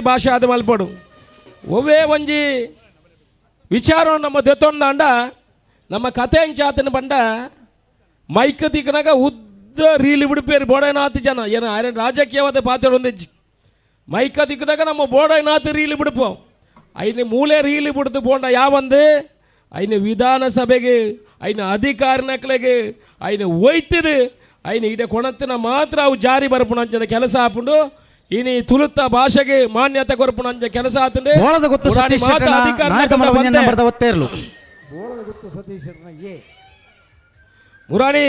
ಭಾಷೆ ಆದ ಮಲ್ಪಡು. ಒವ್ವೇ ಒಂಜಿ ವಿಚಾರ ನಮ್ಮ ದೆತ್ತೊಂದಾಂಡ ನಮ್ಮ ಕತೆ ಅಂಚಾತನ ಪಂಡ ಮೈಕ್ ತಿಕ್ಕನಾಗ ಉದ್ದ ರೀಲಿ ಬಿಡ್ಪೇರು ಬೋಡೈನಾಥ್ ಜನ. ಏನು ಆರೆ ರಾಜಕೀಯವಾದ ಪಾತ್ರ ಒಂದಿಜ್ಜಿ. ಮೈಕ ತಿಕ್ಕನಾಗ ನಮ್ಮ ಬೋಡೈನಾಥ್ ರೀಲಿ ಬಿಡ್ಪೋ. ಐನ ಮೂಲೆ ರೀಲಿ ಬಿಡ್ದು ಪೋಂಡ ಯಾವಂದು ಐನ ವಿಧಾನಸಭೆಗೆ, ಐನ ಅಧಿಕಾರಿನಕ್ಲೆಗೆ ಐನ ಒಯ್ತದು. ಐನ ಇಡ ಕೊಣತ್ತಿನ ಮಾತ್ರ ಅವು ಜಾರಿ ಬರ್ಪುಣಂಚಿನ ಕೆಲಸ ಆಪುಂಡು. ಇನಿ ತುಳುತ್ತ ಭಾಷೆಗೆ ಮಾನ್ಯತೆ ಕೊರ್ಪುಣಂಚ ಕೆಲಸ ಆತಂಡೆ. ಬೋಳದ ಗೊತ್ತು ಪುರಾಣಿ ಸತೀಶ್ ಮಾತ ಶೆಟ್ಟರ್ನ ಅಧಿಕಾರ ನಾಯಕ ಮನೋರಂಜನೆ ಬಂತೆ. ನಂಬರ್ದ ಒತ್ತೇರ್ಲು. ಮುರಾಣಿ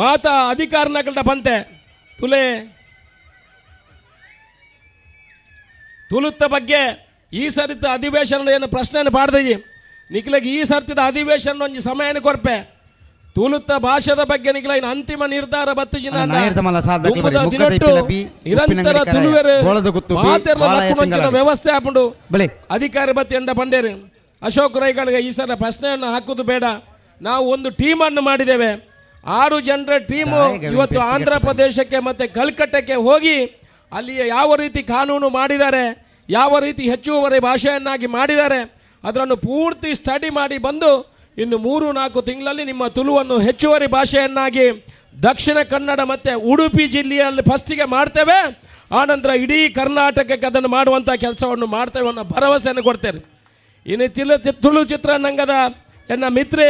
ಮಾತ ಅಧಿಕಾರನಕಲ್ಟ ಬಂತೆ ತುಲೆ. ತುಳುತ್ತ ಬಗ್ಗೆ ಈ ಸರಿತ ಅಧಿವೇಶನ ಏನು ಪ್ರಶ್ನೆಯನ್ನು ಪಾಡ್ದಜಿ ನಿಖಿಲಗೆ. ಈ ಸರ್ತಿದ ಅಧಿವೇಶನ ಒಂಜಿ ಸಮಯನ ಕೊರ್ಪೆ. ತುಳುತ್ತ ಭಾಷೆದ ಬಗ್ಗೆ ನಿಖಿಲ ಇನ್ನು ಅಂತಿಮ ನಿರ್ಧಾರ ಬತ್ತು. ನಾಯರ್ದ ಮಲ್ಲ ಸಾಧಕರು ಬರಿ, ಮುಗ್ಗದ ಇಪ್ಪಿಲ ಬಿ, ನಿರಂತರ ಉಪ್ಪಿನಂಗಡಿ ಕರಾಯ, ತುಳುವೆರು ಬೋಳದ ಗುತ್ತು ಬಿ, ಮಾತೆರ್ಲ ಬಾಳ ಲಕ್ಕುನಂಚಿನ ಎತ್ತಿಂಗಲಾಡಿ. ವ್ಯವಸ್ಥೆ ಆಪುಂಡು. ಬಲೆ. ಅಧಿಕಾರಿ ಬತ್ತಿ ಎಂಡ ಪಂಡೇರು ಅಶೋಕ್ ರೈಗಳಿಗೆ ಈ ಸಲ ಪ್ರಶ್ನೆಯನ್ನು ಹಾಕುವುದು ಬೇಡ. ನಾವು ಒಂದು ಟೀಮನ್ನು ಮಾಡಿದ್ದೇವೆ, 6 ಜನರ ಟೀಮು. ದಾಯಗವಿ ಇವತ್ತು ಪೆರ್ಚಿಗೆ ಆಂಧ್ರ ಪ್ರದೇಶಕ್ಕೆ ಮತ್ತು ಕಲ್ಕಟ್ಟಕ್ಕೆ ಹೋಗಿ ಅಲ್ಲಿ ಯಾವ ರೀತಿ ಕಾನೂನು ಮಾಡಿದ್ದಾರೆ, ಯಾವ ರೀತಿ ಹೆಚ್ಚುವರಿ ಭಾಷೆಯನ್ನಾಗಿ ಮಾಡಿದ್ದಾರೆ, ಅದನ್ನು ಪೂರ್ತಿ ಸ್ಟಡಿ ಮಾಡಿ ಬಂದು ಇನ್ನು 3-4 ತಿಂಗಳಲ್ಲಿ ನಿಮ್ಮ ತುಳುವನ್ನು ಹೆಚ್ಚುವರಿ ಭಾಷೆಯನ್ನಾಗಿ ದಕ್ಷಿಣ ಕನ್ನಡ ಮತ್ತು ಉಡುಪಿ ಜಿಲ್ಲೆಯಲ್ಲಿ ಫಸ್ಟಿಗೆ ಮಾಡ್ತೇವೆ. ಆನಂತರ ಇಡೀ ಕರ್ನಾಟಕಕ್ಕೆ ಅದನ್ನು ಮಾಡುವಂಥ ಕೆಲಸವನ್ನು ಮಾಡ್ತೇವೆ ಅನ್ನೋ ಭರವಸೆಯನ್ನು ಕೊಡ್ತೇನೆ. ಇನ್ನು ತುಳು ಚಿತ್ರರಂಗದ ಎನ್ನ ಮಿತ್ರೆ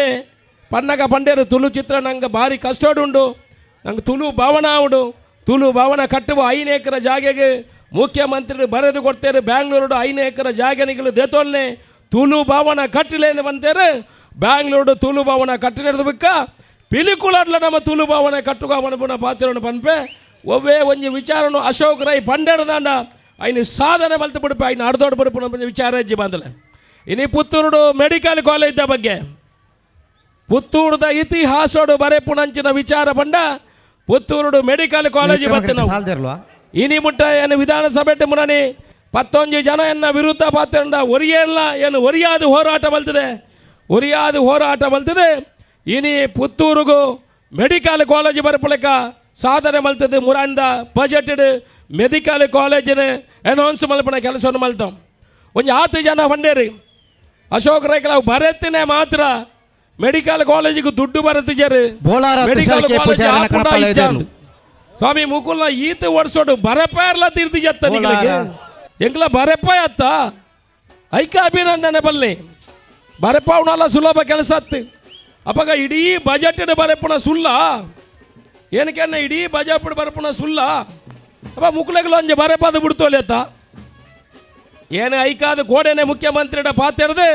ಪನ್ನಗ ಪಂಡೇರು, ತುಳು ಚಿತ್ರರಂಗ ಭಾರಿ ಕಷ್ಟೋಡುಂಡು. ನಂಗೆ ತುಳು ಭವನ ಉಂಡು. ತುಳು ಭವನ ಕಟ್ಟುವ 5 ಎಕರೆ ಜಾಗೆಗೆ ಮುಖ್ಯಮಂತ್ರಿ ಬರೆದು ಕೊಡ್ತೇವೆ. ಬ್ಯಾಂಗ್ಳೂರು 5 ಎಕರೆ ಜಾಗನಿಗಳು ದೇತೋಲ್ನೆ ತುಳು ಭವನ ಕಟ್ಟಲೇನು ಬಂತೇರು. ಬ್ಯಾಂಗ್ಳೂರು ತುಳು ಭವನ ಕಟ್ಟಲೇದು ಬಿಕ್ಕ ಪಿಲಿಕುಲಡ್ಲ ನಮ್ಮ ತುಳು ಭವನ ಕಟ್ಟುಗ ಮನಪುನ ಪಾತ್ರವನ್ನು ಪನ್ಪೆ. ಒವ್ವೇ ಒಂಜಿ ವಿಚಾರನು ಅಶೋಕ್ ರೈ ಪಂಡೆರದಾಂಡ ಐನ ಸಾಧನೆ ಮಲ್ತು ಬಿಡುಪೆ. ಐನ ಅರ್ಧೋಡ್ ಬಿಡುಪು ವಿಚಾರ ಹೆಜ್ಜೆ ಬಂದಲೆ. ಇನಿ ಪುತ್ತೂರುಡು ಮೆಡಿಕಲ್ ಕಾಲೇಜ್ ಬಗ್ಗೆ ಪುತ್ತೂರುದ ಇತಿಹಾಸೋಡು ಬರೆಪುಣಂಚಿನ ವಿಚಾರ ಪಂಡ ಪುತ್ತೂರುಡು ಮೆಡಿಕಲ್ ಕಾಲೇಜ್ ಬತ್ತೆ ನಾವು. ಸಾಲ್ದಿರ್ಲ್ವಾ? ಇನಿ ಮುಟ್ಟ ಏನು ವಿಧಾನಸಭೆ ಮುನನಿ ಪತ್ತೊಂಜಿ ಜನ ಎನ್ನ ವಿರುದ್ಧ ಪಾತ್ರ ಒರಿಯಲ್ಲ ಏನು ಒರಿಯಾದ ಹೋರಾಟ ಬಲ್ತದೆ, ಒರಿಯಾದ ಹೋರಾಟ ಬಲ್ತದೆ. ಇನಿ ಪುತ್ತೂರುಗು ಮೆಡಿಕಲ್ ಕಾಲೇಜ್ ಬರಪಲಕ ಸಾಧನೆ ಮಲ್ತದೆ. ಮುರಾಂದ ಬಜೆಟೆಡ್ ಮೆಡಿಕಲ್ ಕಾಲೇಜಿನ ಅನೌನ್ಸ್ ಮಲ್ಪನ ಕೆಲಸವನ್ನು ಮಲ್ತಾం. ಒಂಜಿ ಆತು ಜನ ಬಂಡೇರಿ ಅಶೋಕ್ ರೈಕಲ ಬರತ್ತಿನೇ ಮಾತ್ರ ಮೆಡಿಕಲ್ ಕಾಲೇಜಿಗೆ ದುಡ್ಡು ಬರತ್ತಿಜಾರು. Bolara medical Tushar K college ಪೂಜಾರಿನ ಆಪುಂಡ ಕಣಪಾಲ ಇಚ್ಛಾ ಎದುರು. ಸ್ವಾಮಿ ಮುಕುಲ್ನ ಈತ ಓಡಿಸೋಡು ಬರಪಾರ್ಲ ತೀರ್ತಿ ಜತ್ತ ನಿಗಳಿಗೆ. ಬೋಳಾರ. ಎಂಕ್ಲ ಬರಪಾಯ ಅತ್ತ ಐಕ ಅಭಿನಂದನೆ ಬಲ್ಲೆ. ಬರಪಾವನಲ್ಲ ಸುಲಭ ಕೆಲಸ ಅತ್ತು. ಅಪ್ಪಗ ಇಡೀ ಬಜೆಟ್ ಬರಪುಣ ಸುಲ್ಲ ಏನಕ್ಕೆ? ಇಡೀ ಬಜೆಟ್ ಬರಪುಣ ಸುಲ್ಲ. ಅಪ್ಪ ಮುಕುಲಗಳು ಒಂಜಿ ಬರಪಾದ ಬಿಡ್ತೋಲಿ ಅತ್ತ. ಏನು ಐಕಾದ ಗೋಡೆನೆ ಮುಖ್ಯಮಂತ್ರಿಡ ಪಾತೆರ್ದು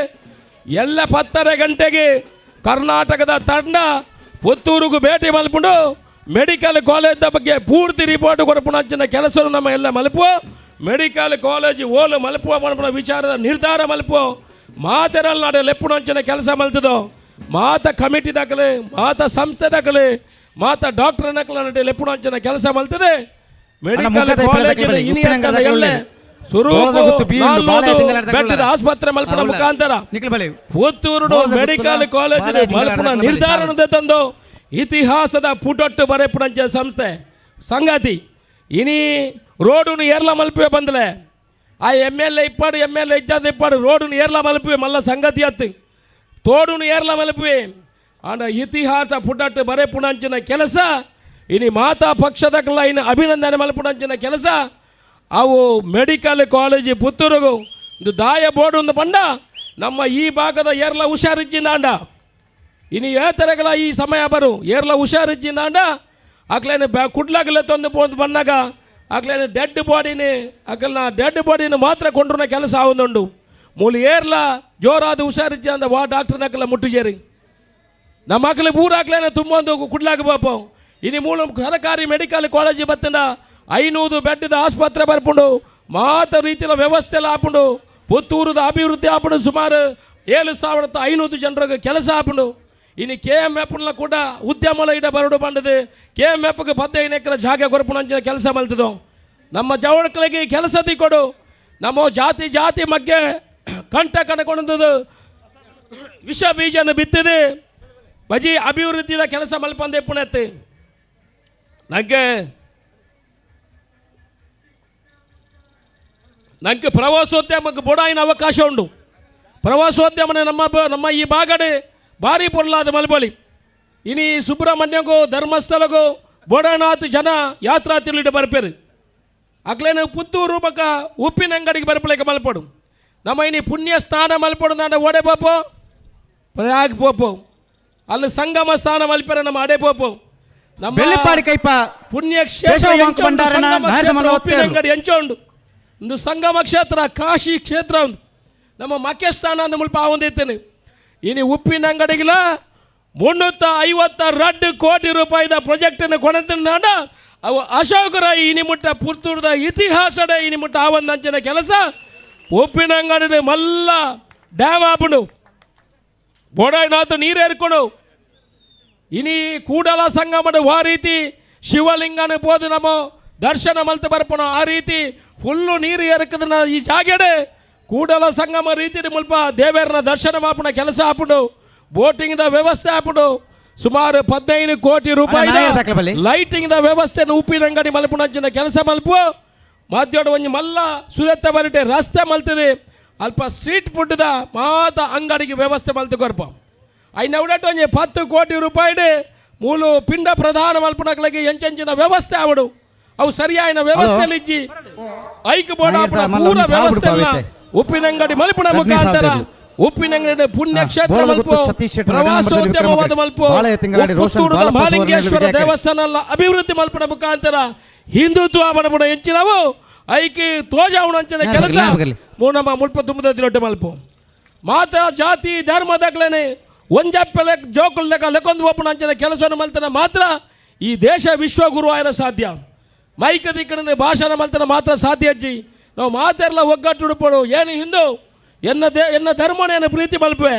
ಎಲ್ಲ 10:30 ಗಂಟೆಗೆ ಕರ್ನಾಟಕದ ತಂಡ ಪುತ್ತೂರುಗು ಭೇಟಿ ಮಲ್ಪುಂಡು. ಮೆಡಿಕಲ್ ಕಾಲೇಜ್ ಬಗ್ಗೆ ಪೂರ್ತಿ ರಿಪೋರ್ಟ್ ಕೊರಪುಣಂಚಿನ ಕೆಲಸ ನಮ್ಮ ಎಲ್ಲ ಮಲ್ಪುವ. ಮೆಡಿಕಲ್ ಕಾಲೇಜ್ ಓಲು ಮಲ್ಪುವ ಮಲ್ಪುನ ವಿಚಾರದ ನಿರ್ಧಾರ ಮಲ್ಪುವ. ಮಾತೆರಲ್ ನಾಡೆ ಲೆಪ್ಪುಣಂಚಿನ ಕೆಲಸ ಮಲ್ತದೋ. ಮಾತ ಕಮಿಟಿ ದಾಖಲೆ, ಮಾತ ಸಂಸ್ಥೆ ದಾಖಲೆ, ಮಾತ ಡಾಕ್ಟರ್ ನಕಲ ನಡೆ ಲೆಪ್ಪುಣಂಚಿನ ಕೆಲಸ ಮಲ್ತದೆ. ಮೆಡಿಕಲ್ ಮುಖದ ಕಾಲೇಜ್ ಇಪ್ಪಲ ಇನಿ ಉಪ್ಪಿನಂಗಡಿ ಅಂತ ಎಲ್ಲೆ ಸುರೂಕು ಬೋಳದ ಗುತ್ತು ಬಿ ಉಂಡು, ಬಾಳೆ 400 ತಿಂಗಳ ಬೆಟ್ಟದ ಆಸ್ಪತ್ರೆ ಮಲ್ಪನ ಮುಖಾಂತರ ನಿಖಿಲ್ ಬಲೆ. ಪುತ್ತೂರು ಬೋಳದ ಗುತ್ತುಲ, ಮೆಡಿಕಲ್ ಕಾಲೇಜ್ ಬಾಳೆ ತಿಂಗಳ ಮಲ್ಪುನ ದಾಖಲೆ. ನಿರ್ಧಾರ ತಂದು ಇತಿಹಾಸದ ಪುಟೊಟ್ಟು ಬರೆಪುಣಂಚ ಸಂಸ್ಥೆ ಸಂಗತಿ. ಇನಿ ರೋಡುನು ಏರ್ಲ ಮಲ್ಪುವೆ ಬಂದಲೆ. ಆ M L A ಇಪ್ಪಾಡು, M L A ಇಜ್ಜಾದ ಇಪ್ಪಾಡು, ರೋಡುನು ಏರ್ಲ ಮಲ್ಪುವೆ. ಮಲ್ಲ ಸಂಗತಿ ಅತ್ತು. ತೋಡುನು ಏರ್ಲ ಮಲ್ಪುವೆ. ಆಂಡ ಇತಿಹಾಸ ಪುಟಟ್ಟು ಬರೆಪುಣಂಚಿನ ಕೆಲಸ ಇನಿ ಮಾತಾ ಪಕ್ಷದಕ್ಲ ಇನ್ನು ಅಭಿನಂದನೆ ಮಲ್ಪುಣಂಚಿನ ಕೆಲಸ. ಅವು ಮೆಡಿಕಲ್ ಕಾಲೇಜ್ ಪುತ್ತೂರುಗು ಒಂದು ದಾಯ ಬೋರ್ಡ್ ಒಂದು ಬಂಡ ನಮ್ಮ ಈ ಭಾಗದ ಏರ್ಲ ಹುಷಾರಿಜ್ಜಿಂದಾಂಡ ಇನ್ನು ಏತರಗಳ ಈ ಸಮಯ ಬರು ಏರ್ಲ ಹುಷಾರಿಜ್ಜಿಂದಾಂಡ ಅಕ್ಲೇನು ಬ್ಯಾ ಕುಡ್ಲಾಗಲೆ ತಂದು ಪೋಂದು ಬಂದಾಗ ಅಕ್ಲೇನು ಡೆಡ್ ಬಾಡಿని ಅಕಲ್ನ ಡೆಡ್ ಬಾಡಿನ ಮಾತ್ರ ಕೊಂಡ್ರುನ ಕೆಲಸ ಆವೊಂದುಂಡು. ಮೂಲು ಏರ್ಲ ಜೋರಾದ ಹುಷಾರಿಜ್ಜಿ ಅಂದ ವಾ ಡಾಕ್ಟರ್ ನಕಲ ಮುಟ್ಟುಜೇರಿ. ನಮ್ಮ ಮಕ್ಕಳು ಪೂರಾಕ್ಲೇನೆ ತುಂಬೊಂದು ಕುಡ್ಲಾಗ ಪಾಪ. ಇನಿ ಮೂಲ ಸರಕಾರಿ ಮೆಡಿಕಲ್ ಕಾಲೇಜ್ ಬತ್ತಂಡ 500 ಬೆಡ್ದ ಆಸ್ಪತ್ರೆ ಬರ್ಪುಂಡು. ಮಾತ ರೀತಿಯ ವ್ಯವಸ್ಥೆ ಎಲ್ಲ ಆಪುಂಡು. ಪುತ್ತೂರುದ ಅಭಿವೃದ್ಧಿ ಆಪುಂಡು. ಸುಮಾರು 7500 ಜನರಿಗೆ ಕೆಲಸ ಆಪುಂಡು. ಇನ್ನು ಕೆ ಎಮ್ ಎಫ್ನ ಕೂಡ ಉದ್ಯಮಲ ಇಡ ಬರಡು ಬಂದது. ಕೆ ಎಮ್ ಎಫ್ಗೆ 15 ಎಕರೆ ಜಾಗ ಕೊರಪುಣಂಚಿನ ಕೆಲಸ ಮಲ್ತದು. ನಮ್ಮ ಜವಳಗಳಿಗೆ ಕೆಲಸ ಕೊಡು. ನಮ್ಮ ಜಾತಿ ಜಾತಿ ಮಗ್ಗೆ ಕಂಠ ಕಣಕೊಂಡದ್ದು ವಿಷ ಬೀಜನ ಬಿತ್ತಿದೆ. ಬಜಿ ಅಭಿವೃದ್ಧಿದ ಕೆಲಸ ಮಲ್ಪಂದೆ ಪುಣೆತ್ತು. ನನಗೆ ನಂಗೆ ಪ್ರವಾಸೋದ್ಯಮಕ್ಕೆ ಬೋಡಾಯಿನ ಅವಕಾಶ ಉಂಡು. ಪ್ರವಾಸೋದ್ಯಮನೆ ನಮ್ಮ ನಮ್ಮ ಈ ಬಾಗಡೆ ಭಾರಿ ಪೊರ್ಲಾದ ಮಲ್ಬಳಿ. ಇನಿ ಸುಬ್ರಹ್ಮಣ್ಯಗೂ ಧರ್ಮಸ್ಥಳಗೂ ಬೋಡಾನಾಥ್ ಜನ ಯಾತ್ರಾ ತಿರುಳಿಟ್ಟು ಬರ್ಪೇರು. ಅಕ್ಲೇನು ಪುತ್ತೂರು ಬಕ್ಕ ಉಪ್ಪಿನಂಗಡಿಗೆ ಬರ್ಪಲೇಕ ಮಲ್ಪಡು. ನಮ್ಮ ಇನಿ ಪುಣ್ಯ ಸ್ನಾನ ಮಲ್ಪಡು ನಾಡ ಓಡೆ ಪೋಪೋ, ಪ್ರಯಾಗ್ ಪೋಪೋ. ಅಲ್ಲಿ ಸಂಗಮ ಸ್ನಾನ ಮಲ್ಪೆರ ನಮ್ಮ ಅಡೆ ಪೋಪೋ. ನಮ್ಮ ಬೆಳ್ಳಿಪ್ಪಾಡಿ ಕೈಪ ಪುಣ್ಯಕ್ಷೇತ್ರ ಕೇಶವ ಎಂಚ ವಾಂಕ್ ಉಂಡು, ಭಂಡಾರನ ಸಂಗಮ ನಾಯದ ಕ್ಷೇತ್ರ ಮಲ್ಲ ಉಪ್ಪಿನಂಗಡಿ ಎಂಚ ಉಂಡು. ಒಂದು ಸಂಗಮ ಕ್ಷೇತ್ರ, ಕಾಶಿ ಕ್ಷೇತ್ರ ಉಂಡು. ನಮ್ಮ ಮಕ್ಕೆ ಸ್ಥಾನ ಅಂದ ಮುಲ್ಪ ಆವೊಂದಿತ್ತೇನೆ. ಇನಿ ಉಪ್ಪಿನಂಗಡಿಗಿಲ 352 ಕೋಟಿ ರೂಪಾಯಿದ ಪ್ರಾಜೆಕ್ಟನ್ನು ಕೊಣತಿಂದಾಂಡ ಅವು ಅಶೋಕ ರೈ ಇನಿ ಮುಟ್ಟ ಪುತ್ತೂರದ ಇತಿಹಾಸದ ಇನಿ ಮುಟ್ಟ ಆವಂದಂಚಿನ ಕೆಲಸ. ಉಪ್ಪಿನಂಗಡಿ ಮಲ್ಲ ಡ್ಯಾಮ್ ಆಪುಂಡು, ಬೋಡಾಯ್ನಾಥ ನೀರು ಏರ್ಕೊಂಡು. ಇನಿ ಕೂಡಲ ಸಂಗಮದ ಆ ರೀತಿ ಶಿವಲಿಂಗನ ಪೋದು ನಮ್ಮ ದರ್ಶನ ಮಲ್ತು ಬರ್ಪಣ. ಆ ರೀತಿ ಫುಲ್ಲು ನೀರು ಎರಕದನ ಈ ಜಾಗೆಡೆ ಕೂಡಲ ಸಂಗಮ ರೀತಿ ಮುಲ್ಪ ದೇವೇರನ ದರ್ಶನ ಮಾಪುಣ ಕೆಲಸ ಆಪುಂಡು. ಬೋಟಿಂಗ್ the ವ್ಯವಸ್ಥೆ ಆಪುಂಡು. ಸುಮಾರು 15 ಕೋಟಿ ರೂಪಾಯಿ ನಾಯರ್ ದಾಖಲೆ ಬಲ್ಲಿ. ಲೈಟಿಂಗ್ the ವ್ಯವಸ್ಥೆಯನ್ನು ಉಪ್ಪಿನಂಗಡಿ ಮಲ್ಪುಣಂಚಿನ ಕೆಲಸ ಮಲ್ಪು. ಮಾಧ್ಯಮ ಒಂಜಿ ಮಲ್ಲ ಸುದತ್ತ ಬರಿಟೆ ರಸ್ತೆ ಮಲ್ತದೆ. ಅಲ್ಪ ಸ್ಟ್ರೀಟ್ ಫುಡ್ the ಮಾತ ಅಂಗಡಿಗೆ ವ್ಯವಸ್ಥೆ ಮಲ್ತು ಕೊರ್ಪ. ಐನ ಉಡಟ್ ಒಂಜಿ 10 ಕೋಟಿ ರೂಪಾಯಿ ಮೂಲು ಪಿಂಡ ಪ್ರಧಾನ ಮಲ್ಪುನಕ್ಲಗೆ ಎಂಚೆಂಚಿನ ವ್ಯವಸ್ಥೆ ಆವಡು, ಅವು ಸರಿಯಾಯಿನ ವ್ಯವಸ್ಥೆ ಇಜ್ಜಿ. ಐಕ್ ಬೋರ್ಡ್ ನಾಯರ್ ಆಪುನ ಮಲ್ಲ ಪೂರ ಒಂದು ಸಾವು ವ್ಯವಸ್ಥೆ ಬಿಡ್ಪಾವೈತೆ. ಉಪ್ಪಿನಂಗಡಿ ಮಲ್ಪುನ ರತ್ನಿ ಮುಖಾಂತರ ಸಾಲ್ತೇರಿ. ಉಪ್ಪಿನಂಗಡಿ ಪುಣ್ಯಕ್ಷೇತ್ರ ಬೋಳಗುತ್ತು ಮಲ್ಪು, ಸತೀಶ್ ಶೆಟ್ಟರ್, ಪ್ರವಾಸೋದ್ಯಮವಾದ ಮಲ್ಪು, ಬಾಳೆಯ ತಿಂಗಳಾಡಿ ರೋಷನ್ ಪುತ್ತೂರುದ ಬಾಲಪ್ಪ ಸುವರ್ಣ ಮಹಾಲಿಂಗೇಶ್ವರ ವಿಜಯಕರ್. ದೇವಸ್ಥಾನ ಅಭಿವೃದ್ಧಿ ಮಲ್ಪುನ ಮುಖಾಂತರ ಹಿಂದುತ್ವ ಬಡಬಡ ಹೆಚ್ಚಿನವು ಐಕಿ ತೋಜಾವಣಂಚಿನ ಜ್ಞಾಪಕ ಕೆಲಸ ಜ್ಞಾಪಕಲಿ. ಮೂನಮ್ಮ ಮುಲ್ಪ ತುಂಬದ ತಿರೊಟ್ಟೆ ಮಲ್ಪು. ಮಾತ ಜಾತಿ ಧರ್ಮದಗ್ಲೇನೆ ಒಂಜಪ್ಪೆ ಜೋಕುಲ್ ಲೆಕ್ಕ ಲೆಕ್ಕೊಂದು ಒಪ್ಪುನ ಅಂಚಿನ ಕೆಲಸವನ್ನು ಮಲ್ತನ ಮಾತ್ರ ಈ ದೇಶ ವಿಶ್ವಗುರು ಆಯರ ಸಾಧ್ಯ. ಮೈಕ ದಿಕ್ಕಣಿಂದ ಭಾಷಣ ಮಲ್ತನ ಮಾತ್ರ ಸಾಧ್ಯ ಅಜ್ಜಿ. ನಾವು ಮಾತೆಲ್ಲ ಒಗ್ಗಟ್ಟು ಏನು ಹಿಂದೂ ಎನ್ನ they ಎನ್ನ ಧರ್ಮನೇನು ಪ್ರೀತಿ ಮಲ್ಪೆ,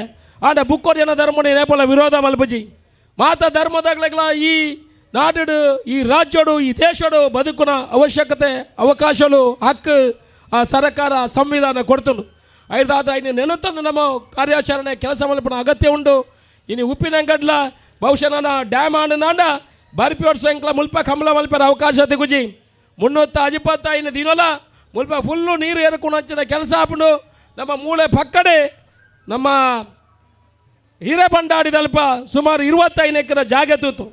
ಆಂಡ ಬುಕ್ಕೋರ್ ಎನ್ನ ಧರ್ಮನೇ ನೇಪಲ ವಿರೋಧ ಮಲ್ಪಜಿ. ಮಾತ ಧರ್ಮದಾಗ್ಲೆಗ್ಲ ಈ ನಾಡುಡು, ಈ ರಾಜ್ಯಡು, ಈ ದೇಶಡು ಬದುಕುನ ಅವಶ್ಯಕತೆ, ಅವಕಾಶಗಳು, ಹಕ್ಕು ಆ ಸರಕಾರ ಸಂವಿಧಾನ ಕೊಡ್ತುಂಡು. ಐದಾದ್ರೆ ಐನು ನೆನತಂದು ನಮ್ಮ ಕಾರ್ಯಾಚರಣೆ ಕೆಲಸ ಮಲ್ಪನ ಅಗತ್ಯ ಉಂಡು. ಇನ್ನು ಉಪ್ಪಿನಂಗಡ್ಲ ಬಹುಶಃ ನನ್ನ ಡ್ಯಾಮ್ ಆಂಡ ಬರ್ಪಿ ಸಂಕ್ಲ ಮುಲ್ಪ ಕಮಲ ಮಲ್ಪರ ಅವಕಾಶ ತಿಗುಜಿ. 325 ದಿನಲ ಮುಲ್ಪ ಫುಲ್ಲು ನೀರು ಏರ್ಕೊಂಡು ಹಂಚಿನ ಕೆಲಸ ಆಪುಂಡು. ನಮ್ಮ ಮೂಳೆ ಪಕ್ಕಡೆ ನಮ್ಮ ಹಿರೇಬಂಡಾಡಿದಲ್ಪ ಸುಮಾರು 25 ಎಕರೆ ಜಾಗ ತೂತು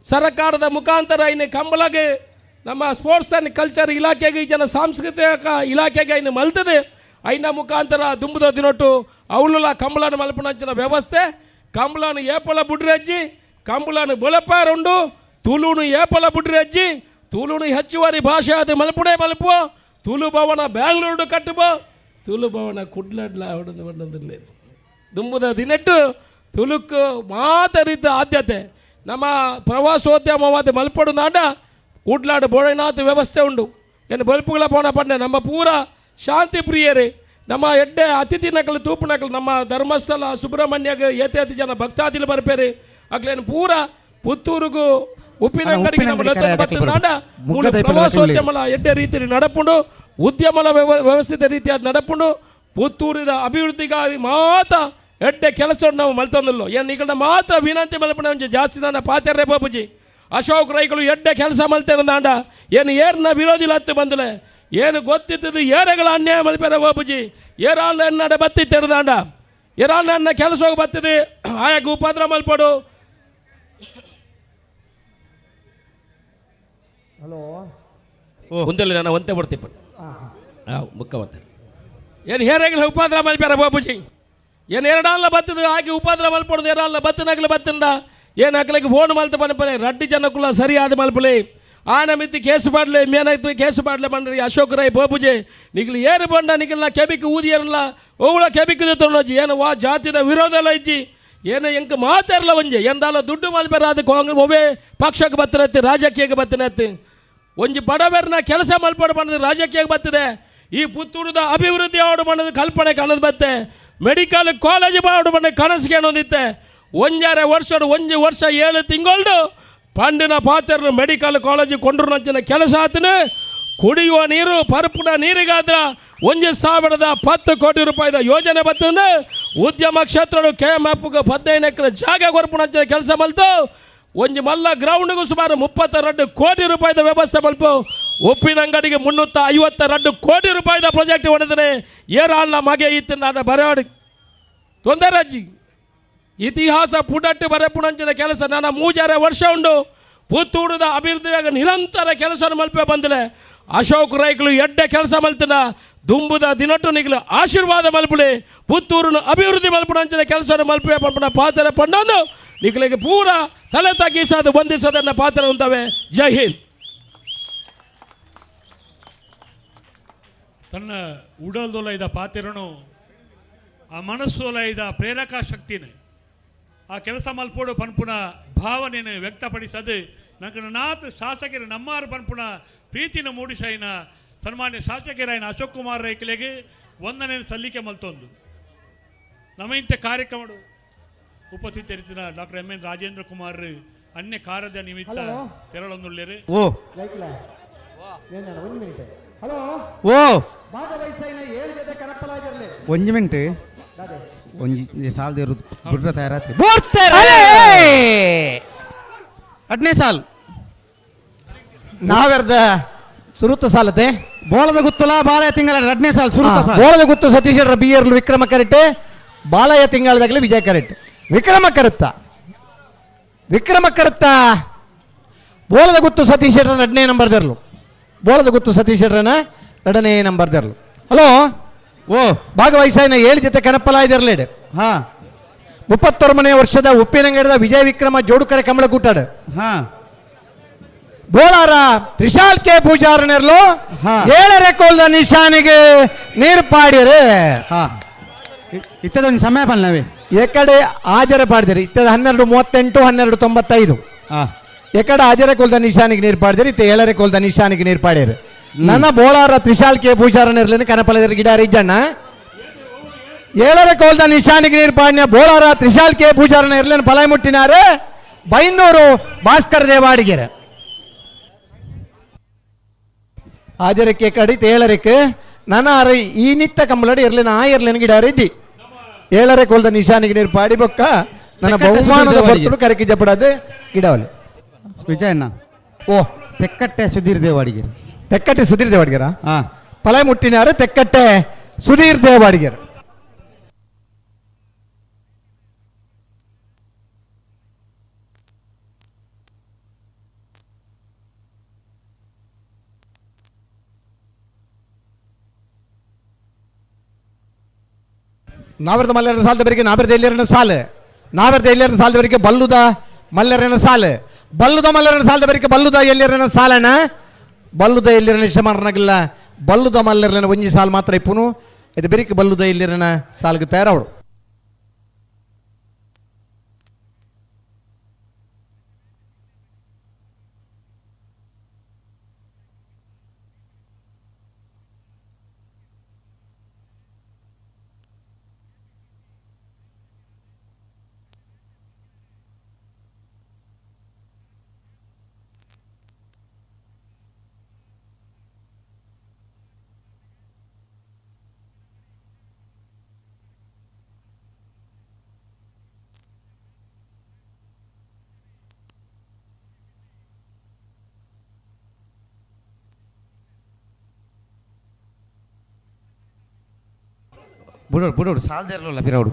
ಸರ್ಕಾರದ ಮುಖಾಂತರ ಇನ್ನು ಕಂಬಳಗೆ ನಮ್ಮ sports and culture ಇಲಾಖೆಗೆ, ಈ ಜನ ಸಾಂಸ್ಕೃತಿಕ ಇಲಾಖೆಗೆ ಇನ್ನು ಮಲ್ತದೆ. ಐನ ಮುಖಾಂತರ ದುಂಬುದ ದಿನೊಟ್ಟು ಅವಳುಲ ಕಂಬಳನ ಮಲ್ಪನಂಚಿನ ವ್ಯವಸ್ಥೆ. ಕಂಬಳನ ಏಪಲ ಬುಡ್ರಜ್ಜಿ, ಕಂಬಳನ ಬೊಲಪಾರುಂಡು. ತುಳುನು ಏಪಲ ಬುಡ್ರಜ್ಜಿ, ತುಳುನು ಹೆಚ್ಚುವರಿ ಭಾಷೆ ಅದು ಮಲ್ಪುಡೆ ಮಲ್ಪು. ತುಳು ಭವನ ಬ್ಯಾಂಗ್ಳೂರು ಕಟ್ಟುಬೋ, ತುಳು ಭವನ ಕುಡ್ಲಡ್ಲ ಹೊಡೆದು ದುಂಬುದ ದಿನಟ್ಟು ತುಳುಕು ಮಾತ ರೀತಿ ಆದ್ಯತೆ. ನಮ್ಮ ಪ್ರವಾಸೋದ್ಯಮವಾದ ಮಲ್ಪಡು ನಾಡ ಕೂಡ್ಲಾಡು ಬೋಳನಾಥ ವ್ಯವಸ್ಥೆ ಉಂಡು. ಏನು ಬಲ್ಪುಗಳ ಪೋಣ ಪಂಡೆ ನಮ್ಮ ಪೂರ ಶಾಂತಿ ಪ್ರಿಯರೇ, ನಮ್ಮ ಎಡ್ಡೆ ಅತಿಥಿ ನಕಲು ತೂಪು ನಕಲು. ನಮ್ಮ ಧರ್ಮಸ್ಥಳ ಸುಬ್ರಹ್ಮಣ್ಯಗೆ ಏತೆ ಅತಿ ಜನ ಭಕ್ತಾದಿಲು ಬರ್ಪೇರಿ. ಅಕ್ಲೇನು ಪೂರ ಪುತ್ತೂರುಗು ಉಪ್ಪಿನಂಗಡಿಗೆ ನಮ್ಮ ಉಪ್ಪಿನಂಗಡಿ ಕರೆ ಬತ್ತಿನ ನಾಡ ಮುಗ್ಗದ ಮೂಲು ಇಪ್ಪತ್ತು ಪ್ರವಾಸೋದ್ಯಮಲ ಎಡ್ಡೆ ರೀತಿಯಲ್ಲಿ ನಡಪುಂಡು, ಉದ್ಯಮಲ ವ್ಯವಸ್ಥಿತ ರೀತಿಯಾದ ನಡಪುಂಡು. ಪುತ್ತೂರಿದ ಅಭಿವೃದ್ಧಿಗಾಗಿ ಮಾತ ಎಡ್ಡೆ ಕೆಲಸ ನಾವು ಮಲ್ತೊಂದಿಲ್ಲ. ಏನು ಈಗ ಮಾತ್ರ ವಿನಂತಿ ಮಲ್ಪಣ ಒಂಜಿ ಜಾಸ್ತಿ ನನ್ನ ಪಾತೆರ್ರೆ ಬಾಬುಜಿ. ಅಶೋಕ್ ರೈಗಳು ಎಡ್ಡೆ ಕೆಲಸ ಮಲ್ತೇನೆ ದಾಂಡ ಏನು ಏರ್ನ ವಿರೋಧಿ ಹತ್ತು ಬಂದಲೆ ಏನು ಗೊತ್ತಿದ್ದದು ಏರೆಗಳ ಅನ್ಯಾಯ ಮಲ್ಪೆರ ಬಾಬುಜಿ. ಏರಾಳ ಎನ್ನಡ ಬತ್ತಿತ್ತೇನು ದಾಂಡ ಏರಾಳ ನನ್ನ ಕೆಲಸ ಹೋಗಿ ಬತ್ತಿದೆ ಆಯಾಗ ಉಪದ್ರ ಮಲ್ಪಡು. ಮುಂದೆಲ್ಲ ನಾನು ಒಂತೆ ಬರ್ತಿಪ್ಪ ಮುಕ್ಕ ಬರ್ತೇನೆ. ಏನು ಹೇರೆಗಳ ಉಪದ್ರ ಮಲ್ಪ್ಯಾರ ಬಾಬುಜಿ. ಏನು ಎರಡಲ್ಲ ಬತ್ತದ ಹಾಕಿ ಉಪದ್ರ ಮಲ್ಪಡುದು, ಎರಡಲ್ಲ ಬತ್ತನಾಗಲಿ ಬತ್ತಂಡ ಏನು ಹಾಕ್ಲಿಕ್ಕೆ ಫೋನ್ ಮಲ್ತ ಪನಪನೆ ರಡ್ಡಿ ಜನಕ್ಕುಲ ಸರಿಯಾದ ಮಲ್ಪಲೆ ಆನ ಮಿತ್ತಿ ಕೇಸು ಪಾಡ್ಲೆ ಮೇನಾಯ್ತು ಕೇಸು ಪಾಡ್ಲೆ ಬಂಡ್ರಿ ಅಶೋಕ್ ರೈ ಬಾಬುಜಿ. ನಿಗ್ಲು ಏರು ಬಂಡ ನಿಗ್ಲ ಕೆಬಿಕ್ ಊದಿಯರಲ್ಲ ಓವಳ ಕೆಬಿಕ್ ತೊಗೊಂಡೋಜಿ. ಏನು ವಾ ಜಾತಿದ ವಿರೋಧ ಎಲ್ಲ ಇಜ್ಜಿ. ಏನು ಎಂಕ ಮಾತಾರಲ್ಲ ಒಂಜಿ ಎಂದಾಲ ದುಡ್ಡು ಮಲ್ಪೆರ ಅದು ಕಾಂಗ್ರೆಸ್ ಒಬ್ಬೇ ಪಕ್ಷಕ್ಕೆ ಬತ್ತನತ್ತಿ ರಾಜಕೀಯಕ್ಕೆ ಬತ್ತನತ್ತಿ ಒಂಜಿ ಬಡವರನ್ನ ಕೆಲಸ ಮಲ್ಪಡು ಬಂದದ್ದು ರಾಜಕೀಯಕ್ಕೆ ಬರ್ತದೆ. ಈ ಪುತ್ತೂರದ ಅಭಿವೃದ್ಧಿ ಆಡು ಮಾಡೋದು ಕಲ್ಪನೆ ಕಾಣೋದು ಬತ್ತೆ. ಮೆಡಿಕಲ್ ಕಾಲೇಜ್ ಬಾಡು ಬಂದ ಕನಸಿಗೆ ಅನ್ನೋದಿತ್ತೆ. ಒಂಜಾರೆ ವರ್ಷಡು ಒಂಜಿ ವರ್ಷ 7 ತಿಂಗಳು ಪಂಡಿನ ಪಾತ್ರ ಮೆಡಿಕಲ್ ಕಾಲೇಜ್ ಕೊಂಡ್ರು ನಂಚಿನ ಕೆಲಸ ಆತನ. ಕುಡಿಯುವ ನೀರು ಪರಪುನ ನೀರಿಗಾದ್ರ 1010 ಕೋಟಿ ರೂಪಾಯಿದ ಯೋಜನೆ ಬರ್ತದೆ. ಉದ್ಯಮ ಕ್ಷೇತ್ರ ಕೆ ಎಮ್ ಎಫ್ಗೆ 15 ಎಕರೆ ಜಾಗ ಕೊರ್ಪುನಂಚಿನ ಕೆಲಸ ಮಲ್ತು. ಒಂಜಿ ಮಲ್ಲ ಗ್ರೌಂಡ್ಗೂ ಸುಮಾರು 32 ಕೋಟಿ ರೂಪಾಯಿದ ವ್ಯವಸ್ಥೆ ಮಲ್ಪ. ಉಪ್ಪಿನಂಗಡಿಗೆ 352 ಕೋಟಿ ರೂಪಾಯಿದ ಪ್ರಾಜೆಕ್ಟ್ ಹೊಡೆದರೆ ಏರಾಳ್ನ ಮಗೆ ಇತ್ತು ನಾನು ಬರೆವಾಡು ತೊಂದರಾಜಿ. ಇತಿಹಾಸ ಪುಟಟ್ಟು ಬರೆಪುಣಂಚಿನ ಕೆಲಸ ನನ್ನ ಮೂಜಾರೆ ವರ್ಷ ಉಂಡು. ಪುತ್ತೂರುದ ಅಭಿವೃದ್ಧಿಯಾಗ ನಿರಂತರ ಕೆಲಸ ಮಲ್ಪೆ ಬಂದಲೆ. ಅಶೋಕ್ ರೈಕ್ಲು ಎಡ್ಡೆ ಕೆಲಸ ಮಲ್ತಿನ. ದುಂಬುದ ದಿನಟ್ಟು ನಿಗ್ಲು ಆಶೀರ್ವಾದ ಮಲ್ಪುಲೆ. ಪುತ್ತೂರುನು ಅಭಿವೃದ್ಧಿ ಮಲ್ಪುಣಂಚಿನ ಕೆಲಸ ಮಲ್ಪೆ ಪಂಪನ ಪಾತ್ರ ಪಂಡೊಂದು ನಿಗ್ಲಿಗೆ ಪೂರ ತಲೆ ತಗ್ಗಿಸೋದು ಬಂಧಿಸೋದನ್ನ ಪಾತ್ರ ಉಂಟವೆ. ಜೈ ಹಿಂದ್. ತನ್ನ ಉಡಲ್ದೊಲ ಇದ್ದ ಪಾತಿರನು, ಆ ಮನಸ್ಸೋಲ ಇದ್ದ ಪ್ರೇರಕ ಶಕ್ತಿನೇ, ಆ ಕೆಲಸ ಮಲ್ಪೋಡು ಪನ್ಪುನ ಭಾವನೆಯನ್ನು ವ್ಯಕ್ತಪಡಿಸದು ನಂಗೆ ನಾತ್ ಶಾಸಕರು ನಮ್ಮಾರು ಪನ್ಪುನ ಪ್ರೀತಿನ ಮೂಡಿಸೈನ ಸನ್ಮಾನ್ಯ ಶಾಸಕರಾಯನ ಅಶೋಕ್ ಕುಮಾರ್ ರೈಕಲೆಗೆ ವಂದನೆ ಸಲ್ಲಿಕೆ ಮಲ್ತೊಂದು, ನಮ್ಮ ಇಂಥ ಕಾರ್ಯಕ್ರಮ ಉಪಸ್ಥಿತರಿದ್ದ ಡಾಕ್ಟರ್ ಎಂ ಎನ್ ರಾಜೇಂದ್ರ ಕುಮಾರ್ ಅನ್ಯ ಕಾರ್ಯದ ನಿಮಿತ್ತ ತೆರಳೊಂದುಳ್ಳೇರು. ಓ. ಒಂದು ಮಿನಿಟ್, ಹಲೋ. ಓ. ಭಾಗವಹಿಸೈನ ಏಳು ಜೊತೆ ಕನಪಲಾಗಿರಲಿ. ಒಂಜಿ ಮಿನಿಟ್, ಒಂಜಿ ಸಾಲ್ ದೇರು ಬುಡ್ರ ತಯಾರಾತಿ. ಅಡ್ನೇ ಸಾಲ್. ನಾವೆರ್ದ ಸುರುತ ಸಾಲತೆ. ಬೋಳದ ಗುತ್ತಲ ಬಾಳೆ ತಿಂಗಳ ಎರಡನೇ ಸಾಲ್, ಸುರುತ ಸಾಲ್. ಬೋಳದ ಗುತ್ತು ಸತೀಶ್ ಬಿಯರ್ಲು ವಿಕ್ರಮ ಕರೆಕ್ಟ್, ಬಾಲಯ್ಯ ತಿಂಗಳದಾಗಲಿ ವಿಜಯ ಕರೆಕ್ಟ್. ವಿಕ್ರಮ ಕರುತ್ತ, ವಿಕ್ರಮ ಕರುತ್ತ. ಬೋಳದ ಗುತ್ತು ಸತೀಶ್ ಎರಡನೇ ನಂಬರ್ ದರ್ಲು. ಬೋಳದ ಗುತ್ತು ಸತೀಶ್ ಎರಡನೇ ನಂಬರ್ ದರ್ಲು. ಹಲೋ. ಓ. ಭಾಗವಹಿಸಾಯಿನ ಏಳು ಜೊತೆ ಕನಪಲಾಯ್ದಿರ್ಲೇಡು. ಹಾ. 31ನೇ ವರ್ಷದ ಉಪ್ಪಿನಂಗಡದ ವಿಜಯ ವಿಕ್ರಮ ಜೋಡುಕರೆ ಕಮಲಗೂಟಾಡು. ಹಾ. ಬೋಳಾರ ತ್ರಿಶಾಲ್ ಕೆ ಪೂಜಾರನೆರ್ಲು. ಹಾ. ಏಳರೆ ಕೋಲ್ದ ನಿಶಾನಿಗೆ ನೀರು ಪಾಡಿರೆ. ಹಾ, ಇತ್ತದೊಂದು ಸಮಯ ಪಲ್ನವೇ. ಎಕಡೆ ಆಜರೆ ಪಾಡಿದಿರಿ ಇತ್ತದ 12:38, 12:95. ಹಾ. ಎಕಡೆ ಆಜರೆ ಕೋಲ್ದ ನಿಶಾನಿಗೆ ನೀರು ಪಾಡಿದಿರಿ, ಇತ್ತ ಏಳರೆ ಕೋಲ್ದ ನಿಶಾನಿಗೆ ನೀರು ಪಾಡಿರಿ. ನನ್ನ ಬೋಳಾರ ತ್ರಿಶಾಲ್ ಕೆ ಪೂಜಾರನೆರ್ಲೇನು ಕನಪಲದಿರ ಗಿಡಾರ ಇಜ್ಜಣ್ಣ. ಏಳರೆ ಕೋಲ್ದ ನಿಶಾನಿಗೆ ನೀರು ಪಾಡಿನ ಬೋಳಾರ ತ್ರಿಶಾಲ್ ಕೆ ಪೂಜಾರನ ಇರ್ಲೇನು ಪಲಾಯ್ ಮುಟ್ಟಿನಾರೆ ಬೈಂದೂರು ಭಾಸ್ಕರ ದೇವಾಡಿಗೆರೆ. ಆಜರಕ್ಕೆ ಕಡಿತ ಏಳರಕ್ಕೆ ನನ್ನ ಅರ ಈ ನಿತ್ತ ಕಂಬಳಡಿ ಇರ್ಲೇನ ಆ ಇರ್ಲೇನ ಗಿಡಾರ ಇದ್ದಿ. ಏಳರೆ ಕೋಲ್ದ ನಿಶಾನಿಗೆ ನೀರು ಪಾಡಿ ಬೊಕ್ಕ ನನ್ನ ತೆಕ್ಕಟ್ಟೆ ಬಹುಮಾನದ ಸುಧೀರ್. ಬರ್ತಡು ಕರಕಿ ಜಪಡದು ಗಿಡವಲ್ಲಿ. ವಿಜಯಣ್ಣ. ಓ. ತೆಕ್ಕಟ್ಟೆ ಸುಧೀರ್ ದೇವಾಡಿಗೆ. ತೆಕ್ಕಟ್ಟೆ ಸುಧೀರ್ ದೇವಾಡಿಗೆರ. ಹಾ. ಪಲಾಯ್ ಮುಟ್ಟಿನಾರು ತೆಕ್ಕಟ್ಟೆ ಸುಧೀರ್ ದೇವಾಡಿಗೆರ್. ನಾವರದ ಮಲ್ಲರನ ಸಾಲದವರಿಗೆ ನಾವರದ ಎಲ್ಲಿಯರನ ಸಾಲು, ನಾವರದ ಎಲ್ಲಿಯರನ ಸಾಲದವರಿಗೆ ಬಲ್ಲುದ ಮಲ್ಲರನ ಸಾಲು, ಬಲ್ಲುದ ಮಲ್ಲರನ ಸಾಲದವರಿಗೆ ಬಲ್ಲುದ ಎಲ್ಲಿಯರನ ಸಾಲಣ, ಬಲ್ಲುದ ಎಲ್ಲಿರನ ಇಷ್ಟಮಾರನಾಗಿಲ್ಲ. ಬಲ್ಲುದ ಮಲ್ಲರನ ಒಂಜಿ ಸಾಲು ಮಾತ್ರ ಇಪ್ಪುನು. ಇದು ಬೆರಿಕೆ ಬಲ್ಲುದ ಎಲ್ಲಿರನ ಸಾಲ್ಗೆ ತಯಾರವಳು. ಬುಡೋಡು ಬುಡೋಡು, ಸಾಲದೇ ಇರಲಿಲ್ಲ ಬಿರೌಡು.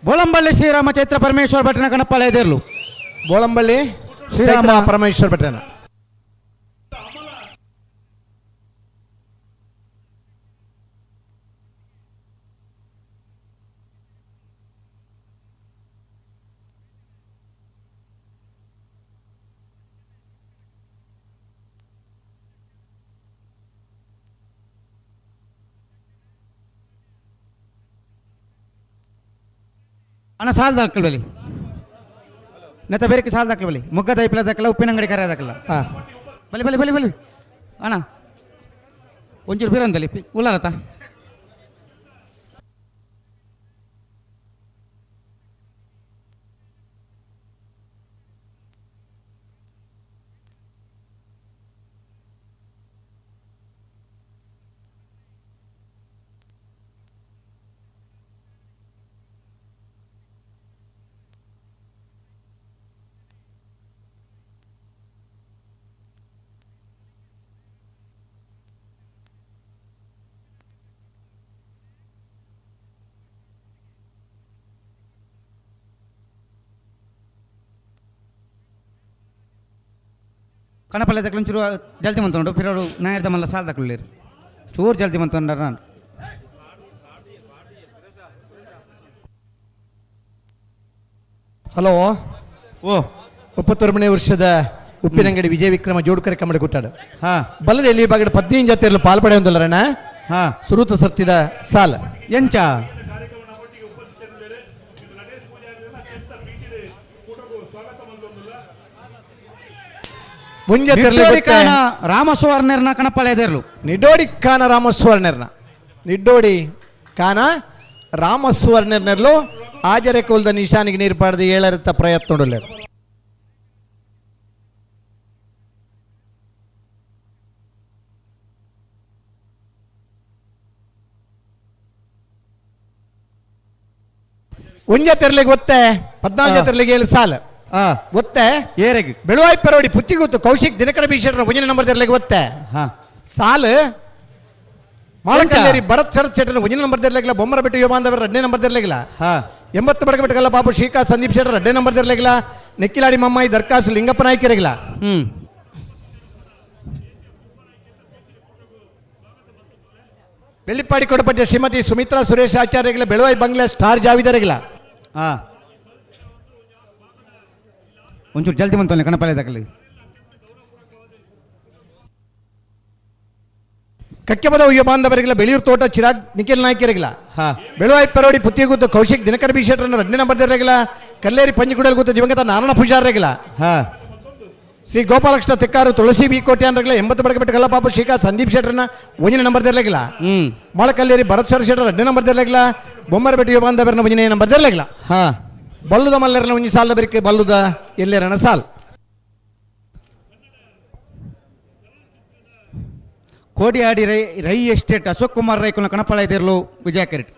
ಬೋಳಂಬಳ್ಳಿ ಶ್ರೀರಾಮ ಚೈತ್ರ ಪರಮೇಶ್ವರ ಭಟ್ನ ಕಣಪ್ಪಾಳೆ ಎದಿರ್ಲು. ಬೋಳಂಬಳ್ಳಿ ಶ್ರೀರಾಮ. ಚೈತ್ರ ಪರಮೇಶ್ವರ ಭಟ್ರನ. ಅಣ್ಣ ಸಾಲ್ ದಾಖಲು ಬಲಿ ನೆತ್ತ ಬೇರೆ ಸಾಲ್ ದಾಖಲು ಬಲಿ ಮೊಗ್ಗದ ಐಪ್ಲ ದಾಖಲ ಉಪ್ಪಿನಂಗಡಿ ಕರೆ ದಾಖಲ. ಹಾ. ಬಲಿ ಬಲಿ ಬಲಿ ಬಲಿ ಅಣ್ಣ, ಒಂಚೂರು ಬೀರಂದಲ್ಲಿ ಉಳ್ಳಾರತ. ಕಣಪಲ್ಲೆ ದಾಖಲು ಒಂಚೂರು ಜಲ್ದಿ ಮಂತುಂಡು ಪಿರೋಡು ನಾಯರ್ದ ಮಲ್ಲ ಸಾಲ್ ದಾಖಲು ಚೂರು ಜಲ್ದಿ ಮಂತುಂಡಾರ ನಾನು. ಹಲೋ. ಓ. 31ನೇ ವರ್ಷದ ಉಪ್ಪಿನಂಗಡಿ ವಿಜಯ ವಿಕ್ರಮ ಜೋಡ್ಕರೆ ಕಮ್ಮಡಿ ಕೊಟ್ಟಾಡು. ಹಾ. ಬಲ್ಲದ ಎಲ್ಲಿ ಬಾಗಡ 15 ಜಾತಿಯರಲ್ಲಿ ಪಾಲ್ಪಡೆ ಹೊಂದಲ್ಲರಣ್ಣ. ಹಾ. ಸುರೂತ ಸರ್ತಿದ ಸಾಲ. ಎಂಚ? ಮುಂಜೆ ತೆರಲಿ ಗೊತ್ತೆ. ರಾಮಸುವರ್ಣರ್ನ ಕಣಪಲ್ಲೆ ಎದೆರ್ಲು. ನಿಡೋಡಿ ಕಾನ ರಾಮಸ್ವರ್ಣರ್ನ, ನಿಡ್ಡೋಡಿ ಕಾನ ರಾಮಸ್ವರ್ಣರ್ನೆರ್ಲು ಆಜರೆ ಕೋಲ್ದ ನಿಶಾನಿಗೆ ನೀರು ಪಾಡ್ದು ಏಳರತ್ತ ಪ್ರಯತ್ನ ಉಡಲೇರು. ಒಂಜ ತೆರಲಿಗೆ ಒತ್ತೆ 14 ತೆರಲಿಗೆ ಏಳು ಸಾಲ. ಹಾ. ಒತ್ತೆ. ಏರೆಗ್? ಬೆಳುವಾಯಿ ಪರೋಡಿ ಪುತ್ತಿಗುತ್ತು ಕೌಶಿಕ್ ದಿನಕರ ಬೀಶೆಟ್ರ ಒಂಜನೇ ನಂಬರ್ ತೆರಲಿಗೆ ಒತ್ತೆ. ಹಾ. ಸಾಲು ಮಾಳಕಲ್ಲೇರಿ ಭರತ್ ಶರತ್ ಶೆಟ್ಟರ್ ಒಂದನೇ ನಂಬರ್ ತೆರಲಿಲ್ಲ. ಬೊಮ್ಮರ ಬಿಟ್ಟು ಯೋಮಾಂದವರ ಎರಡನೇ ನಂಬರ್ ತೆರಲಿಲ್ಲ. ಹಾ. 80 ಬಡಕ ಬಿಟ್ಟಕಲ್ಲ ಪಾಪು ಶ್ರೀಕಾ ಸಂದೀಪ್ ಶೆಟ್ಟರ್ ಎರಡನೇ ನಂಬರ್ ತೆರಲಿಲ್ಲ. ನೆಕ್ಕಿಲಾಡಿ ಮಮ್ಮಾಯಿ ದರ್ಕಾಸು ಲಿಂಗಪ್ಪ ನಾಯ್ಕರಿಗಿಲ್ಲ. ಹ್ಮ್. ಬೆಳ್ಳಿಪ್ಪಾಡಿ ಕೊಡಪಟ್ಟೆ ಶ್ರೀಮತಿ ಸುಮಿತ್ರಾ ಸುರೇಶ್ ಆಚಾರ್ಯಗಿಲ್ಲ. ಬೆಳುವಾಯಿ ಬಂಗ್ಲೆ ಸ್ಟಾರ್ ಜಾವಿದರಿಗಿಲ್ಲ. ಹಾ, ಒಂಚೂರು ಜಲ್ದಿ ಮಂತಲ್ಲ ಕಣಪಲ್ಲೆ ದಾಖಲು. ಕಕ್ಕೆಬದ ಉಯ್ಯ ಬಾಂಧವರಿಗಿಲ್ಲ. ಬೆಳಿಯೂರು ತೋಟ ಚಿರಾಗ್ ನಿಖಿಲ್ ನಾಯ್ಕರಿಗಿಲ್ಲ. ಹಾ. ಬೆಳುವಾಯಿ ಪರೋಡಿ ಪುತ್ತಿಗುತ್ತು ಕೌಶಿಕ್ ದಿನಕರ ಬಿ ಶೆಟ್ಟರ್ ಎರಡನೇ ನಂಬರ್ ತೆರಲಿಲ್ಲ. ಕಲ್ಲೇರಿ ಪಂಜಿಗುಡಲ್ ಗೊತ್ತು ದಿವಂಗತ ನಾರಾಯಣ ಪೂಜಾರಿಗಿಲ್ಲ. ಹಾ. ಶ್ರೀ ಗೋಪಾಲಕೃಷ್ಣ ತೆಕ್ಕಾರು ತುಳಸಿ ಬಿ ಕೋಟೆ ಅಂದ್ರಗಿಲ್ಲ. 80 ಬಡಕ ಬಿಟ್ಟಕಲ್ಲ ಪಾಪು ಶ್ರೀಕಾ ಸಂದೀಪ್ ಶೆಟ್ಟರ್ನ ಒಂದನೇ ನಂಬರ್ ತೆರಲಿಲ್ಲ. ಹ್ಮ್. ಮೊಳಕಲ್ಲೇರಿ ಭರತ್ ಸರ್ ಶೆಟ್ಟರ್ ಎರಡನೇ ನಂಬರ್ ತೆರಲಿಲ್ಲ. ಬೊಮ್ಮರಪೇಟೆ ಯೋಬಾಂಧವರನ ಒಂದನೇ ನಂಬರ್ ತೆರಲಿಲ್ಲ. ಹಾ. ಬಲ್ಲುದ ಮಲ್ಲರನ ಒಂಜಿ ಸಾಲದ ಬರಿಕೆ ಬಲ್ಲುದ ಎಲ್ಲರನ ಸಾಲ್. ಕೋಡಿಯಾಡಿ ರೈ ರೈ ಎಸ್ಟೇಟ್ ಅಶೋಕ್ ಕುಮಾರ್ ರೈಕುನ ಕಣಪಳ ಇದಿರಲು ವಿಜಯ ಕೆರೆಟ್.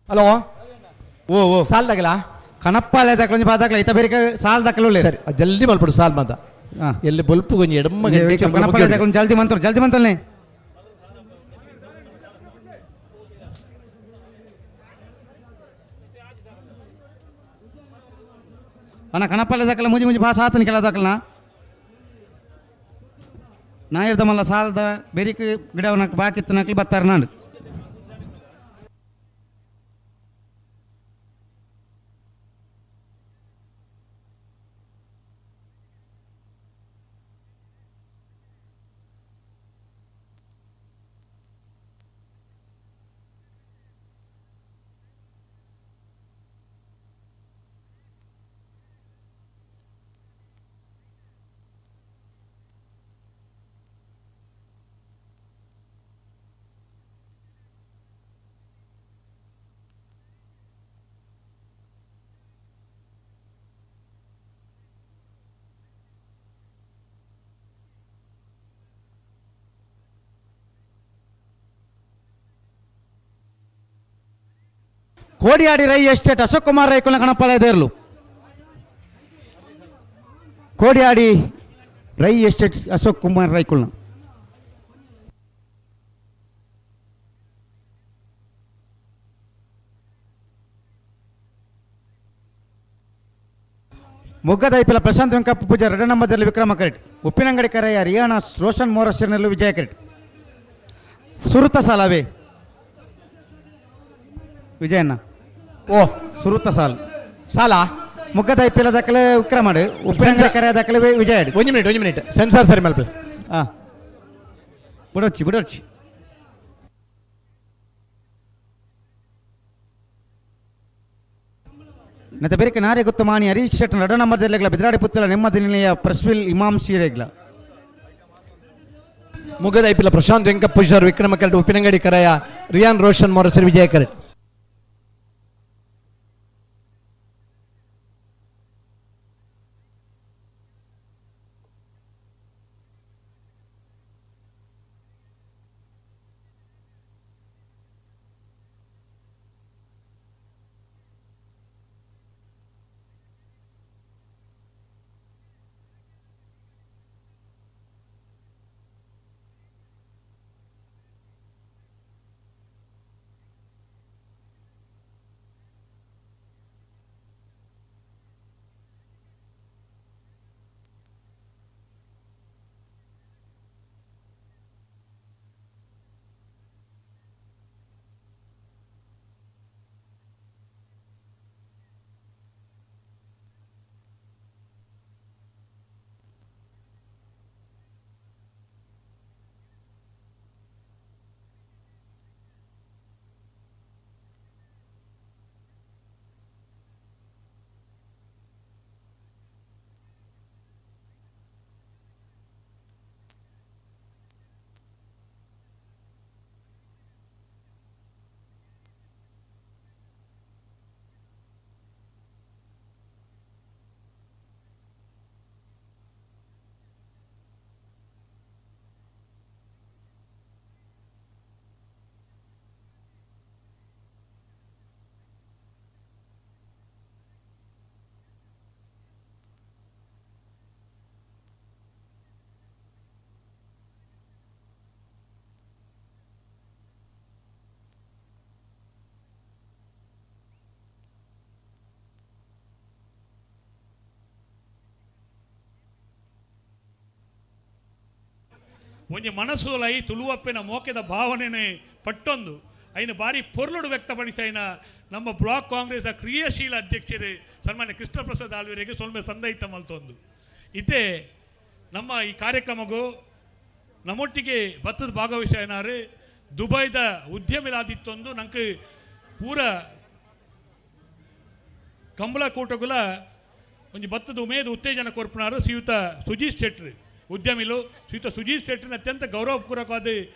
ಹಲೋ. ಓ ಓ. ಸಾಲ್ ದಾಗಲ. ಕಣಪ್ಪಾಲೆ ದಾಖಲು ಬಾ ದಾಖಲೆ ಇತ ಬೇರೆ ಸಾಲ್ ದಾಖಲು. ಸರಿ, ಅದ್ ಜಲ್ದಿ ಮಲ್ಪಡು ಸಾಲ್ ಮಾತ. ಹಾ. ಎಲ್ಲಿ ಬೊಲ್ಪು ಗೊಂಜಿ ಎಡಮ್ಮ ಗಂಟೆ ಕಂಬಳ ಕಣಪ್ಪಾಲೆ ಮುಗಿಯೋಡು. ದಾಖಲು ಜಲ್ದಿ ಮಂತರು ಜಲ್ದಿ ಮಂತಲ್ನೇ. ಅಣ್ಣ, ಕಣಪ್ಪಾಲೆ ದಾಖಲೆ ಮುಂಜಿ ಮುಂಜಿ ಭಾಷ ಆತನ ಕೆಲ ದಾಖಲನ ನಾ ಇರ್ದಮಲ್ಲ ಸಾಲದ ಬೆರಿಕ್ ಗಿಡ ಬಾಕಿತ್ತು ನಕ್ಲಿ ಬತ್ತಾರ ನಾಡು. Kodiyadi Rai estate Ashok Kumar ರೈಕುಲ್ನ ಕಣಪಾಲ ಎದೇರ್ಲು. ಕೋಡಿಯಾಡಿ Rai estate Ashok Kumar ರೈಕುಲ್ನ. ಮೊಗ್ಗದ ಐಪಿಲ Prashant Venkappa ಪೂಜಾ ಎರಡನೇ ನಂಬರ್ದಲ್ಲಿ ವಿಕ್ರಮ ಕರೆಟ್. ಉಪ್ಪಿನಂಗಡಿ ಕರೆಯ ರಿಯಾನ ರೋಷನ್ ಮೋರಸಿರ್ನಲ್ಲೂ ವಿಜಯ ಕರೆಟ್. ಸುರುತ ಸಾಲವೇ ವಿಜಯಣ್ಣ? ಓ. ಸುರುತ ಸಾಲು. ಸಾಲ. ಮೊಗ್ಗದ ಐಪಿಎಲ್ ದಾಖಲೆ ವಿಕ್ರಮ ಉಪ್ಪಿನಂಗಡಿ ಕರೆಯ ದಾಖಲೆ ವಿಜಯ. ಒಂಜಿ ಮಿನಿಟ್, ಒಂಜಿ ಮಿನಿಟ್, ಸೆನ್ಸಾರ್ ಸರಿ ಮಲ್ಪಲೆ. ಹಾಂ, ಬಿಡೋಚಿ ಬಿಡೋಚಿ. ನತ ಬೆರಿಕೆ ನಾರೆ ಗೊತ್ತು ಮಾಣಿ ಹರೀಶ್ ಶೆಟ್ ನಡ ನಂಬರ್ ಬಿದ್ರಾಡಿ ಪುತ್ತಲ ನೆಮ್ಮದಿ ನಿಲಯ ಪ್ರಸ್ವಿಲ್ ಇಮಾಮ್ ಸೀರೆಗ್ಲ. ಮುಗದ ಐಪಿಲ ಪ್ರಶಾಂತ್ ವೆಂಕಪ್ಪ ಪೂಜಾರ್ ವಿಕ್ರಮ ಕರೆಟ್. ಉಪ್ಪಿನಂಗಡಿ ಕರಾಯ ರಿಯಾನ್ ರೋಷನ್ ಮೊರಸರ್ ವಿಜಯ ಕರೆಟ್. ಒಂಜಿ ಮನಸ್ಸುಲೈ ತುಳುವಪ್ಪಿನ ಮೋಕೆದ ಭಾವನೆನೆ ಪಟ್ಟೊಂದು ಐನ ಬಾರಿ ಪೊರ್ಲುಡು ವ್ಯಕ್ತಪಡಿಸೈನ ನಮ್ಮ ಬ್ಲಾಕ್ ಕಾಂಗ್ರೆಸ್ ಕ್ರಿಯಾಶೀಲ ಅಧ್ಯಕ್ಷರು ಸನ್ಮಾನ್ಯ ಕೃಷ್ಣ ಪ್ರಸಾದ್ ಆಳ್ವರಿಗೆ ಸೊಲ್ಮೆ ಸಂದೈತ ಮಲ್ತೊಂದು. ಇತ್ತೆ ನಮ್ಮ ಈ ಕಾರ್ಯಕ್ರಮಗೂ ನಮ್ಮೊಟ್ಟಿಗೆ ಭತ್ತದ ಭಾಗವಹಿಸಿನಾರು ದುಬೈದ ಉದ್ಯಮಿಲಾದಿತ್ತೊಂದು ನಂಗೆ ಪೂರ ಕಂಬಳ ಕೂಟಗುಲ ಒಂಜಿ ಭತ್ತದ ಉಮೇದು ಉತ್ತೇಜನ ಕೊರ್ಪುನಾರು ಶ್ರೀಯುತ ಸುಜೀತ್ ಶೆಟ್ರು, ಉದ್ಯಮಿಲು ಶ್ರೀಯುತ ಸುಜೀತ್ ಶೆಟ್ಟರ್ನ ಅತ್ಯಂತ ಗೌರವಪೂರ್ವಕವಾದ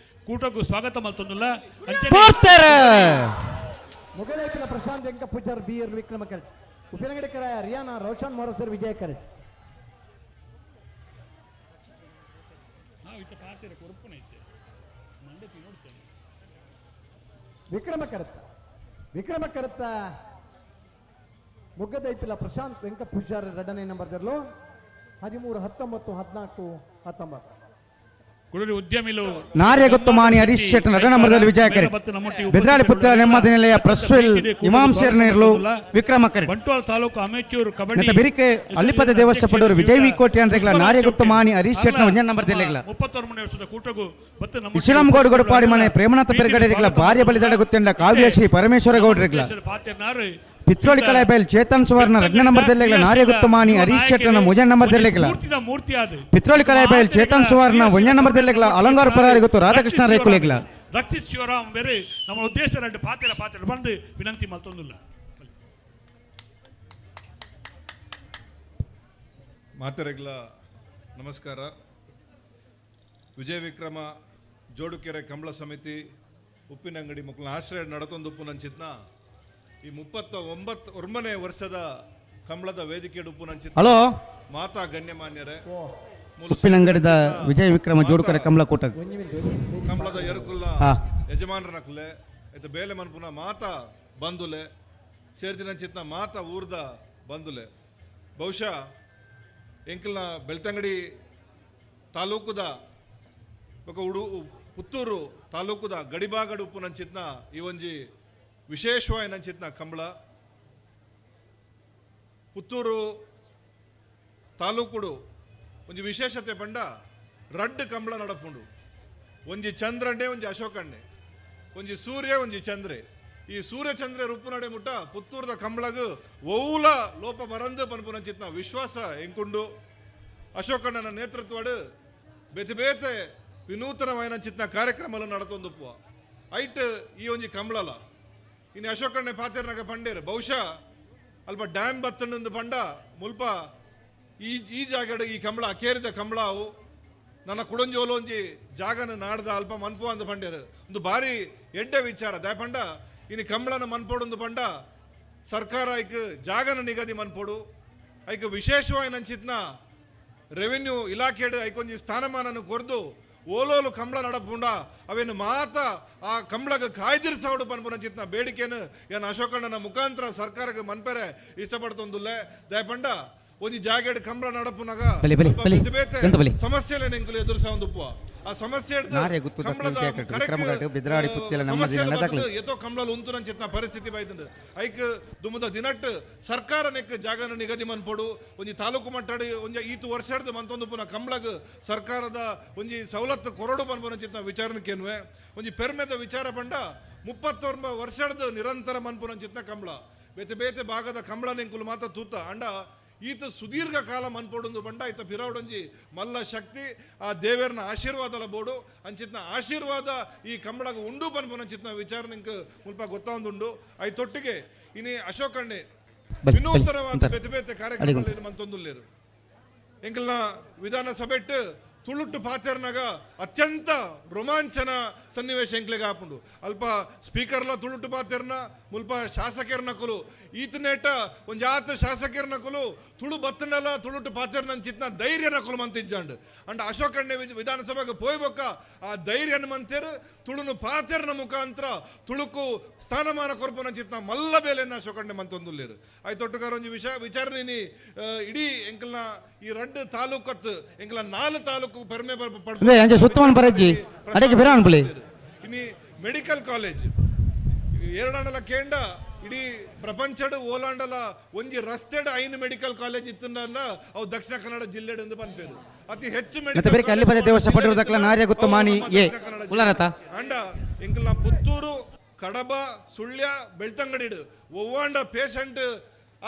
ಕೂಟಕ್ಕೂ ಸ್ವಾಗತ ಮಲ್ತೊಂದುಲ್ಲ. ಅಂಚನೆ ಪೂರ್ತರ. ಮೊಗದ ಐಪಿಲ ಪ್ರಶಾಂತ್ ವೆಂಕಪ್ಪ ಪೂಜಾರ್ ಬಿ ಎರ್ ವಿಕ್ರಮ ಕರೆಟ್. ಉಪ್ಪಿನಂಗಡಿ ಕರಾಯ ರಿಯಾನ ರೋಷನ್ ಮೊರಸರ್ ವಿಜಯ ಕರೆಟ್. ನಾವು ಇತ್ತ ಪಾತಿರ ಕೊರ್ಪುನ ಇತ್ತೆ ಮಂಡತಿ ನೋಡ್ತೇನೆ. ವಿಕ್ರಮ ಕರತ್ತ, ವಿಕ್ರಮ ಕರತ್ತ. ಮೊಗ್ಗದ ಐಪಿಲ ಪ್ರಶಾಂತ್ ವೆಂಕಪ್ಪ ಪೂಜಾರ್ ಎರಡನೇ ನಂಬರ್ ದರ್ಲು 13-19, 14-19. ಕುಡೂರಿ ಉದ್ಯಮಿಲು ನಾರ್ಯ ಗೊತ್ತು ಮಾಣಿ ಹರೀಶ್ ಶೆಟ್ ನಟ ನಂಬರ್ದಲ್ಲಿ ವಿಜಯ ಕರೆಟ್. ಬೆದ್ರಾಡಿ ಪುತ್ರ ನೆಮ್ಮದಿ ನಿಲಯ ಪ್ರಸ್ವಿಲ್ ಇಮಾಮ್ ಶೇರ್ನೇರ್ಲು ವಿಕ್ರಮ ಕರೆಟ್. ಬಂಟ್ವಾಳ ತಾಲೂಕು ಅಮೆಚೂರ್ ಕಬಡ್ಡಿ ನೆತ್ತ ಬಿರಿಕೆ ಅಲ್ಲಿಪದ ದೇವಸ್ಥಾನ ಪಡೋರು ವಿಜಯ್ ವಿ ಕೋಟಿ ಅಂದ್ರೆಗ್ಲ ನಾರ್ಯ ಗುತ್ತು ಮಾಣಿ ಹರೀಶ್ ಶೆಟ್ನ ಒಂಜೇ ನಂಬರ್ ದೆಲ್ಲೆಗ್ಲ. 39 ವರ್ಷದ ಕೂಟಗೂ ಮತ್ತು ನಮ್ಮ ಇಶಿರಾಮ್ಗೌಡ ಗೌಡಪಾಡಿ ಮನೆ ಪ್ರೇಮನಾಥ ಪೆರ್ಗಡೆರಿಗ್ಲ ಭಾರ್ಯ ಬಲಿದಾಡ ಗೊತ್ತಿಂಡ ಕಾವ್ಯಶ್ರೀ ಪರಮೇಶ್ವರ ಗೌಡ್ರಿಗ್ಲ. ಪಾತಿರ್ನಾರು ಪಿತ್ರೋಳಿ ಕಲಾಬೆಲ್ ಚೇತನ್ ಸುವರ್ಣ ಎರಡನೇ ನಂಬರ್ ದೆಲ್ಲೆಗ್ಲ ನಾರ್ಯ ಗುತ್ತು ಮಾಣಿ ಹರೀಶ್ ಶೆಟ್ಟನ ಮೂಜನೇ ನಂಬರ್ ದೆಲ್ಲೆಗ್ಲ. ಮೂರ್ತಿದ ಮೂರ್ತಿ ಅದು. ಪಿತ್ರೋಳಿ ಕಲಾಬೆಲ್ ಚೇತನ್ ಸುವರ್ಣ ಒಂಜನೇ ನಂಬರ್ ದೆಲ್ಲೆಗ್ಲ ಅಲಂಗಾರ ಪರಾರಿ ಗೊತ್ತು ರಾಧಾಕೃಷ್ಣ ರೈಕುಲೆಗ್ಲ. ರಕ್ಷಿತ್ ಶಿವರಾಮ್ ಬೇರೆ ನಮ್ಮ ಉದ್ದೇಶ ಎರಡು ಪಾತಿರ ಪಾತಿರ ಬಂದು ವಿನಂತಿ ಮಲ್ತೊಂದಿಲ್ಲ. ಮಾತೆರೆಗ್ಲ ನಮಸ್ಕಾರ. ವಿಜಯ ವಿಕ್ರಮ ಜೋಡುಕೆರೆ ಕಂಬಳ ಸಮಿತಿ ಉಪ್ಪಿನಂಗಡಿ ಮಕ್ಕಳ ಆಶ್ರಯ ನಡತೊಂದು ಉಪ್ಪುನಂಚಿತ್ನ ಈ 39 ಒರ್ಮನೆ ವರ್ಷದ ಕಂಬಳದ ವೇದಿಕೆ ಉಪ್ಪುನಂಚಿತ್ ಹಲೋ. ಮಾತಾ ಗಣ್ಯಮಾನ್ಯರೇ, ಮೂಲ ಉಪ್ಪಿನಂಗಡಿದ ವಿಜಯ ವಿಕ್ರಮ ಜೋಡುಕರೆ ಕಮಲ ಕೂಟ. ಕಂಬಳದ ಎರುಕುಲ್ನ ಹಾ. ಯಜಮಾನರ ನಕಲೆ ಆಯ್ತು ಬೇಲೆ ಮನ್ಪುನ ಮಾತಾ ಬಂಧುಲೆ. ಸೇರ್ದಿನಂಚಿತ್ನ ಮಾತ ಊರ್ದ ಬಂದುಲೆ. ಬಹುಶಃ ಎಂಕಲ್ನ ಬೆಳ್ತಂಗಡಿ ತಾಲೂಕುದ ಬೊಕ ಪುತ್ತೂರು ತಾಲೂಕುದ ಗಡಿಭಾಗಡ್ ಉಪ್ಪುನಂಚಿತ್ನ ಈ ಒಂಜಿ ವಿಶೇಷವಾಯಿನಂಚಿತ್ನ ಕಂಬಳ. ಪುತ್ತೂರು ತಾಲೂಕುಡು ಒಂಜಿ ವಿಶೇಷತೆ ಪಂಡ ರಡ್ಡ್ ಕಂಬಳ ನಡಪುಂಡು. ಒಂಜಿ ಚಂದ್ರಣ್ಣೆ, ಒಂಜಿ ಅಶೋಕಣ್ಣೆ, ಒಂಜಿ ಸೂರ್ಯ, ಒಂಜಿ ಚಂದ್ರೆ. ಈ ಸೂರ್ಯ ಚಂದ್ರೆ ರೂಪುನಡೆ ಮುಟ್ಟ ಪುತ್ತೂರ್ದ ಕಂಬಳಗ್ ಒವ್ಲ ಲೋಪ ಬರಂದು ಪನ್ಪುನಂಚಿತ್ನ ವಿಶ್ವಾಸ ಎಂಕುಂಡು. ಅಶೋಕಣ್ಣನ ನೇತೃತ್ವಡ್ ಬೇತೆ ಬೇತೆ ವಿನೂತನವಾಯಿನಂಚಿತ್ನ ಕಾರ್ಯಕ್ರಮలు ನಡತೊಂದುಪ್ಪುವ. ಐಟ್ ಈ ಒಂಜಿ ಕಂಬಳಲ ಇನ್ನು ಅಶೋಕಣ್ಣೆ ಪಾತೆರ್ನಾಗ ಪಂಡೇರು, ಬಹುಶಃ ಅಲ್ಪ ಡ್ಯಾಮ್ ಬತ್ತಂದು ಪಂಡ ಮುಲ್ಪ ಈ ಈ ಜಾಗಡ್ ಈ ಕಂಬಳ ಅಕೇರಿದ ಕಂಬಳ ಅವು ನನ್ನ ಕುಡಂಜೋಲು ಒಂಜಿ ಜಾಗನ ನಾಡ್ದ ಅಲ್ಪ ಮನ್ಪು ಅಂದ ಪಂಡೇರು. ಒಂದು ಬಾರಿ ಎಡ್ಡೆ ವಿಚಾರ ದಾಯ ಪಂಡ ಇನಿ ಕಂಬಳನ ಮನ್ಪೋಡೊಂದು ಪಂಡ ಸರ್ಕಾರ ಐಕ್ ಜಾಗನ ನಿಗದಿ ಮನ್ಪೋಡು, ಐಕ್ ವಿಶೇಷವಾಯಿನಂಚಿತ್ನ ರೆವೆನ್ಯೂ ಇಲಾಖೆಡ್ ಐಕೊಂಜಿ ಸ್ಥಾನಮಾನನ ಕೊರ್ದು ಓಲೋಲು ಕಂಬಳ ನಡಪುಂಡ ಅವೇನು ಮಾತ ಆ ಕಂಬಳಗ ಕಾಯ್ದಿರಿಸವಡು ಪನ್ಪುನಂಚಿತ್ನ ಬೇಡಿಕೆನು ಏನ್ ಅಶೋಕಣ್ಣನ ಮುಖಾಂತರ ಸರ್ಕಾರಕ್ಕೆ ಮನ್ಪೆರೆ ಇಷ್ಟಪಡ್ತೊಂದುಲ್ಲೆ. ದಯಪಂಡ ಒಂಜಿ ಜಾಗೆಡ್ ಕಂಬಳ ನಡಪುನಾಗ ಬಲಿ, ಬಲಿ, ಅಲ್ಪ ಬಲಿ. ಬೇತೆ ಬೇತೆ ಎಂತ ಬಲಿ? ಸಮಸ್ಯೆಲೆನ್ ಎಂಕುಲು ಎದುರಿಸೊಂದುಪ್ಪುವ. ಆ ಸಮಸ್ಯೆ ಹಿಡ್ದು ನಾರೆ ಗುತ್ತು ದಕ್ಕಲು ಕಂಬಳದ ವಿಜಯ ಕಟ್ಟು, ಕರೆಕ್, ವಿಕ್ರಮ ಘಾಟು, ಬಿದ್ರಾಡಿ ಪುತ್ತಿಲ ನಮ್ಮ ಸಮಸ್ಯೆಲು ಜಿಲ್ಲೆನ ಬತ್ತುದು ದಾಖಲೆ. ಏತೋ ಕಂಬಳಲು ಉಂತುನಂಚಿತ್ನ ಪರಿಸ್ಥಿತಿ ಬೈದುಂಡು. ಐಕ್ ದುಮುದ ದಿನಟ್ ಸರ್ಕಾರ ನೆಕ್ ಜಾಗನ ನಿಗದಿ ಮನ್ಪೊಡು. ಒಂಜಿ ತಾಲೂಕು ಮಟ್ಟಡ್ ಒಂಜಿ ಈತು ವರ್ಷಡ್ದು ಮಂತೊಂದು ಪುನ ಕಂಬಳಗ್ ಸರ್ಕಾರದ ಒಂಜಿ ಸವಲತ್ತು ಕೊರಡು ಪನ್ಪುನಂಚಿತ್ನ ವಿಚಾರಣೆ ಕೇನ್ವೆ. ಒಂಜಿ ಪೆರ್ಮೆದ ವಿಚಾರ ಪಂಡ 39 ವರ್ಷಡ್ದು ನಿರಂತರ ಮನ್ಪುನಂಚಿತ್ನ ಕಂಬಳ. ಬೇತೆ ಬೇತೆ ಭಾಗದ ಕಂಬಳ ನೆಂಕುಲು ಮಾತ್ರ ತೂತ ಅಂಡ ಈತ ಸುದೀರ್ಘ ಕಾಲ ಮನ್ಪೊಡೊಂದು ಬಂಡ ಈತ ಪಿರವಡೊಂಜಿ ಮಲ್ಲ ಶಕ್ತಿ ಆ ದೇವೇರ್ನ ಆಶೀರ್ವಾದಲ ಬೋಡು ಅಂಚಿತ್ನ ಆಶೀರ್ವಾದ ಈ ಕಂಬಳಗ ಉಂಡು ಪನ್ಪುನಂಚಿತ್ನ ವಿಚಾರ ನಿಂಕ್ ಮುಲ್ಪ ಗೊತ್ತಾವೊಂದುಂಡು. I ತೊಟ್ಟಿಗೆ ಇನಿ ಅಶೋಕಣ್ಣೆ ಬಲಿ, ಬಲಿ, ವಿನೂತನವಾದ ಉಂತಾರ್. ಬೇತೆ ಬೇತೆ ಅಡಿಗೆ ಕಾರ್ಯಕ್ರಮ ಮಂತೊಂದುಲ್ಲೇರು. ಎಂಕಲ್ನ ವಿಧಾನಸಭೆಟ್ ತುಳುಟ್ಟು ಪಾತೆರ್ನಾಗ ಅತ್ಯಂತ ರೋಮಾಂಚನ ಸನ್ನಿವೇಶ ಎಂಕ್ಲೆಗ್ ಆಪುಂಡು. ಅಲ್ಪ ಸ್ಪೀಕರ್ಲ ತುಳುಟ್ಟು ಪಾತೆರ್ನ ಮುಲ್ಪ ಶಾಸಕೆರ್ನಕುಲು ಈತನೇಟ ಒಂಜಾತ ಶಾಸಕೆರ್ನಕುಲು ತುಳು ಬತ್ತನಲ ತುಳುಟ್ಟು ಪಾತೆರ್ನ ಚಿತ್ನ ಧೈರ್ಯ ನಕುಲು ಮಂತಿಜ್ಜಾಂಡ್. ಅಂಡ ಅಶೋಕಣ್ಣೆ ವಿಧಾನಸಭೆಗೆ ಪೋಯ್ಬೊಕ್ಕ ಆ ಧೈರ್ಯನ ಮಂತೇರು ತುಳುನು ಪಾತೆರ್ನ ಮುಖಾಂತರ ತುಳುಕು ಸ್ಥಾನಮಾನ ಕೊರ್ಪುನ ಚಿತ್ನ ಮಲ್ಲ ಬೇಲೆನ ಅಶೋಕಣ್ಣೆ ಮಂತೊಂದುಲ್ಲೇರು. ಆಯ್ತೊಟ್ಟುಗಾರ ಒಂಜಿ ವಿಷಯ ವಿಚಾರಣೆ ಇಡೀ ಎಂಕಲ್ನ ಈ ರಡ್ಡ್ ತಾಲೂಕತ್ ಎಂಕಲ್ನ 4 ತಾಲೂಕು ಪೆರ್ಮೆ ಇಂದೇ ಅಂಚೆ ಸುತ್ತಮನ್ ಪರಜ್ಜಿ. ಅಡೆಗೆ ಬಿರಾನ್ ಪುಳಿ. ಇನಿ ಮೆಡಿಕಲ್ ಕಾಲೇಜ್ ಎರಡಾಂಡಲ ಕೇಂಡ ಇಡೀ ಪ್ರಪಂಚಡ್ ಓಲಾಂಡಲ ಒಂಜಿ ರಸ್ತೆಡ್ 5 ಮೆಡಿಕಲ್ ಕಾಲೇಜ್ ಇತ್ತಂಡ ಅವು ದಕ್ಷಿಣ ಕನ್ನಡ ಜಿಲ್ಲೆಡ್ ಎಂದು ಪನ್ಪೇರು. ಅತಿ ಹೆಚ್ಚು ಮತ್ತೆ ಬೇರೆ ಅಲ್ಲಿ ಪದೇ ದೇವಸ್ಥಾನ ಪಟ್ಟಿರುವುದಕ್ಕಲ್ಲ ನಾರ್ಯ ಗುತ್ತು ಮಾನಿ ಅವು ಎ. ದಕ್ಷಿಣ ಕನ್ನಡ ಜಿಲ್ಲೆ. ಉಳ್ಳಾರತ? ಅಂಡ ಎಂಕಲ್ನ ಪುತ್ತೂರು, ಕಡಬ, ಸುಳ್ಯ, ಬೆಳ್ತಂಗಡಿಡ್ ಒವ್ವಾಂಡ ಪೇಷಂಟ್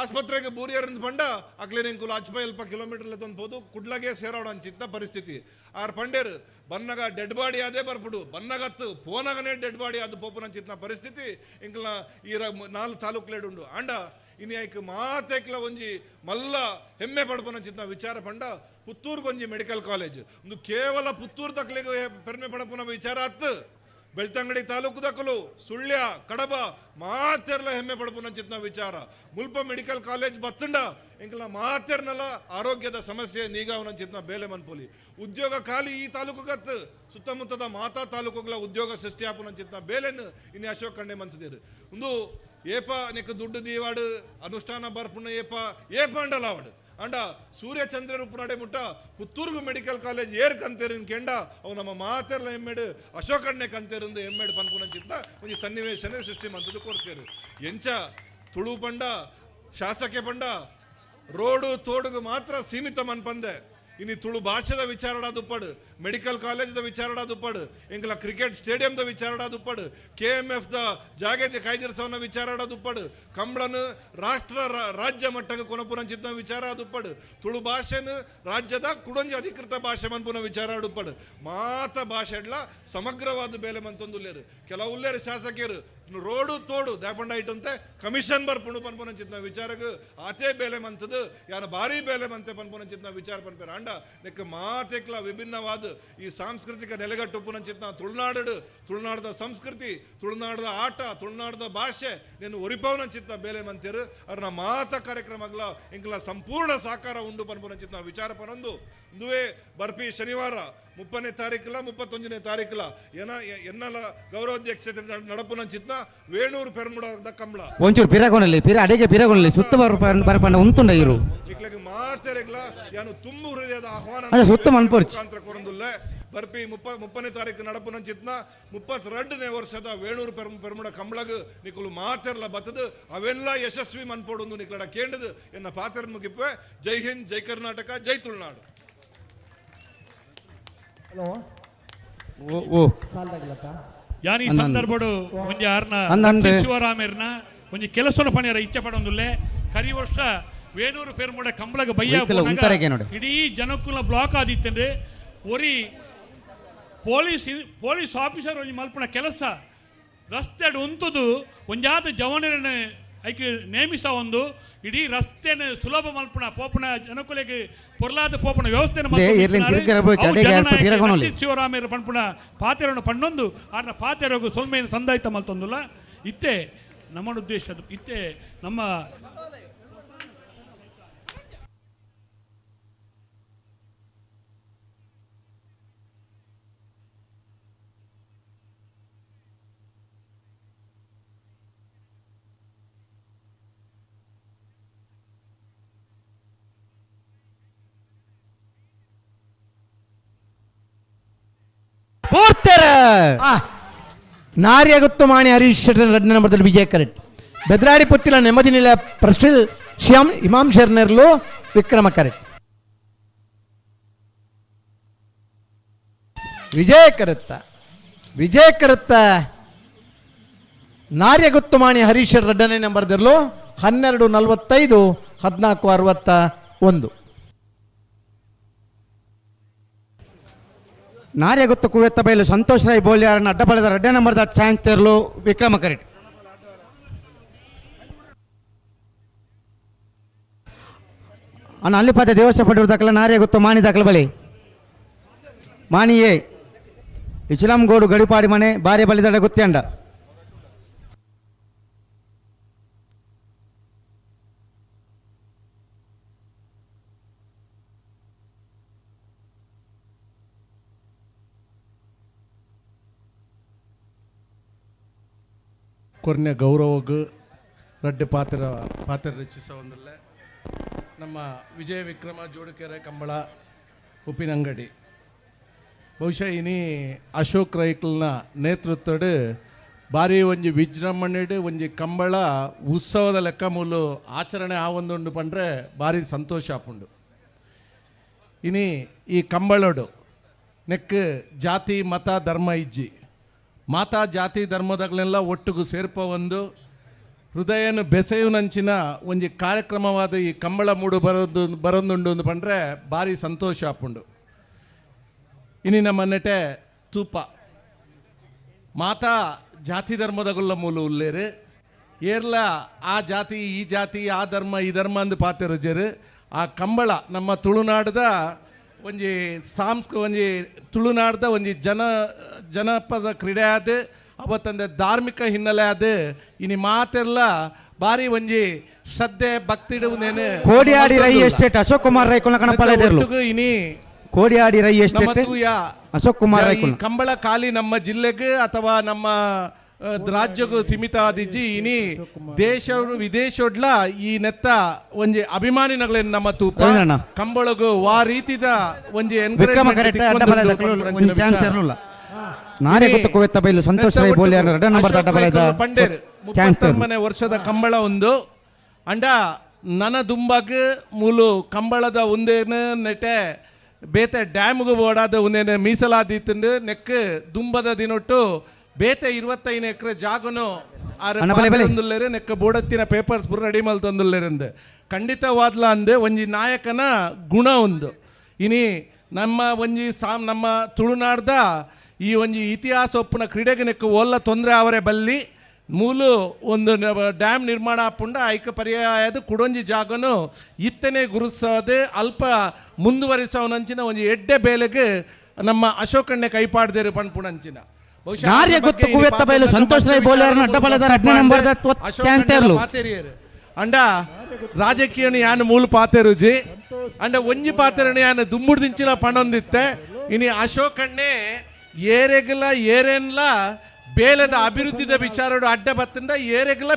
ಆಸ್ಪತ್ರೆಗೆ ಬೂರಿಯರಿಂದ ಪಂಡ ಅಕ್ಲೇನ್ ಎಂಕುಲು ಅಜ್ಪ ಅಲ್ಪ ಕಿಲೋಮೀಟರ್ ತಂದ್ಬೋದು ಕುಡ್ಲಗೆ ಸೇರೋಡ ಅಂಚಿತ್ತ ಪರಿಸ್ಥಿತಿ. ಆರ್ ಪಂಡೇರು ಬನ್ನಗ ಡೆಡ್ ಬಾಡಿ ಅದೇ ಬರ್ಪುಡು ಬನ್ನಗತ್ತು ಪೋನಗನೇ ಡೆಡ್ ಬಾಡಿ ಅದು ಪೋಪುನಂಚಿತ್ನ ಪರಿಸ್ಥಿತಿ ಎಂಕಲ್ನ ಈ 4 ತಾಲೂಕ್ಲೇಡ್ ಉಂಡು. ಅಂಡ ಇನಿ ಐಕ್ ಮಾತೇಕ್ಲ ಒಂಜಿ ಮಲ್ಲ ಹೆಮ್ಮೆ ಪಡ್ಪುನಂಚಿತ್ನ ವಿಚಾರ ಪಂಡ ಪುತ್ತೂರ್ಗೊಂಜಿ ಮೆಡಿಕಲ್ ಕಾಲೇಜ್ ಒಂದು ಕೇವಲ ಪುತ್ತೂರು ತಕ್ಲೆಗ್ ಪೆರ್ಮೆ ಪಡಪುನ ವಿಚಾರ ಅತ್ತು. ಬೆಳ್ತಂಗಡಿ ತಾಲೂಕು ದಕಲು ಸುಳ್ಯ ಕಡಬ ಮಾತೆರ್ಲ ಹೆಮ್ಮೆ ಪಡ್ಪುನಂಚಿತ್ನ ವಿಚಾರ. ಮುಲ್ಪ ಮೆಡಿಕಲ್ ಕಾಲೇಜ್ ಬತ್ತಂಡ ಎಂಕಲ್ನ ಮಾತೆರ್ನಲ ಆರೋಗ್ಯದ ಸಮಸ್ಯೆ ನೀಗಾವನಂಚಿತ್ನ ಬೇಲೆ ಮನ್ಪೊಲಿ. ಉದ್ಯೋಗ ಖಾಲಿ ಈ ತಾಲೂಕು ಗತ್ ಸುತ್ತಮುತ್ತದ ಮಾತಾ ತಾಲೂಕುಗಳ ಉದ್ಯೋಗ ಸೃಷ್ಟಿ ಆಪುನಂಚಿತ್ನ ಬೇಲೆನ್ ಇನ್ನು ಅಶೋಕ್ ಕಣ್ಣೆ ಮಂತದಿರು. ಒಂದು ಏಪ ನೆಕ್ ದುಡ್ಡು ದೀವಾಡು ಅನುಷ್ಠಾನ ಬರ್ಪುನ ಏಪ ಏಪ ಅಂಡಲಾವಡು ಅಂಡ ಸೂರ್ಯ ಚಂದ್ರರು ಪುನಾಡೆ ಮುಟ್ಟ ಪುತ್ತೂರ್ಗು ಮೆಡಿಕಲ್ ಕಾಲೇಜ್ ಏರ್ ಕಂತೇರಿನ ಕೆಂಡ ಅವು ನಮ್ಮ ಮಾತೆರ್ಲ ಹೆಮ್ಮೆಡು ಅಶೋಕಣ್ಣೆ ಕಂತೇರಿಂದ ಹೆಮ್ಮೆಡು ಪನ್ಪುನಂಚಿತ್ತ ಒಂಜಿ ಸನ್ನಿವೇಶನೇ ಸೃಷ್ಟಿ ಮಂತದ್ದು ಕೊಡ್ತೇರು. ಎಂಚ ತುಳು ಪಂಡ ಶಾಸಕೆ ಪಂಡ ರೋಡು ತೋಡುಗು ಮಾತ್ರ ಸೀಮಿತ ಮನ್ಪಂದೆ. ಇನಿ ತುಳು ಭಾಷೆದ ವಿಚಾರಡ ದುಪ್ಪಡು, ಮೆಡಿಕಲ್ ಕಾಲೇಜ್ದ ವಿಚಾರಡ ದುಪ್ಪಡು, ಎಂಕಲ ಕ್ರಿಕೆಟ್ ಸ್ಟೇಡಿಯಂದ ವಿಚಾರಡ ದುಪ್ಪಡು, ಕೆ ಎಮ್ ಎಫ್ the ಜಾಗೆದ ಕಾಯ್ದಿರಿಸವನ ವಿಚಾರಡ ದುಪ್ಪಡು, ಕಂಬಳನ ರಾಷ್ಟ್ರ ರಾಜ್ಯ ಮಟ್ಟಕ್ಕೆ ಕೊನಪುನಂಚಿತ್ನ ವಿಚಾರ ದುಪ್ಪಡು, ತುಳು ಭಾಷೆನ ರಾಜ್ಯದ ಕುಡೊಂಜಿ ಅಧಿಕೃತ ಭಾಷೆ ಮನ್ಪುನ ವಿಚಾರ ದುಪ್ಪಡು. ಮಾತ ಭಾಷೆಡ್ಲ ಸಮಗ್ರವಾದ ಬೇಲೆ ಮಂತೊಂದುಲ್ಲೇರು. ಕೆಲವು ಉಲ್ಲೇರು ಶಾಸಕರು ರೋಡು ತೋಡು ದಾಪಂಡ ಇಟ್ಟಂತೆ ಕಮಿಷನ್ ಬರ್ಪುಂಡು ಪನ್ಪುನಂಚಿತ್ನ ವಿಚಾರಕ್ಕೆ ಆತೇ ಬೇಲೆ ಮಂತದು ಯಾನ ಭಾರಿ ಬೇಲೆ ಮಂತೆ ಪನ್ಪುನಂಚಿತ್ನ ವಿಚಾರ ಪನ್ಪೇರ. ಅಂಡ ನೆಕ್ ಮಾತೆಕ್ಲ ವಿಭಿನ್ನವಾದ ಈ ಸಾಂಸ್ಕೃತಿಕ ನೆಲೆಗಟ್ಟುಪುನಂಚಿತ್ನ ತುಳುನಾಡು, ತುಳುನಾಡದ ಸಂಸ್ಕೃತಿ, ತುಳುನಾಡದ ಆಟ, ತುಳುನಾಡದ ಭಾಷೆ ನೆನ್ನು ಒರಿಪವನಂಚಿತ್ನ ಬೇಲೆ ಮಂತೇರು. ಅವ್ರನ್ನ ಮಾತ ಕಾರ್ಯಕ್ರಮಗಳ ಇಂಕ್ಲ ಸಂಪೂರ್ಣ ಸಾಕಾರ ಉಂಡು ಪನ್ಪುನಂಚಿತ್ನ ವಿಚಾರ ಪನೊಂದು ಇಂದುವೆ ಬರ್ಪಿ ಶನಿವಾರ 30ನೇ ತಾರೀಕುಲ 31ನೇ ತಾರೀಕುಲ ಎನ್ನಲ ಗೌರವಾಧ್ಯಕ್ಷತೆ ನಡಪುನ ಚಿತ್ನ ವೇಣೂರು ಪೆರ್ಮುಡದ ಕಂಬಳ ಒಂಚೂರು ಪಿರಗೊನಲ್ಲಿ ಪಿರ ಅಡಿಗೆ ಪಿರಗೊನಲ್ಲಿ ಸುತ್ತ ಬರಪಂಡ ಉಂತುಂಡ ಇರು ನಿಕ್ಲೆಗ್ ಮಾತೆರೆಗ್ಲ ಯಾನು ತುಂಬು ಹೃದಯದ ಆಹ್ವಾನ ಅದೇ ಸುತ್ತ ಮನ್ಪೊರ್ಚಿ. ಮುಖಾಂತರ ಕೊರಂದುಲ್ಲೆ ಬರ್ಪಿ 30ನೇ ತಾರೀಕು ನಡಪುನ ಚಿತ್ನ 32ನೇ ವರ್ಷದ ವೇಣೂರು ಪೆರ್ಮುಡ ಕಂಬಳಗ್ ನಿಕುಲು ಮಾತೆರ್ಲ ಬತ್ತದು ಅವೆಲ್ಲ ಯಶಸ್ವಿ ಮನ್ಪೋಡೊಂದು ನಿಕ್ಲಡ ಕೇಂಡದು ಎನ್ನ ಪಾತ್ರ ಮುಗಿಪ್ಪೆ. ಜೈ ಹಿಂದ್, ಜೈ ಕರ್ನಾಟಕ, ಜೈ ತುಳುನಾಡು. ಓ ಓ ಯಾನ್ ಈ ಅಂದ್ ಅಂದ್. ಸಂದರ್ಭಡು ಒಂಜಿ ಆರ್ನ ಅಂದ್ ಅಂದ್. ಶಿವರಾಮೆರ್ನ ಒಂಜಿ ಕೆಲಸದ ಪಣಿಯರ ಇಚ್ಛೆ ಪಡೊಂದುಲ್ಲೆ. ಕರಿ ವರ್ಷ ವೇಣೂರು ಪೆರ್ಮುಡ ಕಂಬಳಗ ಬಯ್ಯ ವೈಕಲ್ ಪೋನಗ ಉಂತರೆಗೆ ನೋಡು. ಇಡೀ ಜನಕ್ಕುಲ ಬ್ಲಾಕ್ ಆದಿತ್ತಂದ್ರೆ ಒರಿ police police officer ಒಂಜಿ ಮಲ್ಪುನ ಕೆಲಸ ರಸ್ತೆಡ್ ಉಂತುದು ಒಂಜಾತ ಜವನರನ್ನ ಐಕ್ ನೇಮಿಸ ಒಂದು ಇಡೀ ರಸ್ತೆನ ಸುಲಭ ಮಲ್ಪುನ ಪೋಪುನ ಜನಕುಲೆಗ್ ಪೊರ್ಲಾದ ಪೋಪುನ ವ್ಯವಸ್ಥೆನ they, ಇರ್ಲಿನ್ ತಿರ್ಗರ ಬೋಚ್, ಅಡೆಗೆ ಅಲ್ಪ ಪಿರಗೊನೊಲಿ. ಶಿವರಾಮೇರ ಪನ್ಪುನ ಪಾತೆರನ್ನು ಪಣ್ಣೊಂದು ಆರ್ನ ಪಾತೆರಗು ಸೊಲ್ಮೆಯನ್ನು ಸಂದಾಯ್ತ ಮಲ್ತೊಂದುಲ್ಲ. ಇತ್ತೆ ನಮ್ಮ ಉದ್ದೇಶ ಅದು. ಇತ್ತೆ ನಮ್ಮ ಪೂರ್ತರ ನಾರ್ಯಗುತ್ತು ಮಾಣಿ ಹರೀಶ್ ಶೆಟ್ಟರ್ 2ನೇ ನಂಬರ್ದಲ್ಲಿ ವಿಜಯ ಕರೆಕ್ಟ್. ಬೆದ್ರಾಡಿ ಪೊತ್ತಿಲ ನೆಮ್ಮದಿ ನಿಲಯ ಪ್ರಶ್ನಿಲ್ ಶ್ಯಾಮ್ ಇಮಾಮ್ ಶೆರ್ನೆರ್ಲು ವಿಕ್ರಮ ಕರೆಕ್ಟ್. ವಿಜಯ ಕರುತ್ತ ವಿಜಯ ಕರುತ್ತ ನಾರ್ಯಗುತ್ತು ಮಾಣಿ ಹರೀಶ್ ಶೆಟ್ಟರ್ 2ನೇ ನಂಬರ್ದಿರ್ಲು 12:45 14:61. ನಾರ್ಯಗುತ್ತ ಕುವೆತ್ತ ಬೈಲು ಸಂತೋಷ್ ರೈ ಬೋಲಿಯಾರನ್ನ ಅಡ್ಡಬಲದ 2ನೇ ನಂಬರ್ದ ಚಾನ್ಸ್ ತೇರ್ಲು ವಿಕ್ರಮ ಕರೆಕ್ಟ್. ಅಣ್ಣ ಅಲ್ಲಿ ಪಾತೆ ದೇವಸ್ಥಾನ ಪಟ್ಟಿರು ದಾಖಲೆ ನಾರ್ಯಗುತ್ತ ಮಾಣಿ ದಾಖಲೆ ಬಳಿ ಮಾಣಿಯೇ ಇಚಿಲಂಗೋಡು ಗಡಿಪಾಡಿ ಮನೆ ಬಾರಿ ಬಲಿದಡ ಗುತ್ತಂಡ. ಕೊರ್ನೆ ಗೌರವಗ್ ರಡ್ಡೆ ಪಾತ್ರ ಪಾತ್ರ ರಚಿಸ ಒಂದಲ್ಲ ನಮ್ಮ ವಿಜಯ ವಿಕ್ರಮ ಜೋಡುಕೆರೆ ಕಂಬಳ ಉಪ್ಪಿನಂಗಡಿ. ಬಹುಶಃ ಇನಿ ಅಶೋಕ್ ರೈಕ್ಲ್ನ ನೇತೃತ್ವಡ್ ಬಾರಿ ಒಂಜಿ ವಿಜೃಂಭಣೆಡ್ ಒಂಜಿ ಕಂಬಳ ಉತ್ಸವದ ಲೆಕ್ಕ ಮೂಲು ಆಚರಣೆ ಆವೊಂದುಂಡು ಪಂಡ್ರೆ ಬಾರಿ ಸಂತೋಷ ಆಪುಂಡು. ಇನಿ ಈ ಕಂಬಳೋಡು ನೆಕ್ ಜಾತಿ ಮತ ಧರ್ಮ ಇಜ್ಜಿ, ಮಾತಾ ಜಾತಿ ಧರ್ಮದಗಳೆಲ್ಲ ಒಟ್ಟುಗು ಸೇರ್ಪ ಒಂದು ಹೃದಯನ ಬೆಸೆಯುನಂಚಿನ ಒಂಜಿ ಕಾರ್ಯಕ್ರಮವಾದ ಈ ಕಂಬಳ ಮೂಡು ಬರೋದು ಬರೋದುಂಡು ಅಂದ್ ಪಂಡ್ರೆ ಭಾರಿ ಸಂತೋಷ ಆಪುಂಡು. ಇನಿ ನಮ್ಮ ನೆಟೆ ತೂಪ ಮಾತಾ ಜಾತಿ ಧರ್ಮದಗುಲ್ಲ ಮೂಲ ಉಲ್ಲೇರು ಏರ್ಲ ಆ ಜಾತಿ ಈ ಜಾತಿ ಆ ಧರ್ಮ ಈ ಧರ್ಮ ಅಂದು ಪಾತೆರುಜರು. ಆ ಕಂಬಳ ನಮ್ಮ ತುಳುನಾಡದ ಒಂಜಿ ಒಂಜಿ ತುಳುನಾಡ್ದ ಒಂಜಿ ಜನಪದ ಕ್ರೀಡೆ ಆದ ಅವತ್ತಂದೆ ಧಾರ್ಮಿಕ ಹಿನ್ನೆಲೆ ಆದ ಇನಿ ಮಾತೆಲ್ಲ ಬಾರಿ ಒಂಜಿ ಶ್ರದ್ಧೆ ಭಕ್ತಿಡುವುದೇನು ಕೋಡಿಯಾಡಿ ರೈ ಎಸ್ಟೇಟ್ ಅಶೋಕ್ ಕುಮಾರ್ ರೈ ಕುಲ ಕಣಪಾಲ ಇದ್ದಿರ್ಲು. ಒಟ್ಟುಗು ಇನಿ ಕೋಡಿಯಾಡಿ ರೈ ನಮ್ಮ ಎಸ್ಟೇಟ್ ತೂಯ ಅಶೋಕ್ ಕುಮಾರ್ ರೈ ಈ ಕುಲ. ಕಂಬಳ ಖಾಲಿ ನಮ್ಮ ಜಿಲ್ಲೆಗೆ ಅಥವಾ ನಮ್ಮ ರಾಜ್ಯಗೂ ಸೀಮಿತ ಆದಿಜ್ಜಿ ಇನಿ ದೇಶ ವಿದೇಶೊಡ್ಲ ಈ ನೆತ್ತ ಒಂಜಿ ಅಭಿಮಾನಿನಗಳೇನು ನಮ್ಮ ತೂಪ ರವೀಂದ್ರಣ್ಣ. ಕಂಬಳಗು ವಾ ರೀತಿದ ಒಂಜಿ ವಿಕ್ರಮ encouragement correct ತಿಕ್ಕೊಂದುಂಡು ಅಡ್ಡಬಲದ ಒಂದು ಪನ್ಪುನಂಚಿನ ಚಾನ್ಸ್ ವಿಚಾರ. ಇರಲಿಲ್ಲ. ನಾರೇ ಗೊತ್ತು ಕುವೆತ್ತ ಬೈಲು ಸಂತೋಷ್ ರೈ ಬೋಲಿಯಾರ 2 ನಂಬರ್ ಅಶೋಕ್ ಅಡ್ಡಬಲದ ರೈಕುಲು ಪಂಡೇರ್ ಚಾನ್ಸ್ ತೇರ್ಲು. 39ನೇ ವರ್ಷದ ಕಂಬಳ ಒಂದು ಅಂಡ ನನ ದುಂಬಾಗ್ ಮೂಲು ಕಂಬಳದ ಒಂದೇನು ನೆಟೆ ಬೇತೆ ಡ್ಯಾಮ್ಗೆ ಓಡಾದ ಒಂದೇನು ಮೀಸಲಾದಿತ್ತಂದು ನೆಕ್ ದುಂಬದ ದಿನೊಟ್ಟು ಬೇತೆ 25 ಎಕರೆ ಜಾಗನು ಆರ್ ಅಣ್ಣ, ಬಲೆ, ಬಲೆ. ಪಾತೆರೊಂದುಲ್ಲೆರ್, ನೆಕ್ ಬೋಡತ್ತಿನ ಪೇಪರ್ಸ್ ಪೂರ ರೆಡಿ ಮಲ್ತೊಂದುಲ್ಲೆರಂದು ಖಂಡಿತವಾದ್ಲ ಅಂದು ಒಂಜಿ ನಾಯಕನ ಗುಣ ಒಂದು. ಇನಿ ನಮ್ಮ ಒಂಜಿ ನಮ್ಮ ತುಳುನಾಡ್ದ ಈ ಒಂಜಿ ಇತಿಹಾಸ ಒಪ್ಪುನ ಕ್ರೀಡೆಗೆ ನೆಕ್ ಓಲ್ಲ ತೊಂದರೆ ಅವರೇ ಬಲ್ಲಿ ಮೂಲು ಒಂದು ಡ್ಯಾಮ್ ನಿರ್ಮಾಣ ಆಪುಂಡ ಐಕ ಪರ್ಯಾಯದ ಕುಡೊಂಜಿ ಜಾಗನು ಇತ್ತನೆ ಗುರುತಿಸದೆ ಅಲ್ಪ ಮುಂದುವರಿಸವನಂಚಿನ ಒಂಜಿ ಎಡ್ಡೆ ಬೇಲೆಗೆ ನಮ್ಮ ಅಶೋಕಣ್ಣೆ ಕೈಪಾಡ್ದೇರು ಪನ್ಪುಣಂಚಿನ. ಬಹುಶಃ ನಾರ್ಯ ಅದ್ರ ಗೊತ್ತು ಬಗ್ಗೆ ಕುವೆತ್ತ ಈ ಬೈಲು ಪಾತ್ರ ಸಂತೋಷ್ ರೈ ಮತ್ತು ಬೋಲಿಯಾರನ ವಿಚಾರಗಳು ಅಡ್ಡಬಲದ 2ನೇ ನಂಬರ್ದ ಅಶೋಕ್ ಚಾನ್ಸ್ ಅಣ್ಣನ ತೇರ್ಲು. ಪಾತೆರಿಯರು. ಅಂಡ ರಾಜಕೀಯನ ಯಾನ್ ಮೂಲ ಪಾತೆರುಜಿ ಅಂಡ ಒಂಜಿ ಪಾತೆರಣ ಯಾನ್ ದುಂಬುಡ್ದಿಂಚಿಲ ಪಣೊಂದಿತ್ತೆ. ಇನಿ ಅಶೋಕಣ್ಣೆ ಏರೆಗ್ಲ ಏರೆನ್ಲ ಬೇಲೆದ ಅಭಿವೃದ್ಧಿದ ವಿಚಾರಡು ಅಡ್ಡ ಬತ್ತಂಡ ಏರೆಗ್ಲ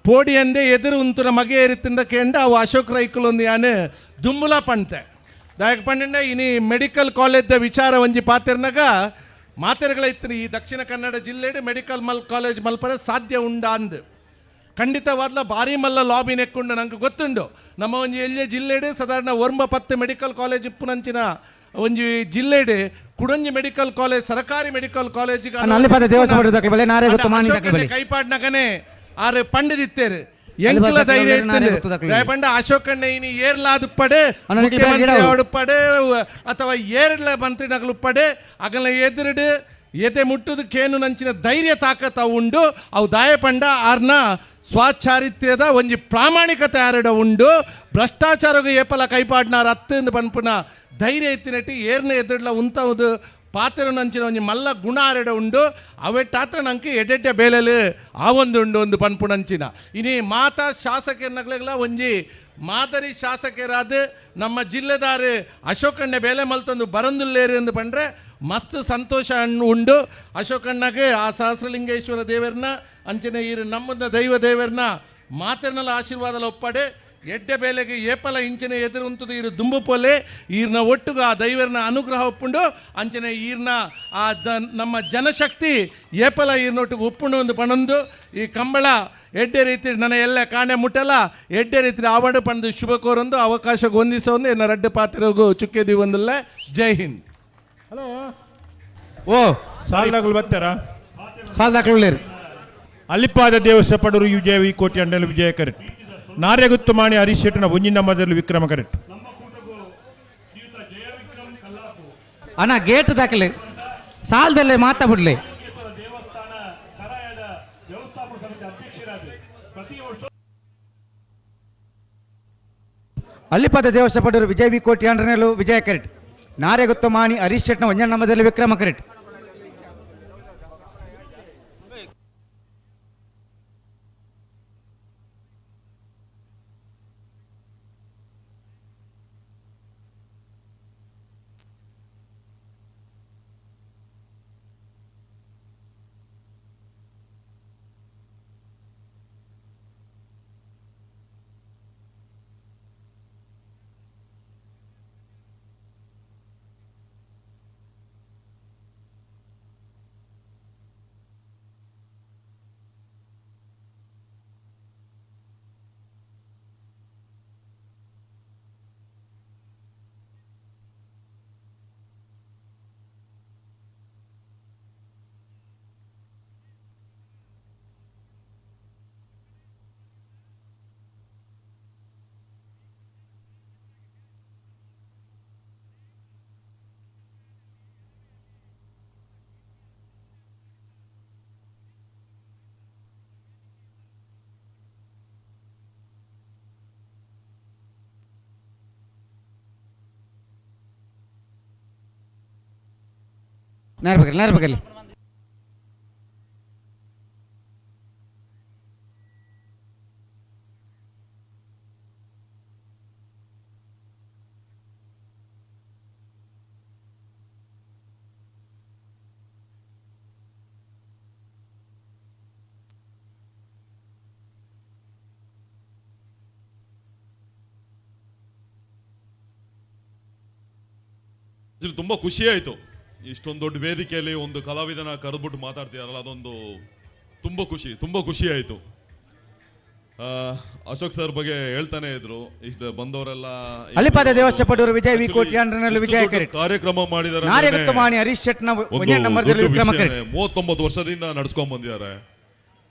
ಪೋಡಿ ಅಂದೆ ಎದುರು ಉಂತುನ ಮಗೆ ಏರಿತ್ತಿಂದ ಕೇಂಡ ಅವು ಅಶೋಕ್ ರೈಕುಲೊಂದು ಯಾನ್ ದುಂಬುಲ ಪಂತೆ. ದಾಯಕ ಪಂಡ ಇನಿ ಮೆಡಿಕಲ್ ಕಾಲೇಜ್ದ ವಿಚಾರ ಒಂಜಿ ಪಾತೆರ್ನಗ ಮಾತೆರ್ಗಳ ಇತ್ತಿನ ಈ ದಕ್ಷಿಣ ಕನ್ನಡ ಜಿಲ್ಲೆಡ್ ಮೆಡಿಕಲ್ ಮಲ್ ಕಾಲೇಜ್ ಮಲ್ಪರೆ ಸಾಧ್ಯ ಉಂಡ ಅಂದ್ ಖಂಡಿತವಾದ್ಲ ಭಾರಿ ಮಲ್ಲ ಲಾಬಿ ನೆಕ್ಕೊಂಡು ನಂಗೆ ಗೊತ್ತುಂಡು. ನಮ್ಮ ಒಂಜಿ ಎಲ್ಯ ಜಿಲ್ಲೆಡ್ ಸಾಧಾರಣ ಒರ್ಂಬ ಪತ್ತು ಮೆಡಿಕಲ್ ಕಾಲೇಜ್ ಇಪ್ಪುನಂಚಿನ ಒಂಜಿ ಜಿಲ್ಲೆಡ್ ಕುಡೊಂಜಿ ಮೆಡಿಕಲ್ ಕಾಲೇಜ್ ಸರಕಾರಿ ಮೆಡಿಕಲ್ ಕಾಲೇಜ್ ಅಲ್ಲಿಪಾದ ದೇವಸ್ಥಾನ ದಾಖಲೆ ಬಲೆ, ನಾರೇ ಗೊತ್ತು ಮಾನಿ ದಾಖಲೆ ಬಲೆ. ಕೈಪಾಡ್ನಗನೆ ಆರು ಪಂಡದಿತ್ತೇರು ಎಂಕುಲ ಧೈರ್ಯ ನಾರೇ ಇತ್ತೇರು. ಗೊತ್ತು ದಾಖಲೆ. ದಯಪಂಡ ಅಶೋಕಣ್ಣ ಇನಿ ಏರ್ಲಾದುಪ್ಪಡೆ ಅಣ್ಣ, ನಿಕ್ಲೆ ಬ್ಯಾಗ್ ಮುಖ್ಯಮಂತ್ರಿ ಇಡವು. ಅವಡುಪ್ಪಡೆ ಅಥವಾ ಏರ್ಲ ಮಂತ್ರಿ ನಗಲುಪ್ಪಡೆ ಅಗಲ ಎದುರುಡು ಎದೆ ಮುಟ್ಟುದು ಕೇನು ನಂಚಿನ ಧೈರ್ಯ ತಾಕತ್ ಅವು ಉಂಡು. ಅವು ದಾಯಪಂಡ ಆರ್ನ ಸ್ವಾಚಾರಿತ್ರ್ಯದ ಒಂಜಿ ಪ್ರಾಮಾಣಿಕತೆ ಆರಡ ಉಂಡು. ಭ್ರಷ್ಟಾಚಾರಗೂ ಏಪಲ ಕೈಪಾಡ್ನಾರ ಅತ್ತಂದು ಪನ್ಪುನ ಧೈರ್ಯ ಇತ್ತಿನಟ್ಟಿ ಏರ್ನ ಎದುರ್ಲ ಉಂತವುದು ಪಾತ್ರ ನಂಚಿನ ಒಂಜಿ ಮಲ್ಲ ಗುಣ ಆರಡ ಉಂಡು. ಅವೆಟ್ಟಾತ್ರ ನಂಗೆ ಎಡೆಡ್ಡೆ ಬೇಲೆಲು ಆ ಒಂದು ಉಂಡು ಒಂದು ಪನ್ಪುನಂಚಿನ ಇನಿ ಮಾತಾ ಶಾಸಕರನ್ನಗ್ಲೆಗ್ಲ ಒಂಜಿ ಮಾದರಿ ಶಾಸಕರಾದ ನಮ್ಮ ಜಿಲ್ಲೆದಾರು ಅಶೋಕಣ್ಣೆ ಬೇಲೆ ಮಲ್ತಂದು ಬರಂದುಲ್ಲೇರು ಎಂದು ಪಂಡ್ರೆ ಮಸ್ತ್ ಸಂತೋಷ ಹಣ್ಣು ಉಂಡು. ಅಶೋಕಣ್ಣಗೆ ಆ ಸಹಸ್ರಲಿಂಗೇಶ್ವರ ದೇವರನ್ನ ಅಂಚನೆ ಈರು ನಮ್ಮದ ದೈವ ದೇವರನ್ನ ಮಾತೆರ್ನಲ ಆಶೀರ್ವಾದಲ ಒಪ್ಪಡೆ ಎಡ್ಡೆ ಬೇಲೆಗೆ ಏಪಲ ಇಂಚಿನ ಎದುರು ಉಂತುದು ಈರು ದುಂಬು ಪೋಲೆ ಈರ್ನ ಒಟ್ಟುಗು ಆ ದೈವರ್ನ ಅನುಗ್ರಹ ಒಪ್ಪುಂಡು. ಅಂಚನೆ ಈರ್ನ ಆ ನಮ್ಮ ಜನಶಕ್ತಿ ಏಪಲ ಈರ್ನೊಟ್ಟಿಗೆ ಉಪ್ಪುಂಡು ಒಂದು ಪಣೊಂದು ಈ ಕಂಬಳ ಎಡ್ಡೆ ರೀತಿ ನನ್ನ ಎಲ್ಲ ಕಾಣೆ ಮುಟ್ಟಲ ಎಡ್ಡೆ ರೀತಿ ಆವಡು ಪಂದು ಶುಭ ಕೋರೊಂದು ಅವಕಾಶ ಹೊಂದಿಸೊಂದು ಎನ್ನ ರಡ್ಡು ಪಾತ್ರಗೂ ಚುಕ್ಕೆದಿ ಒಂದಲ್ಲ. ಜೈ ಹಿಂದ್. ಓ ಸಾಲಗಳು ಬರ್ತಾರ ಸಾಲ್ ದಾಖಲೆ. ಅಲ್ಲಿಪಾದ ದೇವಸ್ಥಾನ ಪಡೂರು ವಿಜಯ ವಿ ಕೋಟಿ ಅಂಡಲು ವಿಜಯ ಕರೆಕ್ಟ್. ನಾರ್ಯಗುತ್ತು ಮಾಣಿ ಹರೀಶ್ ಶೆಟ್ಟನ ಒಂಜಿನ ಮೊದಲು ವಿಕ್ರಮ ಕರೆಕ್ಟ್. ಅಣ್ಣ ಗೇಟ್ ದಾಖಲೆ ಸಾಲದಲ್ಲೇ ಮಾತಾ ಬಿಡ್ಲಿ. ಅಲ್ಲಿಪಾದ ದೇವಸ್ಥಾನ ಪಡೂರು ವಿಜಯ್ ವಿ ಕೋಟಿ ಅಂಡ್ರನೆಲು ವಿಜಯ ಕರೆಟ್. ನಾರೆಗುತ್ತ ಮಾಣಿ ಹರೀಶ್ ಶೆಟ್ನ ಒಂಜನ ನಮ್ಮದಲ್ಲಿ ವಿಕ್ರಮ ಕರೆಟ್. ನೇರ ಬೇಕಲ್ಲಿ, ನೇರ ಬೇಕಲ್ಲಿ. ತುಂಬ ಖುಷಿ ಆಯಿತು. ಇಷ್ಟೊಂದು ದೊಡ್ಡ ವೇದಿಕೆಯಲ್ಲಿ ಒಂದು ಕಲಾವಿದನ ಕರೆದ್ಬಿಟ್ಟು ಮಾತಾಡ್ತಿದಾರಲ್ಲ, ಅದೊಂದು ತುಂಬ ಖುಷಿ, ತುಂಬ ಖುಷಿ ಆಯಿತು. ಅಶೋಕ್ ಸರ್ ಬಗ್ಗೆ ಹೇಳ್ತಾನೆ ಇದ್ರು ಇಷ್ಟು ಬಂದವರೆಲ್ಲ. ಅಲ್ಲಿಪಾದ ದೇವಸ್ಥಾನ ಪಡೂರು ವಿಜಯ್ ವಿ ಕೋಟಿ ಅಂಡ್ರನೆಲು ವಿಜಯ ಇಷ್ಟು ದೊಡ್ಡ ಕರೆಕ್ಟ್. ಕಾರ್ಯಕ್ರಮ ಮಾಡಿದ್ದಾರೆ. ನಾರೆಗುತ್ತ ಮಾಣಿ ಹರೀಶ್ ಶೆಟ್ನ ಒಂಜನ ನಮ್ಮದಲ್ಲಿ ವಿಕ್ರಮ ಕರೆಟ್. 39 ವರ್ಷದಿಂದ ನಡ್ಸ್ಕೊಂಡ್ ಬಂದಿದ್ದಾರೆ.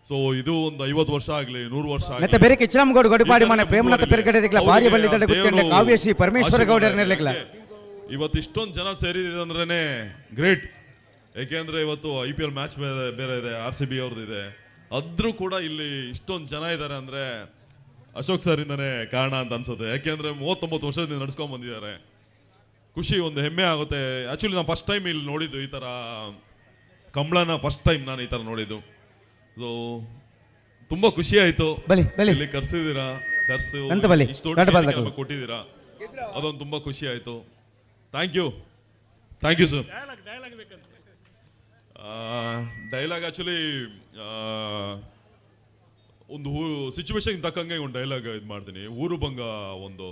ಸೊ ಇದು ಒಂದು 50 ವರ್ಷ ಆಗ್ಲಿ, 100 ವರ್ಷ ಆಗ್ಲಿ. ಮತ್ತೆ ಬೇರೆ ಕಿಚ್ಚನಗೌಡ ಗಡಿಪಾಡಿ ಮನೆ ಪ್ರೇಮಲತಾ ಪೆರ್ಗಡೆದಿಗ್ಲ ಭಾರಿ ಅವ್ರಿಗೆ ಬಳ್ಳಿ ದೇವ್ರು ಗುತ್ತಂಡೆ ಕಾವ್ಯಶ್ರೀ ಪರಮೇಶ್ವರ ಗೌಡರ ನೆಲೆಗ್ಲ. ಇವತ್ತು ಇಷ್ಟೊಂದು ಜನ ಸೇರಿದೆ ಅಂದ್ರೇನೆ ಗ್ರೇಟ್. ಏಕೆಂದ್ರೆ ಇವತ್ತು ಐಪಿಎಲ್ ಮ್ಯಾಚ್ ಬೇರೆ ಬೇರೆ ಇದೆ, ಆರ್ಸಿಬಿ ಅವ್ರದ್ದು ಇದೆ. ಅದ್ರೂ ಕೂಡ ಇಲ್ಲಿ ಇಷ್ಟೊಂದು ಜನ ಇದ್ದಾರೆ ಅಂದ್ರೆ ಅಶೋಕ್ ಸರ್ ಇಂದಾನೆ ಕಾರಣ ಅಂತ ಅನ್ಸುತ್ತೆ. ಯಾಕೆಂದ್ರೆ 39 ವರ್ಷದಿಂದ ನಡ್ಸ್ಕೊಂಡ್ ಬಂದಿದ್ದಾರೆ. ಖುಷಿ, ಒಂದು ಹೆಮ್ಮೆ ಆಗುತ್ತೆ. ಆಕ್ಚುಲಿ ನಾನು ಫಸ್ಟ್ ಟೈಮ್ ಇಲ್ಲಿ ನೋಡಿದ್ದು ಈ ಥರ ಕಂಬಳನ, ಫಸ್ಟ್ ಟೈಮ್ ನಾನು ಈ ಥರ ನೋಡಿದ್ದು. ಸೊ ತುಂಬ ಖುಷಿ ಆಯಿತು. ಬಲಿ, ಬಲಿ. ಇಲ್ಲಿ ಕರ್ಸಿದ್ದೀರಾ. ಕರ್ಸು ಎಂತ ಬಲಿ? ಇಷ್ಟು ದೊಡ್ಡ ದೊಡ್ಡ ವೇದಿಕೆ ಬಾಲ್ದಕ್ಕಲು. ನಮಗೆ ಕೊಟ್ಟಿದ್ದೀರಾ, ಅದೊಂದು ತುಂಬಾ ಖುಷಿ ಆಯ್ತು. Thank you, thank you sir. Dialogue, dialogue ಬೇಕಂತ. ಡೈಲಾಗ್ ಆಕ್ಚುಲಿ ಒಂದು ಸಿಚುವೇಶನ್ ತಕ್ಕಂಗೆ ಒಂದು ಡೈಲಾಗ್ ಇದು ಮಾಡ್ತೀನಿ. ಊರು ಭಂಗ ಒಂದು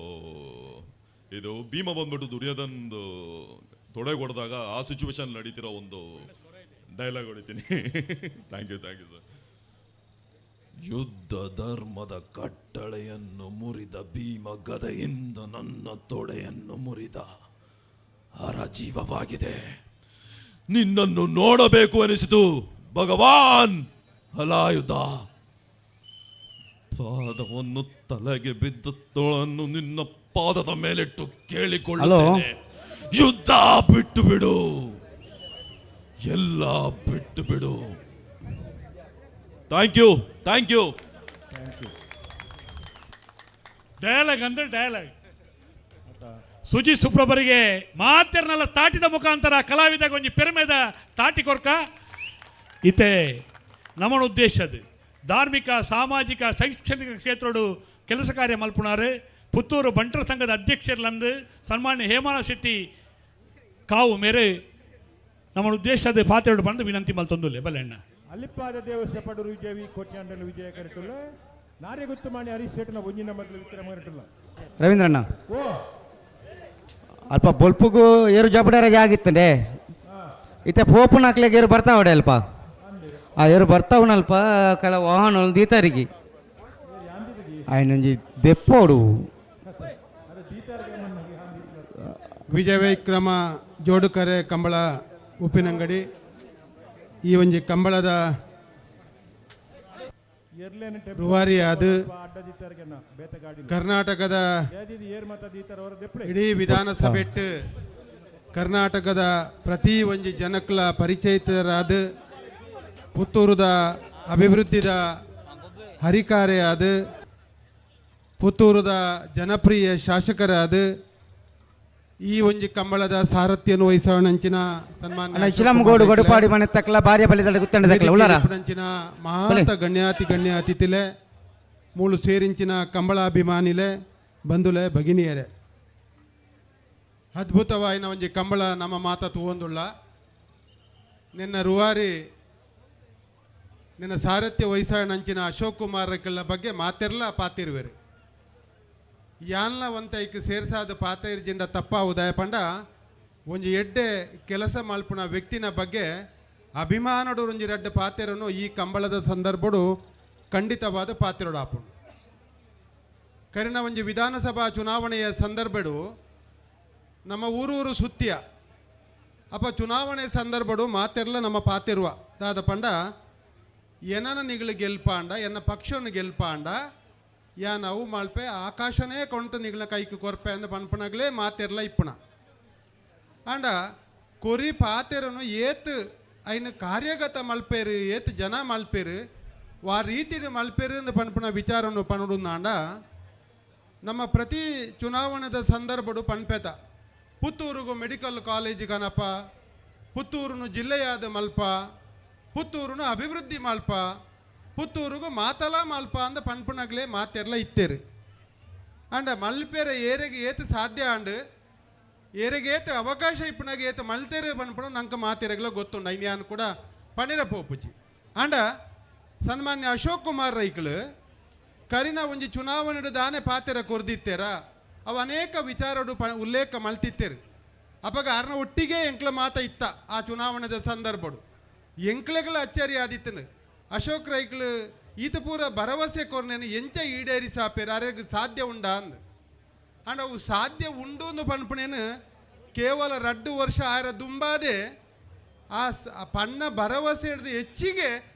ಇದು, ಭೀಮ ಬಂದ್ಬಿಟ್ಟು ದುರ್ಯೋಧನ್ದು ತೊಡೆ ಹೊಡೆದಾಗ ಆ ಸಿಚುವೇಶನ್ ನಡೀತಿರೋ ಒಂದು ಡೈಲಾಗ್ ಹೊಡಿತೀನಿ. Thank you, thank you sir. ಯುದ್ಧ ಧರ್ಮದ ಕಟ್ಟಳೆಯನ್ನು ಮುರಿದ ಭೀಮ ಗದೆಯಿಂದ ನನ್ನ ತೊಡೆಯನ್ನು ಮುರಿದ ಹರ ಜೀವವಾಗಿದೆ. ನಿನ್ನನ್ನು ನೋಡಬೇಕು ಅನಿಸಿತು ಭಗವಾನ್ ಹಲಾಯುಧ. ಪಾದವನ್ನು ತಲೆಗೆ ಬಿದ್ದ ತೋಳನ್ನು ನಿನ್ನ ಪಾದದ ಮೇಲಿಟ್ಟು ಕೇಳಿಕೊಳ್ಳುತ್ತೇನೆ, ಯುದ್ಧ ಬಿಟ್ಟು ಬಿಡು, ಎಲ್ಲ ಬಿಟ್ಟು ಬಿಡು. Thank you, thank you. Dialogue ಅಂದ್ರೆ ಡಯಲಾಗ್. ಸುಜಿ ಸುಪ್ರಭರಿಗೆ ಮಾತೆರ್ನೆಲ್ಲ ತಾಟಿದ ಮುಖಾಂತರ ಕಲಾವಿದ ಕೊಂಚ ಪೆರುಮೆದ ತಾಟಿ ಕೊರ್ಕ. ಇತ್ತೆ ನಮ್ಮನ ಉದ್ದೇಶ ಅದು ಧಾರ್ಮಿಕ, ಸಾಮಾಜಿಕ, ಶೈಕ್ಷಣಿಕ ಕ್ಷೇತ್ರಡು ಕೆಲಸ ಕಾರ್ಯ ಮಲ್ಪುಣಾರು ಪುತ್ತೂರು ಬಂಟರ ಸಂಘದ ಅಧ್ಯಕ್ಷರ್ಲಂದು ಸನ್ಮಾನ್ಯ ಹೇಮಾನ ಶೆಟ್ಟಿ ಕಾವು ಮೇರೆ ನಮ್ಮ ಉದ್ದೇಶ ಅದು ಪಾತ್ರೆಡು ಬಂದು ವಿನಂತಿ ಮಲ್ತೊಂದುಲ್ಲೆ ಬಲ್ಲೆಣ್ಣ. ಅಲ್ಲಿಪ್ಪಾದ ದೇವಸ್ಯ ಪಡೂರು ವಿಜಯ ವಿ ಕೋಟ್ಯಾಂಡಲು ವಿಜಯ ಕರೆಟುಲ್ಲ. ನಾರ್ಯಗುತ್ತು ಮಾಣಿ ಹರೀಶ್ ಶೆಟ್ಟನ ಒಂಜಿನ ಮೊದಲು ವಿಕ್ರಮ ಕರೆಟುಲ್ಲ. ರವೀಂದ್ರಣ್ಣ. ಓ. ಅಲ್ಪ ಬೊಲ್ಪುಗು ಏರು ಜಬಡ ರಜೆ ಆಗಿತ್ತಂಡೆ. ಇತ್ತೆ ಪೋಪುನ ಹಾಕ್ಲಿಕ್ಕೆ ಏರು ಬರ್ತಾವಡೆ ಅಲ್ಪ. ಆ ಏರು ಬರ್ತಾವನಲ್ಪ ಕೆಲ ವಾಹನ ದೀತಾರಿಗೆ ಆಯ್ನೊಂಜಿ ದೆಪ್ಪೋಡು. ವಿಜಯ ವಿಕ್ರಮ ಜೋಡುಕರೆ ಕಂಬಳ ಉಪ್ಪಿನಂಗಡಿ ಈ ಒಂಜಿ ಕಂಬಳದ ಎರ್ಲೇನ ರೂವಾರಿಯಾದ ಅಡ್ಡ ಬೇತ ಗಾಡಿ ಕರ್ನಾಟಕದ ಏರ್ ಮತ ದೀತರ ಅವರ ದೆಪ್ಪಡೆ. ಇಡೀ ವಿಧಾನಸಭೆಟ್ ಕರ್ನಾಟಕದ ಪ್ರತಿ ಒಂಜಿ ಜನಕ್ಲ ಪರಿಚಯಿತರಾದ ಪುತ್ತೂರುದ ಅಭಿವೃದ್ಧಿದ ಹರಿಕಾರೆಯಾದ ಪುತ್ತೂರುದ ಜನಪ್ರಿಯ ಶಾಸಕರಾದ ಈ ಒಂಜಿ ಕಂಬಳದ ಸಾರಥ್ಯನು ವಹಿಸೋಣಂಚಿನ ಸನ್ಮಾನ್ಯ ಅಣ್ಣ, ಇಚಿಲಮ್ಗೋಡು ಗೊಡುಪಾಡಿ ಮನೆ ತಕ್ಕಲ ಭಾರ್ಯ ಬಲಿದಡ ಗುತ್ತಂಡ ತಕ್ಕಲ ಉಳ್ಳಾರ. ಂಚಿನ ಮಹಾಂತ ಗಣ್ಯಾತಿ ಗಣ್ಯ ಅತಿಥಿಲೆ, ಮೂಳು ಸೇರಿಂಚಿನ ಕಂಬಳಾಭಿಮಾನಿಲೆ, ಬಂಧುಲೆ, ಭಗಿನಿಯರೆ, ಅದ್ಭುತವಾಯಿನ ಒಂಜಿ ಕಂಬಳ ನಮ್ಮ ಮಾತ ತೂವೊಂದುಳ್ಳ. ನಿನ್ನ ರುವಾರಿ ನಿನ್ನ ಸಾರಥ್ಯ ವಹಿಸಣಂಚಿನ ಅಶೋಕ್ ಕುಮಾರ್ ರಕ್ಕೆಲ್ಲ ಬಗ್ಗೆ ಮಾತೆರ್ಲ ಪಾತಿರುವೆರು. ಯಾನ್ಲ ಒಂತ ಐಕ್ ಸೇರ್ಸಾದ ಪಾತೈರ್ ಜಿಂಡ ತಪ್ಪ ಉದಯ ಪಂಡ ಒಂಜಿ ಎಡ್ಡೆ ಕೆಲಸ ಮಲ್ಪುನ ವ್ಯಕ್ತಿನ ಬಗ್ಗೆ ಅಭಿಮಾನಡು ಒಂಜಿ ರಡ್ಡ ಪಾತೆರನು ಈ ಕಂಬಳದ ಸಂದರ್ಭಡು ಖಂಡಿತವಾದ ಪಾತಿರೋಡು ಆಪುಂಡು. ಕರಿನ ಒಂಜಿ ವಿಧಾನಸಭಾ ಚುನಾವಣೆಯ ಸಂದರ್ಭಡು ನಮ್ಮ ಊರೂರು ಸುತ್ತಿಯ ಅಪ್ಪ ಚುನಾವಣೆ ಸಂದರ್ಭಡು ಮಾತೆರ್ಲ ನಮ್ಮ ಪಾತಿರುವ ದಾದ ಪಂಡ ಏನನ ನಿಗಳು ಗೆಲ್ಪಾಂಡ, ಎನ್ನ ಪಕ್ಷವನ್ನು ಗೆಲ್ಪಾಂಡ, ಯಾ ನಾವು ಮಲ್ಪೆ ಆಕಾಶನೇ ಕೊಂಟ ನಿಗಳ ಕೈക്ക് ಕೊರ್ಪೆ ಅಂದ ಪನ್ಪನಗ್ಲೇ ಮಾತೆರ್ಲ ಇಪ್ಪುಣ. ಆಂಡ ಕೊರಿ ಪಾತೆರನು ಏತ್ ಐನ ಕಾರ್ಯಗತ ಮಲ್ಪೇರು, ಏತ್ ಜನ ಮಲ್ಪೇರು, ವಾ ರೀತಿಡ್ ಮಲ್ಪೇರು ಅಂದ್ ಪನ್ಪುನ ವಿಚಾರನು ಪನುಡುಂದಾಂಡ ನಮ್ಮ ಪ್ರತಿ ಚುನಾವಣೆದ ಸಂದರ್ಭಡು ಪನ್ಪೆತ ಪುತ್ತೂರುಗು ಮೆಡಿಕಲ್ ಕಾಲೇಜ್ ಕನಪ, ಪುತ್ತೂರುನು ಜಿಲ್ಲೆಯಾದ ಮಲ್ಪ, ಪುತ್ತೂರುನು ಅಭಿವೃದ್ಧಿ ಮಲ್ಪ, ಪುತ್ತೂರುಗು ಮಾತಲ ಮಲ್ಪ ಅಂದ ಪನ್ಪುನಗ್ಲೇ ಮಾತೆರ್ಲ ಇತ್ತೇರು. ಆಂಡ ಮಲ್ಪೆರೆ ಏರೆಗೆ ಏತ್ ಸಾಧ್ಯ ಆಂಡ್, ಏರೆಗೆ ಏತ್ ಅವಕಾಶ ಇಪ್ಪುನಾಗ ಏತ್ ಮಲ್ತೇರು ಪನ್ಪುನ ನಂಗೆ ಮಾತೆರೆಗ್ಲ ಗೊತ್ತುಂಡು. ಐನ್ಯಾನ್ ಕೂಡ ಪಣಿರ ಪೋಪುಜಿ. ಆಂಡ ಸನ್ಮಾನ್ಯ ಅಶೋಕ್ ಕುಮಾರ್ ರೈಕ್ಳು ಕರಿನ ಒಂಜಿ ಚುನಾವಣೆ ದಾನೆ ಪಾತೆರ ಕೊರ್ದಿತ್ತೇರ, ಅವು ಅನೇಕ ವಿಚಾರಡು ಉಲ್ಲೇಖ ಮಲ್ತಿತ್ತೇರು. ಅಪಗ ಅರ್ನ ಒಟ್ಟಿಗೆ ಎಂಕ್ಲ ಮಾತ ಇತ್ತ ಆ ಚುನಾವಣೆದ ಸಂದರ್ಭಡು ಎಂಕ್ಲೆಗಳ ಅಚ್ಚರಿ ಆದಿತ್ತನು. ಅಶೋಕ್ ರೈಕ್ಳು ಈತ ಪೂರ ಭರವಸೆ ಕೊರ್ನೇನು ಎಂಚ ಈಡೇರಿಸಾಪೇರು, ಅರೆಗ್ ಸಾಧ್ಯ ಉಂಡಾ ಅಂದ್. ಅಂಡ್ ಅವು ಸಾಧ್ಯ ಉಂಡು ಅಂದು ಪನ್ಪುನೇನು ಕೇವಲ 2 ವರ್ಷ ಆರ ದುಂಬಾದೆ ಆ ಪಣ್ಣ ಭರವಸೆ ಹಿಡ್ದು ಹೆಚ್ಚಿಗೆ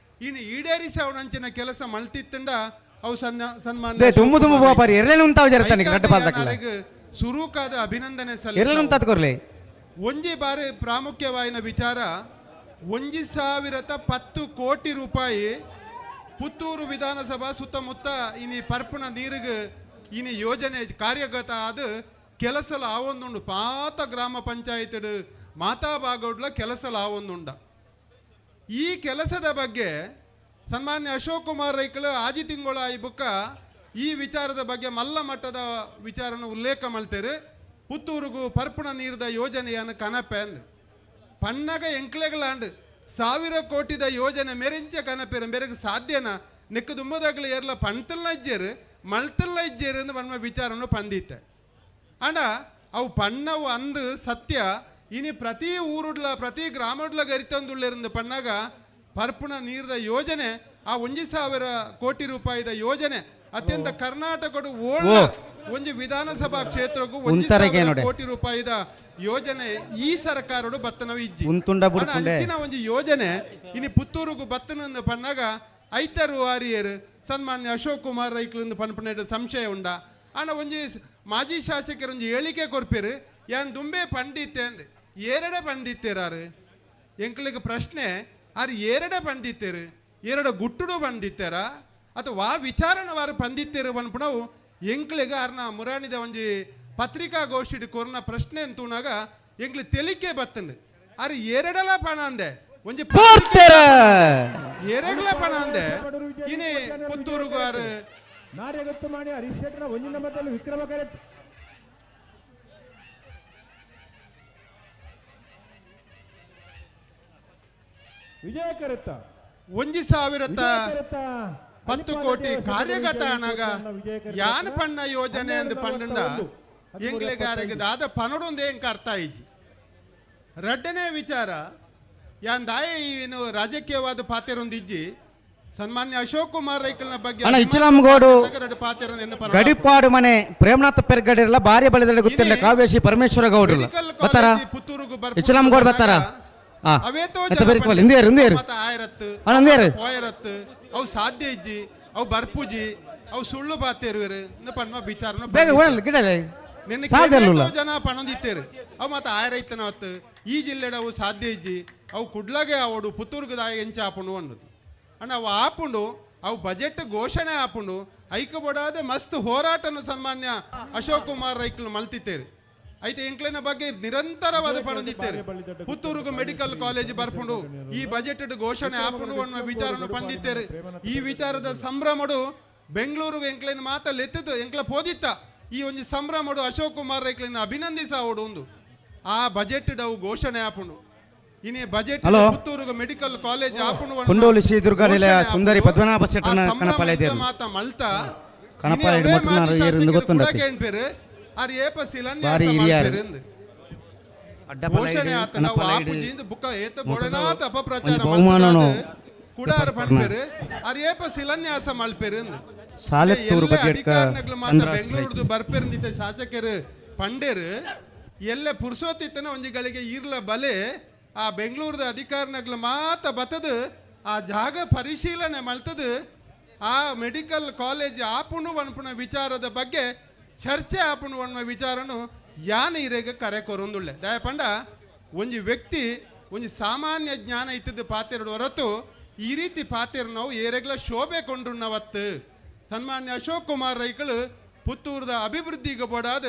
ಇನ್ನು ಈಡೇರಿಸಿ ಅವನಂಚಿನ ಕೆಲಸ ಮಲ್ತಿತ್ತಂಡ ಅವು ಸಣ್ಣ ಸನ್ಮಾನ್ಯ they ದುಮ್ಮು ದುಮ್ಮು ಬೋಪಾರಿ ಎರ್ಲೇನು ಉಂತಾವ್ ಜರತಾನೆ ರಡ್ಡ ಪಾಲ್ದಕ್ಕಲ. ಅರೆಗ್ ಸುರೂಕಾದ ಅಭಿನಂದನೆ ಎರ್ಲೇನು ಸಲ್ಲಿಸ. ಉಂತಾತ್ ಕೊರ್ಲೆ. ಒಂಜಿ ಬಾರಿ ಪ್ರಾಮುಖ್ಯವಾಯಿನ ವಿಚಾರ, 1010 ಕೋಟಿ ರೂಪಾಯಿ ಪುತ್ತೂರು ವಿಧಾನಸಭಾ ಸುತ್ತಮುತ್ತ ಇನಿ ಪರ್ಪುನ ನೀರಿಗೆ ಇನಿ ಯೋಜನೆ ಕಾರ್ಯಗತ ಆದ ಕೆಲಸಲ ಆವೊಂದುಂಡು. ಪಾತ ಗ್ರಾಮ ಪಂಚಾಯತ್ ಮಾತಾ ಭಾಗಡ್ಲ ಕೆಲಸಲ ಆವೊಂದುಂಡ. ಈ ಕೆಲಸದ ಬಗ್ಗೆ ಸನ್ಮಾನ್ಯ ಅಶೋಕ್ ಕುಮಾರ್ ರೈಕ್ಳು ಆಜಿ ತಿಂಗಳ ಈ ಬುಕ್ಕ ಈ ವಿಚಾರದ ಬಗ್ಗೆ ಮಲ್ಲ ಮಟ್ಟದ ವಿಚಾರನ ಉಲ್ಲೇಖ ಮಲ್ತೇರು. ಪುತ್ತೂರುಗು ಪರ್ಪುಣ ನೀರ್ದ ಯೋಜನೆಯನ್ನು ಕನಪೆ ಅಂದ್ ಪಣ್ಣಗ ಎಂಕ್ಲೆಗ್ಲಾಂಡ್ 1000 ಕೋಟಿದ ಯೋಜನೆ ಮೆರೆಂಚ ಕನಪೆರು ಮೆರೆಗ್ ಸಾಧ್ಯನಾ ನೆಕ್ಕು ದುಮ್ಮದಾಗಲಿ ಏರ್ಲ ಪಣ್ತಲ್ಲ ಇಜ್ಜೇರು ಮಲ್ತಲ್ಲ ಇಜ್ಜೇರು ಅಂದ್ ಪಣ್ಮ ವಿಚಾರನು ಪಂದಿತ್ತೆ. ಅಂಡ ಅವು ಪಣ್ಣವು ಅಂದು ಸತ್ಯ. ಇನಿ ಪ್ರತಿ ಊರುಡ್ಲ ಪ್ರತಿ ಗ್ರಾಮಡ್ಲ ಗರಿತಂದುಳ್ಳಿರಂದು ಪಣ್ಣಾಗ ಪರ್ಪುಣ ನೀರ್ದ ಯೋಜನೆ ಆ 1000 ಕೋಟಿ ರೂಪಾಯಿದ ಯೋಜನೆ ಅತ್ಯಂತ ಕರ್ನಾಟಕಡು ಓಳ ಒಂಜಿ ವಿಧಾನಸಭಾ ಕ್ಷೇತ್ರಕ್ಕೂ ಉಂತರೆಗೆ 1000 ನೋಡೆ. ಕೋಟಿ ರೂಪಾಯಿದ ಯೋಜನೆ ಈ ಸರ್ಕಾರಡು ಬತ್ತನವ ಇಜ್ಜಿ. ಉಂತುಂಡ ಆಂಡ ಬುಡ್ಪುಂಡೆ. ಅಂಚಿನ ಒಂಜಿ ಯೋಜನೆ ಇನಿ ಪುತ್ತೂರುಗು ಬತ್ತನಂದು ಪಣ್ಣಾಗ ಐತರು ವಾರಿಯರು ಸನ್ಮಾನ್ಯ ಅಶೋಕ್ ಕುಮಾರ್ ರೈಕ್ಲಿಂದು ಪನ್ಪುನೇಟ ಸಂಶಯ ಉಂಡ. ಆಂಡ ಒಂಜಿ ಮಾಜಿ ಶಾಸಕರು ಒಂಜಿ ಹೇಳಿಕೆ ಕೊರ್ಪೇರು ಯಾನ್ ದುಂಬೆ ಪಂಡಿತ್ತೆ ಅಂದ್ ಏರಡೆ ಪಂಡಿತ್ತೇರಾರು ಎಂಕ್ಲಿಗೆ ಪ್ರಶ್ನೆ ಆರು ಏರಡೆ ಪಂಡಿತ್ತೇರು ಏರಡ ಗುಟ್ಟುಡು ಪಂಡಿತ್ತೇರ ಅಥವಾ ವಾ ವಿಚಾರಣ ವಾರು ಪಂಡಿತ್ತೇರು ಪನ್ಪುನವು ಎಂಕ್ಲಿಗೆ ಆರ್ನ ಮುರಾಣಿದ ಒಂಜಿ ಪತ್ರಿಕಾಗೋಷ್ಠಿ ಕೊರ್ನ ಪ್ರಶ್ನೆ ಅಂತೂನಾಗ ಎಂಕ್ಲಿ ತೆಲಿಕೆ ಬತ್ತಂಡು ಆರು ಏರಡಲ ಪಣ ಅಂದೆ ಒಂಜಿ ಪೂರ್ತೆರ. ಏರಗಲ ಪಣ ಅಂದೆ ಇನಿ ಪುತ್ತೂರುಗು ಆರು ನಾರ್ಯಗತ್ತು ಮಾಡಿ ಹರೀಶ್ ಶೆಟ್ಟರ ಒಂಜಿನ ಮಧ್ಯದಲ್ಲಿ ವಿಕ್ರಮ ಕರೆಕ್ಟ್. ವಿಜಯ ಕರೆತ್ತ 1010 ಕೋಟಿ ಕಾರ್ಯಗತ ಅಣಗ ಯಾನ್ ಪಣ್ಣ ಯೋಜನೆ ಅಂದ್ ಪಂಡಂಡ ಎಂಕ್ಲೆಗಾರಿಗೆ ದಾದ ಪನಡೊಂದು ಎಂಕ ಅರ್ಥ ಆಯ್ಜಿ. ರಡ್ಡನೇ ವಿಚಾರ ಯಾನ್ ದಾಯ ಏನು ರಾಜಕೀಯವಾದ ಪಾತೆರೊಂದಿಜ್ಜಿ ಸನ್ಮಾನ್ಯ ಅಶೋಕ್ ಕುಮಾರ್ ರೈಕಲ್ನ ಬಗ್ಗೆ ಅಣ್ಣ, ಇಚ್ಚಲಮ್ಗೋಡು ಎರಡು ಪಾತೆರೊಂದು ಎನ್ನ ಪನಡ. ಗಡಿಪಾಡು ಮನೆ ಪ್ರೇಮನಾಥ ಪೆರ್ಗಡಿರಲ್ಲ ಭಾರಿ ಬಳಿದಡೆ ಗೊತ್ತಿಲ್ಲ ಇನಿ ಕಾವ್ಯಶ್ರೀ ಪರಮೇಶ್ವರ ಗೌಡ್ರಲ್ಲ ಮೆಡಿಕಲ್ ಬತ್ತಾರ ಕಾಲೇಜ್ ಪುತ್ತೂರುಗು ಬರ್ಪುಂಡು ಇಚ್ಚಲಮ್ಗೋಡ್ ಬತ್ತಾರ ಆ ಅವೇತೋ ಎತ್ತ ಜನ ಬೇರೆ ಕೋಲ್, ಹಿಂದೆ ಇರು, ಹಿಂದೆ ಇರು. ಮತ್ತ ಆಯರತ್ತು ಅಣ್ಣ, ಹಿಂದೆ ಇರು. ಪೋಯರತ್ತು ಅವು ಸಾಧ್ಯ ಇಜ್ಜಿ ಅವು ಬರ್ಪುಜಿ ಅವು ಸುಳ್ಳು ಬಾತೇರುವೆರು ಪಣ್ಮ ವಿಚಾರನ ಬೇಗ ಓಡಲ್ಲ ಗಿಡ ನಿನ್ನೆ ಸಾಧ್ಯ ಅಲ್ಲ ಕೇಳ್ತೋ ಜನ ಪಣೊಂದಿತ್ತೇರು ಅವು ಮತ್ತೆ ಆಯರೈತನ ಹೊತ್ತು ಈ ಜಿಲ್ಲೆಡ ಅವು ಸಾಧ್ಯ ಇಜ್ಜಿ ಅವು ಕುಡ್ಲಗೆ ಆವಡು ಪುತ್ತೂರುಗದಾಯ ಎಂಚ ಆಪುಂಡು ಅನ್ನೋದು. ಅಣ್ಣ ಅವು ಆಪುಂಡು ಅವು ಬಜೆಟ್ ಘೋಷಣೆ ಆಪುಂಡು ಐಕ ಬಡಾದ ಮಸ್ತ್ ಹೋರಾಟನ ಸನ್ಮಾನ್ಯ ಅಶೋಕ್ ಕುಮಾರ್ ರೈಕ್ಲು ಮಲ್ತಿತ್ತೇರು. ಐತೆ ಎಂಕ್ಲೆನ ಬಗ್ಗೆ ನಿರಂತರವಾದ ಪಣದಿತ್ತೇರು. ಪುತ್ತೂರುಗು ಮೆಡಿಕಲ್ ಕಾಲೇಜ್ ಬರ್ಪುಂಡು ಈ ಬಜೆಟ್ ಘೋಷಣೆ ಆಪುಂಡು ಅನ್ನೋ ವಿಚಾರನು ಪಂದಿತ್ತೇರು. ಈ ವಿಚಾರದ ಸಂಭ್ರಮಡು ಬೆಂಗಳೂರುಗು ಎಂಕ್ಲೆನ ಮಾತ ಲೆತ್ತದು ಎಂಕ್ಲ ಪೋದಿತ್ತ ಈ ಒಂಜಿ ಸಂಭ್ರಮಡು ಅಶೋಕ್ ಕುಮಾರ್ ರೈಕ್ಲೆನ ಅಭಿನಂದಿಸಾವಡು ಒಂದು ಆ ಬಜೆಟ್ ಅವು ಘೋಷಣೆ ಆಪುಂಡು ಇನಿ ಬಜೆಟ್ ಹಲೋ. ಪುತ್ತೂರುಗು ಮೆಡಿಕಲ್ ಕಾಲೇಜ್ ಆಪುಂಡು ಅನ್ನೋ ಕುಂಡೋಲು ಶ್ರೀ ದುರ್ಗಾ ನಿಲಯ ಘೋಷಣೆ ಸುಂದರಿ ಆಪುಂಡು. ಪದ್ಮನಾಭ ಶೆಟ್ಟನ ಆ ಸಂಭ್ರಮ ಕಣಪಾಲೆ ಇದ್ದೇರು. ಮಾತ ಮಲ್ತ ಕಣಪಾಲೆ ಇನಿ ಅವೇ ಮಟ್ಟುನಾರು ಮಾಜಿ ಏರಿಂದು ಶಾಸಕರು ಗೊತ್ತುಂಡತಿ. ಕೂಡ ಕೇಳ್ಪೇರು. ಆರ್ ಏಪ ಶಿಲಾನ್ಯಾಸ ಬಾರಿ ಹಿರಿಯಾರು. ಮಲ್ಪೆರು ಅಂದ್. ಅಡ್ಡಪಲ ಘೋಷಣೆ ಇಡು, ಆತ ನಾವು ಕಣಪಾಲ ಇಡು. ಆಪುಜಿಂದ ಬುಕ್ಕ ಏತ ಬೊಡನಾಥ ಅಪಪ್ರಚಾರ ಒಂಜಿ ಬಹುಮಾನನು ಮಲ್ತದಾದ್ ಕುಡಾರ ಪನ್ಪೆರು ಆರ್ ಏಪ ಶಿಲಾನ್ಯಾಸ ಮಲ್ಪೆರು ಅಂದ್. ಸಾಲೆತ್ತೂರು ಎಲ್ಲೆ ಬಗೆಡ್ಕ ಅಧಿಕಾರಿನಗ್ಲು ಮಾತ ಚಂದ್ರಾಸ್ ಬೆಂಗಳೂರುದು ಬರ್ಪೆರಂದಿತ್ತ ಶಾಸಕರು ಪಂಡೇರು ಎಲ್ಲೆ ಪುರ್ಸೋತಿತ್ತನ ಒಂಜಿ ಗಳಿಗೆ ಈರ್ಲ ಬಲೆ ಆ ಬೆಂಗಳೂರದ ಅಧಿಕಾರಿನಗ್ಲು ಮಾತ ಬತ್ತದು ಆ ಜಾಗ ಪರಿಶೀಲನೆ ಮಲ್ತದು ಆ ಮೆಡಿಕಲ್ ಕಾಲೇಜ್ ಆಪುಣು ವನ್ಪುಣ ವಿಚಾರದ ಬಗ್ಗೆ ಚರ್ಚೆ ಆಪುಣು ವನ್ಮ ವಿಚಾರನು ಯಾನ್ ಇರೆಗ್ ಕರೆ ಕೊರೊಂದುಳ್ಳೆ. ದಯಪಂಡ ಒಂಜಿ ವ್ಯಕ್ತಿ ಒಂಜಿ ಸಾಮಾನ್ಯ ಜ್ಞಾನ ಇತ್ತದ್ದು ಪಾತೆರಡು ಹೊರತು ಈ ರೀತಿ ಪಾತೆರು ನಾವು ಏರೆಗ್ಲ ಶೋಭೆ ಕೊಂಡ್ರುನ್ನವತ್ತು. ಸನ್ಮಾನ್ಯ ಅಶೋಕ್ ಕುಮಾರ್ ರೈಗಳು ಪುತ್ತೂರದ ಅಭಿವೃದ್ಧಿಗೆ ಬೋಡಾದ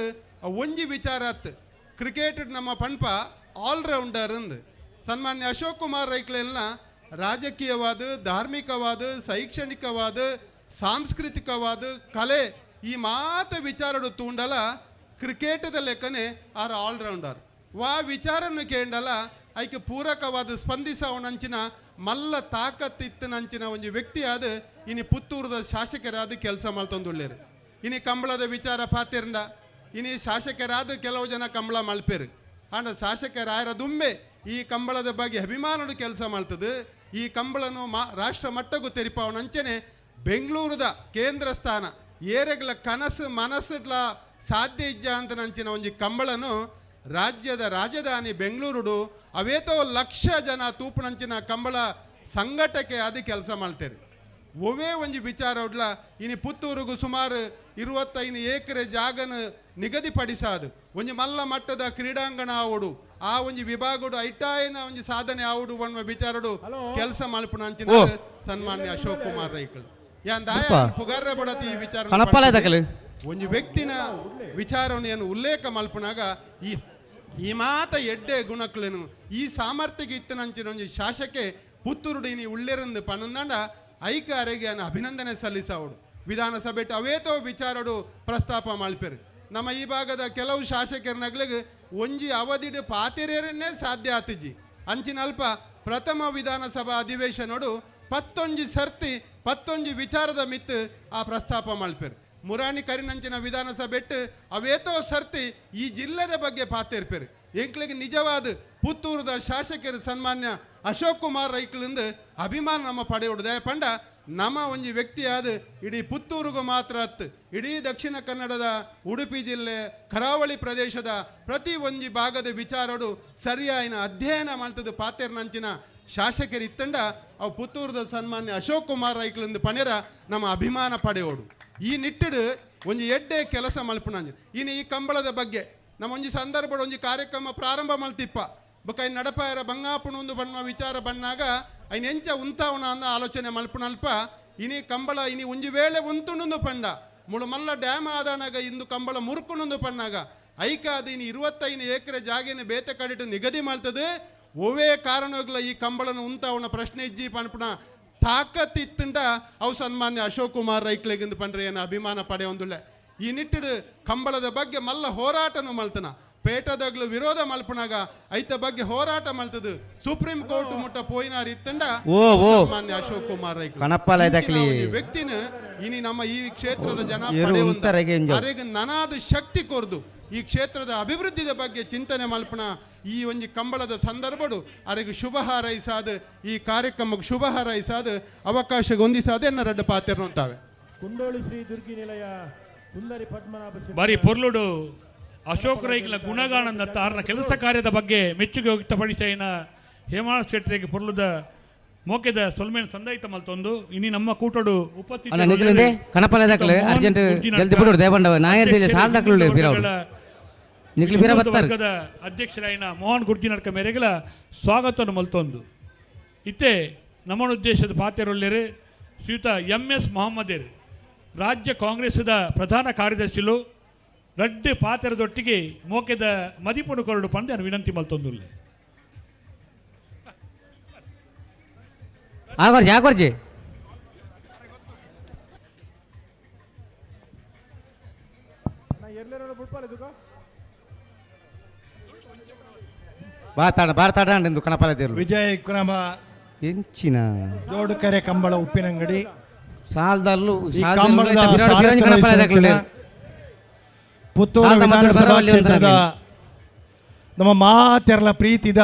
ಒಂಜಿ ವಿಚಾರ ಅತ್ತು ಕ್ರಿಕೆಟ್ ನಮ್ಮ ಪಣ್ಪ ಆಲ್ರೌಂಡರ್ ಅಂದ್ ಸನ್ಮಾನ್ಯ ಅಶೋಕ್ ಕುಮಾರ್ ರೈಕ್ಲೆಲ್ಲ ರಾಜಕೀಯವಾದ ಧಾರ್ಮಿಕವಾದ ಶೈಕ್ಷಣಿಕವಾದ ಸಾಂಸ್ಕೃತಿಕವಾದ ಕಲೆ ಈ ಮಾತ ವಿಚಾರಡು ತೂಂಡಲ ಕ್ರಿಕೆಟದ ಲೆಕ್ಕನೆ ಆರ್ ಆಲ್ರೌಂಡರ್ ವಾ ವಿಚಾರನ್ನು ಕೇಂಡಲ ಐಕೆ ಪೂರಕವಾದ ಸ್ಪಂದಿಸವನಂಚಿನ ಮಲ್ಲ ತಾಕತ್ತಿತ್ತನಂಚಿನ ಒಂಜಿ ವ್ಯಕ್ತಿ ಆದ ಇನಿ ಪುತ್ತೂರದ ಶಾಸಕರಾದ ಕೆಲಸ ಮಲ್ತೊಂದುಳ್ಳೇರು. ಇನಿ ಕಂಬಳದ ವಿಚಾರ ಪಾತಿರಂಡ ಇನಿ ಶಾಸಕರಾದ ಕೆಲವು ಜನ ಕಂಬಳ ಮಲ್ಪೇರು ಆಂಡ ಶಾಸಕರಾಯರ ದುಂಬೆ ಈ ಕಂಬಳದ ಬಗ್ಗೆ ಅಭಿಮಾನದ ಕೆಲಸ ಮಾಡ್ತದೆ. ಈ ಕಂಬಳನು ರಾಷ್ಟ್ರ ಮಟ್ಟಕ್ಕೂ ತೆರಿಪಾವನಂಚನೆ ಬೆಂಗಳೂರದ ಕೇಂದ್ರ ಸ್ಥಾನ ಏರೆಗ್ಲ ಕನಸು ಮನಸ್ಸುಡ್ಲ ಸಾಧ್ಯ ಇಜ್ಜ ಅಂತ ನಂಚಿನ ಒಂಜಿ ಕಂಬಳನು ರಾಜ್ಯದ ರಾಜಧಾನಿ ಬೆಂಗಳೂರುಡು ಅವೇತೋ ಲಕ್ಷ ಜನ ತೂಪುನಂಚಿನ ಕಂಬಳ ಸಂಘಟಕ್ಕೆ ಅದು ಕೆಲಸ ಮಾಡ್ತೇವೆ. ಒವೇ ಒಂಜಿ ವಿಚಾರ ಉಡ್ಲ ಇನಿ ಪುತ್ತೂರುಗು ಸುಮಾರು 25 ಎಕರೆ ಜಾಗನ ನಿಗದಿಪಡಿಸಾದು ಒಂಜಿ ಮಲ್ಲ ಮಟ್ಟದ ಕ್ರೀಡಾಂಗಣ ಆವಡು ಆ ಒಂಜಿ ವಿಭಾಗಡು ಐಟಾಯನ ಒಂಜಿ ಸಾಧನೆ ಆವಡು ಒಣ್ಮ ವಿಚಾರಡು ಕೆಲಸ ಮಲ್ಪುನಂಚಿನ ಸನ್ಮಾನ್ಯ ಅಶೋಕ್ ಕುಮಾರ್ ರೈಕಲ್ ಯಾನ್ ದಾಯ ಅಪ್ಪ. ಪುಗಾರ ಬಡತಿ ಈ ವಿಚಾರ ಕಣಪಾಲೆ ದಕಲು. ಒಂಜಿ ವ್ಯಕ್ತಿನ ವಿಚಾರವನ್ನು ಏನು ಉಲ್ಲೇಖ ಮಲ್ಪುನಾಗ ಈ ಮಾತ ಎಡ್ಡೆ ಗುಣಕ್ಲೇನು ಈ ಸಾಮರ್ಥ್ಯಕ್ಕೆ ಇತ್ತನಂಚಿನ ಒಂಜಿ ಶಾಸಕೆ ಪುತ್ತೂರುಡು ಇನಿ ಉಳ್ಳೇರಂದು ಪನ್ನಂದಾಂಡ ಐಕ ಅರೆಗೆ ಅಭಿನಂದನೆ ಸಲ್ಲಿಸಾವಡು. ವಿಧಾನಸಭೆ ಅವೇತೋ ವಿಚಾರಡು ಪ್ರಸ್ತಾಪ ಮಲ್ಪೆರು. ನಮ್ಮ ಈ ಭಾಗದ ಕೆಲವು ಶಾಸಕರನಗ್ಲಿಗೆ ಒಂಜಿ ಅವಧಿಡು ಪಾತೆರೇರನ್ನೇ ಸಾಧ್ಯ ಆತಿಜಿ. ಅಂಚಿನಲ್ಪ ಪ್ರಥಮ ವಿಧಾನಸಭಾ ಅಧಿವೇಶನಡು 11 ಸರ್ತಿ 11 ವಿಚಾರದ ಮಿತ್ತು ಆ ಪ್ರಸ್ತಾಪ ಮಲ್ಪೆರು. ಮುರಾಣಿ ಕರಿನಂಚಿನ ವಿಧಾನಸಭೆಟ್ಟು ಅವೇತೋ ಸರ್ತಿ ಈ ಜಿಲ್ಲೆದ ಬಗ್ಗೆ ಪಾತೆರ್ಪೆರು. ಎಂಕ್ಲಿಗೆ ನಿಜವಾದ ಪುತ್ತೂರದ ಶಾಸಕರು ಸನ್ಮಾನ್ಯ ಅಶೋಕ್ ಕುಮಾರ್ ರೈಕ್ಲಿಂದ ಅಭಿಮಾನ ನಮ್ಮ ಪಡೆಯುವುದು. ಪಂಡ ನಮ್ಮ ಒಂಜಿ ವ್ಯಕ್ತಿಯಾದ ಇಡೀ ಪುತ್ತೂರಿಗೂ ಮಾತ್ರ ಅತ್ತು ಇಡೀ ದಕ್ಷಿಣ ಕನ್ನಡದ ಉಡುಪಿ ಜಿಲ್ಲೆ ಕರಾವಳಿ ಪ್ರದೇಶದ ಪ್ರತಿ ಒಂಜಿ ಭಾಗದ ವಿಚಾರಡು ಸರಿಯಾಯಿನ ಅಧ್ಯಯನ ಮಾಡ್ತದ ಪಾತೆರ್ನಂಚಿನ ಶಾಸಕರು ಇತ್ತಂಡ ಅವು ಪುತ್ತೂರದ ಸನ್ಮಾನ್ಯ ಅಶೋಕ್ ಕುಮಾರ್ ರೈಕ್ಲಿಂದ ಪಣೆರ ನಮ್ಮ ಅಭಿಮಾನ ಪಡೆಯೋಡು. ಈ ನಿಟ್ಟಿಡು ಒಂಜಿ ಎಡ್ಡೆ ಕೆಲಸ ಮಲ್ಪುನಂಜಿ. ಇನ್ನು ಈ ಕಂಬಳದ ಬಗ್ಗೆ ನಮ್ಮ ಒಂಜಿ ಸಂದರ್ಭದ ಒಂಜಿ ಕಾರ್ಯಕ್ರಮ ಪ್ರಾರಂಭ ಮಲ್ತಿಪ್ಪ ಬೊಕ ಐನ್ ನಡಪಾಯರ ಬಂಗಾಪುಣ ಬಣ್ಣ ವಿಚಾರ ಬಣ್ಣಾಗ ಐನ್ ಎಂಚ ಉಂತಾವನ ಅಂದ ಆಲೋಚನೆ ಮಲ್ಪುನಲ್ಪ ಇನಿ ಕಂಬಳ ಇನಿ ಒಂಜಿ ವೇಳೆ ಉಂತುಂಡು ಪಂಡ ಮುಳು ಮಲ್ಲ ಡ್ಯಾಮ್ ಆದನಾಗ ಇಂದು ಕಂಬಳ ಮುರುಕುಣಂದು ಪಣ್ಣಾಗ ಐಕಾದ ಇನಿ 25 ಎಕರೆ ಜಾಗೆನ ಬೇತೆ ಕಡಿಟು ನಿಗದಿ ಮಾಡ್ತದೆ. ಒವೇ ಕಾರಣಗಳ ಈ ಕಂಬಳನ ಉಂತಾವನ ಪ್ರಶ್ನೆ ಇಜ್ಜಿ ಪನ್ಪುಣ ತಾಕತ್ ಇತ್ತಂಡ ಅವು ಸನ್ಮಾನ್ಯ ಅಶೋಕ್ ಕುಮಾರ್ ರೈಕ್ಲೆಗಿಂದು ಪಂಡ್ರೆ ಏನು ಅಭಿಮಾನ ಪಡೆಯೊಂದುಳ್ಳೆ. ಈ ನಿಟ್ಟಿಡು ಕಂಬಳದ ಬಗ್ಗೆ ಮಲ್ಲ ಹೋರಾಟನು ಮಲ್ತನ ಪೇಟದಾಗ್ಲು ವಿರೋಧ ಮಲ್ಪನಾಗ ಐತ ಬಗ್ಗೆ ಹೋರಾಟ ಮಲ್ತದು ಸುಪ್ರೀಂ ಕೋರ್ಟ್ ಮುಟ್ಟ ಪೋಯಿನಾರ್ ಇತ್ತಂಡ ಸನ್ಮಾನ್ಯ ಅಶೋಕ್ ಕುಮಾರ್ ರೈಕ್ ವ್ಯಕ್ತಿನ ಇನಿ ನಮ್ಮ ಈ ಕ್ಷೇತ್ರದ ಜನ ಅರೆಗೆ ನನಾದ ಶಕ್ತಿ ಕೊರ್ದು ಈ ಕ್ಷೇತ್ರದ ಅಭಿವೃದ್ಧಿಯ ಬಗ್ಗೆ ಚಿಂತನೆ ಮಲ್ಪನ ಈ ಒಂಜಿ ಕಂಬಳದ ಸಂದರ್ಭಡು ಅರೆಗೆ ಶುಭ ಹಾರೈಸಾದ ಈ ಕಾರ್ಯಕ್ರಮಕ್ಕೆ ಶುಭ ಹಾರೈಸಾದ ಅವಕಾಶ ಹೊಂದಿಸಾದ ಎನ್ನ ರಡ್ಡ ಪಾತೆರ್ನಂತಾವೆ. ಕುಂಡೋಳಿ ಶ್ರೀ ದುರ್ಗಿ ನಿಲಯ ಸುಂದರಿ ಪದ್ಮನಾಭ ಬಾರಿ ಪೊರ್ಲುಡು ಅಶೋಕ್ ರೈಕ್ಲ ಗುಣಗಾನಂದ ತಾರನ ಕೆಲಸ ಕಾರ್ಯದ ಬಗ್ಗೆ ಮೆಚ್ಚುಗೆ ವ್ಯಕ್ತಪಡಿಸೈನ ಹೇಮಾಳ ಶೆಟ್ಟರಿಗೆ ಪೊರ್ಲುದ ಮೋಕೆದ ಸೊಲ್ಮೇನ ಸಂದಾಯಿತ ಮಲ್ತೊಂದು ಇನಿ ನಮ್ಮ ಕೂಟಡು ಉಪಸ್ಥಿತ ಅಧ್ಯಕ್ಷರಾಯಿನ ಮೋಹನ್ ಗುರ್ಜಿನಡ್ಕ ಮೇರೆಗಳ ಸ್ವಾಗತವನ್ನು ಮಲ್ತೊಂದು ಇತ್ತೆ ನಮ್ಮನುದ್ದೇಶದ ಪಾತೆರೊಲ್ಲೆರು ಶ್ರೀಯುತ ಎಂ ಎಸ್ ಮೊಹಮ್ಮದೇರು ರಾಜ್ಯ ಕಾಂಗ್ರೆಸ್ದ ಪ್ರಧಾನ ಕಾರ್ಯದರ್ಶಿಲು ರಡ್ಡು ಪಾತೆರದೊಟ್ಟಿಗೆ ಮೋಕೆದ ಮದಿಪುಡು ಕೊರಡು ಪಂದೆ ವಿನಂತಿ ಮಲ್ತೊಂದುಲ್ಲೆ. ಆಗೋರ್ಜಿ ಆಗೋರ್ಜಿ ಭಾರತಾಡ ಎಂದು ಕಣಪಾಲ ವಿಜಯ ವಿಕ್ರಮ ಎಂಚಿನ ಜೋಡುಕೆರೆ ಕಂಬಳ ಉಪ್ಪಿನಂಗಡಿ ಸಾಲದಲ್ಲೂ ಪುತ್ತೂರು ವಿಧಾನಸಭಾ ಕ್ಷೇತ್ರದ ನಮ್ಮ ಮಾತೆರಲ ಪ್ರೀತಿದ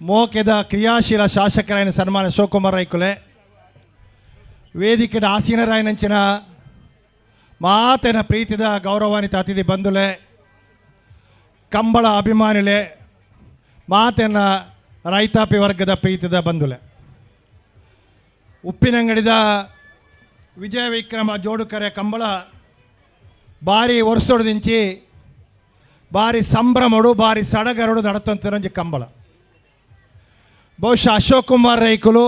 ಮೋಕೆದ ಕ್ರಿಯಾಶೀಲ ಶಾಸಕರಾಯನ ಸನ್ಮಾನ ಅಶೋಕ್ ಕುಮಾರ್ ರೈಕುಲೆ ವೇದಿಕೆದ ಆಸೀನರಾಯನಂಚಿನ ಮಾತೆನ ಪ್ರೀತಿದ ಗೌರವಾನ್ವಿತ ಅತಿಥಿ ಬಂಧುಲೆ ಕಂಬಳ ಅಭಿಮಾನಿಲೆ ಮಾತೆನ ರೈತಾಪಿ ವರ್ಗದ ಪ್ರೀತಿದ ಬಂಧುಲೆ ಉಪ್ಪಿನಂಗಡಿದ ವಿಜಯ ವಿಕ್ರಮ ಜೋಡುಕರೆ ಕಂಬಳ ಬಾರಿ ವರ್ಷೊಡ್ದಿಂಚಿ ಬಾರಿ ಸಂಭ್ರಮಡು ಬಾರಿ ಸಡಗರಡು ನಡತಂತಿರಂಜಿ ಕಂಬಳ. ಬಹುಶಃ ಅಶೋಕ್ ಕುಮಾರ್ ರೈಕುಲು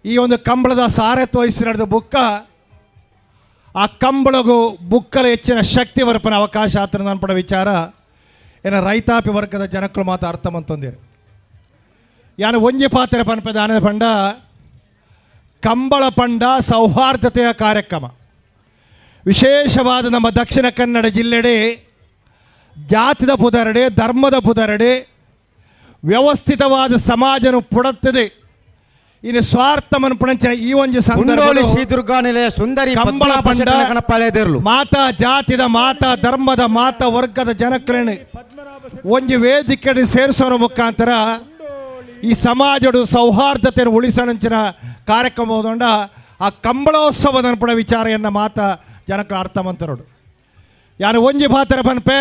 ಈ ಒಂದು ಕಂಬಳದ ಸಾರತ್ವ ವಹಿಸಿ ನಡೆದ ಬುಕ್ಕ ಆ ಕಂಬಳಗೂ ಬುಕ್ಕಲ ಹೆಚ್ಚಿನ ಶಕ್ತಿ ವರ್ಪನ ಅವಕಾಶ ಆತನ ಅನ್ಪಡ ವಿಚಾರ ಏನ ರೈತಾಪಿ ವರ್ಗದ ಜನಕ್ಕಳು ಮಾತು ಅರ್ಥ ಮಂತೊಂದಿರು. ಯಾನು ಒಂಜಿ ಪಾತ್ರೆ ಪನ್ಪದ ಆನಂದ ಪಂಡ ಕಂಬಳ ಪಂಡ ಸೌಹಾರ್ದತೆಯ ಕಾರ್ಯಕ್ರಮ. ವಿಶೇಷವಾದ ನಮ್ಮ ದಕ್ಷಿಣ ಕನ್ನಡ ಜಿಲ್ಲೆಡೆ ಜಾತಿದ ಪುದರಡೆ ಧರ್ಮದ ಪುದರಡೆ ವ್ಯವಸ್ಥಿತವಾದ ಸಮಾಜನು ಪುಡತ್ತದೆ ಇನ್ನು ಸ್ವಾರ್ಥ ಮನ್ಪುಣಂಚಿನ ಈ ಒಂದು ಸಂದರ್ಭ ಶ್ರೀ ದುರ್ಗಾ ನಿಲಯ ಸುಂದರಿ ಕಂಬಳ ಪಂಡ ಮಾತಾ ಜಾತಿದ ಮಾತಾ ಧರ್ಮದ ಮಾತಾ ವರ್ಗದ ಜನಕ್ರೇಣಿ ಒಂದು ವೇದಿಕೆ ಸೇರಿಸೋರ ಮುಖಾಂತರ ಈ ಸಮಾಜಡು ಸೌಹಾರ್ದತೆಯನ್ನು ಉಳಿಸೋಣಂಚಿನ ಕಾರ್ಯಕ್ರಮ ಹೋದೊಂಡ ಆ ಕಂಬಳೋತ್ಸವದ ಅನ್ಪುಣ ವಿಚಾರೆಯನ್ನು ಮಾತಾ ಜನಕ್ಕೆ ಅರ್ಥ ಮಂತರೋಡು. ಯಾರು ಒಂಜಿ ಪಾತ್ರ ಪನ್ಪೆ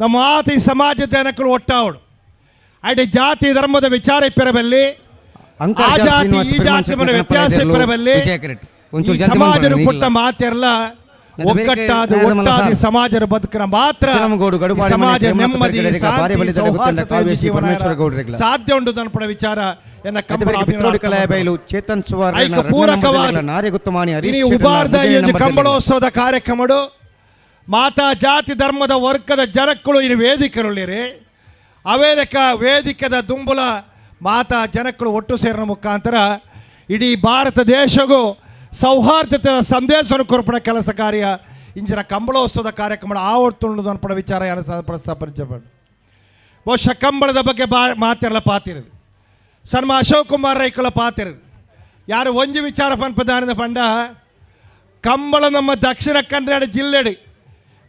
ನಮ್ಮ ಮಾತು ಈ ಸಮಾಜದ ಜನಕ್ಕಳು ಒಟ್ಟಾವಡು ಅಡಿ ಜಾತಿ ಧರ್ಮದ ವಿಚಾರ ಇಪ್ಪಿರಬಲ್ಲಿ ಆ ಜಾತಿ ಈ ಜಾತಿ ವ್ಯತ್ಯಾಸ ಇಪ್ಪಿರಬಲ್ಲಿ ಸಮಾಜದ ಪುಟ್ಟ ಮಾತೆಲ್ಲ ಒಗ್ಗಟ್ಟಾದ ಒಟ್ಟಾದಿ ಸಮಾಜದ ಬದುಕನ ಮಾತ್ರ ಸಮಾಜ ನೆಮ್ಮದಿ ಸಾಧ್ಯ ಉಂಟು ಅನ್ಪಡ ವಿಚಾರ ಎನ್ನ ಚೇತನ್ ಪೂರಕವಾದ ಕಂಬಳೋತ್ಸವದ ಕಾರ್ಯಕ್ರಮಡು ಮಾತಾ ಜಾತಿ ಧರ್ಮದ ವರ್ಗದ ಜನಕ್ಕಳು ಇನ್ನು ವೇದಿಕೆರುಳ್ಳಿರಿ ಅವೇರಕ ವೇದಿಕೆದ ದುಂಬುಲ ಮಾತಾ ಜನಕ್ಕಳು ಒಟ್ಟು ಸೇರಿನ ಮುಖಾಂತರ ಇಡೀ ಭಾರತ ದೇಶಗೂ ಸೌಹಾರ್ದತೆಯ ಸಂದೇಶವನ್ನು ಕೊರಪಡ ಕೆಲಸ ಕಾರ್ಯ ಇಂಚಿನ ಕಂಬಳೋತ್ಸವದ ಕಾರ್ಯಕ್ರಮ ಆವರ್ತುಂಡು ಅನ್ಪಡ ವಿಚಾರ ಯಾರು ಪ್ರಸ್ತಾಪಿಸಬೇಡ. ಬಹುಶಃ ಕಂಬಳದ ಬಗ್ಗೆ ಬಾ ಮಾತಿರಲ್ಲ ಪಾತಿರು ಸನ್ಮ ಅಶೋಕ್ ಕುಮಾರ್ ರೈಕುಲ ಪಾತಿರು ಯಾರು ಒಂಜಿ ವಿಚಾರ ಪನ್ಪದಾನಿದ ಪಂಡ ಕಂಬಳ ನಮ್ಮ ದಕ್ಷಿಣ ಕನ್ನಡ ಜಿಲ್ಲೆಡು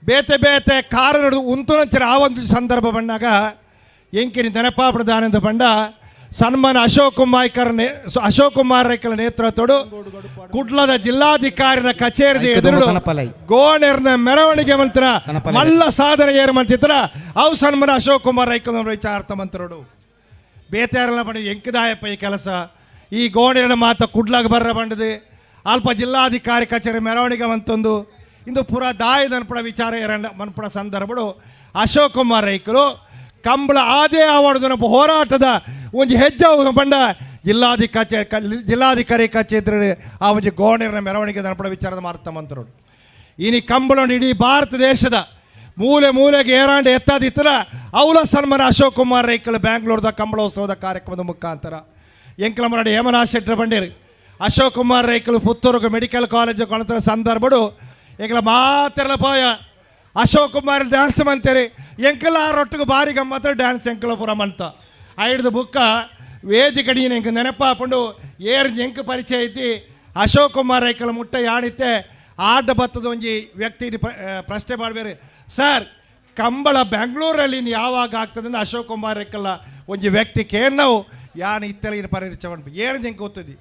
ಬೇತೆ ಬೇತೆ ಕಾರಣ ಉಂತುನಂಚಿನ ಆ ಒಂದು ಸಂದರ್ಭ ಬಂದಾಗ ಎಂಕಿನಿ ನೆನಪಾಪಡದಾನಿಂದ ಪಂಡ ಸನ್ಮಾನ ಅಶೋಕ್ ಕುಮಾರ್ ಅಶೋಕ್ ಕುಮಾರ್ ರೈಕಲ ನೇತೃತ್ವಡು ಕುಡ್ಲದ ಜಿಲ್ಲಾಧಿಕಾರಿನ ಕಚೇರಿ ಎದುರು ಗೋಣೆರ್ನ ಮೆರವಣಿಗೆ ಮಂತ್ರ ಮಲ್ಲ ಸಾಧನೆ ಏರು ಮಂತಿದ್ರ ಅವು ಸನ್ಮಾನ ಅಶೋಕ್ ಕುಮಾರ್ ರೈಕಲ ವಿಚಾರ ಮಂತ್ರಡು ಬೇತಾರಲ್ಲ ಬಂಡ ಎಂಕದಾಯಪ್ಪ ಈ ಕೆಲಸ ಈ ಗೋಣೆರನ ಮಾತ ಕುಡ್ಲಾಗ ಬರ್ರ ಬಂಡದು ಅಲ್ಪ ಜಿಲ್ಲಾಧಿಕಾರಿ ಕಚೇರಿ ಮೆರವಣಿಗೆ ಮಂತೊಂದು ಇಂದು ಪೂರ ದಾಯದ ಅನ್ಪಡ ವಿಚಾರ ಎರಡ ಮನ್ಪಡ ಸಂದರ್ಭಡು ಅಶೋಕ್ ಕುಮಾರ್ ರೈಕಲು ಕಂಬಳ ಆದೇ ಆವಡದ ಹೋರಾಟದ ಒಂಜಿ ಹೆಜ್ಜೆ ಬಂಡ ಜಿಲ್ಲಾಧಿಕಾರಿ ಕಚೇರಿ ಆ ಒಂಜಿ ಗೋಣೆರನ ಮೆರವಣಿಗೆ ಅನ್ಪಡ ವಿಚಾರದ ಮಾರ್ತ ಮಂತ್ರಡು. ಇನಿ ಕಂಬಳ ಇಡೀ ಭಾರತ ದೇಶದ ಮೂಲೆ ಮೂಲೆಗೆ ಏರಾಂಡ ಎತ್ತಾದಿತ್ತಲ ಅವಲ ಸನ್ಮಾನ ಅಶೋಕ್ ಕುಮಾರ್ ರೈಕಲ್ ಬ್ಯಾಂಗ್ಳೂರ್ದ ಕಂಬಳೋತ್ಸವದ ಕಾರ್ಯಕ್ರಮದ ಮುಖಾಂತರ ಎಂಕಲ ಮರಾಡಿ ಹೇಮನಾಥ್ ಶೆಟ್ಟರ್ ಬಂಡೇರಿ ಅಶೋಕ್ ಕುಮಾರ್ ರೈಕಲ್ ಪುತ್ತೂರು ಮೆಡಿಕಲ್ ಕಾಲೇಜ್ ಕೊಣತರ ಸಂದರ್ಭಡು ಎಂಕಲ ಮಾತಿರಲ ಪೋಯ ಅಶೋಕ್ ಕುಮಾರ್ ಡ್ಯಾನ್ಸ್ ಮಂತೇರಿ ಎಂಕಲ ಆ ರೊಟ್ಟಿಗೆ ಬಾರಿ ಗಮ್ಮತ್ತ ಡ್ಯಾನ್ಸ್ ಎಂಕಲ ಪುರ ಮಂತ ಐಡ್ದು ಬುಕ್ಕ ವೇದಿಕೆ ಎಂಕ ನೆನಪಾಪಂಡು ಏರ್ ಎಂಕ ಪರಿಚಯ ಐತಿ ಅಶೋಕ್ ಕುಮಾರ್ ರೈಕಲ್ ಮುಟ್ಟ ಯಾಣಿತ್ತೆ ಆಡ್ಡ ಬತ್ತದ ಒಂಜಿ ವ್ಯಕ್ತಿ ಪ್ರಶ್ನೆ ಮಾಡಬೇರಿ ಸರ್ ಕಂಬಳ ಬೆಂಗಳೂರಲ್ಲಿ ಯಾವಾಗ ಆಗ್ತದೆ ಅಂದ್ರೆ ಅಶೋಕ್ ಕುಮಾರ್ ರೈಕಲ್ಲ ಒಂಜಿ ವ್ಯಕ್ತಿ ಕೇನ್ನವು ಯಾನ್ ಇತ್ತೆಲ ಪರಿಚಯ ಏನು ಎಂಕ ಗೊತ್ತಿದ್ದಿ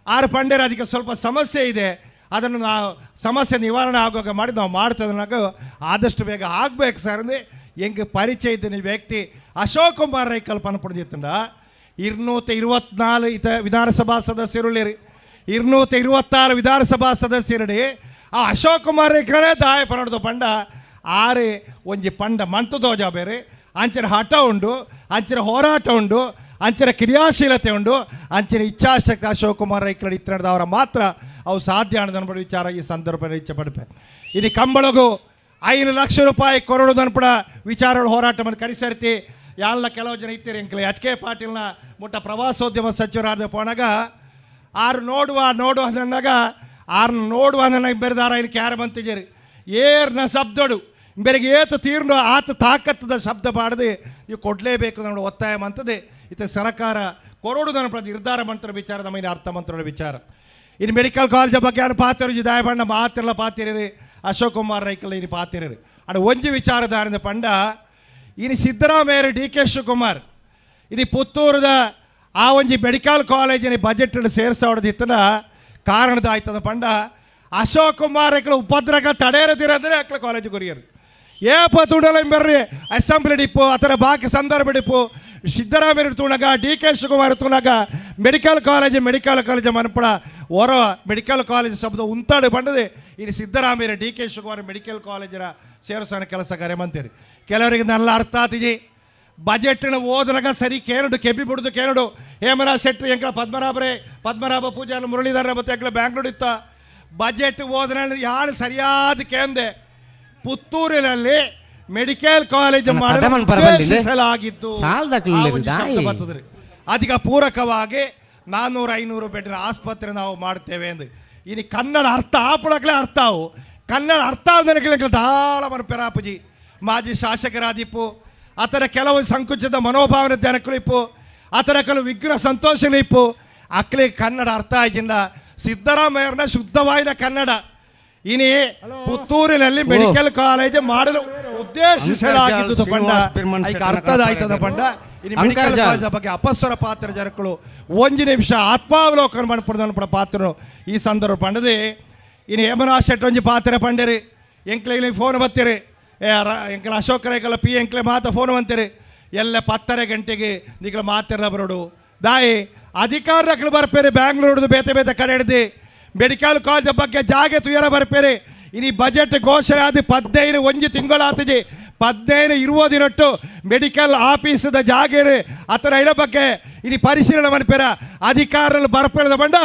ಆರು ಪಂಡೇರು ಅದಕ್ಕೆ ಸ್ವಲ್ಪ ಸಮಸ್ಯೆ ಇದೆ, ಅದನ್ನು ನಾವು ಸಮಸ್ಯೆ ನಿವಾರಣೆ ಆಗುವಾಗ ಮಾಡಿ ನಾವು ಮಾಡ್ತದನ್ನಾಗ ಆದಷ್ಟು ಬೇಗ ಆಗಬೇಕು ಸರ್ ಅಂದರೆ ಹೆಂಗೆ ಪರಿಚಯ ಇದ್ದೀನಿ ವ್ಯಕ್ತಿ ಅಶೋಕ್ ಕುಮಾರ್ ರೈ ಕಲ್ಪನೆ ಪಡೆದಿತ್ತಂಡ 224 ಇತ ವಿಧಾನಸಭಾ ಸದಸ್ಯರುಳ್ಳಿರಿ 226 ವಿಧಾನಸಭಾ ಸದಸ್ಯರಡಿ ಆ ಅಶೋಕ್ ಕುಮಾರ್ ರೈಕಳೇ ದಾಯ ಪನಡ್ದು ಪಂಡ ಆರೆ ಒಂಜಿ ಪಂಡ ಮಂತು ದೋಜ ಬೇರೆ ಅಂಚಿನ ಹಠ ಉಂಡು, ಅಂಚಿನ ಹೋರಾಟ ಉಂಡು, ಅಂಚಿನ ಕ್ರಿಯಾಶೀಲತೆ ಉಂಡು, ಅಂಚಿನ ಇಚ್ಛಾಶಕ್ತಿ ಅಶೋಕ್ ಕುಮಾರ್ ರೈಕಳ ಇತ್ತನದ ಅವರ ಮಾತ್ರ ಅವು ಸಾಧ್ಯ ಅನ್ನೋದು ವಿಚಾರ ಈ ಸಂದರ್ಭ ಇಚ್ಛೆ ಪಡಿಪೆ. ಇನ್ನು ಕಂಬಳಗು 5 ಲಕ್ಷ ರೂಪಾಯಿ ಕೊರಡು ಅನ್ಪಡ ವಿಚಾರಗಳು ಹೋರಾಟ ಮಾಡಿ ಕರಿಸರ್ತಿ ಯಾಲ್ಲ ಕೆಲವು ಜನ ಇತ್ತೀರಿ ಎಂಕಲೆ ಎಚ್ ಕೆ ಪಾಟೀಲ್ನ ಮುಟ್ಟ ಪ್ರವಾಸೋದ್ಯಮ ಸಚಿವರಾದ ಪೋನಾಗ ಆರು ನೋಡುವ ನೋಡುವ ನನ್ನಾಗ ಆರು ನೋಡುವ ನನಗೆ ಬೆರೆದಾರ ಇಲ್ಲಿ ಕ್ಯಾರ ಬಂತಿದ್ದೀರಿ ಏರ್ನ ಶಬ್ದಡು ಬೆರಗೆ ಏತ ತೀರ್ನು ಆತ ತಾಕತ್ತದ ಶಬ್ದ ಬಾಡದೆ ನೀವು ಕೊಡಲೇಬೇಕು ಅನ್ನೋ ಒತ್ತಾಯ ಮಂತದೆ ಇತ ಸರ್ಕಾರ ಕೊರೋಡು ನನ್ನ ನಿರ್ಧಾರ ಮಂತ್ರ ವಿಚಾರ ನಮ್ಮ ಅರ್ಥ ಮಂತ್ರದ ವಿಚಾರ. ಇನ್ನು ಮೆಡಿಕಲ್ ಕಾಲೇಜ್ ಬಗ್ಗೆ ಯಾರು ಪಾತಿರು ದಾಯಬಣ್ಣ ಮಾತಿರಲ್ಲ ಪಾತಿರಿ ಅಶೋಕ್ ಕುಮಾರ್ ರೈಕಲ್ ಇನ್ನು ಪಾತಿರಿ ಅಡ ಒಂಜಿ ವಿಚಾರಧಾರಿಂದ ಪಂಡ ಇನ್ನು ಸಿದ್ದರಾಮಯ್ಯ ಡಿ ಕೆ ಶಿವಕುಮಾರ್ ಇನ್ನು ಪುತ್ತೂರದ ಆ ಒಂಜಿ ಮೆಡಿಕಲ್ ಕಾಲೇಜಿನ ಬಜೆಟ್ ಸೇರಿಸೋಡದಿತ್ತನ ಕಾರಣದ ಆಯ್ತದ ಪಂಡ ಅಶೋಕ್ ಕುಮಾರ್ ರೈಕಲ್ ಉಪದ್ರಗ ತಡೆಯರದಿರಂದ್ರೆ ಅಕ್ಲ ಕಾಲೇಜ್ ಕೊರಿಯರು ಏಪ ತೂಡಲ ಬರ್ರಿ ಅಸೆಂಬ್ಲಿ ಡಿಪ್ಪು ಆ ಥರ ಬಾಕಿ ಸಂದರ್ಭ ಡಿಪ್ಪು ಸಿದ್ದರಾಮಯ್ಯ ತೂಣಗ ಡಿ ಕೆ ಶಿವಕುಮಾರ್ ತೂಣಗ medical college medical college ಮನಪಡ ಹೊರ ಮೆಡಿಕಲ್ ಕಾಲೇಜ್ ಶಬ್ದ ಉಂತಾಡು ಬಂಡದೆ ಇನ್ನು Siddaramaiah D K Shivakumar medical ಕಾಲೇಜರ ಸೇರ್ಸೋಣ ಕೆಲಸ ಕಾರ್ಯ ಮಂತೀರಿ. ಕೆಲವರಿಗೆ ನಲ್ಲ ಅರ್ಥ ಆತಿಜಿ ಬಜೆಟ್ನ ಓದಲಾಗ ಸರಿ ಕೇರಡು ಕೆಬ್ಬಿ ಬಿಡುದು ಕೇರಡು ಹೇಮರಾಜ್ ಶೆಟ್ಟಿ ಎಂಕಲ ಪದ್ಮನಾಭರೇ ಪದ್ಮನಾಭ ಪೂಜಾರಿ ಮುರಳೀಧರ ಮತ್ತು ಎಂಕಲ ಬ್ಯಾಂಗ್ಳೂರ್ ಇತ್ತ ಬಜೆಟ್ ಓದನ ಯಾರು ಸರಿಯಾದ ಕೇಂದೆ ಪುತ್ತೂರಿನಲ್ಲಿ ಮೆಡಿಕಲ್ ಕಾಲೇಜ್ ಮಾಡಲು ಉದ್ದೇಶಿಸಲಾಗಿದ್ದು ಬರ್ತದ್ರಿ. ಅದಕ್ಕೆ ಪೂರಕವಾಗಿ 400-500 ಬೆಡ್ನ ಆಸ್ಪತ್ರೆ ನಾವು ಮಾಡ್ತೇವೆ ಎಂದು ಇನ್ನು ಕನ್ನಡ ಅರ್ಥ ಆಪಳಕ್ಲೆ ಅರ್ಥ ಅವು ಕನ್ನಡ ಅರ್ಥ ಆದನಕ್ಕೆ ದಾಳ ಮನ ಪೆರಾಪುಜಿ ಮಾಜಿ ಶಾಸಕರಾದಿಪ್ಪು ಆತರ ಕೆಲವು ಸಂಕುಚಿತ ಮನೋಭಾವನೆ ಜನಕ್ಕಳಿಪ್ಪು ಆತರ ಕೆಲವು ವಿಗ್ರಹ ಸಂತೋಷಗಳಿಪ್ಪು ಅಕ್ಲಿ ಕನ್ನಡ ಅರ್ಥ ಆಗಿಂದ ಸಿದ್ದರಾಮಯ್ಯನ ಶುದ್ಧವಾದ ಕನ್ನಡ ಇನಿ ಪುತ್ತೂರಿನಲ್ಲಿ ಮೆಡಿಕಲ್ ಕಾಲೇಜ್ ಮಾಡಲು ಉದ್ದೇಶಿಸಲಾಗಿದ್ದು ಪಂಡ ಅರ್ಥದ ಆಯ್ತದ ಪಂಡ ಇನ್ನು ಮೆಡಿಕಲ್ ಕಾಲೇಜ್ ಬಗ್ಗೆ ಅಪಸ್ವರ ಪಾತ್ರ ಜನಕ್ಕಳು ಒಂಜಿ ನಿಮಿಷ ಆತ್ಮಾವಲೋಕನ ಮನ್ಪಡ ಪಾತ್ರನು ಈ ಸಂದರ್ಭ ಪಂಡದೆ. ಇನ್ನು ಹೇಮನಾಥ್ ಶೆಟ್ಟಿ ಒಂಜಿ ಪಾತ್ರ ಪಂಡರಿ ಎಂಕ್ಲೆ ಫೋನ್ ಬತ್ತೀರಿ ಎಂಕಲ ಅಶೋಕ್ ರೈಕಲ ಪಿ ಎಂಕ್ಲೆ ಮಾತ ಫೋನ್ ಬಂತೀರಿ ಎಲ್ಲ 10:30 ಗಂಟೆಗೆ ನಿಗಳ ಮಾತಿರ ಬರೋಡು ದಾಯಿ ಅಧಿಕಾರಗಳು ಬರ್ಪೇರಿ ಬ್ಯಾಂಗ್ಳೂರ್ದು ಬೇತೆ ಬೇತೆ ಕಡೆ ಹಿಡ್ದು ಮೆಡಿಕಲ್ ಕಾಲೇಜ್ ಬಗ್ಗೆ ಜಾಗೆ ತುಯರ ಬರ್ಪೇರಿ. ಇನಿ ಬಜೆಟ್ ಘೋಷಣೆ ಆದ 15 ಒಂಜಿ ತಿಂಗಳಾತಿಜಿ 15 ಇರುವ ದಿನಟ್ಟು ಮೆಡಿಕಲ್ ಆಫೀಸದ ಜಾಗೇರಿ ಆತರ ಇರೋ ಬಗ್ಗೆ ಇನಿ ಪರಿಶೀಲನೆ ಮನ್ಪೇರ ಅಧಿಕಾರಗಳು ಬರ್ಪೇರದ ಬಂಡ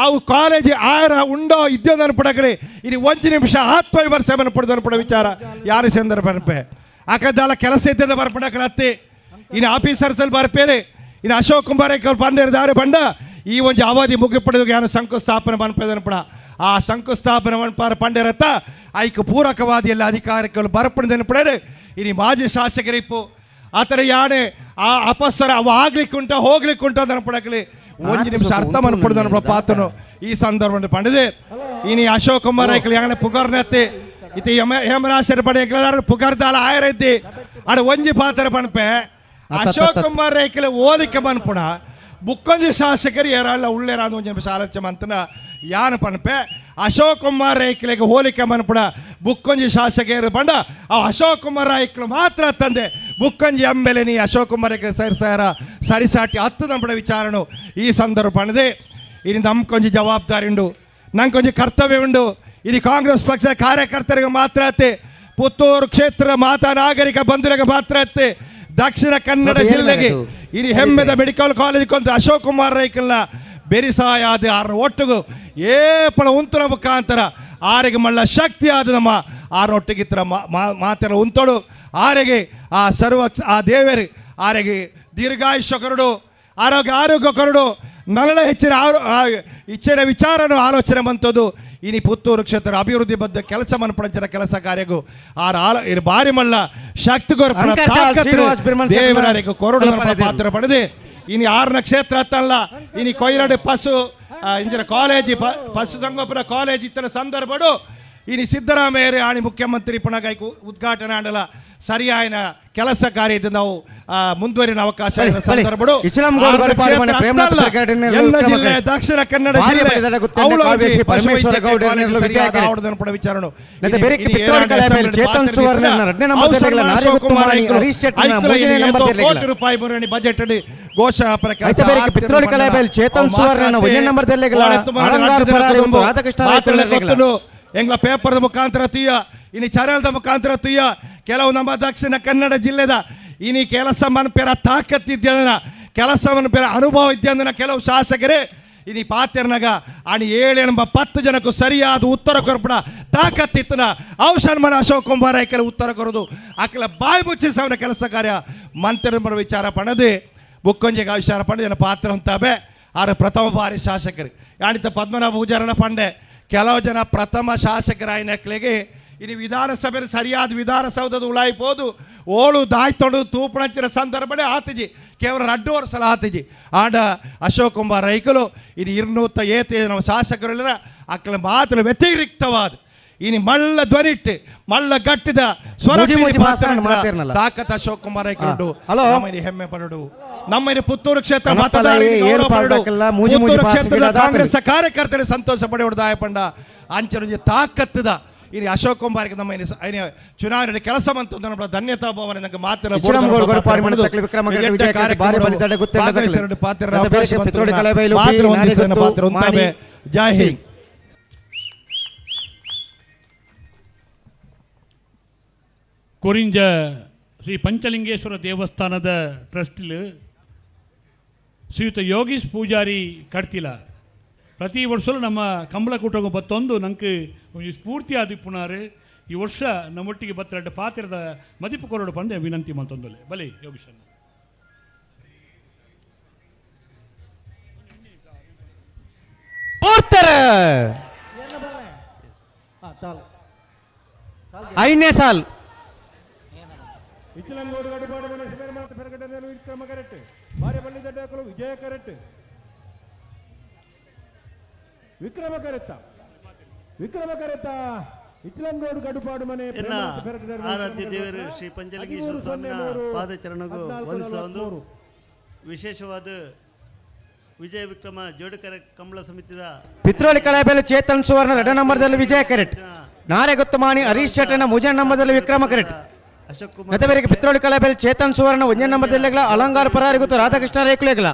ಅವು ಕಾಲೇಜ್ ಆರ ಉಂಡೋ ಇದ್ದೋ ಅನ್ಪಡಕಡೆ ಇನಿ ಒಂಜಿ ನಿಮಿಷ ಆತ್ಮವಿಮರ್ಶೆ ಮನ್ಪಡ್ದು ಅನ್ಪಡ ವಿಚಾರ ಯಾರು ಸಂದರ್ಭ ಅನ್ಪೆ ಆಕದ್ದಾಲ ಕೆಲಸ ಇದ್ದದ ಬರ್ಪಡಕಡೆ ಅತ್ತಿ ಇನ್ನು ಆಫೀಸರ್ಸಲ್ಲಿ ಬರ್ಪೇರಿ ಇನ್ನು ಅಶೋಕ್ ಕುಮಾರ್ ಪಂಡೇರಿದ್ದಾರೆ ಬಂಡ ಈ ಒಂಜಿ ಅವಧಿ ಮುಗಿಪಡೆದು ಯಾರು ಶಂಕುಸ್ಥಾಪನೆ ಮನ್ಪೇದ ಅನ್ಪಡ ಆ ಶಂಕುಸ್ಥಾಪನೆ ಮನ್ಪಾರ ಪಂಡೆರತ್ತ ಐಕ್ ಪೂರಕವಾದ ಎಲ್ಲ ಅಧಿಕಾರಿಗಳು ಬರಪಣ ನೆನಪಡೇರು. ಇನಿ ಮಾಜಿ ಶಾಸಕರಿಪ್ಪು ಆತರ ಯಾನೆ ಆ ಅಪಸರ ಅವ ಆಗ್ಲಿಕ್ಕುಂಟ ಹೋಗ್ಲಿಕ್ಕುಂಟ ನೆನಪಡಕಲಿ ಒಂಜಿ ನಿಮಿಷ ಅರ್ಥ ಮನ್ಪಡು ನೆನಪಡ ಪಾತನು ಈ ಸಂದರ್ಭ ಪಂಡಿದೆ. ಇನಿ ಅಶೋಕ್ ಕುಮಾರ್ ಐಕ್ಲು ಯಾನೆ ಪುಗರ್ನತ್ತಿ ಇತಿ ಯಮ ಹೇಮರಾಶರ ಪಡೆ ಪುಗರ್ದಾಲ ಆಯರದ್ದಿ ಅಡ ಒಂಜಿ ಪಾತ್ರ ಪನ್ಪೆ ಅಶೋಕ್ ಕುಮಾರ್ ರೈಕಲ ಓದಿಕೆ ಮನ್ಪುಣ ಬುಕ್ಕೊಂಜಿ ಶಾಸಕರು ಏರಲ್ಲ ಉಳ್ಳೇರ ಒಂಜಿ ನಿಮಿಷ ಆಲೋಚನೆ ಮಂತನ ಯಾನು ಪನ್ಪೆ ಅಶೋಕ್ ಕುಮಾರ್ ರೈಕ್ಲೆಗೆ ಹೋಲಿಕೆ ಮನ್ಪುಣ ಬುಕ್ಕೊಂಜಿ ಶಾಸಕರು ಪಂಡ ಆ ಅಶೋಕ್ ಕುಮಾರ್ ರೈಕ್ಲು ಮಾತ್ರ ತಂದೆ ಬುಕ್ಕೊಂಜಿ ಎಂಬೆಲೆ ನೀ ಅಶೋಕ್ ಕುಮಾರ್ ಸರಿ ಸರ ಸರಿಸಾಟಿ ಹತ್ತು ನಂಬಡ ವಿಚಾರಣು ಈ ಸಂದರ್ಭ ಪಣದೆ. ಇನಿ ನಮ್ಕೊಂಜಿ ಜವಾಬ್ದಾರಿ ಉಂಡು, ನಂಗೊಂಜಿ ಕರ್ತವ್ಯ ಉಂಡು. ಇನಿ ಕಾಂಗ್ರೆಸ್ ಪಕ್ಷದ ಕಾರ್ಯಕರ್ತರಿಗೆ ಮಾತ್ರ ಅತ್ತೆ, ಪುತ್ತೂರು ಕ್ಷೇತ್ರ ಮಾತಾ ನಾಗರಿಕ ಬಂಧುರಿಗೆ ಮಾತ್ರ ಅತ್ತೆ, ದಕ್ಷಿಣ ಕನ್ನಡ ಜಿಲ್ಲೆಗೆ ಇನಿ ಹೆಮ್ಮೆದ ಮೆಡಿಕಲ್ ಕಾಲೇಜ್ ಕೊಂತ ಅಶೋಕ್ ಕುಮಾರ್ ರೈಕಲ್ನ ಬೆರಿಸಾಯಾದ ಆರ ಒಟ್ಟಿಗೂ ಏಪಳ ಉಂತುನ ಮುಖಾಂತರ ಆರಿಗೆ ಮಳ್ಳ ಶಕ್ತಿ ಆದ ನಮ್ಮ ಆರೊಟ್ಟಿಗೆ ಇತರ ಮಾತೆಲ್ಲ ಉಂತೋಡು ಆರಿಗೆ ಆ ಸರ್ವ ಆ ದೇವರು ಆರಿಗೆ ದೀರ್ಘಾಯುಷ್ಯ ಕರುಡು, ಆರೋಗ್ಯ ಆರೋಗ್ಯ ಕರುಡು, ನರಳ ಹೆಚ್ಚಿನ ಇಚ್ಛೆನ ವಿಚಾರನು ಆಲೋಚನೆ ಬಂತದ್ದು. ಇನಿ ಪುತ್ತೂರು ಕ್ಷೇತ್ರ ಅಭಿವೃದ್ಧಿ ಬದ್ಧ ಕೆಲಸ ಮನ್ಪಡಂಚಿನ ಕೆಲಸ ಕಾರ್ಯಗೂ ಆರ ಆಲ ಇರು ಬಾರಿ ಮಲ್ಲ ಶಕ್ತಿ ದೇವರಿಗೆ ಕೊರಡು ಪಾತ್ರ ಪಡೆದು. ಇನಿ ಆರನ ಕ್ಷೇತ್ರ ಅತ್ತಲ್ಲ, ಇನಿ ಕೊಯ್ರಡು ಪಶು ಇಂಜಿನ ಕಾಲೇಜಿ ಪಶು ಸಂಗೋಪನ ಕಾಲೇಜ್ ಇತ್ತಿನ ಸಂದರ್ಭಡು ಇನಿ ಸಿದ್ದರಾಮಯ್ಯ ಆಣಿ ಮುಖ್ಯಮಂತ್ರಿ ಪುನಗಾಯ್ಕು ಉದ್ಘಾಟನೆ ಆಡಲ ಸರಿಯಾದ ಕೆಲಸ ಕಾರ್ಯ ನಾವು ಮುಂದುವರಿನ ಅವಕಾಶ ಸಂದರ್ಭಡು. ಎಲ್ಲ ಜಿಲ್ಲೆ ದಕ್ಷಿಣ ಕನ್ನಡ ಜಿಲ್ಲೆ ವಿಚಾರಣೆ ಕೋಟಿ ರೂಪಾಯಿ ಬಜೆಟ್ ಘೋಷಣೆ. ಎಂಗ್ಲ ಪೇಪರ್ದ ಮುಖಾಂತರ ತೀಯ ಇನಿ ಚರಲ್ದ ಮುಖಾಂತರ ತೀಯ ಕೆಲವು ನಮ್ಮ ದಕ್ಷಿಣ ಕನ್ನಡ ಜಿಲ್ಲೆದ ಇನಿ ಕೆಲಸ ಮನ್ಪೆರ ತಾಕತ್ತಿದ್ಯಂದನ ಕೆಲಸ ಮನ್ಪೆರ ಅನುಭವ ಇದ್ಯಂದನ ಕೆಲವು ಶಾಸಕರೇ ಇನಿ ಪಾತೆರ್ನಗ ಅಣಿ 7 ಎಂಬ 10 ಜನಕ್ಕೂ ಸರಿಯಾದ ಉತ್ತರ ಕೊರ್ಪಣ ತಾಕತ್ತಿತ್ತನ ಔಷನ್ ಮನ ಅಶೋಕ್ ಕುಮಾರ್ ಕೆಲವು ಉತ್ತರ ಕೊರೋದು ಆಕೆಲ ಬಾಯಿ ಮುಚ್ಚಿಸವನ ಕೆಲಸ ಕಾರ್ಯ ಮಂತ್ರಿ ವಿಚಾರ ಪಣದೆ ಬುಕ್ಕೊಂಜಿಗೆ ವಿಚಾರ ಪಣದೆ ಪಾತ್ರ ಅಂತಾಬೆ. ಆರು ಪ್ರಥಮ ಬಾರಿ ಶಾಸಕರು ಯಾಣಿತ ಪದ್ಮನಾಭ ಪೂಜಾರನ ಪಂಡೆ ಕೆಲವು ಜನ ಪ್ರಥಮ ಶಾಸಕರಾಯಿನಕ್ಲಿಗೆ ಇನ್ನು ವಿಧಾನಸಭೆ ಸರಿಯಾದ ವಿಧಾನಸೌಧದ ಉಳಾಯಿಪೋದು ಓಳು ದಾಯ್ತೊಡು ತೂಪಣಂಚಿನ ಸಂದರ್ಭನೇ ಆತಿಜಿ ಕೇವಲ 2 ವರ್ಷ ಆತಿಜಿ. ಆಂಡ ಅಶೋಕ್ ಕುಮಾರ್ ರೈಕಲು ಇನ್ನು 207 ನಮ್ಮ ಶಾಸಕರೆಲ್ಲ ಅಕ್ಕಲ ಮಾತ್ರ ವ್ಯತಿರಿಕ್ತವಾದ ಇನಿ ಮಳ್ಳ ಧ್ವನಿಟ್ಟು ಮಳ್ಳ ಗಟ್ಟಿದ ಸ್ವರ ತಾಕತ್ ಅಶೋಕ್ ಕುಮಾರ್ ರೈಕಲು ನಮ್ಮ ಹೆಮ್ಮೆ ಪಡಡು. ನಮ್ಮ ಪುತ್ತೂರು ಕ್ಷೇತ್ರ ಪುತ್ತೂರು ಕ್ಷೇತ್ರದ ಕಾಂಗ್ರೆಸ್ ಕಾರ್ಯಕರ್ತರು ಸಂತೋಷ ಪಡೆಯುವುದು ಪಂಡ ಅಂಚನ ತಾಕತ್ತದ ಇನಿ ಅಶೋಕ್ ಕುಮಾರ್ಗೆ ನಮ್ಮ ಚುನಾವಣೆ ಕೆಲಸ ಮಂತು ನಮ್ಮ ಧನ್ಯತಾ ಭಾವನೆ ನಂಗೆ ಮಾತಿನ ಪಾತ್ರ. ಜೈ ಹಿಂದ್. ಕೊರಿಂಜ ಶ್ರೀ ಪಂಚಲಿಂಗೇಶ್ವರ ದೇವಸ್ಥಾನದ ಟ್ರಸ್ಟಿಲ್ ಶ್ರೀಯುತ ಯೋಗೀಶ್ ಪೂಜಾರಿ ಕಡ್ತಿಲ ಪ್ರತಿ ವರ್ಷವೂ ನಮ್ಮ ಕಂಬಳಕೂಟಗೂ ಬತ್ತೊಂದು ನಂಗೆ ಒಂದು ಸ್ಫೂರ್ತಿ ಆದಿಪ್ಪುನಾರು. ಈ ವರ್ಷ ನಮ್ಮೊಟ್ಟಿಗೆ ಬತ್ತೆರಡು ಪಾತ್ರದ ಮದಿಪು ಕೊರಡು ಪಂದೆ ವಿನಂತಿ ಮಂತೊಂದಲೆ ಬಲಿ ಯೋಗೀಶ್. ಐದನೇ ಸಾಲ್ ವಿಜಯ ಕರೆಕ್ಟ್ ವಿಕ್ರಮ ಕರೆತ್ತ ವಿಕ್ರಮ ಕರೆತ್ತ ಇಚ್ಲಂಗೋಡು ಗಡುಪಾಡು ಮನೆ ಆರಾಧ್ಯ ದೇವರು ಶ್ರೀ ಪಂಚಲಿಂಗೇಶ್ವರ ಸ್ವಾಮಿನ ಪಾದಚರಣಗೂ ವಂದಿಸುವ ಒಂದು ವಿಶೇಷವಾದ ವಿಜಯ ವಿಕ್ರಮ ಜೋಡುಕರ ಕಂಬಳ ಸಮಿತಿದ ಪಿತ್ರೋಳಿ ಕಲಾಬೆಲೆ ಚೇತನ್ ಸುವರ್ಣ 2 ನಂಬರ್ದಲ್ಲಿ ವಿಜಯ ಕರೆಟ್, ನಾರೆ ಗೊತ್ತಮಾಣಿ ಹರೀಶ್ ಶೆಟ್ಟನ 3 ನಂಬರ್ದಲ್ಲಿ ವಿಕ್ರಮ ಕರೆಟ್, ಅಶೋಕ್ ಕುಮಾರ್ ಮತ್ತೆ ಪಿತ್ರೋಳಿ ಕಲಾಬೆಲೆ ಚೇತನ್ ಸುವರ್ಣ 1 ನಂಬರ್ದಲ್ಲಿ ಅಲಂಗಾರ ಪರಾರಿ ಗೊತ್ತು ರಾಧಾಕೃಷ್ಣ ರೇಕುಲೇಗಲ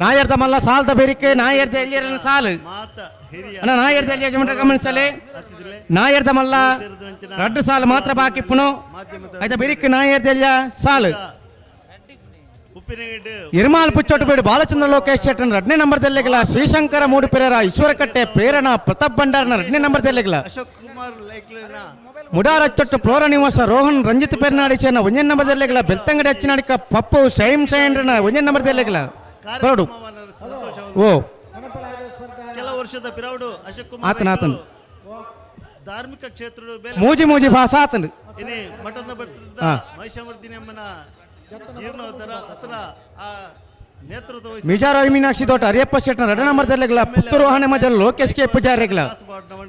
ನಾಯರ್ದ ಮಲ್ಲ ಸಾಲ್ದ ಬೇರಿಕೆ ನಾಯರ್ದ ಎಲ್ಲಿಯರ ಸಾಲು ಅಣ್ಣ ನಾಯರ್ದ ಎಲ್ಲಿ ಯಜಮಾನ್ರ ಗಮನಿಸಲೆ ನಾಯರ್ದ ಮಲ್ಲ 2 ಸಾಲು ಮಾತ್ರ ಬಾಕಿ ಪುನಃ ಆಯ್ತಾ ಬೇರಿಕೆ ನಾಯರ್ದ ಎಲ್ಲಿಯ ಸಾಲು ಇರ್ಮಾಲ್ ಪುಚ್ಚೋಟು ಬೇಡು ಬಾಲಚಂದ್ರ ಲೋಕೇಶ್ ಶೆಟ್ಟನ್ 2ನೇ ನಂಬರ್ದಲ್ಲಿಗಲ ಶ್ರೀಶಂಕರ ಮೂಡುಪೆರರ ಈಶ್ವರಕಟ್ಟೆ ಪ್ರೇರಣಾ ಪ್ರತಾಪ್ ಭಂಡಾರನ 2ನೇ ನಂಬರ್ದಲ್ಲಿಗಲ ಮುಡಾರಚ್ಚೊಟ್ಟು ಫ್ಲೋರ ನಿವಾಸ ರೋಹನ್ ರಂಜಿತ್ ಪೆರ್ನಾಡಿ ಸೇನ 1ನೇ ನಂಬರ್ದಲ್ಲಿಗಲ ಬೆಳ್ತಂಗಡಿ ಅಚ್ಚಿನಾಡಿಕ ಪಪ್ಪು ಶೈಮ್ ಶೈನ್ರನ 1ನೇ ನಂಬರ್ದಲ್ಲಿಗಲ ಕೊರಡು ಓ ಕೆಲವು ವರ್ಷದ ಪಿರಾವುಡು ಅಶೋಕ್ ಕುಮಾರ್ ಆತನ ಆತನ. ಧಾರ್ಮಿಕ ಕ್ಷೇತ್ರದ ಮೂಜಿ ಮೂಜಿ ಭಾಷಾ ಆತಂಡು. ಇನಿ ಮಠದ ಭಟ್ಟದ ಮಹಿಷಮರ್ದಿನಿ ಅಮ್ಮನ ಜೀರ್ಣೋದ್ಧಾರ ಅತನ ಆ ನೇತೃತ್ವ ವಹಿಸಿ ಮಿಜಾರ ಮೀನಾಕ್ಷಿ ತೋಟ ಹರಿಯಪ್ಪ ಶೆಟ್ನ ರಡ ನಂಬರ್ ದರ್ಲೆಗ್ಲ ಪುತ್ತೂರು ವಾಹನ ಮಜಲ್ ಲೋಕೇಶ್ ಕೆ ಪೂಜಾರಿಗ್ಲ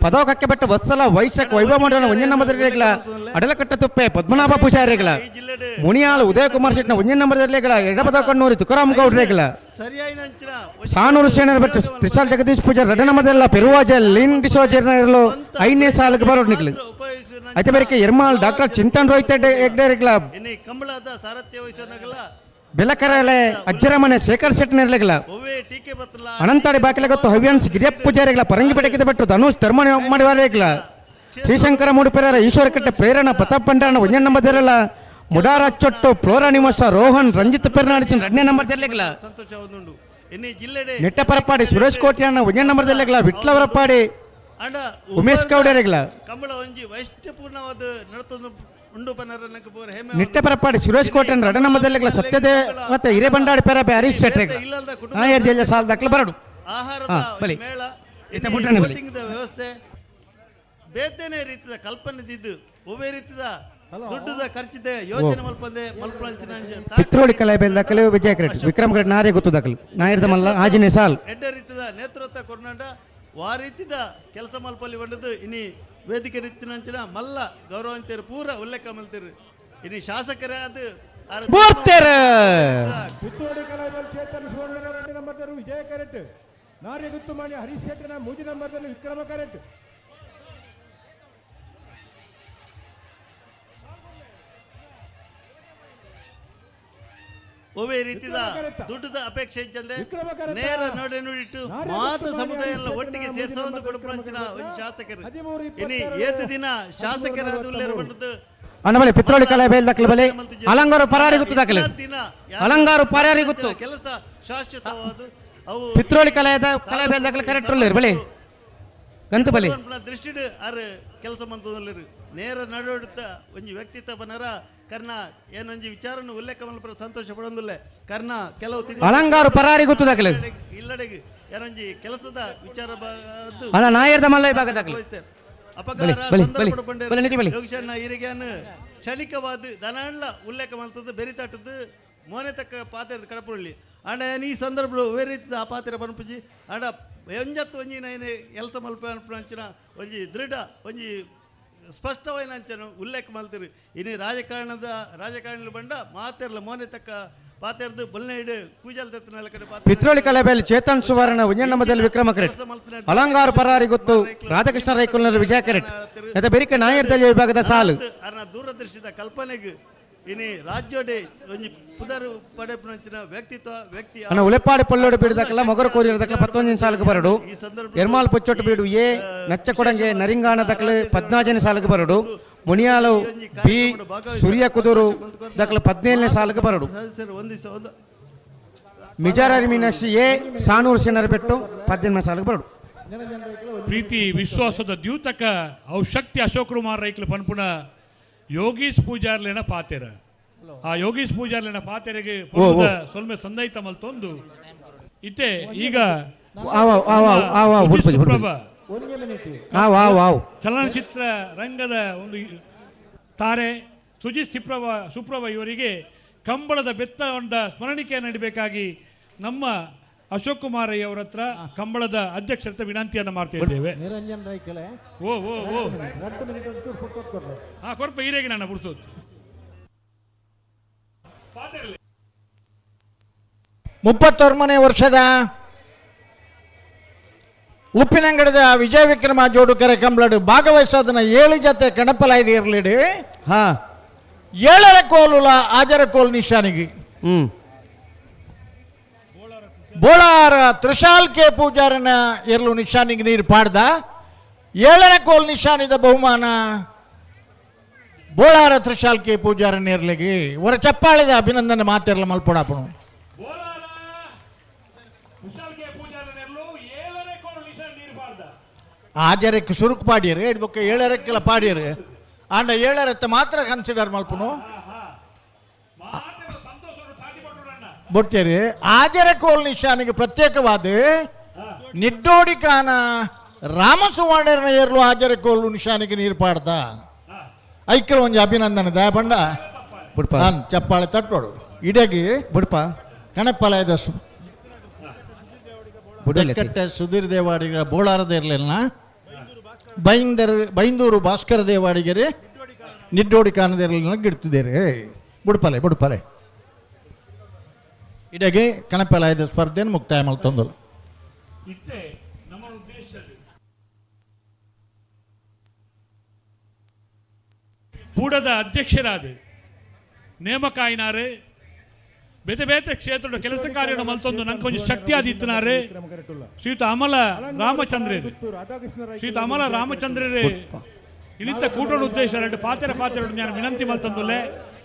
ಪದವ ಕಕ್ಕೆ ಬೆಟ್ಟ ವತ್ಸಲ ವೈಶಕ್ ವೈಭವ ಮಂಡಲ ಒಂಜೇ ನಂಬರ್ ದರ್ಲೆಗ್ಲ ಅಡಲಕಟ್ಟ ತುಪ್ಪೆ ಪದ್ಮನಾಭ ಪೂಜಾರಿಗ್ಲ ಮುನಿಯಾಳು ಉದಯ ಕುಮಾರ್ ಶೆಟ್ನ ಒಂಜೇ ನಂಬರ್ ದರ್ಲೆಗ್ಲ ಎಡಪದ ಕಣ್ಣೂರಿ ತುಕಾರಾಮ್ ಗೌಡ್ರೆಗ್ಲ ಸರಿಯಾಯಿನ ಅಂಚಿನ ಸಾನೂರು ಸೇನರ ಬೆಟ್ಟ ತ್ರಿಶಾಲ್ ಜಗದೀಶ್ ಪೂಜಾರ್ ರಡ ನಂಬರ್ ದರ್ಲ ಪೆರುವಾಜ ಲಿನ್ ಡಿಸೋಜರ್ನ ಇರಲು ಐದನೇ ಸಾಲಿಗೆ ಬರೋಡ್ ನಿಕ್ಲು అయితే ಬರಿಕೆ ಎರ್ಮಾಲ್ ಡಾಕ್ಟರ್ ಚಿಂತನ್ ರೋಹಿತ್ ಹೆಗ್ಡೆರಿಗ್ಲ ಇನಿ ಕಂಬಳದ ಸಾರಥ್ಯ ವಹಿಸೋನಗಲ ಬೆಲಕರಲೆ ಅಜ್ಜರಮನೆ ಶೇಖರ್ ಶೆಟ್ಟನಿರ್ಲಿಗ್ಲ ಒವ್ವೇ ಟೀಕೆ ಬತ್ತಲ ಅನಂತಾಡಿ ಬಾಕಿಲಗೊತ್ತು ಹವ್ಯಾನ್ಸ್ ಗಿರಿಯಪ್ಪ ಪೂಜಾರಿಗಳ ಪರಂಗಿ ಪಡಕಿದ ಬಿಟ್ಟು ಧನುಷ್ ಧರ್ಮ ಮಾಡಿವಾರಿಗಳ ಶ್ರೀಶಂಕರ ಮೂಡುಪೆರರ ಈಶ್ವರ ಕಟ್ಟೆ ಪ್ರೇರಣ ಪ್ರತಾಪ್ ಭಂಡಾರನ ಒಂಜನೇ ನಂಬರ್ ದೇರಲ್ಲ ಮುಡಾರ ಚೊಟ್ಟು ಫ್ಲೋರಾ ನಿವಾಸ ರೋಹನ್ ರಂಜಿತ್ ಪೆರ್ನಾಡಿಸಿನ ಎರಡನೇ ನಂಬರ್ ದೇರ್ಲಿಗ್ಲ ಸಂತೋಷ ಒಂದುಂಡು ಇನಿ ಜಿಲ್ಲೆಡೆ ನೆಟ್ಟಪರಪಾಡಿ ಸುರೇಶ್ ಕೋಟ್ಯಾನ ಒಂಜನೇ ನಂಬರ್ ದೇರ್ಲಿಗ್ಲ ವಿಟ್ಲವರಪಾಡಿ ಅಂಡ ಉಮೇಶ್ ಗೌಡರಿಗ್ಲ ಕಂಬಳ ಒಂಜಿ ವೈಷ್ಟ್ಯಪೂರ್ಣವಾದ ನಡತೊಂದು ಉಂಡು ಪನರ ನಂಗೆ ಪೂರ ಹೆಮ್ಮೆ ನಿಟ್ಟಪರಪಾಡಿ ಸುರೇಶ್ ಕೋಟ್ಯಾನ ಎರಡನೇ ನಂಬರ್ ದೇರ್ಲಿಗ್ಲ ಸತ್ಯದೇವ ಮತ್ತೆ ಹಿರೇಬಂಡಾಡಿ ಪೆರಪೆ ಹರೀಶ್ ಶೆಟ್ಟರಿಗ್ಲ ನಾಯರ್ ಜೆಲ್ಲ ಸಾಲ ದಾಖಲೆ ಬರಡು ಆಹಾರದ ಹಾ, ಬಲಿ. ಮೇಳ ಈತ ಪುಟ್ಟಣ್ಣ ಬಲಿ. ಬೋಟಿಂಗ್ದ ವ್ಯವಸ್ಥೆ ಬೇತೇನೆ ರೀತಿಯ ಕಲ್ಪನೆ ದಿದ್ದು ಒವ್ವೇ ರೀತಿಯ ದುಡ್ಡುದ ಖರ್ಚಿದೆ ಯೋಜನೆ ಮಲ್ಪಂದೆ ಮಲ್ಪಂಚಿನ ಪಿತ್ರೋಳಿ ಕಲೆ ಬೇಲ್ ದಾಖಲೆ ವಿಜಯ ಕ್ರೆಟ್ ವಿಕ್ರಮ್ ಕ್ರೆಟ್ ನಾರೇ ಗೊತ್ತು ದಾಖಲು ನಾಯರ್ದ ಮಲ್ಲ ಆಜಿನೇ ಸಾಲ್ ಎಡ್ಡ ರೀತಿಯ ನೇತೃತ್ವ ಕೊರ್ನಾಂಡ ವಾ ರೀತಿದ ಕೆಲಸ ಮಲ್ಪಲ್ಲಿ ಬಂದದ್ದು ಇನಿ ವೇದಿಕೆ ರೀತಿನಂಚಿನ ಮಲ್ಲ ಗೌರವಾನ್ವಿತರು ಪೂರ ಉಲ್ಲೇಖ ಮಲ್ತಿರು ಇನಿ ಶಾಸಕರೇ ಅದು ಆರ ಬೋರ್ತೆರ್ ಪುತ್ತೋಡಿ ಕಲಾಯಿಬಲ್ ಚೇತನ್ ಸುವರ್ಣ ಎರಡು ನಂಬರ್ ವಿಜಯ ಕರೆಕ್ಟ್ ನಾರ್ಯಗುತ್ತು ಮಾಣಿ ಹರೀಶ್ ಶೆಟ್ಟನ ಮೂಜಿ ನಂಬರ್ದಲ್ಲಿ ವಿಕ್ರಮ ಕರೆಕ್ಟ್. ಒವ್ವೇ ರೀತಿಯ ದುಡ್ಡದ ಅಪೇಕ್ಷೆ ಇಜ್ಜಂದೆ ನೇರ ನೋಡೆ ನುಡಿಟ್ಟು ಮಾತು ಸಮುದಾಯ ಎಲ್ಲ ಒಟ್ಟಿಗೆ ಸೇರಿಸೋ ಒಂದು ಕೊಡುಪಂಚಿನ ಒಂದು ಶಾಸಕರು ಇನಿ ಏತು ದಿನ ಶಾಸಕರ ಅದು ಉಲ್ಲೇರ ಬಂದದ್ದು ಅಣ್ಣ ಬಲೆ ಪಿತ್ರೋಳಿ ಕಲೆ ಬೇಲ್ ದಾಖಲೆ ಬಲೆ ಅಲಂಗಾರು ಪರಾರಿ ಗೊತ್ತು ದಾಖಲೆ ದಿನ ಅಲಂಗಾರು ಪರಾರಿ ಗೊತ್ತು ಕೆಲಸ ಶಾಶ್ವತವಾದ ಅವು ಪಿತ್ರೋಳಿ ಕಲೆಯದ ಕಲೆ ಬೇಲ್ ದಾಖಲೆ ಕರೆಕ್ಟ್ ಉಳ್ಳೇರು ಬಲೆ ಗಂತು ಬಲೆ ದೃಷ್ಟಿಡ್ ಆರ್ ಕೆಲಸ ಮಂತದಲ್ಲಿರು ನೇರ ನಡುವಡಿತ ಒಂಜಿ ವ್ಯಕ್ತಿತ್ವ ಬನರ ಕರ್ಣ ಏನೊಂಜಿ ವಿಚಾರನ್ನು ಉಲ್ಲೇಖ ಮಲ್ಪರ ಸಂತೋಷ ಪಡೊಂದುಲ್ಲೆ ಕರ್ಣ ಕೆಲವು ತಿಂಗಳು ಅಲಂಗಾರು ಪರಾರಿ ಗೊತ್ತು ದಾಖಲೆ ಇಲ್ಲಡೆಗೆ ಏನೊಂಜಿ ಕೆಲಸದ ವಿಚಾರ ಬಾದು ಅಲ್ಲ ನಾಯರ್ದ ಮಲ್ಲ ವಿಭಾಗ ದಾಖಲೆ ಅಪಕಾರ ಬಲಿ, ಬಲಿ, ಸಂದರ್ಭ ಬಲಿ. ಪಂಡೇರು ಬಲಿ, ನಿಖಿಲ್ ಬಲಿ. ಯೋಗೀಶಣ್ಣ ಈರಿಗ್ಯಾನ್ ಕ್ಷಣಿಕವಾದ ದನಣ್ಲ ಉಲ್ಲೇಖ ಮಲ್ತದ್ದು ಬೆರಿತಾಟದ್ದು ಮೋನೆ ತಕ್ಕ ಪಾತ್ರೆ ಕಡಪುಳ್ಳಿ ಅಂಡ ಈ ಸಂದರ್ಭ ಬೇರೆ ರೀತಿದ ಆ ಪಾತ್ರೆ ಪನ್ಪುಜಿ ಅಂಡ ಎಂಜತ್ತು ಒಂಜಿ ನೈನೆ ಕೆಲಸ ಮಲ್ಪ ಅಂಚಿನ ಒಂಜಿ ದೃಢ ಒಂಜಿ ಸ್ಪಷ್ಟವಾಯಿನ ಅಂಚನ ಉಲ್ಲೇಖ ಮಲ್ತಿರು ಇನಿ ರಾಜಕಾರಣದ ರಾಜಕಾರಣಿ ಬಂಡ ಮಾತೆರ್ಲ ಮೋನೆ ತಕ್ಕ ಪಾತೆರ್ದು ಬಲ್ನೆಯ್ಡು ಕೂಜಲ್ ದತ್ತನ ಕಡೆ ಪಾತ್ರ ಪಿತ್ರೋಳಿ ಕಲೆ ಬೇಲ್ ಚೇತನ್ ಸುವರ್ಣ ಒಂಜನೇ ನಂಬರ್ದಲ್ಲಿ ವಿಕ್ರಮ ಕರೆಕ್ಟ್ ಅಲಂಗಾರು ಪರಾರಿ ಗೊತ್ತು ರಾಧಾಕೃಷ್ಣ ರೈಕುಲ್ನರ ವಿಜಯ ಕರೆಕ್ಟ್ ಮತ್ತೆ ಬೆರಿಕೆ ನಾಯರ್ ದಲಿಯ ವಿಭಾಗದ ಸಾಲು ಅರ್ನ ದೂರದರ್ಶಿದ ಕಲ್ಪನೆಗೆ ಇನಿ ರಾಜ್ಯೋಡೆ ಒಂಜಿ ಪುದರ್ ಪಡೆಪುನಂಚಿನ ವ್ಯಕ್ತಿತ್ವ ವ್ಯಕ್ತಿ ಅಣ್ಣ ಉಳೆಪಾಡಿ ಪಳ್ಳೋಡು ಬೀಡ್ದಕ್ಕಲ್ಲ ಮೊಗರು ಕೋರಿರದಕ್ಕಲ್ಲ ಪತ್ತೊಂದಿನ ಸಾಲಕ್ಕೆ ಬರಡು ಎರ್ಮಾಲ್ ಪೊಚ್ಚೊಟ್ಟು ಬೀಡು ಎ ನಚ್ಚಕೊಡಂಗೆ ನರಿಂಗಾಣ ದಕ್ಕಲು ಪದ್ನಾಜನ ಸಾಲಕ್ಕೆ ಬರಡು ಮುನಿಯಾಲು ಬಿ ಸೂರ್ಯ ಕುದುರು ದಕ್ಕಲು 17ನೇ ಸಾಲಕ್ಕೆ ಬರಡು ಸದಸ್ಯರು ಒಂದಿಸ ಒಂದು ಮಿಜಾರಾರಿ ಮೀನಾಕ್ಷಿ ಎ ಸಾನೂರು ಸೆನರ ಬೆಟ್ಟು 18ನೇ ಸಾಲಕ್ಕೆ ಬರಡು ಪ್ರೀತಿ ವಿಶ್ವಾಸದ ದ್ಯೂತಕ ಅವು ಶಕ್ತಿ ಅಶೋಕ್ ಕುಮಾರ್ ರೈಕ್ಲು ಪನ್ಪುನ ಯೋಗೀಶ್ ಪೂಜಾರ್ಲೇನ ಪಾತೆರ ಆ ಯೋಗೀಶ್ ಪೂಜಾರ್ಲೇನ ಪಾತೆರೆಗೆ ಓ, ಓ. ಸೊಲ್ಮೆ ಸಂದೈತ ಮಲ್ತೊಂದು ಇತ್ತೆ ಈಗ ಆವ್ ಆವ್ ಆವ್ ಆವ್ ಆವ್ ಆವ್ ಸುಜಿತ್ ಬುಡ್ಪುಜಿ, ಬುಡ್ಪುಜಿ. ಸುಪ್ರಭಾ ಆವ್ ಆವ್ ಆವ್ ಚಲನಚಿತ್ರ ರಂಗದ ಒಂದು ತಾರೆ ಸುಜಿತ್ ಸುಪ್ರಭ ಇವರಿಗೆ ಕಂಬಳದ ಬೆತ್ತಗೊಂಡ ಸ್ಮರಣಿಕೆ ನೀಡಬೇಕಾಗಿ ನಮ್ಮ ಅಶೋಕ್ ಕುಮಾರ್ ರೈ ಅವರ ಹತ್ರ ಕಂಬಳದ ಅಧ್ಯಕ್ಷರ ಹತ್ರ ವಿನಂತಿಯನ್ನು ಮಾಡ್ತಾ ಇದ್ದೇವೆ. ನಿರಂಜನ್ ರೈಕಲೆ ಓ ಓ ಓ 2 ಮಿನಿಟ್ ಒಂಚೂರು ಪುರ್ಸೊತ್ತು ಕೊಡ್ರಿ. ಹಾ ಕೊರ್ಪ ಹಿರಿಯಗೆ ನನ್ನ ಪುರ್ಸೊತ್ತು. 31ನೇ ವರ್ಷದ ಉಪ್ಪಿನಂಗಡದ ವಿಜಯ ವಿಕ್ರಮ ಜೋಡುಕೆರೆ ಕಂಬಳಡು ಭಾಗವಹಿಸೋದನ್ನ 7 ಜೊತೆ ಕಣಪಲಾಯ್ದು ಇರಲಿಡಿ. ಹಾ 7 ಕೋಲುಲ ಆಜರ ಕೋಲ್ ನಿಶಾನಿಗೆ ಬೋಳಾರ ತ್ರಿಶಾಲ್ ಕೆ ಪೂಜಾರನ ಎರ್ಲು ನಿಶಾನಿಗೆ ನೀರು ಪಾಡ್ದ 7 ಕೋಲ್ ನಿಶಾನಿದ ಬಹುಮಾನ ಬೋಳಾರ ತ್ರಿಶಾಲ್ ಕೆ ಪೂಜಾರನ ಎರ್ಲಿಗೆ ಹೊರ ಚಪ್ಪಾಳಿದ ಅಭಿನಂದನೆ ಮಾತಿರಲ ಮಲ್ಪೊಡಾಪಣು. ಆಜರಕ್ಕೆ ಸುರುಕು ಪಾಡಿಯರು ಬೊಕ್ಕ ಏಳರಕ್ಕೆಲ್ಲ ಪಾಡಿಯರು ಆಂಡ ಏಳರತ್ತ ಮಾತ್ರ ಕನ್ಸಿಡರ್ ಮಲ್ಪುನು ಬೊಟ್ಟೇರಿ ಆಜರ ಕೋಲ್ ನಿಶಾನಿಗೆ ಪ್ರತ್ಯೇಕವಾದ ನಿಡ್ಡೋಡಿಕಾನ ರಾಮಸುವರ್ಣನ ಏರ್ಲು ಹಾಜರ ಕೋಲು ನಿಶಾನಿಗೆ ನೀರು ಪಾಡ್ದ ಐಕ್ಯಲ ಒಂಜಿ ಅಭಿನಂದನೆ ದಯಪಂಡ ಬುಡ್ಪ. ನಾನು ಚಪ್ಪಾಳೆ ತಟ್ಟೋಡು ಇಡಗಿ ಬುಡ್ಪ ಕಣಪಲಯದ ಬುಡಲೆ ಕಟ್ಟೆ ಸುಧೀರ್ ದೇವಾಡಿಗ ಬೋಳಾರದ ಇರಲಿಲ್ಲ ಬೈಂದೂರು ಭಾಸ್ಕರ ದೇವಾಡಿಗರೆ ನಿಡ್ಡೋಡಿ ಕಾನದಿರಲಿಲ್ಲ ಗಿಡ್ತಿದ್ದೇರೆ ಬುಡ್ಪಲೆ ಬುಡ್ಪಲೆ ಇಡಗೆ ಕಣಪಲಯದ ಸ್ಪರ್ಧೆಯನ್ನು ಮುಕ್ತಾಯ ಮಲ್ತೊಂದಲು. ಇತ್ತೆ ನಮ್ಮ ಉದ್ದೇಶ ಪೂಡದ ಅಧ್ಯಕ್ಷರಾದ ನೇಮಕ ಆಯ್ನಾರು ಬೇತೆ ಬೇತೆ ಕ್ಷೇತ್ರದ ಕೆಲಸ ಕಾರ್ಯ ಮಲ್ತೊಂದು ನಂಗೆ ಒಂಜಿ ಶಕ್ತಿ ಆದಿತ್ತನಾರು ಶ್ರೀಯುತ ಅಮಲ ರಾಮಚಂದ್ರರು. ಶ್ರೀಯುತ ಅಮಲ ರಾಮಚಂದ್ರರೇ ಇನಿತ ಕೂಟೋಡ ಉದ್ದೇಶ ಎರಡು ಪಾತೆರ ಪಾತೆರ ನಾನು ವಿನಂತಿ ಮಲ್ತೊಂದುಲ್ಲೆ.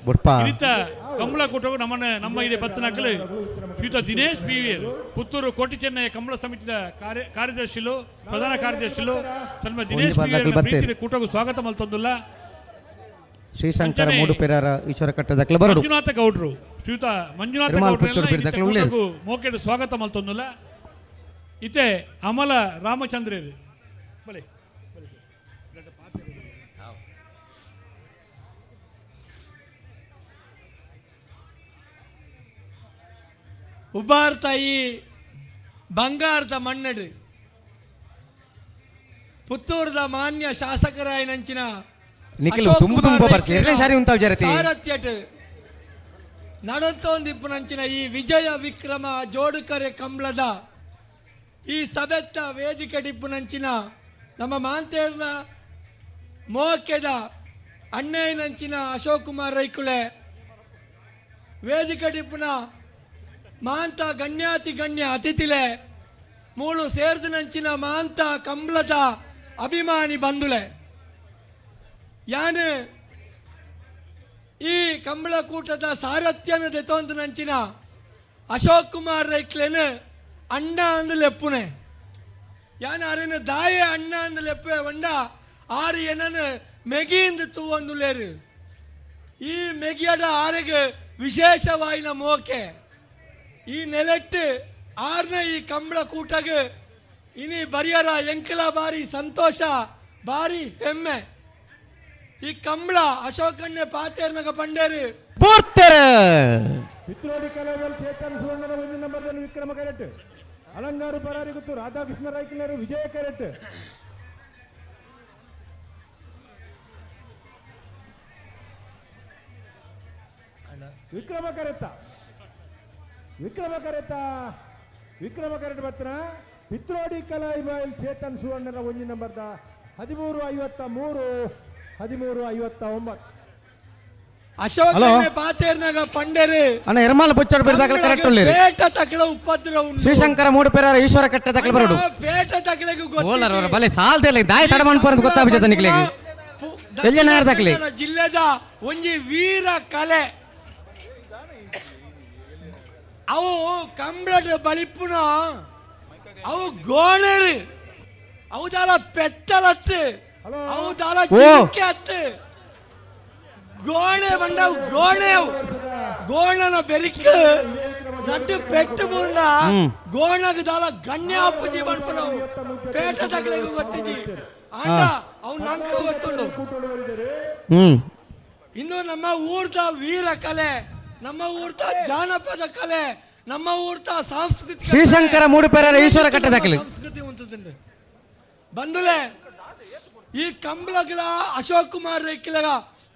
ಬುಡ್ಪ. ಇನಿತ ಕಂಬಳ ಕೂಟವು ನಮ್ಮನ್ನ ನಮ್ಮ ಇದೆ ಬತ್ತನಕಲು ಶ್ರೀಯುತ ದಿನೇಶ್ ಪಿ ವಿ ಪುತ್ತೂರು ಕೋಟಿ ಚೆನ್ನಯ್ಯ ಕಂಬಳ ಸಮಿತಿಯ ಕಾರ್ಯದರ್ಶಿಲು ಪ್ರಧಾನ ಕಾರ್ಯದರ್ಶಿಲು ಸನ್ಮ ದಿನೇಶ್ ಪಿ ವಿ ಪ್ರೀತಿಯ ಕೂಟಗೂ ಸ್ವಾಗತ ಮಲ್ತೊಂದುಲ್ಲ. ಶ್ರೀಶಂಕರ ಮೂಡುಪೆರಾರ ಈಶ್ವರ ಕಟ್ಟದಕ್ಲೆ ಬರಡು. ಮಂಜುನಾಥ ಗೌಡ್ರು ಶ್ರೀಯುತ ಮಂಜುನಾಥ ಗೌಡ್ರು ಮೋಕೆಡು ಸ್ವಾಗತ ಮಲ್ತೊಂದುಲ್ಲ. ಇತ್ತೆ ಅಮಲ ರಾಮಚಂದ್ರರು ಬಲೆ. ಉಬಾರ್ ತಾಯಿ ಬಂಗಾರದ ಮಣ್ಣಡು ಪುತ್ತೂರದ ಮಾನ್ಯ ಶಾಸಕರಾಯನಂಚಿನ ನಿಖಿಲ್ ತುಂಬು ತುಂಬ ಬರ್ಸಿ ಎರಡನೇ ಸಾರಿ ಉಂತಾವ್ ಜರತಿ ಸಾರಥ್ಯಟ್ ನಡಂತೊಂದಿಪ್ಪುನಂಚಿನ ಈ ವಿಜಯ ವಿಕ್ರಮ ಜೋಡುಕರೆ ಕಂಬ್ಳದ ಈ ಸಬೆತ್ತ ವೇದಿಕೆ ಡಿಪ್ಪುನಂಚಿನ ನಮ್ಮ ಮಾಂತೇರ್ನ ಮೋಕೆದ ಅಣ್ಣಯ್ಯನಂಚಿನ ಅಶೋಕ್ ಕುಮಾರ್ ರೈಕುಳೆ ವೇದಿಕೆ ಡಿಪ್ಪುನ ಮಾಂತ ಗಣ್ಯಾತಿ ಗಣ್ಯ ಅತಿಥಿಲೆ ಮೂಳು ಸೇರ್ದನಂಚಿನ ಮಾಂತ ಕಂಬ್ಳದ ಅಭಿಮಾನಿ ಬಂಧುಲೆ ಯಾನು ಈ ಕಂಬಳಕೂಟದ ಸಾರಥ್ಯನ ದೆತೊಂದು ನಂಚಿನ ಅಶೋಕ್ ಕುಮಾರ್ ರೈಕ್ಲೆನ್ ಅಣ್ಣ ಅಂದು ಲೆಪ್ಪುನೆ ಯಾನ್ ಅರೆನ ದಾಯೆ ಅಣ್ಣ ಅಂದು ಲೆಪ್ಪೆ వంಡ ಆರು ಏನನು ಮೆಗಿಂದು ತೂವೊಂದುಲ್ಲೇರು. ಈ ಮೆಗಿಯಡ ಆರೆಗ್ ವಿಶೇಷವಾಯಿನ ಮೋಕೆ ಈ ನೆಲೆಟ್ಟು ಆರ್ನ ಈ ಕಂಬಳ ಕೂಟಗ್ ಇನಿ ಬರಿಯರ ಎಂಕಲ ಬಾರಿ ಸಂತೋಷ ಬಾರಿ ಹೆಮ್ಮೆ. ಈ ಕಂಬಳ ಅಶೋಕಣ್ಣೆ ಪಾತೇರ್ನಗ ಪಂಡೇರು ಪೂರ್ತೆರ್ ಪಿತ್ರೋಡಿ ಕಲಾವಲ್ ಚೇತನ್ ಸುವರ್ಣನ ಒಂದು ನಂಬರ್ದಲ್ಲಿ ವಿಕ್ರಮ ಕರೆಟ್ ಅಲಂಗಾರು ಪರಾರಿಗುತ್ತು ರಾಧಾಕೃಷ್ಣ ರೈಕಿನರು ವಿಜಯ ಕರೆಟ್. ವಿಕ್ರಮ ಕರೆತ ವಿಕ್ರಮ ಕರೆತ ವಿಕ್ರಮ ಕರೆಟ್ ಬತ್ತನ ಪಿತ್ರೋಡಿ ಕಲಾಯಿಬಾಯಿಲ್ ಚೇತನ್ ಸುವರ್ಣನ ಒಂದು ನಂಬರ್ದ 13:53 13:59. ಅಶೋಕ್ ಪಾತೇರ್ನಗ ಪಂಡೇರು ಅಣ್ಣ ಎರ್ಮಾಲ್ ಬುಚ್ಚಡ್ ಬಿರ್ದಾಕಲ ಕರೆಕ್ಟ್ ಉಳ್ಳೇರು. ಪೇಟ ತಕಲ ಉಪದ್ರ ಉಂಡು. ಶ್ರೀಶಂಕರ ಮೂಡುಪೆರಾರ ಈಶ್ವರ ಕಟ್ಟೆ ತಕಲ ಬರಡು. ಪೇಟ ತಕಲೆಗು ಓಲರ್ ಅವರ ಬಲೆ ಸಾಲ್ದೆಲ್ಲ ದಾಯ ತಡಮನ್ ಪರಂದು ಗೊತ್ತಾಬಿಜದ ನಿಕ್ಲೆಗ್ ಎಲ್ಲಿ ನಾಯರ್ ದಾಖಲೆ ಜಿಲ್ಲೆದ ಒಂಜಿ ವೀರ ಕಲೆ ಅವು ಕಂಬ್ಳದ ಬಲಿಪುನ ಅವು ಗೋಣರು ಅವು ದಾಲ ಪೆತ್ತಲತ್ತು ಅವು ದಾಲ ಜಿಂಕೆ ಅತ್ತು ಗೋಣೆ ಬಂಡವು ಗೋಣೆ ಅವು ಗೋಣನ ಬೆರಿಕ್ ನಟ್ಟು ಪೆಟ್ಟು ಬೂರ್ಣ ಗೋಣಗ ದಾಲ ಗಣ್ಯಾಪುಜಿ ಪನ್ಪುನವು ಪೇಟ ತಗಲಿಗೂ ಗೊತ್ತಿದ್ದಿ ಆಂಡ ಅವು ನಂಕ ಗೊತ್ತುಂಡು. ಇನ್ನು ನಮ್ಮ ಊರ್ದ ವೀರ ಕಲೆ ನಮ್ಮ ಊರ್ದ ಜಾನಪದ ಕಲೆ ನಮ್ಮ ಊರ್ದ ಸಾಂಸ್ಕೃತಿಕ ಶ್ರೀಶಂಕರ ಮೂಡುಪೆರಾರ ಈಶ್ವರ ಕಟ್ಟೆ ದಾಖಲೆ ಸಂಸ್ಕೃತಿ ಉಂಟು ಬಂದುಲೆ. ಈ ಕಂಬ್ಳಗ್ಲ ಅಶೋಕ್ ಕುಮಾರ್ ರೈಕ್ಲಗ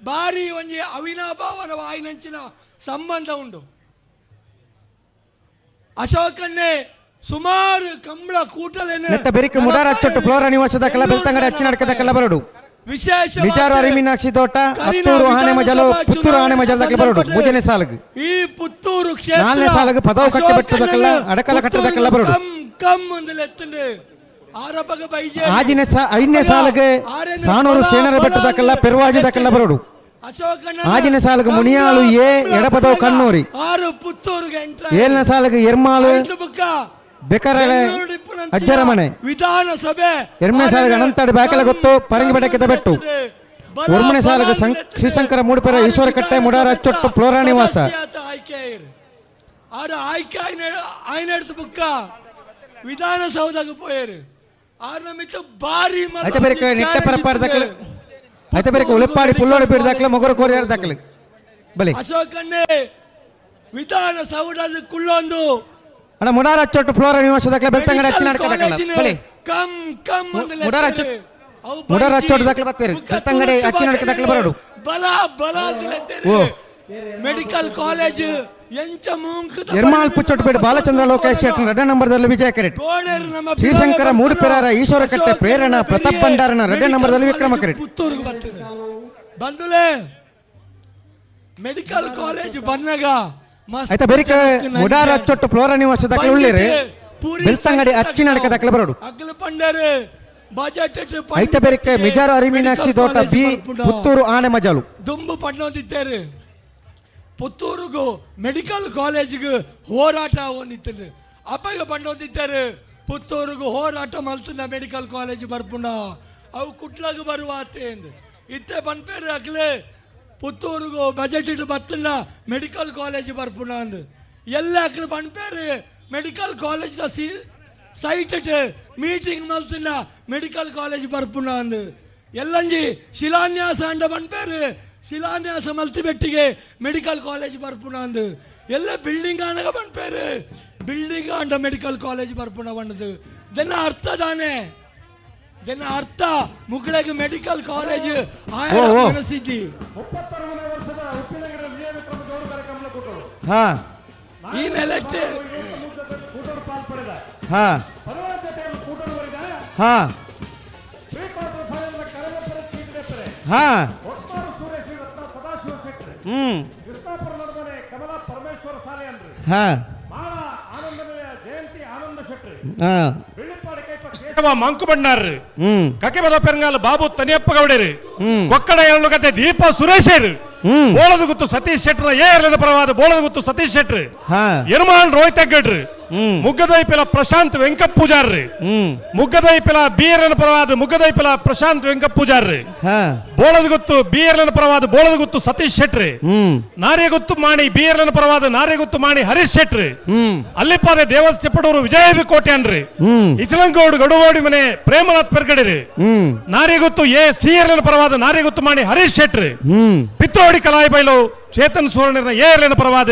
ಬಾರಿ ಒಂಜಿ ಅವಿನಾಭಾವನ ವಾಯಿನಂಚಿನ ಸಂಬಂಧ ಉಂಟು. ಅಶೋಕನ್ನೇ ಸುಮಾರು ಕಂಬಳ ಕೂಟಲೇನೆ ನೆಟ್ಟ ಬೆರಿಕ್ ಮುಡಾರ ಅಚ್ಚೊಟ್ಟು ಫ್ಲೋರಾ ನಿವಾಸದ ಕಲ ಬೆಳ್ತಂಗಡಿ ಅಚ್ಚಿನಡ್ಕದ ಕಲ ಬರಡು. ವಿಶೇಷ ಬಿಜಾರು ಅರಿಮೀನಾಕ್ಷಿ ತೋಟ ಹತ್ತೂರು ಆನೆ ಮಜಲು ಪುತ್ತೂರು ಆನೆ ಮಜಲ್ ದಾಖಲೆ ಬರಡು ಮೂರನೇ ಸಾಲಗ್ ಈ ಪುತ್ತೂರು ಕ್ಷೇತ್ರ ನಾಲ್ನೇ ಸಾಲಗ್ ಪದವು ಕಟ್ಟಿ ಬೆಟ್ಟದ ಕಲ್ಲ ಅಡಕಲ ಕಟ್ಟದ ಕಲ್ಲ ಬರಡು. ಕಮ್ ಕಮ್ ಒಂದು ಆರಪಗ ಬೈಜೆ ಆಜಿನ ಐದನೇ ಸಾಲಗ್ ಸಾನೂರು ಸೇನರ ಬೆಟ್ಟದ ಕಲ್ಲ ಪೆರುವಾಜದ ಕಲ್ಲ ಬರಡು. ಆಜಿನ ಸಾಲಗ್ ಮುನಿಯಾಳು ಎ ಎಡಪದವು ಕಣ್ಣೂರಿ. ಆರು ಪುತ್ತೂರಿಗೆ ಎಂಟ್ರ್ ಏಳನೇ ಸಾಲಗ್ ಎರ್ಮಾಳು ಬೆಕರಳೆ ಅಜ್ಜರ ಮನೆ ವಿಧಾನಸಭೆ ಎರಡನೇ ಸಾಲಿಗೆ ಅನಂತಾಡಿ ಬಾಕಲ ಗೊತ್ತು ಪರಂಗಿ ಬೆಡಕಿದ ಬೆಟ್ಟು. ಒರ್ಮನೆ ಸಾಲಿಗೆ ಶ್ರೀಶಂಕರ ಮೂಡುಪೆರ ಈಶ್ವರ ಕಟ್ಟೆ ಮುಡಾರ ಅಚ್ಚೊಟ್ಟು ಫ್ಲೋರಾ ನಿವಾಸ. ಆಯ್ಕೆ ಆರು ಆಯ್ಕೆ ಆಯ್ನೆಡ್ತು ಬುಕ್ಕ ವಿಧಾನಸೌಧಕ್ಕೆ ಪೋಯರು ಆರ್ನ ಮಿತ್ತ ಬಾರಿ ಐತೆ ಬೇರೆ ನಿಟ್ಟೆ ಪರಪಾಡ ದಾಖಲೆ ಐತೆ ಬೇರೆ ಉಳಿಪಾಡಿ ಪುಲ್ಲೋಡಿ ಬೀಡ್ ದಾಖಲೆ ಮೊಗರು ಕೋರಿಯರ್ ದಾಖಲೆ ಬಲಿ ಅಶೋಕನ್ನೇ ವಿಧಾನಸೌಧದ ಕುಳ್ಳೊಂದು ಅಣ್ಣ ಮುಡಾರ ಅಚ್ಚೊಟ್ಟು ಫ್ಲೋರ ನಿವಾಸ ದಾಖಲೆ ಬೆಳ್ತಂಗಡಿ ಅಚ್ಚಿನ ಅಡಕ ದಾಖಲೆ ಬಲಿ ಕಮ್ ಕಮ್ ಮುಡಾರ ಮುಡಾರ ಅಚ್ಚೊಟ್ಟು ದಾಖಲೆ ಬರ್ತೀರಿ ಬೆಳ್ತಂಗಡಿ ಅಚ್ಚಿನ ಅಡಕ ದಾಖಲೆ ಬರೋಡು ಬಲ ಬಲ ಓ ಮೆಡಿಕಲ್ ಕಾಲೇಜ್ ಎಂಚ ಮೂಂಕದ ಎರ್ಮಾಲ್ ಪುಚ್ಚೊಟ್ಟು ಬಾಲಚಂದ್ರ ಲೋಕೇಶ್ ಶೆಟ್ಟಿ ಎರಡನೇ ನಂಬರ್ದಲ್ಲಿ ವಿಜಯ ಕರೆಟ್ ಶ್ರೀಶಂಕರ ಮೂಡುಪೆರಾರ ಈಶ್ವರಕಟ್ಟೆ ಪ್ರೇರಣ ಪ್ರತಾಪ್ ಭಂಡಾರನ ಎರಡನೇ ನಂಬರ್ದಲ್ಲಿ ವಿಕ್ರಮ ಕರೆಟ್ ಪುತ್ತೂರಿಗೆ ಬರ್ತದೆ ಬಂದುಲೆ ಮೆಡಿಕಲ್ ಕಾಲೇಜ್ ಬಂದಾಗ ಆಯ್ತಾ ಬೇರಿಕ ಮುಡಾರ ಅಚ್ಚೊಟ್ಟು ಫ್ಲೋರಾ ನಿವಾಸ ದಾಖಲೆ ಉಳ್ಳೇರಿ ಬೆಳ್ತಂಗಡಿ ಅಚ್ಚಿನ ಅಡಕ ದಾಖಲೆ ಬರೋಡು ಅಗಲ ಪಂಡಾರೆ ಬಜೆಟ್ ಐತ ಬೇರಿಕೆ ಮಿಜಾರು ಅರಿಮೀನಾಕ್ಷಿ ತೋಟ ಬಿ ಪುತ್ತೂರು ಆನೆ ಮಜಾಲು ದುಂಬು ಪಣ್ಣೊಂದಿತ್ತೇರು ಪುತ್ತೂರುಗು ಮೆಡಿಕಲ್ ಕಾಲೇಜಿಗೆ ಹೋರಾಟ ಹೊಂದಿತ್ತು ಅಪ್ಪಗೆ ಪಣ್ಣೊಂದಿತ್ತಾರೆ ಪುತ್ತೂರುಗು ಹೋರಾಟ ಮಲ್ತನ ಮೆಡಿಕಲ್ ಕಾಲೇಜ್ ಬರ್ಪುಂಡ ಅವು ಕುಟ್ಲಾಗ ಬರುವ ಅತ್ತೆ ಎಂದು ಇತ್ತೆ ಪನ್ಪೇರು ಅಕ್ಲೆ ಪುತ್ತೂರುಗು ಬಜೆಟ್ ಇಟ್ಟು ಬತ್ತನ ಮೆಡಿಕಲ್ ಕಾಲೇಜ್ ಬರ್ಪುಂಡ ಅಂದು ಎಲ್ಲ ಅಕ್ಲೆ ಪನ್ಪೇರು medical college C site meeting ಮಲ್ತನ medical college ಬರ್ಪುಂಡ ಅಂದು ಎಲ್ಲಂಜಿ ಶಿಲಾನ್ಯಾಸ ಅಂಡ ಪನ್ಪೇರು ಶಿಲಾನ್ಯಾಸ ಮಲ್ತಿಬೆಟ್ಟಿಗೆ ಮೆಡಿಕಲ್ ಕಾಲೇಜ್ ಬರ್ಪುಣ ಅಂದು ಎಲ್ಲ ಬಿಲ್ಡಿಂಗ್ ಆನಗ ಪನ್ಪೇರು ಬಿಲ್ಡಿಂಗ್ ಅಂಡ ಮೆಡಿಕಲ್ ಕಾಲೇಜ್ ಬರ್ಪುಣ ಬಂದದು ದೆನ್ನ ಅರ್ಥ ತಾನೆ ದೆನ್ನ ಅರ್ಥ ಮುಕ್ಕಳಿಗೆ ಮೆಡಿಕಲ್ ಕಾಲೇಜ್ ಓ, ಓ. ಮನಸ್ಸಿದ್ದಿ ಹಾ ಈ ನೆಲೆಟ್ ಹಾ ಹಾ ಹಾ ಹ್ಮ್ ಹಾ ಹಾ ಮಂಕು ಬಂಡಾರ್ರು ಹ್ಮ್ ಕಕೆಬದ ಪೆರಂಗಾಲ ಬಾಬು ತನಿಯಪ್ಪ ಗೌಡರು ಕೊಕ್ಕಡ ಏಳುಗತೆ ದೀಪ ಸುರೇಶರು ಬೋಳದಗುತ್ತು ಸತೀಶ್ ಶೆಟ್ಟರ್ ಎ ಎರ್ಲಿನ ಪರವಾದ ಬೋಳದಗುತ್ತು ಸತೀಶ್ ಶೆಟ್ಟರ್ ಹಾ ಎರುಮಾಳ್ ರೋಹಿತ್ ಹೆಗ್ಗಡ್ರು ಮುಗ್ಗದೈಪಿಲ ಪ್ರಶಾಂತ್ ವೆಂಕಪ್ಪ ಪೂಜಾರ್ರಿ ಮುಗ್ಗದೈಪಿಲ ಬಿ ಎರ್ಲಿನ ಪರವಾದ ಮುಗ್ಗದೈಪಿಲ ಪ್ರಶಾಂತ್ ವೆಂಕಪ್ಪ ಪೂಜಾರ್ರಿ ಹಾ ಬೋಳದಗುತ್ತು ಬಿ ಎರ್ಲಿನ ಪರವಾದ ಬೋಳದಗುತ್ತು ಸತೀಶ್ ಶೆಟ್ರಿ ಹ್ಮ್ ನಾರ್ಯಗುತ್ತು ಮಾಣಿ ಬಿ ಎರ್ಲಿನ ಪರವಾದ ನಾರ್ಯಗುತ್ತು ಮಾಣಿ ಹರೀಶ್ ಶೆಟ್ರಿ ಹ್ಮ್ ಅಲ್ಲಿಪಾದೆ ದೇವಸ್ ಚೆಪ್ಪಡೂರು ವಿಜಯ ಬಿ ಕೋಟ್ಯಾನ್ರಿ ಹ್ಮ್ ಇಚಲಂಗೌಡ್ ಗಡುಗೋಡಿ ಮನೆ ಪ್ರೇಮನಾಥ್ ಪೆರ್ಗಡಿರಿ ಹ್ಮ್ ನಾರಿಗುತ್ತು ಎ ಸಿ ಎರ್ಲಿನ ಪರವಾದ ನಾರಿಗುತ್ತು ಮಾಣಿ ಹರೀಶ್ ಶೆಟ್ರಿ ಹ್ಮ್ ಪಿತ್ರೋಡಿ ಕಲಾಯಿಬೈಲು ಚೇತನ್ ಸುವರ್ಣರ ಎ ಎರ್ಲಿನ ಪರವಾದ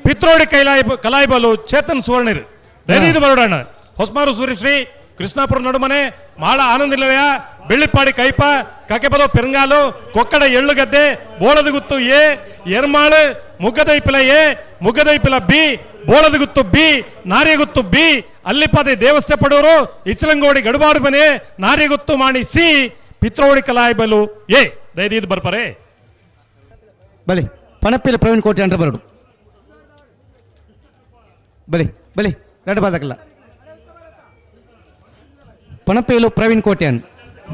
ಪಿತ್ರೋಡಿ ಕೈಲಾಯಿ ಕಲಾಯಿಬಲು ಚೇತನ್ ಸುವರ್ಣಿರ್ ದಯದೀದು ಬರೋಡಣ್ಣ ಹೊಸ್ಮಾರು ಸೂರ್ಯಶ್ರೀ ಕೃಷ್ಣಾಪುರ ನಡುಮನೆ ಮಾಳ ಆನಂದ ನಿಲಯ Bellippady ಕೈಪ ಕಕೆಪದ ಪೆರಂಗಾಲು Kokkada Ellugadde Boladaguttu A Ermal Muggadaippila A Muggadaippila B Boladaguttu B Naryaguttu B Allipade Devasya Padur Ichalangodi Gadubadu Mane Naryaguttu Mani C Pitrodi Kalayibalu A ದಯದೀದು ಬರ್ಪರೆ ಬಲಿ ಪಣಪ್ಪಿಲ ಪ್ರವೀಣ್ ಕೋಟಿ ಅಂಡ್ರ ಬರಡು ಬಲಿ ಬಲಿ ಎರಡು ಬಾದಕಲ್ಲ ಪಣಪೇಲು ಪ್ರವೀಣ್ ಕೋಟ್ಯಾನ್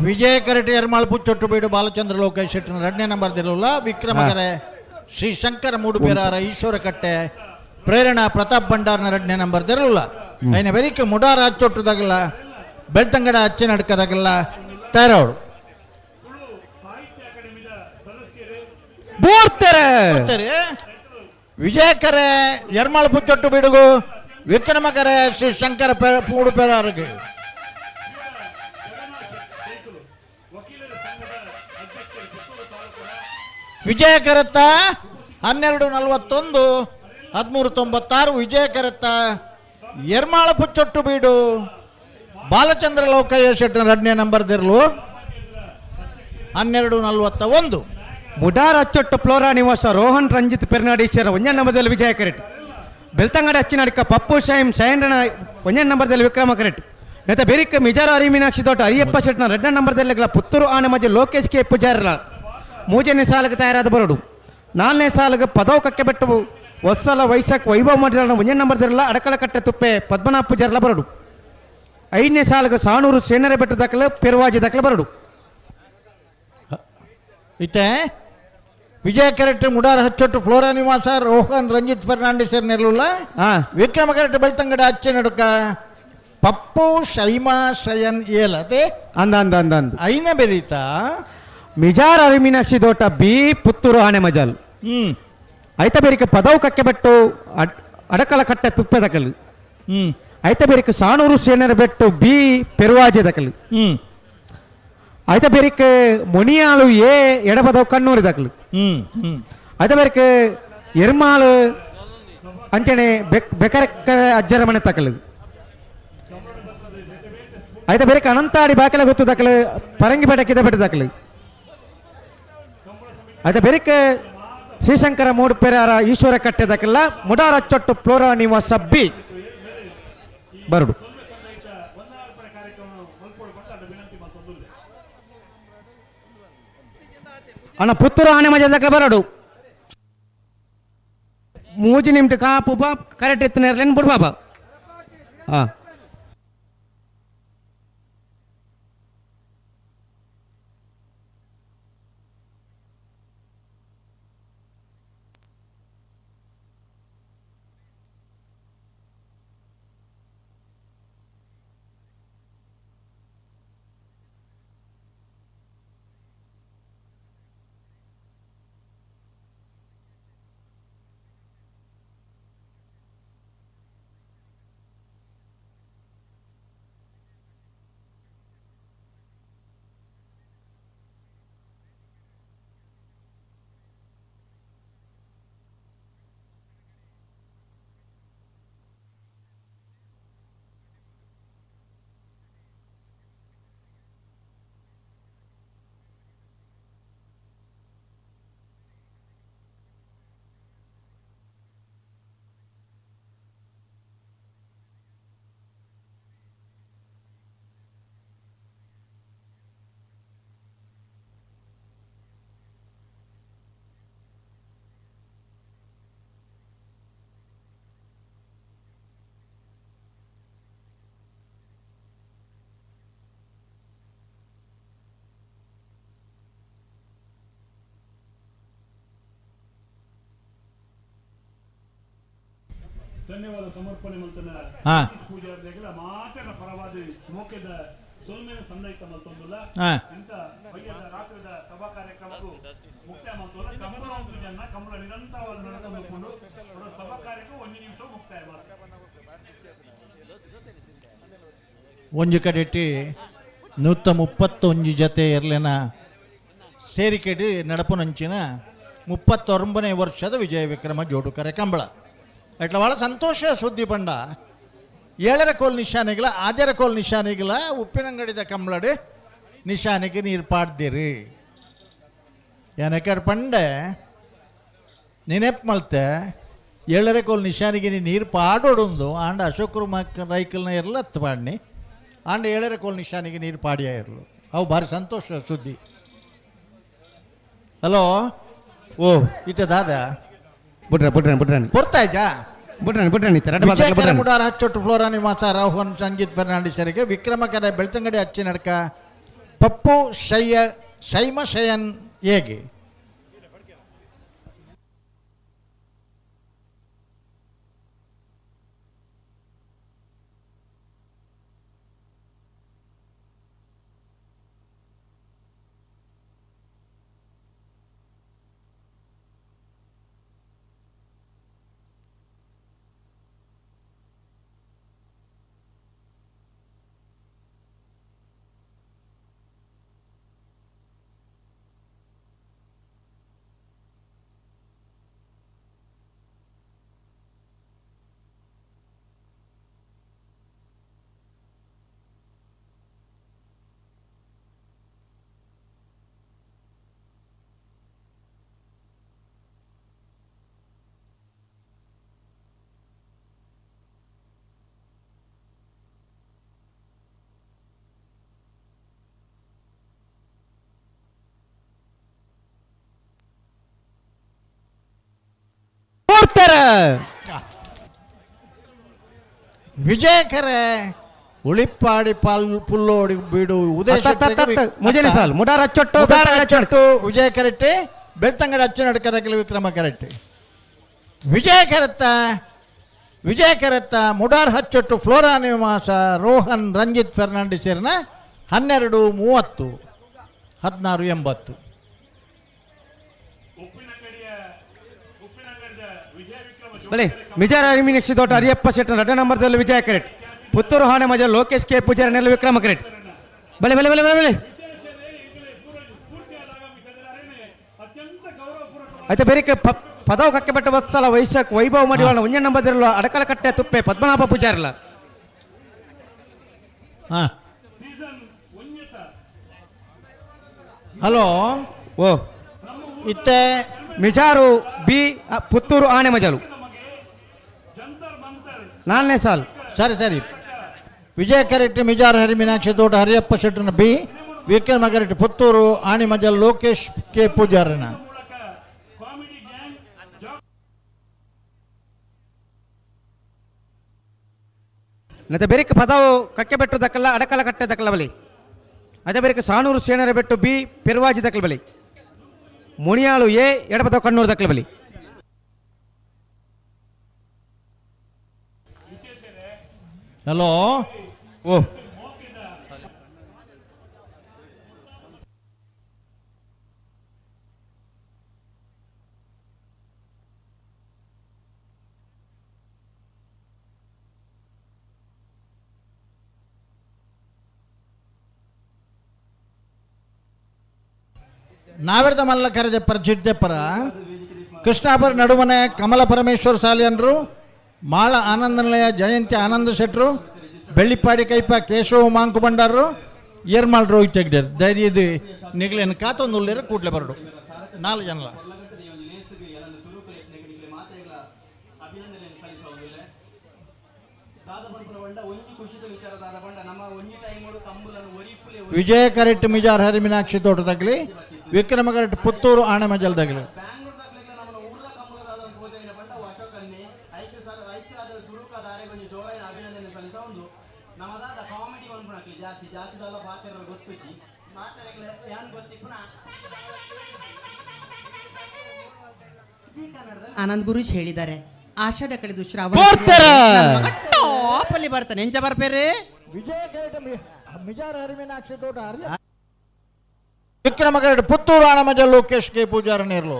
ವಿಜಯ ಕರಟೆ ಎರ್ಮಾಳ್ ಪುಚ್ಚೊಟ್ಟು ಬೀಡು ಬಾಲಚಂದ್ರ ಲೋಕೇಶ್ ಶೆಟ್ಟರ್ ಎರಡನೇ ನಂಬರ್ ದಿರಲ್ಲ ವಿಕ್ರಮಕರೆ ಶ್ರೀ ಶಂಕರ ಮೂಡುಪೇರಾರ ಈಶ್ವರಕಟ್ಟೆ ಪ್ರೇರಣಾ ಪ್ರತಾಪ್ ಭಂಡಾರ್ನ ಎರಡನೇ ನಂಬರ್ ದಿರಲ್ಲ ಐನ ಬೆರಿಕೆ ಮುಡಾರ ಅಚ್ಚೊಟ್ಟುದಾಗಲ್ಲ ಬೆಳ್ತಂಗಡ ಅಚ್ಚಿನಡ್ಕದಾಗಲ್ಲ ತಯಾರವಳು ಬೋರ್ತಾರೆ ವಿಜಯಕರೆ ಎರ್ಮಾಳ್ ಪುಚ್ಚೊಟ್ಟು ಬೀಡುಗು ವಿಕ್ರಮಕರೆ ಶ್ರೀ ಶಂಕರ ಮೂಡುಪೇರಾರಿಗೆ ವಿಜಯ ಕರತ್ತ 12:41 13:96 ವಿಜಯ ಕರತ್ತ ಎರ್ಮಾಳ ಪುಚ್ಚೊಟ್ಟು ಬೀಡು ಬಾಲಚಂದ್ರ ಲೋಕಯ್ಯ ಶೆಟ್ಟರ್ ಎರಡನೇ ನಂಬರ್ ದಿರ್ಲು 12:41 ಮುಡಾರ್ ಅಚ್ಚೊಟ್ಟು ಫ್ಲೋರಾ ನಿವಾಸ ರೋಹನ್ ರಂಜಿತ್ ಪೆರ್ನಾಡೀಶ್ವರ ಒಂಜನೇ ನಂಬರ್ದಲ್ಲಿ ವಿಜಯ ಕರೆಟ್ ಬೆಳ್ತಂಗಡಿ ಅಚ್ಚಿನಡಿಕ ಪಪ್ಪು ಶೈಮ್ ಶೈನ್ರನ ಒಂಜನೇ ನಂಬರ್ದಲ್ಲಿ ವಿಕ್ರಮ ಕರೆಟ್ ನೆತ ಬೆರಿಕ ಮಿಜಾರ ಅರಿ ಮೀನಾಕ್ಷಿ ತೋಟ ಅರಿಯಪ್ಪ ಶೆಟ್ನ ಎರಡನೇ ನಂಬರ್ದಲ್ಲಿ ಪುತ್ತೂರು ಆನೆ ಮಧ್ಯೆ ಲೋಕೇಶ್ ಕೆ ಪೂಜಾರಲ ಮೂರನೇ ಸಾಲಿಗೆ ತಯಾರಾದ ಬರಡು ನಾಲ್ಕನೇ ಸಾಲಿಗೆ ಪದವು ಕಕ್ಕೆಬೆಟ್ಟು ಹೊಸಲ ವೈಶಾಖ್ ವೈಭವ ಮಂಡಲನ ಒಂದನೇ ನಂಬರ್ದಿರಲ್ಲ ಅಡಕಲಕಟ್ಟೆ ತುಪ್ಪೆ ಪದ್ಮನಾಭ ಪೂಜಾರಲ ಬರಡು ಐದನೇ ಸಾಲಿಗೆ ಸಾಣೂರು ಸೇನರೆ ಬೆಟ್ಟ ದಾಖಲೆ ಪೆರುವಾಜಿ ದಾಖಲೆ ಬರಡು ಇತ್ತೆ ವಿಜಯ ಕರೆಕ್ಟ್ ಮುಡಾರ್ ಹಚ್ಚೊಟ್ಟು ಫ್ಲೋರಾ ನಿವಾಸ ರೋಹನ್ ರಂಜಿತ್ ಫರ್ನಾಂಡಿಸ್ ನೆರಳುಲ್ಲ ವಿಕ್ರಮ ಕರೆಕ್ಟ್ ಬೆಳ್ತಂಗಡ ಅಚ್ಚೆ ನಡುಕ ಪಪ್ಪು ಶೈಮಾ ಶಯನ್ ಏಲ್ ಅದೇ ಅಂದ ಅಂದ ಅಂದ ಅಂದ ಐನ ಬೆರೀತಾ ಮಿಜಾರ್ ಅರಿ ಮೀನಾಕ್ಷಿ ದೋಟ ಬಿ ಪುತ್ತೂರು ಆನೆ ಮಜಾಲ್ ಐತ ಬೇರಿಕೆ ಪದವು ಕಕ್ಕೆಬೆಟ್ಟು ಅಡಕಲ ಕಟ್ಟೆ ತುಪ್ಪೆ ದಕಲು ಐತ ಬೇರಿಕ್ ಸಾಣೂರು ಸೇನರ ಬೆಟ್ಟು ಬಿ ಪೆರುವಾಜೆ ದಕಲು. ಐತ ಬೇರಿಕ್ ಮೊನಿಯಾಳು ಎ ಎಡಬದವು ಕಣ್ಣೂರು ದಕಲು. ಐತ ಬೇರಿಕ್ ಎರ್ಮಾಳು ಅಂಚನೆ ಬೆಕರೆಕ್ಕ ಅಜ್ಜರ ಮನೆ ತಕಲು. ಐತ ಬೇರಿಕ್ ಅನಂತಾಡಿ ಬಾಕಲ ಗೊತ್ತು ದಕಲು ಪರಂಗಿಪೇಟೆ ಕಿದಪೇಟೆ ದಕಲು. ಐತ ಬೇರಿಕ್ ಶ್ರೀಶಂಕರ ಮೂಡುಪೆರಾರ ಈಶ್ವರ ಕಟ್ಟೆ ದಕಲ್ಲ ಮುಡಾರ ಚೊಟ್ಟು ಫ್ಲೋರಾ ನಿವಾಸ ಬಿ ಬರಡು. ಅಣ್ಣ ಪುತ್ತೂರು ಆನೆ ಮಜ ದಕಲ ಬರಡು. ಮೂಜಿ ನಿಮ್ಟು ಕಾಪು ಬಾ ಕರೆಕ್ಟ್ ಎತ್ತಿನ ಬಿಡು ಬಾಬಾ. ಹಾ ಧನ್ಯವಾದ ಸಮರ್ಪಣೆ ಮಲ್ತನ ಪೂಜಾರಿಗಳ ಮಾತೆರ ಪರವಾದ ಮೋಕೆದ ಸೊಲ್ಮೆನ ಸಂದೈತ ಮಲ್ತೊಂದುಲ್ಲ. ಇಂತ ಬಯ್ಯದ ರಾತ್ರಿದ ಸಭಾ ಕಾರ್ಯಕ್ರಮಕ್ಕೂ ಮುಕ್ತಾಯ ಮಲ್ತೊಲ್ಲ. ಕಂಬಳ ಒಂದು ಜನ ಕಂಬಳ ನಿರಂತರವಾಗಿ ನಡೆದುಕೊಂಡು ಸಭಾ ಕಾರ್ಯಕ್ಕೂ ಒಂದು ನಿಮಿಷ ಮುಕ್ತಾಯ ಮಾಡ್ತಾರೆ. ಒಂಜಿ ಕಡೆಟಿ 131 ಜತೆ ಇರ್ಲಿನ ಸೇರಿಕೆಡಿ ನಡಪುನಂಚಿನ 39ನೇ ವರ್ಷದ ವಿಜಯ ವಿಕ್ರಮ ಜೋಡುಕರೆ ಕಂಬಳ. ಅಟ್ಲ ಭಾಳ ಸಂತೋಷ ಸುದ್ದಿ ಪಂಡ 7 ಕೋಲ್ ನಿಶಾನೆಗಳ 6 ಕೋಲ್ ನಿಶಾನೆಗಳ ಉಪ್ಪಿನಂಗಡಿದ ಕಂಬಳಡು ನಿಶಾನೆಗೆ ನೀರು ಪಾಡ್ದಿರಿ. ಏನಕ್ಕೆ ಪಂಡೆ ನೆನಪು ಮಲ್ತೆ 7 ಕೋಲ್ ನಿಶಾನಿಗೆ ನೀರು ಪಾಡೋಡೊಂದು ಆಂಡ ಅಶೋಕರು ಮಕ್ಕ ರೈಕಲ್ನ ಇರಲ್ಲ ಹತ್ತು ಪಾಡ್ನಿ ಆಂಡ 7 ಕೋಲ್ ನಿಶಾನಿಗೆ ನೀರು ಪಾಡಿಯ ಇರಲು ಅವು ಭಾರಿ ಸಂತೋಷ ಸುದ್ದಿ. ಹಲೋ ಓ ಇತ್ತ ದಾದಾ ಬುಡ್ರ ಬುಡ್ರ ಬುಡ್ರಾಣಿ ಪೊರ್ತಾಯ್ಜಾ ಬುಡ್ರಾಣಿ ಬುಡ್ರಾಣಿ ವಿಜಯಕರ ಮುಡಾರ ಹಚ್ಚೊಟ್ಟು ಫ್ಲೋರಾ ನಿವಾಸ ರಾಹುನ್ ಸಂಗೀತ್ ಫೆರ್ನಾಂಡಿಸರಿಗೆ ವಿಕ್ರಮಕರ ಬೆಳ್ತಂಗಡಿ ಅಚ್ಚಿನಡ್ಕ ಪಪ್ಪು ಶಯ್ಯ ಶೈಮ ಶಯನ್ ಹೇಗೆ ವಿಜಯಕರೆ ಉಳಿಪ್ಪಾಡಿ ಪಾಲ್ ಪುಲ್ಲೋಡಿ ಬೀಡು ಉದಯ ಮುಜನೆ ಸಾಲು ಮುಡಾರ ಅಚ್ಚೊಟ್ಟು ಅಚ್ಚೊಟ್ಟು ವಿಜಯ ಕರೆಟ್ಟಿ ಬೆಳ್ತಂಗಡಿ ಅಚ್ಚನಡ್ಕರಕಲಿ ವಿಕ್ರಮ ಕರೆಟ್ಟಿ ವಿಜಯ ಕರೆತ್ತ ವಿಜಯ ಕರೆತ್ತ ಮುಡಾರ್ ಹಚ್ಚೊಟ್ಟು ಫ್ಲೋರಾ ನಿವಾಸ ರೋಹನ್ ರಂಜಿತ್ ಫೆರ್ನಾಂಡಿಸರ್ನ 12:30 16:80. ಬಲೆ ಮಿಜಾರ ಅರಿಮಿನಕ್ಷಿ ದೋಟ ಹರಿಯಪ್ಪ ಶೆಟ್ಟನ 2 ನಂಬರ್ದಲ್ಲಿ ವಿಜಯ ಕರೆಕ್ಟ್. Puttur ಹಾಣೆ ಮಜ ಲೋಕೇಶ್ ಕೆ ಪೂಜಾರಿ ನೆಲ್ಲ ವಿಕ್ರಮ ಕ್ರೇಟ್. ಬಲೆ ಬಲೆ ಬಲೆ ಬಲೆ ಬಲೆ. ಆಯ್ತಾ ಬೇರೆ ಪದವು ಕಕ್ಕೆಬೆಟ್ಟ ವತ್ಸಲ ವೈಶಾಖ್ ವೈಭವ ಮಡಿವಾಳ ಒಂಜೆ ನಂಬದಿರಲ್ಲ ಅಡಕಲ ಕಟ್ಟೆ ತುಪ್ಪೆ ಪದ್ಮನಾಭ ಪೂಜಾರಿಲ್ಲ. ಹಾಂ ಹಲೋ. ಓ ಇತ್ತೆ ಮಿಜಾರು ಬಿ ಪುತ್ತೂರು ಆಣೆ ಮಜಲು ನಾಲ್ನೇ ಸಾಲು. ಸರಿ ಸರಿ. ವಿಜಯ ಕರೆಕ್ಟ್ ಮಿಜಾರ್ ಹರಿ ಮೀನಾಕ್ಷಿ ತೋಟ ಹರಿಯಪ್ಪ ಶೆಟ್ಟನ B, Vikrama correct Puttur Animajal Lokesh K ಪೂಜಾರನ. ಮತ್ತೆ ಬೆರಿಕ್ ಪದವು ಕಕ್ಕೆ ಬೆಟ್ಟು ದಕ್ಕಲ್ಲ ಅಡಕಲ ಕಟ್ಟೆ ದಕ್ಕಲ ಬಲಿ. ಅದೇ ಬೆರಿಕ್ ಸಾನೂರು ಸೇನರ ಬೆಟ್ಟು ಬಿ ಪೆರ್ವಾಜಿ ದಕ್ಕಲ ಬಲಿ. ಮುಣಿಯಾಳು ಎ ಎಡಪದವು ಕಣ್ಣೂರು ದಕ್ಕಲ ಬಲಿ. ಹಲೋ. ಓ ನಾವೆರ್ದ ಮಲ್ಲ ಕರೆದೆಪ್ಪರ ಚಿಡ್ದೆಪ್ಪರ ಕೃಷ್ಣಾಪುರ ನಡುಮನೆ ಕಮಲ ಪರಮೇಶ್ವರ ಸಾಲಿಯನ್ರು, ಮಾಳ ಆನಂದನಿಲಯ ಜಯಂತಿ ಆನಂದ ಶೆಟ್ರು, ಬೆಳ್ಳಿಪ್ಪಾಡಿ ಕೈಪ ಕೇಶವ ಮಾಂಕು ಬಂಡಾರರು, ಏರ್ಮಾಳ್ ರೋಹಿತ್ ಹೆಗ್ಡೆರ್. ಧೈರ್ಯ ಇದು ನಿಗ್ಲೇನು ಕಾತೊಂದು ಉಳ್ಳೇರು ಕೂಡ್ಲೆ ಬರಡು ನಾಲ್ಕು ಜನಲ. ವಿಜಯ ಕರೆಕ್ಟ್ ಮಿಜಾರ್ ಹರಿ ಮೀನಾಕ್ಷಿ ತೋಟದಾಗಲಿ, ವಿಕ್ರಮ ಕರೆಕ್ಟ್ ಪುತ್ತೂರು ಆಣೆಮಜಲ್ದಾಗಲಿ. ಆನಂದ್ ಗುರುಜ್ ಹೇಳಿದ್ದಾರೆ, ಆಷಾಢ ಕಳೆದು ಶ್ರಾವಣ ಟಾಪ್ ಅಲ್ಲಿ ಬರ್ತಾನೆ. ಎಂಚ ಬರ್ಪೇರೆ ವಿಜಯ ಕರೆಕ್ಟ್ ಮಿಜಾರ್ ಹರಿ ಮೀನಾಕ್ಷಿ ತೋಟ ಹರಿ ವಿಕ್ರಮ ಕರೆಕ್ಟ್ ಪುತ್ತೂರು ಆಣಮಜಲ್ ಲೋಕೇಶ್ ಕೆ ಪೂಜಾರ ನೇರ್ಲು.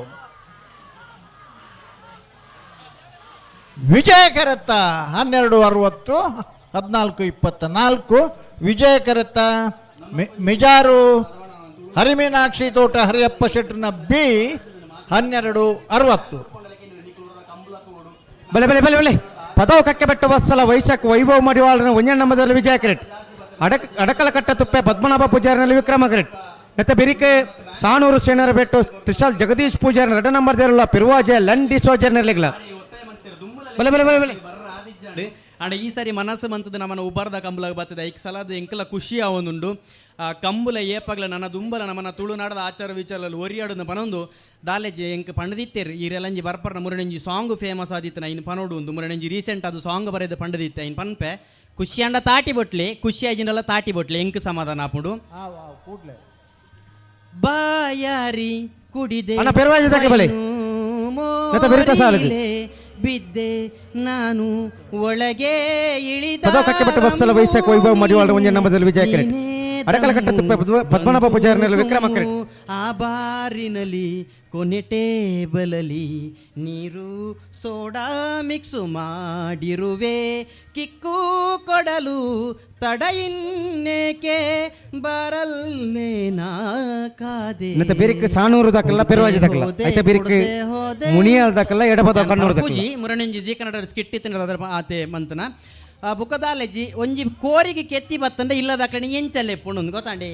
ವಿಜಯ ಕರೆತ್ತ 12:60 14:24. ವಿಜಯ ಕರೆತ್ತ ಮಿಜಾರು ಹರಿಮೀನಾಕ್ಷಿ ತೋಟ ಹರಿಯಪ್ಪ ಶೆಟ್ಟರ್ನ ಬಿ 12:60. ಬಲೆ ಬಲೆ ಬಲೆ ಬಲೆ. ಪದವು ಕಕ್ಕೆ ಬೆಟ್ಟ ವತ್ಸಲ ವೈಶಾಖ್ ವೈಭವ ಮಡಿವಾಳನ ಒಂಜೆ ನಂಬದಲ್ಲಿ ವಿಜಯ ಕ್ರೆಟ್. ಅಡಕಲ ಕಟ್ಟ ತುಪ್ಪೆ ಪದ್ಮನಾಭ ಪೂಜಾರಿನಲ್ಲಿ ವಿಕ್ರಮ ಕ್ರೆಟ್. ಮತ್ತೆ ಬೆರಿಕೆ ಸಾನೂರು ಸೇನರ ಬೆಟ್ಟು ತ್ರಿಶಾಲ್ ಜಗದೀಶ್ ಪೂಜಾರಿ ಎರಡ ನಂಬರ್ ದೇರಲ್ಲ ಪಿರುವಾಜೆ ಲನ್ ಡಿಸೋಜರ್ನಲ್ಲಿಗ್ಲ. ಬಲೆ ಬಲೆ ಬಲೆ ಬಲೆ. ಅಂಡ ಈ ಸಾರಿ ಮನಸ್ಸು ಮಂತದ ನಮ್ಮನ ಉಬಾರದ ಕಂಬುಲಾಗ ಬರ್ತದೆ. ಐಕ್ ಸಲದ ಎಂಕಲ ಖುಷಿ ಆವೊಂದುಂಡು. ಕಂಬುಲ ಏಪಗ್ಲ ನನ್ನ ದುಂಬಲ ನಮ್ಮನ ತುಳುನಾಡದ ಆಚಾರ ವಿಚಾರಲ್ಲಿ ಒರಿಯಾಡುನ ಪನೊಂದು ದಾಲೇಜಿ ಎಂಕ್ ಪಂಡದಿತ್ತೇರು. ಈ ರೆಲಂಜಿ ಬರ್ಪರ್ನ ಮುರಣಿಂಜಿ ಸಾಂಗ್ ಫೇಮಸ್ ಆದಿತ್ತನ ಇನ್ನು ಪನೋಡು ಒಂದು ಮುರಣಿಂಜಿ ರೀಸೆಂಟ್ ಅದು ಸಾಂಗ್ ಬರೆದು ಪಂಡದಿತ್ತೆ. ಇನ್ನು ಪನ್ಪೆ ಖುಷಿಯಾಂಡ ತಾಟಿ ಬೊಟ್ಲಿ ಖುಷಿ ಆಜಿನಲ್ಲ ತಾಟಿ ಬೊಟ್ಲಿ ಎಂಕ್ ಸಮಾಧಾನ ಆಪುಂಡು. ಬಾಯಾರಿ ಕುಡಿದೆ ಅಣ್ಣ, ಪೆರ್ವಾಜಿ ದಕ್ಕೆ ಬಲೆ. ಜೊತೆ ಬೆರಿತ ಸಾಲದು. ಬಿದ್ದೆ ನಾನು ಒಳಗೆ ಇಳಿದ ಪದವು ಕಕ್ಕೆ ಬೆಟ್ಟ ವತ್ಸಲ ವೈಶಾಖ ವೈಭವ ಮಡಿವಾಳ ಒಂಜೆ ನಂಬದಲ್ಲಿ ವಿಜಯ ಕ್ರೆಟ್. ಅಡಕಲ ಕಟ್ಟ ತುಪ್ಪೆ ಪದ್ಮನಾಭ ಪೂಜಾರಿನಲ್ಲಿ ವಿಕ್ರಮ ಕ್ರೆಟ್. ಆ ಬಾರಿನಲ್ಲಿ ಕೊನೆ ಟೇಬಲಲ್ಲಿ ನೀರು ಸೋಡಾ ಮಿಕ್ಸು ಮಾಡಿರುವೆ, ಕಿಕ್ಕು ಕೊಡಲು ತಡ ಇನ್ನೇಕೆ ಬರಲ್ನೇ ಕಾದೆ. ಮತ್ತೆ ಬೇರಿಕ್ ಸಾನೂರು ದಾಖಲ ಪೆರುವಾಜಿ ದಾಖಲ ಐತೆ ಬೇರಿಕ್ ಮುನಿಯಾಲ್ ದಾಖಲ ಎಡಪದ ಕಣ್ಣೂರು ದಾಖಲ. ಪೂಜಿ ಮುರಣಿಂಜಿ ಜಿ ಕನ್ನಡ ಸ್ಕಿಟ್ ಇತ್ತಿನ ಅದರ ಆತೆ ಮಂತನ ಬುಕ್ಕದಾಲೆಜಿ ಒಂಜಿ ಕೋರಿಗೆ ಕೆತ್ತಿ ಬತ್ತಂಡ ಇಲ್ಲದಾಕಣಿ ಎಂಚಲ್ಲೆ ಪುಣ್ಣೊಂದು ಗೊತ್ತಾಂಡಿ.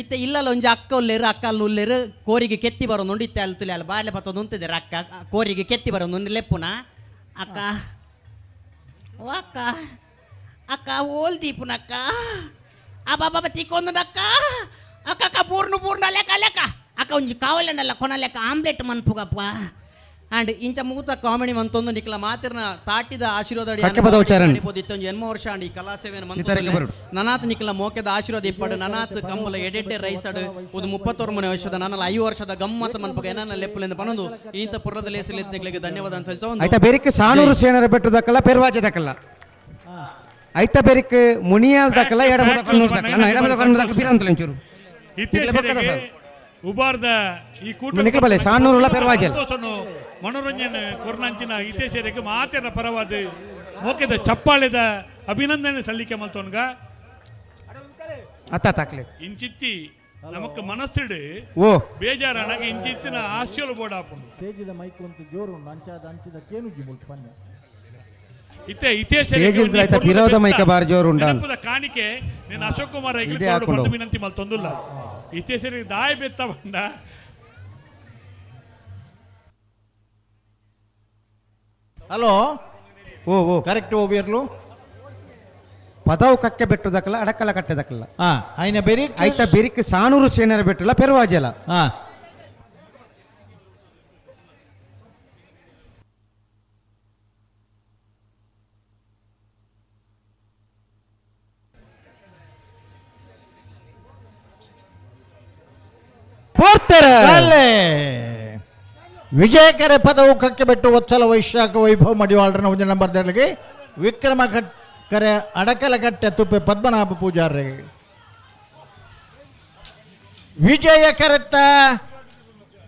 ಇತ್ತೆ ಇಲ್ಲಲ್ಲ ಒಂಜಿ ಅಕ್ಕ ಉಲ್ಲೇರು ಅಕ್ಕ ಅಲ್ಲಿ ಉಲ್ಲೇರು ಕೋರಿಗೆ ಕೆತ್ತಿ ಬರೋದುಂಡು. ಇತ್ತೆ ಅಲ್ಲಿ ತುಲೆ ಅಲ್ಲಿ ಬಾಲೆ ಬತ್ತೊಂದು ಉಂತಿದ್ದಾರೆ ಅಕ್ಕ ಕೋರಿಗೆ ಕೆತ್ತಿ ಬರೋದು ಲೆಪ್ಪುನ ಅಕ್ಕ ಓ ಅಕ್ಕ ಅಕ್ಕ ಓಲ್ ದೀಪುನಕ್ಕ ಅಬ್ಬಬ್ಬ ತಿಕ್ಕೊಂದು ಅಕ್ಕ ಅಕ್ಕ ಅಕ್ಕ ಪೂರ್ಣ ಪೂರ್ಣ ಲೆಕ್ಕ ಲೆಕ್ಕ ಅಕ್ಕ ಒಂಜಿ ಕಾವಲಂಡಲ್ಲ ಕೊನ ಲೆಕ್ಕ ಆಮ್ಲೆಟ್ ಮನ್ಪುಗಪ್ಪ. ಆ್ಯಂಡ್ ಇಂಚ ಮೂತ ಕಾಮಿಡಿ ಮಂತೊಂದು ನಿಕ್ಲ ಮಾತಿರ್ನ ತಾಟಿದ ಆಶೀರ್ವಾದ ಅಡಿ ಕಕ್ಕೆ ಪದ ಉಚ್ಚಾರಣೆ. ಇತ್ತೊಂದು ಎನ್ಮ ವರ್ಷ ಅಂಡ್ ಈ ಕಲಾ ಸೇವೆಯನ್ನು ಈ ತರಕ್ಕೆ ಬರುಡು. ನನಾತ್ ನಿಕ್ಲ ಮೋಕೆದ ಆಶೀರ್ವಾದ ಇಪ್ಪಡು ನನಾತ್ ಕಂಬಲ ಎಡೆಡ್ಡೆ ರೈಸ್ ಅಡು ಒಂದು 31 ವರ್ಷದ ನನ್ನಲ್ಲ 5 ವರ್ಷದ ಗಮ್ಮತ್ ಮನ್ಪುಗ ಏನನ್ನ ಲೆಪ್ಪುಲೆಂದು ಪನೊಂದು ಈತ ಪುರದ ಲೇಸಲಿ ಧನ್ಯವಾದ ಸಲ್ಲಿಸ. ಆಯ್ತಾ ಬೇರಿಕ್ ಸಾನೂರು ಸೇನರ ಬೆಟ್ಟು ದಾಖಲ ಪೆರ್ವಾಜಿ ದಾಖಲ ಐತ ಬೇರಿಕ್ ಮುನಿಯಾಲ್ ದಾಖಲ ಎಡಪದ ಕಣ್ಣೂರು ದಾಖಲ ಎಡಪದ ಕಣ್ಣೂರು ದಾಖಲ ಬೀರಂತಲ ಒಂಚೂರು. ಇತ್ತೀಚೆಗೆ ಉಬಾರ್ದ ಈ ಕೂಟ ನಿಖಲ್ ಬಲೆ ಸಾನೂರುಲ ಪೆರ್ವಾಜಲ್. ಸಂತೋಷನು ಮನೋರಂಜನೆ ಕೊರ್ನಂಚಿನ ಇತ್ತೀಚೆಗೆ ಮಾತೆರ ಪರವಾದ ಮೋಕೆದ ಚಪ್ಪಾಳೆದ ಅಭಿನಂದನೆ ಸಲ್ಲಿಕೆ ಮಲ್ತೊನ್ಗ ಅತ್ತ ತಾಕ್ಲೆ ಇಂಚಿತ್ತಿ ನಮಕ್ ಮನಸ್ಸಿಡು ಓ. ಬೇಜಾರಾನಾಗ ಇಂಚಿತ್ತಿನ ಆಸ್ಯಲು ಬೋರ್ಡ್ ಆಪುಂಡು ತೇಜಿದ ಮೈಕ್ ಒಂದು ಜೋರು ಉಂಡು ಅಂಚಾದ ಅಂಚಿದ ಕೇನುಜಿ ಮುಲ್ತು ಪನ್ಯ ಇತ್ತೆ ಇತೇ ತೇಜಿಲ್ದ ಆಯ್ತಾ ಬಿರೋದ ಮೈಕ ಬಾರಿ ಜೋರು ಉಂಡ ನೆನಪುದ ಕಾಣಿಕೆ ನೀನು ಅಶೋಕ್ ಕುಮಾರ್ ಐಕ್ಲು ಇದೇ ಕೊರಡು ಹಾಕೊಂಡು. ಬಂದು ವಿನಂತಿ ಮಲ್ತೊಂದುಲ್ಲ ಇತ್ತೆ ಸರಿ ದಾಯ ಬೆತ್ತ ಬಂದ ಹಲೋ ಓ ಓ ಕರೆಕ್ಟ್ ಓವಿಯರ್ಲು ಪದವು ಕಕ್ಕೆ ಬೆಟ್ಟುದಕ್ಕಲ್ಲ ಅಡಕಲ ಕಟ್ಟೆದಕ್ಕಲ್ಲ ಆಯ್ನ ಬೆರಿ ಐತ ಬೆರಿಕ್ ಸಾನೂರು ಸೇನರ ಬೆಟ್ಟುಲ ಪೆರುವಾಜಲ ಪೋರ್ತೆರೆ. ಅಲ್ಲೇ ವಿಜಯಕರೆ ಪದವು ಕಕ್ಕೆ ಬೆಟ್ಟು ವತ್ಸಲ ವೈಶಾಖ ವೈಭವ ಮಡಿವಾಳರನ ಒಂದು ನಂಬರ್ ದರ್ಲಿಗೆ ವಿಕ್ರಮ ಕರೆ ಅಡಕಲಕಟ್ಟೆ ತುಪ್ಪೆ ಪದ್ಮನಾಭ ಪೂಜಾರಿ ವಿಜಯ ಕರೆತ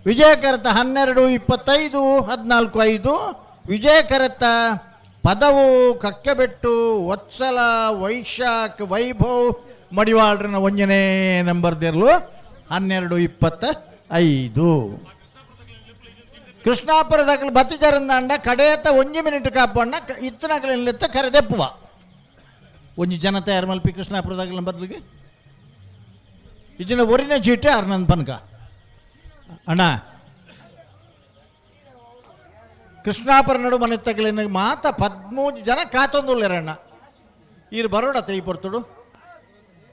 ವಿಜಯ ಕರೆತ 12 25 14 5 ವಿಜಯ ಕರೆತ ಪದವು ಕಕ್ಕೆಬೆಟ್ಟು ವತ್ಸಲ ವೈಶಾಖ ವೈಭವ್ ಮಡಿವಾಳರನ ಒಂದನೇ ನಂಬರ್ ದೇರ್ಲು 12 25 ಕೃಷ್ಣಾಪುರದಾಗಲು ಬತ್ತಿಜರಂದಾಂಡ ಕಡೆಯತ್ತ ಒಂಜಿ ಮಿನಿಟ್ ಕಾಪಣ್ಣ ಇತ್ತನಗಲೆತ್ತ ಕರೆದೆಪ್ಪುವ ಒಂಜಿ ಜನ ತಯಾರು ಮಲ್ಪಿ ಕೃಷ್ಣಾಪುರದಾಗಲ ಬದಲಿಗೆ ಇಜಿನ ಒರಿನ ಚೀಟೆ ಅರ್ನಂದ್ ಪನ್ಕ ಅಣ್ಣ ಕೃಷ್ಣಾಪುರ ನಡು ಮನೆ ತಗಲಿನ ಮಾತ 13 ಜನ ಕಾತೊಂದುಲ್ಲೇರಣ್ಣ ಈರು ಬರೋಡ ತೈ ಪೊರ್ತುಡು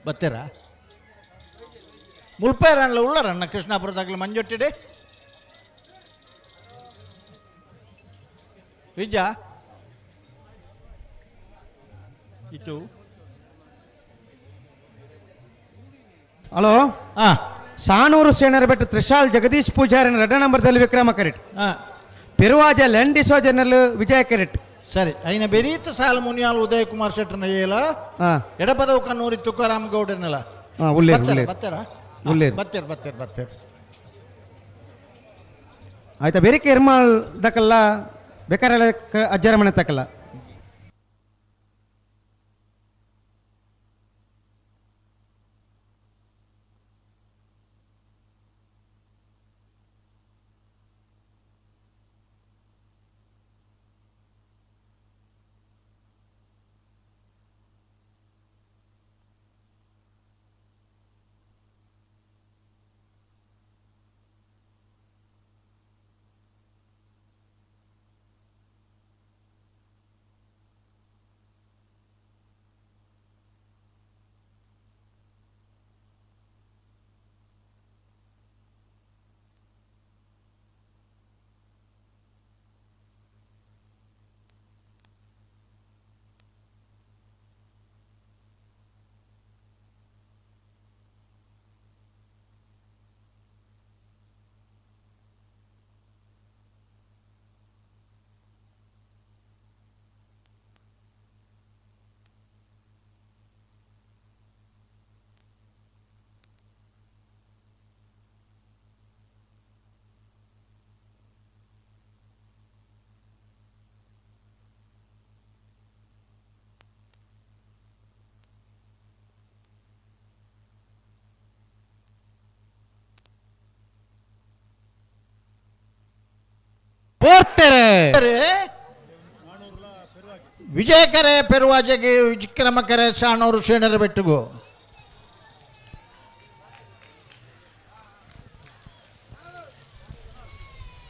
ಬತ್ತೀರ ಮುಲ್ಪೇರಣ್ಣ ಉಳ್ಳರಣ್ಣ ಕೃಷ್ಣಾಪುರದಾಗಲು ಮಂಜೊಟ್ಟಿಡೆ ವಿದ್ಯಾ ಇತ್ತು ಹಲೋ ಸಾನೂರು ಸೇನರ ಬೆಟ್ಟು ತ್ರಿಶಾಲ್ ಜಗದೀಶ್ ಪೂಜಾರಿನ ಎರಡನೇ ನಂಬರ್ದಲ್ಲಿ ವಿಕ್ರಮ ಕರೆಟ್ ಪೆರುವಾಜ ಲ್ಯಾಂಡಿಸೋ ಜನರಲ್ ವಿಜಯ ಕರೆಟ್ ಸರಿ ಐನ ಬೆರೀತ ಸಾಲ ಮುನಿಯಾಲ್ ಉದಯ ಕುಮಾರ್ ಶೆಟ್ಟರ್ನ ಏಲ ಎಡಪದವು ಕನ್ನೂರಿ ತುಕಾರಾಮ್ ಗೌಡರ್ನೆಲ್ಲ ಉಳ್ಳೇರು, ಉಳ್ಳೇರು. ಬತ್ತರ ಉಳ್ಳೇರು. ಬತ್ತೀರ್ ಬತ್ತೀರ್ ಬತ್ತೀರ್ ಆಯ್ತಾ ಬೇರೆ ಎರ್ಮಾಳ್ ದಕಲ್ಲ ಬೇಕಾರೆ ಅಜ್ಜರ ಮನೆ ತಕಲ್ಲ ವಿಜಯಕರೆ ಪೆರುವಾಜೆಗೆ ವಿಕ್ರಮಕರೆ ಶಾಣೂರು ಶೇಣರ ಬೆಟ್ಟುಗು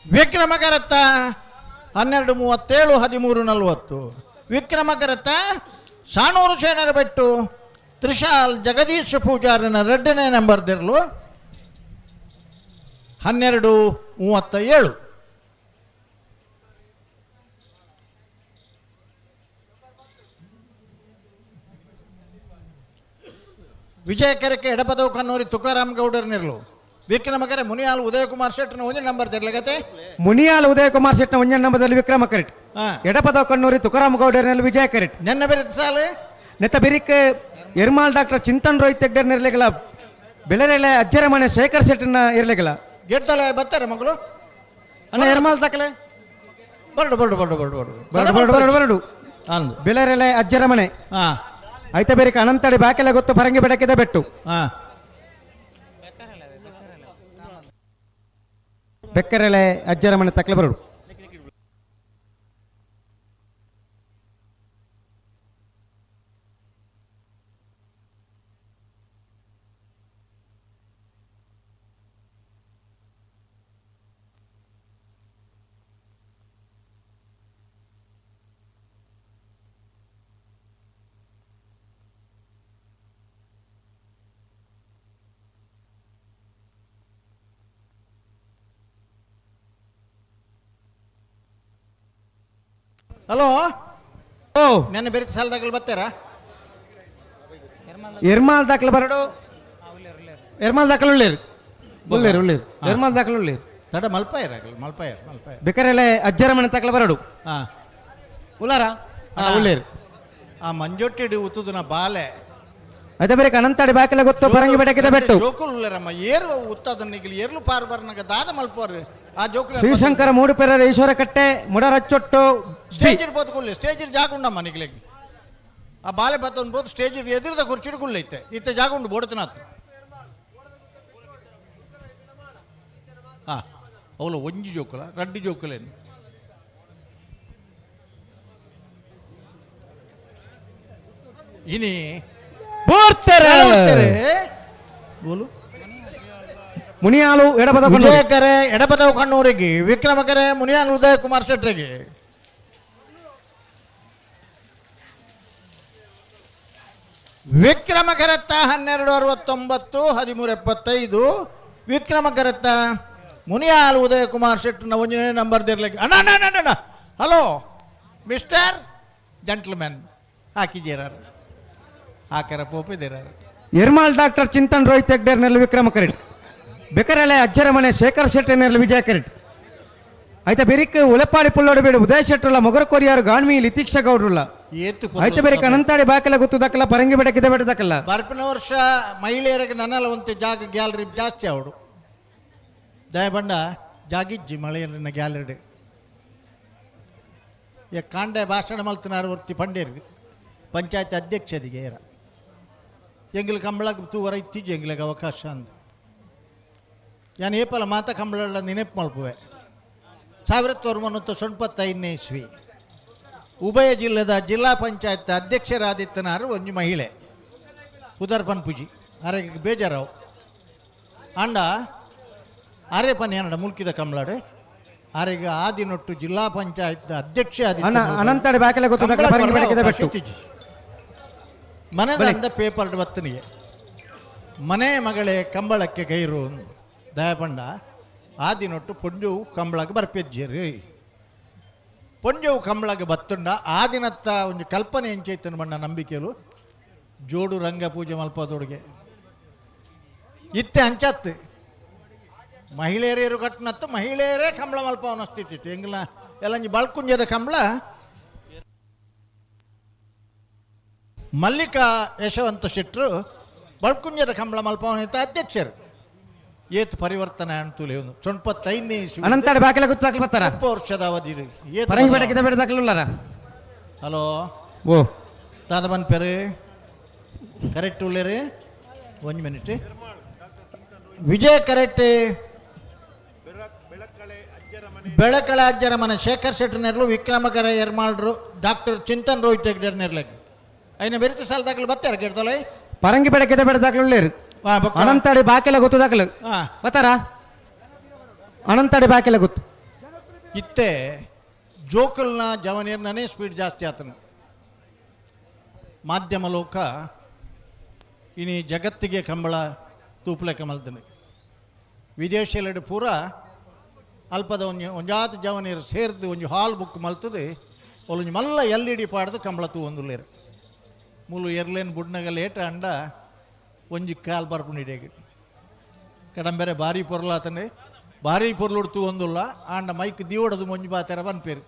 ವಿಕ್ರಮಕರತ್ತ 12 37 13 40 ವಿಕ್ರಮಕರತ್ತ ಸಾಣೂರು ಶೇಣರ ಬೆಟ್ಟು ತ್ರಿಶಾಲ್ ಜಗದೀಶ್ ಪೂಜಾರನ ಎರಡನೇ ನಂಬರ್ ದಿರಲು 12 37 ವಿಜಯಕರಕ್ಕೆ ಎಡಪದವು ಕನ್ನೂರಿ ತುಕಾರಾಮ್ ಗೌಡರ್ ನಿರ್ಲು ವಿಕ್ರಮಕರೆ ಮುನಿಯಾಲ್ ಉದಯಕುಮಾರ್ ಶೆಟ್ಟನ ಒಂದೇ ನಂಬರ್ ತಿರ್ಲಗತೆ ಮುನಿಯಾಲ್ ಉದಯಕುಮಾರ್ ಶೆಟ್ಟನ ಒಂದೇ ನಂಬರ್ದಲ್ಲಿ ವಿಕ್ರಮ ಕರೆಟ್ ಎಡಪದವು ಕಣ್ಣೂರಿ ತುಕಾರಾಮ್ ಗೌಡರ್ನಲ್ಲಿ ವಿಜಯ ಕರೆಟ್ ನೆನ್ನ ಬೇರೆ ಸಾಲು ನೆತ್ತ ಬೆರಿಕ್ ಎರ್ಮಾಲ್ ಡಾಕ್ಟರ್ ಚಿಂತನ್ ರೋಹಿತ್ ಹೆಗ್ಡೆರ್ ಇರ್ಲಿಕ್ಕಲ್ಲ ಬೆಳೆರೆಲೆ ಅಜ್ಜರ ಮನೆ ಶೇಖರ್ ಶೆಟ್ಟನ ಇರ್ಲಿಕ್ಕಲ್ಲ ಗೆಡ್ತಲೆ ಬರ್ತಾರೆ ಮಗಳು ಅಣ್ಣ ಎರ್ಮಾಲ್ ದಾಖಲೆ ಬರಡು ಬರಡು ಬರಡು ಬರಡು ಬರಡು ಬರಡು ಬರಡು ಬರಡು. ಬೆಳರೆಲೆ ಅಜ್ಜರಮನೆ ಐತ ಬೇರೆ ಅನಂತಡಿ ಬಾಕೆಲ ಗೊತ್ತು ಪರಂಗಿ ಬೆಡಕಿದ ಬೆಟ್ಟು ಬೆಕ್ಕರೆಲೆ ಅಜ್ಜರಮನೆ ತಕ್ಲೆ ಬರಡು. ಹಲೋ ಓ ನನ್ನ ಬೇರೆ ಸಾಲದಾಗಲು ಬರ್ತಾರಾ? ಎರ್ಮಾಲ್ ದಾಖಲೆ ಬರಡು. ಎರ್ಮಾಲ್ ದಾಖಲೆ ಉಳ್ಳೇರು ಉಳ್ಳೇರು ಉಳ್ಳೇರು ಎರ್ಮಾಲ್ ದಾಖಲೆ ಉಳ್ಳೇರು ತಡ ಮಲ್ಪಾಯರ್ ಆಗಲಿ ಮಲ್ಪಾಯರ್ ಮಲ್ಪಾಯರ್ ಬೇಕಾರೆಲೆ ಅಜ್ಜರ ಮನೆ ತಕಲ ಬರಡು. ಹಾಂ ಉಲ್ಲಾರ ಉಳ್ಳೇರು ಆ ಮಂಜೊಟ್ಟಿಡಿ ಉತ್ತುದನ ಬಾಲೆ ಅದೇ ಬೇರೆ ಅನಂತಾಡಿ ಬಾಕೆಲ್ಲ ಗೊತ್ತು ಪರಂಗಿ ಬೆಡಕಿದ ಬೆಟ್ಟು ಜೋಕುಲು ಉಳ್ಳೇರಮ್ಮ ಏರು ಉತ್ತದನ್ನ ಈಗ ಏರ್ಲು ಪಾರು ಬರ್ನಾಗ ದಾದ ಮಲ್ಪೋರು ಆ ಜೋಕುಲು ಶ್ರೀಶಂಕರ ಮೂಡುಪೆರರ ಈಶ್ವರ ಕಟ್ಟೆ ಮುಡರಚ್ಚೊಟ್ಟು ಸ್ಟೇಜ್ ಇರ್ಬೋದು ಕುಲ್ಲೆ ಸ್ಟೇಜ್ ಜಾಗ ಉಂಡಮ್ಮ ನಿಗ್ಲಿಗೆ ಆ ಬಾಲೆ ಬತ್ತೊಂದು ಬೋದು ಸ್ಟೇಜ್ ಎದುರದ ಕುರ್ಚಿಡ್ ಕುಲ್ಲೆ ಇತ್ತೆ ಇತ್ತೆ ಜಾಗ ಉಂಡು ಬೋಡತನಾತ್ ಹಾಂ ಅವಳು ಒಂಜಿ ಜೋಕುಲ ರಡ್ಡಿ ಜೋಕುಲೇನು ಇನಿ ಬೋಲು ಮುನಿಯಾಲು ಎಡಬದ ವಿಜಯಕರೆ ಎಡಬದವ ಕಣ್ಣೂರಿಗೆ ವಿಕ್ರಮಕರೆ ಮುನಿಯಾಲು ಉದಯ ಕುಮಾರ್ ಶೆಟ್ಟರಿಗೆ ವಿಕ್ರಮ ಕರತ್ತ 12:69 13:75 ವಿಕ್ರಮ ಕರತ್ತ ಮುನಿಯಾಲ್ ಉದಯ ಕುಮಾರ್ ಶೆಟ್ಟರ್ನ ಒಂದನೇ ನಂಬರ್ ದಿರ್ಲಿಕ್ಕೆ ಅಣ್ಣ ಅಣ್ಣ ಅಣ್ಣ ಅಣ್ಣ ಹಲೋ ಮಿಸ್ಟರ್ ಜೆಂಟ್ಲ್ಮ್ಯಾನ್ ಹಾಕಿದ್ದೀರಾರು ಹಾಕ್ಯಾರ ಪೋಪಿದ್ದೀರಾರು ಎರ್ಮಾಲ್ ಡಾಕ್ಟರ್ ಚಿಂತನ್ ರೋಹಿತ್ ಹೆಗ್ಡೇರ್ನಲ್ಲಿ ವಿಕ್ರಮ ಕರೆಟ್ ಬೆಕರೆಲೆ ಅಜ್ಜರ ಮನೆ ಶೇಖರ್ ಶೆಟ್ಟರ್ನಲ್ಲಿ ವಿಜಯ ಕರೆಟ್ ಆಯ್ತಾ ಬೆರಿಕ್ ಉಲೆಪಾಡಿ ಪುಳ್ಳೋಡು ಬೇಡು ಉದಯ ಶೆಟ್ಟರುಲ್ಲ ಮೊಗರ ಕೊರಿಯಾರು ಗಾಣ್ಮಿ ಲಿತೀಕ್ಷ ಗೌಡ್ರುಲ್ಲ ಆಯ್ತು ಬೇರೆ ಅನಂತಾಡಿ ಬಾಕಲ ಗೊತ್ತು ದಕ್ಕಲ್ಲ ಪರಂಗಿ ಬೆಡಕಿದ ಬೇಡ ದಕ್ಕಲ್ಲ. ಬರ್ಪಿನ ವರ್ಷ ಮಹಿಳೆಯರಿಗೆ ನನ್ನಲ್ಲ ಒಂದು ಜಾಗ ಗ್ಯಾಲರಿ ಜಾಸ್ತಿ ಅವಡು ದಯಬಂಡ ಜಾಗಿಜ್ಜಿ ಮಳೆಯಲ್ಲಿನ ಗ್ಯಾಲರಿ ಈಗ ಕಾಂಡೆ ಭಾಷಣ ಮಲ್ತನಾರು ವರ್ತಿ ಪಂಡೇರಿಗೆ ಪಂಚಾಯತ್ ಅಧ್ಯಕ್ಷರಿಗೆ ಏರ ಎಂಗ್ಲ ಕಂಬಳಕ್ಕೆ ತೂವರ ಇತ್ತೀಚೆ ಎಂಗ್ಲಿಗೆ ಅವಕಾಶ ಅಂದು ಯಾನ್ ಏಪಲ ಮಾತಾ ಕಂಬಳ ನೆನಪು ಮಲ್ಪುವೆ 1995ನೇ ಇಸ್ವಿ ಉಭಯ ಜಿಲ್ಲೆದ ಜಿಲ್ಲಾ ಪಂಚಾಯತ್ ಅಧ್ಯಕ್ಷರಾದಿತ್ತನಾರು ಒಂಜಿ ಮಹಿಳೆ ಪುದರ್ ಪನ್ಪುಜಿ ಅರೆಗೆ ಬೇಜಾರಾವ್ ಅಂಡ ಅರೆ ಪನ್ ಏನಡ ಮುಲ್ಕಿದ ಕಂಬಳಾಡು ಆರೆಗೆ ಆದಿನೊಟ್ಟು ಜಿಲ್ಲಾ ಪಂಚಾಯತ್ ಅಧ್ಯಕ್ಷ ಅನಂತಾಡಿ ಬಾಕಲೆ ಗೊತ್ತು ಪರಂಗಿ ಬೆಡಕಿದ ಬೆಟ್ಟು ಮನೆದಂದ ಪೇಪರ್ ಬತ್ತನಿಗೆ ಮನೆ ಮಗಳೇ ಕಂಬಳಕ್ಕೆ ಗೈರು ದಯಪಂಡ ಆದಿನೊಟ್ಟು ಪೊಂಜವು ಕಂಬಳಕ್ಕೆ ಬರ್ಪೆಜ್ಜೇರಿ ಪೊಂಜವು ಕಂಬಳಕ್ಕೆ ಬತ್ತುಂಡ ಆ ದಿನತ್ತ ಒಂದು ಕಲ್ಪನೆ ಎಂಚೈತನ ಬಣ್ಣ ನಂಬಿಕೆಲು ಜೋಡು ರಂಗ ಪೂಜೆ ಮಲ್ಪದೊಡುಗೆ ಇತ್ತೆ ಅಂಚತ್ತು ಮಹಿಳೆಯರೇರು ಕಟ್ಟನತ್ತು ಮಹಿಳೆಯರೇ ಕಂಬಳ ಮಲ್ಪವನ ಸ್ಥಿತಿ ಇತ್ತು ಎಂಗ್ಲ ಎಲ್ಲಂಜಿ ಬಳ್ಕುಂಜದ ಕಂಬಳ ಮಲ್ಲಿಕಾ ಯಶವಂತ ಶೆಟ್ಟರು ಬಳ್ಕುಂಜದ ಕಂಬಳ ಮಲ್ಪವನ ಅಧ್ಯಕ್ಷರು ಏತ್ ಪರಿವರ್ತನೆ ಅಂತಲೇ ಒಂದು 95ನೇ ಇಸ್ವಿ ಅನಂತಾಡಿ ಬಾಕಲ ಗೊತ್ತು ದಾಖಲೆ ಬರ್ತಾರ ವರ್ಷದ ಅವಧಿ ಪರಂಗಿ ಬೆಡಕಿದ ಬೇಡ ದಾಖಲೆ ಉಳ್ಳಾರ ಹಲೋ ಓ ತಾದ ಪೆರು ಕರೆಕ್ಟ್ ಉಳ್ಳೇರಿ ಒಂದು ಮಿನಿಟ್ ವಿಜಯ ಕರೆಕ್ಟ್ ಬೆಳಕಳ ಅಜ್ಜರ ಮನೆ ಶೇಖರ್ ಶೆಟ್ಟರ್ನೆರ್ಲು ವಿಕ್ರಮಕರ ಎರ್ಮಾಳ್ರು ಡಾಕ್ಟರ್ ಚಿಂತನ್ ರೋಹಿತ್ ಹೆಗ್ಡೇರ್ ನೆರ್ಲಕ್ಕೆ ಐನ ಬೆರಿತ ಸಾಲ ದಾಖಲೆ ಬರ್ತಾರ ಕೇಳ್ತಲ್ಲ ಪರಂಗಿ ಬೆಳಕಿದ ಬೇಡ ದಾಖಲೆ ಉಳ್ಳೇರು ಅನಂತಾಡಿ ಬಾಕೆಲ್ಲ ಗೊತ್ತು ದಾಖಲು ಬರ್ತಾರ ಅನಂತಾಡಿ ಬಾಕೆಲ್ಲ ಗೊತ್ತು ಇತ್ತೆ ಜೋಕಲ್ನ ಜವನೀರ್ನೇ ಸ್ಪೀಡ್ ಜಾಸ್ತಿ ಆತನು ಮಾಧ್ಯಮ ಲೋಕ ಇನಿ ಜಗತ್ತಿಗೆ ಕಂಬಳ ತೂಪಲೆ ಕಮಲ್ದನೆ ವಿದೇಶಿಯಲ್ಲೆಡೆ ಪೂರ ಅಲ್ಪದ ಒಂಜಿ ಒಂಜಾತ ಜವನೀರು ಸೇರ್ದು ಒಂಜಿ ಹಾಲ್ ಬುಕ್ ಮಲ್ತದೆ ಒಂಜಿ ಮಲ್ಲ ಎಲ್ ಇ ಡಿ ಪಾಡ್ದು ಕಂಬಳ ತೂ ಒಂದುಲ್ಲೇರು ಮೂಲು ಎರ್ಲೇನ್ ಬುಡ್ನಗ ಲೇಟ ಅಂಡ ಒಂಜಿ ಕಾಲ್ ಬರ್ಪುಂಡಿಡೇಗೆ ಕಡಂಬೆರೆ ಭಾರಿ ಪೊರ್ಲಾತನೆ ಭಾರಿ ಪೊರ್ಲುಡ್ತು ಒಂದುಲ್ಲ ಆಂಡ ಮೈಕ್ ದಿವಡದು ಒಂಜಿ ಬಾತೆರ ಬನ್ಪೇರು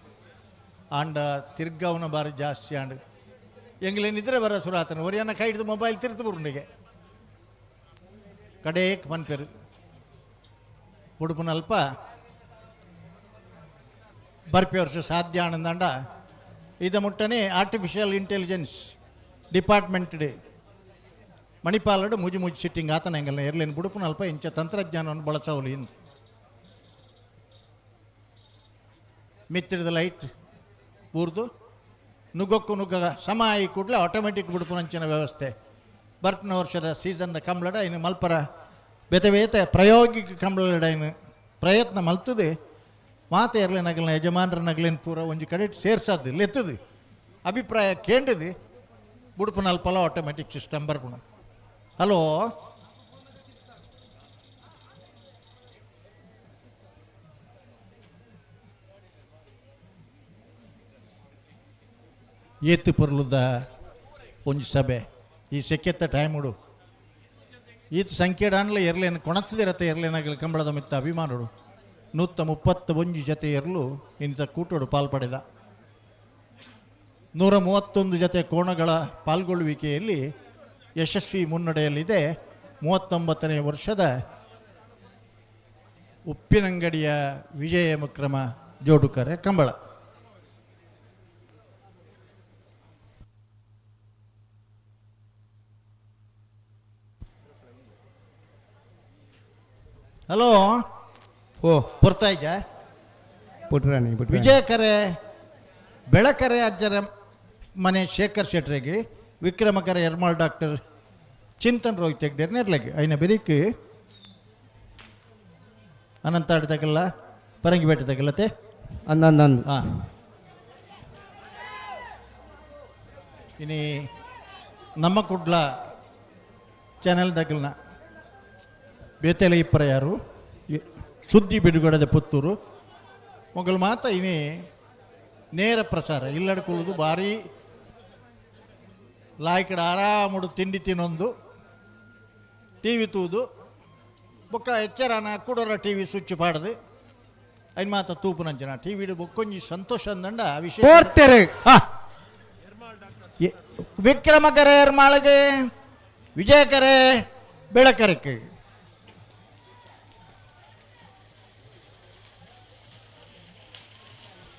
ಆಂಡ ತಿರ್ಗವನ ಭಾರಿ ಜಾಸ್ತಿ ಆಂಡ್ ಎಂಗ್ಲೇನಿದ್ರೆ ಬರ ಸುರಾತನ ಒರಿಯನ್ನ ಕೈ ಹಿಡಿದು ಮೊಬೈಲ್ ತಿರ್ತು ಬರುಂಡಿಗೆ ಕಡೇಕ್ ಬನ್ಪೇರು ಉಡುಪುನಲ್ಪ ಬರ್ಪಿ ವರ್ಷ ಸಾಧ್ಯ ಆನಂದಂಡ ಇದ ಮುಟ್ಟನೆ artificial intelligence department ಮಣಿಪಾಲಡು ಮುಜು ಮುಜು ಸಿಟ್ಟಿಂಗ್ ಆತನ ಎಂಗಲ್ನ ಎರ್ಲೇನು ಬುಡುಪುನಲ್ಪ ಇಂಚ ತಂತ್ರಜ್ಞಾನವನ್ನು ಬಳಸವಲು ಇಂದು ಮಿತ್ತಿರದ ಲೈಟ್ ಊರ್ದು ನುಗ್ಗಕ್ಕೂ ನುಗ್ಗ ಸಮ ಆಯಿ ಕೂಡಲೇ ಆಟೋಮೆಟಿಕ್ ಬುಡುಪುನಂಚಿನ ವ್ಯವಸ್ಥೆ. ಬರ್ಪನ ವರ್ಷದ ಸೀಸನ್ನ ಕಂಬಳಡ ಇನ್ನು ಮಲ್ಪರ ಬೇತೆ ಬೇತೆ ಪ್ರಾಯೋಗಿಕ ಕಂಬಳಡ ಇನ್ನು ಪ್ರಯತ್ನ ಮಲ್ತದೆ. ಮಾತೆ ಎರ್ಲೆ ನಗಲಿನ ಯಜಮಾನರ ನಗಲಿನ ಪೂರ ಒಂಜಿ ಕಡೆ ಸೇರ್ಸದ್ದು ಲೆತ್ತದು ಅಭಿಪ್ರಾಯ ಕೇಂಡದು ಬುಡುಪುನಲ್ಪಲ ಆಟೋಮೆಟಿಕ್ ಸಿಸ್ಟಮ್ ಬರ್ಪುಣ. ಹಲೋ ಏತ್ತು ಪೊರ್ಲುದ ಒಂಜಿ ಸಭೆ ಈ ಸೆಕ್ಕೆತ್ತ ಟೈಮುಡು ಈತ ಸಂಖ್ಯೆಡಾನ್ಲ ಎರ್ಲೇನು ಕೊಣತ್ತದಿರತ್ತ ಎರ್ಲೇನಾಗಲಿ ಕಂಬಳದ ಮಿತ್ತ ಅಭಿಮಾನುಡು 131 ಜತೆ ಎರ್ಲು ಇಂಥ ಕೂಟೋಡು ಪಾಲ್ಪಡೆದ. 131 ಜತೆ ಕೋಣಗಳ ಪಾಲ್ಗೊಳ್ಳುವಿಕೆಯಲ್ಲಿ ಯಶಸ್ವಿ ಮುನ್ನಡೆಯಲ್ಲಿದೆ 39ನೇ ವರ್ಷದ ಉಪ್ಪಿನಂಗಡಿಯ ವಿಜಯ ವಿಕ್ರಮ ಜೋಡುಕರೆ ಕಂಬಳ. ಹಲೋ ಓ ಪೊರ್ತಾಯ್ಜ ಪುಟ್ರಾಣಿ ವಿಜಯಕರೆ ಬೆಳಕರೆ ಅಜ್ಜರ ಮನೆ ಶೇಖರ್ ಶೆಟ್ರಿಗೆ ವಿಕ್ರಮಕರೆ ಎರ್ಮಾಳ್ ಡಾಕ್ಟರ್ ಚಿಂತನ್ ರೋಹಿತ್ ತೆಗ್ದೇರ್ ನೇರ್ಲಗೆ ಐನ ಬೆರಿಕ್ ಅನಂತಾಡಿ ತಗಲ್ಲ ಪರಂಗಿಪೇಟೆ ತಗಲ್ಲತೆ ಅಂದ ಹಾಂ. ಇನಿ ನಮ್ಮ ಕುಡ್ಲ ಚಾನೆಲ್ ದಗಲ್ನ ಬೇತೆಲೆ ಇಪ್ಪರ ಯಾರು ಸುದ್ದಿ ಬಿಡುಗಡೆದ ಪುತ್ತೂರು ಮೊಗಲು ಮಾತ ಇನಿ ನೇರ ಪ್ರಸಾರ ಇಲ್ಲಡ್ಕೊಳ್ಳೋದು ಭಾರಿ ಲಾಯ್ಕಡ ಆರಾಮುಡು ತಿಂಡಿ ತಿನ್ನೊಂದು ಟಿ ವಿ ತೂದು ಬೊಕ್ಕ ಎಚ್ಚರನ ಕುಡೋರ T V switch ಪಾಡದು ಐನ್ ಮಾತ ತೂಪುನಂಚಿನ ಟಿ ವಿಡು ಬೊಕ್ಕೊಂಜಿ ಸಂತೋಷ ಅಂದಂಡ ವಿಶೇಷ. ವಿಕ್ರಮಕರೆ ಎರ್ಮಾಳಿಗೆ ವಿಜಯಕರೆ ಬೆಳಕರಕ್ಕೆ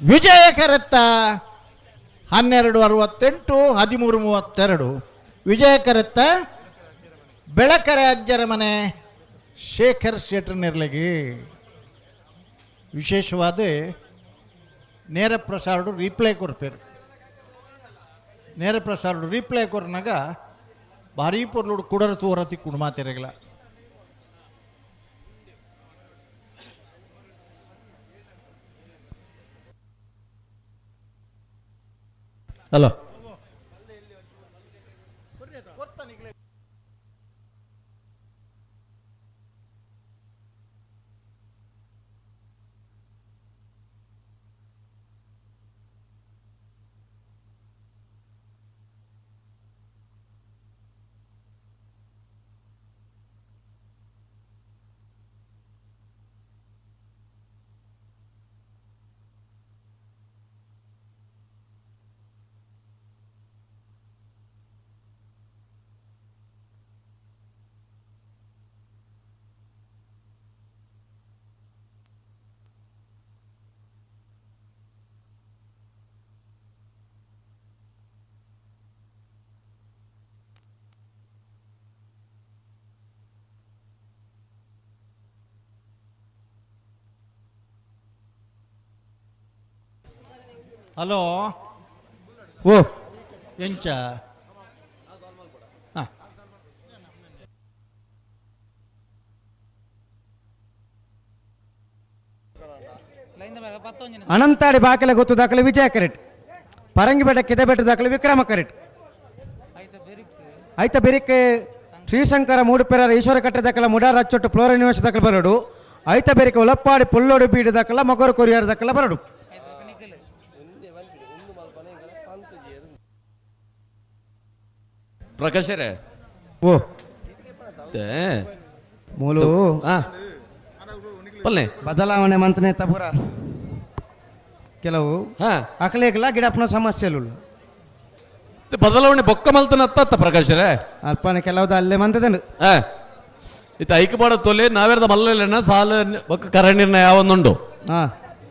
ವಿಜಯಕರತ್ತ 12:68 13:32 ವಿಜಯಕರತ್ತ ಬೆಳಕರೆ ಅಜ್ಜರ ಮನೆ ಶೇಖರ್ ಶೆಟ್ರ್ ನೆರ್ಲಗಿ. ವಿಶೇಷವಾದ ನೇರ ಪ್ರಸಾರಡು ರೀಪ್ಲೇ ಕೊರ್ಪೇರು. ನೇರ ಪ್ರಸಾರಡು ರೀಪ್ಲೇ ಕೊರ್ನಾಗ ಭಾರೀ ಪೊರ್ಲುಡು ಕುಡರ ತೂರ ತಿಕ್ಕೊಂಡು ಮಾತಿರಗಿಲ್ಲ. ಹಲೋ ಹಲೋ ಓ ಎಂಚ ಹಾಂ ಅನಂತಾಡಿ ಬಾಕಲೆ ಗೊತ್ತು ದಾಖಲೆ ವಿಜಯ ಕರೆಟ್, ಪರಂಗಿಪೇಟೆ ಕಿದೆಬೆಟ್ಟು ದಾಖಲೆ ವಿಕ್ರಮ ಕರೆಟ್, ಐತ ಬೆರಿಕೆ ಶ್ರೀಶಂಕರ ಮೂಡುಪೆರರ ಈಶ್ವರ ಕಟ್ಟೆ ದಾಖಲ ಮುಡಾರ ಅಚ್ಚೊಟ್ಟು ಫ್ಲೋರ ನಿವಾಸ ದಾಖಲೆ ಬರಡು, ಐತ ಬೆರಿಕೆ ಉಲಪ್ಪಾಡಿ ಪುಲ್ಲೋಡು ಬೀಡು ದಾಖಲ ಮಗರು ಕೊರಿಯರ್ ದಾಖಲ ಬರಡು. ಪ್ರಕಾಶರೇ ಓ ಮೂಲು ಬದಲಾವಣೆ ಮಂತನೆ ತಪುರ ಕೆಲವು ಅಕಲೇಕಲ ಗಿಡಪ್ಪನ ಸಮಸ್ಯೆ ಬದಲಾವಣೆ ಬೊಕ್ಕ ಮಲ್ತನ ಅತ್ತ ಪ್ರಕಾಶರೇ ಅಲ್ಪನೆ ಕೆಲವ್ದು ಅಲ್ಲೇ ಮಂತದನು ಇತ್ತ ಐಕಪಾಡ ತೊಲೆ ನಾವೇರ್ದ ಮಲ್ಲಲೆಣ್ಣ ಸಾಲ ಬೊಕ್ಕ ಕರಣಿರ್ನ ಯಾವೊಂದುಂಡು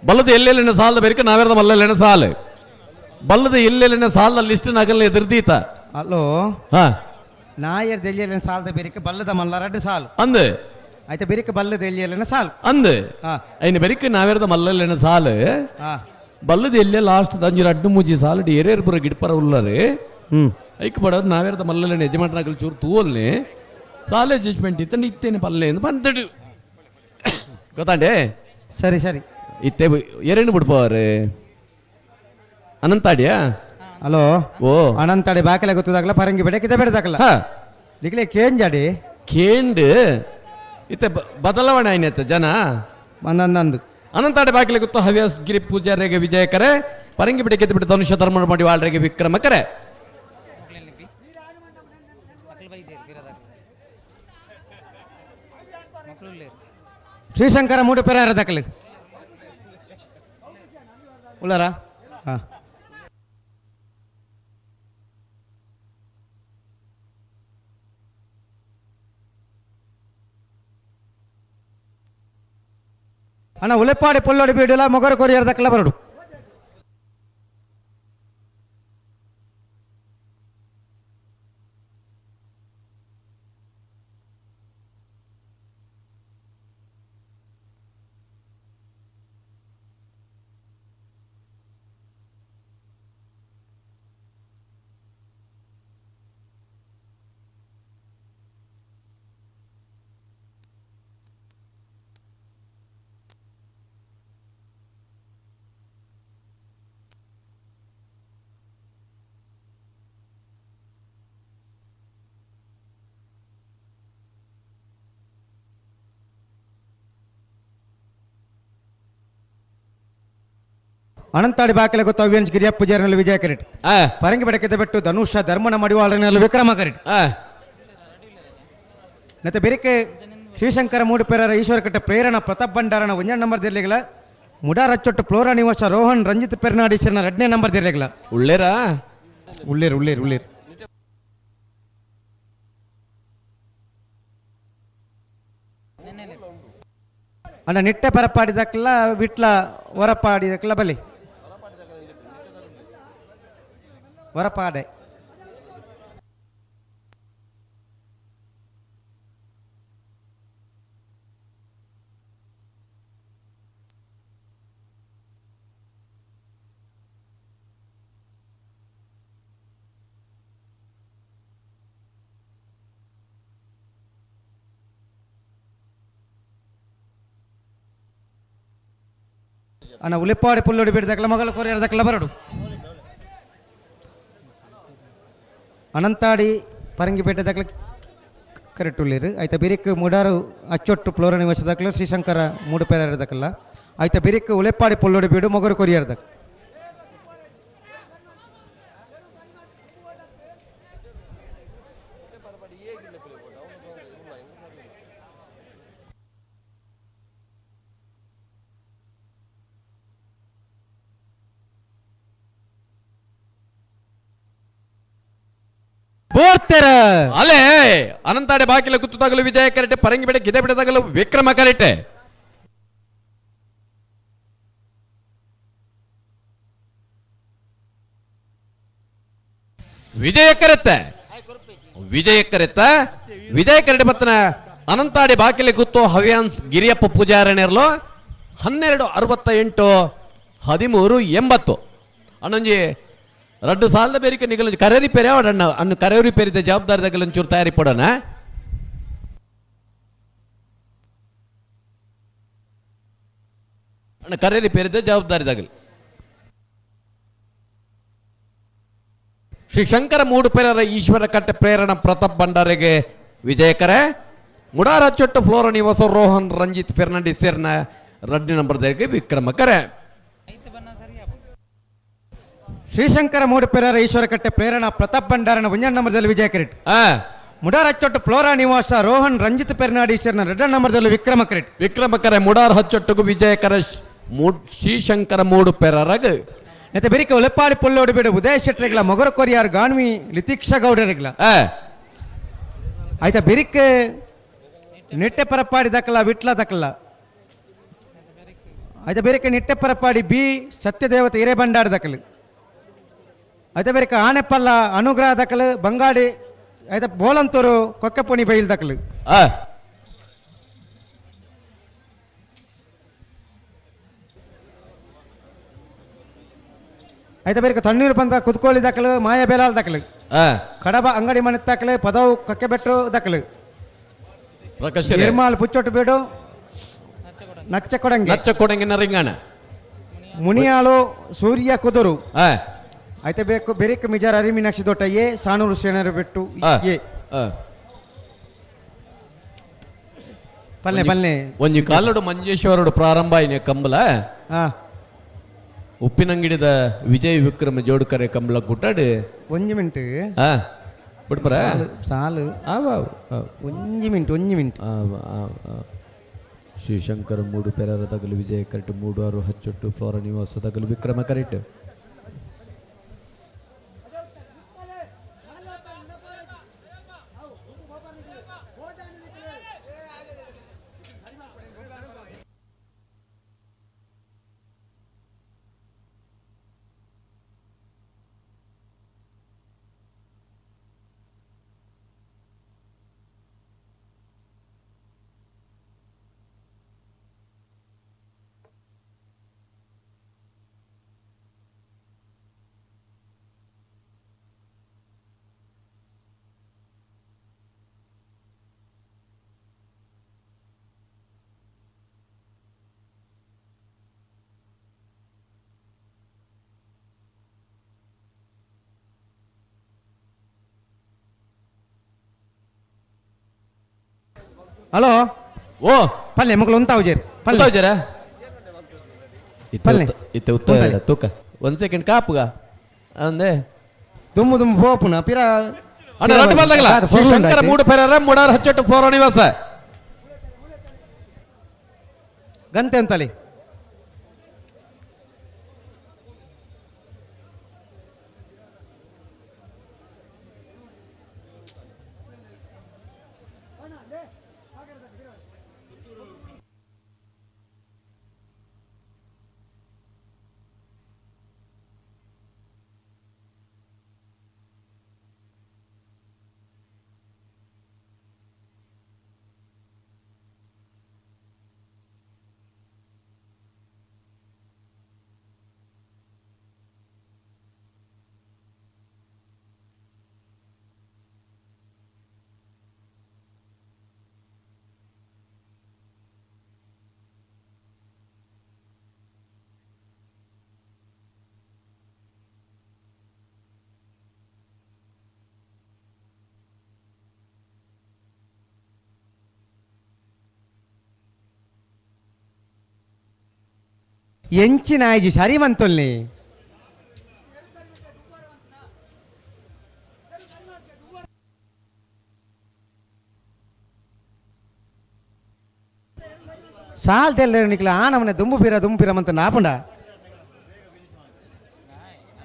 ಬಲ್ಲದ ಎಲ್ಲೆಲ್ಲ ಸಾಲದ ಬೇರಿಕೆ ನಾವೇರ್ದ ಮಲ್ಲಲೆಣ್ಣ ಸಾಲ ಬಲ್ಲದ ಎಲ್ಲೆಲ್ಲಿನ ಸಾಲದ ಲಿಸ್ಟ್ ನಗಲ್ ಎದುರ್ದೀತ. ಅಲ್ಲೋ. ಹಾ. ನಾಯರ್ ದೆಲ್ಲಿಯಲ್ಲಿನ ಸಾಲದ ಬೆರಿಕೆ ಬಲ್ಲದ ಮಲ್ಲರಡ್ಡು ಸಾಲು. ಅಂದು. ಆಯ್ತಾ ಬೆರಿಕೆ ಬಲ್ಲದ ಎಲ್ಲಿಯಲ್ಲಿನ ಸಾಲು. ಅಂದು. ಹಾ. ಐನ ಬೆರಿಕೆ ನಾವೇರ್ದ ಮಲ್ಲಲ್ಲಿನ ಸಾಲು. ಹಾ. ಬಲ್ಲದ ಎಲ್ಲೇ ಲಾಸ್ಟ್ ಅಂಜು ಅಡ್ಡು ಮೂಜಿ ಸಾಲು ಏರೇರು ಪುರ ಗಿಡ್ಪರ ಉಲ್ಲರು. ಐಕ್ ಬಡೋದು ನಾವೇರ್ದ ಮಲ್ಲಲ್ಲಿನ ಯಜಮಾನನಾಗಲ್ ಚೂರು ತೂವಲ್ನಿ ಸಾಲ ಅಡ್ಜಸ್ಟ್ಮೆಂಟ್ ಇತ್ತಂಡು ಇತ್ತೇನೆ ಪಲ್ಲೆ ಎಂದು ಬಂದಡು ಗೊತ್ತಾಂಡೆ. ಸರಿ ಸರಿ. ಇತ್ತೆ ಏರೇನು ಬಿಡ್ಪವ್ರು ಅನಂತಾಡಿಯಾ? ಹಲೋ. ಓ. ಅನಂತಾಡಿ ಬಾಕಲೆ ಗೊತ್ತದಾಗಲ ಪರಂಗಿ ಬೆಡಕಿದ ಬೆಡದಾಗಲ. ಹಾ. ನಿಗಲೇ ಕೇಂಜಾಡಿ. ಕೇಂಡ್ ಇತ್ತೆ ಬದಲಾವಣೆ ಆಯ್ನತ್ತ ಜನ. ನಂದು. ಅನಂತಾಡಿ ಬಾಕಿಲೆ ಗೊತ್ತು ಹವ್ಯಾಸ್ ಗಿರಿ ಪೂಜಾರಿಗೆ ವಿಜಯಕರೆ ಪರಂಗಿ ಬಿಡಿ ಕೆದ್ದು ಬಿಟ್ಟು ಧನುಷ್ಯ ಧರ್ಮ ಮಾಡಿ ವಾಳ್ರಿಗೆ ವಿಕ್ರಮಕರೆ. ಶ್ರೀಶಂಕರ ಮೂಡು ಪೆರಾರ ದಾಖಲೆ ಉಳ್ಳಾರ. ಹಾ. ಅಣ್ಣ ಉಲೆಪ್ಪಾಡಿ ಪೊಲ್ಲೋಡಿ ಬೀಡಿಲ್ಲ ಮೊಗರು ಕೊರಿಯರ್ ದಾಖಲೆ ಬರಡು. ಅನಂತಾಡಿ ಬಾಕಲೆ ಗೊತ್ತ ಅವ್ಯಂಶ್ ಗಿರಿಯಪ್ಪ ಪೂಜಾರಿನಲ್ಲಿ ವಿಜಯ ಕರೆಟ್. ಪರಂಗಿ ಬೆಡಕಿದ್ದ ಬೆಟ್ಟು ಧನುಷ ಧರ್ಮನ ಮಡಿವಾಳನಲ್ಲಿ ವಿಕ್ರಮ ಕರೆಟ್. ಮತ್ತೆ ಬೆರಿಕೆ ಶ್ರೀಶಂಕರ ಮೂಡುಪೆರರ ಈಶ್ವರಕಟ್ಟೆ ಪ್ರೇರಣ ಪ್ರತಾಪ್ ಭಂಡಾರನ ಒಂಜನ ನಂಬರ್ ದಿರ್ಲಿಗಳ ಮುಡಾರಚ್ಚೊಟ್ಟು ಫ್ಲೋರಾ ನಿವಾಸ ರೋಹನ್ ರಂಜಿತ್ ಪೆರ್ನಾಡೀಶನ ಎರಡನೇ ನಂಬರ್ ದಿರ್ಲಿಗಳ. ಉಳ್ಳೇರಾ? ಉಳ್ಳೇರು ಉಳ್ಳೇರು ಉಳ್ಳೇರು. ಅಣ್ಣ ನಿಟ್ಟೆ ಪರಪಾಡಿದಕ್ಲ ವಿಟ್ಲ ಹೊರಪಾಡಿದಕ್ಲ ಬಲಿ ಹೊರಪಾಡೆ. ಅಣ್ಣ ಉಲಿಪ್ಪಾಡಿ ಪುಲ್ಲೋಡಿ ಬಿಡ್ದಕ್ಲ ಮಗಳ ಕೊರಿಯರ್ದಕ್ಲ ಬರಡು. ಅನಂತಾಡಿ ಪರಂಗಿಪೇಟೆ ದಾಖಲೆ ಕರೆಕ್ಟ್ ಉಳ್ಳೇರು. ಆಯ್ತಾ ಬಿರಿಕ್ ಮುಡಾರು ಅಚ್ಚೊಟ್ಟು ಫ್ಲೋರ ನಿವಾಸ ದಾಖಲೆ ಶ್ರೀಶಂಕರ ಮೂಡುಪೇರ ದಾಖಲ. ಆಯ್ತಾ ಬಿರಿಕ್ ಉಲೆಪ್ಪಾಡಿ ಪುಲ್ಲೋಡಿ ಬೀಡು ಮೊಗರು ಕೊರಿಯರ್ ದಾಖಲೆ. ಅಲೆ ಅನಂತಾಡೆ ಬಾಕಿಲ ಗುತ್ತು ತಗಲು ವಿಜಯ ಕರೆಟೆ ಪರಂಗಿ ಬೆಡೆ ಗಿದೆ ಬಿಡೆ ತಗಲು ವಿಕ್ರಮ ಕರೆಟೆ. ವಿಜಯ ಕರೆತ್ತೆ ವಿಜಯ ಕರೆತ್ತ ವಿಜಯ ಕರೆಟೆ ಬತ್ತನ ಅನಂತಾಡಿ ಬಾಕಿಲೆ ಗುತ್ತು ಹವ್ಯಾನ್ಸ್ ಗಿರಿಯಪ್ಪ ಪೂಜಾರಣಿರ್ಲು 12:68 13:80 ಅಣ್ಣಂಜಿ ರಡ್ಡು ಸಾಲದ ಬೇರಿಕೆ ನಿಗಲ ಕರೆ ರಿಪೇರಿ ಅಣ್ಣ ಅನ್ನು ಕರೆ ರಿಪೇರಿದ ಜವಾಬ್ದಾರಿ ಒಂಚೂರು ತಯಾರಿ ಪಡೋಣ. ಅಣ್ಣ ಕರೆ ರಿಪೇರಿದ ಜವಾಬ್ದಾರಿ ದಗಲ್. ಶ್ರೀ ಶಂಕರ ಮೂಡುಪೆರರ ಈಶ್ವರ ಕಟ್ಟೆ ಪ್ರೇರಣ ಪ್ರತಾಪ್ ಭಂಡಾರಿಗೆ ವಿಜಯಕರೆ ಮುಡಾರ ಚೊಟ್ಟ ಫ್ಲೋರ ನಿವಾಸ ರೋಹನ್ ರಂಜಿತ್ ಫೆರ್ನಾಂಡಿಸ್ ಸೇರ್ನ ರಡ್ಡು ನಂಬರ್ ವಿಕ್ರಮ ಕರೆ. ಶ್ರೀಶಂಕರ ಮೂಡುಪೆರರ ಈಶ್ವರಕಟ್ಟೆ ಪ್ರೇರಣಾ ಪ್ರತಾಪ್ ಭಂಡಾರನ ಒಂಜನ ನಂಬರ್ದಲ್ಲಿ ವಿಜಯ ಕರೆಟ್. ಮುಡಾರ್ ಅಚ್ಚೊಟ್ಟು ಫ್ಲೋರಾ ನಿವಾಸ ರೋಹನ್ ರಂಜಿತ್ ಪೆರ್ನಾಡೀಶರ್ನ ಎರಡನೇ ನಂಬರ್ದಲ್ಲಿ ವಿಕ್ರಮ ಕರೆಟ್. ವಿಕ್ರಮ ಕರೆ ಮುಡಾರ್ ಹಚ್ಚೊಟ್ಟುಗು ವಿಜಯಕರ ಶ್ರೀಶಂಕರ ಮೂಡುಪೆರರಗ್. ಮತ್ತೆ ಬೆರಿಕೆ ಒಲೆಪ್ಪಾಡಿ ಪೊಲ್ಲೋಡು ಬೇಡ ಉದಯ ಶೆಟ್ಟರಿಗಳ ಮೊಗರ ಕೊರಿಯಾರ್ ಗಾನ್ವಿ ಲಿತೀಕ್ಷಾ ಗೌಡರಿಗಳ. ಆಯ್ತಾ ಬೆರಿಕೆ ನೆಟ್ಟೆ ಪರಪಾಡಿ ದಕ್ಕಲ ವಿಟ್ಲ ದಕ್ಕಲ. ಆಯ್ತಾ ಬೆರಿಕೆ ನೆಟ್ಟೆ ಪರಪಾಡಿ ಬಿ ಸತ್ಯದೇವತೆ ಹಿರೇಬಂಡಾರ ದಕ್ಕಲು. అయితే ಬೇರೆ ಆನೆಪ್ಪಲ್ಲ ಅನುಗ್ರಹ ದಕಲು ಬಂಗಾಡಿ అయితే ಬೋಲಂತೂರು ಕೊಕ್ಕೆಪುಣಿ ಬೈಲ್ ದಕಲು. అయితే ಬೇರೆ ತಣ್ಣೀರು ಬಂದ ಕುತ್ಕೋಳಿ ದಕಲು ಮಾಯ ಬೇಲಾಲ್ ದಕಲು. ಕಡಬ ಅಂಗಡಿ ಮನೆ ತಕಲು ಪದವು ಕಕ್ಕೆಬೆಟ್ಟು ದಕಲು. ನಿರ್ಮಾಲ್ ಪುಚ್ಚೊಟ್ಟು ಬೀಡು ನಚ್ಚಕೊಡಂಗಿ ನಚ್ಚಕೊಡಂಗಿನ ರಿಂಗಣ ಮುನಿಯಾಳು ಸೂರ್ಯ ಕುದುರು. అయితే ಬೇಕು ಬೆರಿಕ್ ಮಿಜಾರ್ ಅರಿ ಮೀನಾಕ್ಷಿ ದೊಟ್ಟ ಎ ಸಾನೂರು ಸೇನರು ಬೆಟ್ಟು ಎ ಪಲ್ಲೆ ಪಲ್ಲೆ ಒಂಜಿ ಕಾಲಡು ಮಂಜೇಶ್ವರಡು ಪ್ರಾರಂಭ ಆಯ್ನೆ ಕಂಬಲ. ಉಪ್ಪಿನಂಗಡಿದ ವಿಜಯ ವಿಕ್ರಮ ಜೋಡ್ಕರೆ ಕಂಬಳ ಕೂಟಾಡು ಒಂಜಿ ಮಿಂಟ್ ಬಿಡ್ಪರ ಸಾಲು ಒಂಜಿ ಮಿಂಟ್ ಒಂಜಿ ಮಿಂಟ್. ಶ್ರೀಶಂಕರ ಮೂಡು ಪೆರರ ತಗಲು ವಿಜಯ ಕರೆಕ್ಟ್ 3 6 ಹಚ್ಚೊಟ್ಟು ಫ್ಲೋರ ನಿವಾಸ ತಗಲು ವಿಕ್ರಮ ಕರೆಕ್ಟ್. ಹಲೋ ಓ ಪಲ್ಲೆ ಮಕ್ಕಳು ಉಂತಾವುಜೇರ್ ಪಲ್ಲೆ ಉಂತಾವುಜೇರ ಪಲ್ಲೆ ಇತ್ತೆ ಉತ್ತ ತೂಕ ಒಂದು ಸೆಕೆಂಡ್ ಕಾಪುಗ ಅಂದೆ ದುಮ್ಮು ದುಮ್ಮು ಪೋಪುನ ಪಿರ ಅಣ್ಣ ರಟ್ಟು ಬಂದಾಗಲ ಶಂಕರ ಮೂಡು ಪೆರರ ಮೂಡಾರ ಹಚ್ಚಟ್ಟು ಫೋರ ನಿವಾಸ ಗಂತೆ ಅಂತಲಿ ಎಂಚಿನ ಆಯ್ಜಿ ಸರಿ ಮಂತೊಲ್ನಿ ಸಾಲ್ ತೆಲ್ಲ ನಿಕ್ಲ ಆ ನಮನೆ ದುಂಬು ಪೀರ ದುಂಬು ಪೀರ ಮಂತ ನಾಪುಂಡ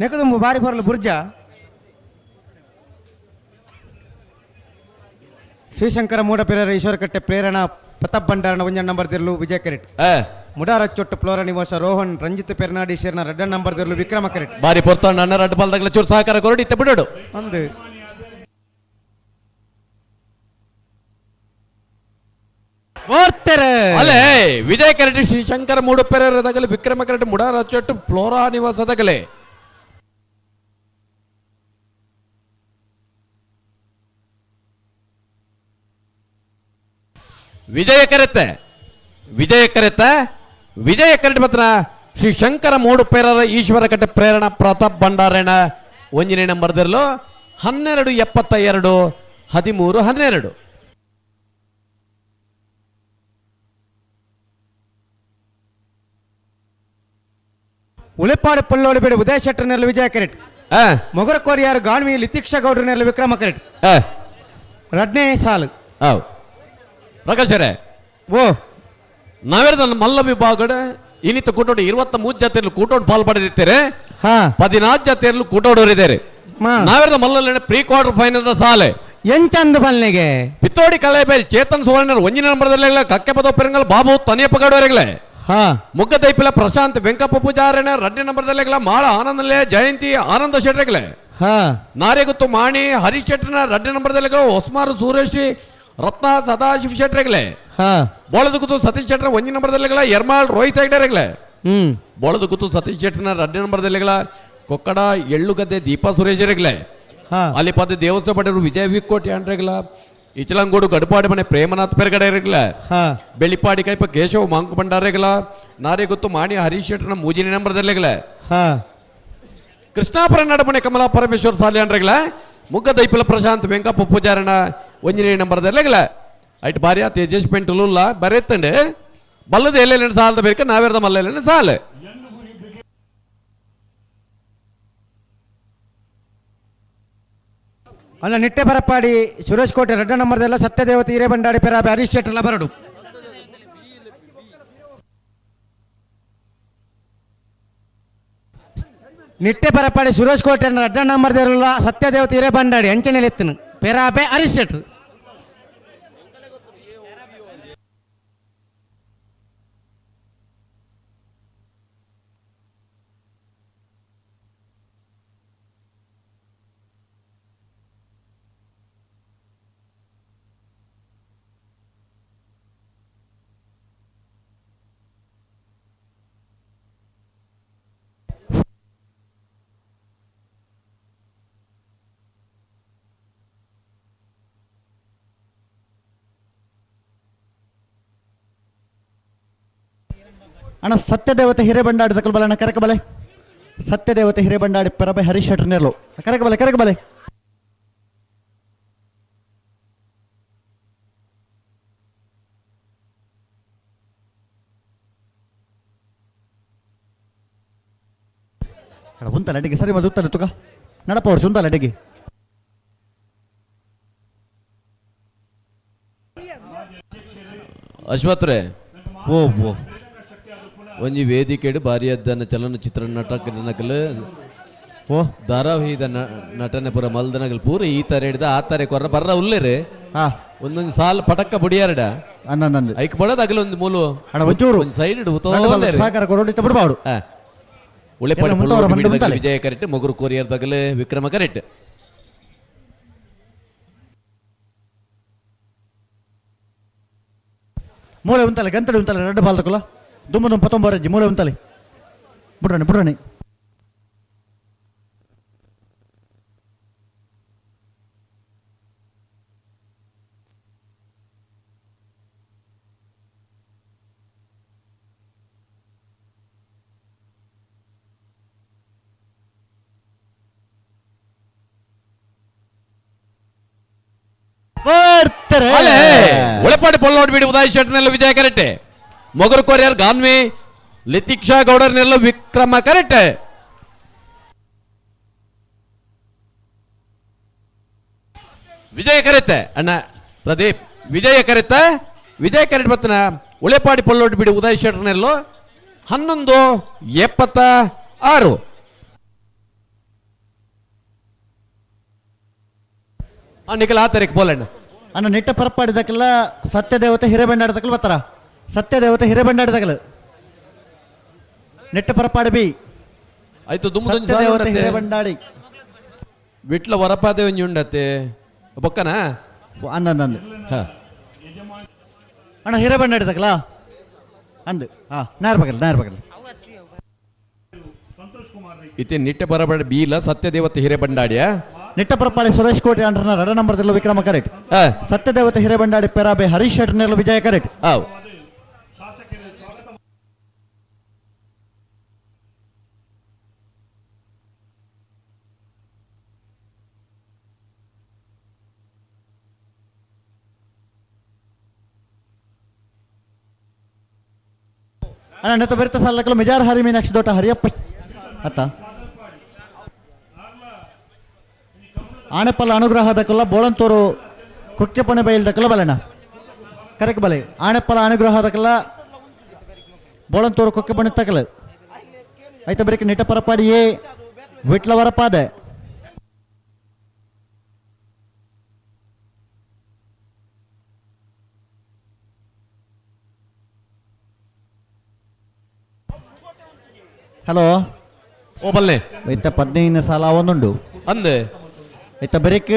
ನೆಕ ದುಂಬು ಬಾರಿ ಬರಲು ಬುರ್ಜ. ಶ್ರೀಶಂಕರ ಮೂಡಪಿರರ ಈಶ್ವರಕಟ್ಟೆ ಪ್ರೇರಣಾ ಪ್ರತಾಪ್ ಭಂಡಾರನ ಒಂಜ ನಂಬರ್ ದಿರ್ಲು ವಿಜಯ ಕರೆಟ್. ಮುಡಾರಚ್ಚೊಟ್ಟು ಫ್ಲೋರ ನಿವಾಸ ರೋಹನ್ ರಂಜಿತ್ ಪೆರ್ನಾಡಿ ಶೇರ್ನ ರಡ್ಡ ನಂಬರ್ ದಿರ್ಲು ವಿಕ್ರಮ ಕರೆಟ್. ಬಾರಿ ಪೊರ್ತಾಂಡ ಅಣ್ಣ ರಡ್ಡ ಬಾಲ್ದಾಗಲ ಚೂರು ಸಹಕಾರ ಕೊರಡಿ ಇತ್ತೆ ಬಿಡೋಡು ಒಂದು ಅಲ್ಲೇ ವಿಜಯ ಕರೆಟ್ ಶ್ರೀಶಂಕರ ಮೂಡುಪೆರರ ತಗಲು ವಿಕ್ರಮ ಕರೆಟ್ ಮುಡಾರಚ್ಚೊಟ್ಟು ಫ್ಲೋರಾ ನಿವಾಸ ತಗಲೆ. ವಿಜಯ ಕರೆತೆ ವಿಜಯ ಕರೆತ ವಿಜಯ ಕರೆಟ್ ಮಾತ್ರ ಶ್ರೀ ಶಂಕರ ಮೂಡುಪೇರರ ಈಶ್ವರ ಕಟ್ಟೆ ಪ್ರೇರಣಾ ಪ್ರತಾಪ್ ಭಂಡಾರೇಣ ಒಂಜನೇ ನಂಬರ್ ದಿರ್ಲು 12 72 13 12. ಉಳೆಪಾಡು ಪಳ್ಳೋಡು ಬೇಡ ಉದಯ ಶೆಟ್ಟರ್ನೆಲ್ಲ ವಿಜಯ ಕರೆಟ್. ಮೊಗರ ಕೋರಿಯಾರು ಗಾಣ್ವಿ ಲಿತೀಕ್ಷ ಗೌಡ್ರನೆಲ್ಲ ವಿಕ್ರಮ ಕರೆಟ್. ರಡ್ನೇ ಸಾಲು. ಪ್ರಕಾಶರೇ ಓ ನಾವೇರ್ದ ಮಲ್ಲ ವಿಭಾಗದ ಇನ್ನಿತ ಕೂಟೋಡು 23 ಜಾತಿಯಲ್ಲಿ ಕೂಟೋಡು ಪಾಲ್ ಪಡೆದಿದ್ದಾರೆ. 14 ಜಾತಿಯಲ್ಲಿ ಕೂಟೋಡೋರಿದ್ದಾರೆ. ನಾವೇರ್ದ ಮಲ್ಲ pre quarter final ಸಾಲೆ ಎಂಚಂದ ಬಲ್ನೆಗೆ ಪಿತ್ತೋಡಿ ಕಲೆಬೇಲ್ ಚೇತನ್ ಸುವರ್ಣರ್ ಒಂಜಿನ ನಂಬರ್ದಲ್ಲಿ ಕಕ್ಕೆ ಪದ ಪೆರಂಗಲ್ ಬಾಬು ತನಿಯಪ್ಪ ಗೌಡವರೆಗಲೆ. ಮುಗ್ಗದೈಪಿಲ ಪ್ರಶಾಂತ್ ವೆಂಕಪ್ಪ ಪೂಜಾರಣ ರಡ್ಡೆ ನಂಬರ್ದಲ್ಲೆಗ್ಲ ಮಾಳ ಆನಂದಲೆ ಜಯಂತಿ ಆನಂದ ಶೆಟ್ರೆಗ್ಲೆ. ನಾರೇಗುತ್ತು ಮಾಣಿ ಹರೀಶ್ ಶೆಟ್ಟರ್ನ ರಡ್ಡೆ ನಂಬರ್ದಲ್ಲೆಗ್ಲ ಹೊಸ್ಮಾರು ಸೂರೇಶ್ ರತ್ನ ಸದಾಶಿವ ಶೆಟ್ರೆಗ್ಲೆ. ಬೋಳದಗುತ್ತು ಸತೀಶ್ ಶೆಟ್ಟರ್ ಒಂಜಿ ನಂಬರ್ದಲ್ಲೆಗ್ಲ ಎರ್ಮಾಳ್ ರೋಹಿತ್ ಹೆಗ್ಡೆರೆಗ್ಲೆ. ಬೋಳದಗುತ್ತು ಸತೀಶ್ ಶೆಟ್ಟರ್ನ ರಡ್ಡೆ ನಂಬರ್ದಲ್ಲೆಗ್ಲ ಕೊಕ್ಕಡ ಎಳ್ಳುಗದ್ದೆ ದೀಪಾ ಸುರೇಶರೆಗ್ಲೆ. ಅಲ್ಲಿ ಪದ ದೇವಸ್ಥಾನ ಪಡೆಯರು ವಿಜಯ ವಿಕೋಟಿ ಅಂಡ್ರೆಗ್ಲ. ಇಚಲಂಗೋಡು ಗಡಪಾಡಿ ಮನೆ ಪ್ರೇಮನಾಥ್ ಪೆರ್ಗಡೆ ಬೆಳಿಪಾಡಿ ಕೈಪ ಕೇಶವ ಮಾಂಕು ಭಂಡಾರೆಗ್ಲ. ನಾರೇಗುತ್ತು ಮಾಣಿ ಹರೀಶ್ ಶೆಟ್ಟರ್ನ ಮೂಜಿನ ನಂಬರ್ದಲ್ಲೆಗ್ಲ. ಕೃಷ್ಣಾಪುರ ನಡಮನೆ ಕಮಲಾ ಪರಮೇಶ್ವರ ಸಾಲಿ ಅಂಡ್ರೆಗ್ಲ. ಮುಗ್ಗದೈಪಿಲ ಪ್ರಶಾಂತ್ ವೆಂಕಪ್ಪ ಪೂಜಾರಣ ಒಂಜನೇ ನಂಬರ್ದಲ್ಲೆಗ್ಲ. ಐಟ್ ಭಾರ್ಯ ತೇಜಸ್ ಪೆಂಟುಲುಲ್ಲ ಬರೆತ್ತಂಡೆ ಬಲ್ಲದ ಎಲ್ಲೆಲ್ಲ ಸಾಲದ ಬೇಕ ನಾವೇರ್ದ ಮಲ್ಲೆಲ್ಲ ಸಾಲ. ಅಲ್ಲ ನಿಟ್ಟೆ ಪರಪ್ಪಾಡಿ ಸುರೇಶ್ ಕೋಟೆ ರಡ್ಡ ನಂಬರ್ದೆಲ್ಲ ಸತ್ಯದೇವತೆ ಹಿರೇಬಂಡಾಡಿ ಪೆರಾಬೆ ಹರೀಶ್ ಶೆಟ್ಟರ್ಲ ಬರಡು. ನಿಟ್ಟೆ ಪರಪ್ಪಾಡಿ ಸುರೇಶ್ ಕೋಟೆ ರಡ್ಡ ನಂಬರ್ದೆಲ್ಲ ಸತ್ಯದೇವತೆ ಹಿರೇಬಂಡಾಡಿ ಅಂಚನೆ ಎತ್ತನು ಪೆರಾಬೆ ಹರೀಶ್ ಶೆಟ್ಟರ್. ಅಣ್ಣ ಸತ್ಯದೇವತೆ ಹಿರೇಬಂಡಾಡಿ ತಕಲ್ ಬಲೆ ಅಣ್ಣ ಕರಕ ಬಲೆ. ಸತ್ಯದೇವತೆ ಹಿರೇಬಂಡಾಡಿ ಪರಬೆ ಹರೀಶ್ ಶೆಟ್ಟರ್ ನೇರ್ಲು ಕರಕ ಬಲೆ ಕರಕ ಬಲೆ. ಅಣ್ಣ ಉಂತಲ್ಲ ಅಡಿಗೆ ಸರಿ ಮತ್ತೆ ಉತ್ತಲ್ಲ ತುಕ ನಡಪ ಅವ್ರು ಸುಂದಲ್ಲ ಅಡಿಗೆ. ಅಶ್ವತ್ರೆ ಓ ಓ ಒಂಜಿ ವೇದಿಕೆಡು ಬಾರಿ ಚಲನಚಿತ್ರ ನಟಕನಕಲ್ ಓ ಧಾರಾವಾಹಿದ ನಟನೆ ಪೂರ ಮಲ್ದನಗಲ್ ಪೂರ ಈ ತರ ಹಿಡ್ದ ಆ ತರ ಕೊರ್ರ ಬರ್ರ ಉಲ್ಲೇರೆ ಒಂದೊಂದು ಸಾಲ್ ಪಟಕ್ಕ ಬುಡಿಯಾರಡ ಐಕ್ ಬಡದ ಅಗಲ ಒಂದು ಮೂಲು ಒಂಚೂರು ಒಂದು ಸೈಡ್ ಸಹಕಾರ ಕೊರೋಡಿ ಬಿಡಬಾರ್ದು. ಉಳೆಪಾಡಿ ಎಲ್ಲ ಮುಂತವರ ಬಂದು ಮುಂತಾಲೆ. ವಿಜಯ correct Mogaru courier ತಗಲೆ Vikrama correct. ಮೂಲೆ ಉಂತಲೆ ಗಂತಡಿ ಉಂತಲೆ ರಡ್ಡು ಬಾಲ್ ತಕೊಲ್ಲ ದುಮ್ಮ ದುಮ್ಮ ಪತ್ತೊಂಬರಜ್ಜಿ ಮೂಲೆ ಉಂತಲೆ ಬುಡ್ರಣಿ ಬುಡ್ರಣಿ. ಅಲೆ ಉಳೆಪಾಡಿ ಪೊಳ್ಳೋಡ್ ಬಿಡಿ ಉದಯ್ ಶೆಟ್ಟರ್ನೆಲ್ಲ ವಿಜಯ ಕರೆಕ್ಟ್. ಮೊಗರು ಕೊರಿಯರ್ ಗಾನ್ವಿ ಲಿತಿಕ್ಷಾ ಗೌಡರ್ನೆಲ್ಲ ವಿಕ್ರಮ ಕರೆಕ್ಟ್. ವಿಜಯ ಕರೆಕ್ಟ್ ಅಣ್ಣ ಪ್ರದೀಪ್ ವಿಜಯ ಕರೆಕ್ಟ್. ವಿಜಯ ಕರೆಕ್ಟ್ ಬತ್ತನ ಉಳೆಪಾಡಿ ಪೊಳ್ಳೋಡ್ ಬಿಡಿ ಉದಯ್ ಶೆಟ್ಟರ್ನೆಲ್ಲೋ 11:76. ನಿಖಲ್ ಆ ತಾರೀಕು ಬೋಲಣ್ಣ. ಅಣ್ಣ ನಿಟ್ಟ ಪರಪಾಡಿದಕ್ಕೆಲ್ಲ ಸತ್ಯದೇವತೆ ಹಿರೇಬಂಡಾಡದಕ್ಕಲ್ಲ ಬರ್ತಾರ. ಸತ್ಯದೇವತೆ ಹಿರೇಬಂಡಾಡದಕ್ಕಲ್ಲ ನೆಟ್ಟ ಪರಪಾಡಿ ಬಿ ಆಯ್ತು ದುಮ್ಮು ಸತ್ಯದೇವತೆ ಹಿರೇಬಂಡಾಡಿ ವಿಟ್ಲ ವರಪಾದೆ ಒಂಜಿ ಉಂಡತ್ತೆ ಬೊಕ್ಕನ ಅಂದಂದು ಅಣ್ಣ ಹಿರೇಬಂಡಾಡಿದಕ್ಕಲ್ಲ ಅಂದು ಹಾ ನಾರ್ ಬಗಲ್ ನಾರ್ ಬಗಲ್. ಇತ್ತೆ ನಿಟ್ಟೆ ಬರಬೇಡ ಬೀಲ ಸತ್ಯದೇವತೆ ಹಿರೇಬಂಡಾಡಿಯ ನಿಟ್ಟ ಪರಪಾಡಿ ಸುರೇಶ್ ಕೋಟೆ ಅಂಡ್ರನ ರಡ ನಂಬರ್ದಲ್ಲೂ ವಿಕ್ರಮ ಕರೆಕ್ಟ್. ಸತ್ಯದೇವತೆ ಹಿರೇಬಂಡಾಡಿ ಪೆರಾಬೆ ಹರೀಶ್ ಶೆಟ್ಟರ್ನೆಲ್ಲ ವಿಜಯ ಕರೆಕ್ಟ್. ಅಣ್ಣ ನೆತ್ತ ಬೆರ್ತ ಸಾಲಕ್ಕಲು ಮಿಜಾರ್ ಹರಿ ಮೀನಾಕ್ಷಿ ದೋಟ ಹರಿಯಪ್ಪ ಅತ್ತ ಆಣೆಪಲ್ಲ ಅನುಗ್ರಹ ದಕ್ಕಲ್ಲ ಬೋಳಂತೂರು ಕೊಕ್ಕೆಪಣೆ ಬೈಲ್ ದಕ್ಕಲ್ಲ ಬಲೆಣ್ಣ ಕರೆಕ್ ಬಲೆ ಆಣೆಪ್ಪಲ ಅನುಗ್ರಹ ದಕ್ಕಲ್ಲ ಬೋಳಂತೂರು ಕೊಕ್ಕೆಪಣೆ ತಕಲ ಐತ ಬರೀಕ್ ನಿಟ್ಟ ಪರಪಾಡಿಯೇ ವಿಟ್ಲ ವರಪಾದೆ. ಹಲೋ. ಓ ಬಲ್ಲೆ. ಇತ್ತ 15 ಸಾಲ ಒಂದುಂಡು. ಅಂದೆ. ಇತ್ತ ಬರಿಕ್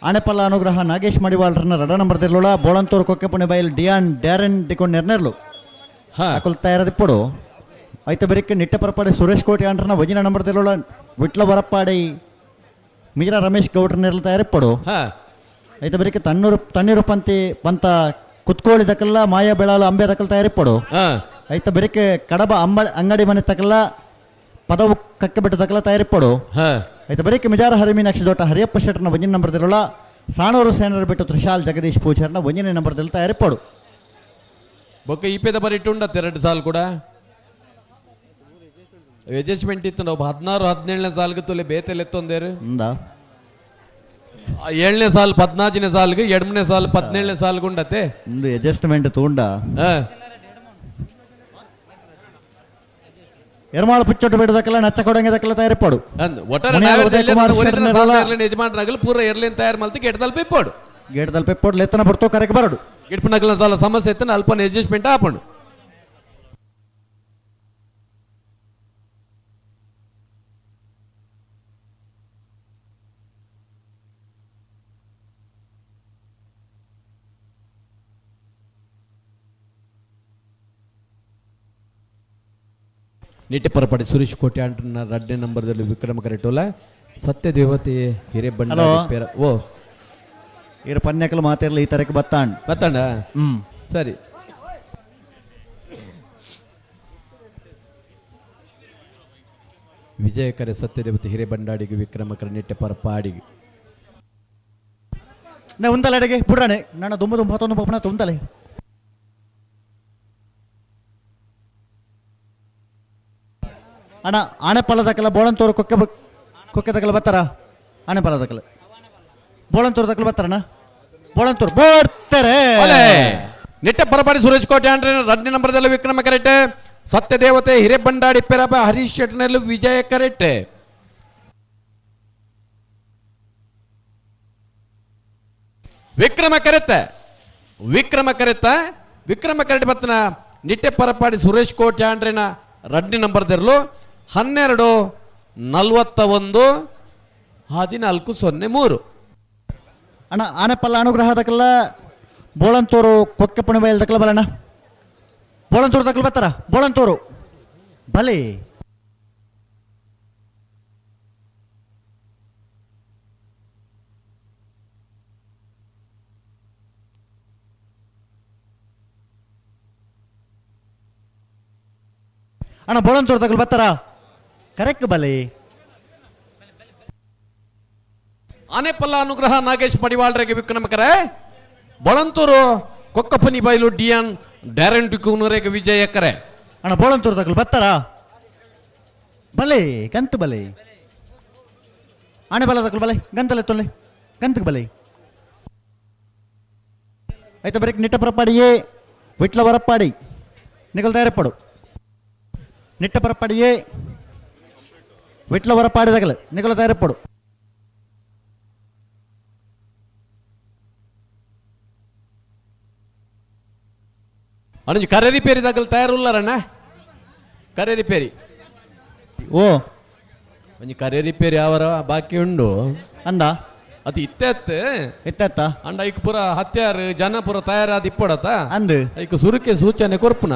ಆನೆಪಲ್ಲ ಅನುಗ್ರಹ ನಾಗೇಶ್ ಮಡಿವಾಳ್ರನ್ನ ರಡ ನಂಬರ್ ದಿರ್ಲುಳ ಬೋಳಂತೂರು ಕೊಕ್ಕೆಪುಣೆ ಬೈಲ್ ಡಿಯಾನ್ ಡ್ಯಾರನ್ ಡಿಕೊಂಡ್ ನೆರ್ನೆರ್ಲು ಅಕುಲ್ ತಯಾರದಿಪ್ಪಡು. ಐತ ಬರಿಕ್ ನಿಟ್ಟ ಪರಪಾಡಿ ಸುರೇಶ್ ಕೋಟಿ ಅಂಡ್ರನ ವಜಿನ ನಂಬರ್ ದಿರ್ಲುಳ ವಿಟ್ಲ ವರಪ್ಪಾಡಿ ಮೀರಾ ರಮೇಶ್ ಗೌಡ್ರ ನೆರ್ಲು ತಯಾರಿಪ್ಪಡು. ಐತ ಬರಿಕ್ ತಣ್ಣೂರು ತಣ್ಣೀರು ಪಂತಿ ಪಂತ ಕುತ್ಕೋಳಿ ದಕಲ್ಲ ಮಾಯಾ ಬೆಳಾಲು ಅಂಬೆ ದಕಲ್ ತಯಾರಿಪ್ಪಡು. ಐತ ಬರಿಕ್ ಕಡಬ ಅಂಬ ಅಂಗಡಿ ಮನೆ ತಕಲ್ಲ ಪದವು ಕಕ್ಕೆ ಬಿಟ್ಟು ತಕಲ ತಯಾರಿಪ್ಪಡು. ಐತ ಬರೀಕ್ ಮಿಜಾರ ಹರಿಮೀನಾಕ್ಷಿ ದೋಟ ಹರಿಯಪ್ಪ ಶೆಟ್ಟರ್ನ ಒಂಜಿನ ನಂಬರ್ ದಿರಲ್ಲ ಸಾಣೂರು ಸೇನರ್ ಬಿಟ್ಟು ತ್ರಿಶಾಲ್ ಜಗದೀಶ್ ಪೂಜಾರ್ನ ಒಂಜಿನ ನಂಬರ್ ದಿಲ್ ತಯಾರಿಪ್ಪಡು. ಬೊಕ್ಕ ಈಪೆದ ಬರಿ ಇಟ್ಟುಂಡತ್ತೆ ಎರಡು ಸಾಲು ಕೂಡ ಅಡ್ಜಸ್ಟ್ಮೆಂಟ್ ಇತ್ತು. ನಾವು 16 17ನೇ ಸಾಲ್ಗೆ ತುಲೆ ಬೇತೆಲ್ ಎತ್ತೊಂದೇರು. 7ನೇ ಸಾಲು 14ನೇ ಸಾಲ್ಗೆ 8ನೇ ಸಾಲು 17ನೇ ಸಾಲ್ಗೆ ಉಂಡತ್ತೆ. ಒಂದು ಅಡ್ಜಸ್ಟ್ಮೆಂಟ್ ತೂಂಡ. ಎರ್ಮಾಳು ಪುಚ್ಚೊಟ್ಟು ಬಿಡದಕ್ಕೆಲ್ಲ ನಚ್ಚ ಕೊಡಂಗೆ ದಕ್ಕಲ್ಲ ತಯಾರಿಪ್ಪಡು. ಒಟ್ಟಾರೆ ಯಜಮಾನ್ರಾಗಲು ಪೂರ ಎರ್ಲಿನ್ ತಯಾರು ಮಲ್ತಿ ಗೇಟ್ ತಲುಪ ಇಪ್ಪೋಡು. ಗೇಟ್ ತಲುಪ ಇಪ್ಪೋಡು ಲೆತ್ತನ ಪುರ್ತೋ ಕರೆಕ್ ಬರಡು. ಗಿಟ್ಪನಕಲ ಸಾಲ ಸಮಸ್ಯೆ ಇತ್ತು ಅಲ್ಪ ಅಡ್ಜಸ್ಟ್ಮೆಂಟ್ ಆಪಂಡು. ನಿಟ್ಟೆಪರಪಾಡಿ ಸುರೇಶ್ ಕೋಟೆ ಅಂಟನ ರಡ್ಡೆ ನಂಬರ್ದಲ್ಲಿ ವಿಕ್ರಮ ಕರೆಟೋಲ ಸತ್ಯದೇವತೆ ಹಿರೇಬಂಡ ಪೇರ ಓ ಇರ ಪನ್ಯಕಲು ಮಾತಿರಲಿ ಈ ತರಕ್ಕೆ ಬತ್ತಾಂಡ್ ಬತ್ತಾಂಡ. ಸರಿ ವಿಜಯಕರೆ ಸತ್ಯದೇವತೆ ಹಿರೇಬಂಡಾಡಿಗೆ ವಿಕ್ರಮಕರ ನಿಟ್ಟೆಪರಪಾಡಿಗೆ ನಾ ಉಂತಲೆ ಅಡಿಗೆ ಬುಡ್ರಾಣೆ ನನ್ನ ದುಂಬ ದುಂಬ ಹತ್ತೊಂದು ಪಪ್ಪನ ತುಂತಲೆ. ಅಣ್ಣ ಆಣೆ ಪಲ್ಲದಕ್ಕಲ್ಲ ಬೋಳಂತೂರು ಕೊಕ್ಕೆ ಕೊಕ್ಕೆ ತಕಲ ಬರ್ತಾರ? ಆಣೆ ಪಲ್ಲದಕ್ಕಲ್ಲ ಬೋಳಂತೂರು ತಕಲ ಬರ್ತಾರಣ್ಣ? ಬೋಳಂತೂರು ಬರ್ತಾರೆ. ನಿಟ್ಟ ಪರಪಾಡಿ ಸುರೇಶ್ ಕೋಟೆ ಅಂದ್ರೆ ರಡ್ನೇ ನಂಬರ್ದಲ್ಲಿ ವಿಕ್ರಮ ಕರೆಕ್ಟ್ ಸತ್ಯದೇವತೆ ಹಿರೇಬಂಡಾಡಿ ಪೆರಬ ಹರೀಶ್ ಶೆಟ್ಟನಲ್ಲಿ ವಿಜಯ ಕರೆಕ್ಟ್. ವಿಕ್ರಮ ಕರೆತ ವಿಕ್ರಮ ಕರೆತ ವಿಕ್ರಮ ಕರೆಟ್ ಬತ್ತನ ನಿಟ್ಟೆ ಪರಪಾಡಿ ಸುರೇಶ್ ಕೋಟೆ ಅಂಡ್ರೇನ ರಡ್ನೇ ನಂಬರ್ದಿರಲು 12 41 14 03. ಅಣ್ಣ ಆನೆಪಲ್ಲ ಅನುಗ್ರಹ ದಕ್ಕಲ್ಲ ಬೋಳಂತೂರು ಕೊಕ್ಕೆ ಪುಣಿಬೈಲ್ ದಕ್ಕಲ ಬಲಣ್ಣ ಬೋಳಂತೂರು ದಕ್ಕಲ ಬರ್ತಾರ? ಬೋಳಂತೂರು ಬಲಿ. ಅಣ್ಣ ಬೋಳಂತೂರು ತಗಲ್ ಬರ್ತಾರ? ಕರೆಕ್ಟ್ ಬಲಿ. ಆನೆಪಲ್ಲ ಅನುಗ್ರಹ ನಾಗೇಶ್ ಮಡಿವಾಳ್ರಿಗೆ ವಿಕ್ರಮಕರೆ ಬಳಂತೂರು ಕೊಕ್ಕಪನಿ ಬೈಲು ಡಿಎನ್ ಡ್ಯಾರೆಂಟ್ ಕೂನೂರಿಗೆ ವಿಜಯ ಕರೆ. ಅಣ್ಣ ಬೋಳಂತೂರು ತಗಲ್ ಬರ್ತಾರ? ಬಲೆ ಗಂತು ಬಲೆ. ಆನೆ ಬಲ ತಗಲ್ ಬಲೆ ಗಂತಲೆ ತೊಲೆ ಗಂತಕ್ಕೆ ಬಲೆ. ಆಯ್ತಾ ಬರೀಕ್ ನಿಟ್ಟ ಪರಪಾಡಿಯೇ ವಿಟ್ಲ ವರಪ್ಪಾಡಿ ನಿಗಲ್ ತಯಾರಿಪ್ಪಡು. ನಿಟ್ಟ ಪರಪಾಡಿಯೇ ವಿಟ್ಲ ವರಪಾಡಿ ತಗಲು ನಿಗಲ ತಯಾರಿಪ್ಪಡು. ಅನುಜ್ ಕರೆ ರಿಪೇರಿ ತಗಲ್ ತಯಾರುಲ್ಲಾರಣ್ಣ? ಕರೆ ರಿಪೇರಿ ಓ ಒಂಜಿ ಕರೆ ರಿಪೇರಿ ಅವರ ಬಾಕಿ ಉಂಡು ಅಂದ ಅದು ಇತ್ತೆತ್ ಇತ್ತೆತ್ತ ಅಂಡ ಐಕ್ ಪೂರ ಹತ್ಯಾರು ಜನ ಪೂರ ತಯಾರಾದ ಇಪ್ಪಡತ ಅಂದು ಐಕ್ ಸುರುಕೆ ಸೂಚನೆ ಕೊರ್ಪುನ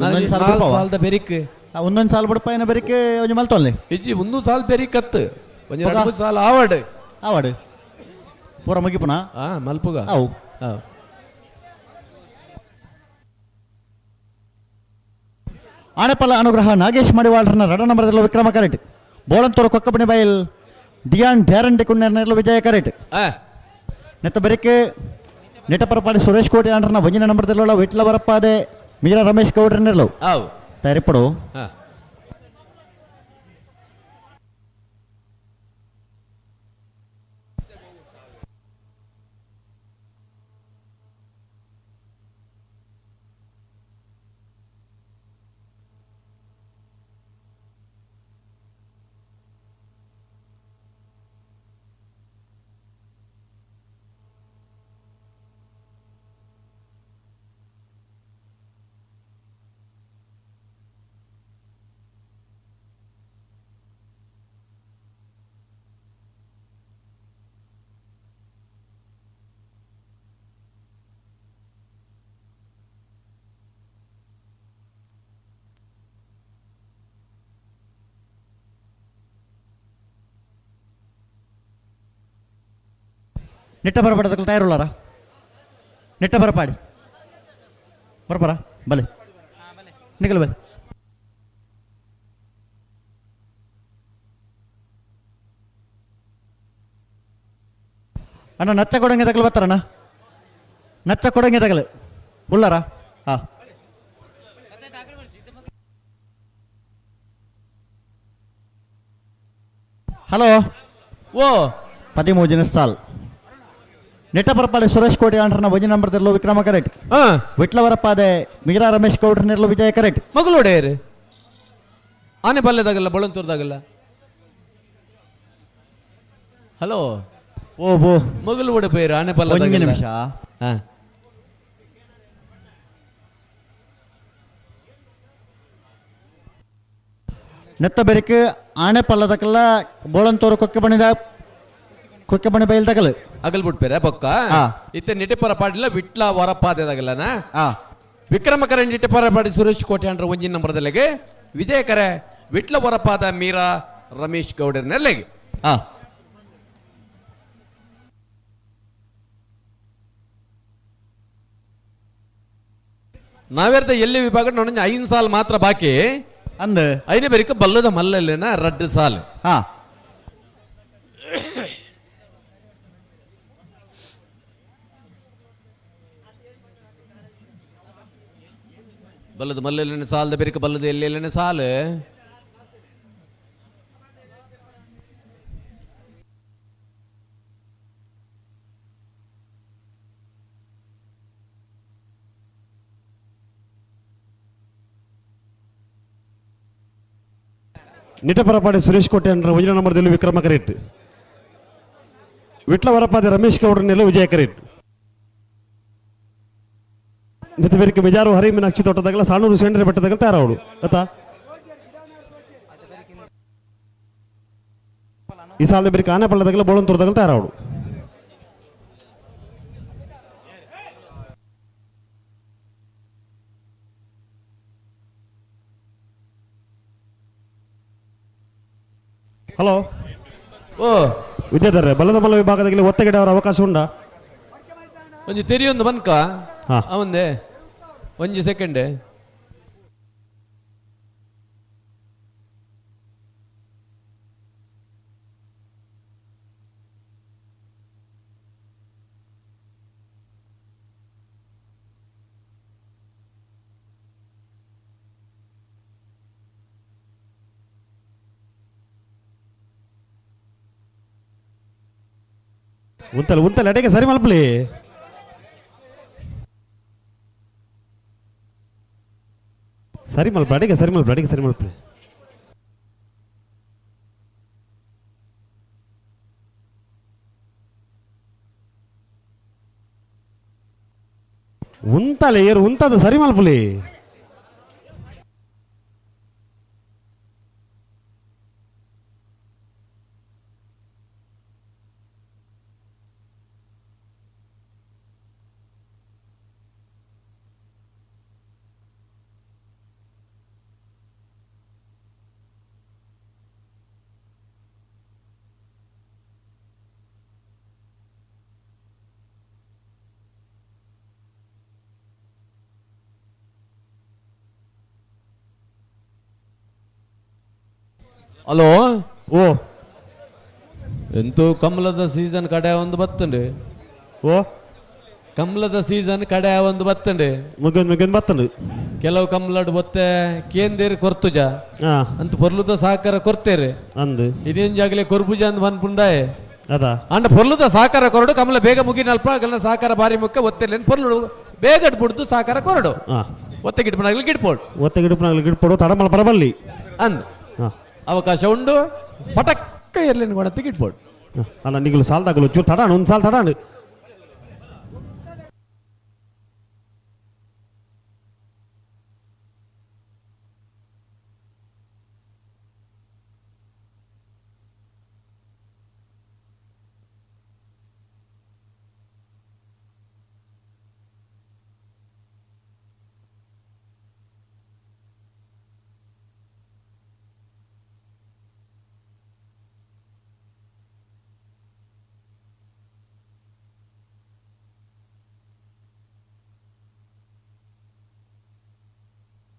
ಒಂದೊಂದು ಸಾಲ ಬಿಡ್ಪಾವ? ಸಾಲದ ಬೆರಿಕ್ ಒಂದೊಂದು ಸಾಲ ಬಿಡಪ್ಪ ಏನ ಬೆರಿಕ್ ಒಂಜಿ ಮಲ್ತೊಲ್ಲೆ ಇಜ್ಜಿ ಒಂದು ಸಾಲ ಬೆರಿಕತ್ತು ಒಂಜಿ ಎರಡು ಸಾಲ ಆವಡ್ ಆವಡ್ ಪೂರ ಮುಗಿಪುನ ಆ ಮಲ್ಪುಗ ಅವು ಆನೆಪಲ್ಲ ಅನುಗ್ರಹ ನಾಗೇಶ್ ಮಡಿವಾಳ್ರನ್ನ ರಡ ನಂಬರದಲ್ಲಿ ವಿಕ್ರಮ ಕರೆಟ್ ಬೋಳಂತೂರು ಕೊಕ್ಕಪಣಿ ಬೈಲ್ ಡಿಯಾನ್ ಡ್ಯಾರನ್ ಡಿಕುಣ್ಣೆರ್ನೆರ್ಲು ವಿಜಯ ಕರೆಟ್ ನೆತ್ತ ಬೆರಿಕೆ ನಿಟಪರಪಾಡಿ ಸುರೇಶ್ ಕೋಟಿ ಅಂಡ್ರನ್ನ ಒಂಜಿನ ನಂಬರದಲ್ಲೊಳ ವಿಟ್ಲ ವರಪ್ಪಾದೆ ಮೀರಾ ರಮೇಶ್ ಗೌಡ್ರನ್ನೆರ್ಲು ತಯಾರಿಪ್ಪಡು. ನಿಟ್ಟ ಬರಪಾಡದಕ್ಕಲು ತಯಾರುಳ್ಳಾರ ನಿಟ್ಟ ಬರಪಾಡಿ ಬರಪರ ಬಲೆ ನಿಗಲ್ ಬಲೆ ಅಣ್ಣ ನಚ್ಚ ಕೊಡಂಗೆ ತಗಲು ಬರ್ತಾರಣ್ಣ ನಚ್ಚ ಕೊಡಂಗೆ ತಗಲು ಉಳ್ಳಾರ ಹಾಂ ಹಲೋ ಓ 13 ಸಾಲ್ ನೆಟ್ಟಪರಪಾಡೆ ಸುರೇಶ್ ಕೋಟಿ ಆಂಡ್ರನ ಒಂಜಿ ನಂಬರ್ ತೆರಲು ವಿಕ್ರಮ ಕರೆಕ್ಟ್ ವಿಟ್ಲವರಪ್ಪಾದೆ ಮೀರಾ ರಮೇಶ್ ಗೌಡ್ರ ನೆರಳು ವಿಜಯ ಕರೆಕ್ಟ್ ಮಗಳೊಡೆಯರು ಆನೆ ಪಲ್ಯದಾಗಲ್ಲ ಬೊಳಂತೂರ್ದಾಗಲ್ಲ ಹಲೋ ಓ ಬೋ ಮಗಳು ಒಡೆ ಪೈರು ಆನೆ ಪಲ್ಯ ಒಂಜಿ ನಿಮಿಷ. ಹಾ ನೆತ್ತ ಬೆರಿಕ್ ಆಣೆ ಪಲ್ಲದಕಲ್ಲ ಬೋಳಂತೂರು ಕೊಕ್ಕೆ ಬಣಿದ ಕೊಕ್ಕೆ ಬಣಿ ಬೈಲ್ದಗಲು ಅಗಲ್ ಬಿಟ್ಪೇರೆ ಬೊಕ್ಕ ಇತ್ತೆ ನಿಟಿಪರ ಪಾಡಿಲ್ಲ ವಿಟ್ಲ ವರಪಾದೆದಾಗಲ್ಲನ ವಿಕ್ರಮಕರ ನಿಟಿಪರ ಪಾಡಿ ಸುರೇಶ್ ಕೋಟೆ ಅಂಡ್ರ ಒಂಜಿನ ನಂಬರ್ದಲ್ಲಿಗೆ ವಿಜಯಕರ ವಿಟ್ಲ ವರಪಾದ ಮೀರಾ ರಮೇಶ್ ಗೌಡರ್ನೆಲ್ಲಿಗೆ ನಾವೇರ್ದ ಎಲ್ಲಿ ವಿಭಾಗ ನೋಡ ಐದು ಸಾಲ್ ಮಾತ್ರ ಬಾಕಿ ಅಂದ ಐನೇ ಬೇರಿಕ ಬಲ್ಲದ ಮಲ್ಲಲ್ಲೇನ ರಡ್ಡು ಸಾಲ್ ಹಾ ಬಲ್ಲದ ಮಲ್ಲಲ್ಲೇನ ಸಾಲದ ಬೇರಿಕ ಬಲ್ಲದ ಎಲ್ಲೆಲ್ಲೇನ ಸಾಲು ನಿಟಪರಪಾಡಿ ಸುರೇಶ್ ಕೋಟೆ ಅಂದ್ರೆ ಒಂಜಿನ ನಂಬರ್ದಲ್ಲಿ ವಿಕ್ರಮ ಕರೆಕ್ಟ್ ವಿಟ್ಲ ವರಪಾದೆ ರಮೇಶ್ ಗೌಡ್ರನ್ನೆಲ್ಲ ವಿಜಯ ಕರೆಕ್ಟ್ ನಿತ ಬೇರಿಕೆ ಬೇಜಾರು ಹರಿ ಮೀನಾಕ್ಷಿ ತೋಟದಾಗಲ ಸಾಣೂರು ಸೆಂಡ್ರೆ ಬೆಟ್ಟದಾಗಲ ತಯಾರಾವಳು ಆತಾ ಈ ಸಾಲದ ಬೇರಿಕೆ ಆನೆ ಪಳ್ಳದಾಗಲ ಬೋಳಂತೂರದಾಗಲ ತಯಾರಾವಳು. ಹಲೋ ಓ ವಿದ್ಯಾಧರ ಬಲದ ಬಲ ವಿಭಾಗದಲ್ಲಿ ಒತ್ತಗಡೆ ಅವರ ಅವಕಾಶ ಉಂಡಾ? ಒಂಜಿ ತೆರಿಯೊಂದು ಬನ್ಕ ಅವಂದೆ ಒಂಜಿ ಸೆಕೆಂಡ್. ಉಂತಲ್ಲ ಉಂತಲ್ಲ ಅಡಿಗೆ ಸರಿ ಮಲ್ಪಲಿ. ಸರಿ ಮಲ್ಪ ಅಡಿಗೆ ಸರಿ ಮಲ್ಪ ಅಡಿಗೆ ಸರಿ ಮಲ್ಪಲಿ. ಉಂತಲ್ಲ ಏರು ಉಂತದ ಸರಿ ಮಲ್ಪಲಿ. ಹಲೋ ಓ ಎಂತೂ ಕಮಲದ ಸೀಸನ್ ಕಡೆ ಒಂದು ಬತ್ತಂಡು. ಓ ಕಮಲದ ಸೀಸನ್ ಕಡೆ ಒಂದು ಬತ್ತಂಡು. ಮುಗಿಯೊಂದು ಮುಗಿಯೊಂದು ಬತ್ತಂಡು. ಕೆಲವು ಕಮಲಡ್ ಬೊತ್ತೆ ಕೇಂದೇರು ಕೊರ್ತುಜ ಅಂತ ಪೊರ್ಲುದ ಸಹಕಾರ ಕೊರ್ತೇರು ಅಂದು ಇದೇನ್ ಜಾಗಲೆ ಕೊರ್ಬುಜ ಅಂದ್ ಪನ್ಪುಂದಾಯೆ ಅದ ಅಂಡ ಪೊರ್ಲುದ ಸಹಕಾರ ಕೊರಡು ಕಮಲ ಬೇಗ ಮುಗಿನಲ್ಪ ಅಗಲ್ನ ಸಹಕಾರ ಬಾರಿ ಮುಖ್ಯ ಒತ್ತೆಲೇನು ಪೊರ್ಲು ಬೇಗ ಬಿಡ್ದು ಸಹಕಾರ ಕೊರಡು ಒತ್ತೆ ಗಿಡ್ಪನಾಗ್ಲಿ ಗಿಡ್ಪೋಡು ಒತ್ತೆ ಗಿಡ್ಪನಾಗ್ಲಿ ಗಿಡ್ಪೋಡು ತಡಮಲ ಬರಬಲ್ಲಿ ಅಂದ್ ಅವಕಾಶ ಉಂಡು ಪಟಕ್ಕ ಎರ್ಲಿನ ಕೊಡತ್ತೆ ಗಿಡ್ಪೋಡು. ಅಲ್ಲ ನಿಗಲು ಸಾಲ್ದಾಗಲು ಚೂರು ತಡಾಣ ಒಂದು ಸಾಲ್ ತಡಾಣ.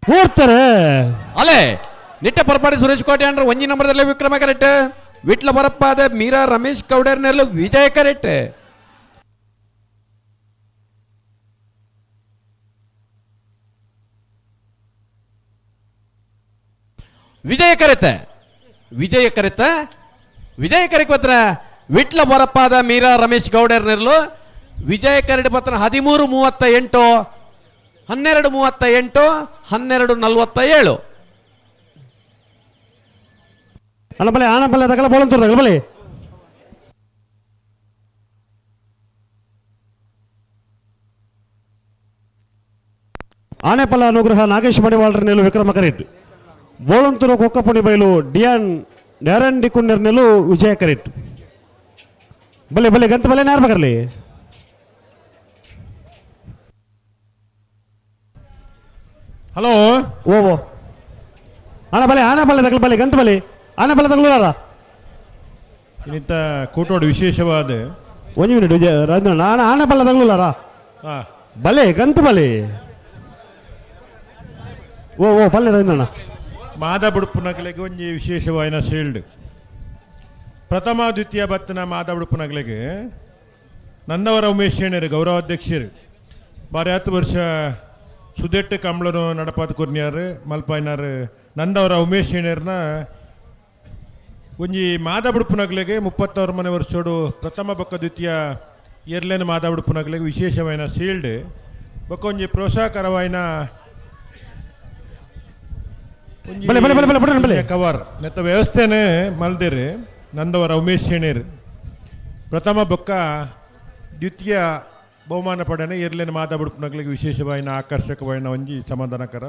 ಕೂರ್ತಾರೆ. ಅಲೆ ನಿಟ್ಟ ಪರಪಾಡಿ ಸುರೇಶ್ ಕೋಟೆ ಅಂದ್ರೆ ಒಂಜಿ ನಂಬರ್ದಲ್ಲಿ ವಿಕ್ರಮ ಕರೆಕ್ಟ್. ವಿಟ್ಲ ಬರಪ್ಪಾದ ಮೀರಾ ರಮೇಶ್ ಗೌಡರ್ನೆಲ್ಲ ವಿಜಯ ಕರೆಕ್ಟ್. ವಿಜಯ ಕರೆತ, ವಿಜಯ ಕರೆತ, ವಿಜಯ ಕರೆಕ್ ಪತ್ರ ವಿಟ್ಲ ಬರಪ್ಪಾದ ಮೀರಾ ರಮೇಶ್ ಗೌಡರ್ನೆರ್ಲು ವಿಜಯ ಕರಡಿ ಪತ್ರ 13:38, 12:38, 12:47. ಅಲ್ಲ ಬಲೆ ಆನ ಬಲ್ಲೆ ತಗಲ ಬೋಳಂತೂರು ತಗಲ ಬಲೆ. ಆನೆಪಲ್ಲ ಅನುಗ್ರಹ ನಾಗೇಶ್ ಮಡಿವಾಳರ ನೆಲು ವಿಕ್ರಮ ಕರೆಟ್. ಬೋಳಂತೂರು ಕೊಕ್ಕಪುಣಿ ಬೈಲು ಡಿಯಾನ್ ಡ್ಯಾರನ್ ಡಿಕುನ್ನೆರ್ ನೆಲು ವಿಜಯ ಕರೆಟ್. ಬಲೆ ಬಲೆ ಗಂತ ಬಲೆ ನೇರ ಬಗರ್ಲಿ. ಹಲೋ. ಓ ಓ ಆನ ಬಲೆ ಆನೆ ಬಲ್ಲೆ ತಗಲ ಬಲೆ ಗಂತ ಬಲೆ ಆನೆ ಬಲ್ಲೆ ತಗಲುಲಾರ. ಇನ್ನಿತ್ತ ಕೂಟೋಡು ವಿಶೇಷವಾದ ಒಂದು ಮಿನಿಟ್ ವಿಜಯ ರಾಜೇಂದ್ರ ಆನೆ ಆನೆ ಬಲ್ಲೆ ತಗಲುಲಾರ. ಬಲೆ ಗಂತ ಬಲೆ ಓ ಓ ಬಲ್ಲೆ ರಾಜೇಂದ್ರಣ್ಣ. ಮಾದ ಬುಡುಪುನಗಲೆಗೆ ಒಂಜಿ ವಿಶೇಷವಾಯಿನ ಶೀಲ್ಡ್. ಪ್ರಥಮ ದ್ವಿತೀಯ ಬತ್ತನ ಮಾದ ಬುಡುಪುನಗಲೆಗೆ ನಂದವರ ಉಮೇಶ್ ಶೇಣರು ಗೌರವಾಧ್ಯಕ್ಷರು ಬಾರಿ 10 ವರ್ಷ ಸುದೆಟ್ಟು ಕಂಬಳನು ನಡಪಾದ ಕೊರ್ನಿಯಾರು ಮಲ್ಪಾಯ್ನಾರು ನಂದವರ ಉಮೇಶ್ ಶೇಣರ್ನ ಒಂಜಿ ಮಾದ ಬುಡುಪುನಗಲೆಗೆ 36 ಮನೆ ವರ್ಷೋಡು ಪ್ರಥಮ ಬೊಕ್ಕ ದ್ವಿತೀಯ ಎರ್ಲೇನ ಮಾದ ಬುಡುಪುನಗಲೆಗೆ ವಿಶೇಷವಾಯಿನ ಶೀಲ್ಡ್ ಬೊಕ್ಕ ಒಂಜಿ ಪ್ರೋತ್ಸಾಹಕರವಾಯಿನ ಬಲೆ, ಬಲೆ, ಬಲೆ, ಬಲೆ, ಬುಡಣ, ಬಲೆ. ಕವರ್ ನೆತ್ತ ವ್ಯವಸ್ಥೆನೆ ಮಲ್ದಿರು ನಂದವರ ಉಮೇಶ್ ಶೇಣೇರ್ ಪ್ರಥಮ ಬೊಕ್ಕ ದ್ವಿತೀಯ ಬಹುಮಾನ ಪಡೆನ ಎರ್ಲೇನ ಮಾದ ಬುಡುಪುನಗಲೆಗೆ ವಿಶೇಷವಾಯಿನ ಆಕರ್ಷಕವಾಯಿನ ಒಂಜಿ ಸಮಾಧಾನಕರ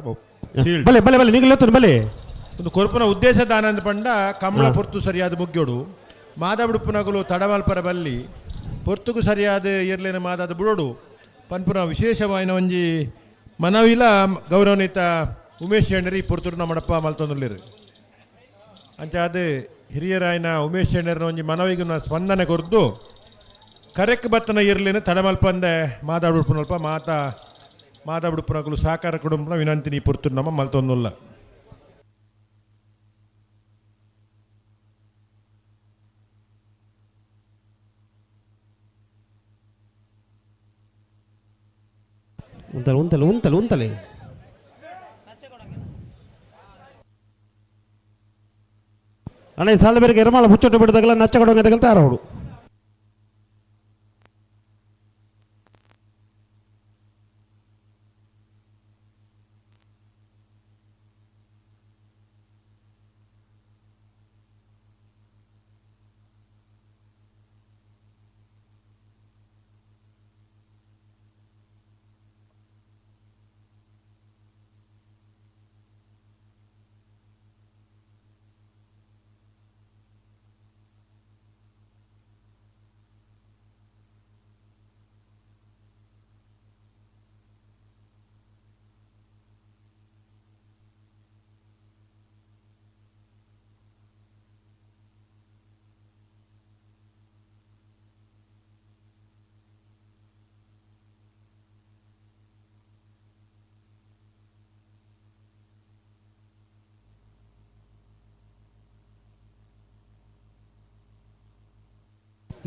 ಶೀಲ್ಡ್. ಬಲೆ ಬಲೆ ಬಲೆ ನೀಗಲ್ ಎತ್ತುನು ಬಲೆ. ಒಂದು ಕೊರ್ಪುನ ಉದ್ದೇಶ ದಾನಂದ ಪಂಡ ಕಮಲ ಪೊರ್ತು ಸರಿಯಾದ ಮುಗ್ಯೋಡು ಮಾದ ಬುಡುಪುನಗಲು ತಡಮಲ್ಪರ ಬಲ್ಲಿ ಪೊರ್ತುಗು ಸರಿಯಾದ ಎರ್ಲೇನ ಮಾದಾದ ಬುಡೋಡು ಪನ್ಪುನ ವಿಶೇಷವಾಯಿನ ಒಂಜಿ ಮನವಿಲ ಗೌರವನೀತ ಉಮೇಶ್ ಶೆಣರಿ ಪೊರ್ತುಡು ನಮ್ಮಡಪ್ಪ ಮಲ್ತೊಂದುಲ್ಲೆರ್. ಅಂಚಾದ್ ಹಿರಿಯರಾಯಿನ ಉಮೇಶ್ ಶೆಣರ್ನ ಒಂಜಿ ಮನವಿಗುನ ಸ್ಪಂದನೆ ಕೊರ್ದು ಕರೆಕ್ ಬತ್ತನ ಇರ್ಲೇನು ತಡಮಲ್ಪಂದೆ ಮಾದ ಬುಡುಪುನಲ್ಪ ಮಾತಾ ಮಾದ ಬುಡುಪುನಕುಲು ಸಹಕಾರ ಕುಟುಂಬನ ವಿನಂತಿ ನೀ ಪೊರ್ತುಡು ನಮ್ಮ ಮಲ್ತೊಂದುಲ್ಲ. ಉಂತಲೆ ಉಂತಲೆ ಉಂತಲೆ ಉಂತಲೆ. ಅಣ್ಣ ಈ ಸಾಲ ಬೇರೆ ಎರಮಾಳ ಮುಚ್ಚೊಟ್ಟು ಬಿಡದಾಗಲ ನಚ್ಚ ಕೊಡೋಂಗೆ ತಗಲ್ತಾ ಅವಳು.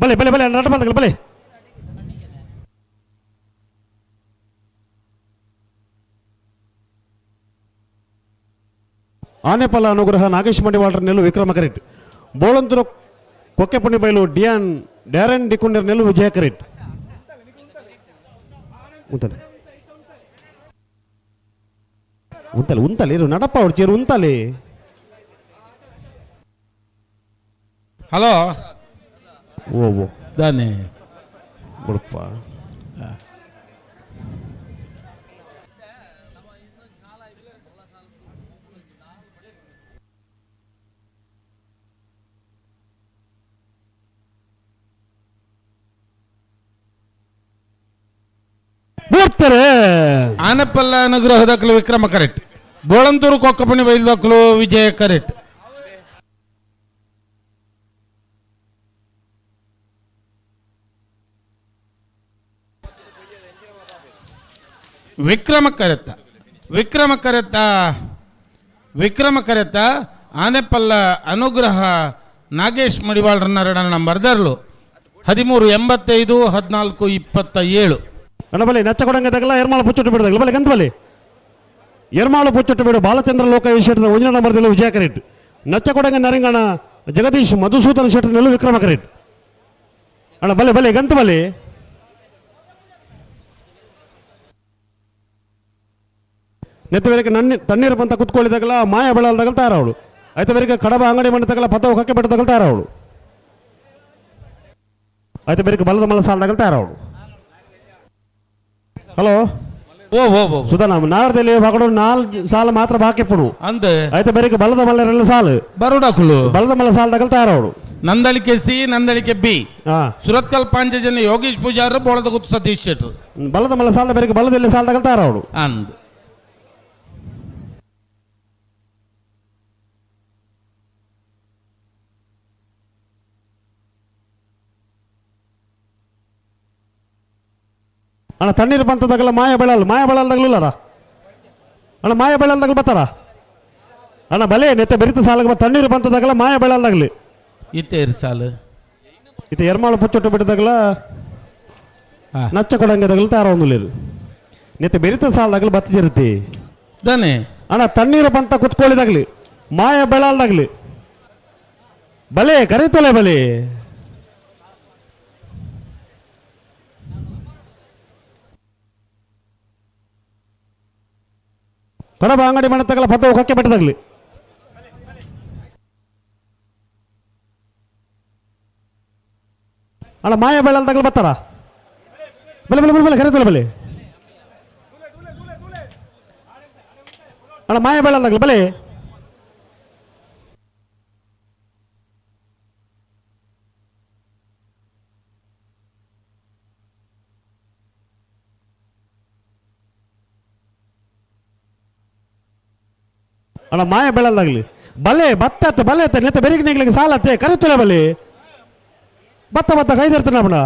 ಬಲೆ ಬಲೆ ಬಲೆ ನಟ ಬಂದಗಲ ಬಲೆ. ಆನೆಪಲ್ಲ ಅನುಗ್ರಹ ನಾಗೇಶ್ ಮಡಿವಾಳರ ನೆಲು ವಿಕ್ರಮ ಕರೆಟ್. ಬೋಳಂತೂರು ಕೊಕ್ಕೆಪುಣಿ ಬೈಲು ಡಿಯಾನ್ ಡ್ಯಾರನ್ ಡಿಕುಂಡರ್ ನೆಲು ವಿಜಯ ಕರೆಟ್. ಉಂತಲೆ ಉಂತಲೆ ಉಂತಲೆ ಇರು ನಡಪ್ಪ ಅವ್ರು ಚೇರು ಉಂತಲೆ. ಹಲೋ. ಓ ಓ ದಾನೆ ಬುಡಪ್ಪ. ಬರ್ತಾರೆ. ಆನಪಲ್ಲ ಅನುಗ್ರಹದಕ್ಕಲು ವಿಕ್ರಮ ಕರೆಕ್ಟ್. ಬೋಳಂತೂರು ಕೊಕ್ಕಪಣಿ ಬೈಲ್ದಕ್ಕಲು ವಿಜಯ ಕರೆಕ್ಟ್. ವಿಕ್ರಮ ಕರೆತ್ತ ವಿಕ್ರಮ ಕರೆತ ವಿಕ್ರಮ ಕರೆತ ಆನೆಪಲ್ಲ ಅನುಗ್ರಹ ನಾಗೇಶ್ ಮಡಿವಾಳ್ರನ್ನ ಎರಡನೇ ನಂಬರ್ ದರ್ಲು 13.85 14.27. ಅಣ್ಣ ಬಲಿ ನಚ್ಚಕೊಡಂಗ ತಗಲ ಎರ್ಮಾಳು ಪುಚ್ಚೊಟ್ಟು ಬಿಡದಾಗಲ ಬಲಿ ಗಂತ ಬಲಿ ಎರ್ಮಾಳು ಪುಚ್ಚೊಟ್ಟು ಬಿಡು ಬಾಲಚಂದ್ರ ಲೋಕ ಶೆಟ್ಟರ್ ಒಂಜನೇ ನಂಬರ್ ದಿಲ್ಲ ವಿಜಯ ಕರೆಟ್ ನಚ್ಚಕೊಡಂಗ ನರಿಂಗಣ ಜಗದೀಶ್ ಮಧುಸೂದನ್ ಶೆಟ್ಟರ್ ನೆಲ್ಲು ವಿಕ್ರಮ ಕರೆಟ್ ಅಣ್ಣ ಬಲೆ ಬಲೆ ಗಂತ ಬಲಿ ನೆತ್ತ ಬೇರೆ ನನ್ನಿ ತಣ್ಣೀರು ಬಂತ ಕುತ್ಕೊಳ್ಳಿದಾಗಲ ಮಾಯ ಬೆಳಲ್ದಾಗಲ ತಾರವಳು ಆಯ್ತು ಬೇರೆ ಕಡಬ ಅಂಗಡಿ ಮಂಡತಗಲ ಪತ್ತವು ಕಕ್ಕೆ ಬೆಟ್ಟದಾಗಲ ತಾರವಳು ಆಯ್ತು ಬೇರೆ ಬಲದ ಮಲ ಸಾಲದಾಗಲ ತಾರವಳು. ಹಲೋ ಓ ಓ ಓ ಸುಧಾ ನಮ್ಮ ನಾರದಲ್ಲಿ ಬಾಕಡು ನಾಲ್ಕು ಸಾಲ ಮಾತ್ರ ಬಾಕಿ ಪುಡು ಅಂದ ಆಯ್ತು ಬೇರೆ ಬಲದ ಮಲ್ಲರೆಲ್ಲ ಸಾಲು ಬರೋಡಾಕುಲು ಬಲದ ಮಲ್ಲ ಸಾಲದಾಗಲ ತಾರವಳು. ನಂದಳಿಕೆ ಸಿ ನಂದಳಿಕೆ ಬಿ ಸುರತ್ಕಲ್ ಪಾಂಚಜನ್ಯ ಯೋಗೇಶ್ ಪೂಜಾರ್ ಬೋಳದ ಗುತ್ತು ಸತೀಶ್ ಶೆಟ್ಟರ್ ಬಲದ ಮಲ್ಲ ಸಾಲದ ಬೇರೆ ಬಲದಲ್ಲಿ ಸಾಲದಾಗಲ ತಾರವಳು ಅಂದ್. ಅಣ್ಣ ತಣ್ಣೀರು ಬಂತದಾಗಲ್ಲ ಮಾಯ ಬೆಳಲ್ ಮಾಯ ಬೆಳಲ್ದಾಗಲಿಲ್ಲರ ಅಣ್ಣ ಮಾಯ ಬೆಳಲ್ದಾಗಲು ಬರ್ತಾರ ಅಣ್ಣ ಬಲೆ ನೆತ್ತ ಬೆರಿತ ಸಾಲಾಗ ತಣ್ಣೀರು ಬಂತದಾಗಲ್ಲ ಮಾಯ ಬೆಳಲ್ದಾಗಲಿ ಇತ್ತೇರು ಸಾಲು ಇತ್ತ ಎರ್ಮಾಳು ಪುಚ್ಚೊಟ್ಟು ಬಿಟ್ಟದಾಗಲ ನಚ್ಚ ಕೊಡಂಗದಾಗಲ ತಾರ ಒಂದು ನೆತ್ತ ಬೆರಿತ ಸಾಲದಾಗಲು ಬತ್ತಿಜಿರುತ್ತೆ ದಾನೆ ಅಣ್ಣ ತಣ್ಣೀರು ಬಂತ ಕುತ್ಕೊಳ್ಳಿದಾಗಲಿ ಮಾಯ ಬೆಳಲ್ದಾಗಲಿ ಬಲೆ ಕರೀತಲೆ ಬಲೆ ಕಡಬ ಅಂಗಡಿ ಮನೆ ತಗಲ ಪತ್ತ ಕಕ್ಕೆ ಬೆಟ್ಟದಾಗಲಿ ಅಣ್ಣ ಮಾಯ ಬೆಳಲ್ದಾಗಲು ಬರ್ತಾರ ಬಲೆ ಬಲೆ ಬಲೆ ಬಲೆ ಕರೀತಲ್ಲ ಬಲೆ ಅಣ್ಣ ಮಾಯ ಬೆಳಲ್ದಾಗಲು ಬಲೆ ಅಣ್ಣ ಮಾಯ ಬೆಳಲ್ದಾಗಲಿ ಬಲೆ ಬತ್ತ ಬಲೆ ಅತ್ತ ನೆತ್ತ ಬೆರಿಗೆ ನೆಗ್ಲಿಕ್ಕೆ ಸಾಲತ್ತೆ ಕರಿತಲೆ ಬಲೆ ಬತ್ತ ಬತ್ತ ಕೈದಿರ್ತಾನೆ ಅಣ್ಣ.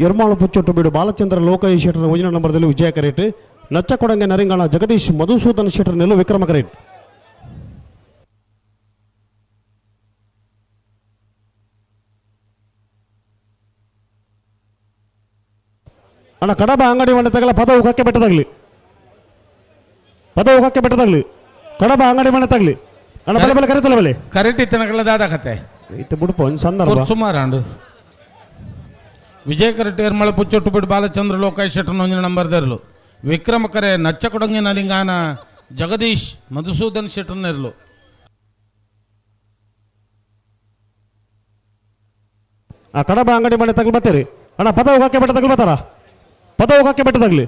ಎರ್ಮಾಳು ಪುಚ್ಚೊಟ್ಟು ಬೀಡು ಬಾಲಚಂದ್ರ ಲೋಕಯ್ಯ ಶೆಟ್ಟರ್ ಒಂದನೇ ನಂಬರ್ದಲ್ಲಿ ವಿಜಯ ಕರೇಟ್ ನಚ್ಚಕೊಡಂಗೆ ನರಿಂಗಣ ಜಗದೀಶ್ ಮಧುಸೂದನ್ ಶೆಟ್ಟರ್ ನೆಲ್ಲು ವಿಕ್ರಮ ಕರೇಟ್. ಅಣ್ಣ ಕಡಬ ಅಂಗಡಿ ಮನೆ ತಗಲ ಪದವು ಕಕ್ಕೆ ಬೆಟ್ಟದಾಗಲಿ ಪದವು ಕಕ್ಕೆ ಬೆಟ್ಟದಾಗಲಿ ಕಡಬ ಅಂಗಡಿ ಮನೆ ತಗಲಿ ಅಣ್ಣ ಬಲೆ ಬಲೆ ಕರೀತಲ್ಲ ಬಲೆ ಕರೆಕ್ಟ್ ಇತ್ತನಕಲ್ಲ ದಾದ ಕತೆ ಇತ್ತು ಬಿಡುಪ ಒಂದು ಸಂದರ್ಭ ಸುಮಾರು ಅಂಡು ವಿಜಯ ಕರೆಕ್ಟ್ ಎರ್ಮಳ ಪುಚ್ಚೊಟ್ಟು ಬಿಡು ಬಾಲಚಂದ್ರ ಲೋಕಾಯ್ ಶೆಟ್ಟರ್ ಒಂದಿನ ನಂಬರ್ ದರ್ಲು ವಿಕ್ರಮ ಕರೆ ನಚ್ಚಕೊಡಂಗಿ ನಲಿಂಗಾನ ಜಗದೀಶ್ ಮಧುಸೂದನ್ ಶೆಟ್ಟರ್ನೆರ್ಲು. ಆ ಕಡಬ ಅಂಗಡಿ ಮನೆ ತಗಲು ಬರ್ತೀರಿ ಅಣ್ಣ ಪದವು ಕಕ್ಕೆ ಬೆಟ್ಟ ತಗಲು ಬರ್ತಾರ ಪದವು ಕಕ್ಕೆ ಬೆಟ್ಟ ತಗಲಿ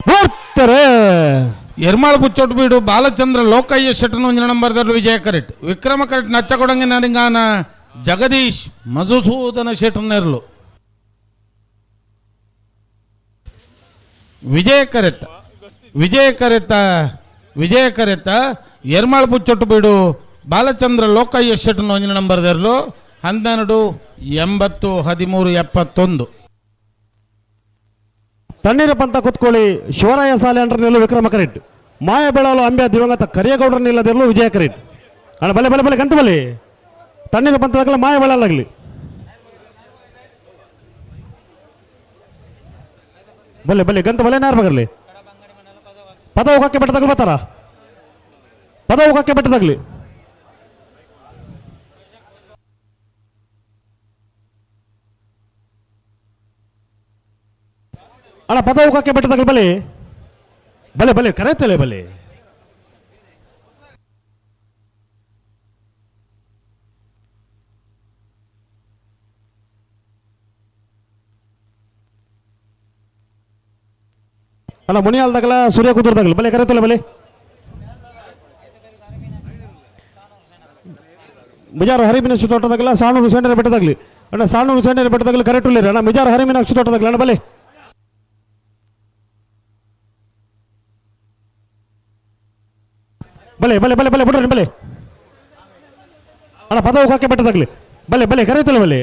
ಬರ್ತಾರೆ. ಎರ್ಮಾಳು ಪುಚ್ಚೊಟ್ಟು ಬೀಡು ಬಾಲಚಂದ್ರ ಲೋಕಯ್ಯ ಶೆಟ್ಟರ್ ಒಂದಿನ ನಂಬರ್ ದರ್ಲು ವಿಜಯ ಕರೆಕ್ಟ್ ವಿಕ್ರಮ ಕರೆಕ್ಟ್ ನಚ್ಚಕೊಡಂಗಿ ನರಿಂಗಾನ ಜಗದೀಶ್ ಮಧುಸೂದನ ಶೆಟ್ಟರ್ನೆರ್ಲು. ವಿಜಯ ಕರೆತ ವಿಜಯ ಕರೆತ ವಿಜಯ ಕರೆತ ಎರ್ಮಾಳು ಪುಚ್ಚೊಟ್ಟು ಬೀಡು ಬಾಲಚಂದ್ರ ಲೋಕಯ್ಯ ಶೆಟ್ಟರ್ ಒಂದಿನ ನಂಬರ್ ದರ್ಲು 12 80 13 71. ತಣ್ಣೀರು ಪಂತ ಕುತ್ಕೊಳ್ಳಿ ಶಿವರಾಯ ಸಾಲೆ ಅಂಡ್ರ ನಿಲ್ಲು ವಿಕ್ರಮ ಕರೆಟ್ ಮಾಯ ಬೆಳಲು ಅಂಬ್ಯ ದಿವಂಗತ ಕರಿಯಗೌಡರ ನಿಲ್ಲದಿರಲು ವಿಜಯ ಕರೆಟ್ ಅಣ್ಣ ಬಲೆ ಬಲೆ ಬಲೆ ಗಂತ ಬಲೆ ತಣ್ಣೀರು ಪಂತದಾಗಲ ಮಾಯ ಬೆಳಲಾಗಲಿ ಬಲೆ ಬಲೆ ಗಂತ ಬಲೆ ನಾರ್ ಬಗರ್ಲಿ ಪದ ಹೋಗಕ್ಕೆ ಬೆಟ್ಟದಾಗಲು ಬರ್ತಾರ ಪದ ಹೋಗಕ್ಕೆ ಬೆಟ್ಟದಾಗಲಿ ಅಣ್ಣ ಪದ ಹೋಗಕ್ಕೆ ಬೆಟ್ಟದಾಗಲು ಬಲೆ ಬಲೆ ಬಲೆ ಕರೆತಲೆ ಬಲೆ ಅಣ್ಣ ಮುನಿಯಾಲ್ದಾಗಲ ಸೂರ್ಯ ಕುದುರ್ದಾಗಲ ಬಲೆ ಕರೆತಲ್ಲ ಬಲೆ ಮಿಜಾರು ಹರಿಮೀನಾಕ್ಷಿ ತೋಟದಾಗಲ ಸಾಣೂರು ಸೆಂಟರ್ ಬೆಟ್ಟದಾಗಲಿ ಅಣ್ಣ ಸಾಣೂರು ಸೆಂಟರ್ ಬೆಟ್ಟದಾಗಲಿ ಕರೆಕ್ಟ್ ಉಳ್ಳೇರಿ ಅಣ್ಣ ಮಿಜಾರು ಹರಿಮೀನಾಕ್ಷಿ ತೋಟದಾಗಲಿ ಅಣ್ಣ ಬಲೆ ಬಲೆ ಬಲೆ ಬಲೆ ಬಲೆ ಬಿಡ್ರಿ ಬಲೆ ಅಣ್ಣ ಪದವು ಹಾಕಿ ಬೆಟ್ಟದಾಗಲಿ ಬಲೆ ಬಲೆ ಕರೆಯುತ್ತಲ್ಲ ಬಲೆ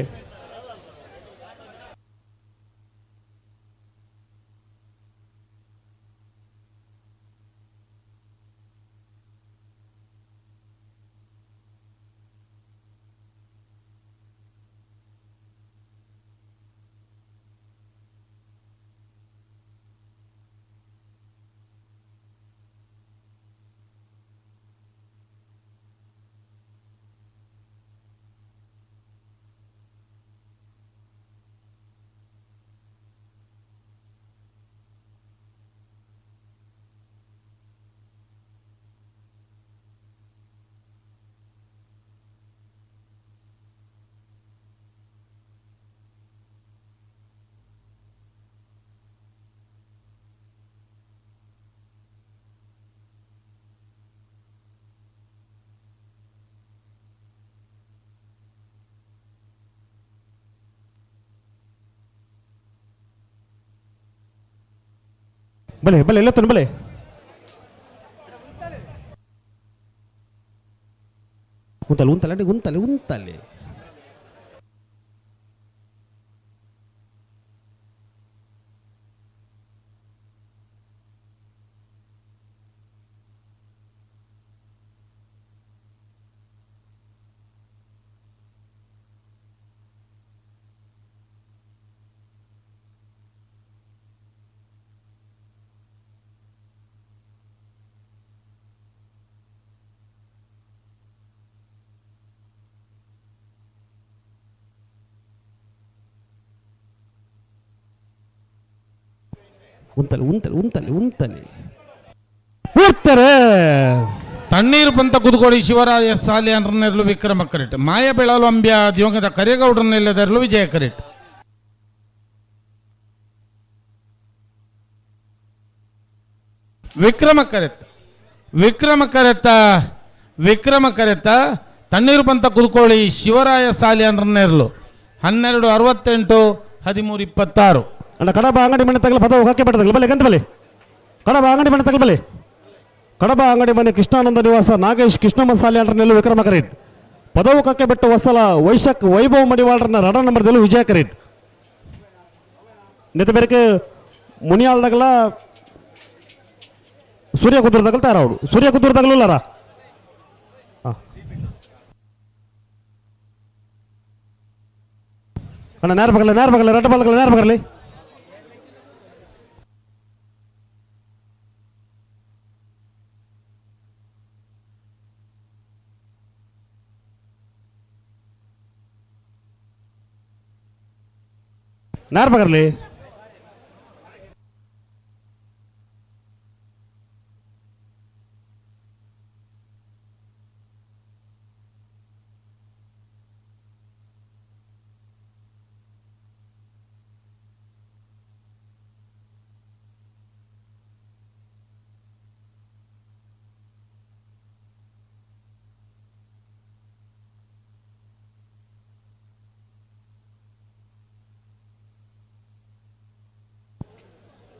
ಬಲೆ ಬಲೆ ಎಲ್ಲ ಬಲೆ ಉಂತಲೆ ಉಂತಲೆ ಉಂತಲೆ ಉಂತಲೆ ಉಂತಲೆ ಉಂತಲೆ ಉಂತಲೆ ಉಂತಲೆ ಉರ್ತಾರೆ ತಣ್ಣೀರು ಪಂತ ಕುದುಕೋಡಿ ಶಿವರಾಯ ಸಾಲಿಯನ್ರನ್ನೆರಲು ವಿಕ್ರಮ ಕರೆಟ್ ಮಾಯ ಬೆಳಲು ಅಂಬ್ಯ ದಿವಂಗತ ಕರೇಗೌಡರನ್ನೆಲ್ಲದರಲು ವಿಜಯ ಕರೆಟ್ ವಿಕ್ರಮ ಕರೆತ ವಿಕ್ರಮ ಕರೆತ ವಿಕ್ರಮ ಕರೆತ ತಣ್ಣೀರು ಪಂತ ಕುದುಕೋಳಿ ಶಿವರಾಯ ಸಾಲಿಯನ್ರನ್ನೆರಲು 12 68 13 26. ಅಣ್ಣ ಕಡಬ ಅಂಗಡಿ ಮನೆ ತಗಲ ಪದವು ಹಾಕಿ ಬಿಡದಲ್ಲ ಬಲೆ ಗಂತ ಬಲೆ ಕಡಬ ಅಂಗಡಿ ಮನೆ ತಗಲ ಬಲೆ ಕಡಬ ಅಂಗಡಿ ಮನೆ ಕೃಷ್ಣಾನಂದ ನಿವಾಸ ನಾಗೇಶ್ ಕೃಷ್ಣ ಮಸಾಲೆ ಅಂಡ್ರನೆಲ್ಲ ವಿಕ್ರಮ ಕರೇಟ್ ಪದವು ಕಕ್ಕೆ ಬಿಟ್ಟು ವಸಲ ವೈಶಕ್ ವೈಭವ ಮಡಿವಾಳರನ್ನ ರಡ ನಂಬರ್ದಲ್ಲೂ ವಿಜಯ ಕರೇಟ್ ನೆತ್ತ ಬೇರೆ ಮುನಿಯಾಲ್ದಾಗಲ ಸೂರ್ಯ ಕುದುರ್ದಾಗಲ ತಾರ ಅವರು ಸೂರ್ಯ ಕುದುರ್ದಾಗಲೂ ಅಣ್ಣ ನೇರ ಬಗಲ ನೇರ ಬಗಲ ರಡ್ಡ ಬಗಲ ನೇರ ಬಗಲಿ ನೇರ ಬಗರ್ಲಿ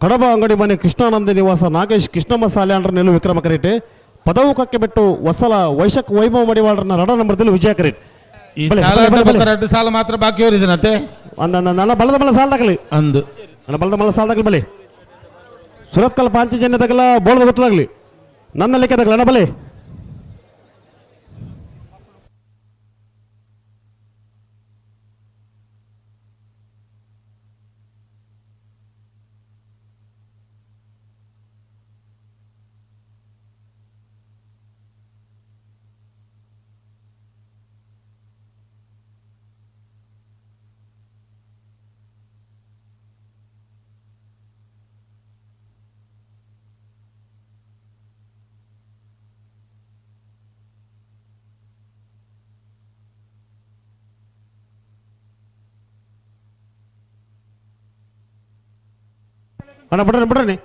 ಕಡಬ ಅಂಗಡಿ ಮನೆ ಕೃಷ್ಣಾನಂದ ನಿವಾಸ ನಾಗೇಶ್ ಕೃಷ್ಣ ಮಸಾಲೆ ಅಂಡ್ರನೆಲ್ಲ ವಿಕ್ರಮ ಕರೇಟೆ ಪದವು ಕಕ್ಕೆ ಬಿಟ್ಟು ವಸಲ ವೈಶಕ್ ವೈಭವ ಮಡಿವಾಳರನ್ನ ರಡ ನಂಬರ್ದಲ್ಲಿ ವಿಜಯ ಕರೇಟ್ ಎರಡು ಸಾಲ ಮಾತ್ರ ಬಾಕಿ ಅವರಿದನತೆ ನನ್ನ ಬಲದ ಮಲ್ಲ ಸಾಲ ದಾಖಲಿ ಅಂದು ನನ್ನ ಬಲದ ಮಲ್ಲ ಸಾಲ ದಾಖಲಿ ಬಲೆ ಸುರತ್ಕಲ್ ಪಾಂಚಜನ್ಯ ತಗಲ ಬೋಳದ ಗೊತ್ತದಾಗಲಿ ನನ್ನ ಲೆಕ್ಕ ತಗಲ ಅಣ್ಣ ಬಲೆ ಅಣ್ಣ ಬಿಡ್ರಿ ಬಿಡ್ರಿ.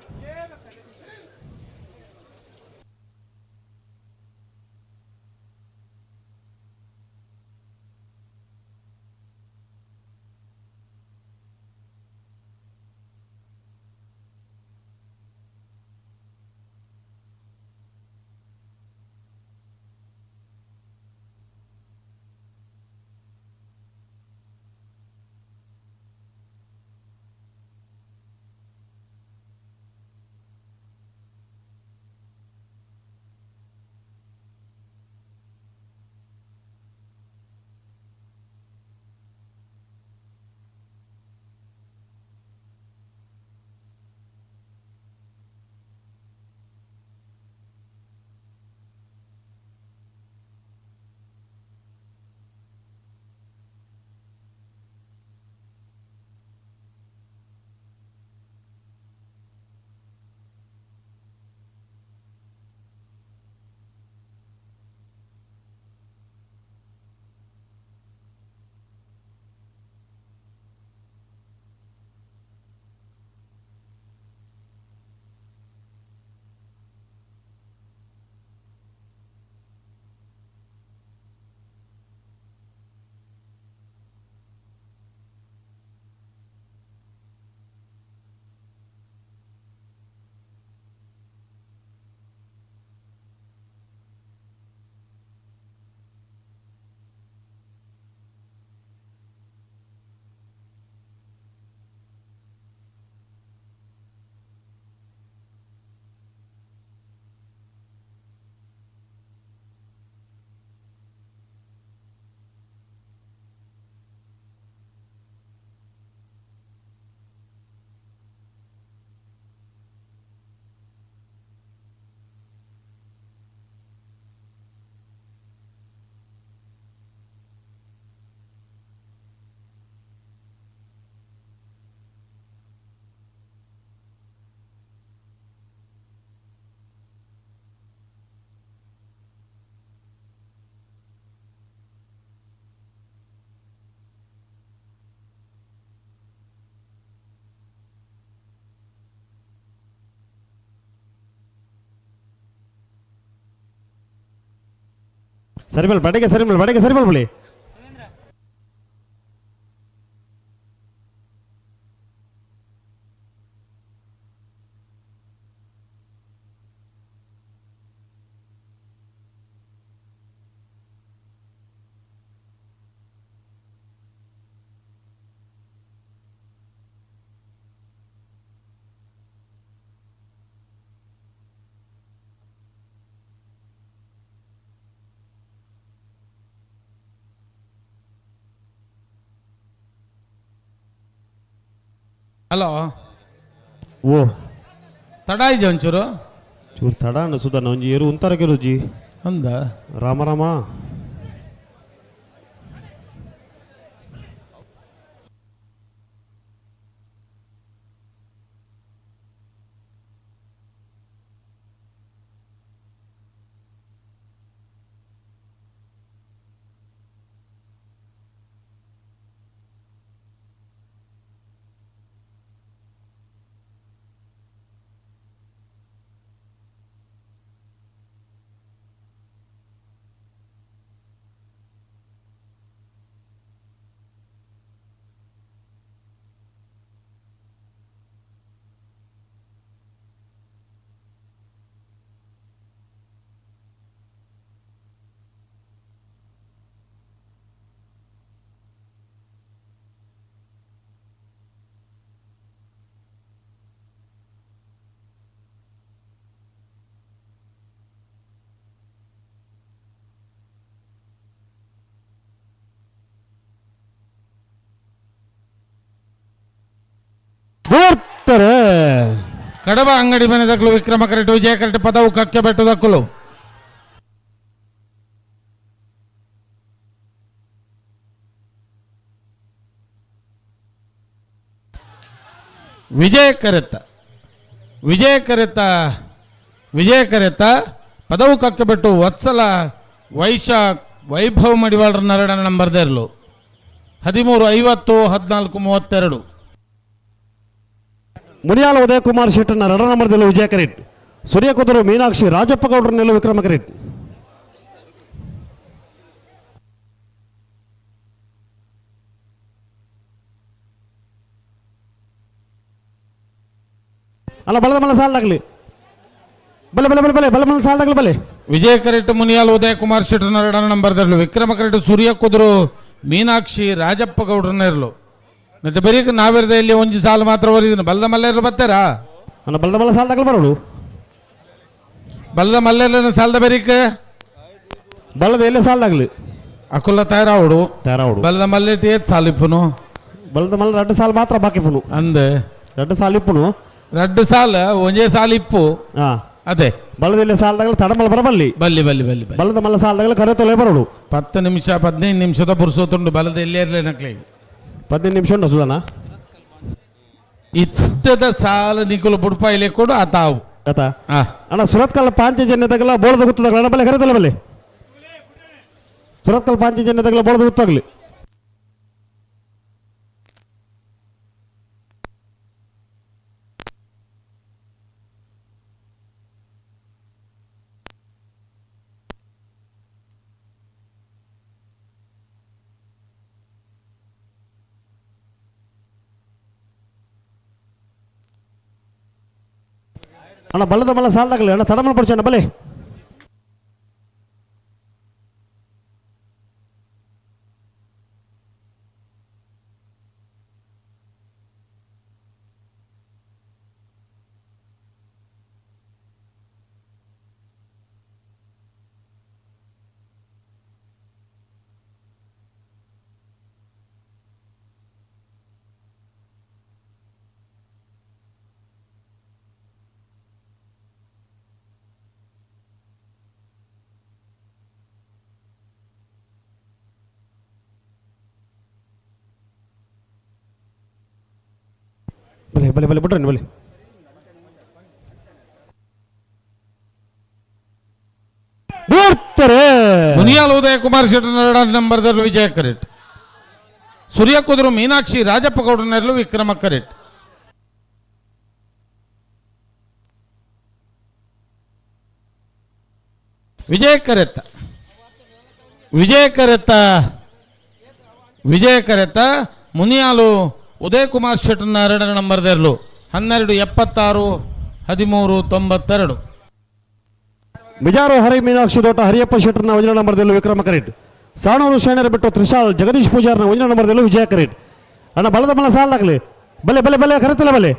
ಸರಿ ಮೇಲೆ ಬಡೆಗೆ ಸರಿ ಮೇಲೆ ಬಡೆಗೆ ಸರಿ ಮಲ್ಪಳಿ. ಹಲೋ ಓ ತಡ ಇಜ್ಜ ಒಂಚೂರು ಚೂರು ತಡ ಅಣ್ಣ ಸುಧಾ ಒಂಜಿ ಏರು ಉಂತಾರ ಕೆಲುಜಿ ಅಂದ ರಾಮ ರಾಮ. ಬರ್ತಾರೆ. ಕಡಬ ಅಂಗಡಿ ಮನೆ ದಕ್ಕಲು ವಿಕ್ರಮ ಕರೆಟು ವಿಜಯ ಕರೆಟು ಪದವು ಕಕ್ಕೆ ಬೆಟ್ಟು ದಕ್ಕಲು. ವಿಜಯ ಕರೆತ ವಿಜಯ ಕರೆತ ವಿಜಯ ಕರೆತ ಪದವು ಕಕ್ಕೆ ಬೆಟ್ಟು ವತ್ಸಲ ವೈಶಾಖ್ ವೈಭವ್ ಮಡಿವಾಳರ ನರಡನ ನಂಬರ್ ದೇರ್ಲು 13:50 14:32. ಮುನಿಯಾಲ ಉದಯಕುಮಾರ್ ಶೆಟ್ಟನ ರಡ ನಂಬರ್ದಲ್ಲಿ ವಿಜಯ ಕರೆಟ್. ಸೂರ್ಯಕುದರು ಮೀನಾಕ್ಷಿ ರಾಜಪ್ಪ ಗೌಡ್ರ ನೆಲ್ಲು ವಿಕ್ರಮ ಕರೆಟ್. ಅಲ್ಲ ಬಲದ ಮಲ್ಲ ಸಾಲ್ದಾಗ್ಲಿ ಬಲೆ ಬಲೆ ಬಲೆ ಬಲೆ ಬಲ ಮಲ್ಲ ಸಾಲ್ದಾಗ್ಲಿ ಬಲೆ. ವಿಜಯ ಕರೆಟ್ ಮುನಿಯಾಲ್ ಉದಯಕುಮಾರ್ ಶೆಟ್ಟನ ರಡ ನಂಬರ್ದಲ್ಲಿ ವಿಕ್ರಮ ಕರೆಟ್ ಸೂರ್ಯ ಕುದುರು ಮೀನಾಕ್ಷಿ ರಾಜಪ್ಪ ಗೌಡ್ರನ್ನ ಇರಲು. ಮತ್ತೆ ಬರೀಕ್ ನಾವಿರದ ಇಲ್ಲಿ ಒಂಜಿ ಸಾಲು ಮಾತ್ರ ಓರಿದನು ಬಲದ ಮಲ್ಲೆರ್ಲು ಬರ್ತಾರಾ? ಅಲ್ಲ ಬಲದ ಮಲ್ಲ ಸಾಲ್ದಾಗ್ಲಿ ಬರೋಡು. ಬಲದ ಮಲ್ಲೆರ್ಲನ ಸಾಲದ ಬರೀಕ್ ಬಲದ ಎಲ್ಲೇ ಸಾಲ್ದಾಗ್ಲಿ ಅಕುಲ ತಯಾರಾವಡು ತಯಾರಾವಡು. ಬಲದ ಮಲ್ಲೆಟ್ ಏತ್ ಸಾಲು ಇಪ್ಪುನು? ಬಲದ ಮಲ್ಲ ರಡ್ಡು ಸಾಲು ಮಾತ್ರ ಬಾಕಿ ಇಪ್ಪುನು. ಅಂದೆ ರಡ್ಡು ಸಾಲು ಇಪ್ಪುನು. ರಡ್ಡು ಸಾಲು ಒಂಜೇ ಸಾಲು ಇಪ್ಪು. ಅದೇ ಬಲದ ಎಲ್ಲೇ ಸಾಲ್ದಾಗಲಿ ತಡಮಲ್ ಬರಬಲ್ಲಿ ಬಲ್ಲಿ ಬಲ್ಲಿ ಬಲ್ಲಿ ಬಲ್ಲಿ. ಬಲದ ಮಲ್ಲ ಸಾಲ್ದಾಗಲಿ ಕರೆ ತೊಲೆ ಬರೋಡು. 10 ನಿಮಿಷ 15 ನಿಮಿಷದ ಪುರುಸೋತುಂಡು ಬಲದ ಎಲ್ಲೇ ಇರಲಿ ನಕ್ಲೆ. 15 ನಿಮಿಷ ಉಂಟು ಸುಧಾನ. ಇತ್ತದ ಸಾಲ ನಿಕುಲು ಬುಡ್ಪಾಯಿಲೆ ಕೂಡ ಆತಾವು. ಆತಾ? ಅಣ್ಣ ಸುರತ್ಕಲ್ ಪಾಂಚಜನ್ಯದಾಗಲ ಬೋಳದ ಗುತ್ತದಾಗಲ ಅಣ್ಣ ಬಲೆ ಕರೆ ತೊಲೆ ಬಲೆ. ಸುರತ್ಕಲ್ ಪಾಂಚಜನ್ಯದಾಗಲ ಬೋಳದ ಗುತ್ತಾಗಲಿ. ಅಣ್ಣ ಬಲ್ಲದ ಮಲ್ಲ ಸಾಲ್ದಾಗಲಿ ಅಣ್ಣ ತಡಮಲ್ ಪಡಿಸಿ ಅಣ್ಣ ಬಲೆ. ಬಲೆ ಬಲೆ ಬಲೆ ಬಿಟ್ರೆ ಬಲೆ. ಬರ್ತಾರೆ. ಮುನಿಯಾಲ್ ಉದಯ ಕುಮಾರ್ ಶೆಟ್ಟರ್ ನಂಬರ್ದಲ್ಲಿ ವಿಜಯ ಕರೆಟ್. ಸೂರ್ಯ ಕುದುರು ಮೀನಾಕ್ಷಿ ರಾಜಪ್ಪ ಗೌಡನಲ್ಲೂ ವಿಕ್ರಮ ಕರೆಟ್. ವಿಜಯ ಕರೆತ್ತ ವಿಜಯ ಕರೆತ ವಿಜಯ ಕರೆತ ಮುನಿಯಾಲು ಉದಯ್ ಕುಮಾರ್ ಶೆಟ್ಟರ್ನ ಎರಡನೇ ನಂಬರ್ ದೆರ್ಲು 12 76 13 92. ಮಿಜಾರು ಹರಿ ಮೀನಾಕ್ಷಿ ದೋಟ ಹರಿಯಪ್ಪ ಶೆಟ್ಟರ್ನ ಒಂದನೇ ನಂಬರ್ದಲ್ಲೂ ವಿಕ್ರಮ ಕರೇಟ್. ಸಾಣೂರು ಶೇಣರ ಬಿಟ್ಟು ತ್ರಿಶಾಲ್ ಜಗದೀಶ್ ಪೂಜಾರ್ನ ಒಂದನೇ ನಂಬರ್ದಲ್ಲೂ ವಿಜಯ ಕರೇಟ್. ಅಣ್ಣ ಬಲದ ಮಲ ಸಾಲಾಗಲಿ ಬಲೆ ಬಲೆ ಬಲೆ ಕರೆತಿಲ್ಲ ಬಲೆ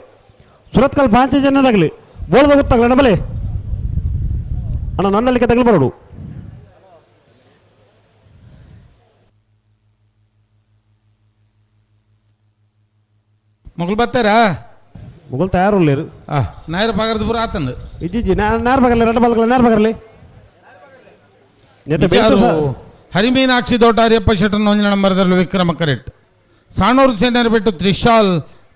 ಸುರತ್ಕಲ್ ಪಾಂಚ ಜನದಾಗಲಿ ಬೋಳದ ಗೊತ್ತಾಗಲಿ ಅಣ್ಣ ಬಲೆ ಅಣ್ಣ ನನ್ನಲ್ಲಿಗೆ ತಗಲು ಬರೋಡು. ಮೊಗಲ್ ಬರ್ತಾರಾ? ಮೊಗಲ್ ತಯಾರು ನಾಯರ್ ಪಗರದ ಪೂರ ಆತಂದು ಇಜ್ಜಿ ನಾರ್ ಬಗರ್ಲಿ ಎರಡು ಬಲಗಲ ನಾರ್ ಬಗರ್ಲಿ. ಹರಿಮೀನಾಕ್ಷಿ ದೊಡ್ಡ ಹರಿಯಪ್ಪ ಶೆಟ್ಟರ್ನ ಒಂದನೇ ನಂಬರ್ದಲ್ಲಿ ವಿಕ್ರಮ ಕರೆಕ್ಟ್. ಸಾಣೂರು ಸೇನರ್ ಬಿಟ್ಟು ತ್ರಿಶಾಲ್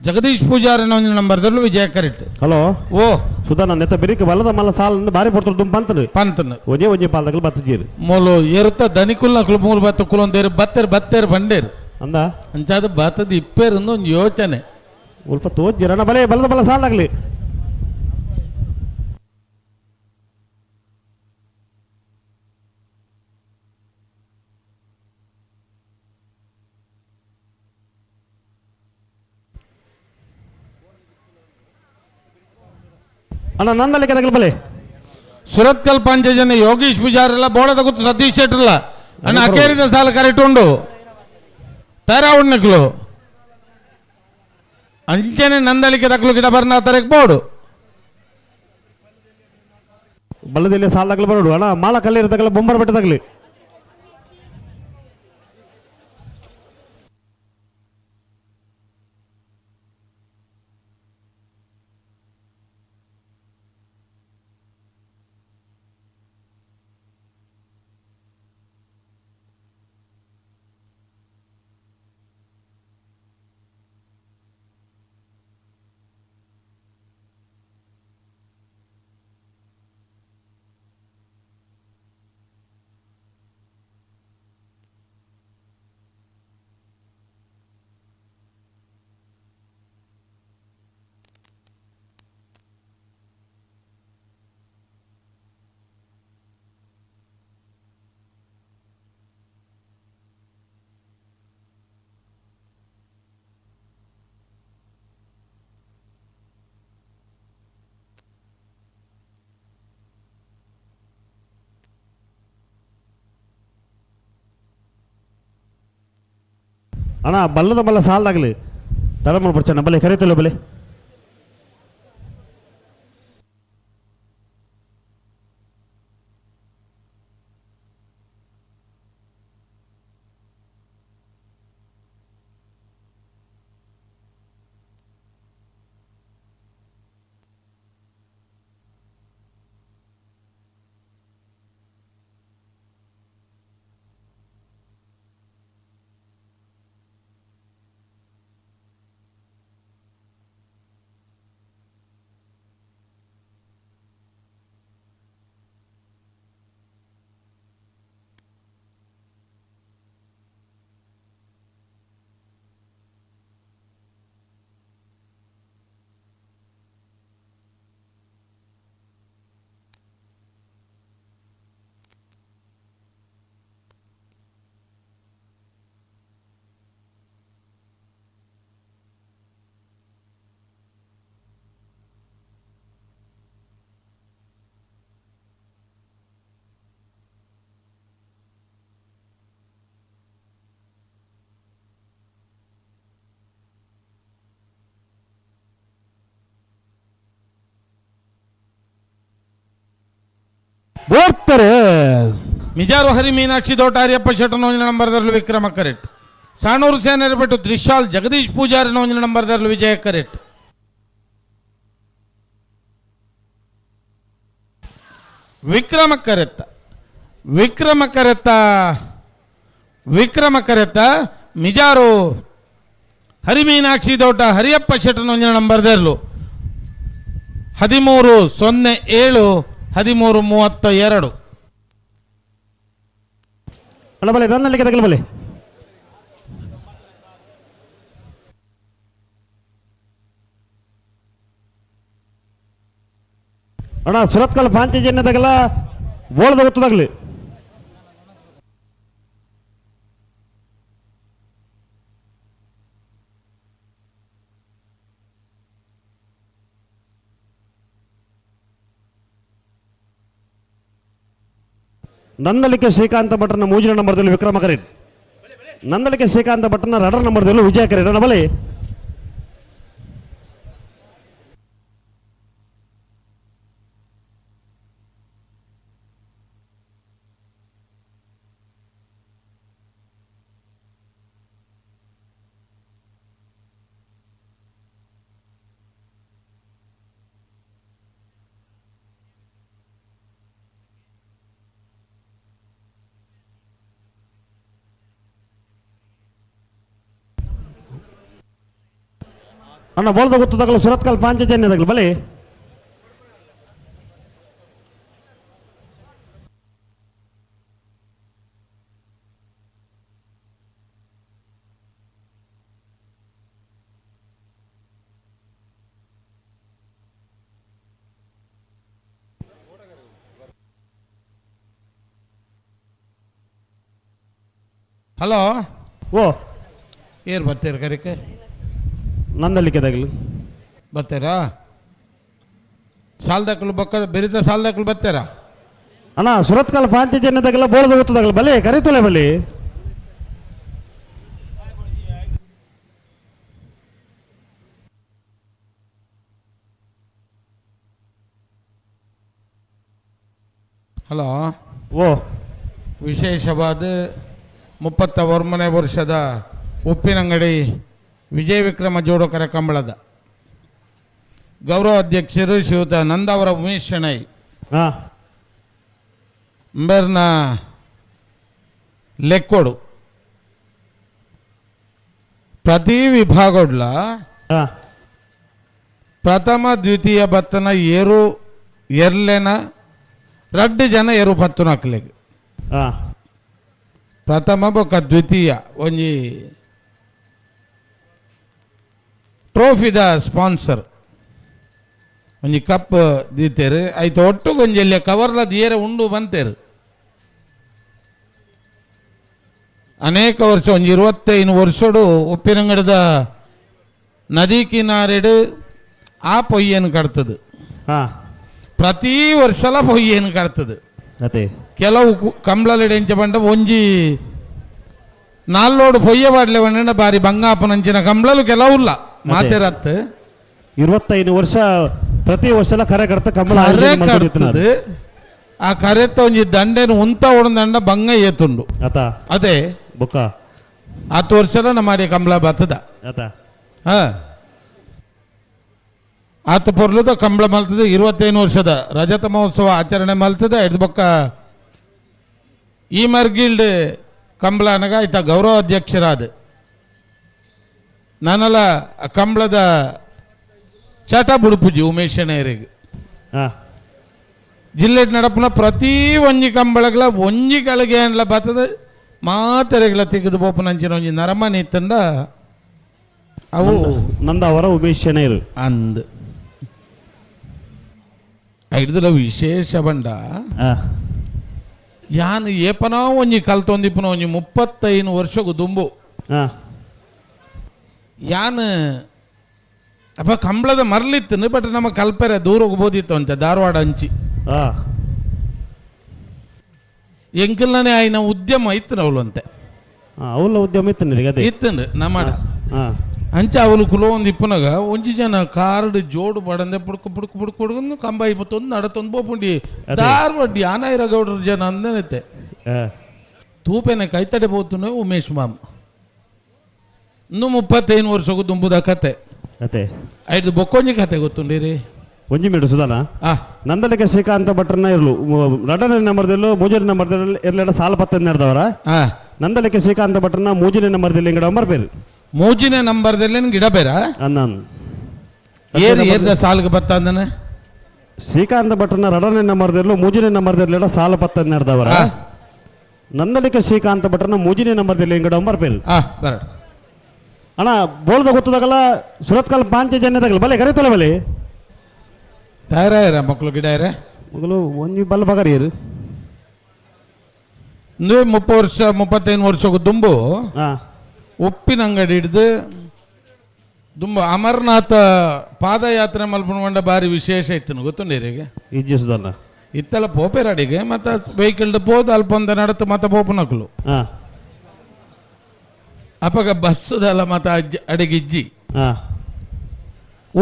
ಜಗದೀಶ್ ಪೂಜಾರಿನ ಒಂದನೇ ನಂಬರ್ದಲ್ಲೂ ವಿಜಯ ಕರೆಕ್ಟ್. ಹಲೋ ಓ ಸುಧಾ ನನ್ನ ನೆತ್ತ ಬೆರಿಕೆ ಬಲದ ಮಲ್ಲ ಸಾಲ ಬಾರಿ ಪಡ್ತಾರೆ ದುಂಬ ಪಂತನು ಪಂತನು ಒಂಜೇ ಒಂಜೇ ಪಾಲ್ದಾಗಲು ಬತ್ತಜೀರು ಮೂಲು ಏರುತ್ತ ದನಿಕುಲ್ನ ಕುಲು ಮೂಲು ಬತ್ತ ಕುಲೊಂದೇರು ಬತ್ತೇರು ಬತ್ತೇರು ಬಂಡೇರು ಅಂದ ಅಂಚಾದ ಬತ್ತದ ಇಪ್ಪೇರು ಒಂದು ಯೋಚನೆ ಸ್ವಲ್ಪ ತೋಜ್ಜಿರಣ ಬಲೆ ಬಲದ ಬಲ ಸಾಲಾಗಲಿ. ಅಣ್ಣ ನಂದಲ್ಲಿಕ್ಕೆ ತಗಲ್ ಬಲೆ. ಸುರತ್ಕಲ್ ಪಂಚಜನ ಯೋಗೀಶ್ ಪೂಜಾರಿಲ್ಲ ಬೋಡದ ಗೊತ್ತು ಸತೀಶ್ ಶೆಟ್ಟರ್ಲ ಅಣ್ಣ ಅಕೇರಿದ ಸಾಲ ಕರೆಕ್ಟ್ ಉಂಡು ತಯಾರ ಉಣ್ಣಕ್ಲು ಅಂಚನೆ ನಂದಳಿಕೆ ತಕ್ಕಲು ಗಿಡ ಬರ್ನ ತರಕ್ ಬೋಡು ಬಲ್ಲದಲ್ಲಿ ಸಾಲ ತಗಲು ಬರೋಡು ಅಣ್ಣ ಮಾಳ ಕಲ್ಲೇರು ತಗಲ ಬೊಂಬರ್ ಬೆಟ್ಟ ತಗಲಿ. ಅಣ್ಣ ಬಲ್ಲದ ಬಲ್ಲ ಸಾಲದಾಗಲಿ ತಡ ಮಾಡ್ಬಿಡ್ಚಣ್ಣ ಬಲೆ ಕರೀತಿಲ್ಲ ಬಲೆ. ಬೋರ್ತಾರೆ ಮಿಜಾರು ಹರಿ ಮೀನಾಕ್ಷಿ ದೋಟ ಹರಿಯಪ್ಪ ಶೆಟ್ಟರ್ ಒಂದನೇ ನಂಬರ್ದಲ್ಲಿ ವಿಕ್ರಮ ಕರೆಕ್ಟ್. ಸಾಣೂರು ಸೇನರ್ ಬಿಟ್ಟು ತ್ರಿಶಾಲ್ ಜಗದೀಶ್ ಪೂಜಾರಿ ಒಂದನೇ ನಂಬರ್ದಲ್ಲಿ ವಿಜಯ correct. Vikrama correct Vikrama correct Vikrama correct Mijaru Hari Meenakshi ದೋಟ ಹರಿಯಪ್ಪ ಶೆಟ್ಟರ್ ಒಂದನೇ ನಂಬರ್ದಲ್ಲೂ 13:07 13:32. ಅಣ್ಣ ಬಲೆ ನನ್ನಲ್ಲಿಗೆ ತಗಲು ಬಲೆ. ಅಣ್ಣ ಸುರತ್ಕಲ್ ಪಾಂಚಜನ್ಯ ತಗಲ ಬೋಳದ ಗೊತ್ತದಾಗಲಿ. Nandalike Srikanth ಭಟ್ರನ ಮೂಜಿನ ನಂಬರ್ದಲ್ಲಿ Vikrama ಕರೇಟ್. ನಂದಲಿಕೆ ಶ್ರೀಕಾಂತ ಭಟ್ರನ ರಡರ್ ನಂಬರ್ದಲ್ಲಿ ವಿಜಯ ಕರೇಟ್. ಅಣ್ಣ ಬಲಿ. ಅಣ್ಣ ಬೋಲ್ದ ಗೊತ್ತದಾಗಲು ಸುರತ್ಕಲ್ ಪಾಂಚಜನ್ಯದಾಗಲು ಬಲಿ. ಹಲೋ. ಓ ಏರ್ ಬರ್ತೀರ ಕರಿಕೆ? ನಂದಲಿಕೆ ದಾಗಲು ಬರ್ತೀರಾ? ಸಾಲ್ದಾಕಲು ಬೊಕ್ಕ ಬೆರಿತ ಸಾಲ್ದಾಕಲು ಬರ್ತೀರಾ? ಅಣ್ಣ ಸುರತ್ಕಲ್ ಪಾಂಚಜನ್ಯದಾಗಲ ಬೋಲ್ದ ಗೊತ್ತದಾಗಲು ಬಲಿ ಕರಿತುಲೆ ಬಲಿ. ಹಲೋ. ಓ ವಿಶೇಷವಾದ 31ನೇ ವರ್ಷದ ಉಪ್ಪಿನಂಗಡಿ ವಿಜಯ ವಿಕ್ರಮ ಜೋಡುಕರ ಕಂಬಳದ ಗೌರವ ಅಧ್ಯಕ್ಷರು ಶ್ರೀಯುತ ನಂದಾವರ ಉಮೇಶ್ ಶೆಣೈ ಅಂಬೇರ್ನ ಲೆಕ್ಕೋಡು ಪ್ರತಿ ವಿಭಾಗಡ್ಲ ಪ್ರಥಮ ದ್ವಿತೀಯ ಬತ್ತನ ಏರು ಎರ್ಲೆನ ರಡ್ಡು ಜನ ಏರು ಪತ್ತು ನಾಕ್ಲೆಗ್ ಪ್ರಥಮ ಬೊಕ್ಕ ದ್ವಿತೀಯ ಒಂಜಿ ಟ್ರೋಫಿದ ಸ್ಪಾನ್ಸರ್ ಒಂಜಿ ಕಪ್ ದೀತೇರು ಐತ ಒಟ್ಟು ಒಂಜಿ ಎಲ್ಲಿ ಕವರ್ಲ ದಿಯರೆ ಉಂಡು ಬಂತೇರು. ಅನೇಕ ವರ್ಷ ಒಂಜಿ 25 ವರ್ಷಡು ಉಪ್ಪಿನಂಗಡದ ನದಿ ಕಿನಾರೆಡು ಆ ಪೊಯ್ಯನು ಕಟ್ತದೆ. ಪ್ರತಿ ವರ್ಷಲ ಪೊಯ್ಯನು ಕಟ್ತದೆ. ಅದೇ ಕೆಲವು ಕಂಬ್ಳಲೆಡೆ ಎಂಚ ಪಂಡ ಒಂಜಿ ನಾಲ್ಲೋಡು ಪೊಯ್ಯ ಬಾಡ್ಲೆ ಬಂಡ ಬಾರಿ ಬಂಗಾಪನಂಚಿನ ಕಂಬ್ಳಲು ಕೆಲವುಲ್ಲ ಮಾತೆರತ್ತು. 25 ವರ್ಷ ಪ್ರತಿ ವರ್ಷ ಕರೆ ಕಡ್ತ ಕಂಬಳ ಕರೆ ಕಟ್ತದೆ. ಆ ಕರೆತ್ತ ಒಂಜಿ ದಂಡೆನು ಉಂತ ದಂಡ ಬಂಗ ಏತುಂಡು ಅತ ಅದೇ ಬೊಕ್ಕ 10 ವರ್ಷದ ನಮ್ಮ ಕಂಬಳ ಬರ್ತದ ಅತ. ಹಾ ಆತ ಪೊರ್ಲುದ ಕಂಬಳ ಮಲ್ತದೆ. 25 ವರ್ಷದ ರಜತ ಮಹೋತ್ಸವ ಆಚರಣೆ ಮಲ್ತದೆ. ಹಿಡ್ದು ಬೊಕ್ಕ ಈ ಮರ್ಗಿಲ್ಡ್ ಕಂಬಳ ಅನಗ ಆಯ್ತ ಗೌರವ ಅಧ್ಯಕ್ಷರಾದ ನಾನಲ್ಲ ಕಂಬಳದ ಚಟ ಬುಡುಪುಜಿ ಉಮೇಶ್ ಶೆಣೈರಿಗೆ. ಜಿಲ್ಲೆ ನಡಪುನ ಪ್ರತಿ ಒಂಜಿ ಕಂಬಳಗಳ ಒಂಜಿ ಗಳಿಗೆ ಅನ್ಲ ಬರ್ತದೆ ಮಾತೆರೆಗಳ ತೆಗೆದು ಬೋಪನಂಚಿನ ಒಂಜಿ ನರಮನಿ ಇತ್ತಂದ ಅವು ನಂದವರ ಉಮೇಶ್ ಶೆಣೈರು ಅಂದ್ ಹಿಡ್ದಲ ವಿಶೇಷ ಬಂಡ ಯಾನ್ ಏಪನೋ ಒಂಜಿ ಕಲ್ತೊಂದಿಪ್ಪನ ಒಂಜಿ 35 ವರ್ಷಗೂ ದುಂಬು ಯಾನ್ ಅಪ್ಪ ಕಂಬಳದ ಮರಲಿತ್ತು ಬಟ್ ನಮ್ಮ ಕಲ್ಪೆರೆ ದೂರ ಹೋಗ್ಬೋದಿತ್ತು ಅಂತೆ ಧಾರವಾಡ ಹಂಚಿ ಎಂಕಲ್ನೇ ಆಯ್ನ ಉದ್ಯಮ ಇತ್ತು ಅವಳು ಅಂತೆ. ಅವಳ ಉದ್ಯಮ ಇತ್ತು ಇತ್ತು ನಮ್ಮ ಅಂಚೆ ಅವಳು ಕುಲೋ ಒಂದು ಇಪ್ಪನಾಗ ಒಂಜಿ ಜನ ಕಾರ್ಡ್ ಜೋಡು ಬಡಂದೆ ಪುಡ್ಕು ಪುಡ್ಕು ಪುಡ್ಕು ಪುಡ್ಕೊಂಡು ಕಂಬ ಇಪ್ಪತ್ತೊಂದು ನಡತೊಂದು ಬೋಪುಂಡಿ ಧಾರವಾಡ ಆನಾಯಿರ ಗೌಡ್ರ ಜನ ಅಂದನೈತೆ ತೂಪೆನ ಕೈತಡೆ ಬೋತುನೆ ಉಮೇಶ್ ಮಾಮ್ ಇನ್ನು 35 ವರ್ಷಕ್ಕೂ ದುಂಬುದ ಕತೆ ಅದೇ ಐದು ಬೊಕ್ಕೊಂಜಿ ಕತೆ ಗೊತ್ತುಂಡಿರಿ ಒಂಜಿ ಮೇಡು ಸುಧಾನ ನಂದಲಿಕೆ ಶ್ರೀಕಾಂತ ಭಟ್ರನ್ನ ಇರಲು ಎರಡನೇ ನಂಬರ್ದಲ್ಲೂ ಮೂಜನೇ ನಂಬರ್ದಲ್ಲಿ ಇರಲಿಲ್ಲ ಸಾಲ ಪತ್ತ ನಡೆದವರ ನಂದಲಿಕೆ ಶ್ರೀಕಾಂತ ಭಟ್ರನ್ನ ಮೂಜನೇ ನಂಬರ್ದಲ್ಲಿ ಗಿಡ ಬರ್ಬೇರು ಮೂಜಿನೇ ನಂಬರ್ದಲ್ಲಿ ಗಿಡ ಬೇರ ಏರು ಏರ್ದ ಸಾಲಿಗೆ ಬತ್ತ ಅಂದನೆ ಶ್ರೀಕಾಂತ ಭಟ್ರನ್ನ ಎರಡನೇ ನಂಬರ್ದಲ್ಲೂ ಮೂಜನೇ ನಂಬರ್ದಲ್ಲಿ ಸಾಲ ಪತ್ತ ನಡೆದವರ ನಂದಲಿಕೆ ಶ್ರೀಕಾಂತ ಭಟ್ರನ್ನ ಮೂಜನೇ ನಂಬರ್ದಲ್ಲಿ ಗಿಡ ಬರ್ಬೇರು ಬರ ಅಣ್ಣ ಬೋಳ್ದ ಗೊತ್ತದಾಗಲ್ಲ ಸುರತ್ಕಲ್ ಪಾಂಚಜನ್ಯದಾಗಲ್ಲ ಬಲೆ ಕರೀತಲ್ಲ ಬಲೆ ತಯಾರಾಯರ ಮಕ್ಕಳು ಗಿಡ ಮಗಳು ಒಂಜಿ ಬಲ್ಲ ಬಗರಿಯರು ಅಂದ್ರೆ 30 ವರ್ಷ 35 ವರ್ಷಕ್ಕೂ ದುಂಬು ಉಪ್ಪಿನ ಅಂಗಡಿ ಹಿಡ್ದು ದುಂಬು ಅಮರನಾಥ ಪಾದಯಾತ್ರೆ ಮಲ್ಪುಣ ಬಾರಿ ವಿಶೇಷ ಇತ್ತು ಗೊತ್ತುಂಡೀರಿಗೆ ಇಜ್ಜಿಸುದಲ್ಲ ಇತ್ತಲ ಪೋಪೆರಡಿಗೆ ಮತ್ತು ವೆಹಿಕಲ್ ಪೋದು ಅಲ್ಪ ಒಂದು ನಡತು ಮತ್ತೆ ಪೋಪುನಕುಲು. ಅಪಗ ಬಸ್ಸುದಲ್ಲ ಮತ್ತು ಅಜ್ಜಿ ಅಡಿಗಿಜ್ಜಿ.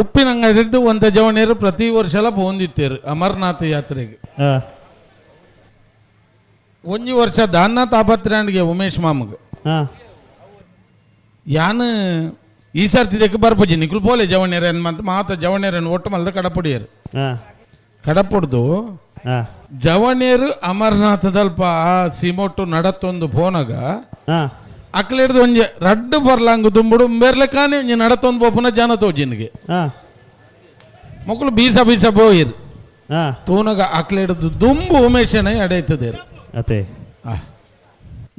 ಉಪ್ಪಿನಂಗಡಿದ್ದು ಒಂತ ಜವಣಿಯರು ಪ್ರತಿ ವರ್ಷಲ ಪೋಂದಿತ್ತೇರು ಅಮರನಾಥ ಯಾತ್ರೆಗೆ. ಒಂಜಿ ವರ್ಷ ದಾನ್ನ ತಾಪತ್ರಾಂಡಿಗೆ ಉಮೇಶ್ ಮಾಮಗ ಯಾನ್ ಈ ಸರ್ತಿ ಬರ್ಪುಜಿ ನಿಕುಲು ಪೋಲೆ ಜವಣಿಯರನ್ ಮಂತ ಮಾತ ಜವಣಿಯರನ್ನು ಒಟ್ಟು ಮಲ್ದ ಕಡಪುಡಿಯರು. ಕಡಪುಡ್ದು ಜವಣಿಯರು ಅಮರನಾಥದಲ್ಪ ಆ ಸೀಮೊಟ್ಟು ನಡತ್ತೊಂದು ಫೋನಾಗ ಅಕ್ಲೆಡ್ದು ಒಂಜಿ ರಡ್ಡು ಬರ್ಲಾಂಗ್ ದುಂಬುಡು ಬೇರ್ಲೆಕ್ಕಾನೆ ಒಂಜಿ ನಡತ್ತೊಂದು ಪೋಪುನ ಜನ ತೋಜಿನಿಗೆ. ಮಕ್ಕಳು ಬೀಸ ಬೀಸ ಬೋಯಿರು ತೂನಗ ಅಕ್ಲೆಡ್ದು ದುಂಬು ಉಮೇಶನ ಎಡೈತದೇರು. ಅತೆ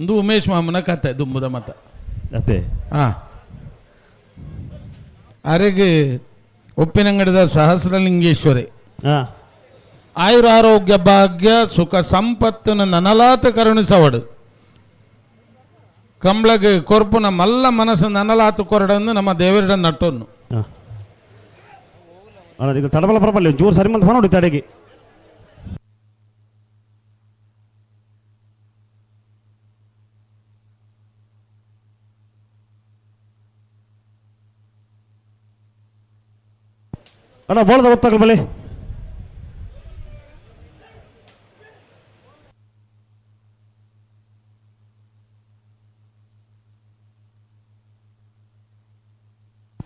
ಒಂದು ಉಮೇಶ್ ಮಾಮನ ಕತೆ ದುಂಬುದ ಮತ. ಅತೆ ಅರೆಗೆ ಉಪ್ಪಿನಂಗಡಿದ ಸಹಸ್ರಲಿಂಗೇಶ್ವರಿ ಆಯುರಾರೋಗ್ಯ ಭಾಗ್ಯ ಸುಖ ಸಂಪತ್ತನ್ನು ನನಲಾತ ಕರುಣಿಸವಡು ಕಂಬ್ಳಗೆ ಕೊರ್ಪುನ ಮಲ್ಲ ಮನಸ್ಸು ನನಲಾತ ಕೊರಡನ್ನು ನಮ್ಮ ದೇವರಿಡ ನಟ್ಟೊನ್ನು. ಈಗ ತಡಬಲ ಪರಪಲ್ಲ ಜೋರು ಸರಿ ಮಂತ್ ಫೋನ್ ಹೊಡಿತ ಅಡಿಗೆ. ಅಣ್ಣ ಬೋಳದ ಗೊತ್ತಾಗಲ್ಲ ಬಳಿ.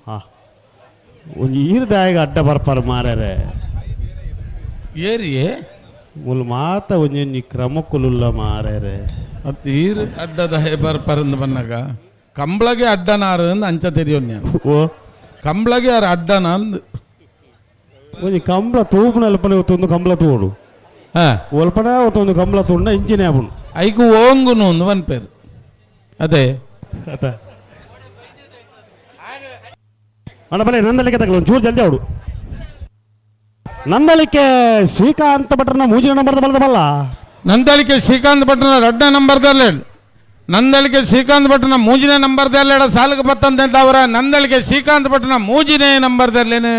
ಹಾ ಒಂಜಿ ಈರ್ದಾಯಗ ಅಡ್ಡ ಬರ್ಪಾರ ಮಾರ್ಯಾರೆ ಏರಿಯೇ ಮುಲ್ ಮಾತ ಒಂಜೊಂಜಿ ಕ್ರಮಕ್ಕುಲುಲ್ಲ ಮಾರ್ಯಾರೆ. ಮತ್ತು ಈರ್ ಅಡ್ಡದ ಬರ್ಪರಂದು ಬನ್ನಾಗ ಕಂಬ್ಳಗೆ ಅಡ್ಡನಾರು ಅಂದ್ ಅಂಚ ತೆರಿಯೋನ್ಯ. ಓ ಕಂಬ್ಳಗೆ ಯಾರು ಅಡ್ಡನ ಅಂದ್ ಒಂಜಿ ಕಂಬ್ಳ ತೂಪುನಲ್ಪನೆ ಒತ್ತೊಂದು ಕಂಬ್ಳ ತೂಡು ಒಲ್ಪನ ಒತ್ತೊಂದು ಕಂಬ್ಳ ತೂಂಡ ಇಂಚಿನೇ ಆಪುಂಡು. ಐಕು ಓಂಗುನು ಒಂದು ಪನ್ಪೇರು ಅದೇ. ಅತ ಅಣ್ಣ ಬಲೆ ನಂದಲಿಕ್ಕೆ ತಗಲ ಒಂಚೂರು ಜಲ್ದಿ ಅವಡು. ನಂದಲಿಕ್ಕೆ ಶ್ರೀಕಾಂತ ಭಟ್ರನ ಮೂಜಿನ ನಂಬರ್ದ ಬಲದ ಬಲ್ಲ. ನಂದಲಿಕೆ ಶ್ರೀಕಾಂತ್ ಭಟ್ರನ ರಡ್ಡ ನಂಬರ್ದಲ್ಲಿ ನಂದಲಿಕೆ ಶ್ರೀಕಾಂತ್ ಭಟ್ರನ ಮೂಜಿನೇ ನಂಬರ್ದಲ್ಲೇಡ ಸಾಲಕ್ಕೆ ಬತ್ತಂತ ಅವರ ನಂದಲಿಕೆ ಶ್ರೀಕಾಂತ್ ಭಟ್ರನ ಮೂಜಿನೇ ನಂಬರ್ದಲ್ಲೇನೆ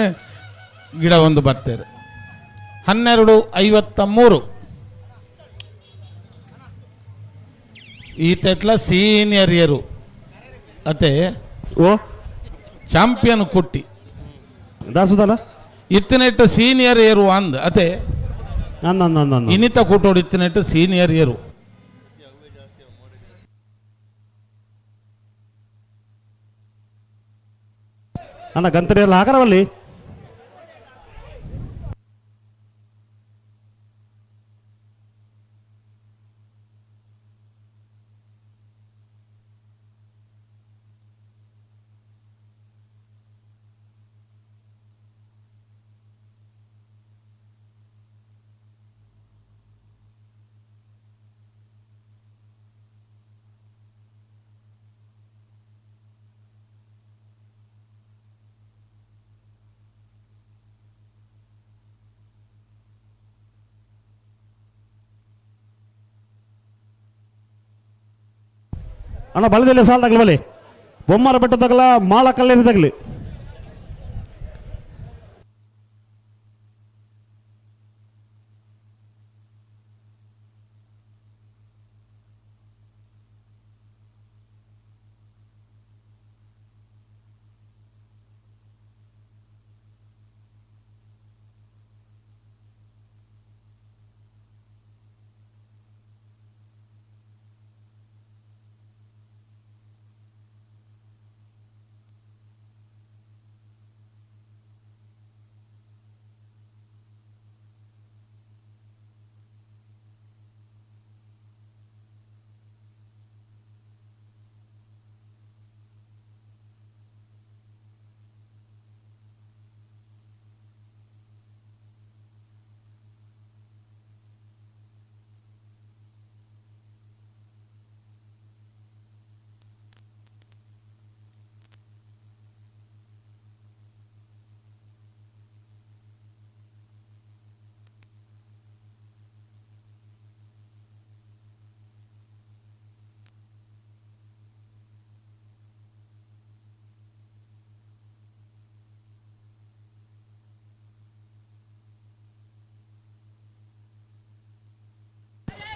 ಗಿಡ ಒಂದು ಬರ್ತಾರೆ. 12:53 ಈ ತೆಟ್ಲ ಸೀನಿಯರ್ ಇಯರು ಅತೆ ಓ ಚಾಂಪಿಯನ್ ಕುಟ್ಟಿ ದಾಸುದಲ್ಲ ಇತ್ತನೆಟ್ಟು ಸೀನಿಯರ್ ಏರು ಅಂದ್ ಅತೆ ಅಂದ ಇನ್ನಿತ ಕೂಟೋಡು ಇತ್ತನೆಟ್ಟು ಸೀನಿಯರ್ ಏರು. ಅಣ್ಣ ಗಂತರಿ ಎಲ್ಲ ಹಾಕರವಲ್ಲಿ. ಅಣ್ಣ ಬಲದಲ್ಲಿ ಸಾಲ ತಗಲಿ ಬಲಿ ಬೊಮ್ಮರ ಬೆಟ್ಟ ತಗಲ ಮಾಳ ಕಲ್ಲೇರಿ ತಗಲಿ.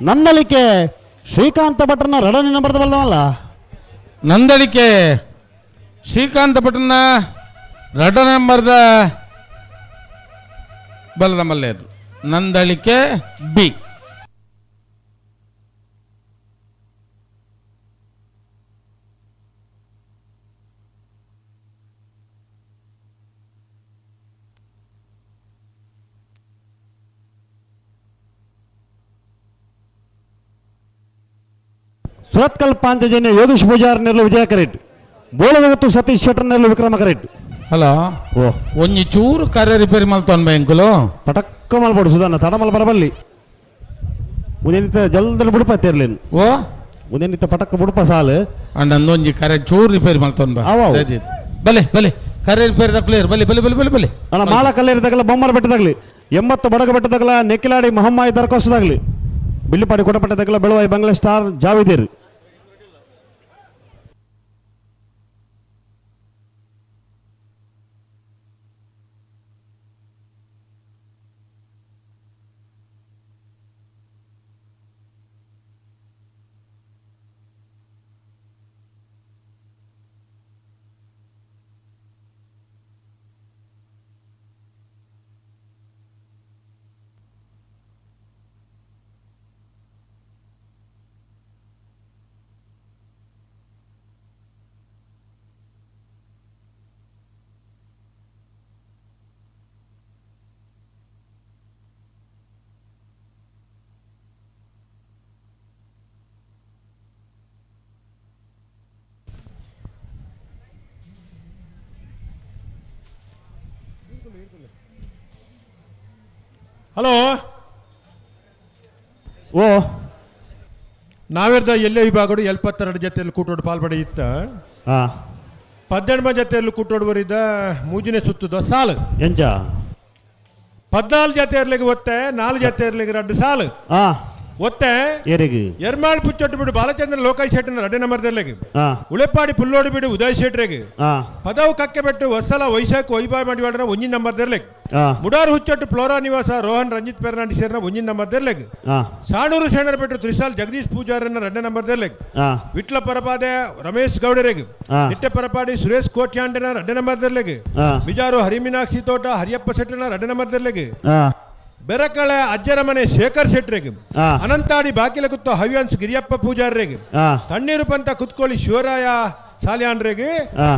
ನಂದಳಿಕೆ ಶ್ರೀಕಾಂತ ಭಟ್ರನ ರಡನೆ ನಂಬರ್ದ ಬಲ್ದವಲ್ಲ. ನಂದಳಿಕೆ ಶ್ರೀಕಾಂತ ಭಟ್ರನ ರಡ ನಂಬರ್ದ ಬಲದ ಮಲ್ಲೇರು ನಂದಳಿಕೆ ಬಿ. ಸುರತ್ಕಲ್ ಪಾಂಚಜನ್ಯ ಯೋಗೇಶ್ ಪೂಜಾರ್ ನೆರಳು ವಿಜಯ ಕರೆಟ್, ಬೋಳದಗುತ್ತು ಸತೀಶ್ ಶೆಟ್ಟರ್ ನೆರಳು ವಿಕ್ರಮ ಕರೆಟ್. ಹಲೋ. ಓ. ಒಂಜಿ ಚೂರು ಕರೆ ರಿಪೇರಿ ಮಲ್ತೊನ್ ಬ್ಯಾಂಕುಲು. ಪಟಕ್ಕ ಮಲ್ಪಡು ಸುಧಾನ, ತಡ ಮಲ್ ಬರಬಲ್ಲಿ. ಉದಯನಿತ ಜಲ್ದ ಬುಡುಪ ತೇರ್ಲೇನು. ಓ. ಉದಯನಿತ ಪಟಕ್ಕ ಬುಡುಪ ಸಾಲು. ಅಂಡ್ ಅಂದೊಂಜಿ ಕರೆ ಚೂರು ರಿಪೇರಿ ಮಲ್ತೊನ್ ಬಾ. ಅವ್ ಅವು. ಬಲೆ ಬಲೆ ಕರೆ ರಿಪೇರಿ ತಕ್ಲೇರು, ಬಲೆ ಬಲೆ ಬಲೆ ಬಲೆ ಬಲೆ. ಅಣ್ಣ ಮಾಲ ಕಲ್ಲೇರಿ ತಗಲ ಬೊಮ್ಮರ ಬೆಟ್ಟದಾಗಲಿ, 80 ಬಡಗ ಬೆಟ್ಟದಾಗಲ ನೆಕ್ಕಿಲಾಡಿ ಮಹಮ್ಮಾಯಿ ದರ್ಕೋಸದಾಗಲಿ, ಬಿಲ್ಲಿಪಾಡಿ ಕೊಟಪಟ್ಟೆ ತಗಲ ಬೆಳುವಾಯಿ ಬಂಗ್ಲೆ ಸ್ಟಾರ್ ಜಾವಿದೇರು. ಹಲೋ. ಓ. ನಾವಿರ್ದ ಎಲ್ಲೇ ವಿಭಾಗಡು 72 ಜೊತೆಯಲ್ಲಿ ಕೂಟೋಡು ಪಾಲ್ಪಡೆ ಇತ್ತ. 18 ಜೊತೆಯಲ್ಲಿ ಕೂಟೋಡು ಬರಿದ ಮೂಜಿನೆ ಸುತ್ತದ ಸಾಲು. ಎಂಚ? 14 ಜೊತೆಯರ್ಲಿಗೆ ಒತ್ತೆ, 4 ಜೊತೆಯರ್ಲಿಗೆ 2 ಸಾಲು. ಒತ್ತೆ ಏರಿಗೆ? ಎರ್ಮಾಳ್ ಪುಚ್ಚೊಟ್ಟು ಬಿಡು ಬಾಲಚಂದ್ರ ಲೋಕಾಯ್ ಶೆಟ್ಟನ 2 ನಂಬರ್ದಲ್ಲಿಗೆ. ಉಳೆಪಾಡಿ ಪುಲ್ಲೋಡು ಬಿಡು ಉದಯ್ ಶೆಟ್ರಿಗೆ. ಪದವು ಕಕ್ಕೆ ಬೆಟ್ಟು ಹೊಸಲ ವೈಶಾಖ ವೈಭಾಯ್ ಮಾಡಿವಾಡ್ರ 1 ನಂಬರ್ದಲ್ಲಿಗೆ. ಮುಡಾರು ಹುಚ್ಚೊಟ್ಟು ಫ್ಲೋರಾ ನಿವಾಸ ರೋಹನ್ ರಂಜಿತ್ ಪೆರ್ನಾಂಡಿಸ್ ಸೇರ್ನ 1 ನಂಬರ್ದಲ್ಲಿಗೆ. ಸಾಣೂರು ಶರಣರ ಬೆಟ್ಟು ತ್ರಿಸಾಲ್ ಜಗದೀಶ್ ಪೂಜಾರನ್ನ 2 ನಂಬರ್ದಲ್ಲಿಗೆ. ವಿಟ್ಲ ಪರಪಾದೆ ರಮೇಶ್ ಗೌಡರಿಗೆ. ನಿಟ್ಟೆ ಪರಪಾಡಿ ಸುರೇಶ್ ಕೋಟ್ಯಾಂಡನ 2 ನಂಬರ್ದಲ್ಲಿಗೆ. ಬಿಜಾರು ಹರಿಮೀನಾಕ್ಷಿ ತೋಟ ಹರಿಯಪ್ಪ ಶೆಟ್ಟನ 2 ನಂಬರ್ದಲ್ಲಿಗೆ. ಬೆರಕಳೆ ಅಜ್ಜರ ಮನೆ ಶೇಖರ್ ಶೆಟ್ರಿಗೆ. ಅನಂತಾಡಿ ಬಾಕಿಲ ಕುತ್ತ ಹವ್ಯಾನ್ಸ್ ಗಿರಿಯಪ್ಪ ಪೂಜಾರ್ರಿಗೆ. ತಣ್ಣೀರು ಪಂತ ಕುತ್ಕೊಳ್ಳಿ ಶಿವರಾಯ ಸಾಲಿಯಾನ್ರಿಗೆ.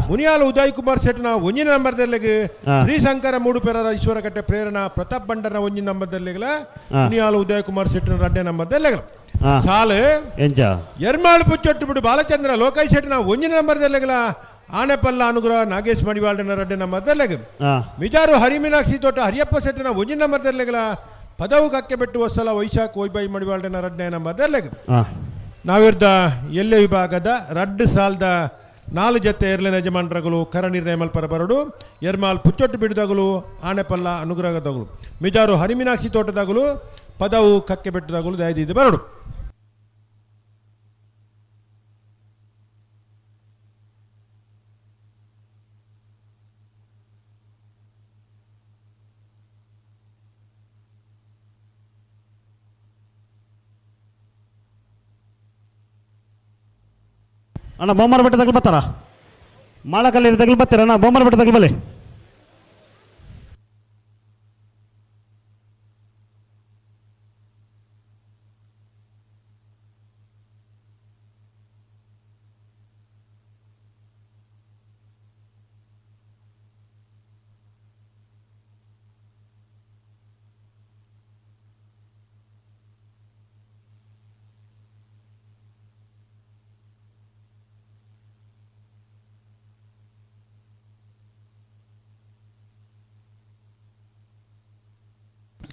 ಮುನಿಯಾಲ ಉದಯ್ ಕುಮಾರ್ ಶೆಟ್ನ 1 ನಂಬರ್ದಲ್ಲಿಗೆ. ಶ್ರೀಶಂಕರ ಮೂಡುಪೆರರ ಈಶ್ವರಕಟ್ಟೆ ಪ್ರೇರಣಾ ಪ್ರತಾಪ್ ಬಂಡರ್ನ 1 ನಂಬರ್ದಲ್ಲಿಗಲ. ಮುನಿಯಾಲ ಉದಯ್ ಕುಮಾರ್ ಶೆಟ್ನ 2 ನಂಬರ್ದಲ್ಲಿಗಲ. ಸಾಲು ಎಂಚ? ಎರ್ಮಾಳ್ ಪುಚ್ಚೊಟ್ಟು ಬಿಡು ಬಾಲಚಂದ್ರ ಲೋಕೈ ಶೆಟ್ನ 1 ನಂಬರ್ದಲ್ಲಿಗಲ. ಆನೆಪಲ್ಲ ಅನುಗ್ರಹ ನಾಗೇಶ್ ಮಡಿವಾಳನ 2 ನಂಬರ್ದಲ್ಲಿಗೆ. ಮಿಜಾರು ಹರಿಮೀನಾಕ್ಷಿ ತೋಟ ಹರಿಯಪ್ಪ ಶೆಟ್ಟನ 1 ನಂಬರ್ದಲ್ಲಿಗಲ. ಪದವು ಕಕ್ಕೆ ಬೆಟ್ಟು ಹೊಸಲ ವೈಶಾಖ್ ವೈಬೈ ಮಡಿವಾಳನ 2 ನಂಬರ್ದಲ್ಲಿಗೆ. ನಾವಿರ್ದ ಎಲ್ಲೆ ವಿಭಾಗದ 2 ಸಾಲದ 4 ಜೊತೆ ಎರ್ಲಿನ ಯಜಮಾನರಗಳು ಕರ ನಿರ್ಣಯ ಮಲ್ಪರ ಬರಡು. ಎರ್ಮಾಲ್ ಪುಚ್ಚೊಟ್ಟು ಬಿಡದಗಳು ಆನೆಪಲ್ಲ ಅನುಗ್ರಹದಗಳು ಮಿಜಾರು ಹರಿಮೀನಾಕ್ಷಿ ತೋಟದಾಗಲು ಪದವು ಕಕ್ಕೆ ಬೆಟ್ಟದಾಗಲು ದಯದಿದ್ದು ಬರಡು. ಅಣ್ಣ ಬೊಮ್ಮರ ಬೆಟ್ಟ ತಗಲ್ ಬರ್ತಾರ, ಮಾಳಕಲ್ಲಿ ತಗಲ್ ಬರ್ತೀರ ಅಣ್ಣ? ಬೊಮ್ಮರ ಬೆಟ್ಟ ತಗಲ್ ಬಲೆ.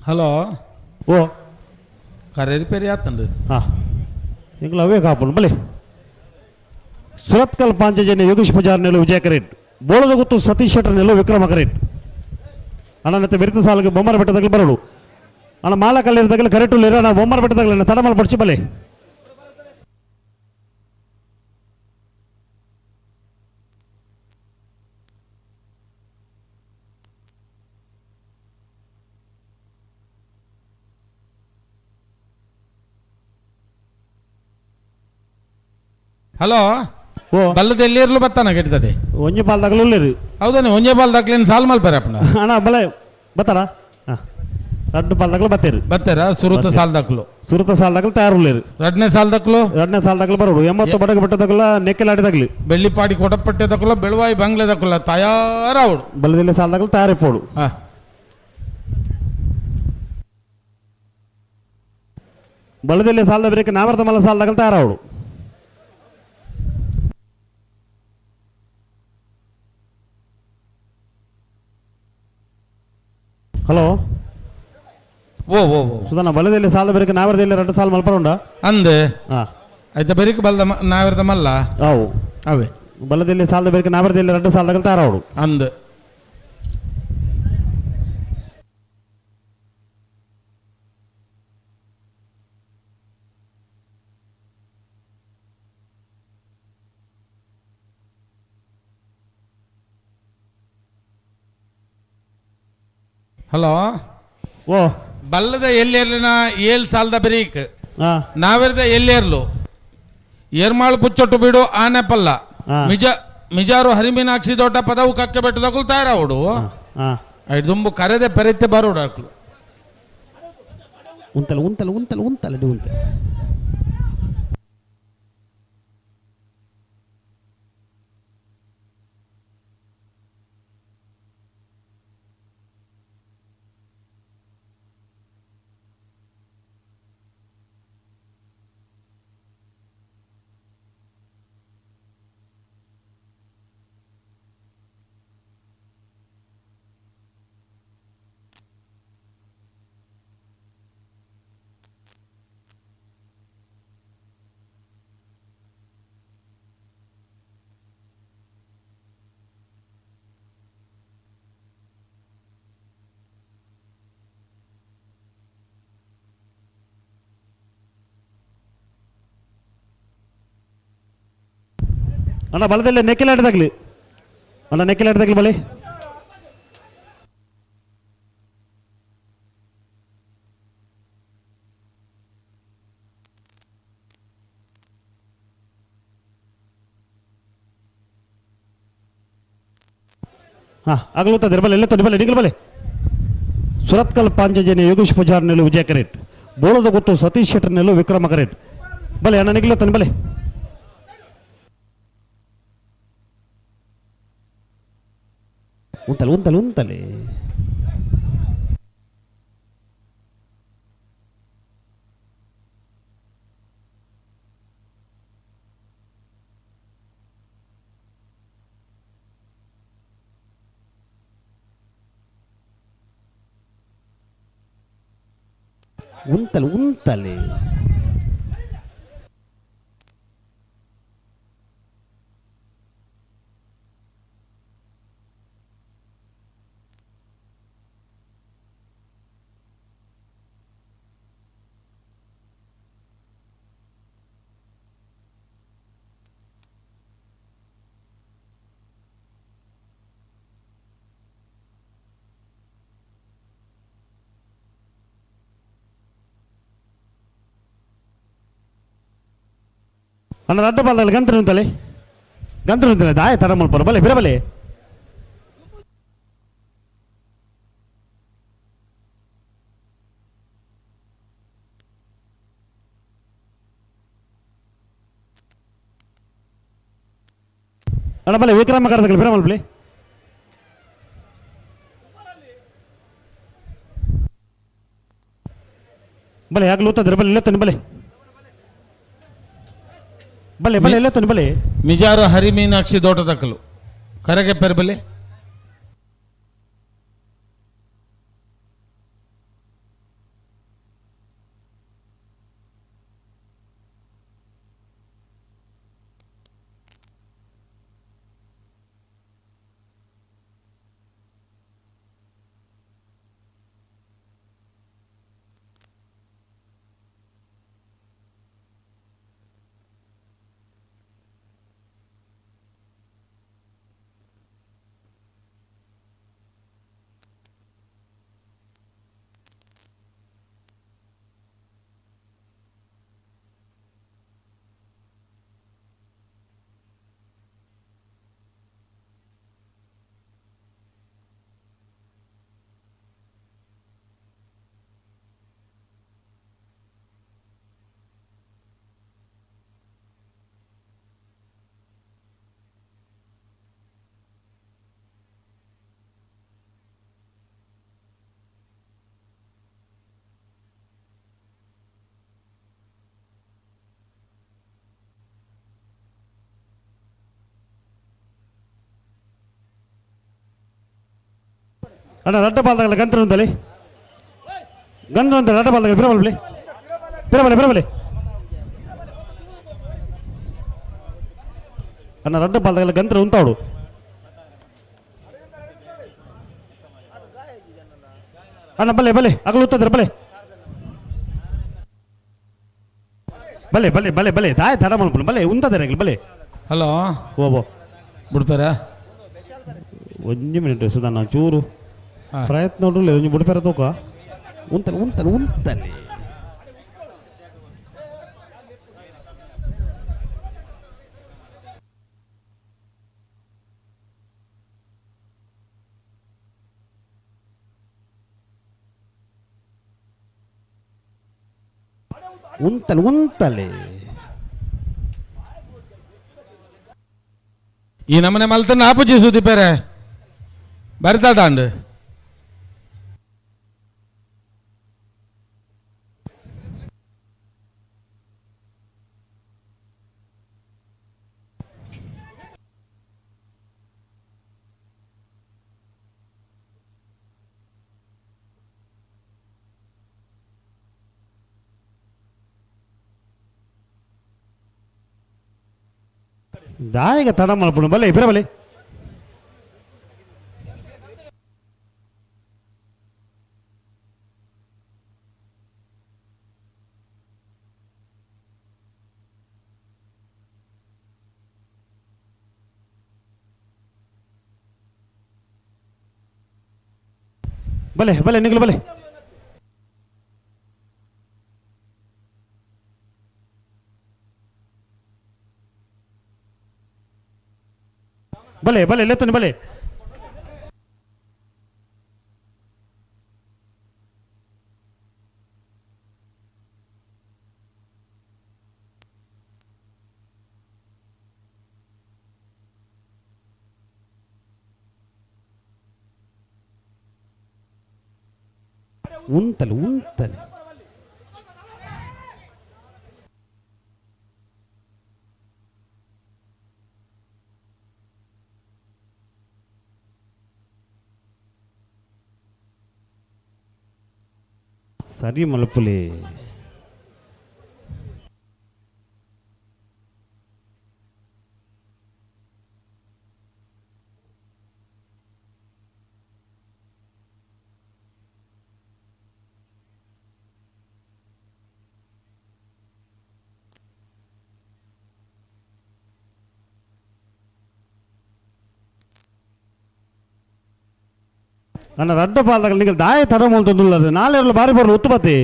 ಹಲೋ. ಓ. ಕರೆ ರಿಪೇರಿ ಆತಂಡು. ಹಾಂ ಎಂಗ್ಲ ಅವೇ ಕಾಪುಂಡು ಬಲೆ. ಸುರತ್ಕಲ್ ಪಾಂಚಜನ್ಯ ಯೋಗೇಶ್ ಪೂಜಾರ್ ನೆಲು ವಿಜಯ ಕರೇಟ್, ಬೋಳದ ಗುತ್ತು ಸತೀಶ್ ಶೆಟ್ಟರ್ ನೆಲು ವಿಕ್ರಮ ಕರೇಟ್. ಅಣ್ಣ ಬೆರಿತ ಸಾಲಿಗೆ ಬೊಮ್ಮರ ಬೆಟ್ಟದಾಗಲಿ ಬರೋಡು. ಅಣ್ಣ ಮಾಲ ಕಲ್ಲೇರಿ ಕರೆಟು ಅಣ್ಣ ಬೊಮ್ಮರ ಬೆಟ್ಟದಾಗಲಿ ತಡಮಲ್ ಪಡಿಸಿ ಬಲೆ. ಹಲೋ ಓ ಬಲ್ಲದ ಎಲ್ಲಿರ್ಲು ಬತ್ತಾನ ಕೆಟ್ಟದಡೆ ಒಂಜಿ ಬಾಲ್ ದಾಗಲು ಉಳ್ಳೇರು ಹೌದಾನೆ ಒಂಜೆ ಬಾಲ್ ದಾಕ್ಲೇನು ಸಾಲ್ ಮಲ್ಪರೆ ಅಪ್ಪನ ಅಣ್ಣ ಬಲೆ ಬತ್ತಾರ ಹಾಂ ರಡ್ಡು ಬಾಲ್ ದಾಗಲು ಬತ್ತೇರು ಬತ್ತಾರ ಸುರುತ ಸಾಲ್ ದಾಕ್ಲು ಸುರುತ ಸಾಲ್ ದಾಗಲು ತಯಾರು ಉಳ್ಳೇರು ರಡ್ನೇ ಸಾಲ್ ದಾಕ್ಲು ಎರಡನೇ ಸಾಲ್ ದಾಗಲು ಬರೋಡು 80 ಬಡಗ ಬೆಟ್ಟ ದಾಗಲ ನೆಕ್ಕೆಲಾಡಿ ದಾಗಲಿ ಬೆಳ್ಳಿಪಾಡಿ ಕೊಡಪಟ್ಟೆ ದಕ್ಕಲ ಬೆಳುವಾಯಿ ಬಂಗ್ಲೆ ದಕ್ಕಲ ತಯಾರಾವಡು ಬಲದಲ್ಲಿ ಸಾಲ್ ದಾಗಲು ತಯಾರಿಪೋಡು ಹಾಂ ಬಲದಲ್ಲಿ ಸಾಲದ ಬೇರೆ ನಾಮರ್ದ ಮಲ್ಲ ಸಾಲ್ ದಾಗಲು ತಯಾರಾವಡು ಹಲೋ ಓ ಓ ಓ ಸುಧಾನ ಬಲದಲ್ಲಿ ಸಾಲದ ಬೇರೆ ನಾವರದಲ್ಲಿ ಎರಡು ಸಾಲ ಮಲ್ಪರ ಉಂಡ ಅಂದೆ ಹಾಂ ಆಯ್ತಾ ಬೆರಿಕ್ ಬಲ್ದ ನಾವಿರದ ಮಲ್ಲ ಅವು ಅವೇ ಬಲದಲ್ಲಿ ಸಾಲದ ಬೇರೆ ನಾವರದಲ್ಲಿ ಎರಡು ಸಾಲ ದಾಗಲು ತಯಾರಾವಡು ಅಂದ ಹಲೋ ಓ ಬಲ್ಲದ ಎಲ್ಲೇರ್ಲಿನ ಏಳ್ ಸಾಲದ ಬರೀಕ್ ಹಾಂ ನಾವಿರದ ಎಲ್ಲೇರ್ಲು ಏರ್ಮಾಳು ಪುಚ್ಚೊಟ್ಟು ಬಿಡು ಆನೆಪಲ್ಲ ಮಿಜ ಮಿಜಾರು ಹರಿಮೀನಾಕ್ಷಿ ದೊಡ್ಡ ಪದವು ಕಕ್ಕೆ ಬೆಟ್ಟದಕ್ಕೂ ತಯಾರಾವಡು ಹಾಂ ದುಂಬು ಕರೆದೆ ಪೆರೆತ್ತೆ ಬರೋಡು ಅಕ್ಲು ಉಂತಲ್ಲ ಉಂತಲ್ಲ ಉಂತಲ್ಲ ಉಂತಲ್ಲ ಉಂತ ಅಣ್ಣ ಬಲದಲ್ಲಿ ನೆಕ್ಕೆಲಾಡಿದಾಗ್ಲಿ ಅಣ್ಣ ನೆಕ್ಕೆಲಾಡಿದಾಗ್ಲಿ ಬಲಿ ಹಾಂ ಆಗಲುತ್ತದೆ ಬಲೆ ಎಲ್ಲ ತೊಂದರೆ ಬಲೆ ನಿಗಲ್ ಬಲೆ ಸುರತ್ಕಲ್ ಪಾಂಚಜನ್ಯ ಯೋಗೇಶ್ ಪೂಜಾರ್ ನೆಲು ವಿಜಯ ಕರೇಟ್ ಬೋಳದ ಗೊತ್ತು ಸತೀಶ್ ಶೆಟ್ಟರ್ ನೆಲು ವಿಕ್ರಮ ಕರೇಟ್ ಬಲೆ ಅಣ್ಣ ನಿಗಲತ್ತಾನೆ ಬಲೆ ಉಂತಲೆ ಉಂತಲೆ ಉಂತಲೆ ಉಂತಲೆ ಉಂತಲೆ ಅಣ್ಣ ರಡ್ಡ ಬಾಲ್ದಲ್ಲಿ ಗಂತ್ರ ನಿಂತಲೆ ಗಂತ್ರ ನಿಂತಲೆ ದಾಯ ತರ ಮಲ್ಪರು ಬಲೆ ಬಿರ ಬಲೆ ಅಣ್ಣ ಬಲೆ ವಿಕ್ರಮ ಕರದಗಲಿ ಬಿರ ಮಲ್ಪಲಿ ಬಲೆ ಯಾಕೆ ಲೂತದ್ರೆ ಬಲೆ ಇಲ್ಲತ್ತಾನೆ ಬಲೆ ಬಲೆ ಬಲೆ ಎಲ್ಲ ಬಲೆ ಮಿಜಾರು ಹರಿಮೀನಾಕ್ಷಿ ದೋಟದಕ್ಕಲು ಕರಗೆ ಪೆರ್ಬಲೆ ಅಣ್ಣ ರಡ್ಡ ಪಾಲ್ದಾಗಲ್ಲ ಗಂತ್ರ ಅಂತಲ್ಲಿ ಗಂತ್ರ ಅಂತ ರಡ್ಡ ಪಾಲ್ದಾಗ ಬಿರಬಲ್ ಬಿರಬಲೆ ಬಿರಬಲೆ ಅಣ್ಣ ರಡ್ಡ ಪಾಲ್ದಾಗಲ್ಲ ಗಂತ್ರ ಉಂತಾವಡು. ಅಣ್ಣ ಬಲೆ ಬಲೆ ಅಗಲು ಉತ್ತದ್ರ ಬಲೆ ಬಲೆ ಬಲೆ ಬಲೆ ಬಲೆ ದಾಯ ತಡ ಮಲ್ಪುನು ಬಲೆ ಉಂತದರೆ ಬಲೆ. ಹಲೋ. ಓಬೋ ಬಿಡ್ತಾರ ಒಂಜಿ ಮಿನಿಟ್ ಸುಧಾನ ಚೂರು ಪ್ರಯತ್ನ ನೋಡ್ರಿ ಒಂಜಿ ಬುಡ್ಪೆರ ತೂಕ ಉಂತಲೆ ಉಂತಲೆ ಉಂತಲೆ ಉಂತಲೆ ಉಂತಲೆ. ಈ ನಮ್ಮನೆ ಮಲ್ತನ್ನ ಆಪುಜಿ ಸುದೀಪೇರೆ ಬರಿತಾದಾಂಡ್. ದಾಯಗ ತಡ ಮಲ್ಪುನು ಬಲೆ ಇಬ್ಬರ ಬಲೆ. ಬಲೆ ಬಲೆ ನಿಗಲು ಬಲೆ. ಬಲೆ ಬಲೆ ಲೆತ್ತನೆ ಬಲೆ. ಉಂತಲೆ ಉಂತಲೆ. ಸರಿ ಮಲ್ಪುಲೆ. ನನ್ನ ರಡ್ಡ ಪಾಲ್ದಾಗ ನಿಂಗೆ ದಾಯ ತಡ ಮಲ್ತೊಂದುಲ್ಲದು ನಾಳೆರ್ಲು ಬಾರಿ ಬರಲು ಉತ್ತುಪತಿ.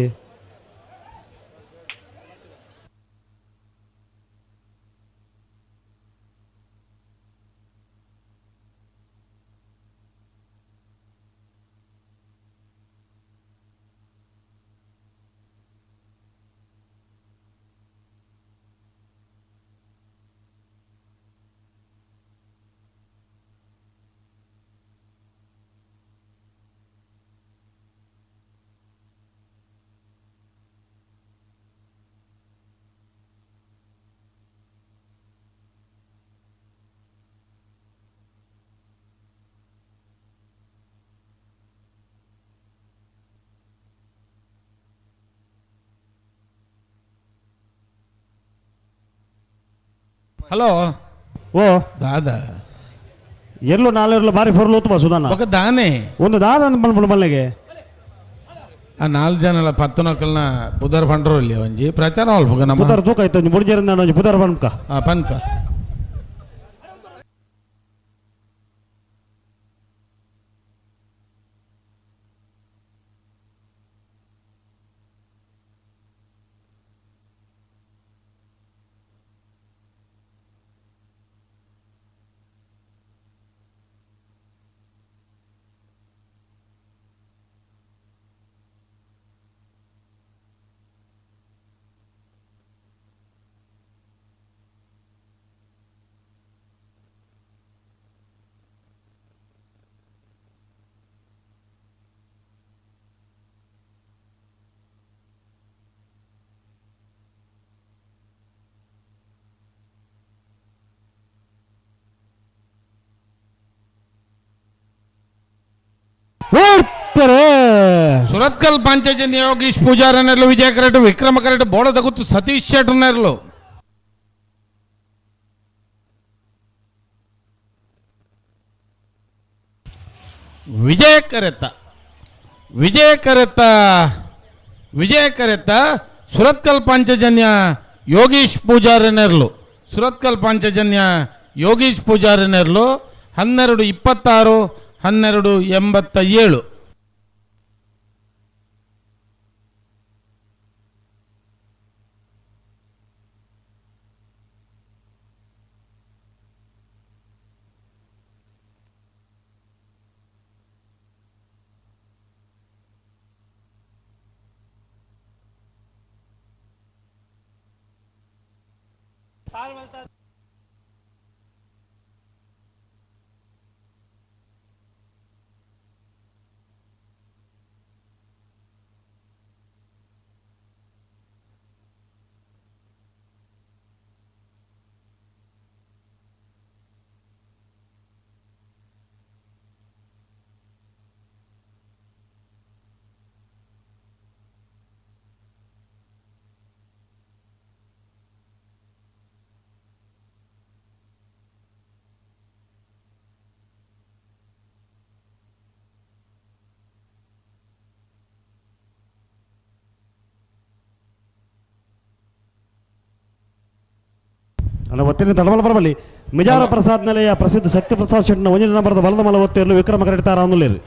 ಹಲೋ. ಓ ದಾದಾ ಎಲ್ಲೋ ನಾಳೆರ್ಲು ಬಾರಿ ಫೊರ್ಲು ಉತ್ತಮ ಸುಧಾನ ఒక ದಾನೆ ಒಂದು ದಾದ ಅಂತ ಮಲ್ಪುನು ಮಲ್ಲಿಗೆ. ಆ ನಾಲ್ ಜನಲ ಪತ್ತನಕಲ್ನ ಪುದರ್ ಪಂಡ್ರು ಇಲ್ಲಿ ಒಂಜಿ ಪ್ರಚಾರ ಅಲ್ಪ ನಮ್ಮ ಪುದರ್ ತೂಕ ಆಯ್ತು ಒಂಜಿ ಬುಡ್ಜೇರಿಂದ ಒಂಜಿ ಪುದರ್ ಪನ್ಕ. ಪನ್ಕ. ಬತ್ತೇರೆ. ಸುರತ್ಕಲ್ ಪಾಂಚಜನ್ಯ ಯೋಗೀಶ್ ಪೂಜಾರನೆರ್ಲು ವಿಜಯ ಕರೆಟ್ ವಿಕ್ರಮ ಕರೆಟ್ ಬೋಡದ ಗುತ್ತು ಸತೀಶ್ ಶೆಟ್ಟರ್ನೆರ್ಲು. ವಿಜಯ ಕರೆತ ವಿಜಯ ಕರೆತ ವಿಜಯ ಕರೆತ ಸುರತ್ಕಲ್ ಪಾಂಚಜನ್ಯ ಯೋಗೀಶ್ ಪೂಜಾರನೆರ್ಲು ಸುರತ್ಕಲ್ ಪಾಂಚಜನ್ಯ ಯೋಗೀಶ್ ಪೂಜಾರನೆರ್ಲು 12:26 12:87. ಅಲ್ಲ ಒತ್ತಿನ ತಡಮಲ ಬರಬಲ್ಲಿ ಮಿಜಾರ ಪ್ರಸಾದ್ ನೆಲೆಯ ಪ್ರಸಿದ್ಧ ಶಕ್ತಿ ಪ್ರಸಾದ್ ಶೆಟ್ಟಿನ ಒಂಜಿನ ನಂಬರದ ಬಲದ ಮಲ ಒತ್ತಿರಲು ವಿಕ್ರಮ ಕರೆಡ್ತಾರ ಅನ್ನುಲೇರು.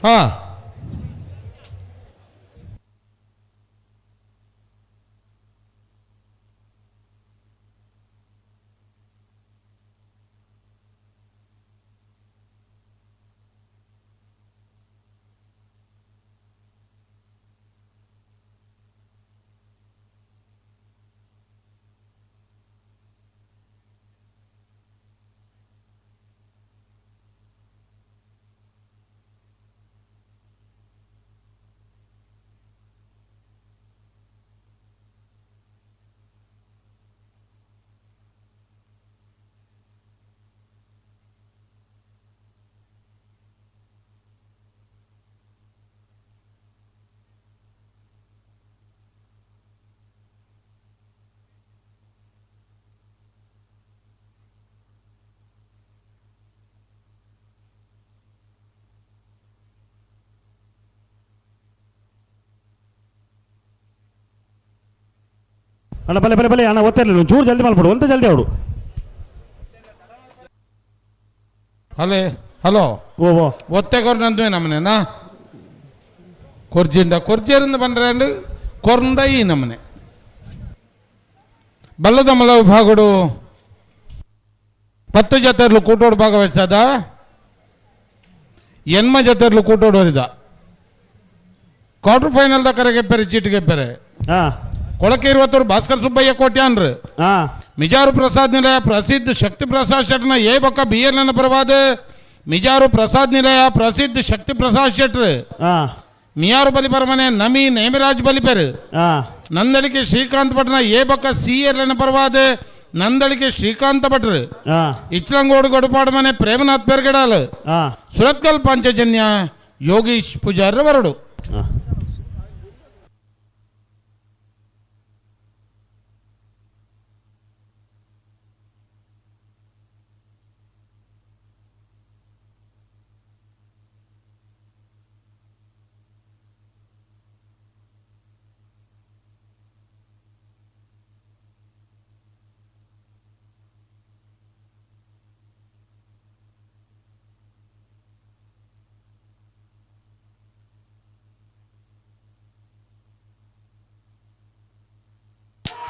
ಅಣ್ಣ ಬಲೆ ಬಲೆ ಬಲೆ ಅಣ್ಣ ಒತ್ತಿರಲಿಲ್ಲ ಚೂರು ಜಲ್ದಿ ಮಾಡ್ಬಿಡು ಒಂತ ಜಲ್ದಿ ಅವಡು. ಹಲೇ ಹಲೋ ಓ ಓ ಒತ್ತೆ ಕೊರ್ನಂದುವೆ ನಮ್ಮನೇನಾ ಕೊರ್ಜಿಂಡ ಕೊರ್ಜೇರಿಂದ ಬಂದ್ರೆ ಕೊರ್ಂಡ ಈ ನಮ್ಮನೆ ಬಲ್ಲದ ಮಲ ವಿಭಾಗಡು 10 ಜತೆರ್ಲು ಕೂಟೋಡು ಭಾಗವಹಿಸದ ಎನ್ಮ ಜತೆರ್ಲು ಕೂಟೋಡು ಹೊರಿದ ಕ್ವಾರ್ಟರ್ ಫೈನಲ್ the ಕರೆಗೆ ಪೆರೆ ಚೀಟಿಗೆ ಪೆರೆ ಕೊಳಕೆ ಇರುವತ್ತವರು ಭಾಸ್ಕರ್ ಸುಬ್ಬಯ್ಯ ಕೋಟ್ಯಾನ್ರು ಮಿಜಾರು ಪ್ರಸಾದ್ ನಿಲಯ ಪ್ರಸಿದ್ಧ ಶಕ್ತಿ ಪ್ರಸಾದ್ ಶೆಟ್ನ ಎ ಬೊಕ್ಕ ಬಿ ಎಲ್ ಎನ್ ಪರವಾದ ಮಿಜಾರು ಪ್ರಸಾದ್ ನಿಲಯ ಪ್ರಸಿದ್ಧ ಶಕ್ತಿ ಪ್ರಸಾದ್ ಶೆಟ್ರು ಮಿಯಾರು ಬಲಿಪರಮನೆ ನಮಿ ನೇಮಿರಾಜ್ ಬಲಿಪೆರು ನಂದಳಿಕೆ ಶ್ರೀಕಾಂತ್ ಭಟ್ನ ಎ ಬೊಕ್ಕ ಸಿ ಎಲ್ ಎನ್ ಪರವಾದ ನಂದಳಿಕೆ ಶ್ರೀಕಾಂತ ಭಟ್ರು ಇಚ್ಲಂಗೋಡು ಗೊಡಪಾಡು ಮನೆ ಪ್ರೇಮನಾಥ್ ಪೆರ್ಗಡಾಲ್ ಸುರತ್ಕಲ್ ಪಾಂಚಜನ್ಯ ಯೋಗೀಶ್ ಪೂಜಾರ ವರಡು.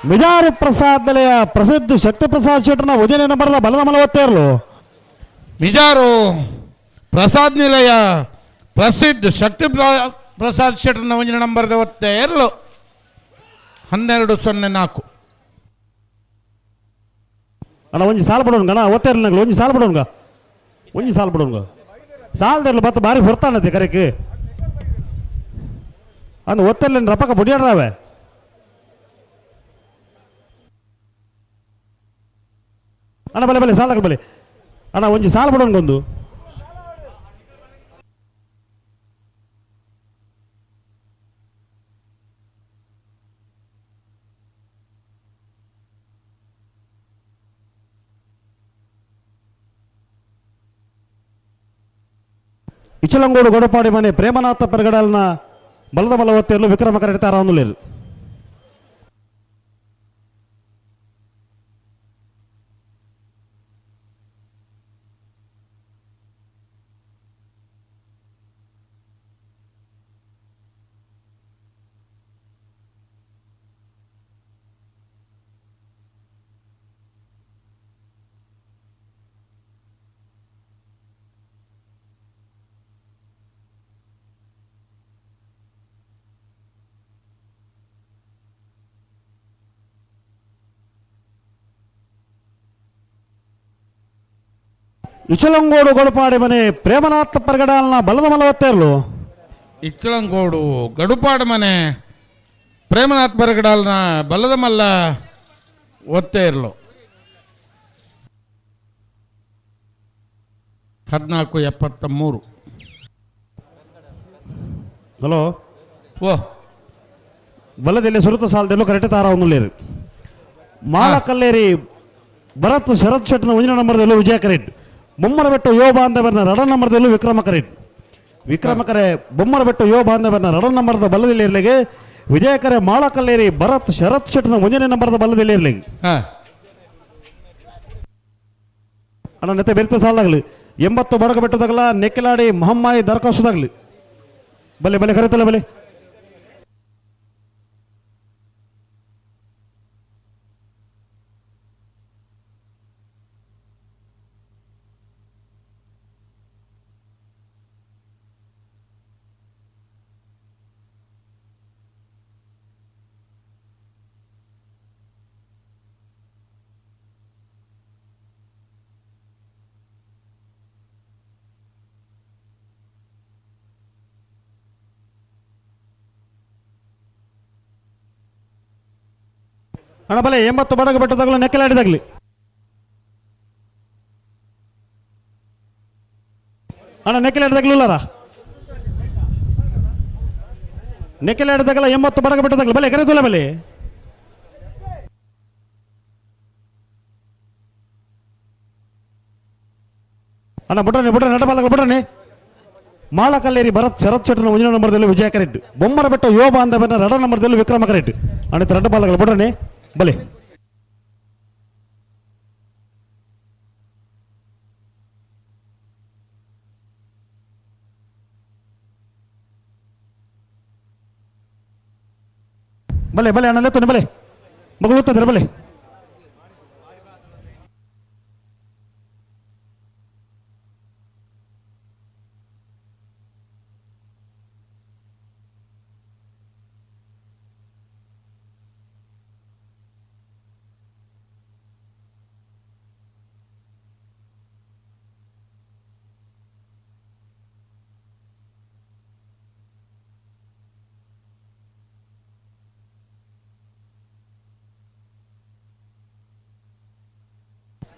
ಮಿಜಾರು ಪ್ರಸಾದ್ ನೆಲೆಯ ಪ್ರಸಿದ್ಧ ಶಕ್ತಿ ಪ್ರಸಾದ್ ಶೆಟ್ಟರ್ನ ಒಂದನೇ ನಂಬರ್ದ ಬಲದ ಮಲ ಒತ್ತೇರ್ಲು. ಮಿಜಾರು ಪ್ರಸಾದ್ ನಿಲಯ ಪ್ರಸಿದ್ಧ ಶಕ್ತಿ ಪ್ರಸಾದ್ ಶೆಟ್ಟರ್ನ ಒಂದನೇ ನಂಬರ್ದ ಒತ್ತೇರ್ಲು 12:04. ಅಣ್ಣ ಒಂಜಿ ಸಾಲ ಬಿಡೋಣ ಅಣ್ಣ ಒತ್ತೇರ್ಲ ಒಂಜಿ ಸಾಲ ಬಿಡೋಣ ಒಂಜಿ ಸಾಲ ಬಿಡೋಣ ಸಾಲದಿರ್ಲು ಬತ್ತ ಬಾರಿ ಹೊರ್ತಾನತೆ ಕರೆಕ್ ಅಂದ್ ಒತ್ತೇರ್ಲೇನು ರಪಕ ಬುಡಿಯಾಡ್ರಾವೆ. ಅಣ್ಣ ಬಲೆ ಬಲೆ ಸಾಲ ಬಲೆ ಅಣ್ಣ ಒಂಜಿ ಸಾಲ ಬಿಡೋಣ ಒಂದು. ಇಚಲಂಗೋಡು ಗಡಪಾಡಿ ಮನೆ ಪ್ರೇಮನಾಥ ಪೆರಗಡಲ್ನ ಬಲದ ಬಲ ಒತ್ತೆಯಲ್ಲೂ ವಿಕ್ರಮ ಕರೆಟ್ ತಾರಾವೊಂದುಲ್ಲೇರು. ಇಚಲಂಗೋಡು ಗಡುಪಾಡಿ ಮನೆ ಪ್ರೇಮನಾಥ ಪರಗಡಾಲ್ನ ಬಲದ ಮಲವತ್ತೇರ್ಲು. ಇಚ್ಚಲಂಗೋಡು ಗಡುಪಾಡು ಮನೆ ಪ್ರೇಮನಾಥ್ ಪರಗಡಾಲ್ನ ಬಲದ ಮಲ್ಲ ಒತ್ತೇರ್ಲು. 14:73. ಹಲೋ ಓ ಬಲದಲ್ಲಿ ಸುರುತ ಸಾಲದಲ್ಲೂ ಕರೆಕ್ಟ್ ತಾರ ಒಂದುಲೇರು. ಮಾಳಕಲ್ಲೇರಿ ಭರತ್ ಶರತ್ ಶೆಟ್ನ ಒಂದಿನ ನಂಬರ್ದಲ್ಲೂ ವಿಜಯ ಕರೆಟ್. ಬೊಮ್ಮರಬೆಟ್ಟು ಯೋ ಬಾಂಧವರನ್ನ ರಡ ನಂಬರ್ದಲ್ಲೂ ವಿಕ್ರಮ ಕರೆಟ್. ವಿಕ್ರಮ ಕರೆ ಬೊಮ್ಮರಬೆಟ್ಟು ಯೋ ಬಾಂಧವರನ್ನ ರಡ ನಂಬರ್ದ ಬಲದಲ್ಲಿ ಇರಲಿಗೆ. ವಿಜಯ ಕರೆ ಮಾಳಕಲ್ಲೇರಿ ಭರತ್ ಶರತ್ ಶೆಟ್ನ ಒಂದನೇ ನಂಬರ್ದ ಬಲದಲ್ಲಿ ಇರಲಿ. ಅಣ್ಣ ನೆತ್ತೆ ಬೆರ್ತ ಸಾಲಾಗಲಿ 80 ಬಡಕ ಬೆಟ್ಟದಾಗಲ ನೆಕ್ಕಿಲಾಡಿ ಮಹಮ್ಮಾಯಿ ದರಖಾಸ್ತುದಾಗಲಿ. ಬಲೆ ಬಲೆ ಕರೆತಲ್ಲ ಬಲೆ. ಅಣ್ಣ ಬಲೆ 80 ಬಡಗ ಬೆಟ್ಟದಾಗಲೂ ನೆಕ್ಕಲಾಡಿದಾಗಲಿ. ಅಣ್ಣ ನೆಕ್ಕಲಾಡಿದಾಗಲಿಲ್ಲಾರ ನೆಕ್ಕಲಾಡಿದಾಗಲ 80 ಬಡಗ ಬೆಟ್ಟದಾಗಲಿ ಬಲೆ ಕರೆದುಲ್ಲ ಬಲೆ. ಅಣ್ಣ ಬುಡ್ರನೆ ಬುಡ್ರನೆ ನಡಬಾಲ ಬುಡ್ರನೆ. ಮಾಳಕಲ್ಲೇರಿ ಭರತ್ ಶರತ್ ಶೆಟ್ಟನ ಒಂದಿನ ನಂಬರ್ದಲ್ಲಿ ವಿಜಯ ಕರೆಟ್. ಬೊಮ್ಮರ ಬೆಟ್ಟ ಯೋ ಬಾಂಧವನ ರಡ ನಂಬರ್ದಲ್ಲಿ ವಿಕ್ರಮ ಕರೆಟ್. ಅಣ್ಣ ರಡ್ಡ ಬಾಲಗಳ ಬುಡ್ರನೆ ಬಲೆ. ಬಲೆ ಬಲೆ ಅಣ್ಣ ಲೆತ್ತನೆ ಬಲೆ ಮಗಳು ಓದ್ತದ್ರೆ ಬಲೆ.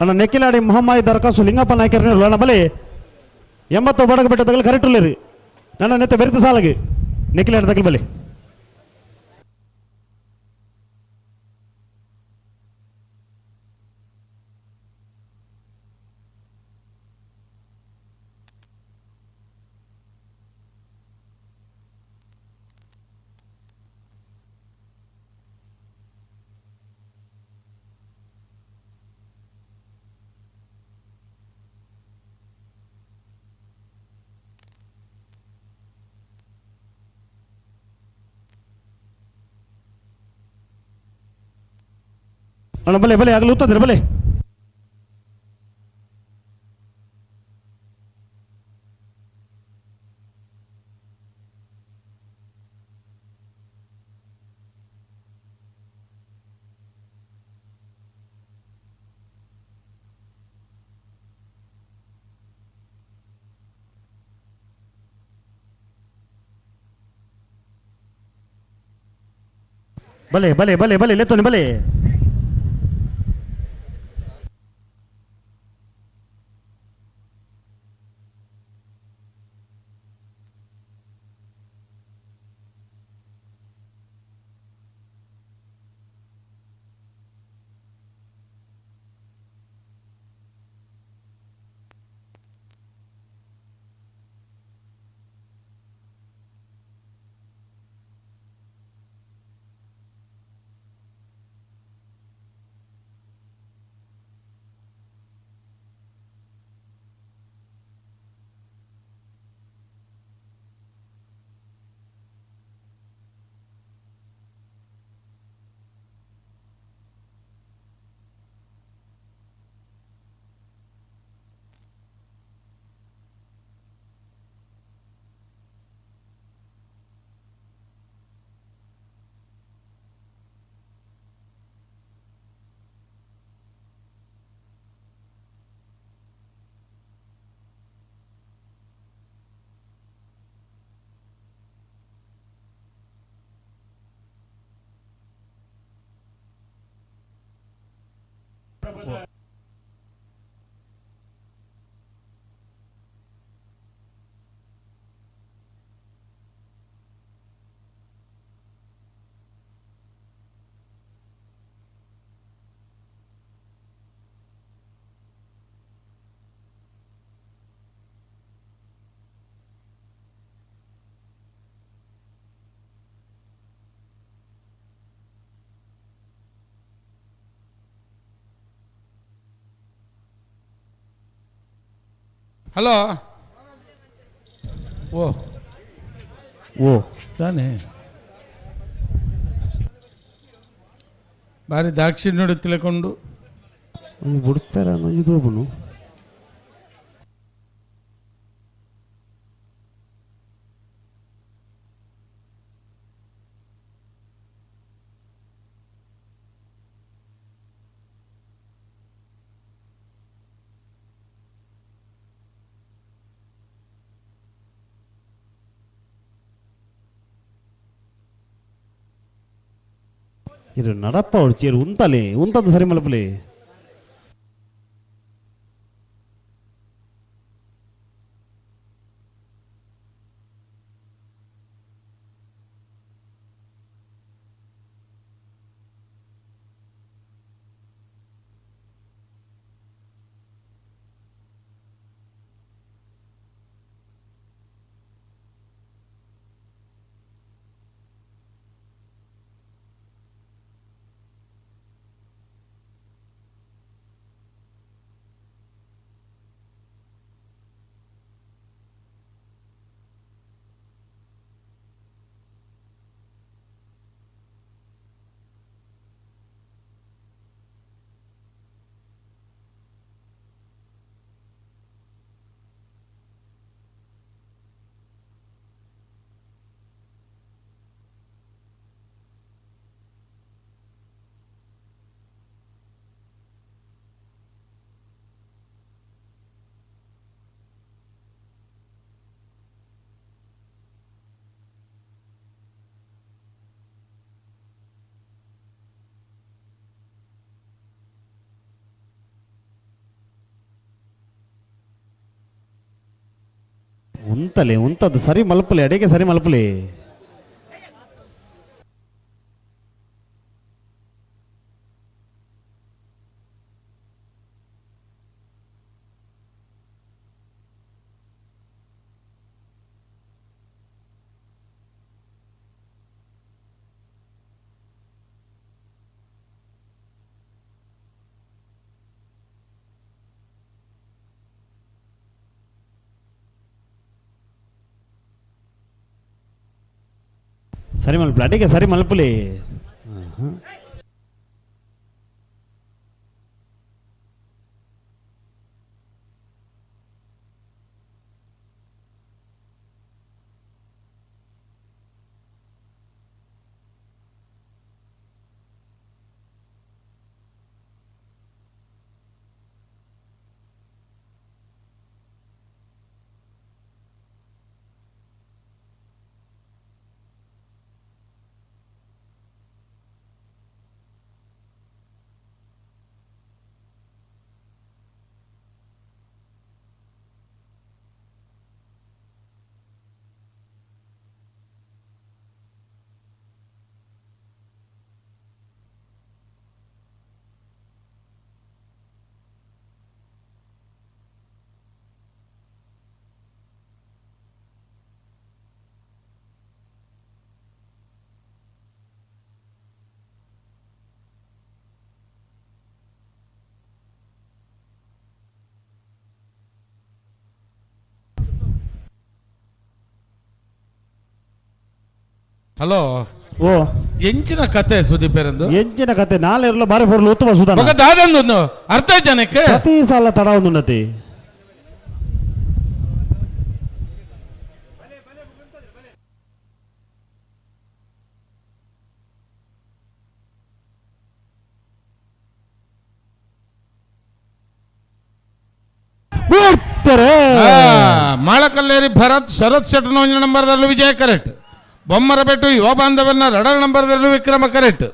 ಅಣ್ಣ ನೆಕ್ಕಿಲಾಡಿ ಮಹಮ್ಮಾಯಿ ದರಖಾಸ್ತು ಲಿಂಗಪ್ಪ ನಾಯ್ಕರ ಅಣ್ಣ ಬಲೆ 80 ಬಡಗ ಬೆಟ್ಟ ತಗಲು ಕರೆಕ್ಟ್ ರೀ. ನನ್ನ ನೆತ್ತ ಬೆರಿತ ಸಾಲಾಗಿ ನೆಕ್ಕಿಲಾಡಿ ತಗಲು ಬಲೆ. ಅಣ್ಣ ಬಲೆ ಬಲೆ ಆಗಲು ಉತ್ತದ್ರೆ ಬಲೆ. ಬಲೆ ಬಲೆ ಬಲೆ ಬಲೆ ಲೆತ್ತೋನಿ ಬಲೆ. Hello ಓ ಓ ತಾನೇ ಬಾರಿ ದಾಕ್ಷಿಣ್ಯಡು ತಿಳ್ಕೊಂಡು ಒಂಜಿ ಬುಡ್ಪೆರ ಒಂಜಿ ತೋಪುನು. ಇರು ನಡಪ್ಪ ಅವ್ರು ಚೇರು ಉಂತಲೆ ಉಂತದ್ದು ಸರಿ ಮಲಪಲೆ. ಉಂತಲೆ ಉಂತದ್ದು ಸರಿ ಮಲ್ಪಲೆ ಅಡಿಗೆ ಸರಿ ಮಲ್ಪಲೆ. ಸರಿ ಮಲ್ಪಲೆ ಅಡಿಗೆ ಸರಿ ಮಲ್ಪಲೆ. ಹಲೋ ಓ ಎಂಚಿನ ಕತೆ ಸುದೀಪೇರಂದು ಎಂಚಿನ ಕತೆ ನಾಳೆ ಬಾರಿ ಫೋರ್ಲು ಉತ್ತಮ ಸುಧಾನ ಮಗ ದಾದಂದು ಅರ್ಥ ಜನಕ್ಕೆ ಪ್ರತಿ ಸಲ ತಡ ಒಂದು ಉನ್ನತಿ. ಮಾಳಕಲ್ಲೇರಿ ಭರತ್ ಶರತ್ ಶೆಟ್ಟನ ಒಂದು ನಂಬರ್ದಲ್ಲೂ ವಿಜಯ ಕರೆಕ್ಟ್. ಬೊಮ್ಮರಬೆಟ್ಟು ಯುವ ಬಾಂಧವನ್ನ ರಡರ್ ನಂಬರ್ದಲ್ಲೂ ವಿಕ್ರಮ ಕರೆಕ್ಟ್.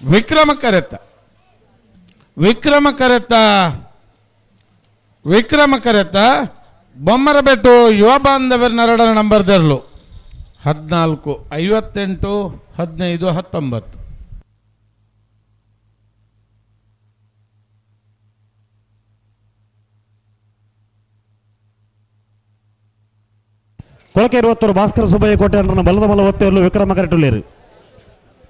ವಿಕ್ರಮ ಕರೆತ ವಿಕ್ರಮ ಕರೆತ ವಿಕ್ರಮ ಕರೆತ ಬೊಮ್ಮರಬೆಟ್ಟು ಯುವ ಬಾಂಧವರ ನರಡನ ನಂಬರ್ ದೆರ್ಲು 14 58 15 19. ಕೊಳಕೆ ಇರುವತ್ತರು ಭಾಸ್ಕರ ಸುಬ್ಬಯ್ಯ ಕೋಟೆ ಅಣ್ಣನ ಬಲದ ಮಲ ಒತ್ತೆಯಲ್ಲೂ ವಿಕ್ರಮ ಕರೆಟುಳ್ಳೇರು.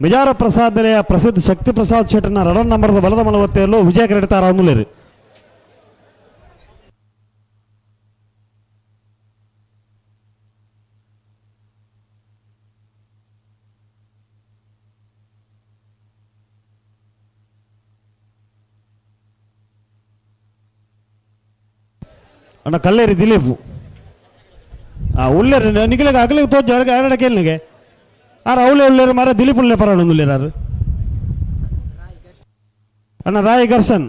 ಮಿಜಾರ ಪ್ರಸಾದ್ ನಿಲಯ ಪ್ರಸಿದ್ಧ ಶಕ್ತಿ ಪ್ರಸಾದ್ ಶೆಟ್ಟನ ರಡನ್ ನಂಬರದ ಬಲದ ಮಲ ಒತ್ತೆಯಲ್ಲೂ ವಿಜಯ ಕರೆಡ್ತಾರ ಅಂದುಲೇರು. ಅಣ್ಣ ಕಲ್ಲೇರಿ ದಿಲೀಪ್ ಉಳ್ಳೇರು ನಿಗಲಿಗೆ ಅಗಲಿಗೆ ತೋಜ ಎರಡ ಕೇಳಿಗೆ ಆರ ಅವಳೆ ಉಳ್ಳೇರು ಮಾರ ದಿಲೀಪ್ ಉಳ್ಳೆ ಪರ ಉಳ್ಳೇರು ಅಣ್ಣ ರಾಯ್ ಘರ್ಷನ್.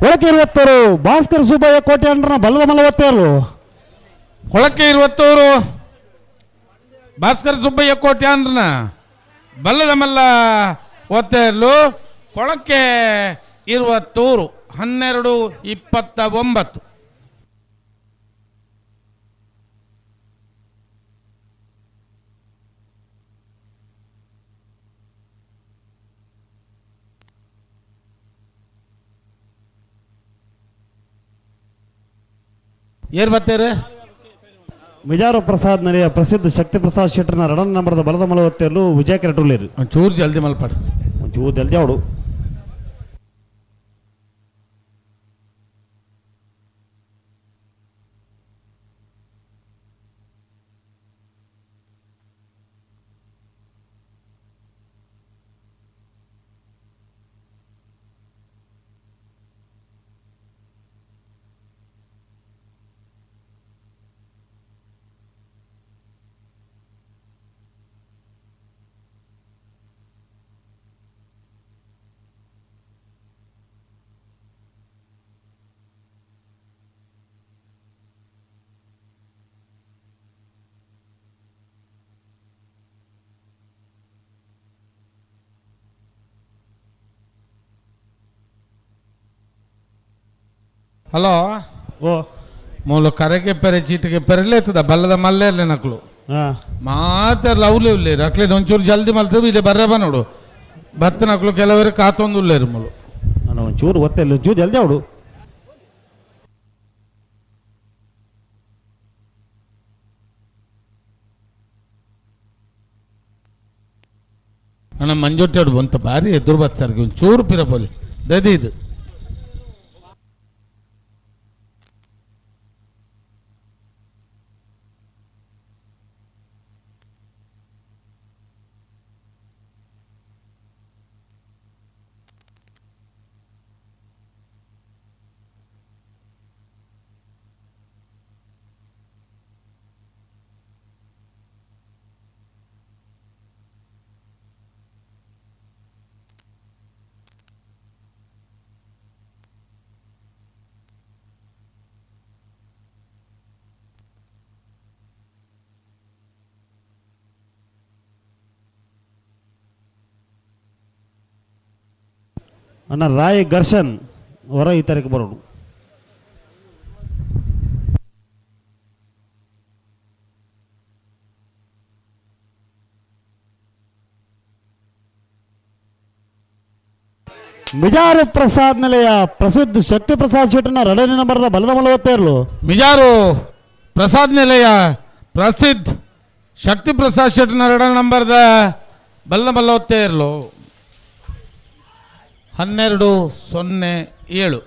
ಒಳಕ್ಕೆ ಇರುವತ್ತರು ಭಾಸ್ಕರ್ ಸುಬ್ಬಯ್ಯ ಕೋಟೆ ಅಂಡ್ರನ ಬಲದ ಮಲವತ್ತೇರು. ಕೊಳಕ್ಕೆ ಇರುವತ್ತವರು ಭಾಸ್ಕರ್ ಸುಬ್ಬಯ್ಯ ಕೋಟೆ ಅಂಡ್ರನ ಬಲ್ಲದ ಮಲ್ಲ ಒತ್ತೇರ್ಲು. ಕೊಳಕ್ಕೆ ಇರುವತ್ತೂರು 12 29. ಏರ್ ಬರ್ತಾರೆ ಮಿಜಾರು ಪ್ರಸಾದ್ ನರಿಯ ಪ್ರಸಿದ್ಧ ಶಕ್ತಿ ಪ್ರಸಾದ್ ಶೆಟ್ಟರ್ನ ರಡನ್ ನಂಬರದ ಬಲದ ಮಲವತ್ತೆಯಲ್ಲೂ ವಿಜಯ ಕೆರಟುಳ್ಳೇರು. ಒಂಚೂರು ಜಲ್ದಿ ಮಲ್ಪಾಡು. ಒಂಚೂರು ಜಲ್ದಿ ಅವಡು. ಹಲೋ ಓ ಮೂಲು ಕರೆಗೆ ಪೆರೆ ಚೀಟಿಗೆ ಪೆರಲೇತದ ಬಲ್ಲದ ಮಲ್ಲೆ ನಕ್ಲು ಮಾತಾಡ್ಲ ಅವಲೇ ಉಲ್ಲೇರು ಅಕ್ಲೆ ಒಂಚೂರು ಜಲ್ದಿ ಮಲ್ತೇವೆ ಇಲ್ಲಿ ಬರ್ರೆ ಬಾ ನೋಡು ಭತ್ತ ನಕ್ಲು ಕೆಲವರು ಕಾತೊಂದು ಉಲ್ಲೇರು ಮೂಲು. ನಾನು ಒಂಚೂರು ಗೊತ್ತಿಲ್ಲ ಒಂಚೂರು ಜಲ್ದಿ ಅವಡು. ಅಣ್ಣ ಮಂಜೊಟ್ಟೆ ಬಂತ ಭಾರಿ ಎದುರು ಬರ್ತಾರೆ ಒಂಚೂರು ಪಿರಪೋಲಿ ದದಿ ಇದು. ಅಣ್ಣ ರಾಯ್ ಘರ್ಷನ್ ಹೊರ ಈ ತಾರೀಕು ಬರೋಣ. ಮಿಜಾರು ಪ್ರಸಾದ್ ನಿಲಯ ಪ್ರಸಿದ್ಧ ಶಕ್ತಿ ಪ್ರಸಾದ್ ಶೆಟ್ಟನ ಎರಡನೇ ನಂಬರ್ದ ಬಲದ ಮಲವತ್ತೇರ್ಲು. ಮಿಜಾರು ಪ್ರಸಾದ್ ನಿಲಯ ಪ್ರಸಿದ್ಧ ಶಕ್ತಿ ಪ್ರಸಾದ್ ಶೆಟ್ಟನ ಎರಡನೇ ನಂಬರ್ದ ಬಲ್ಲ ಮಲ್ಲವತ್ತೇರ್ಲು. 12:07.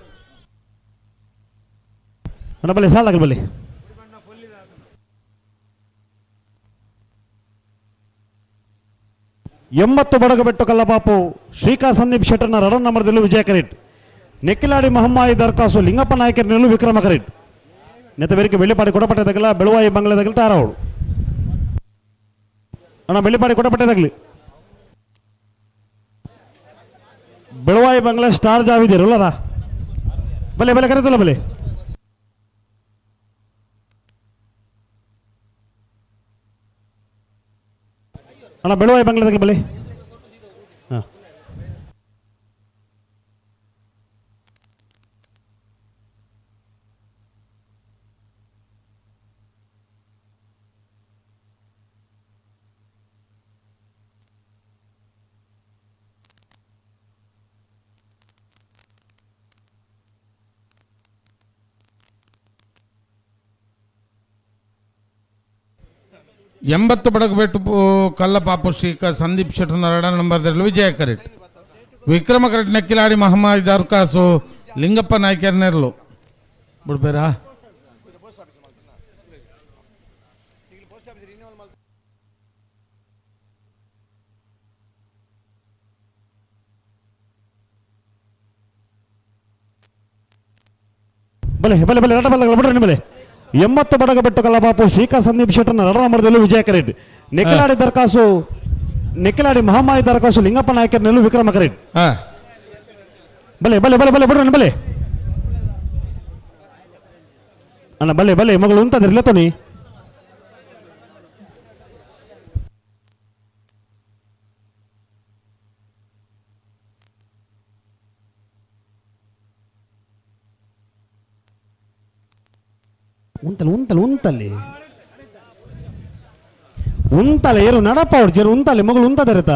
ಅಣ್ಣ ಬಲ್ಲಿ ಸಾಲ ಬಲ್ಲಿ. 80 ಬಡಗಬೆಟ್ಟು ಕಲ್ಲಪಾಪು ಶ್ರೀಕಾ ಸಂದೀಪ್ ಶೆಟ್ಟರ್ನ ರಡನ್ ನಂಬರ್ದಲ್ಲೂ ವಿಜಯ ಕರೇಟ್. ನೆಕ್ಕಿಲಾಡಿ ಮಹಮ್ಮಾಯಿ ದರ್ಕಾಸು ಲಿಂಗಪ್ಪ ನಾಯಕರಿನಲ್ಲೂ ವಿಕ್ರಮ ಕರೇಟ್. ನೆತ್ತ ಬೇರಿಕೆ ಬೆಳ್ಳಿಪಾಡಿ ಕೊಡಪಟ್ಟೆ ತಗಲ ಬೆಳುವಾಯಿ ಬಂಗ್ಲೆ ತಗಲ ತಾರವಳು. ಅಣ್ಣ ಬೆಳ್ಳಿಪಾಡಿ ಕೊಡಪಟ್ಟೆ ತಗಲಿ ಬೆಳುವಾಯಿ ಬಂಗ್ಲೆ ಸ್ಟಾರ್ ಜಾವಿದ್ದೀರಲ್ಲರ ಬಲೆ ಬಲೆ ಕರೀತಲ್ಲ ಬಲೆ. ಅಣ್ಣ ಬೆಳುವಾಯಿ ಬಂಗ್ಲೆ ತಗಲಿ ಬಲೆ. ಹಾಂ 80 ಬಡಗಬೆಟ್ಟು ಕಲ್ಲಪಾಪು ಶ್ರೀಕ ಸಂದೀಪ್ ಶೆಟ್ಟರ್ ಎರಡನೇ ನಂಬರ್ದಲ್ಲಿ ವಿಜಯ ಕರೆಟ್. ವಿಕ್ರಮ ಕರೆಟ್ ನೆಕ್ಕಿಲಾಡಿ ಮಹಮ್ಮಾಯಿ ದರ್ಕಾಸು ಲಿಂಗಪ್ಪ ನಾಯ್ಕರ್ ನೆರಳು ಬಿಡ್ಬೇರಾ. ಬಲೆ ಬಲೆ ಬಲೆ ರಡ ಬಲ್ಲ ಬಿಡ್ರಿ ಬಲೆ. 80 ಬಡಗಬೆಟ್ಟು ಕಲ್ಲಬಾಪು ಶ್ರೀಕಾ ಸಂದೀಪ್ ಶೆಟ್ಟರ್ನ ಎರಡನೇ ನಂಬರ್ದಲ್ಲೂ ವಿಜಯ ಕರೇಟ್. ನೆಕ್ಕಿಲಾಡಿ ದರ್ಕಾಸು ನೆಕ್ಕಿಲಾಡಿ ಮಹಮ್ಮಾಯಿ ದರ್ಕಾಸು ಲಿಂಗಪ್ಪ ನಾಯಕರ್ ನೆಲ್ಲು ವಿಕ್ರಮ ಕರೇಟ್. ಬಲೆ ಬಲೆ ಬಲೆ ಬಲೆ ಬಿಡ್ರಿ ಬಲೆ. ಅಣ್ಣ ಬಲೆ ಬಲೆ ಮಗಳು ಉಂತದ್ರಿ ತೋನಿ. ಉಂತಲ್ಲಿ ಉಂತಲ್ಲಿ ಉಂತಲ್ಲಿ ಉಂತಲೆ ಏರು ನಡಪ್ಪ ಅವ್ರು ಜೇರು ಉಂತಲೆ ಮಗಳು ಉಂತದರಿತ.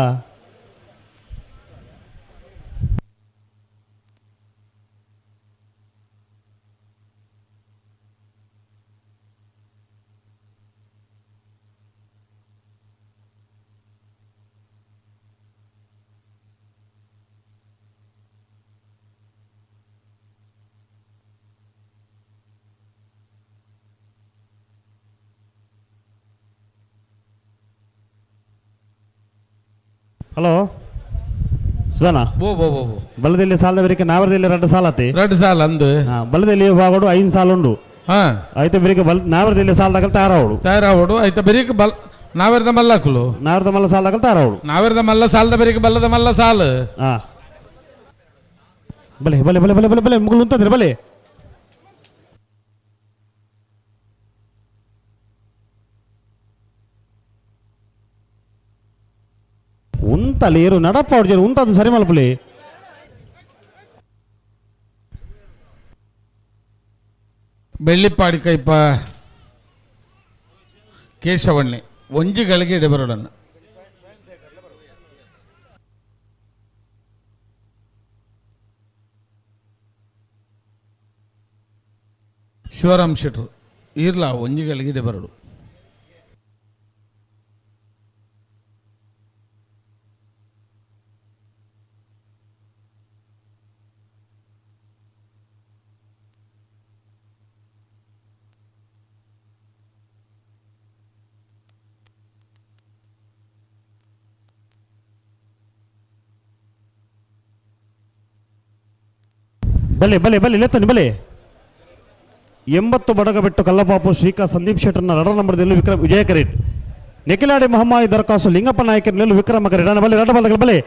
ಹಲೋ ಸುಧಾನ ಬೋ ಬೋ ಬೋ ಬೋ ಬಲದಲ್ಲಿ ಸಾಲದ ಬೇರಿಕೆ ನಾವರದಲ್ಲಿ 2 ಸಾಲ ಆತಿ 2 ಸಾಲ ಅಂದು ಬಲದಲ್ಲಿ ಬಾಗೋಡು 5 ಸಾಲ ಉಂಡು. ಆಯ್ತು ಬೇರಿಕೆ ಬಲ್ ನಾವರದಲ್ಲಿ ಸಾಲದಾಗ ತಯಾರಾವಡು ತಯಾರಾವಡು. ಆಯ್ತು ಬೇರಿಕೆ ಬಲ್ ನಾವರದ ಮಲ್ಲಕುಲು ನಾವರದ ಮಲ್ಲ ಸಾಲದಾಗ ತಯಾರಾವಡು ನಾವರದ ಮಲ್ಲ ಸಾಲದ ಬೇರಿಕೆ ಬಲ್ಲದ ಮಲ್ಲ ಸಾಲ. ಬಲೆ ಬಲೆ ಬಲೆ ಬಲೆ ಬಲೆ ಬಲೆ ಮುಗುಲು ಉಂತದ್ರಿ ಬಲೆ. ಉಂತಲೆ ಏರು ನಡಪ್ಪ ಅವ್ರು ಜೇರು ಉಂತದ್ದು ಸರಿ ಮಲ್ಪಲಿ. ಬೆಳ್ಳಿಪ್ಪಾಡಿ ಕೈಪ ಕೇಶವಣ್ಣೆ ಒಂಜಿಗಳಿಗೆ ಎಡೆಬರಡನ್ನ. ಶಿವರಾಮ್ ಶೆಟ್ರು ಈರ್ಲಾ ಒಂಜಿಗಳಿಗೆ ಎಡೆಬರಡು. ಬಲೆ ಬಲೆ ಬಲೆ ಲೆತ್ತನಿ ಬಲೆ. 80 ಬಡಗಬೆಟ್ಟು ಕಲ್ಲಪಾಪು ಶ್ರೀಕಾ ಸಂದೀಪ್ ಶೆಟ್ಟರ್ನ ಎರಡನೇ ನಂಬರ್ದಲ್ಲಿ ವಿಕ್ರಮ್ ವಿಜಯ ಕರೇಟ್. ನೆಕ್ಕಿಲಾಡಿ ಮಹಮ್ಮಾಯಿ ದರ್ಕಾಸು ಲಿಂಗಪ್ಪ ನಾಯಕರಿನಲ್ಲಿ ವಿಕ್ರಮ ಕರೇಟ್. ಅಣ್ಣ ಬಲೆ ರಡ ಬಲ್ದಗಲ ಬಲೆ.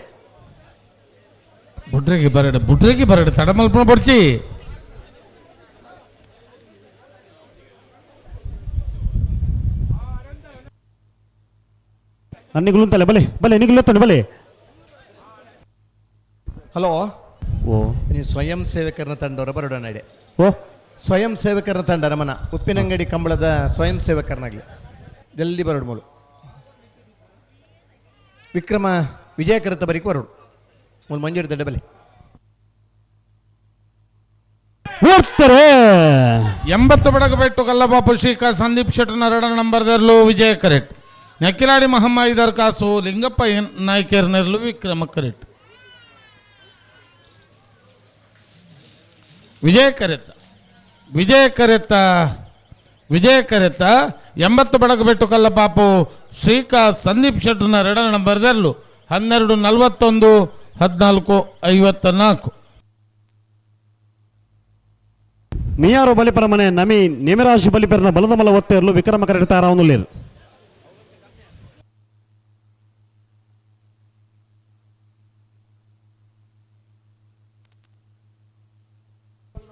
ಬುಡ್ರೆಗೆ ಬರಡು ಬುಡ್ರೆಗೆ ಬರಡು ತಡಮಲ್ಪನ ಬಡ್ಚಿ. ನಿಗುಲುಂತಲೆ ಬಲೆ ಬಲೆ ನಿಗುಲೆತ್ತನಿ ಬಲೆ. ಹಲೋ ಓ ನೀ ಸ್ವಯಂ ಸೇವಕರನ್ನ ತಂಡವರ ಬರೋಣ ನಡೆ. ಓ ಸ್ವಯಂ ಸೇವಕರನ್ನ ತಂಡ ರಮಣ ಉಪ್ಪಿನಂಗಡಿ ಕಂಬಳದ ಸ್ವಯಂ ಸೇವಕರನ್ನಾಗಲಿ ಜಲ್ದಿ ಬರೋಡು ಮೂಲು. ವಿಕ್ರಮ ವಿಜಯಕರತ ಬರಿಕ್ ಬರೋಡು ಮೂಲು ಮಂಜೂರು ದಡ್ಡ ಬಲೆ. ಓಡ್ತಾರೆ. 80 ಬಡಗ ಬೆಟ್ಟು ಕಲ್ಲಬಾಪು ಶ್ರೀಕಾ ಸಂದೀಪ್ ಶೆಟ್ಟರ್ನ ಎರಡನೇ ನಂಬರ್ ದರ್ಲು ವಿಜಯ ಕರೆಟ್. ನಕ್ಕಿಲಾಡಿ ಮಹಮ್ಮ ಐದರ್ ಕಾಸು ಲಿಂಗಪ್ಪ ನಾಯ್ಕರ್ನೆರ್ಲು ವಿಕ್ರಮ ಕರೆಟ್. ವಿಜಯ ಕರೆತ ವಿಜಯ ಕರೆತ ವಿಜಯ ಕರೆತ 80 ಬಡಗ ಬೆಟ್ಟು ಕಲ್ಲಪಾಪು ಶ್ರೀಕಾ ಸಂದೀಪ್ ಶೆಟ್ಟರ್ನ ಎರಡನೇ ನಂಬರ್ ದರ್ಲು 12:41 14:54. ಮಿಯಾರು ಬಲಿಪರ ಮನೆ ನಮಿ ನೇಮಿರಾಜ್ ಬಲಿಪರನ ಬಲದ ಮಲ ಒತ್ತೆರ್ಲು ವಿಕ್ರಮ ಕರೆಟ್ ತಾರಾವನುಲ್ಲೇರು.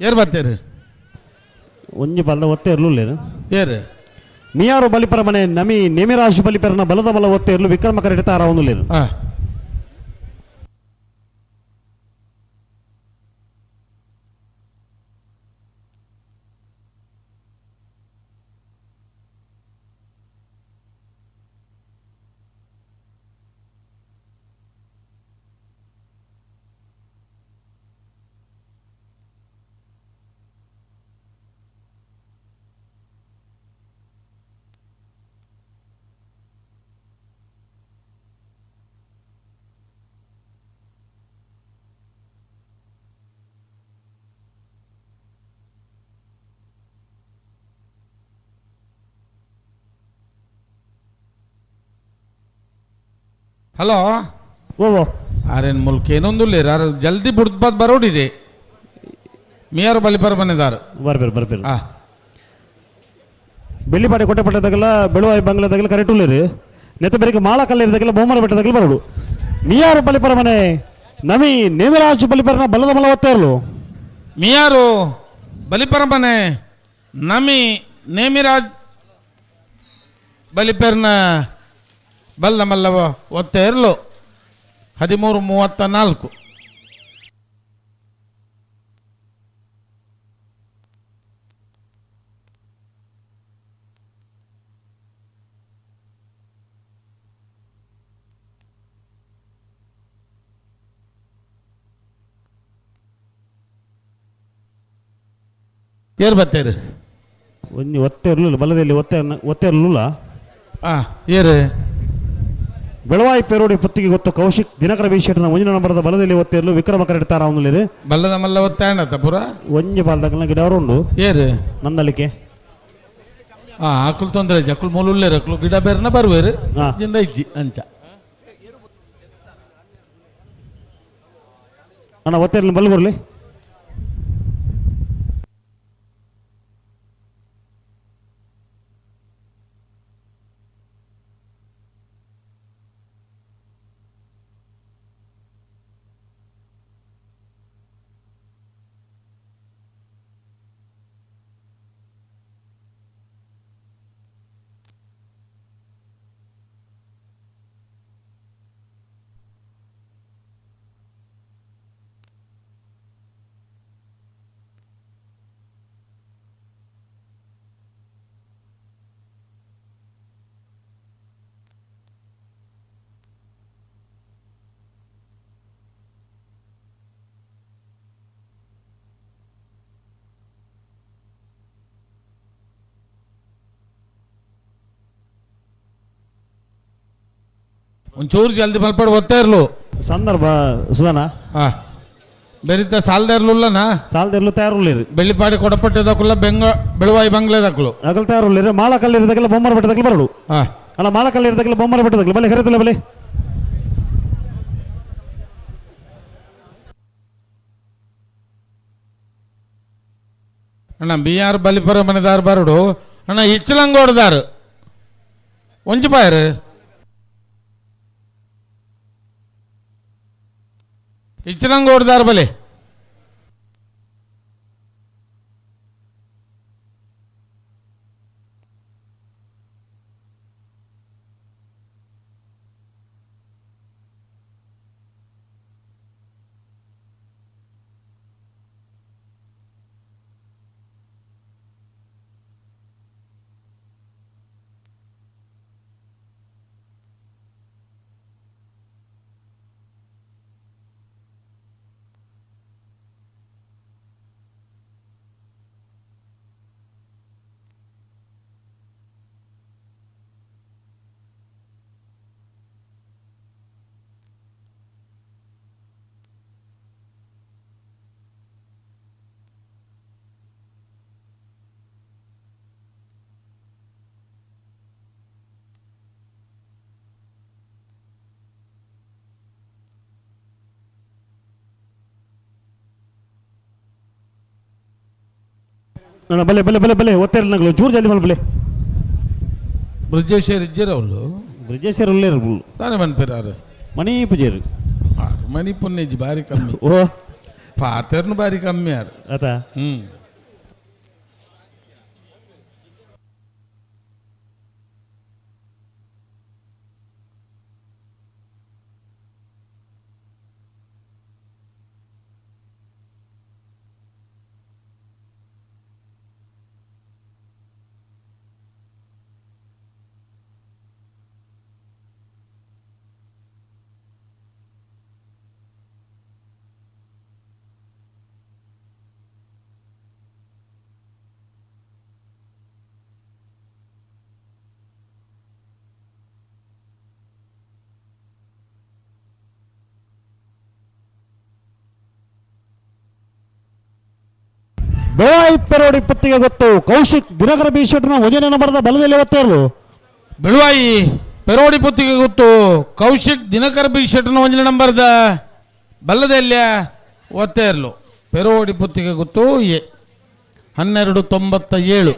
ಏರ್ ಬತ್ತೇರು ಒಂಜಿ ಬಲದ ಒತ್ತೆರ್ಲು ಉಲ್ಲೇರು. ಏರು ಮಿಯಾರು ಬಲಿಪರ ಮನೆ ನಮಿ ನೇಮಿರಾಜ್ ಬಲಿಪರನ ಬಲದ ಮಲ ಒತ್ತೆರ್ಲು ವಿಕ್ರಮ ಕರೆಟ್ ತಾರಾವನುಲ್ಲೇರು. ಹಲೋ ಓ ಆರೇನು ಮುಲ್ಕ ಏನೊಂದುಲ್ಲೇರು ಆರು ಜಲ್ದಿ ಬುಡ್ದು ಬಾದ್ ಬರೋಡಿರಿ. ಮಿಯಾರು ಬಲಿಪರ ಮನೆದಾರು ಬರ್ಬೇರು ಬರ್ಬೇರು. ಬೆಳ್ಳಿಪಾಡಿ ಕೊಟ್ಟೆ ಪಟ್ಟದಾಗಲ್ಲ ಬೆಳುವಾಯಿ ಬಂಗ್ಲಾದಾಗಲ್ಲ ಕರೆಕ್ಟ್ ಉಲ್ಲೇರು. ನೆತ್ತ ಬೆಳಿಗ್ಗೆ ಮಾಳ ಕಲ್ಲಿರದಾಗಲ್ಲ ಬೊಮ್ಮನ ಬೆಟ್ಟದಾಗಲ್ಲ ಬರೋಡು. ಮಿಯಾರು ಬಲಿಪರ ಮನೆ ನಮಿ ನೇಮಿರಾಜ್ ಬಲಿಪರನ ಬಲದ ಮಲ ಒತ್ತಾ ಇರಲು. ಮಿಯಾರು ಬಲಿಪರ ಮನೆ ನಮಿ ನೇಮಿರಾಜ್ ಬಲಿಪೆರ್ನ ಬಲ್ಲ ಮಲ್ಲವ ಒತ್ತೆ ಇರಲು 13:34. ಏರ್ ಬತ್ತೇರು ಒಂಜಿ ಒತ್ತೆ ಇರಲಿಲ್ಲ ಬಲದಲ್ಲಿ ಒತ್ತೆ ಒತ್ತೆ ಇರಲಿಲ್ಲ. ಏರು ಬೆಳವಾಯಿ ಪೇರೋಡಿ ಪುತ್ತಿಗೆ ಗೊತ್ತು ಕೌಶಿಕ್ ದಿನಕರ ಬಿ ಶೆಟ್ಟನ ಒಂಜಿನ ನಂಬರದ ಬಲದಲ್ಲಿ ಒತ್ತೆ ಇರಲು ವಿಕ್ರಮ ಕರೆಟ್ ತಾರ ಅವನುಲೇರು. ಬಲ್ಲದ ಮಲ್ಲ ಒತ್ತೆ ಆಂಡತ ಪೂರ ಒಂಜಿ ಬಾಲ್ದಕಲ್ನ ಗಿಡ ಅವರು ಉಂಡು. ಏರು ನಂದಲಿಕೆ ಅಕುಲು ತೊಂದರೆ ಇಜ್ಜಿ ಅಕುಲು ಮೂಲ ಉಲ್ಲೇರು ಅಕುಲು ಗಿಡ ಬೇರೆನ ಬರುವೇರು ಜಿಂದ ಇಜ್ಜಿ ಅಂಚ. ಅಣ್ಣ ಒತ್ತೆ ಇರಲಿ ಬಲ್ಗುರ್ಲಿ. ಒಂಚೂರು ಜಲ್ದಿ ಮಲ್ಪಡ್ ಒತ್ತಾ ಇರ್ಲು. ಸಂದರ್ಭ ಸುಧಾನ. ಬೆರಿತ ಸಾಲದ ಇರ್ಲುಲ್ಲನಾ? ಸಾಲದ ಇರ್ಲು ತಯಾರುಳ್ಳಿರಿ. ಬೆಳ್ಳಿಪಾಡಿ ಕೊಡಪಟ್ಟಿದಕ್ಕುಲ್ಲ ಬೆಂಗ ಬೆಳುವಾಯಿ ಬಂಗ್ಲೆದಕ್ಕಲು. ಅಗಲ್ ತಯಾರುಳ್ಳಿರಿ. ಮಾಳ ಕಲ್ಲಿರದಕ್ಕೆಲ್ಲ ಬೊಮ್ಮರ ಬೆಟ್ಟದಕ್ಕಲು ಬರಡು. ಅಲ್ಲ ಮಾಳ ಕಲ್ಲಿರದಕ್ಕೆಲ್ಲ ಬೊಮ್ಮರ ಬೆಟ್ಟದಕ್ಕಲು ಬಲೆ ಕರೆತಿಲ್ಲ ಬಲೆ. ಅಣ್ಣ ಬಿ ಆರ್ ಬಲಿಪುರ ಮನೆದಾರ್ ಬರಡು. ಅಣ್ಣ ಇಚ್ಚಲಂಗೋಡ್ದಾರು ಒಂಜಿ ಪಾಯರು. ಇಚ್ಚಲಂಗೋಡ್ದಾರ್ ಬಲೆ. ಬಲೆ ಬಲೆ ಬಲೆ ಬಲೆ ಒತ್ತೇರು ನಗಲು ಚೂರು ಜಲ್ದಿ ಮಲ್ಪಲೆ. ಬ್ರಿಜೇಶರ್ ಇಜ್ಜೇರ ಅವಳು. ಬ್ರಿಜೇಶರ್ ಉಲ್ಲೇರು. ತಾನೇ ಮನ್ಪಿರಾರು. ಮಣಿ ಪೂಜೇರು. ಮಣಿ ಪುಣ್ಯಜಿ ಬಾರಿ ಕಮ್ಮಿ. ಓ ಪಾತೆರ್ನು ಬಾರಿ ಕಮ್ಮಿ ಯಾರು. ಆತ. ಹ್ಮ್. ಬೆಳವಾಯಿ ಪೆರೋಡಿ ಪತ್ತಿಗೆ ಗೊತ್ತು ಕೌಶಿಕ್ ದಿನಕರ ಬಿ ಶೆಟ್ನ ಒಂದನೇ ನಂಬರ್ದ ಬಲದಲ್ಲಿ ಒತ್ತೇರ್ಲು. ಬೆಳುವಾಯಿ ಪೆರೋಡಿ ಪುತ್ತಿಗೆ ಗೊತ್ತು ಕೌಶಿಕ್ ದಿನಕರ ಬಿ ಶೆಟ್ನ ಒಂಜನೇ ನಂಬರ್ದ ಬಲ್ಲದೆಲ್ಲ ಒತ್ತೇರ್ಲು. ಪೆರೋಡಿ ಪುತ್ತಿಗೆ ಗೊತ್ತು ಎ 12.97.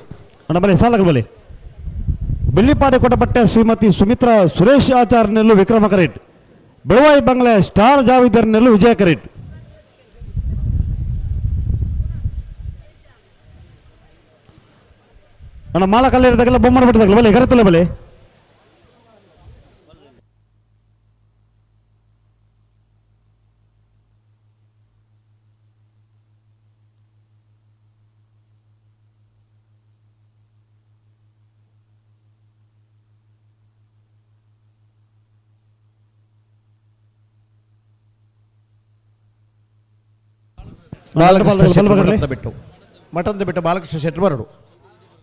ಅಣ್ಣ ಬಲೆ ಸಾಲಗಳು ಬಲೆ. ಬೆಳ್ಳಿಪಾಡಿ ಕೊಟಪಟ್ಟೆ ಶ್ರೀಮತಿ ಸುಮಿತ್ರಾ ಸುರೇಶ್ ಆಚಾರ್ಯನೆಲ್ಲು ವಿಕ್ರಮ ಕರೇಟ್. ಬೆಳವಾಯಿ ಬಂಗ್ಲೆ ಸ್ಟಾರ್ ಜಾವಿದರ್ನೆಲ್ಲು ವಿಜಯ ಕರೇಟ್. ಅಣ್ಣ ಮಾಲ ಕಲ್ಲೇರಿದಾಗಲ್ಲ ಬೊಮ್ಮನ ಬಿಟ್ಟದಾಗಲ್ಲ ಬಲೆ ಕರೆತಲ್ಲ ಬಲೆ. ಬಾಲಕೃಷ್ಣ ಶೆಟ್ಟರ್ ಮಠದ ಬಿಟ್ಟು ಮಠದ ಬಿಟ್ಟು ಬಾಲಕೃಷ್ಣ ಶೆಟ್ಟರ್ ಬರಡು.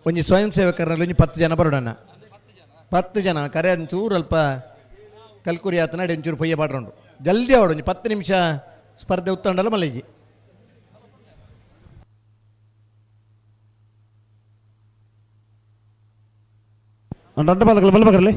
ಒಂಜಿ ಸ್ವಯಂ ಸೇವಕರಲ್ಲಿ ಒಂಜಿ 10 ಜನ ಬರೋಡಣ್ಣ. 10 ಜನ ಕರೆ ಒಂಚೂರು ಅಲ್ಪ ಕಲ್ಕುರಿ ಆತನ ಒಂಚೂರು ಪೊಯ್ಯ ಪಾಡ್ರಂಡು ಜಲ್ದಿ ಅವಡು ಒಂಜಿ 10 ನಿಮಿಷ ಸ್ಪರ್ಧೆ ಉತ್ತಂಡಲ್ಲ ಮಲ್ಲಿಜಿ. ಅಡ್ಡ ಬಾಲಕಲ್ಲ ಬಲ್ಬಕರಲ್ಲಿ.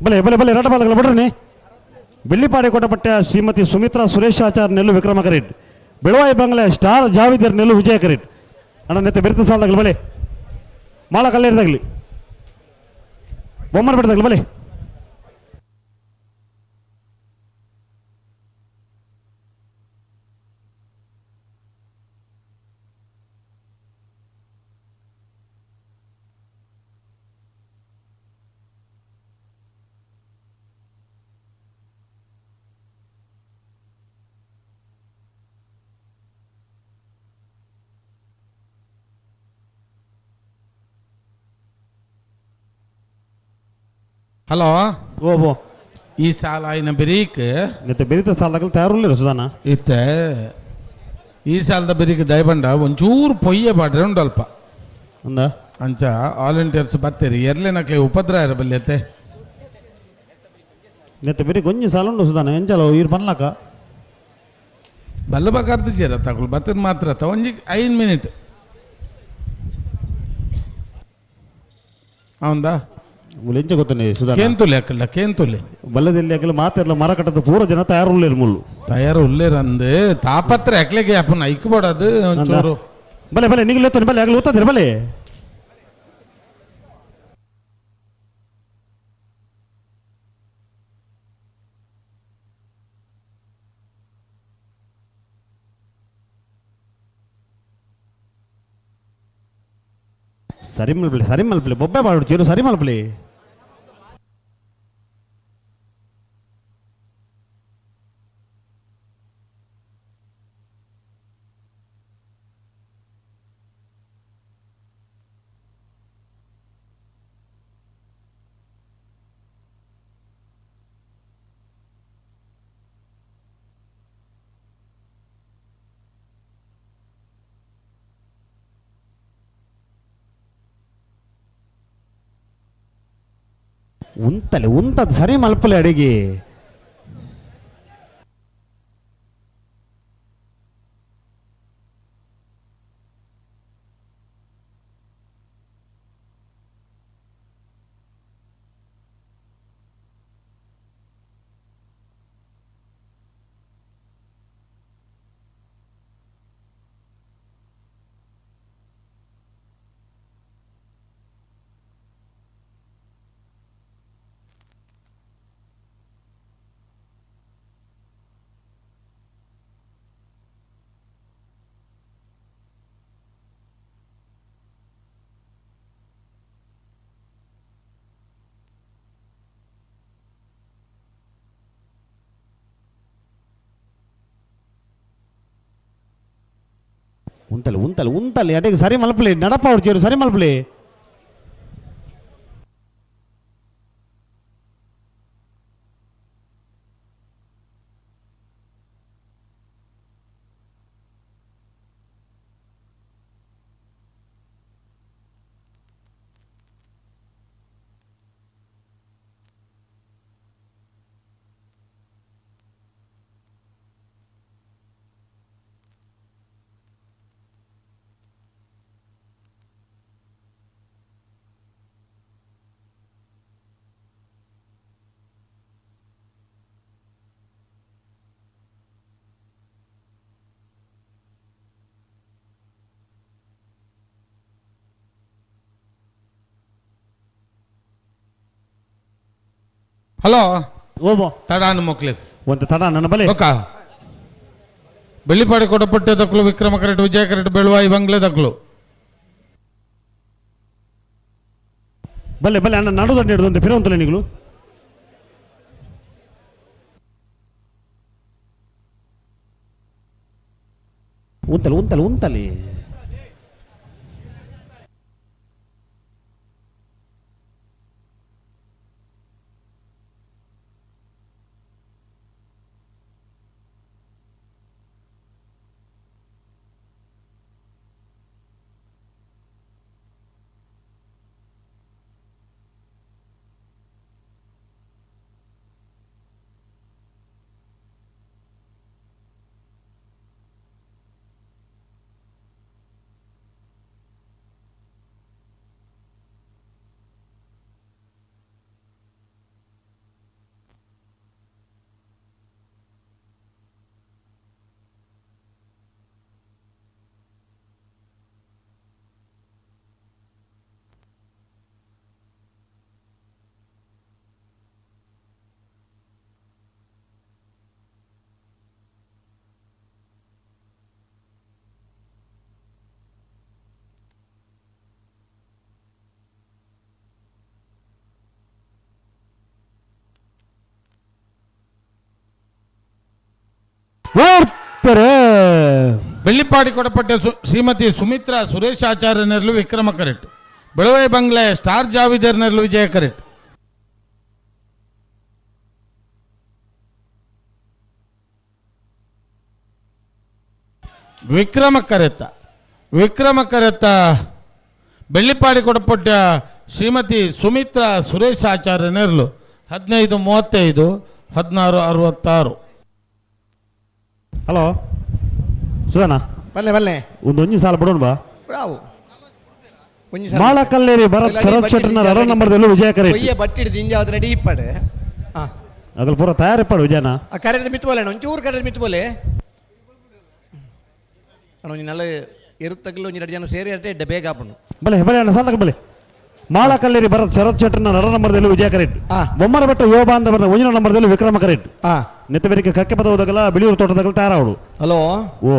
ಬಲೆ ಬಲೆ ಬಲೆ ರಟ ಬಾಲಕಲ್ಲ ಬಿಡ್ರಿ. ಬೆಳ್ಳಿಪಾಡಿ ಕೋಟಪಟ್ಟೆ ಶ್ರೀಮತಿ ಸುಮಿತ್ರಾ ಸುರೇಶ್ ಆಚಾರ್ ನೆಲ್ಲು ವಿಕ್ರಮ ಕರೇಟ್. ಬೆಳವಾಯಿ ಬಂಗ್ಲೆ ಸ್ಟಾರ್ ಜಾವಿದರ್ ನೆಲ್ಲು ವಿಜಯ ಕರೇಟ್. ಅಣ್ಣ ನೆತ್ತೆ ಬೆರ್ತ ಸಾಲದಾಗಲಿ ಬಲೆ. ಮಾಲ ಕಲ್ಲೇರಿದಾಗಲಿ ಬೊಮ್ಮನ ಬಿಟ್ಟದಾಗಲಿ ಬಲೆ. ಹಲೋ. ಓ ಈ ಸಾಲ ಆಯ್ನ ಬೆರೀಕ್ ನೆತ್ತೆ ಬೆರಿತ ಸಾಲದಾಗಲಿ ತಯಾರುಲ್ಲ ಸುಧಾನ. ಇತ್ತೆ ಈ ಸಾಲದ ಬೆರೀಕ್ ದಯಬಂಡ ಒಂಚೂರು ಪೊಯ್ಯೆ ಪಾಡ್ರೆ ಉಂಡು ಅಲ್ಪ ಅಂದ ಅಂಚ ವಾಲಂಟಿಯರ್ಸ್ ಬತ್ತೀರಿ ಎರ್ಲೆ ನಕ್ಲೆ ಉಪದ್ರ ಇರಬಲ್ಯತ್ತೆ. ನೆತ್ತೆ ಬೆರಿ ಗೊಂಜಿ ಸಾಲ ಉಂಡು ಸುಧಾನ ಎಂಚಲ ಈರ್ ಪನ್ಲಾಕ ಬಲ್ಲ ಬಕಾರ್ದು ಜೇರ ತಗೊಳ್ ಬತ್ತಿನ ಮಾತ್ರ ಒಂಜಿ 5 ಮಿನಿಟ್ ಹೌದಾ. ಎಂಚ ಗೊತ್ತನೆ ಸುಧಾನ ಕೇಂತುಲೆ ಅಕ್ಕಲ್ಲ ಕೇಂತುಲೆ ಬಲ್ಲದಲ್ಲಿ ಅಕ್ಕಲ ಮಾತಿರಲ್ಲ ಮರ ಕಟ್ಟದ ಪೂರ ಜನ ತಯಾರು ಉಳ್ಳೇರು ಮುಳ್ಳು ತಯಾರು ಉಳ್ಳೇರಂದು ತಾಪತ್ರ ಅಕ್ಲೆಗೆ ಅಪ್ಪನ ಐಕ್ಬೋಡದು ಒಂಚೂರು. ಬಲೆ ಬಲೆ ನಿಗಲು ಎತ್ತನೆ ಬಲೆ ಆಗಲು ಓದ್ತಾರೆ ಬಲೆ. ಸರಿ ಮಲ್ಪಲೆ ಸರಿ ಮಲ್ಪಲೆ ಬೊಬ್ಬೆ ಬಾಡು ಚೀರು ಸರಿ ಮಲ್ಪಲೆ. ಉಂತಲೆ ಉಂತದ್ ಸರಿ ಮಲ್ಪಲೆ ಅಡಿಗೆ. ಉಂತಲೆ ಉಂತಲೆ ಉಂತಲೆ ಅಡಿಗೆ ಸರಿ ಮಲ್ಪಲೆ ನಡಪ ಹೊಡ್ತೀರು ಸರಿ ಮಲ್ಪಲೆ. ಹಲೋ ಓಬೋ ತಡಾನು ಮಕ್ಳು ಒಂದು ತಡ ನನ್ನ ಬಲೆ ಬೊಕ್ಕ ಬೆಳ್ಳಿಪಾಡಿ ಕೊಡಪಟ್ಟೆ ದಕ್ಲು ವಿಕ್ರಮ ಕರೆಟ್ ವಿಜಯ ಕರೆಟ್ ಬೆಳುವಾಯಿ ಬಂಗ್ಲೆ ದಕ್ಲು ಬಲ್ಲೆ ಬಲ್ಲೆ ಅಣ್ಣ ನಡುದಂಡ ಹಿಡಿದು ಪಿರೋಂತಲೆ ನಿಗಳು ಉಂತಲೆ ಉಂತಲೆ ಉಂತಲೆ. ಬೆಳ್ಳಿಪಾಡಿ ಕೊಡಪಟ್ಟೆ ಶ್ರೀಮತಿ ಸುಮಿತ್ರಾ ಸುರೇಶ್ ಆಚಾರ್ಯನೆರ್ಲು ವಿಕ್ರಮ ಕರೆಟ್ ಬೆಳವೈ ಬಂಗ್ಲೆ ಸ್ಟಾರ್ ಜಾವಿದರ್ನೆರ್ಲು ವಿಜಯ ಕರೆಟ್. ವಿಕ್ರಮ ಕರೆತ ವಿಕ್ರಮ ಕರೆತ ಬೆಳ್ಳಿಪಾಡಿ ಕೊಡಪಟ್ಟ ಶ್ರೀಮತಿ ಸುಮಿತ್ರಾ ಸುರೇಶ್ ಆಚಾರ್ಯನೆರ್ಲು 15 35 16 66. ಹಲೋ ಸುಧಾನ ಬಲ್ಲೆ ಬಲ್ಲೆ ಒಂದು ಒಂಜಿ ಸಾಲ ಬಿಡೋಣ ಬಾ. ಬ್ರಾವು ಮಾಳಕಲ್ಲೇರಿ ಭರತ್ ಶರತ್ ಶೆಟ್ಟರ್ನ ಅರ ನಂಬರ್ದಲ್ಲೂ ವಿಜಯ ಕರೆ ಬಟ್ಟಿಡ್ದು ಹಿಂಜಾವ್ದು ರೆಡಿ ಇಪ್ಪಡೆ. ಹಾಂ ಅದ್ರಲ್ಲಿ ಪೂರ ತಯಾರಿಪ್ಪಾಡು ವಿಜಯನ. ಆ ಕರೆದ ಮಿತ್ತು ಬೋಲೆ ಒಂಚೂರು ಕರೆದ ಮಿತ್ತು ಬೋಲೆ ಅಣ್ಣ ಒಂಜಿ ನಲ್ಲ ಎರುತ್ತಗಲು ಒಂಜಿ ಎರಡು ಜನ ಸೇರಿ ಅಟ್ಟೆ ಎಡ್ಡೆ ಬೇಗ ಆಪುಂಡು. ಬಲೆ ಬಲೆ ಅಣ್ಣ ಸಾಲಕ ಬಲೆ. ಮಾಳಕಲ್ಲೇರಿ ಭರತ್ ಶರತ್ ಶೆಟ್ಟರ್ನ ಅರ ನಂಬರ್ದಲ್ಲೂ ವಿಜಯ ಕರೆಟ್. ಬೊಮ್ಮರ ಬೆಟ್ಟ ಯುವ ಬಾಂಧವರ ಒಂಜಿನ ನಂಬರ್ದಲ್ಲೂ ವಿಕ್ರಮ ಕರೆಟ್. ನೆತ್ತಬೇರಿಕೆ ಕಕ್ಕೆ ಪದವದಗಲ ಬಿಳಿಯೂರು ತೋಟದಗಲ ತಯಾರಾವಡು. ಹಲೋ ಓ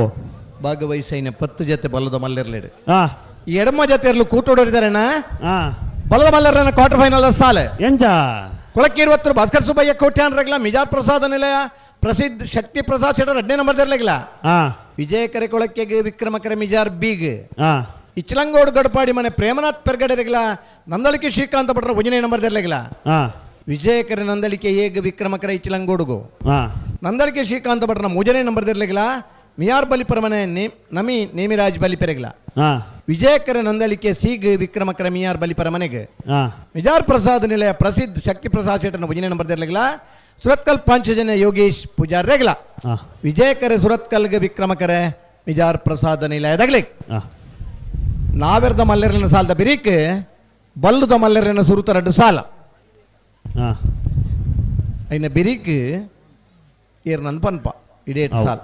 ಭಾಗವಹಿಸೈನ 10 ಜೊತೆ ಬಲ್ಲದ ಮಲ್ಲಿರ್ಲೇಡು. ಎಡಮ ಎಡಮ ಜೊತೆ ಇರಲು ಕೂಟೋಡಿದಾರಣ್ಣ. ಬಲದ ಮಲ್ಲರ್ನ ಕ್ವಾರ್ಟರ್ ಫೈನಲ್ ಸಾಲೆ ಎಂಜ ಕೊಳಕೀರ್ವತ್ತರು ಭಾಸ್ಕರ್ ಸುಬ್ಬಯ್ಯ ಕೋಟ್ಯಾನ್ ರಗಲ ಮಿಜಾರ್ ಪ್ರಸಾದ ನಿಲಯ ಪ್ರಸಿದ್ಧ ಶಕ್ತಿ ಪ್ರಸಾದ್ ಶೆಟ್ಟರ್ 2ನೇ ನಂಬರ್ ಇರ್ಲಿಲ್ಲ. ವಿಜಯ ಕರೆ ಕೊಳಕೆಗೆ ವಿಕ್ರಮ ಕರೆ ಮಿಜಾರ್ ಬೀಗ್. ಇಚ್ಚಲಂಗೋಡು ಗಡಪಾಡಿ ಮನೆ ಪ್ರೇಮನಾಥ್ ಪೆರ್ಗಡೆ ರಗಲ ನಂದಳಿಕೆ ಶ್ರೀಕಾಂತ ಭಟ್ರ 1ನೇ ನಂಬರ್ ಇರ್ಲಿಲ್ಲ. ವಿಜಯಕರ ನಂದಳಿಕೆ ಏಗ ವಿಕ್ರಮಕರ ಇಚ್ಚಲಂಗೋಡುಗು. ನಂದಳಿಕೆ ಶ್ರೀಕಾಂತ ಭಟ್ರನ 3ನೇ ನಂಬರ್ ಇರ್ಲಿಲ್ಲ. ಮಿಯಾರ್ ಬಲಿಪರ ಮನೆ ನಮಿ ನೇಮಿರಾಜ್ ಬಲಿ ಪೆರಗಲ. ವಿಜಯಕರ ನಂದಳಿಕೆ ಸೀಗ್ ವಿಕ್ರಮಕರ ಮಿಯಾರ್ ಬಲಿಪರ ಮನೆಗೆ. ಮಿಜಾರ್ ಪ್ರಸಾದ್ ನಿಲಯ ಪ್ರಸಿದ್ಧ ಶಕ್ತಿ ಪ್ರಸಾದ್ ಶೆಟ್ಟನ ಭಜನೆ ನಂಬರ್ ದೆರ್ಲಗಲ ಸುರತ್ಕಲ್ ಪಂಚಜನ ಯೋಗೇಶ್ ಪೂಜಾರ್ ರೆಗ್ಲ. ವಿಜಯಕರ ಸುರತ್ಕಲ್ಗೆ ವಿಕ್ರಮಕರ ಮಿಜಾರ್ ಪ್ರಸಾದ ನಿಲಯದಾಗಲಿ. ನಾವೆರ್ದ ಮಲ್ಲೆರನ ಸಾಲದ ಬಿರಿಕ್ ಬಲ್ಲುದ ಮಲ್ಲೆರನ ಸುರುತ ರಡ್ಡು ಸಾಲ ಐನ ಬಿರಿಕ್ ಏರ್ ನನ್ ಪನ್ಪ ಇಡೇಟ್ ಸಾಲ.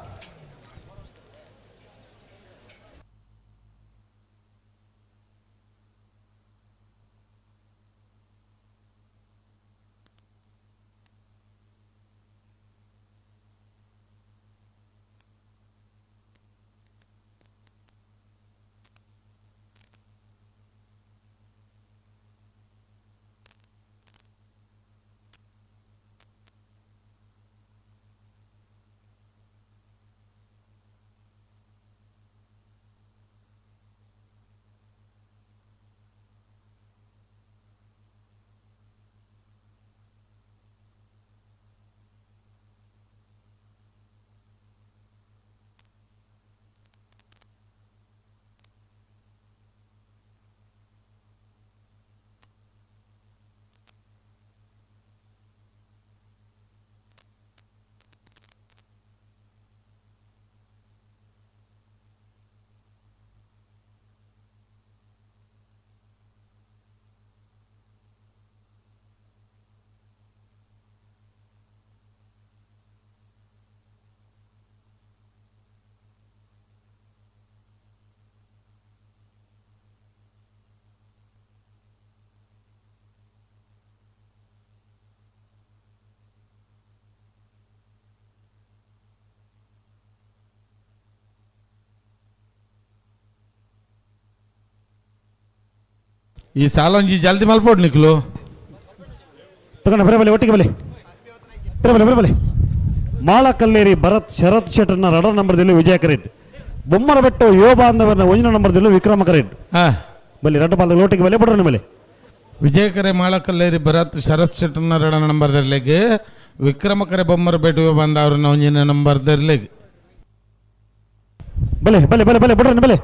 ಈ ಸಾಲೊಂಜಿ ಜಲ್ದಿ ಮಲ್ಪೋಡು ನಿಕ್ಲು ತಗೊಂಡ ಬರಬಲೆ ಒಟ್ಟಿಗೆ ಬಲೆ ಬರಬಲೆ ಬರಬಲೆ. ಮಾಳಕಲ್ಲೇರಿ ಭರತ್ ಶರತ್ ಶೆಟ್ಟರ್ನ ರಡರ್ ನಂಬರ್ದಲ್ಲಿ ವಿಜಯ ಕರೆಡ್. ಬೊಮ್ಮರ ಬೆಟ್ಟು ಯುವ ಬಾಂಧವರನ್ನ ಒಂದಿನ ನಂಬರ್ದಲ್ಲಿ ವಿಕ್ರಮ ಕರೆಡ್. ಬಲ್ಲಿ ರಡ್ಡ ಪಾಲ್ದ ಒಟ್ಟಿಗೆ ಬಲೆ ಬಿಡ್ರ ಮೇಲೆ. ವಿಜಯಕರೆ ಮಾಳಕಲ್ಲೇರಿ ಭರತ್ ಶರತ್ ಶೆಟ್ಟರ್ನ ರಡ ನಂಬರ್ದರ್ಲೆಗ್ ವಿಕ್ರಮಕರೆ ಬೊಮ್ಮರ ಬೆಟ್ಟು ಯುವ ಬಾಂಧವರನ್ನ ಒಂಜಿನ ನಂಬರ್ದರ್ಲೆಗ್. ಬಲೆ ಬಲೆ ಬಲೆ ಬಲೆ ಬಿಡ್ರ ಬಲೆ.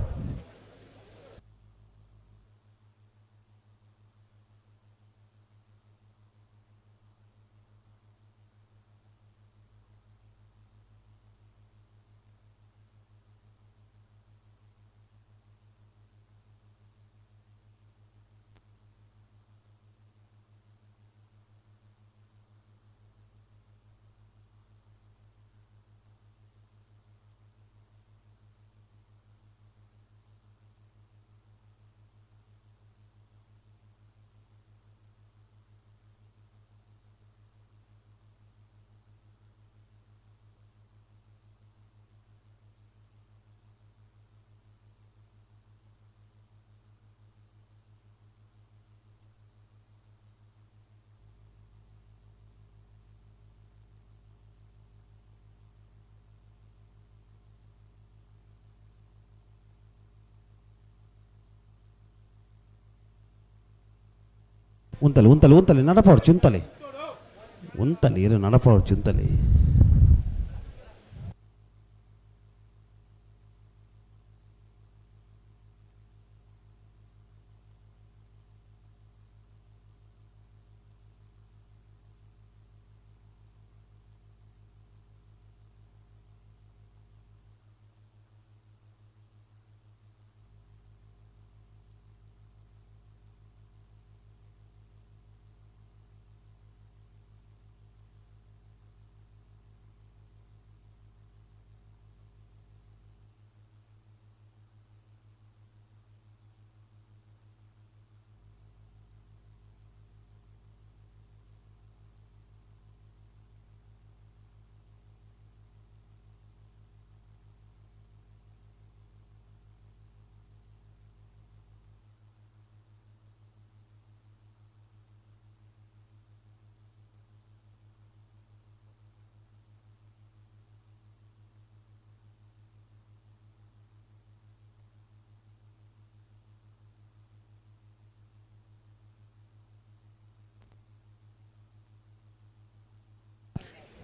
ಉಂತಲೆ ಉಂತಲೆ ಉಂತಲೆ ನಡಪಾಡು ಚುಂತಲೆ ಉಂತಲೆ ಇರು ನಡಪಾಡು ಚುಂತಲೆ.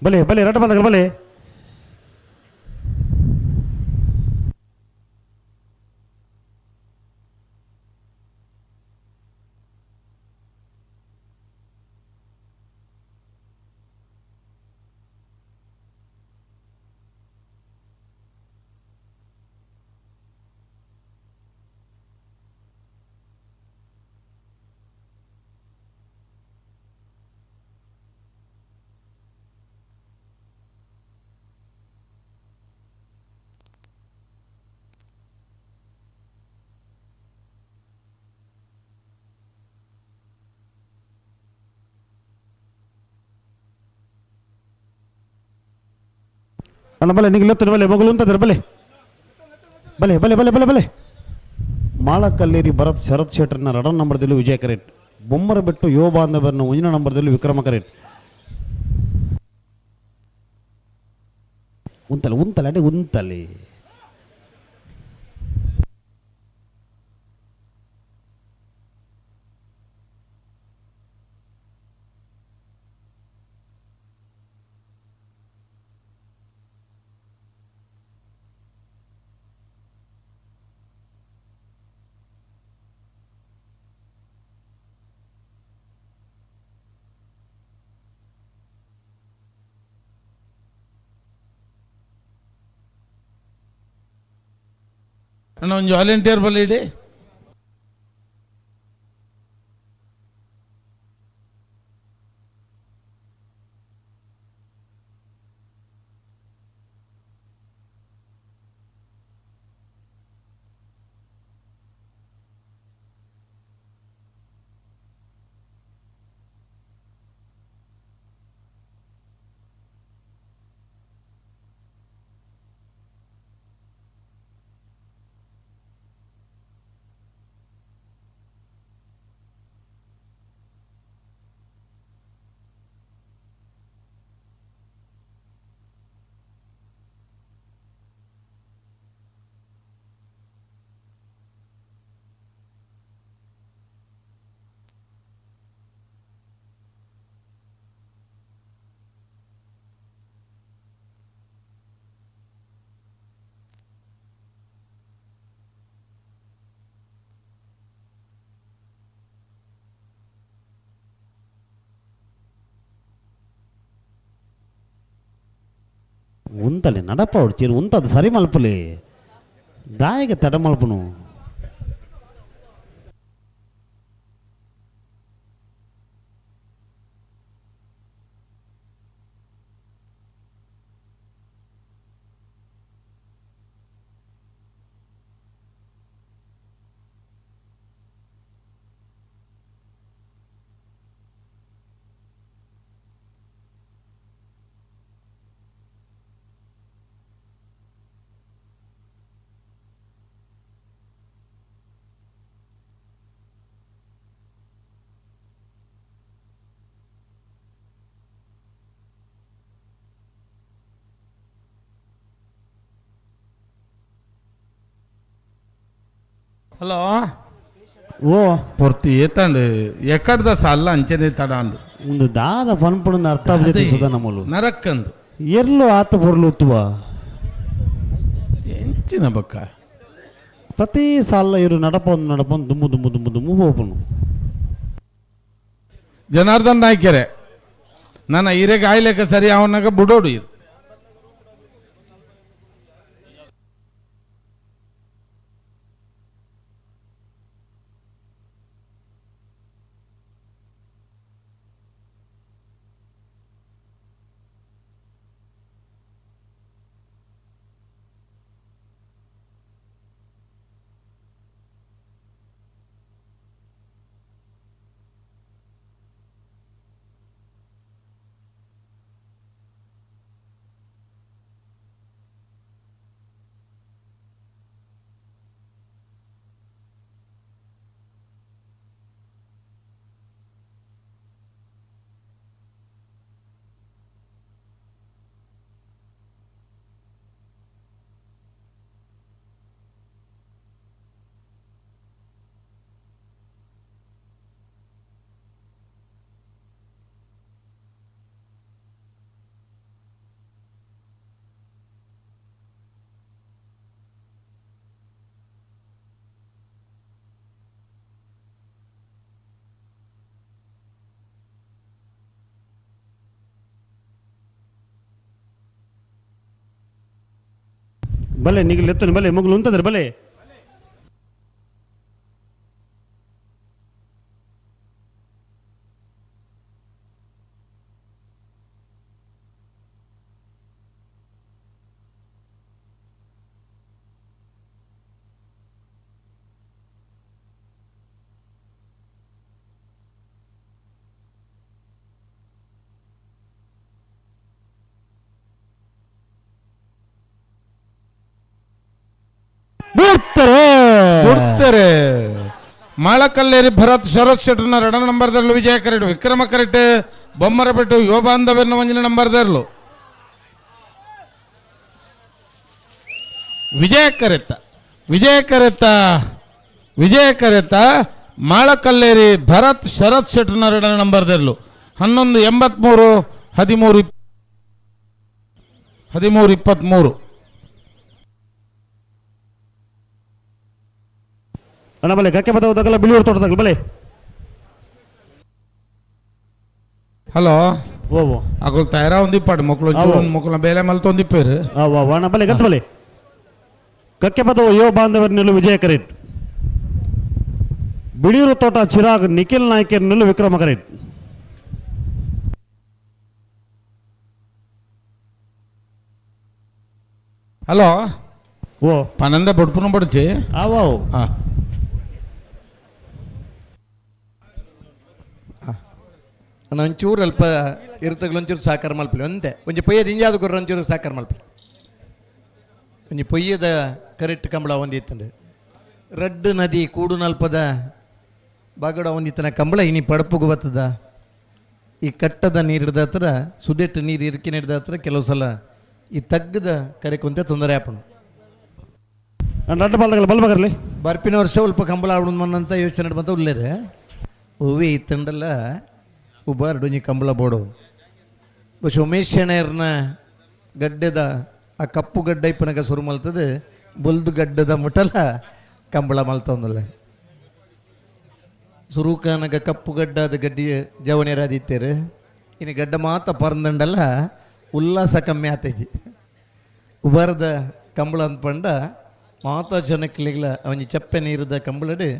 ಬಲೆ ಬಲೆ ರಡ್ಡ ಬಂದಾಗ ಬಲೆ. ಅಣ್ಣ ಬಲೆ ನಿಗ್ಲೆತ್ತನೆ ಬಲೆ ಮಗಳು ಅಂತದ್ರೆ ಬಲೆ ಬಲೆ ಬಲೆ ಬಲೆ ಬಲೆ ಬಲೆ. ಮಾಳಕಲ್ಲೇರಿ ಭರತ್ ಶರತ್ ಶೆಟ್ಟರ್ನ ರಡನ್ ನಂಬರ್ದಲ್ಲಿ ವಿಜಯ ಕರೆಟ್. ಬೊಮ್ಮರ ಬೆಟ್ಟು ಯುವ ಬಾಂಧವರನ್ನ ಒಂಜಿನ ನಂಬರ್ದಲ್ಲಿ ವಿಕ್ರಮ ಕರೆಟ್. ಉಂತಲೆ ಉಂತಲೆ ಅಡೆ ಉಂತಲೆ. ಅಣ್ಣ ಒಂಜಿ ವಾಲಂಟಿಯರ್ ಬಲ್ಲಿ ಇಡಿ. ಉಂತಲೆ ನಡಪ ಹೊಡ್ಚೀರು ಉಂತದು ಸರಿ ಮಲ್ಪುಲಿ ದಾಯಿಗೆ ತಡ ಮಲ್ಪುನು. ಹಲೋ ಓ ಪೊರ್ತು ಏತಾಂಡು ಎಕ್ಕಡ್ದ ಸಲ್ಲ ಅಂಚನೆ ತಡಾಂಡು ಒಂದು ದಾದ ಪನ್ಪುಣದ ಅರ್ಥ ಆಗುತ್ತೆ ಸುಧಾ ನಮ್ಮಲು ನರಕ್ಕಂದು ಎಲ್ಲೋ ಆತ ಬೊರ್ಲು ಉತ್ತುವ ಎಂಚಿನ ಬಕ್ಕ ಪ್ರತಿ ಸಾಲ ಇರು ನಡಪೊಂದು ನಡಪೊಂದು ದುಮ್ಮು ದುಮ್ಮು ದುಮ್ಮು ದುಮ್ಮು ಹೋಪುನು. ಜನಾರ್ದನ್ ನಾಯ್ಕೆರೆ ನನ್ನ ಹಿರೇಗೆ ಆಯ್ಲೆಕ್ಕ ಸರಿ ಅವನಾಗ ಬುಡೋಡು ಇರು. ಬಲೆ ನಿಗಲ್ ಎತ್ತನು ಬಲೆ ಮಗುಲು ಉಂತದ್ರೆ ಬಲೆ. ಬಿಡ್ತಾರೆ ಬಿಡ್ತಾರೆ. ಮಾಳಕಲ್ಲೇರಿ ಭರತ್ ಶರತ್ ಶೆಟ್ಟರ್ನ ಎರಡನೇ ನಂಬರ್ದಲ್ಲೂ ವಿಜಯ ಕರೆಟ್ ವಿಕ್ರಮ ಕರೆಟ್ ಬೊಮ್ಮರ ಬಿಟ್ಟು ಯುವ ಬಾಂಧವ್ಯನ ಒಂದನೇ ನಂಬರ್ದಲ್ಲೂ ವಿಜಯ ಕರೆತ ವಿಜಯ ಕರೆತ ವಿಜಯ ಕರೆತ ಮಾಳಕಲ್ಲೇರಿ ಭರತ್ ಶರತ್ ಶೆಟ್ಟರ್ನ ಎರಡನೇ ನಂಬರ್ದಲ್ಲೂ 11 83 13 13 23. ಅಣ್ಣ ಬಲೆ ಕಕ್ಕೆ ಬತ್ತ ಬಿಳಿಯೂರು ತೋಟದಾಗ ಬಲೆ. ಹಲೋ. ಓ ಓ. ಅಗುಲ್ ತಯಾರ ಒಂದಿಪ್ಪಾಡು ಮೊಕ್ಕಳು ಆವೋ. ಮೊಕ್ಕಳ ಬೇಲೆ ಮಲ್ತೊಂದಿಪ್ಪೇರು. ಅಣ್ಣ ಬಲೆ ಗತ್ ಬಲೆ ಕಕ್ಕೆ ಬದವು ಯುವ ಬಾಂಧವರ ನಿಲ್ಲು ವಿಜಯ ಕರೇಟ್ ಬಿಳಿಯೂರು ತೋಟ ಚಿರಾಗ್ ನಿಖಿಲ್ ನಾಯ್ಕರ್ ನಿಲ್ಲು ವಿಕ್ರಮ ಕರೇಟ್. ಹಲೋ. ಓ. ಪನಂದ ಬೊಡ್ಪುನ ಬಡ್ಚಿ. ಆವೋ. ಹಾಂ. ಒಂಚೂರು ಅಲ್ಪ ಇರ್ತಗಲ ಒಂಚೂರು ಸಾಕಾರ ಮಲ್ಪಲಿ ಒಂತೆ ಒಂಜಿ ಪೊಯ್ಯದ ಇಂಜಾದ ಕೊರ್ರ ಒಂಚೂರು ಸಾಕಾರ ಮಲ್ಪಲಿ ಒಂಜಿ ಪೊಯ್ಯದ ಕರೆಕ್ಟ್ ಕಂಬಳ ಒಂದಿತ್ತಂಡು ರಡ್ಡು ನದಿ ಕೂಡು ನಲ್ಪದ ಬಾಗಡ ಒಂದಿತ್ತನ ಕಂಬಳ ಇನಿ ಪಡಪುಗು ಬತ್ತದ ಈ ಕಟ್ಟದ ನೀರು ಹಿಡ್ದ ಹತ್ರ ಸುದೆಟ್ಟು ನೀರು ಇರ್ಕಿನ ಹಿಡ್ದ ಹತ್ರ ಕೆಲವು ಸಲ ಈ ತಗ್ಗದ ಕರೆ ಕುಂತೆ ತೊಂದರೆ ಆಪಣ. ರಡ್ಡು ಬಾಲ್ದಾಗಲ್ಲ ಬಲ್ ಬಗರ್ಲಿ. ಬರ್ಪಿನ ವರ್ಷ ಸ್ವಲ್ಪ ಕಂಬಳ ಆಡುದು ಮನ್ನಂತ ಯೋಚನೆ ಬಂತ ಉಲ್ಲೇರೆ ಹೂವೆ ಇತ್ತಂಡಲ್ಲ ಉಬಾರ್ ಒಂಜಿ ಕಂಬಳ ಬೋಡು ಬಹುಶಃ ಉಮೇಶ್ ಶೆಣೆಯರ್ನ ಗಡ್ಡೆದ ಆ ಕಪ್ಪು ಗಡ್ಡ ಇಪ್ಪನಗ ಸುರು ಮಲ್ತದೆ ಬೊಲ್ದು ಗಡ್ಡದ ಮುಟಲ ಕಂಬಳ ಮಲ್ತೊಂದಲ್ಲ ಸುರುಕಾನಗ ಕಪ್ಪು ಗಡ್ಡದ ಗಡ್ಡಿ ಜವಣಿಯರಾದಿತ್ತೇರು ಇನ್ನು ಗಡ್ಡ ಮಾತ ಪರಂದಂಡಲ್ಲ ಉಲ್ಲಾಸ ಕಮ್ಮಿ ಆತೈತಿ ಉಬಾರದ ಕಂಬಳ ಅಂದ್ಪಂಡ ಮಾತಾ ಜನಕ್ಲಿಗ್ಲ ಅವನಿ ಚಪ್ಪೆ ನೀರದ ಕಂಬಳಡು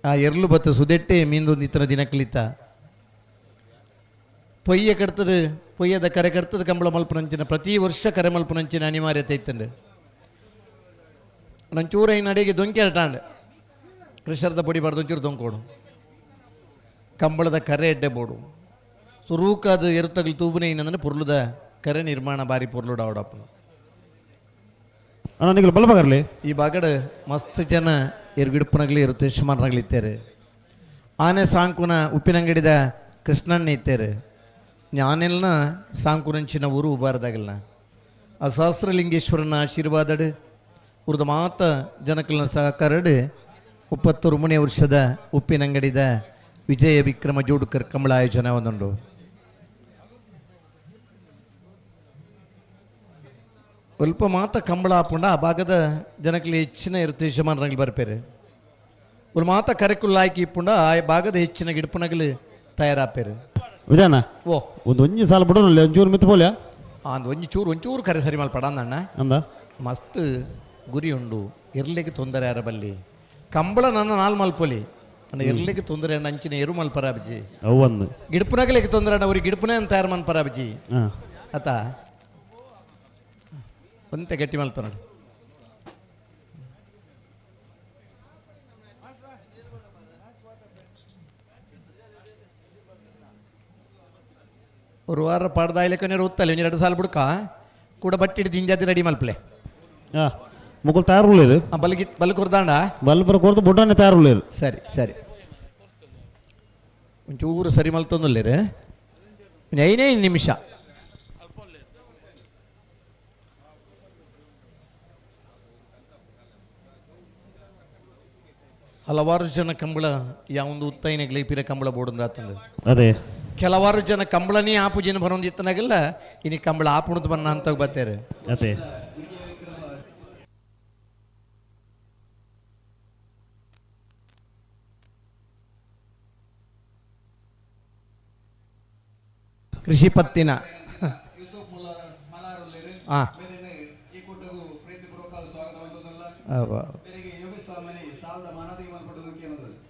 ಆ ಎರ್ಲು ಬತ್ತ ಸುದೆಟ್ಟೆ ಮೀಂದೊಂದು ಇತನ ದಿನಕ್ಲಿತ ಪೊಯ್ಯ ಕಟ್ತದೆ ಪೊಯ್ಯದ ಕರೆ ಕಟ್ತದೆ ಕಂಬಳ ಮಲ್ಪನಂಚಿನ ಪ್ರತಿ ವರ್ಷ ಕರೆ ಮಲ್ಪನಂಚಿನ ಅನಿವಾರ್ಯತೆ ಇತ್ತಂಡು ನಂಚೂರ ಇನ್ನು ಅಡಿಗೆ ದೊಂಕಿ ಅಟಾಂಡ್ ಕೃಷರ್ದ ಪೊಡಿ ಬಾರ್ದು ಒಂಚೂರು ದೊಂಕೋಡು ಕಂಬಳದ ಕರೆ ಎಡ್ಡೆ ಬೋಡು ಸುರೂಕಾದ ಎರುತಗಲು ತೂಬುನೆ ಏನಂದ್ರೆ ಪೊರ್ಲುದ ಕರೆ ನಿರ್ಮಾಣ ಬಾರಿ ಪೊರ್ಲುಡ ಅವಡಪ್ಪನು. ಅಣ್ಣ ನಿಗಲು ಬಲ್ ಬಗರ್ಲಿ. ಈ ಬಾಗಡ ಮಸ್ತ್ ಜನ ಎರ್ಗಿಡುಪ್ಪನಗಲಿ ಇರುತ್ತೆ ಇತ್ತೇರು ಆನೆ ಸಾಂಕುನ ಉಪ್ಪಿನಂಗಡಿದ ಕೃಷ್ಣಣ್ಣ ಇತ್ತೇರು ಆನೆಲ್ನ ಸಾಂಕುನಂಚಿನ ಊರು ಉಬಾರದಾಗಲ್ನ ಆ ಸಹಸ್ರಲಿಂಗೇಶ್ವರನ ಆಶೀರ್ವಾದಡು ಉರ್ದ ಮಾತ ಜನಕಲ್ನ ಸಹಕಾರಡು 33 ವರ್ಷದ ಉಪ್ಪಿನಂಗಡಿದ ವಿಜಯ ವಿಕ್ರಮ ಜೋಡುಕರ್ ಕಂಬಳ ಆಯೋಜನೆ ಒಂದುಂಡು. ಸ್ವಲ್ಪ ಮಾತ ಕಂಬಳ ಹಾಪುಂಡ ಆ ಭಾಗದ ಜನಕ್ಕೆ ಹೆಚ್ಚಿನ ಇರುತ್ತೆ ಯಜಮಾನರಂಗ್ಲಿ ಬರ್ಪೇರು ಒಂದು ಮಾತ ಕರೆಕುಲ್ಲ ಹಾಕಿ ಇಪ್ಪುಂಡ ಆ ಭಾಗದ ಹೆಚ್ಚಿನ ಗಿಡಪುನಗಲು ತಯಾರಾಪೇರು. ವಿಜಯಣ್ಣ. ಓ. ಒಂದು ಒಂಜಿ ಸಾಲ ಬಿಡೋಣ ಒಂಚೂರು ಮಿತ್ತು ಪೋಲ್ಯಾ. ಒಂದು ಒಂಚೂರು ಒಂಚೂರು ಕರೆ ಸರಿ ಮಲ್ಪಡ ಅಂದಣ್ಣ. ಅಂದ ಮಸ್ತ್ ಗುರಿ ಉಂಡು ಇರ್ಲಿಕ್ಕೆ ತೊಂದರೆ ಯಾರ ಬಲ್ಲಿ ಕಂಬಳ ನನ್ನ ನಾಲ್ ಮಲ್ಪೊಲಿ ಅಣ್ಣ ಇರ್ಲಿಕ್ಕೆ ತೊಂದರೆ ಅಣ್ಣ ಅಂಚಿನ ಎರು ಮಲ್ಪರ ಅಬ್ಜಿ. ಅವು ಒಂದು ಗಿಡಪುನಗಲಿಕ್ಕೆ ತೊಂದರೆ ಅಣ್ಣ ಅವ್ರಿಗೆ ಗಿಡಪುನೇ ಅಂತ ತಯಾರು ಮನ್ಪರ ಅಬ್ಜಿ. ಹಾಂ. ಆತ ಒಂತೆ ಗಟ್ಟಿ ಮಲ್ತ ನೋಡಿ. ಒಂದು ವಾರ ಪಾಡ್ದಾಯ್ಲೆಕ್ಕ ಉತ್ತಲ್ಲ ಒಂಜಿ ಎರಡು ಸಾಲ ಬುಡ್ಕ ಕೂಡ ಬಟ್ಟಿ ಹಿಡಿದು ಇಂಜಾದಿ ರೆಡಿ ಮಲ್ಪಲೆ. ಹಾಂ ಮುಗುಲ್ ತಯಾರು ಉಳ್ಳೇರು. ಬಲ್ಗಿ ಬಲ್ ಕೊರ್ದಾಂಡ. ಬಲ್ ಬರ ಕೊರ್ದು ಬುಡ್ಡನೆ ತಯಾರು ಉಳ್ಳೇರು. ಸರಿ ಸರಿ ಒಂಚೂರು ಸರಿ ಮಲ್ತೊಂದುಲ್ಲೇರು ಒಂಜಿ ಐನೈದು ನಿಮಿಷ. ಹಲವಾರು ಜನ ಕಂಬಳ ಯಾವೊಂದು ಉತ್ತೈನಗ್ಲಿ ಪಿರ ಕಂಬಳ ಬೋಡಂದ ಆತಂದು. ಅದೇ ಕೆಲವಾರು ಜನ ಕಂಬಳನೇ ಆಪು ಜನ ಬರೋಂದಿತ್ತನಾಗಲ್ಲ ಇನಿ ಕಂಬಳ ಆಪುಣದ ಬನ್ನ ಅಂತ ಬರ್ತಾರೆ. ಅದೇ ಕೃಷಿ ಪತ್ತಿನ ಹಾಂ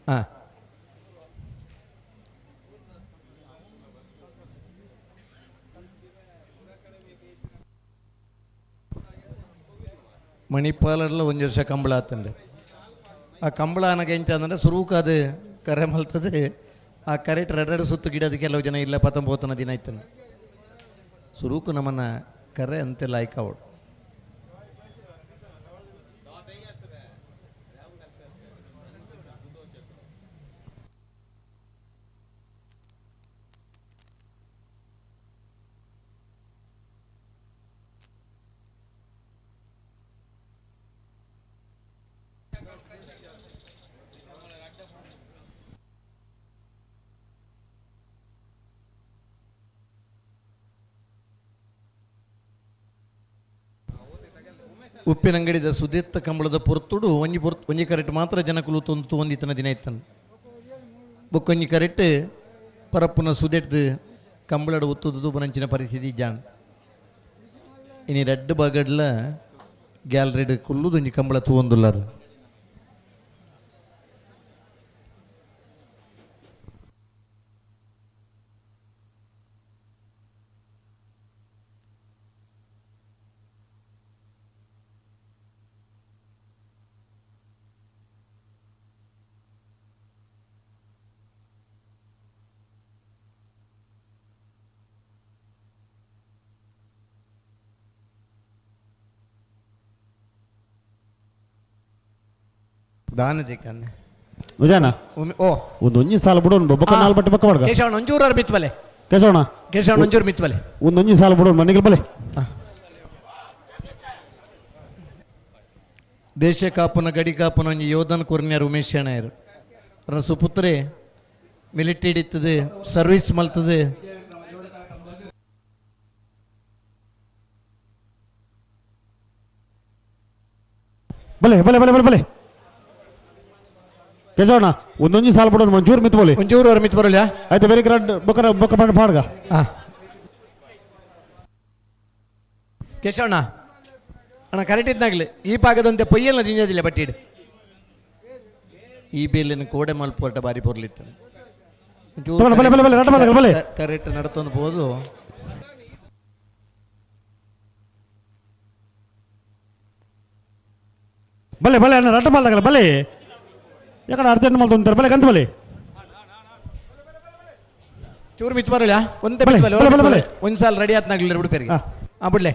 ಹಾಂ ಮಣಿಪಾಲಲ್ಲ ಒಂದು ವರ್ಷ ಕಂಬಳ ಆತಂದೆ. ಆ ಕಂಬಳ ಅನಗ ಎಂತ ಅಂದ್ರೆ ಸುರೂಕ ಅದು ಕರೆ ಮಲ್ತದೆ ಆ ಕರೆಟ್ ರಡರಡು ಸುತ್ತು ಗಿಡದ ಕೆಲವು ಜನ ಇಲ್ಲ ಪತಂಬೋತನ ದಿನ ಆಯ್ತಾನೆ ಸುರೂಕು ನಮ್ಮನ್ನ ಕರೆ ಅಂತೆಲ್ಲ ಆಯ್ಕಾವಡು. ಉಪ್ಪಿನಂಗಡಿದ ಸುದೀರ್ಥ ಕಂಬಳದ ಪೊರ್ತುಡು ಒಂಜಿ ಪೊರ್ತು ಒಂಜಿ ಕರೆಟ್ ಮಾತ್ರ ಜನಕುಲು ತೊಂದು ಒಂದಿತ್ತನ ದಿನ ಇತ್ತನು. ಬೊಕ್ಕೊಂಜಿ ಕರೆಟ್ ಪರಪ್ಪುನ ಸುದೆಟ್ದು ಕಂಬಳಡು ಒತ್ತುದು ಬನಂಚಿನ ಪರಿಸ್ಥಿತಿ ಜಾನ್. ಇನಿ ರಡ್ಡ್ ಬಗಡ್ಲ ಗ್ಯಾಲರಿಡ್ ಕುಲ್ಲುದು ಒಂಜಿ ಕಂಬಳ ತೂವೊಂದುಲ್ಲಾರು. ದಾನ ದಿಕ್ಕನ್ನೆ ವಿಜಯಣ್ಣ ಓ ಒಂದು ಒಂಜಿ ಸಾಲ ಬಿಡು ಬೊಕ್ಕ ನಾಲ್ ಬಟ್ಟೆ ಬೊಕ್ಕ ಬಡ್ಗ ಕೇಶವಣ್ಣ ಒಂಚೂರು ಮಿತ್ ಬಲೆ. ಕೇಶವಣ್ಣ ಕೇಶವಣ್ಣ ಒಂಚೂರು ಮಿತ್ ಬಲೆ. ಒಂದು ಒಂಜಿ ಸಾಲ ಬಿಡು ಮನೆಗೆ ಬಲೆ. ದೇಶ ಕಾಪುನ ಗಡಿ ಕಾಪುನ ಒಂಜಿ ಯೋಧನ ಕೊರ್ನ್ಯಾರು ಉಮೇಶ್ ಶೆಣೈರ್ ಅವರ ಸುಪುತ್ರೆ ಮಿಲಿಟರಿ ಇತ್ತದೆ ಸರ್ವಿಸ್ ಮಲ್ತದೆ. ಬಲೆ ಬಲೆ ಬಲೆ ಬಲೆ ಬಲೆ ಕೇಶವಣ್ಣ ಒಂದೊಂಜಿ ಸಾಲ ಬಿಡೋಣ ಒಂಚೂರು ಮಿತ್ ಬೋಲಿ. ಒಂಚೂರು ಅವ್ರು ಮಿತ್ ಬರಲ್ಲ. ಆಯ್ತು ಬೇರೆ ಕರೆಕ್ಟ್ ಬೊಕ್ಕ ಬೊಕ್ಕ ಪಂಡ ಪಾಡ್ಗ. ಕೇಶವಣ್ಣ ಅಣ್ಣ ಕರೆಕ್ಟ್ ಇದ್ನಾಗ್ಲಿ ಈ ಭಾಗದಂತೆ ಪೊಯ್ಯಲ್ನ ಜಿಂಜದಿಲ್ಲ ಬಟ್ಟಿಡು ಈ ಬೇಲಿನ ಕೋಡೆ ಮಲ್ಪೋಟ ಬಾರಿ ಪೊರ್ಲಿತ್ತು. ಬಲೆ, ಬಲೆ, ಬಲೆ, ರಡ್ಡ ಬಲೆ, ಬಲೆ. ಕರೆಕ್ಟ್ ನಡ್ತೊಂದು ಹೋದು. ಬಲೆ ಬಲೆ ಅಣ್ಣ ರಡ್ಡ ಮಲ್ದಾಗಲ್ಲ ಬಲೆ ಯಾಕಂದ್ರೆ ಅರ್ಜೆಂಟ್ ಮಲ್ತೊಂತಾರೆ ಬಲೆ ಕಂತ ಬಲೆ. ಚೂರು ಮಿತ್ ಬರಲ್ಲ ಒಂದೇ ಬಲೆ, ಮಿತ್ ಬಲೆ, ಬಲೆ, ಬಲೆ, ಬಲೆ. ಒಂದ್ ಸಾಲ ರೆಡಿ ಆತ್ನಾಗ್ಲಿ ಬಿಡು ಪೇರಿಗೆ. ಆ ಬಿಡ್ಲೆ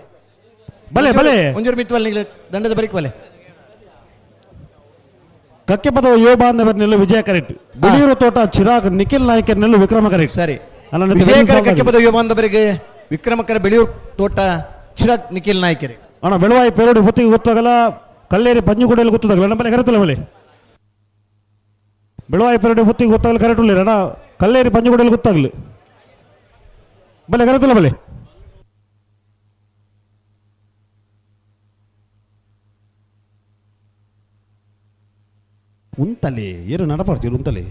ಬಲೆ ಬಲೆ ಒಂಚೂರು ಮಿತ್ ಬಲೆ ನಿಗ್ಲೆ ದಂಡದ ಬರಿಕ್ ಬಲೆ. ಕಕ್ಕೆ ಪದವ ಯುವ ಬಾಂಧವರ್ನೆಲ್ಲ ವಿಜಯ ಕರೆಕ್ಟ್. ಬಿಳಿಯೂರು ತೋಟ ಚಿರಾಗ್ ನಿಖಿಲ್ ನಾಯ್ಕರ್ನೆಲ್ಲ ವಿಕ್ರಮ ಕರೆಕ್ಟ್. ಸರಿ ಅಲ್ಲ, ನನ್ನ ವಿಜಯಕರ ಬೆನ್ನು ಕಕ್ಕೆ ಪದವ ಯುವ ಬಾಂಧವರಿಗೆ ವಿಕ್ರಮಕರ ಬೆಳೆಯೂರು ತೋಟ ಚಿರಾಗ್ ನಿಖಿಲ್ ನಾಯ್ಕರಿ. ಅಣ್ಣ ಬೆಳವಾಯಿ ಪೇರೋಡಿ ಹೊತ್ತಿಗೆ ಗೊತ್ತಾಗಲ್ಲ ಕಲ್ಲೇರಿ ಪಂಜುಗುಡಿಯಲ್ಲಿ ಗೊತ್ತಾಗಲ್ಲ ನಮ್ಮ ಬಲೆ ಕರೆತಲ್ಲ ಬಲೆ. ಬೆಳವಾಯಿ ಪೇರೋಡಿ ಹೊತ್ತಿಗೆ ಗೊತ್ತಾಗಲ್ಲ ಕರೆಕ್ಟ್ ಉಳ್ಳಿರ ಅಣ್ಣ ಕಲ್ಲೇರಿ ಪಂಜುಗುಡಿಯಲ್ಲಿ ಗೊತ್ತಾಗಲಿ ಬಲೆ ಕರೆತಲ್ಲ ಬಲೆ. ಉಂತಲೆ ಏನು ನಡಪಾಡ್ತೀವಿ ಉಂತಲೆ.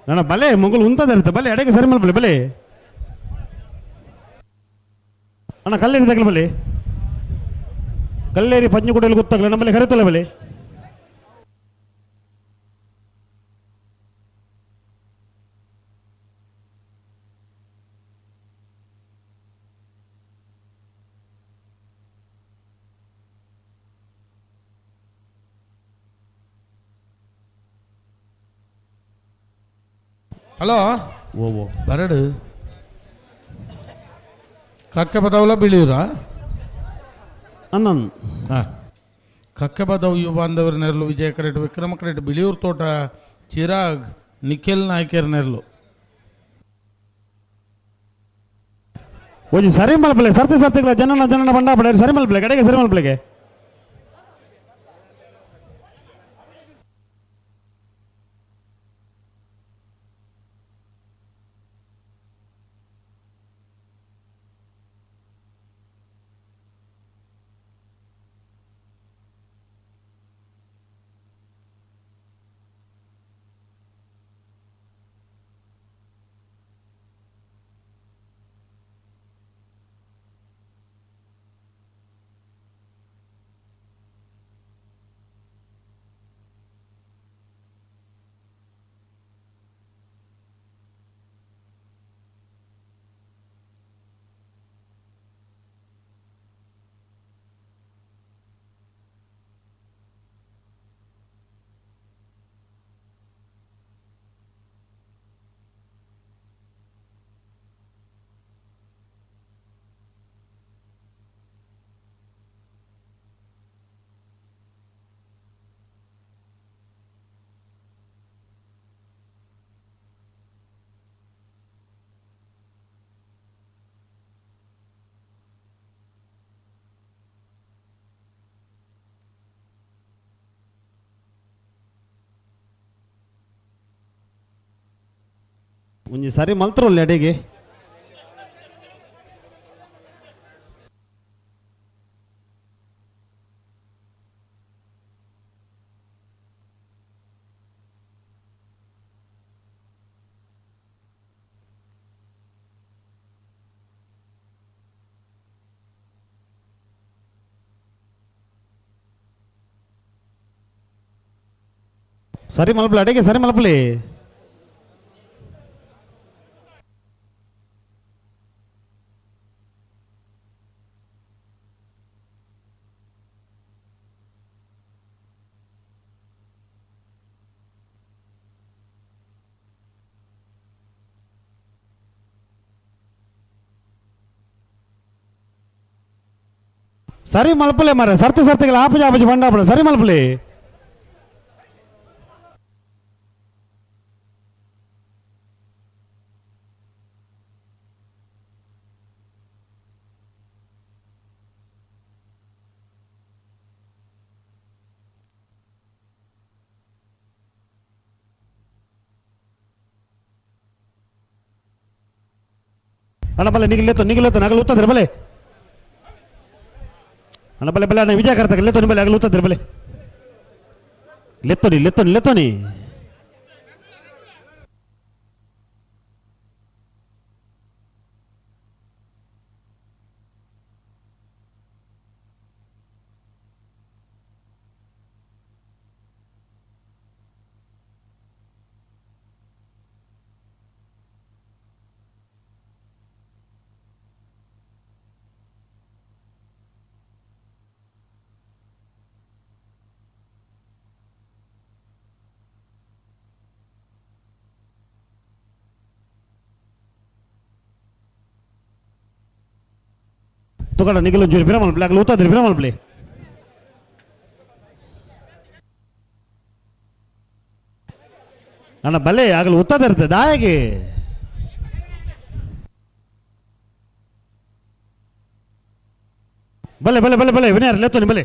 ನನ್ನ ಬಲೆ ಮೊಗಲು ಉಂತದ ಬಲೆ ಅಡೆಗೆ ಸರಿ ಮಲ್ಪಲೆ ಬಲೆ. ಅಣ್ಣ ಕಲ್ಲೇರಿ ತಗಲ ಬಲೆ ಕಲ್ಲೇರಿ ಪಂಜುಗುಡಿಯಲ್ಲಿ ಗೊತ್ತಾಗಲ್ಲ ನಮ್ಮಲ್ಲಿ ಕರೆತಲ್ಲ ಬಲೆ. ಹಲೋ ಓ ಓ ಬರಡು ಕಕ್ಕೆ ಬದವಲ ಬಿಳಿಯೂರ ಅನ್ನನ್ ಹಾಂ ಕಕ್ಕೆ ಬದವು ಯುವ ಬಾಂಧವರ ನೆರಳು ವಿಜಯ ಕರೆಟ್ ವಿಕ್ರಮ ಕರೆಟ್ ಬಿಳಿಯೂರು ತೋಟ ಚಿರಾಗ್ ನಿಖಿಲ್ ನಾಯ್ಕರ್ ನೆರಳು. ಒಂಜಿ ಸರಿ ಮಲ್ಪಲೆ ಸರ್ತಿ ಸರ್ತಿಗಳ ಜನನ ಜನನ ಬಂಡ ಪಡೆ ಸರಿ ಮಲ್ಪಲೆ ಕಡೆಗೆ ಸರಿ ಮಲ್ಪಲೆಗೆ. ಒಂಜಿ ಸರಿ ಮಲ್ತರೊಲ್ಲೆ ಅಡೆಗೆ. ಸರಿ ಮಲ್ಪಲೆ ಅಡಿಗೆ ಸರಿ ಮಲ್ಪಲೆ. ಸರಿ ಮಲ್ಪಲೆ ಮಾರ್ರೆ, ಸರ್ತಿ ಸರ್ತಿಗಳ ಆಪಜಿ ಆಪಜಿ ಬಂಡಾಪುರ ಸರಿ ಮಲ್ಪಲೆ. ಅಣ್ಣ ಬಲೆ ನಿಗಿಲೆತ್ತು ನಿಗಿಲೆತ್ತು ನಗಲು ಉತ್ತದ್ರೆ ಬಲೆ. ಅಣ್ಣ ಬಲೆ ಬಲೆ ಅಣ್ಣ ವಿಜಯ ಕರ್ತಕ ಲೆತ್ತೋನಿ ಬಲೆ ಅಗಲು ಉತ್ತದ್ರೆ ಬಲೆ. ಲೆತ್ತೋನಿ ಲೆತ್ತೋನಿ ಲೆತ್ತೋನಿ. ತುಕಡ ನಿಗಲು ಜೂರಿ ಬಿರ ಮಲ್ಪಲೆ ಅಗಲು ಉತ್ತದ್ರೆ ಬಿರ ಮಲ್ಪಲೆ. ಅಣ್ಣ ಬಲೆ ಆಗಲು ಉತ್ತದ ಇರ್ತದೆ ದಾಯಗೆ. ಬಲೆ ಬಲೆ ಬಲೆ ಬಲೆ ವಿನಯ್ ಲೆತ್ತೋನಿ ಬಲೆ.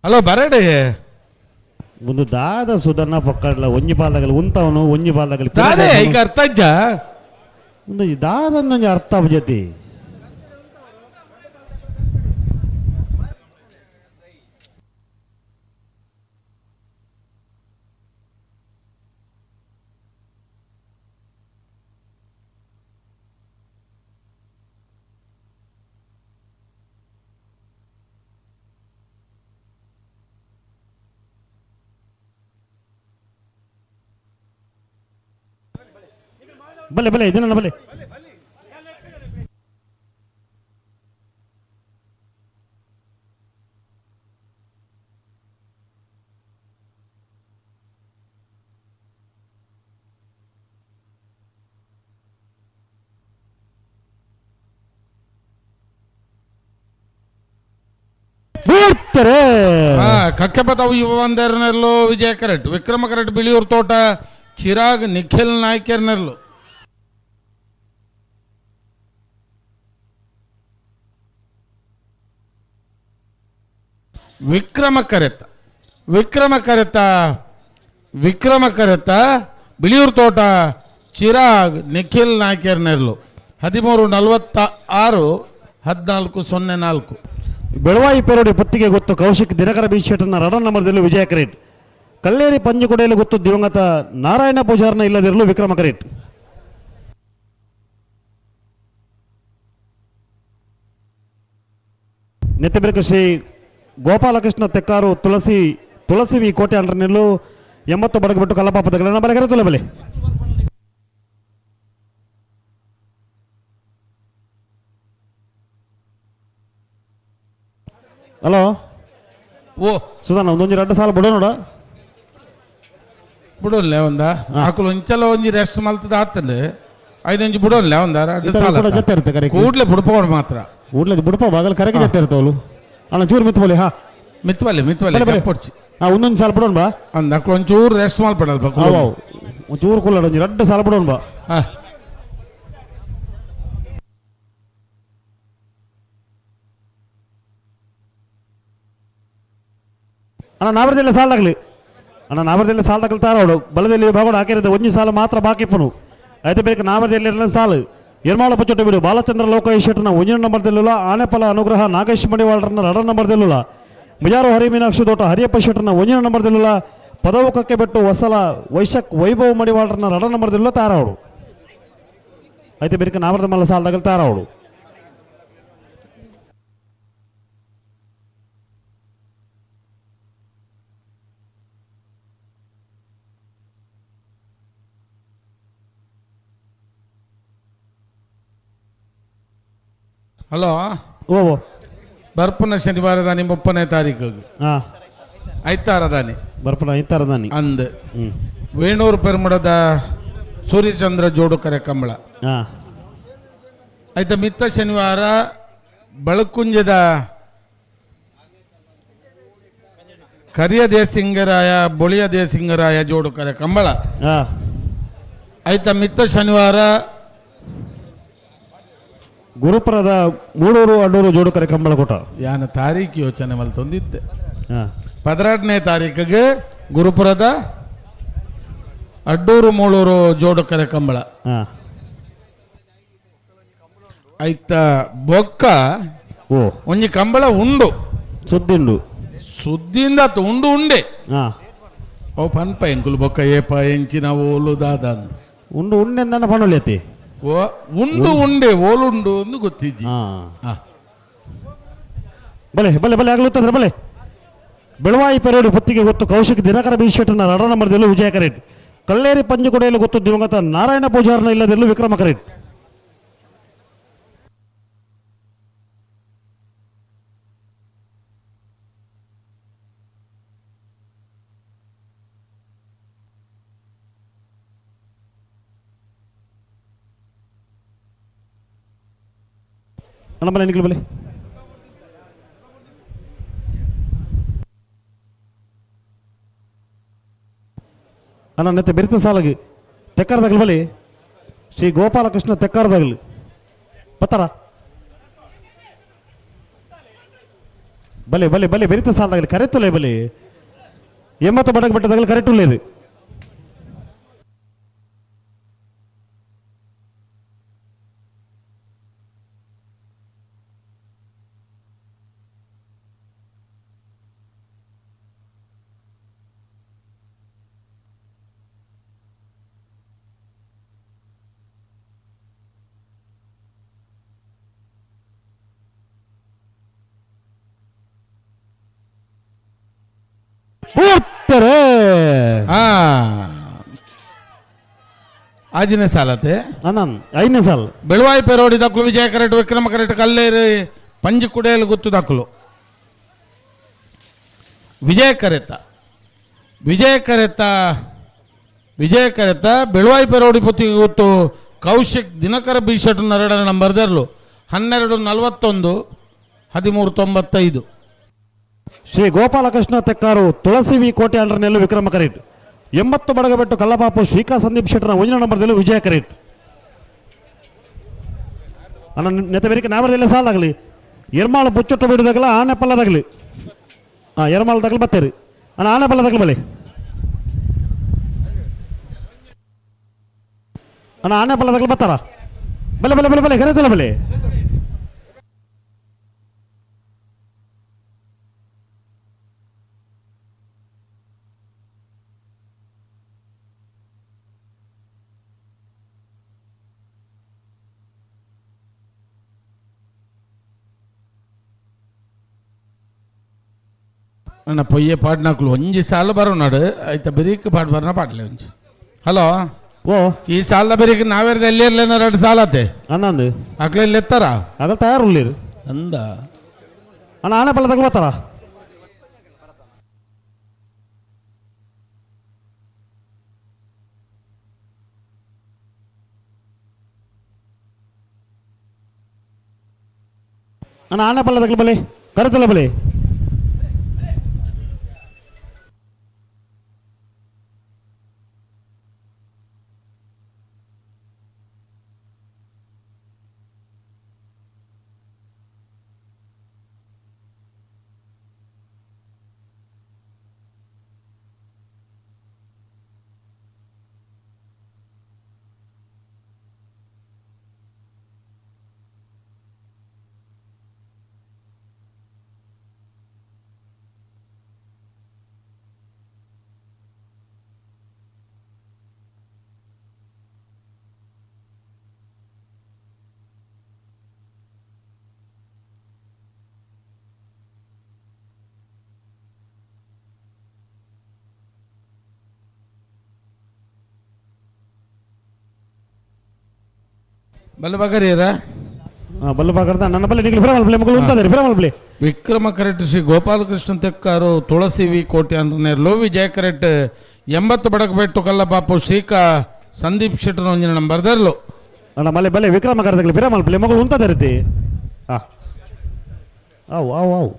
ಹಲೋ ಬರಡೆ. ಒಂದು ದಾದ ಸುಧನ್ನ ಪಕ್ಕಡ್ಲ ಒಂಜಿ ಪಾದಗಲಿ ಉಂತವನು ಒಂಜಿ ಪಾದಗಲಿ ದಾದೆ ಈಗ ಅರ್ಥ ಇಜ್ಜ? ಒಂದು ದಾದ ಅರ್ಥ ಜೊತೆ. ಬಲೆ ಬಲೆ ಇದನ್ನ ಬಲೆ. ಕಕ್ಕೆಪತವು ಯುವ ಒಂದರ್ನೆಲ್ಲು ವಿಜಯ ಕರೆಕ್ಟ್, ವಿಕ್ರಮ ಕರೆಕ್ಟ್, ಬಿಳಿಯೂರು ತೋಟ, ಚಿರಾಗ್ ನಿಖಿಲ್ ನಾಯ್ಕರ್ನೆಲ್ಲು. ವಿಕ್ರಮ ಕರೆತ ವಿಕ್ರಮ ಕರೆತ ವಿಕ್ರಮ ಕರೆತ ಬಿಳಿಯೂರು ತೋಟ, ಚಿರಾಗ್ ನಿಖಿಲ್ ನಾಯ್ಕರ್ನೆಲ್ಲು. 13:46 14:04. ಬೆಳವಾಯಿ ಪೇರೋಡಿ ಪತ್ತಿಗೆ ಗೊತ್ತು ಕೌಶಿಕ್ ದಿನಕರ ಬಿ ಶೆಟ್ಟರ್ನ ರಡನ್ ನಂಬರ್ದಲ್ಲಿ ವಿಜಯ ಕರೇಟ್. ಕಲ್ಲೇರಿ ಪಂಜುಕೊಡೆಯಲ್ಲಿ ಗೊತ್ತು ದಿವಂಗತ ನಾರಾಯಣ ಪೂಜಾರ್ನ ಇಲ್ಲದಿರಲು ವಿಕ್ರಮ ಕರೇಟ್. ನೆತ್ತಬೆರಕು ಶ್ರೀ ಗೋಪಾಲಕೃಷ್ಣ ತೆಕ್ಕಾರು ತುಳಸಿ ತುಳಸಿ ವಿ ಕೋಟೆ ಅಂಡ್ರನೆಲ್ಲು 80 ಬಡಗಬಿಟ್ಟು ಕಲ್ಲಪಾಪದಗಳನ್ನ ಬಲಗೆರೆ ತುಲಬಲೆ. ಹಲೋ ಓ ಸುಧಾನ ಒಂದೊಂದು ಎರಡು ಸಾಲ ಬಿಡೋ ನೋಡ ಬಿಡೋಲ್ಲ ಒಂದ ಆಕಳು ಒಂಚಲ ಒಂಜಿ ರೆಸ್ಟ್ ಮಲ್ತದ ಆತಂಡು ಐದೊಂಜಿ ಬಿಡೋಲ್ಲ ಒಂದ ಜೊತೆ ಇರುತ್ತೆ ಕರೆಗೆ ಕೂಡ್ಲೆ ಬುಡ್ಪೋಡು ಮಾತ್ರ ಕೂಡ್ಲೆ ಬುಡ್ಪ ಬಾಗಲ್ ಕರೆಗೆ ಜೊತೆ ಇರ್ತಾವಲು ಅಣ್ಣ ಚೂರು ಮಿತ್ಬಲಿ ಹಾ ಮಿತ್ಬಲಿ ಮಿತ್ಬಲಿ ಜಪ್ಪೊಡ್ಚಿ ಹಾ ಒಂದೊಂದು ಸಾಲ ಬಿಡೋಣ ಬಾ ಅಂದ ಆಕಳು ಒಂಚೂರು ರೆಸ್ಟ್ ಮಲ್ಪಡಲ್ಪ ಒಂಚೂರು ಕುಲ್ಲಡ ಒಂಜಿ ರಡ್ಡು ಸಾಲ ಬಿಡೋಣ ಬಾ ಹಾ ಅಣ್ಣ ನಾವರದಲ್ಲಿ ಸಾಲಾಗಲಿ ಅಣ್ಣ ನಾವರದಲ್ಲಿ ಸಾಲ ತಗಲ್ತಾರ ಅವಳು ಬಲದಲ್ಲಿ ಭಾಗೋಡು ಹಾಕಿರೋದು ಒಂಜಿ ಸಾಲು ಮಾತ್ರ ಬಾಕಿ ಪುನು అయితే ಬೇಕ ನಾವರದಲ್ಲಿ ಸಾಲು ಎರ್ಮಾಳ ಬುಚ್ಚೊಟ್ಟು ಬಿಡು ಬಾಲಚಂದ್ರ ಲೋಕೇಶ್ ಶೆಟ್ಟನ ಒಂಜಿನ ನಂಬರ್ದಲ್ಲಿಲ್ಲ ಆನೆಪಲ ಅನುಗ್ರಹ ನಾಗೇಶ್ ಮಡಿವಾಳರನ್ನ ಎರಡರ ನಂಬರ್ದಲ್ಲಿಲ್ಲ ಮುಜಾರು ಹರಿ ಮೀನಾಕ್ಷಿ ತೋಟ ಹರಿಯಪ್ಪ ಶೆಟ್ಟನ ಒಂಜಿನ ನಂಬರ್ದಲ್ಲಿಲ್ಲ ಪದವು ಕಕ್ಕೆ ಬೆಟ್ಟು ಹೊಸಲ ವೈಶಕ್ ವೈಭವ್ ಮಡಿವಾಳರನ್ನ ಎರಡರ ನಂಬರ್ದಲ್ಲಿಲ್ಲ ತಾರವಳು అయితే ಬೇಕ ನಾವರದ ಮಲ್ಲ ಸಾಲ ತಗಲ್ತಾರ ಅವಳು. ಹಲೋ. ಓ ಬರ್ಪುನ ಶನಿವಾರ ದಾನಿ 30ನೇ ತಾರೀಕು. ಹಾಂ. ಐತಾರ ದಾನಿ. ಬರ್ಪುನ ಐತಾರ ದಾನಿ. ಅಂದ್ ವೇಣೂರು ಪೆರ್ಮಡದ ಸೂರ್ಯಚಂದ್ರ ಜೋಡುಕರೆ ಕಂಬಳ. ಹಾಂ. ಆಯ್ತಾ ಮಿತ್ತ ಶನಿವಾರ ಬಳಕುಂಜದ ಕರಿಯ ದೇಸಿಂಗರಾಯ ಬೊಳಿಯ ದೇಸಿಂಗರಾಯ ಜೋಡುಕರೆ ಕಂಬಳ. ಹಾಂ. ಆಯ್ತಾ ಮಿತ್ತ ಶನಿವಾರ ಗುರುಪುರದ ಮೂಡೂರು ಅಡ್ಡೂರು ಜೋಡುಕರೆ ಕಂಬಳ ಕೂಟ. ಯಾನ ತಾರೀಕು ಯೋಚನೆ ಮಲ್ತೊಂದಿತ್ತೆ. ಹಾಂ. 12ನೇ ತಾರೀಕಿಗೆ ಗುರುಪುರದ ಅಡ್ಡೂರು ಮೂಳೂರು ಜೋಡುಕರೆ ಕಂಬಳ. ಹಾಂ. ಆಯ್ತ ಬೊಕ್ಕ ಓ ಒಂಜಿ ಕಂಬಳ ಉಂಡು. ಸುದ್ದಿಂಡು. ಸುದ್ದಿಂದ ಉಂಡು ಉಂಡೆ. ಹಾಂ. ಅವು ಪನ್ಪ ಎಂಕುಲು ಬೊಕ್ಕ ಏಪ ಎಂಚಿನ ಓಲು ದಾದ ಅಂದ್. ಉಂಡು ಉಂಡೆ ಅಂದಾನ ಪಣೊಲಿ ಓ ಉಂಡು ಉಂಡೆ ಓಲುಂಡು ಅಂದು ಗೊತ್ತಿದ್ದಿ. ಹಾಂ. ಬಲೆ ಬಲೆ ಬಲೆ ಆಗ್ಲತ್ತಂದ್ರೆ ಬಲೆ ಬೆಳವಾಯಿ ಪೆರೇಡು ಪುತ್ತಿಗೆ ಗೊತ್ತು ಕೌಶಿಕ್ ದಿನಕರ ಬಿ ಶೆಟ್ಟನ ರಡ ನಂಬರ್ದಲ್ಲೂ ವಿಜಯ ಕರೇಟ್ ಕಲ್ಲೇರಿ ಪಂಜುಕೊಡೆಯಲ್ಲಿ ಗೊತ್ತು ದಿವಂಗತ ನಾರಾಯಣ ಪೂಜಾರನ ಇಲ್ಲದಲ್ಲೂ ವಿಕ್ರಮ ಕರೇಟ್. ಅಣ್ಣ ಬಲೆ ನಿಖಿಲ್ ಬಲೆ. ಅಣ್ಣ ನೆತ್ತೆ ಬೆರಿತ ಸಾಲಗಿ ತೆಕ್ಕಾರದಾಗಲಿ ಬಲಿ ಶ್ರೀ ಗೋಪಾಲಕೃಷ್ಣ ತೆಕ್ಕಾರದಾಗಲಿ ಪತ್ತರ ಬಲೆ ಬಲೆ ಬಲೆ ಬೆರಿತ ಸಾಲದಾಗಲಿ ಕರೆತ್ತುಲೇ ಬಲಿ 80 ಬಡಗ ಬೆಟ್ಟದಾಗಲಿ ಕರೆಕ್ಟ್ ಉಳ್ಳೇರಿ. ಆಜಿನೇ ಸಾಲತೆ. ಅಣ್ಣ ಐದನೇ ಸಾಲ. ಬೆಳವಾಯಿ ಪೆರೋಡಿ ದಕ್ಕಲು ವಿಜಯ ಕರೆಟ್ ವಿಕ್ರಮ ಕರೆಟ್ ಕಲ್ಲೇರಿ ಪಂಜಿ ಕುಡೆಯಲ್ಲಿ ಗುತ್ತು ದಕ್ಕಲು ವಿಜಯ ಕರೆತ ವಿಜಯ ಕರೆತ ವಿಜಯ ಕರೆತ ಬೆಳವಾಯಿ ಪೆರೋಡಿ ಪುತ್ತಿಗೆ ಗೊತ್ತು ಕೌಶಿಕ್ ದಿನಕರ ಬಿ ಶೆಟ್ ನರಡನ ನಂಬರ್ದರ್ಲು 12:41 13:95. ಶ್ರೀ ಗೋಪಾಲಕೃಷ್ಣ ತೆಕ್ಕಾರು ತುಳಸಿ ವಿ ಕೋಟೆ ಅಂಡರ್ನೆಲ್ಲೂ ವಿಕ್ರಮ ಕರೇಟ್ 80 ಬಡಗಬೆಟ್ಟು ಕಲ್ಲಪಾಪು ಶ್ರೀಕಾ ಸಂದೀಪ್ ಶೆಟ್ಟರ ಒಂಜಿನ ನಂಬರ್ದಲ್ಲೂ ವಿಜಯ ಕರೇಟ್. ಅಣ್ಣ ನೆತ್ತ ಬೇರಿಕೆ ನಾವರದಲ್ಲೇ ಸಾಲಾಗಲಿ ಎರ್ಮಾಳು ಬುಚ್ಚೊಟ್ಟು ಬಿಡುದಾಗಲ ಆನೆ ಪಲ್ಲದಾಗಲಿ. ಹಾಂ ಎರ್ಮಾಳು ತಗಲು ಬತ್ತೀರಿ ಅಣ್ಣ ಆನೆ ಪಲ್ಲ ತಗಲು ಬಲಿ ಅಣ್ಣ ಆನೆ ಪಲ್ಲ ತಗಲು ಬತ್ತಾರ ಬಲೆ ಬಲೆ ಬಲೆ ಬಲೆ ಕರೆತಲ್ಲ ಬಲೆ. ಅಣ್ಣ ಪೊಯ್ಯೆ ಪಾಡ್ನಾಕ್ಲು ಒಂಜಿ ಸಾಲ ಬರೋನಾಡು ಆಯ್ತಾ ಬೆರೀಕ್ ಪಾಡ್ ಬರೋಣ ಪಾಡ್ಲೆ ಒಂಜಿ. ಹಲೋ. ಓ ಈ ಸಾಲದ ಬೆರೀಕ್ ನಾವೇರ್ದ ಎಲ್ಲಿ ಇರ್ಲೇನ ಎರಡು ಸಾಲತೆ ಅಂದಂದು ಅಕ್ಲೆ ಇಲ್ಲಿ ಎತ್ತಾರ ಅದ ತಯಾರು ಅಂದ ಅಣ್ಣ ಆನೆ ಪಲ್ಲ ತಗಲು ಬರ್ತಾರ. ಅಣ್ಣ ಆನೆ ಪಲ್ಲ ತಗಲು ಬಲಿ ಕರೆತಲ್ಲ ಬಲಿ. ಬಲ್ಲ ಬಗರಿಯರ ಬಲ್ಲ ಬಗರ್ದ ನನ್ನ ಬಲ್ಲೆ ನಿಗಲು ಫಿರಮಲ್ ಪ್ಲೇ ಮಗಳು ಉಂಟದೆ ಫಿರಮಲ್ ಪ್ಲೇ. ವಿಕ್ರಮ ಕರೆಟ್ ಶ್ರೀ ಗೋಪಾಲಕೃಷ್ಣ ತೆಕ್ಕಾರು ತುಳಸಿ ವಿ ಕೋಟಿ ಅಂತನೇರ್ಲು. ವಿಜಯ ಕರೆಟ್ 80 ಬಡಕಬೆಟ್ಟು ಕಲ್ಲಪಾಪು ಶ್ರೀಕಾ ಸಂದೀಪ್ ಶೆಟ್ಟರ್ ಒಂಜಿನ ನಂಬರ್ ದರ್ಲು. ಅಣ್ಣ ಮಲೆ ಬಲೆ ವಿಕ್ರಮ ಕರೆದಗ್ಲಿ ಫಿರಮಲ್ ಪ್ಲೇ ಮಗಳು ಉಂಟದೆ ರೀತಿ. ಹಾಂ ಅವು ಅವು ಅವು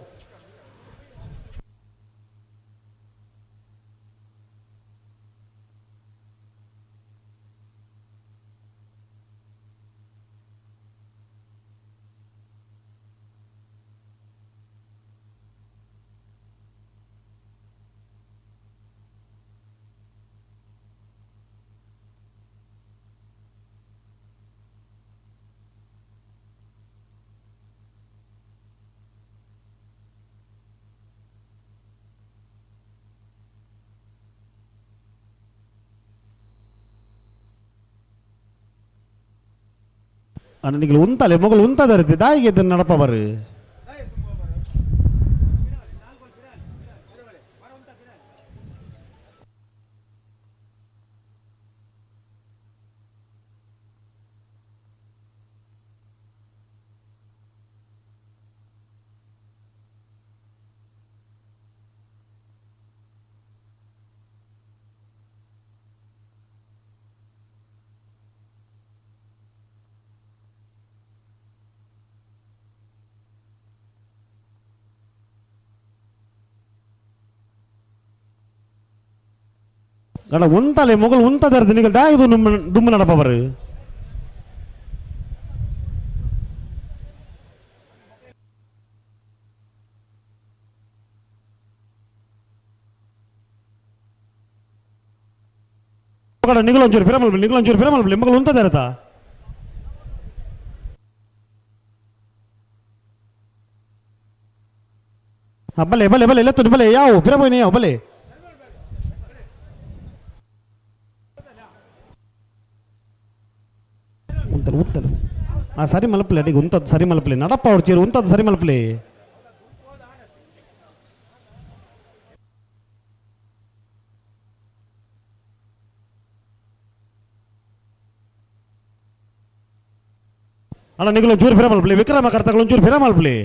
ಅಣ್ಣ ನಿಗಲು ಉಂತಲೆ ಮಗಳು ಉಂತದ ರೀತಿ ದಾಯಿಗೆ ಇದನ್ನು ನಡಪ ಬರು. ಗಡ ಉಂತಲೆ ಮೊಗಲು ಉಂತದ ನಿಗಲ್ ದಾಯಿದು ದುಮ್ಮ ನಡಪ ಬರು. ನಿಗಲೊಂಚೂರು ಫಿರಮಲ್ ನಿಗಲೊಂಚೂರು ಫಿರಮಲ್ ಮಗಳು ಉಂತದ ಇರತ್ತಾ. ಬಲೆ ಬಲೆ ಬಲೆ ಲೆತ್ತು ಬಲೆ ಯಾವ ಫಿರಮೋಯ್ನ ಯಾವ ಬಲೆ. ಉಂತಲು ಉಂತಲು ಆ ಸರಿ ಮಲಪಲೆ ಅಡಿಗೆ ಉಂತದ್ದು ಸರಿ ಮಲಪಲೆ ನಡಪ್ಪ ಹೊಡ್ತೀರಿ ಉಂತದ್ದು ಸರಿ ಮಲಪಲೆ. ಅಣ್ಣ ನಿಗಲು ಒಂಚೂರು ಫಿರ ಮಲ್ಪಲಿ ವಿಕ್ರಮ ಕರ್ತಗಳು ಒಂಚೂರು ಫಿರ ಮಲ್ಪಲಿ.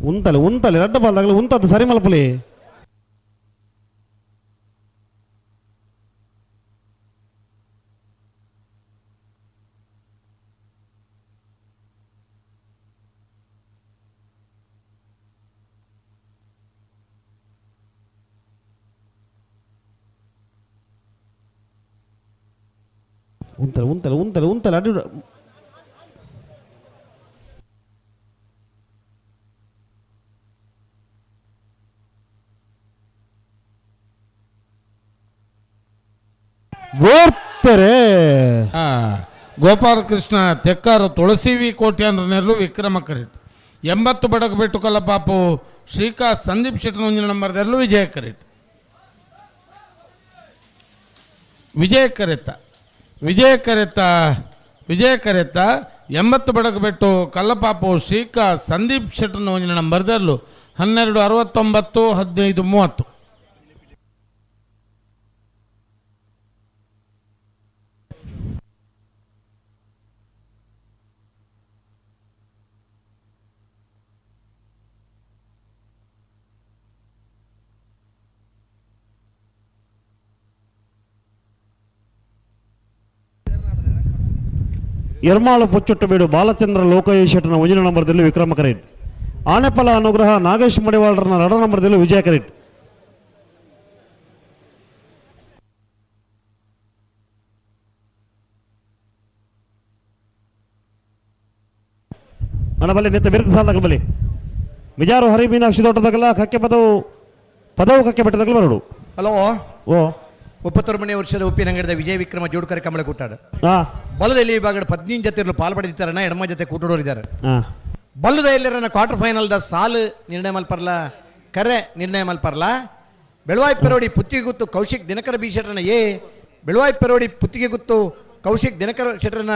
ಉಂತಲೆ ಉಂತಲೆ ರಡ್ಡ ಪಾಲ್ದಾಗಲಿ ಉಂತದ್ದು ಸರಿ ಮಲ್ಪಲಿ. ಉಂತಲೆ ಉಂತಲೆ ಉಂತಲೆ ಉಂತಲೆ ಅಡ್ಡಿ ಓಡ್ತಾರೆ. ಗೋಪಾಲಕೃಷ್ಣ ತೆಕ್ಕಾರ ತುಳಸಿ ವಿ ಕೋಟ್ಯಾನ್ರನೆಲ್ಲೂ ವಿಕ್ರಮ ಕರೆಟ್ 80 ಬಡಗು ಬೆಟ್ಟು ಕಲ್ಲಪಾಪು ಶ್ರೀಕಾ ಸಂದೀಪ್ ಶೆಟ್ಟನ ಒಂಜಿನ ನಂಬರ್ದಲ್ಲೂ ವಿಜಯ ಕರೆಟ್. ವಿಜಯ ಕರೆತ ವಿಜಯ ಕರೆತ ವಿಜಯ ಕರೆತ 80 ಬಡಗು ಬೆಟ್ಟು ಕಲ್ಲಪಾಪು ಶ್ರೀಕಾ ಸಂದೀಪ್ ಶೆಟ್ಟನ ಒಂಜಿನ ನಂಬರ್ದಲ್ಲೂ 12:69 15:30. ಎರ್ಮಾಳು ಪೊಚ್ಚೊಟ್ಟು ಬೀಡು ಬಾಲಚಂದ್ರ ಲೋಕಯ್ಯ ಶೆಟ್ಟನ ಒಂಜಿನ ನಂಬರ್ದಲ್ಲಿ ವಿಕ್ರಮ ಕರೇಟ್. ಆನೆಪಲ ಅನುಗ್ರಹ ನಾಗೇಶ್ ಮಡಿವಾಳರನ ಎರಡ ನಂಬರ್ದಲ್ಲಿ ವಿಜಯ ಕರೇಟ್. ಅಣ್ಣ ಬಲ್ಲಿ ನಿತ್ತ ಬಿರುದು ಸಾಲದಾಗ ಬಲ್ಲಿ ಮಿಜಾರು ಹರಿ ಮೀನಾಕ್ಷಿ ತೋಟದಾಗಲ್ಲ ಕಕ್ಕೆ ಪದವು ಪದವು ಕಕ್ಕೆ ಬೆಟ್ಟದಾಗಲ ಬರೋಡು. ಹಲೋ ಓ 31ನೇ ವರ್ಷದ ಉಪ್ಪಿನಂಗಡದ ವಿಜಯ ವಿಕ್ರಮ ಜೋಡ್ಕರ್ ಕಮಲ ಕೂಟಾಡ. ಬಲದಲ್ಲಿ ವಿಭಾಗದ 15 ಜೊತೆ ಪಾಲ್ ಪಡೆದಿದ್ದಾರಣ, ಎಡಮ ಜೊತೆ ಕೂಟಡೋರಿದ್ದಾರೆ. ಬಲ್ಲದ ಎಲ್ಲರನ್ನ ಕ್ವಾರ್ಟರ್ ಫೈನಲ್ದ ಸಾಲು ನಿರ್ಣಯ ಮಲ್ಪರ್ಲ, ಕರೆ ನಿರ್ಣಯ ಮಲ್ಪರ್ಲ. ಬೆಳವಾಯಿ ಪೆರೋಡಿ ಪುತ್ತಿಗೆ ಗುತ್ತು ಕೌಶಿಕ್ ದಿನಕರ ಬಿ ಶೆಟ್ಟರನ ಎ, ಬೆಳವಾಯಿ ಪೆರೋಡಿ ಪುತ್ತಿಗೆ ಗುತ್ತು ಕೌಶಿಕ್ ದಿನಕರ ಶೆಟ್ಟರನ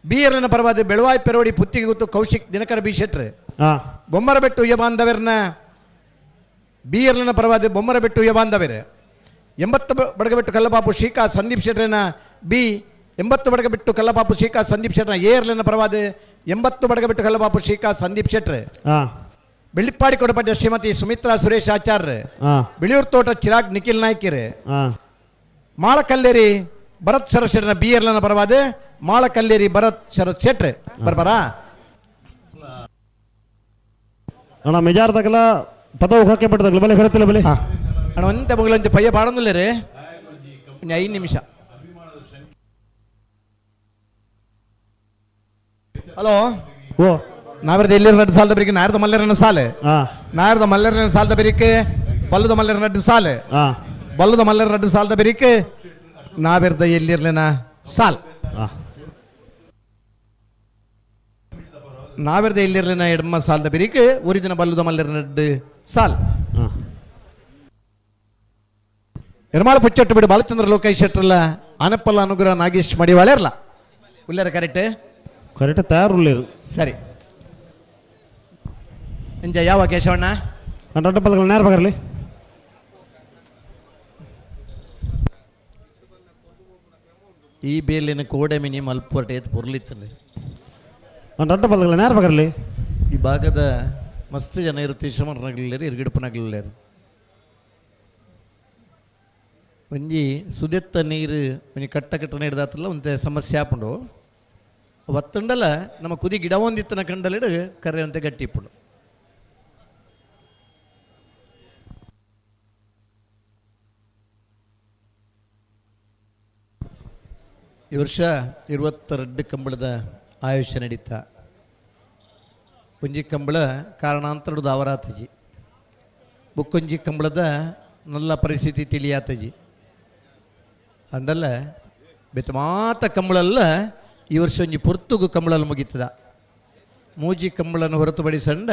ಬಿ ಎರನ ಪರವಾದ ಬೆಳವಾಯಿ ಪೆರೋಡಿ ಪುತ್ತಿಗೆ ಗುತ್ತು ಕೌಶಿಕ್ ದಿನಕರ ಬಿ ಶೆಟ್ರ್. ಬೊಮ್ಮರಬೆಟ್ಟು ಉಯ್ಯ ಬಾಂಧವರನ್ನ ಬಿ ಎರನ ಪರವಾದ ಬೊಮ್ಮರಬೆಟ್ಟು ಉಯ್ಯ ಬಾಂಧವರು. 80 ಬಡಗಬೆಟ್ಟು ಕಲ್ಲಪಾಪು ಶ್ರೀಕಾ ಸಂದೀಪ್ ಶೆಟ್ಟರನ ಬಿ, 80 ಬಡಗಬೆಟ್ಟು ಕಲ್ಲಪಾಪು ಶ್ರೀಕಾ ಸಂದೀಪ್ ಶೆಟ್ಟರನ ಎ ಎರ್ಲನ ಪರವಾದ 80 ಬಡಗಬೆಟ್ಟು ಕಲ್ಲಪಾಪು ಶ್ರೀಕಾ ಸಂದೀಪ್ ಶೆಟ್ರ್. ಬೆಳ್ಳಿಪ್ಪಾಡಿ ಕೊಡಪಟ್ಟ ಶ್ರೀಮತಿ ಸುಮಿತ್ರಾ ಸುರೇಶ್ ಆಚಾರ್ಯ, ಬಿಳಿಯೂರು ತೋಟ ಚಿರಾಗ್ ನಿಖಿಲ್ ನಾಯ್ಕಿರ್, ಮಾಳಕಲ್ಲೇರಿ ಭರತ್ ಶರತ್ ಶೆಟ್ಟರನ ಬಿ ಎರ್ಲನ ಪರವಾದ ಮಾಳಕಲ್ಲೇರಿ ಭರತ್ ಶರತ್ ಶೆಟ್ರ್. ಬರ್ಬಾರಾ ಅಣ್ಣ ಮೆಜಾರ್ದಾಗಲ ಪದವು ಹಾಕಿ ಬಿಟ್ಟದಾಗಲ ಬಲೆ ಕರೆತಿಲ್ಲ ಬಲೆ. ಅಣ್ಣ ಒಂತೆ ಮುಗಲಂಚೆ ಪಯ್ಯ ಪಾಡೊಂದಿಲ್ಲ ರೀ 5 ನಿಮಿಷ. ಹಲೋ ಓ ನಾವಿರದ ಎಲ್ಲಿರ ನಡ್ಡು ಸಾಲದ ಬರೀಕೆ ನಾಯರದ ಮಲ್ಲರನ ಸಾಲೆ, ನಾಯರದ ಮಲ್ಲರನ ಸಾಲದ ಬರೀಕೆ ಬಲ್ಲದ ಮಲ್ಲರ ನಡ್ಡು ಸಾಲೆ, ಬಲ್ಲದ ಮಲ್ಲರ ನಡ್ಡು ಸಾಲದ ಬರೀಕೆ ನಾವಿರದ ಎಲ್ಲಿರ್ಲಿನ ಸಾಲ್, ನಾವಿರದ ಎಲ್ಲಿರ್ಲಿನ ಎಡಮ ಸಾಲದ ಬರೀಕೆ ಊರಿದಿನ ಬಲ್ಲದ ಮಲ್ಲರ ನಡ್ಡು ಸಾಲ್. ನಿರ್ಮಾಳ ಪುಚ್ಚೊಟ್ಟು ಬಿಡು ಬಾಲಚಂದ್ರ ಲೋಕೇಶ್ ಶೆಟ್ಟರಲ್ಲ ಆನಪ್ಪಲ್ಲ ಅನುಗ್ರಹ ನಾಗೇಶ್ ಮಡಿವಾಳೆ ಇರಲ್ಲ ಉಳ್ಳಾರ ಕರೆಕ್ಟ್ ಕರೆಕ್ಟ್ ತಯಾರು ಉಳ್ಳೇರು. ಸರಿ ಇಂಜ ಯಾವ ಕೇಶವಣ್ಣ ದೊಡ್ಡ ಪದಗಳು ನೇರ ಬರಲಿ. ಈ ಬೇಲಿನ ಕೋಡೆ ಮಿನಿ ಮಲ್ಪೊರಟೆ ಪೊರ್ಲಿತ್ತಂದೆ ದೊಡ್ಡ ಪದಗಳು ನೇರ ಬರಲಿ. ಈ ಭಾಗದ ಮಸ್ತ್ ಜನ ಇರುತ್ತೆ ಶ್ರಮನಗಲಿಲ್ಲೇರು ಇರ್ಗಿಡಪನಗಲಿಲ್ಲೇರು. ಒಂಜಿ ಸುದೆತ್ತ ನೀರು ಒಂಜಿ ಕಟ್ಟ ಕಟ್ಟ ನೀರು ಒಂತೆ ಸಮಸ್ಯೆ ಆಪುಂಡು ಒತ್ತುಂಡಲ ನಮ್ಮ ಕುದಿ ಗಿಡ ಒಂದಿತ್ತನ ಕಂಡಲಿಡು ಕರೆ ಅಂತೆ ಗಟ್ಟಿ ಇಪ್ಪುಂಡು. ಈ ವರ್ಷ 22 ಕಂಬಳದ ಆಯುಷ್ಯ ನಡೀತ. ಒಂಜಿ ಕಂಬಳ ಕಾರಣಾಂತರದ ಅವರಾತಜಿ, ಬುಕ್ಕೊಂಜಿ ಕಂಬಳದ ನಲ್ಲ ಪರಿಸ್ಥಿತಿ ತಿಳಿಯಾತಜಿ. ಅಂದಲ್ಲ ಬೆತ್ತ ಮಾತ ಕಂಬಳಲ್ಲ ಈ ವರ್ಷ ಒಂಜಿ ಪೊರ್ತುಗು ಕಂಬಳಲ್ಲಿ ಮುಗೀತದ. ಮೂಜಿ ಕಂಬಳನ್ನು ಹೊರತುಪಡಿಸಂಡ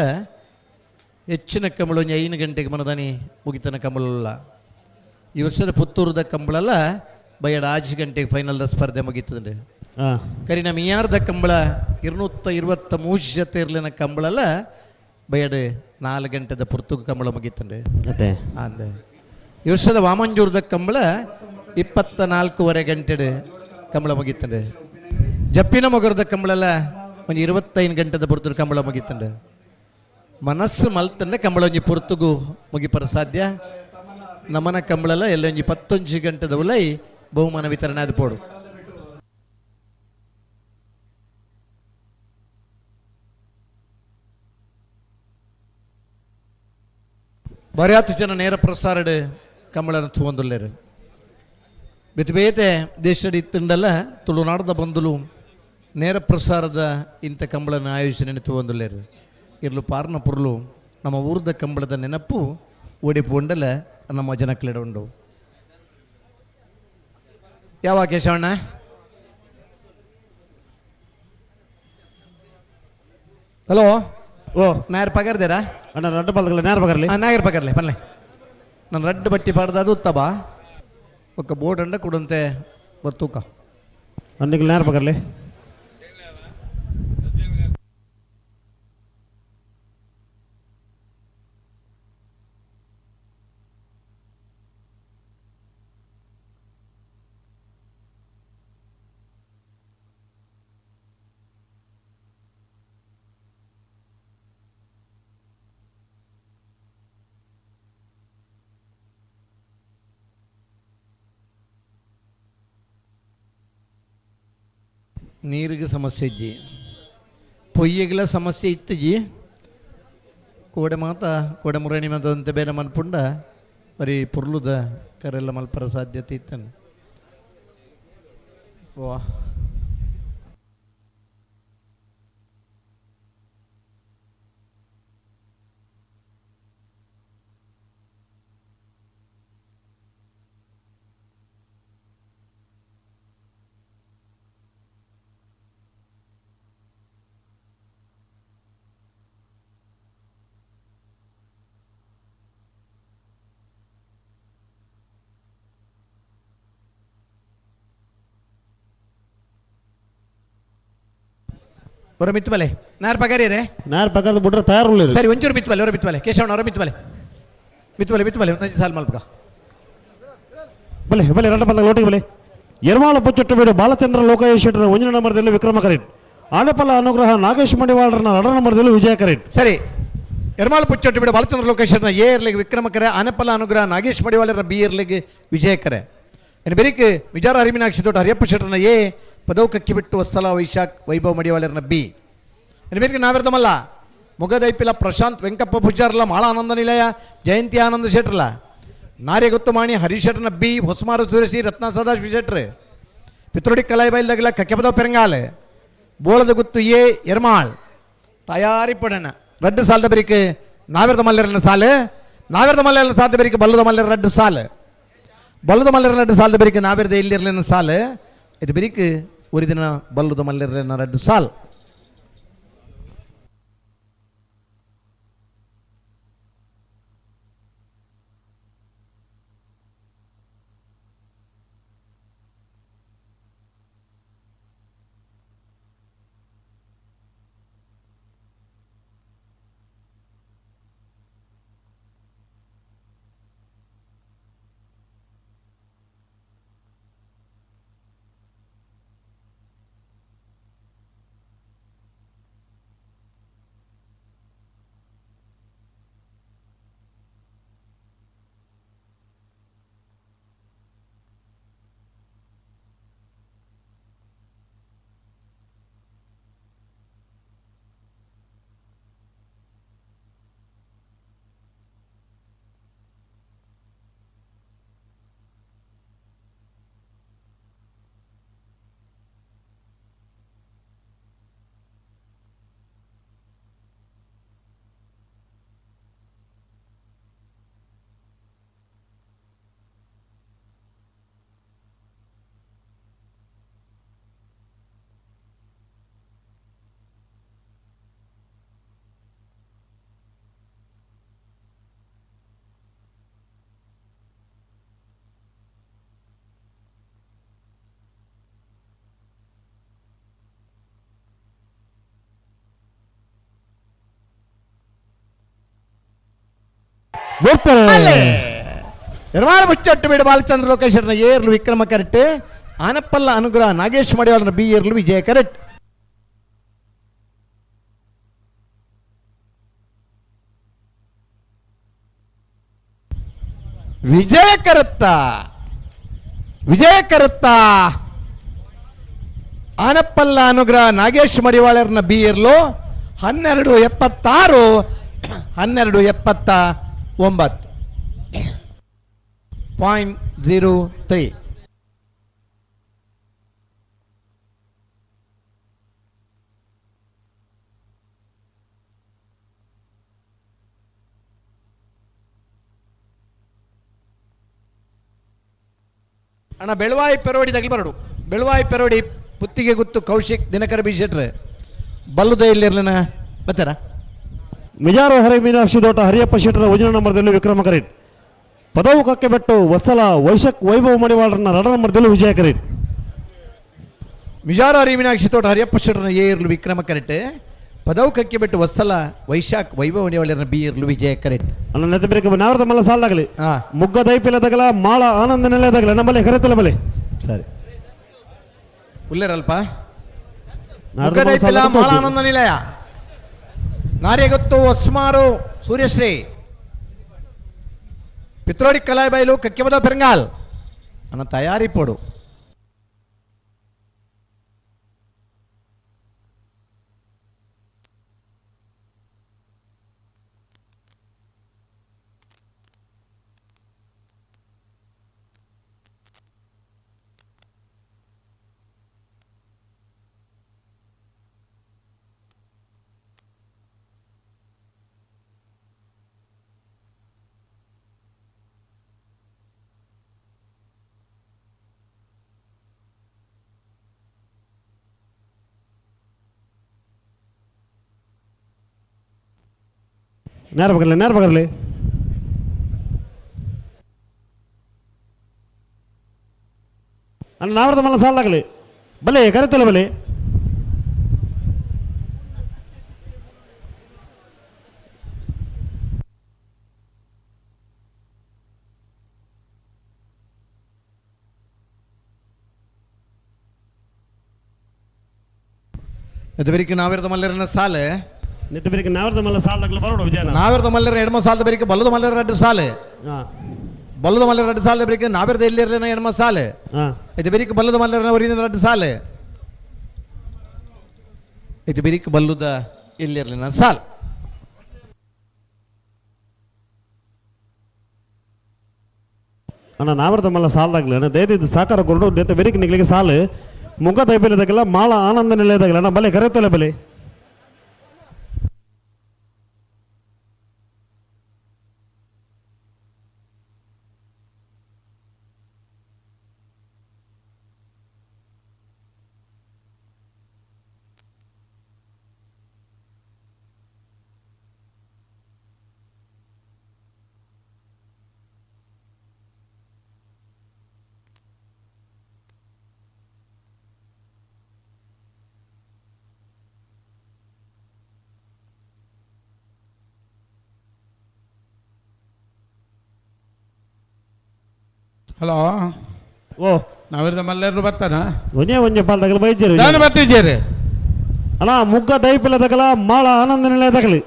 ಹೆಚ್ಚಿನ ಕಂಬಳ ಒಂಜಿ 5 ಗಂಟೆಗೆ ಮನದಾನಿ ಮುಗಿತನ ಕಂಬಳಲ್ಲ. ಈ ವರ್ಷದ ಪುತ್ತೂರದ ಕಂಬಳಲ್ಲ ಬಯ್ಯಡ 5 ಗಂಟೆಗೆ ಫೈನಲ್ದ ಸ್ಪರ್ಧೆ ಮುಗೀತದಂడి. ಕರಿ ನಮ್ಮ ಯಾರ್ದ ಕಂಬಳ 223 ಜೊತೆ ಇರ್ಲಿನ ಕಂಬಳಲ್ಲ ಬಯ್ಯಡ 4 ಗಂಟೆದ ಪುರ್ತುಗು ಕಂಬಳ ಮುಗೀತಂಡೆ. ಅದೇ ಅಂದೆ ಈ ವರ್ಷದ ವಾಮಂಜೂರದ ಕಂಬಳ 24.5 ಗಂಟೆ ಕಂಬಳ ಮುಗೀತಂಡೆ. ಜಪ್ಪಿನ ಮೊಗರದ ಕಂಬಳಲ್ಲ ಒಂದು 25 ಗಂಟೆದ ಪುರ್ತುರು ಕಂಬಳ ಮುಗೀತಂಡೆ. ಮನಸ್ಸು ಮಲ್ತಂಡ ಕಂಬಳೊಂಜಿ ಪೊರ್ತುಗು ಮುಗಿಪರ ಸಾಧ್ಯ. ನಮನ ಕಂಬಳಲ ಎಲ್ಲೊಂಜಿ 11 ಗಂಟೆದ ಉಲೈ ಬಹುಮಾನ ವಿತರಣೆ ಅದು ಪೋಡು. ಬರ್ಯಾತು ಜನ ನೇರ ಪ್ರಸಾರಡ್ ಕಂಬಳನ ತೂವೊಂದುಲ್ಲೆರ್. ಬೇತೆ ಬೇತೆ ದೇಶಡ್ ಇತ್ತುಂಡಲ ತುಳುನಾಡದ ಬಂದುಲು ನೇರ ಪ್ರಸಾರದ ಇಂಥ ಕಂಬಳನ ಆಯೋಜನೆ ತೂವೊಂದುಲ್ಲೆರ್. ಇರ್ಲು ಪಾರ್ನ ಪುರ್ಲು ನಮ್ಮ ಊರ್ದ ಕಂಬಳದ ನೆನಪು ಒಡಿಪು ಉಂಡಲ ನಮ್ಮ ಜನಕ್ಲೆಡ ಉಂಡು. ಯಾವ ಕೇಶವಣ್ಣ? ಹಲೋ, ಓ ನಾಯರ್ ಪಗರ್ದೇರಾ? ಅಣ್ಣ ರಡ್ಡು ಪಲ್ದಗಲ ನೇರ ಪಗರ್ಲಿ. ನಾಯರ್ ಪಗರ್ಲೆ ಪನ್ಲೆ. ನಾನು ರಡ್ಡು ಬಟ್ಟಿ ಪಾಡ್ದ ಅದು ಉತ್ತಬ ಒಕ್ಕ ಬೋರ್ಡ್ ಅಂಡ ಕೊಡಂತೆ ಬರ್ತೂಕ. ಅನ್ನಿಗೆ ನೇರ ಪಗರ್ಲಿ. ನೀರಿಗೆ ಸಮಸ್ಯೆ ಇಜ್ಜಿ, ಪೊಯ್ಯೆಗ್ಲ ಸಮಸ್ಯೆ ಇತ್ತುಜಿ. ಕೋಡೆ ಮಾತ ಕೋಡೆ ಮುರಣಿ ಮಾತಂತೆ ಬೇರೆ ಮನ್ಪುಂಡ ಬರೀ ಪುರ್ಲುದ ಕರೆಲ್ಲ ಮಲ್ಪರ ಸಾಧ್ಯತೆ ಇತ್ತನು. ವಾ ಹೊರ ಮಿತ್ತು ಬಲೆ ನಾರ್ ಪಗಾರಿ ನಾರ್ ಪಗಾರದ ಬಿಟ್ರೆ ತಯಾರು. ಸರಿ, ಒಂಚೂರು ಮಿತ್ತು ಬಲೆ, ಹೊರ ಮಿತ್ತು ಬಲೆ ಕೇಶವಣ್ಣ, ಹೊರ ಮಿತ್ತು ಬಲೆ, ಮಿತ್ತು ಬಲೆ, ಮಿತ್ತು ಬಲೆ, ಒಂದೊಂದು ಸಾಲು ಮಲ್ಪಕ. ಬಲೆ ಬಲೆ ರಡ್ಡ ಪಲ್ದ ಲೋಟಿಗೆ ಬಲೆ. ಎರ್ಮಾಳ ಬುಚ್ಚೊಟ್ಟು ಬೀಡು ಬಾಲಚಂದ್ರ ಲೋಕಯ್ಯ ಶೆಟ್ಟರ ಒಂಜನೇ ನಂಬರ್ದಲ್ಲಿ ವಿಕ್ರಮ ಕರೀಟ್. ಆನೆಪಲ್ಲ ಅನುಗ್ರಹ ನಾಗೇಶ್ ಮಡಿವಾಳರನ್ನ ಎರಡನೇ ನಂಬರ್ದಲ್ಲಿ ವಿಜಯ ಕರೀಟ್. ಸರಿ, ಎರ್ಮಾಳ ಪುಚ್ಚೊಟ್ಟು ಬಿಡು ಬಾಲಚಂದ್ರ ಲೋಕೇಶ್ವರನ ಎ ಇರ್ಲಿಗೆ ವಿಕ್ರಮ ಕರೆ, ಆನೆಪಲ್ಲ ಅನುಗ್ರಹ ನಾಗೇಶ್ ಮಡಿವಾಳರ ಬಿ ಇರ್ಲಿಗೆ ವಿಜಯ ಕರೆ. ಇನ್ನು ಬೆರಿಕ್ ವಿಜಾರ ಹರಿಮೀನಾಕ್ಷಿ ತೋಟ ಹರಿಯಪ್ಪ ಶೆಟ್ಟರನ ಎ, ಪದವು ಕಕ್ಕಿ ಬಿಟ್ಟು ವತ್ಸಲ ವೈಶಾಖ್ ವೈಭವ್ ಮಡಿವಾಳರನ ಬಿ. ಇನ್ನು ಬೆರಿಕ್ ನಾವಿರ್ತಮಲ್ಲ ಮೊಗದೈಪಿಲ ಪ್ರಶಾಂತ್ ವೆಂಕಪ್ಪ ಪೂಜಾರ್ಲ ಮಾಳ ಆನಂದ ನಿಲಯ ಜಯಂತಿ ಆನಂದ ಶೆಟ್ರಲ ನಾರ್ಯಗುತ್ತು ಮಾಣಿ ಹರೀಶ್ ಶೆಟ್ಟರ್ನ ಬಿ, ಹೊಸಮಾರು ಸುರೇಶಿ ರತ್ನ ಸದಾಶಿವ ಶೆಟ್ರು ಪಿತ್ರೋಡಿ ಕಲಾಯಿ ಬೈಲ್ದಾಗಲ ಕಕ್ಕೆಪದವ್ ಪೆರಂಗಾಲ್ ಬೋಳದ ಗುತ್ತು ಎ ಎರ್ಮಾಳ್ ತಯಾರಿ ಪಡಣ. ರಡ್ಡು ಸಾಲದ ಬರಿಕ್ ನಾವಿರದ ಮಲ್ಲರನ ಸಾಲು, ನಾವಿರದ ಮಲ್ಲರನ ಸಾಲದ ಬರಿಕ್ ಬಲ್ಲದ ಮಲ್ಲರ ರಡ್ಡು ಸಾಲು, ಬಲ್ಲದ ಮಲ್ಲರ ರಡ್ಡು ಸಾಲದ ಬರಿಕ್ ನಾವಿರದ ಇಲ್ಲಿರ್ಲಿನ ಸಾಲು, ಇದು ಬರಿಕ್ ஒரு ದಿನ ಬಲ್ಲದ ಮಲ್ಲರನ ರಡ್ಡು ಸಾಲು. ಎರ್ಮಾಳ ಮುಚ್ಚೊಟ್ಟು ಬಿಡು ಬಾಲಚಂದ್ರ ಲೋಕೇಶ್ವರನ ಏರ್ಲು ವಿಕ್ರಮ ಕರೆಕ್ಟ್, ಆನಪ್ಪಲ್ಲ ಅನುಗ್ರಹ ನಾಗೇಶ್ ಮಡಿವಾಳನ ಬಿ ಏರ್ಲು ವಿಜಯ ಕರೆಕ್ಟ್. ವಿಜಯ ಕರತ್ತ ವಿಜಯ ಕರತ್ತ ಆನಪ್ಪಲ್ಲ ಅನುಗ್ರಹ ನಾಗೇಶ್ ಮಡಿವಾಳರ್ನ ಬಿ ಇರ್ಲು 12.76 12.79 0.03. ಅಣ್ಣ ಬೆಳವಾಯಿ ಪೆರೋಡಿ ತಗಲಿ ಬರಡು ಬೆಳವಾಯಿ ಪೆರೋಡಿ ಪುತ್ತಿಗೆ ಗುತ್ತು ಕೌಶಿಕ್ ದಿನಕರ ಬಿ ಶೆಟ್ರೆ ಬಲ್ಲುದ ಇಲ್ಲಿರ್ಲನ ಬರ್ತಾರ. ಮಿಜಾರು ಹರಿ ಮೀನಾಕ್ಷಿ ದೋಟ ಹರಿಯಪ್ಪ ಶೆಟ್ಟರ ಒಂದನೇ ನಂಬರ್ದಲ್ಲಿ ವಿಕ್ರಮ ಕರೀಟ್. ಪದವು ಕಕ್ಕೆ ಬೆಟ್ಟು ವತ್ಸಲ ವೈಶಕ್ ವೈಭವ ಮಡಿವಾಳರನ್ನ ಎರಡನೇ ನಂಬರ್ದಲ್ಲಿ ವಿಜಯ ಕರೀಟ್. ಮಿಜಾರು ಹರಿ ಮೀನಾಕ್ಷಿ ತೋಟ ಹರಿಯಪ್ಪ ಶೆಟ್ಟರನ್ನ ಎ ಇರ್ಲು ವಿಕ್ರಮ ಕರೆಟ್. ಪದವು ಕಕ್ಕೆ ಬೆಟ್ಟು ವತ್ಸಲ ವೈಶಾಖ್ ವೈಭವ ಮಡಿವಾಳರನ್ನ ಬಿ ಇರ್ಲು ವಿಜಯ ಕರೆಟ್. ಅಣ್ಣ ನೆತ್ತ ಬೇರೆ ನಾವ್ರದ ಮಲ್ಲ ಸಾಲಾಗಲಿ ಮುಗ್ಗ ದೈಪಿಲ ತಗಲ ಮಾಳ ಆನಂದ ನೆಲೆ ತಗಲ ನಮ್ಮಲ್ಲಿ ಕರೆತಲ ಬಲೆ. ಸರಿ ಉಲ್ಲೇರಲ್ಪ ಮುಗ್ಗದೈಪಿಲ ಮಾಳಾನಂದ ನಿಲಯ ನಾರ್ಯಗೊತ್ತು ಹೊಸ್ಮಾರು ಸೂರ್ಯಶ್ರೀ ಪಿತ್ರೋಡಿ ಕಲಾಯಿಬೈಲು ಕಕ್ಕೆಬದ ಪೆರಂಗಾಲ್ ಅನ್ನ ತಯಾರಿ ಪೋಡು. ನೇರ ಬಗರ್ಲಿ ನೇರ ಬಗರ್ಲಿ. ಅಣ್ಣ ನಾವ್ರದ ಮಲ್ಲ ಸಾಲಾಗಲಿ ಬಲೆ ಕರೆತಲ್ಲ ಬಲೆ. ನೆತ್ತ ನಾವಿರದ ಮಲ್ಲರನ್ನ ಸಾಲೆ ನೆತ್ತ ಬೇರೆ ನಾವಿರದ ಮಲ್ಲ ಸಾಲದಾಗಲ ಬರೋಣ ವಿಜಯನ. ನಾವಿರದ ಮಲ್ಲರ ಎಡಮ ಸಾಲದ ಬೇರಿಕೆ ಬಲ್ಲದ ಮಲ್ಲರ ರಡ್ಡು ಸಾಲೆ ಬಲ್ಲದ ಮಲ್ಲರ ರಡ್ಡು ಸಾಲದ ಬೇರಿಕೆ ನಾವಿರದ ಎಲ್ಲಿರಲಿನ ಎಡಮ ಸಾಲೆ ಇದು ಬೇರಿಕೆ ಬಲ್ಲದ ಮಲ್ಲರನ ಒರಿನ ರಡ್ಡು ಸಾಲೆ ಇದು ಬೇರಿಕೆ ಬಲ್ಲದ ಎಲ್ಲಿರಲಿನ ಸಾಲ್. ಅಣ್ಣ ನಾವಿರದ ಮಲ್ಲ ಸಾಲದಾಗಲಿ ಅಣ್ಣ ದಯದಿದ್ದು ಸಾಕಾರ ಕೊರಡು ನೆತ್ತ ಬೇರಿಕೆ ನಿಗಳಿಗೆ ಸಾಲು ಮುಗ್ಗ ದೈಪಿಲದಾಗಲ್ಲ ಮಾಳ ಆನಂದ ನಿಲಯದಾಗಲ್ಲ ಅಣ್ಣ ಬಲೆ ಕರೆತಲ್ಲ ಬಲೆ. ಹಲೋ ಓ ನಾವಿರದ ಮಲ್ಲೆರರು ಬರ್ತಾನ ಒಂಜೇ ಒಂಜೆ ಪಾಲ್ದಾಗಲ ಬೈಜೇರು ನಾನು ಬರ್ತಿದ್ದೀರಿ. ಅಣ್ಣ ಮುಗ್ಗ ದೈಪಿಲ ತಗಲ ಮಾಳ ಆನಂದ ನಿಲಯ ತಗಲಿ.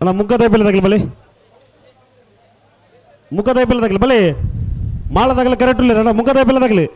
ಅಣ್ಣ ಮುಗ್ಗದ ತಗಲಿ ಬಲಿ, ಮುಗ್ಗದ ತಗಲಿ ಬಲಿ, ಮಾಳದಾಗಲಿ ಕರೆಕ್ಟ್ ಇಲ್ಲ ಅಣ್ಣ, ಮುಗ್ಗದ ತಗಲಿ.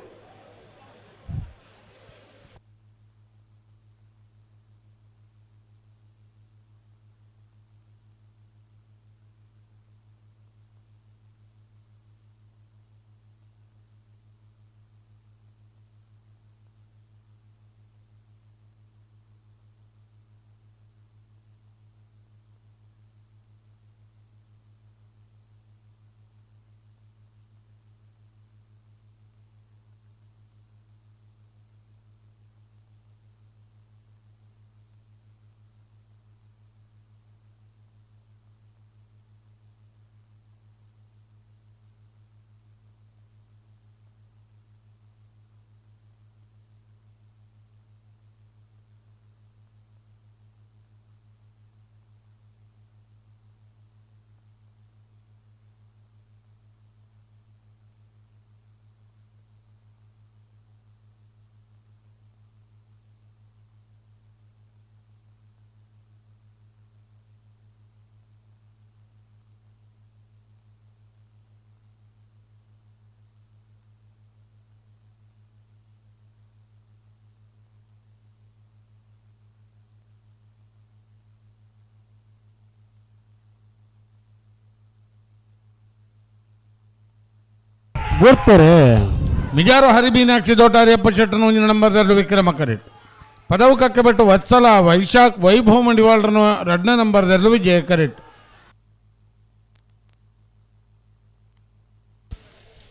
ಬರ್ತಾರೆ ಮಿಜಾರು ಹರಿಮೀನಾಕ್ಷಿ ದೊಡ್ಡ ಹರಿಯಪ್ಪ ಶೆಟ್ಟನು ನಂಬರ್ 2 ವಿಕ್ರಮ ಕರೆಟ್. ಪದವು ಕಕ್ಕಬೆಟ್ಟು ವತ್ಸಲ ವೈಶಾಖ್ ವೈಭವ ಮಂಡಿವಾಳರನ್ನು 2ನೇ ನಂಬರ್ 2 ವಿಜಯ correct.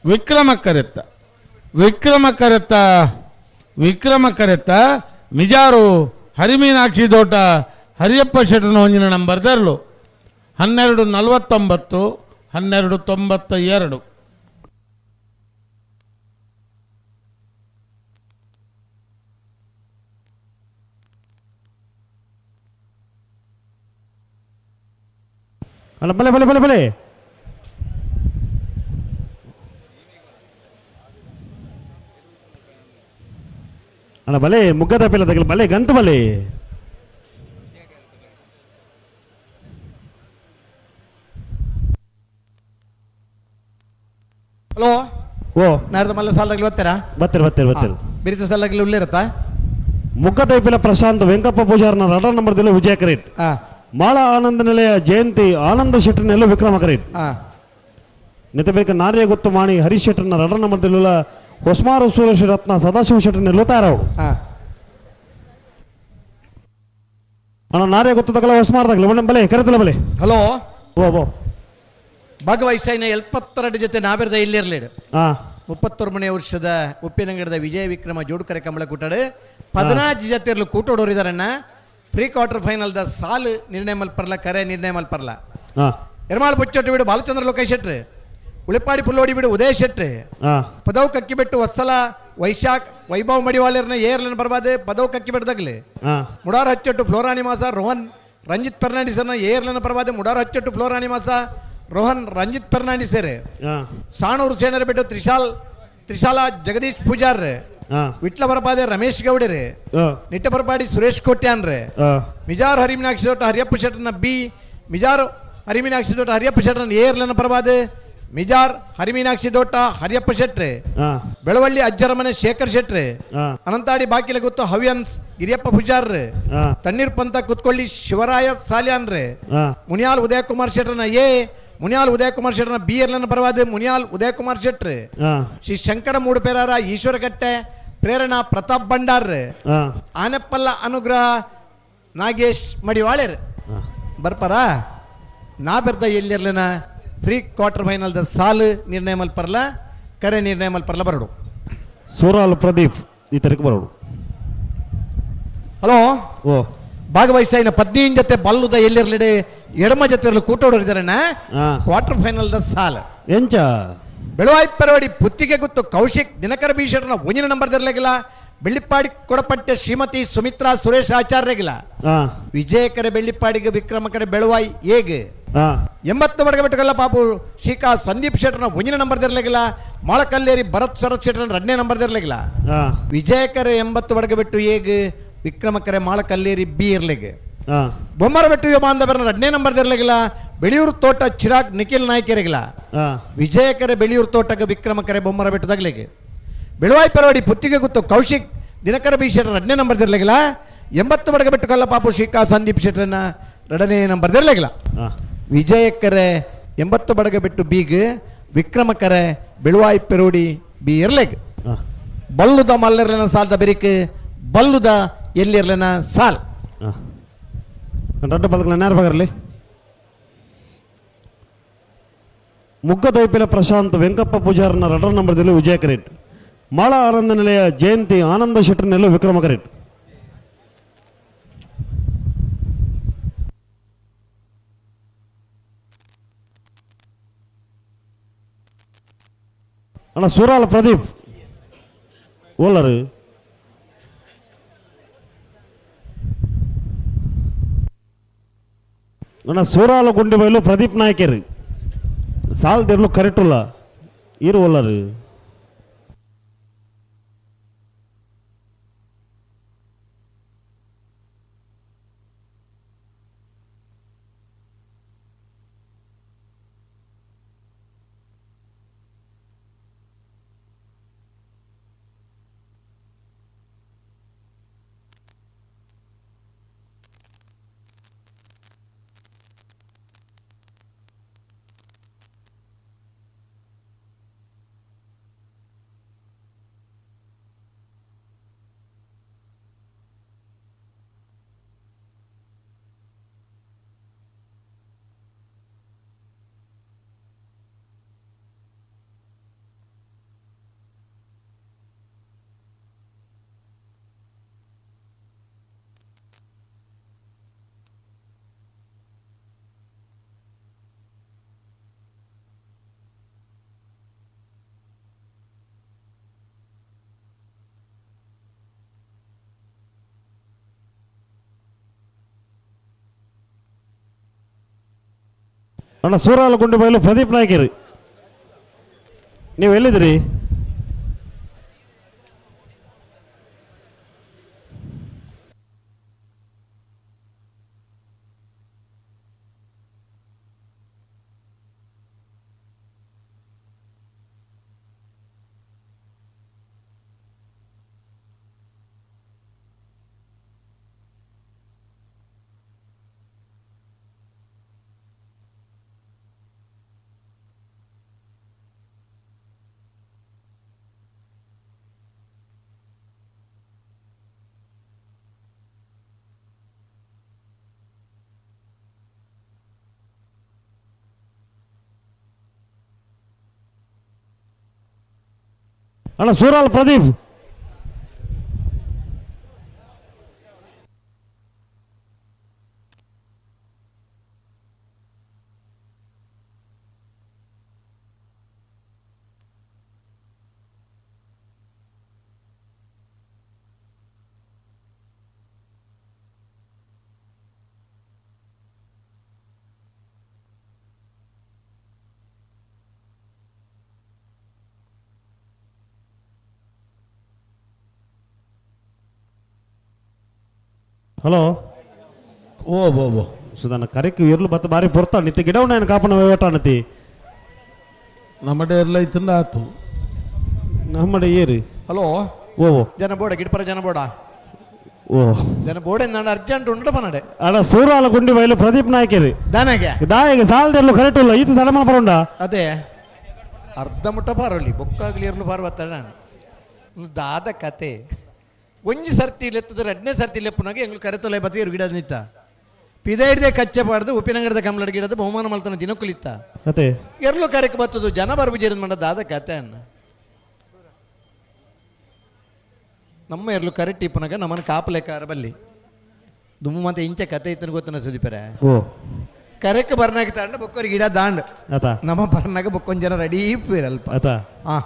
Vikrama correct, Vikrama correct, Vikrama correct Mijaru Hari Meenakshi ದೋಟ ಹರಿಯಪ್ಪ ಶೆಟ್ಟನು ಒಂದಿನ ನಂಬರ್ 2 12:49 12:92. ಅಲ್ಲ ಬಲೆ ಬಲೆ ಬಲೆ ಬಲೆ. ಅಣ್ಣ ಬಲೆ ಮುಗ್ಗದ ಪಿಲ್ಲ ತಗಲಿ ಬಲೆ ಗಂತು ಬಲೆ. ಹಲೋ ಓ ನಾರ್ದ ಮಲ್ಲ ಸಾಲದಾಗಲಿ ಬರ್ತೀರಾ? ಬರ್ತೀರಿ ಬರ್ತೀರಿ ಬರ್ತೀರಿ. ಬಿರಿತು ಸಾಲದಾಗಲಿ ಉಳ್ಳಿರತ್ತಾ? ಮುಗ್ಗದ ಪಿಲ್ಲ ಪ್ರಶಾಂತ್ ವೆಂಕಪ್ಪ ಪೂಜಾರ್ನ 2ನೇ ನಂಬರ್ದಲ್ಲಿ ವಿಜಯ ಕರೇಟ್. ಮಾಳ ಆನಂದ ನಿಲಯ ಜಯಂತಿ ಆನಂದ ಶೆಟ್ಟರ್ನೆಲ್ಲ ವಿಕ್ರಮ ಕರೇಟ್. ನಿತಬೇಕ ನಾರ್ಯ ಗೊತ್ತು ಮಾಣಿ ಹರೀಶ್ ಶೆಟ್ಟರ್ನ 2ನೇ ನಂಬರ್ದಲ್ಲ ಹೊಸ್ಮಾರು ಸೂರೇಶ್ ರತ್ನ ಸದಾಶಿವ ಶೆಟ್ಟರ್ನೆಲ್ಲ ತಯಾರವು. ಅಣ್ಣ ನಾರ್ಯ ಗೊತ್ತು ತಗಲ ಹೊಸ್ಮಾರ್ ತಗಲ ಒಳ್ಳೆ ಬಲೆ ಕರೆತಲ ಬಲೆ. ಹಲೋ ಓ ಓ ಭಾಗವಹಿಸೈನ 72 ಜೊತೆ ನಾಬಿರದ ಇಲ್ಲಿರಲಿ. 31ನೇ ವರ್ಷದ ಉಪ್ಪಿನಂಗಡದ ವಿಜಯ ವಿಕ್ರಮ ಜೋಡುಕರೆ ಕಂಬಳ ಕೂಟಾಡು 14 ಜೊತೆ ಇರಲು ಕೂಟೋಡೋರಿದಾರಣ್ಣ. Pre quarter final the ಸಾಲು ನಿರ್ಣಯ ಮಲ್ಪರ್ಲ, ಕರೆ ನಿರ್ಣಯ ಮಲ್ಪರ್ಲ. ಎರ್ಮಾಳ್ ಬುಚ್ಚೊಟ್ಟು ಬಿಡು ಬಾಲಚಂದ್ರ ಲೋಕೇಶ್ ಶೆಟ್ರಿ, ಉಳಿಪಾಡಿ ಪುಲ್ಲೋಡಿ ಬಿಡು ಉದಯ ಶೆಟ್ರಿ, ಪದವು ಕಕ್ಕಿಬೆಟ್ಟು ವತ್ಸಲ ವೈಶಾಖ್ ವೈಭವ್ ಮಡಿವಾಲರ್ನ ಏರ್ಲನ್ ಬರ್ಬಾದೆ ಪದವು ಕಕ್ಕಿಬೆಟ್ಟದಾಗಲಿ. ಮುಡಾರ್ ಹಚ್ಚೊಟ್ಟು ಫ್ಲೋರಾ ನಿವಾಸ ರೋಹನ್ ರಂಜಿತ್ ಫರ್ನಾಂಡಿಸರ್ನ ಏರ್ಲನ್ ಬರ್ಬಾದೆ ಮುಡಾರ್ ಹಚ್ಚೊಟ್ಟು ಫ್ಲೋರಾ ನಿವಾಸ ರೋಹನ್ ರಂಜಿತ್ ಫರ್ನಾಂಡಿಸರ್. ಸಾಣೂರು ಸೇನರ ಬಿಟ್ಟು ತ್ರಿಶಾಲ ಜಗದೀಶ್ ಪೂಜಾರ್, ವಿಟ್ಲ ಬರಪಾದೆ ರಮೇಶ್ ಗೌಡರೆ, ನಿಟ್ಟ ಬರಪಾಡಿ ಸುರೇಶ್ ಕೋಟ್ಯಾನ್ರೆ, ಮಿಜಾರ್ ಹರಿಮೀನಾಕ್ಷಿ ದೊಡ್ಡ ಹರಿಯಪ್ಪ ಶೆಟ್ಟರ್ನ ಬಿ, ಮಿಜಾರ್ ಹರಿಮೀನಾಕ್ಷಿ ದೊಡ್ಡ ಹರಿಯಪ್ಪ ಶೆಟ್ಟರ್ನ ಏರ್ಲನ ಪರವಾದೆ ಮಿಜಾರ್ ಹರಿಮೀನಾಕ್ಷಿ ದೊಟ್ಟ ಹರಿಯಪ್ಪ ಶೆಟ್ರೆ, ಬೆಳವಳ್ಳಿ ಅಜ್ಜರಮನೆ ಶೇಖರ್ ಶೆಟ್ರೆ, ಅನಂತಾಡಿ ಬಾಕಿಲ ಗುತ್ತು ಹವ್ಯನ್ಸ್ ಗಿರಿಯಪ್ಪ ಪೂಜಾರ್ರೆ, ತಣ್ಣೀರ್ ಪಂತ ಕುತ್ಕೊಳ್ಳಿ ಶಿವರಾಯ ಸಾಲ್ಯಾನ್ರೆ, ಮುನಿಯಾಲ್ ಉದಯಕುಮಾರ್ ಶೆಟ್ಟರ್ನ ಎ, ಮುನಿಯಾಲ್ ಉದಯಕುಮಾರ್ ಶೆಟ್ಟರ್ನ ಬಿ ಎರ್ಲನ ಪರವಾದ ಮುನಿಯಾಲ್ ಉದಯಕುಮಾರ್ ಶೆಟ್ರೆ, ಶ್ರೀ ಶಂಕರ ಮೂಡುಪೇರಾರ ಈಶ್ವರಕಟ್ಟೆ ಪ್ರೇರಣಾ ಪ್ರತಾಪ್ ಭಂಡಾರ್, ಆನೆಪ್ಪಲ್ಲ ಅನುಗ್ರಹ ನಾಗೇಶ್ ಮಡಿವಾಳರ್. ಬರ್ಪಾರ ನಾ ಬೆರ್ದ ಎಲ್ಲಿರ್ಲಿನ free quarter final the ಸಾಲು ನಿರ್ಣಯ ಮಲ್ಪರ್ಲ, ಕರೆ ನಿರ್ಣಯ ಮಲ್ಪರ್ಲ ಬರಡು. ಸೂರಾಲ್ ಪ್ರದೀಪ್ ಈ ತರಕ್ಕೆ ಬರೋಡು. ಹಲೋ ಓ ಭಾಗವಹಿಸ ಪತ್ನಿಯನ್ ಜೊತೆ ಬಲ್ಲುದ ಎಲ್ಲಿರ್ಲಿಡೆ ಎಡಮ ಜೊತೆ ಇರಲು ಕೂಟೋಡೋರಿದ್ದಾರಣ್ಣ. Quarter final the ಸಾಲ ಎಂಚ ಬೆಳವಾಯಿ ಪರವಾಡಿ ಪುತ್ತಿಗೆ ಗುತ್ತು ಕೌಶಿಕ್ ದಿನಕರ ಬೀಶರ್ನ ಒಂದಿನ ನಂಬರ್ ದಿರ್ಲಾಗಿಲ್ಲ. ಬೆಳ್ಳಿಪ್ಪಾಡಿ ಕೊಡಪಟ್ಟೆ ಶ್ರೀಮತಿ ಸುಮಿತ್ರಾ ಸುರೇಶ್ ಆಚಾರ್ಯಗಿಲ್ಲ. ವಿಜಯಕರೆ ಬೆಳ್ಳಿಪ್ಪಾಡಿಗೆ ವಿಕ್ರಮಕರೆ ಬೆಳವಾಯಿ ಏಗೆ 80 ಬಡಗ ಬಿಟ್ಟುಕಲ್ಲ ಪಾಪು ಶ್ರೀಕಾ ಸಂದೀಪ್ ಶೆಟ್ಟರ್ನ ಒಂದಿನ ನಂಬರ್ ದಿರ್ಲಾಗಿಲ್ಲ. ಮೊಳಕಲ್ಲೇರಿ ಭರತ್ ಶರತ್ ಶೆಟ್ಟರ್ನ 2ನೇ ನಂಬರ್ ದಿರ್ಲಾಗಿಲ್ಲ. ವಿಜಯಕರೆ 80 ಬಡಗ ಬಿಟ್ಟು ಏಗ್ ವಿಕ್ರಮಕರೆ ಮಾಳಕಲ್ಲೇರಿ ಬಿ ಇರ್ಲಿಗೆ. ಬೊಮ್ಮರಬೆಟ್ಟು ಯುವ ಎರಡನೇ ನಂಬರ್ ದಿರ್ಲಗಿಲ್ಲ ಬೆಳಿಯೂರು ತೋಟ ಚಿರಾಗ್ ನಿಖಿಲ್ ನಾಯ್ಕರಿಗಿಲ್ಲ ವಿಜಯಕರೆ ಬೆಳಿಯೂರು ತೋಟಕ್ಕೆ ವಿಕ್ರಮಕರೆ ಬೊಮ್ಮರಬೆಟ್ಟು ತಗಲಿಗೆ ಬೆಳುವಾಯಿ ಪರವಾಡಿ ಪುತ್ತಿಗೆ ಗುತ್ತು ಕೌಶಿಕ್ ದಿನಕರ ಬಿ ಶೆಟ್ಟರ್ ಎರಡನೇ ನಂಬರ್ ದಿರ್ಲಗಿಲ್ಲ 80 ಬಡಗಬೆಟ್ಟು ಕಲ್ಲಪಾಪು ಶಿಖಾ ಸಂದೀಪ್ ಶೆಟ್ಟರನ್ನ ಎರಡನೇ ನಂಬರ್ ದಿರ್ಲಗಿಲ್ಲ ವಿಜಯಕರೆ 80 ಬಡಗಬೆಟ್ಟು ಬೀಗ್ ವಿಕ್ರಮಕರೆ ಬೆಳುವಾಯಿ ಪೆರೋಡಿ ಬಿ ಇರ್ಲೆಗ್ ಬಲ್ಲುದ ಮಲ್ಲರ್ಲೆನ ಸಾಲ್ದ ಬೆರಿಕ್ ಬಲ್ಲುದ ಎಲ್ಲಿರ್ಲೆನ ಸಾಲ್ ರಡ್ಡ ಪದಕಲ ನೇರ ಬಗರ್ಲಿ ಮುಗ್ಗದೈಪಿಲ ಪ್ರಶಾಂತ್ ವೆಂಕಪ್ಪ ಪೂಜಾರನ ರಡ್ಡ ನಂಬರ್ದಲ್ಲಿ ವಿಜಯ ಕರೇಟ್ ಮಾಳ ಆನಂದ ನಿಲಯ ಜಯಂತಿ ಆನಂದ ಶೆಟ್ಟರ್ನೆಲ್ಲೂ ವಿಕ್ರಮ ಕರೇಟ್ ಅಣ್ಣ ಸೂರಾಲ ಪ್ರದೀಪ್ ಓಲರು ಅಣ್ಣ ಸೂರಾಲ ಗುಂಡಿಬೈಲು ಪ್ರದೀಪ್ ನಾಯ್ಕರು ಸಾಲ್ ದೆರ್ಲು ಕರೆಕ್ಟುಲ್ಲ ಈರು ಓಲರು ಅಣ್ಣ ಸೂರಾಲ ಗುಂಡಿಬೈಲು ಪ್ರದೀಪ್ ನಾಯ್ಕರು ನೀವು ಎಲ್ಲಿದ್ದೀರಿ? ಅಣ್ಣ ಸೂರಾಲ್ ಪ್ರದೀಪ್ ಹಲೋ ಓ ಓ ಓ ಸುಧಾನ ಕರೆಕ್ ಇರ್ಲು ಬತ್ತ ಬಾರಿ ಪೊರ್ತಾಣ ನಿತ್ಯ ಗಿಡವನ್ನ ಏನು ಕಾಪನ ವಹಿವಾಟಾಣತಿ ನಮ್ಮಡೆ ಎಲ್ಲ ಇತ್ತಂದ ಆತು ನಮ್ಮಡೆ ಏರಿ ಹಲೋ ಓ ಓ ಜನ ಬೋಡ ಗಿಡಪರ ಜನ ಬೋಡ ಓ ಜನ ಬೋಡ ನಾನು ಅರ್ಜೆಂಟ್ ಉಂಡ ಪನಡೆ ಅಡ ಸೂರಾಲ ಗುಂಡಿ ಬೈಲು ಪ್ರದೀಪ್ ನಾಯ್ಕೇರಿ ದಾನಾಗೆ ದಾಯಗೆ ಸಾಲದೆರ್ಲು ಕರೆಕ್ಟ್ ಇಲ್ಲ ಈತ ತಡ ಮಲ್ಪರುಂಡ ಅದೇ ಅರ್ಧ ಮುಟ್ಟ ಪಾರೊಳ್ಳಿ ಬೊಕ್ಕಾಗ್ಲಿ ಇರ್ಲು ಪಾರು ಬತ್ತಾಡ ದಾದ ಕತೆ ಒಂಜಿ ಸರ್ತಿ ಲೆತ್ತದ ಎರಡನೇ ಸರ್ತಿ ಲೆಪ್ಪುನಾಗ ಎಂಗ್ಳು ಕರೆತೊಲೆ ಬತ್ತಿಯರು ಗಿಡ ನಿತ್ತ ಪಿದ ಹಿಡ್ದೆ ಕಚ್ಚೆ ಪಾಡ್ದು ಉಪ್ಪಿನಂಗಡದ ಕಮಲಡ್ ಗಿಡದ ಬಹುಮಾನ ಮಲ್ತನ ದಿನಕ್ಕುಲಿತ್ತ ಅದೇ ಎರ್ಲು ಕರೆಕ್ ಬತ್ತದು ಜನ ಬರ್ಬುಜೇರ ಮಂಡ ದಾದ ಕತೆ ಅನ್ನ ನಮ್ಮ ಎರ್ಲು ಕರೆಕ್ಟ್ ಇಪ್ಪನಾಗ ನಮ್ಮನ್ನು ಕಾಪಲೆಕಾರ ಬಲ್ಲಿ ದುಮ್ಮು ಮತ್ತೆ ಇಂಚ ಕತೆ ಇತ್ತನ ಗೊತ್ತನ ಸುದೀಪರೆ ಓ ಕರೆಕ್ ಬರ್ನಾಗ ತಾಂಡ ಬೊಕ್ಕೋರಿ ಗಿಡ ದಾಂಡ್ ಆತ ನಮ್ಮ ಬರ್ನಾಗ ಬೊಕ್ಕೊಂದ್ ಜನ ರೆಡಿ ಇಪ್ಪಿರಲ್ಪ ಆತ ಆ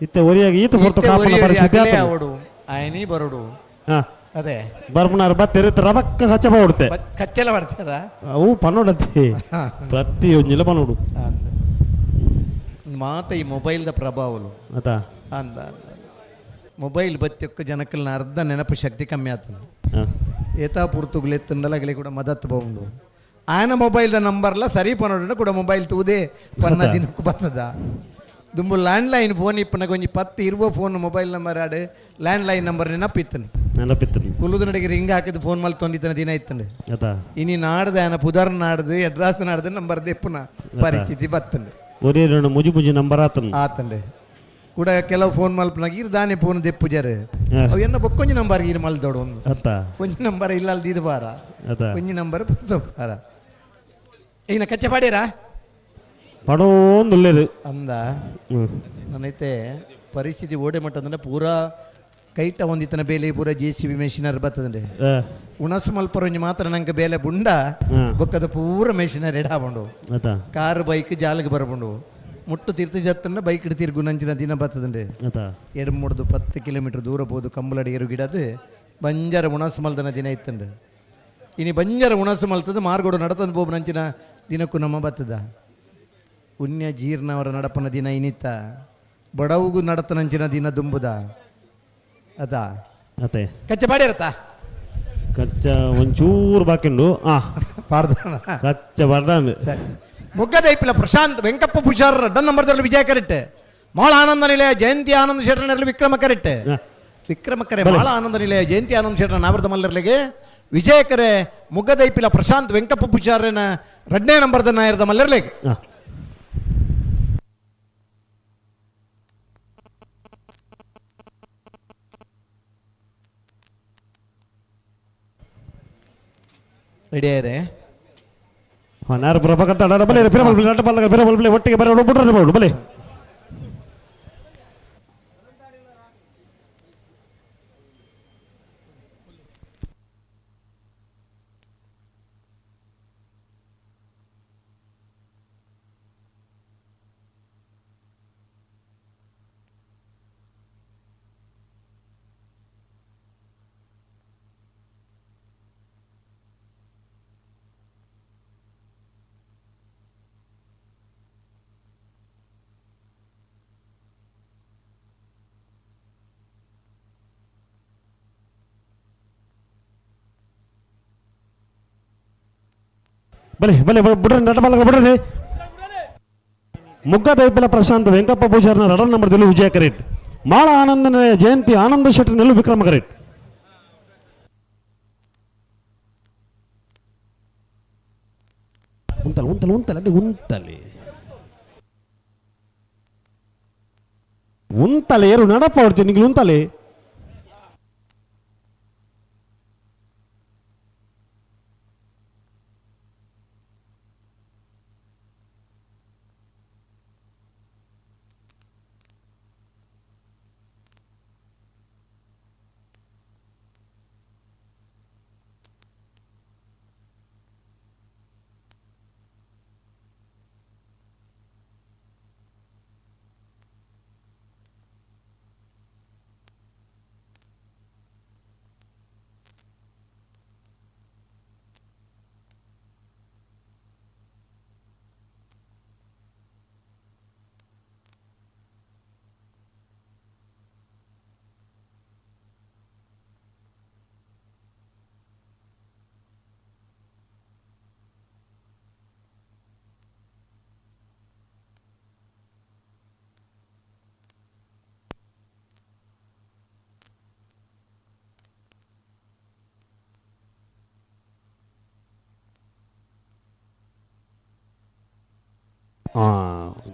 ಇತ್ತೆ ಒರಿಯಾಗಿ ಈತ ಹೊರತು ಕಾಪನ ಪರಿಸ್ಥಿತಿ ಆತು. ಅವಡು ಆಯನಿ ಬರೋಡು ಹಾ ಅದೇ ಬರ್ಪುನಾರು ಬತ್ತಿರ ರಬಕ್ಕ ಕಚ್ಚ ಬಿಡುತ್ತೆ ಕಚ್ಚೆಲ್ಲ ಬರ್ತದ ಅವು ಪನ್ನೋಡತ್ತಿ ಪ್ರತಿ ಒಂಜಿಲ ಪನ್ನೋಡು ಮಾತ ಈ ಮೊಬೈಲ್ದ ಪ್ರಭಾವಲು ಆತ ಅಂದ ಮೊಬೈಲ್ ಬತ್ತಿಯೊಕ್ಕ ಜನಕ್ಕಲ್ನ ಅರ್ಧ ನೆನಪು ಶಕ್ತಿ ಕಮ್ಮಿ ಆತನ ಹಾ. ಏತಾ ಪುರ್ತುಗುಲೆತ್ತಂದಲಗಲೆ ಕೂಡ ಮದತ್ ಬೌಂಡು ಆಯನ ಮೊಬೈಲ್ದ ನಂಬರ್ಲ ಸರಿ ಪನೋಡ ಕೂಡ ಮೊಬೈಲ್ ತೂದೆ ಪನ್ನ ದಿನಕ್ಕೂ ಬರ್ತದ ದುಂಬು ಲ್ಯಾಂಡ್ಲೈನ್ ಫೋನ್ ಇಪ್ಪನಗ ಒಂಜಿ ಪತ್ತು ಇರುವ ಫೋನ್ ಮೊಬೈಲ್ ನಂಬರ್ ಆಡು ಲ್ಯಾಂಡ್ಲೈನ್ ನಂಬರ್ ನೆನಪಿತ್ತನು ನೆನಪಿತ್ತು ಕುಲ್ಲುದ ನಡಿಗೆ ರಿಂಗ್ ಹಾಕಿದ್ದು ಫೋನ್ ಮಲ್ ತೊಂದಿತ್ತನ ದಿನ ಇತ್ತಂಡೆ ಅತಾ ಇನಿ ನಾಡ್ದ ಆಯನ ಪುದರ್ ನಾಡ್ದು ಅಡ್ರೆಸ್ ನಾಡ್ದು ನಂಬರ್ ದೆಪ್ಪುನ ಪರಿಸ್ಥಿತಿ ಬತ್ತಂಡೆ ಒರೇ ಎರಡು ಮುಜಿ ಮುಜಿ ನಂಬರ್ ಆತನ ಆತಂಡೆ ಕೂಡ ಕೆಲವು ಫೋನ್ ಮಲ್ಪನಾಗ ಇರ್ ದಾನೆ ಫೋನ್ ದೆಪ್ಪು ಜರೆ ಅವು ಎನ್ನ ಬೊಕ್ಕೊಂಜಿ ನಂಬರ್ ಇರ್ ಮಲ್ದೋಡು ಒಂದು ಅತ್ತ ಒಂಜಿ ನಂಬರ್ ಇಲ್ಲ ಅಲ್ದಿದ್ದು ಬಾರ ಅತ್ತ ಒಂಜಿ ನಂಬರ್ ಬಾರ ಈಗಿನ ಕಚ್ಚೆ ಪಾಡೀರಾ ಪಡೋಂದುಲ್ಲೇರು ಅಂದ ನನ್ನೈತೆ ಪರಿಸ್ಥಿತಿ ಓಡೆ ಮಟ್ಟ ಅಂದ್ರೆ ಪೂರಾ ಕೈಟ ಹೊಂದಿತ್ತನ ಬೇಲೆ ಪೂರ ಜೆ ಸಿ ಬಿ ಮೆಷಿನರ್ ಬರ್ತದಂಡೆ ಉಣಸು ಮಲ್ಪರೊಂಜಿ ಮಾತ್ರ ನಂಗೆ ಬೇಲೆ ಬುಂಡ ಬೊಕ್ಕದ ಪೂರ ಮೆಷಿನರ್ ಎಡಾಬಂಡು ಅತ್ತ ಕಾರ್ ಬೈಕ್ ಜಾಲಿಗೆ ಬರಬಂಡು ಮುಟ್ಟು ತಿರ್ತು ಜತ್ತನ್ನ ಬೈಕ್ ತಿರ್ಗು ನಂಚಿನ ದಿನ ಬರ್ತದಂಡೆ ಅತ್ತ ಎರಡು ಮೂಡ್ದು 10 ಕಿಲೋಮೀಟರ್ ದೂರ ಬೋದು ಕಂಬಳಡಿ ಎರು ಗಿಡದು ಬಂಜಾರ ಉಣಸು ಮಲ್ದನ ದಿನ ಇತ್ತಂಡೆ ಇನಿ ಬಂಜಾರ ಉಣಸು ಮಲ್ತದ ಮಾರ್ಗೋಡು ನಡತಂದು ಬೋಬು ನಂಚಿನ ದಿನಕ್ಕೂ ನಮ್ಮ ಬತ್ತದ ಪುಣ್ಯ ಜೀರ್ಣವರ ನಡಪನ ದಿನ ಇನಿತ ಬಡವುಗು ನಡತನಂಚಿನ ದಿನ ದುಂಬುದ ಅದ ಅತ್ತೆ ಕಚ್ಚೆ ಪಾಡಿರತ್ತಾ ಕಚ್ಚ ಒಂಚೂರು ಬಾಕಿಂಡು ಆ ಪಾಡ್ದಾನ ಕಚ್ಚ ಪಾಡ್ದಾಂಡು ಸರಿ ಮೊಗ್ಗದೈಪಿಲ ಪ್ರಶಾಂತ್ ವೆಂಕಪ್ಪ ಪೂಜಾರ್ ಡನ್ ನಂಬರ್ದಲ್ಲಿ ವಿಜಯ ಕರೆಕ್ಟ್ ಮಾಳ ಆನಂದ ನಿಲಯ ಜಯಂತಿ ಆನಂದ ಶೆಟ್ಟರ್ನಲ್ಲಿ ವಿಕ್ರಮ ಕರೆಕ್ಟ್ ವಿಕ್ರಮ ಕರೆ ಮಾಳ ಆನಂದ ನಿಲಯ ಜಯಂತಿ ಆನಂದ ಶೆಟ್ಟರ್ ನಾವರ್ದ ಮಲ್ಲರ್ಲಿಗೆ ವಿಜಯ ಕರೆ ಮುಗ್ಗದೈಪಿಲ ಪ್ರಶಾಂತ್ ವೆಂಕಪ್ಪ ಪೂಜಾರನ ರಡ್ನೇ ನಂಬರ್ದ ನಾಯರ್ದ ಮಲ್ಲರ್ಲಿಗೆ ರೆಡಿ ಆಯ್ರೆ ನಾರು ಪ್ರಭಾಕರ್ ಅಡ ಬಲೆ ಫಿರ ಬಲ್ಬಲೆ ನಟ ಬಲ್ದಾಗ ಫಿರ ಬಲ್ಬಲೆ ಒಟ್ಟಿಗೆ ಬರೋ ಬಿಟ್ರೆ ಬರೋಡು ಬಲೆ ಬಲೆ ಬಲೆ ಬಿಡ್ರಿ ನಟ ಬಲ್ದಾಗ ಬಿಡ್ರಿ ಮುಗ್ಗದೈಪಿಲ ಪ್ರಶಾಂತ್ ವೆಂಕಪ್ಪ ಪೂಜಾರ್ನ ರಡನ್ ನಂಬರ್ದಲ್ಲಿ ವಿಜಯ ಕರೇಟ್ ಮಾಳ ಆನಂದನ ಜಯಂತಿ ಆನಂದ ಶೆಟ್ಟರ್ನಲ್ಲೂ ವಿಕ್ರಮ ಕರೇಟ್ ಉಂತಲ್ಲ ಉಂತಲ್ಲ ಉಂತಲ್ಲ ಅಡ್ಡಿ ಉಂತಲೆ ಉಂತಲೆ ಏರು ನಡಪ ಹೊಡ್ತೀನಿ ನಿಂಗೆ ಉಂತಲೆ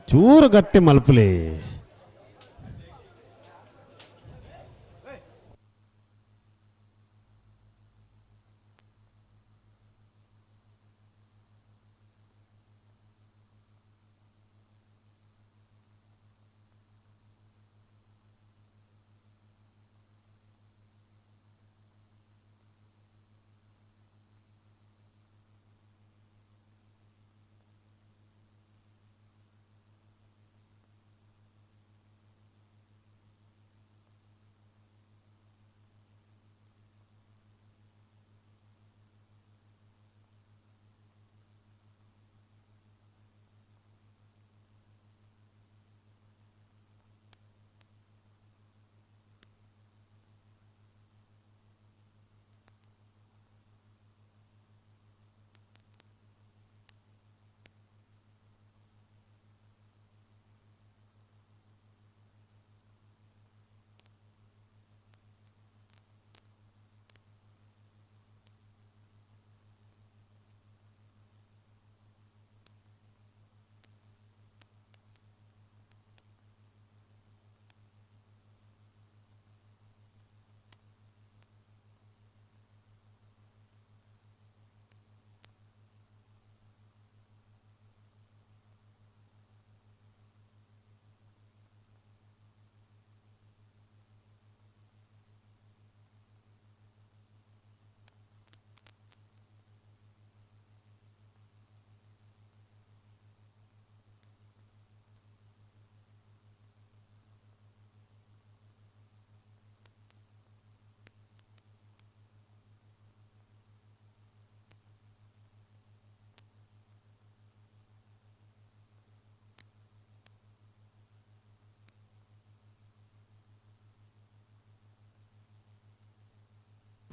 ಚೂರು ಗಟ್ಟಿ ಮಲ್ಪಲಿ.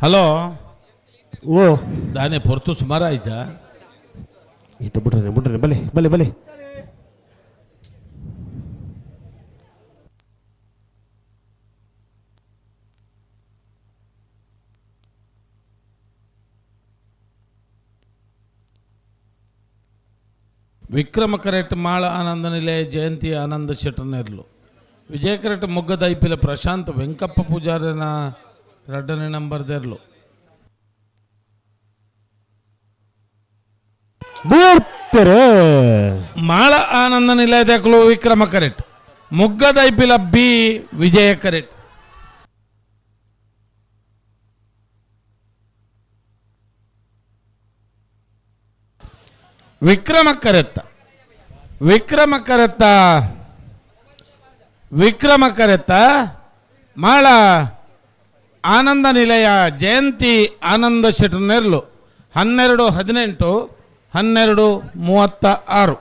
ಹಲೋ. ಓ. ದಾನೆ ಪೊರ್ತು ಸುಮಾರು ಆಯ್ತಾ? ಈತ ಬಿಡ್ರಿ ಬಿಡ್ರಿ, ಬಲೆ ಬಲೆ ಬಲೆ. ವಿಕ್ರಮ ಕರೆಟ್ ಮಾಳ ಆನಂದ ನಿಲಯ ಜಯಂತಿ ಆನಂದ ಶೆಟ್ಟರ್ನೆರ್ಲು. ವಿಜಯ ಕರೆಟ್ ಮೊಗ್ಗದ ಐಪಿಲ ಪ್ರಶಾಂತ್ ವೆಂಕಪ್ಪ ಪೂಜಾರನ ರಡ್ಡನೇ ನಂಬರ್ ದೆರ್ಲು. ಬೂರ್ತೆರೆ. ಮಾಳ ಆನಂದ ನಿಲಯದಕ್ಲು ವಿಕ್ರಮ ಕರೆಟ್ ಮೊಗ್ಗದ ಐಪಿಲ ಬಿ ವಿಜಯ correct. Vikrama correct Vikrama correct Vikrama ಕರೆತ್ತ ಮಾಳ ಆನಂದ ನಿಲಯ ಜಯಂತಿ ಆನಂದ ಶೆಟ್ಟರ್ನೆರ್ಲು 12:18 12:36.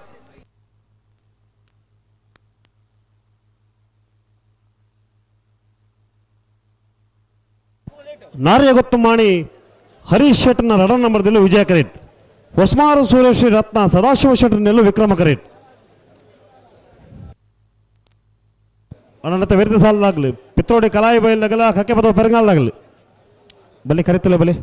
ನಾರ್ಯ ಗೊತ್ತುಮಾಣಿ ಹರೀಶ್ ಶೆಟ್ಟರ್ನ ರಡ ನಂಬರ್ದಲ್ಲಿ ವಿಜಯ ಕರೆಟ್. ಹೊಸ್ಮಾರು ಸೂರ್ಯಶ್ರೀ ರತ್ನ ಸದಾಶಿವ ಶೆಟ್ಟರ್ನೆಲ್ಲು ವಿಕ್ರಮ ಕರೆಟ್. ಅಣ್ಣನತ್ತ ವಿರುದ್ಧ ಸಾಲದಾಗಲಿ ಪಿತ್ರೋಡಿ ಕಲಾಯಿ ಬೈಲ್ದಾಗಲ ಕಕ್ಕೆ ಪದ ಪೆರಂಗಾಲ್ದಾಗಲಿ ಬಲಿ ಕರಿತಲೆ ಬಲಿ.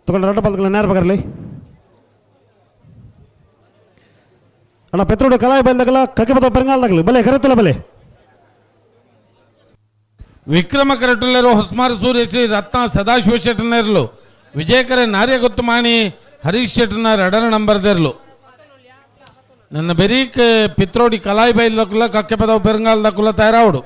ತಗೊಂಡು ರಡ್ಡ ಪಲ್ಕಲ ನೇರ ಬಗರ್ಲಿ ಅಣ್ಣ. ಪೆತ್ರೋಡು ಕಲಾಯಿ ಬೈಲ್ದಾಗಲ ಕಕ್ಕೆ ಪದ ಪೆರಂಗಾಲ್ದಾಗಲಿ ಬಲೆ ಕರೆತಲ್ಲ ಬಲೆ. ವಿಕ್ರಮ ಕರೆಟುಲ್ಲರು ಹೊಸ್ಮಾರು ಸೂರ್ಯಶ್ರೀ ರತ್ನ ಸದಾಶಿವ ಶೆಟ್ಟರ್ನೆರ್ಲು. ವಿಜಯಕರೆ ನಾರ್ಯ ಗೊತ್ತುಮಾಣಿ ಹರೀಶ್ ಶೆಟ್ಟರ್ನ ರಡನ ನಂಬರ್ದೆರ್ಲು. ನನ್ನ ಬೆರೀಕ್ ಪಿತ್ರೋಡಿ ಕಲಾಯಿ ಬೈಲ್ದಕ್ಕುಲ್ಲ ಕಕ್ಕೆ ಪದವು ಪೆರಂಗಾಲ್ದಕ್ಕುಲ್ಲ ತಯಾರಾవుడు.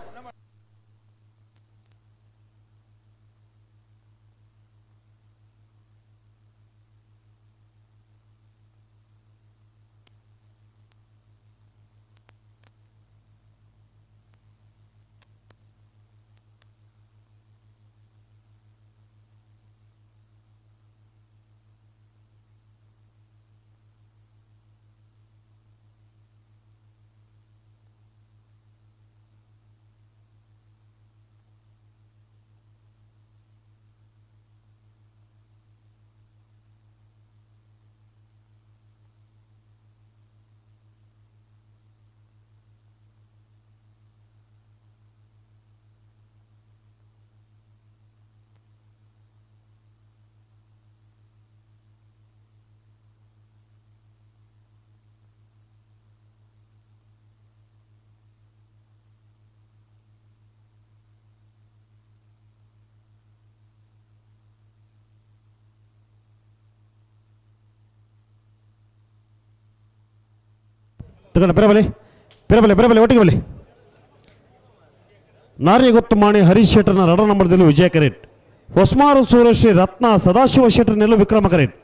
ತಗೊಂಡ ಬರಬಲೆ ಬರಬಲೆ ಬರಬಲೆ ಒಟ್ಟಿಗೆ ಬಲೆ. ನಾರ್ಯ ಗೊತ್ತುಮಾಣಿ ಹರೀಶ್ ಶೆಟ್ಟರ್ನ ರಡ ನಂಬರ್ದಲ್ಲಿ ವಿಜಯ ಕರೆಟ್. ಹೊಸ್ಮಾರು ಸೂರ್ಯಶ್ರೀ ರತ್ನ ಸದಾಶಿವ ಶೆಟ್ಟರ್ನೆಲ್ಲು ವಿಕ್ರಮ ಕರೆಟ್.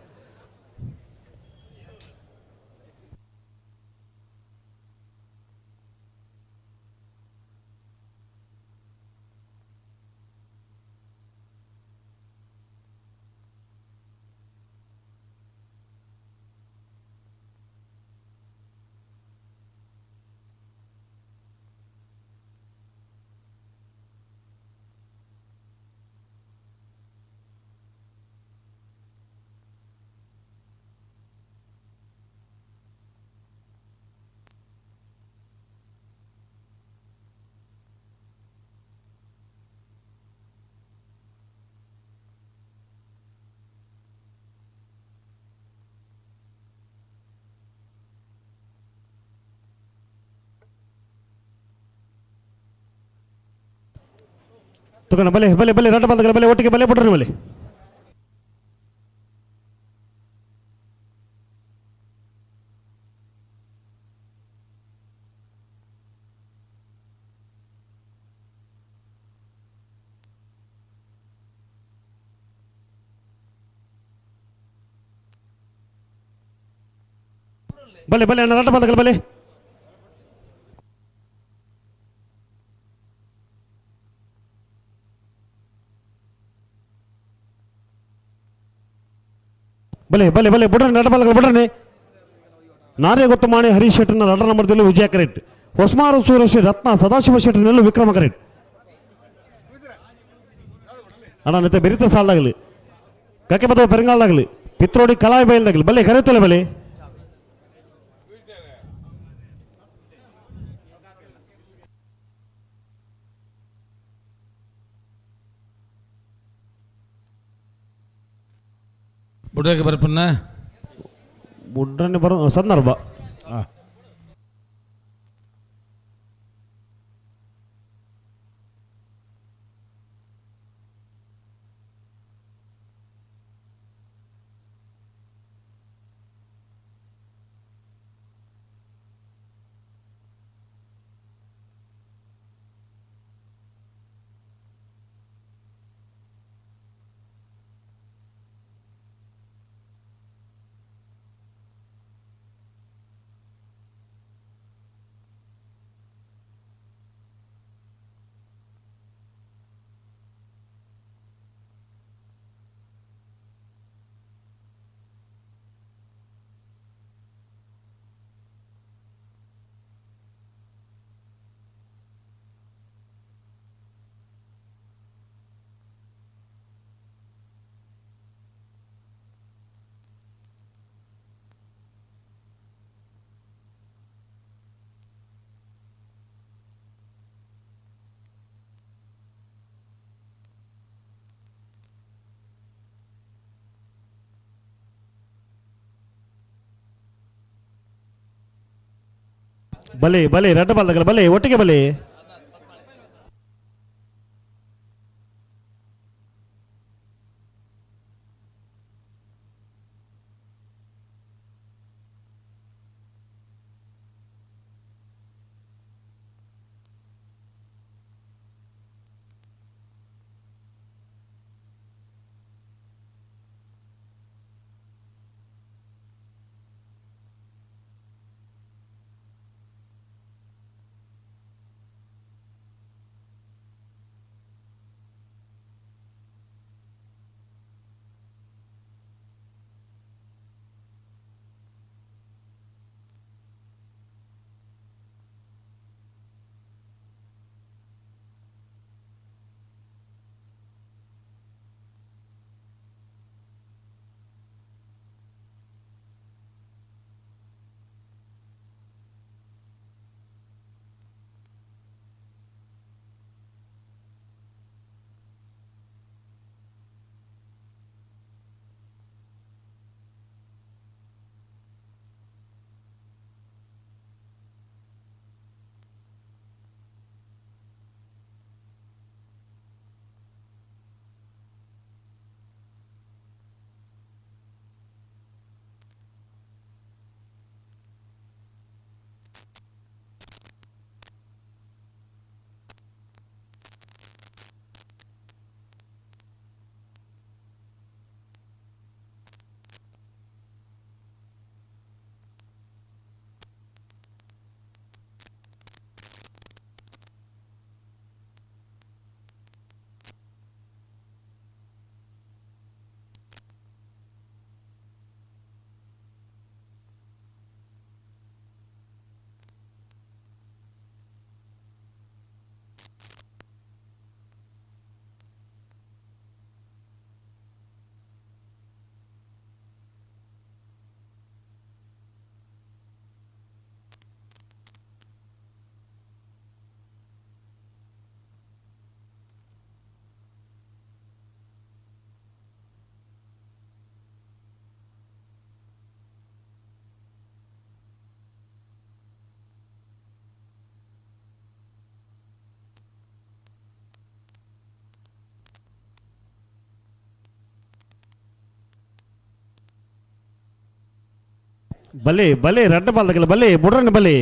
ತಗೊಂಡ ಬಲೆ ಬಲೆ ಬಲೆ ರಡ್ಡ ಬಂದ ಬಲೆ ಒಟ್ಟಿಗೆ ಬಲೆ ಬಿಡ್ರಿ ಬಲೆ. ಬಲೆ ಬಲೆ ಅಣ್ಣ ರಡ್ಡ ಬಾಲ್ದಗಲ್ ಬಲೆ ಬಲೆ ಬಲೆ ಬಲೆ ಬುಡ್ರನೆ ರಡ್ಡ ಬಾಲ್ದಗಲ್ ಬುಡ್ರನೆ ನಾರೇ ಗೊತ್ತು ಮಾಣಿ ಹರೀಶ್ ಶೆಟ್ಟರ್ನ ರಡ್ಡ ನಂಬರ್ದಲ್ಲೂ ವಿಜಯ ಕರೆಕ್ಟ್ ಹೊಸ್ಮಾರು ಸೂರಶ್ರೀ ರತ್ನ ಸದಾಶಿವ ಶೆಟ್ಟರ್ನಲ್ಲೂ ವಿಕ್ರಮ ಕರೆಕ್ಟ್ ಅಣ್ಣ ನಿತ್ತೆ ಬೆರಿತ ಸಾಲದಾಗಲಿ ಕಕ್ಕೆ ಬದವ ಪೆರಂಗಾಲ್ದಾಗಲಿ ಪಿತ್ರೋಡಿ ಕಲಾಯಿ ಬಯಲ್ದಾಗಲಿ ಬಲೆ ಕರೆಯುತ್ತಲೆ ಬಲೆ ಬುಡ್ರಗೆ ಬರ್ಪನ್ನ ಬುಡ್ರನೆ ಬರೋ ಸಂದರ್ಭ. ಬಲೆ ಬಲೆ ರಡ್ಡ ಬಾಲ್ದಗಲ ಬಲೆ ಒಟ್ಟಿಗೆ ಬಲೆ. ಬಲೆ ಬಲೆ ರಡ್ಡ ಬಾಲ್ದಗಲ ಬಲೆ ಬುಡ್ರನ ಬಲೆ.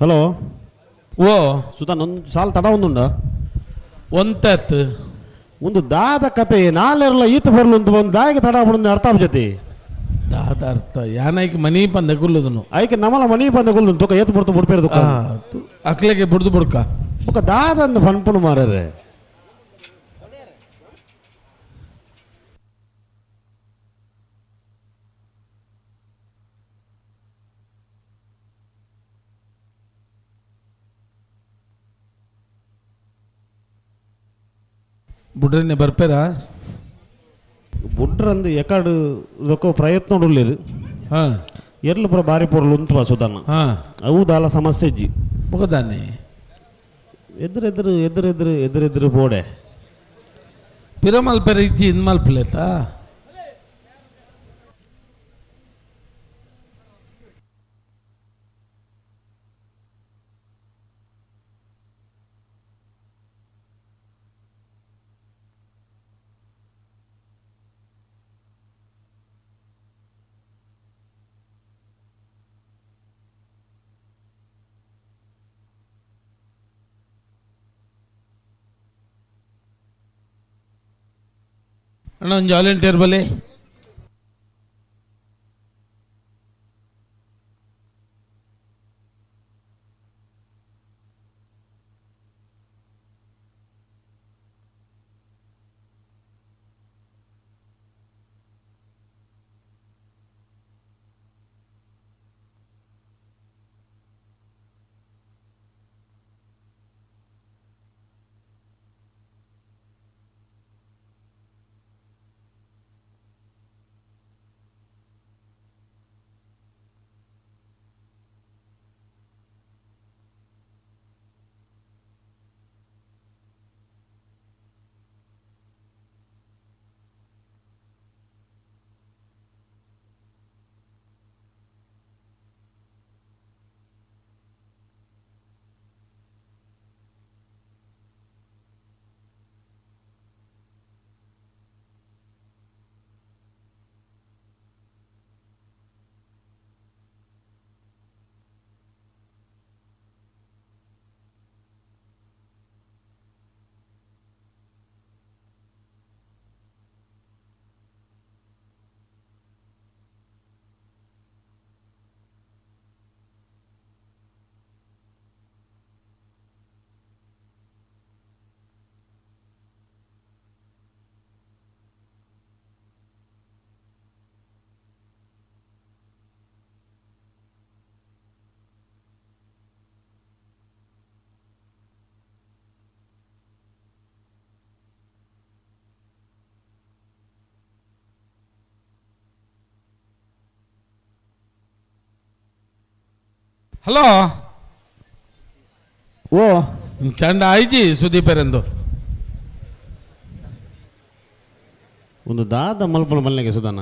ಹಲೋ. ಓ ಸುಧಾ, ಒಂದು ಸಾಲ ತಡ ಒಂದುಂಡ. ಒಂತತ್ ಒಂದು ದಾದ ಕತೆ ನಾಲೆರ್ಲ ಈತ ಬರ್ಲು ಒಂದು ಒಂದು ದಾಯಿಗೆ ತಡ ಬಿಡೊಂದು ಅರ್ಥ ಜೊತೆ. ದಾದ ಅರ್ಥ ಯಾನೈಕ್ ಮನಿ ಪಂದ ಗುಲ್ಲುದನು. ಐಕೆ ನಮಲ ಮನಿ ಪಂದ ಗುಲ್ಲು ತುಕ ಏತ್ ಬುಡ್ತು ಬುಡ್ಪೇರು ದುಕ್ಕ. ಅಕ್ಲೆಗೆ ಬುಡ್ದು ಬುಡ್ಕ. ಬೊಕ ದಾದ ಅಂದ್ ಪನ್ಪುನು ಮಾರರೆ. ಬುಡ್ರನ್ನೇ ಬರ್ಪೇರಾ? ಬುಡ್ರಂದು ಎಕಡು ದೊಕ್ಕ ಪ್ರಯತ್ನ ಉಳ್ಳಿರು. ಎರ್ಲು ಪೂರ ಬಾರಿ ಪೊರ್ಲು ಉಂತು ಸುಧನ್ನ. ಅವು ದಾಲ ಸಮಸ್ಯೆ ಇಜ್ಜಿ. ಬೊಕದಾನೆ ಎದುರು ಎದುರು ಎದುರು ಎದುರು ಎದುರು ಎದುರು ಬೋಡೆ. ಪಿರ ಮಲ್ಪೆರ ಇಜ್ಜಿ ಇನ್ ಮಲ್ಪಲೇತಾ? ಅಣ್ಣ ಒಂದು ವಾಲಂಟಿಯರ್ ಬಲೆ. ಹಲೋ. ಓ ಚಂಡ ಆಯ್ಜಿ ಸುದೀಪರೆಂದು. ಒಂದು ದಾದ ಮಲ್ಪನ ಮಲ್ಲೆಗೆ ಸುಧಾನ.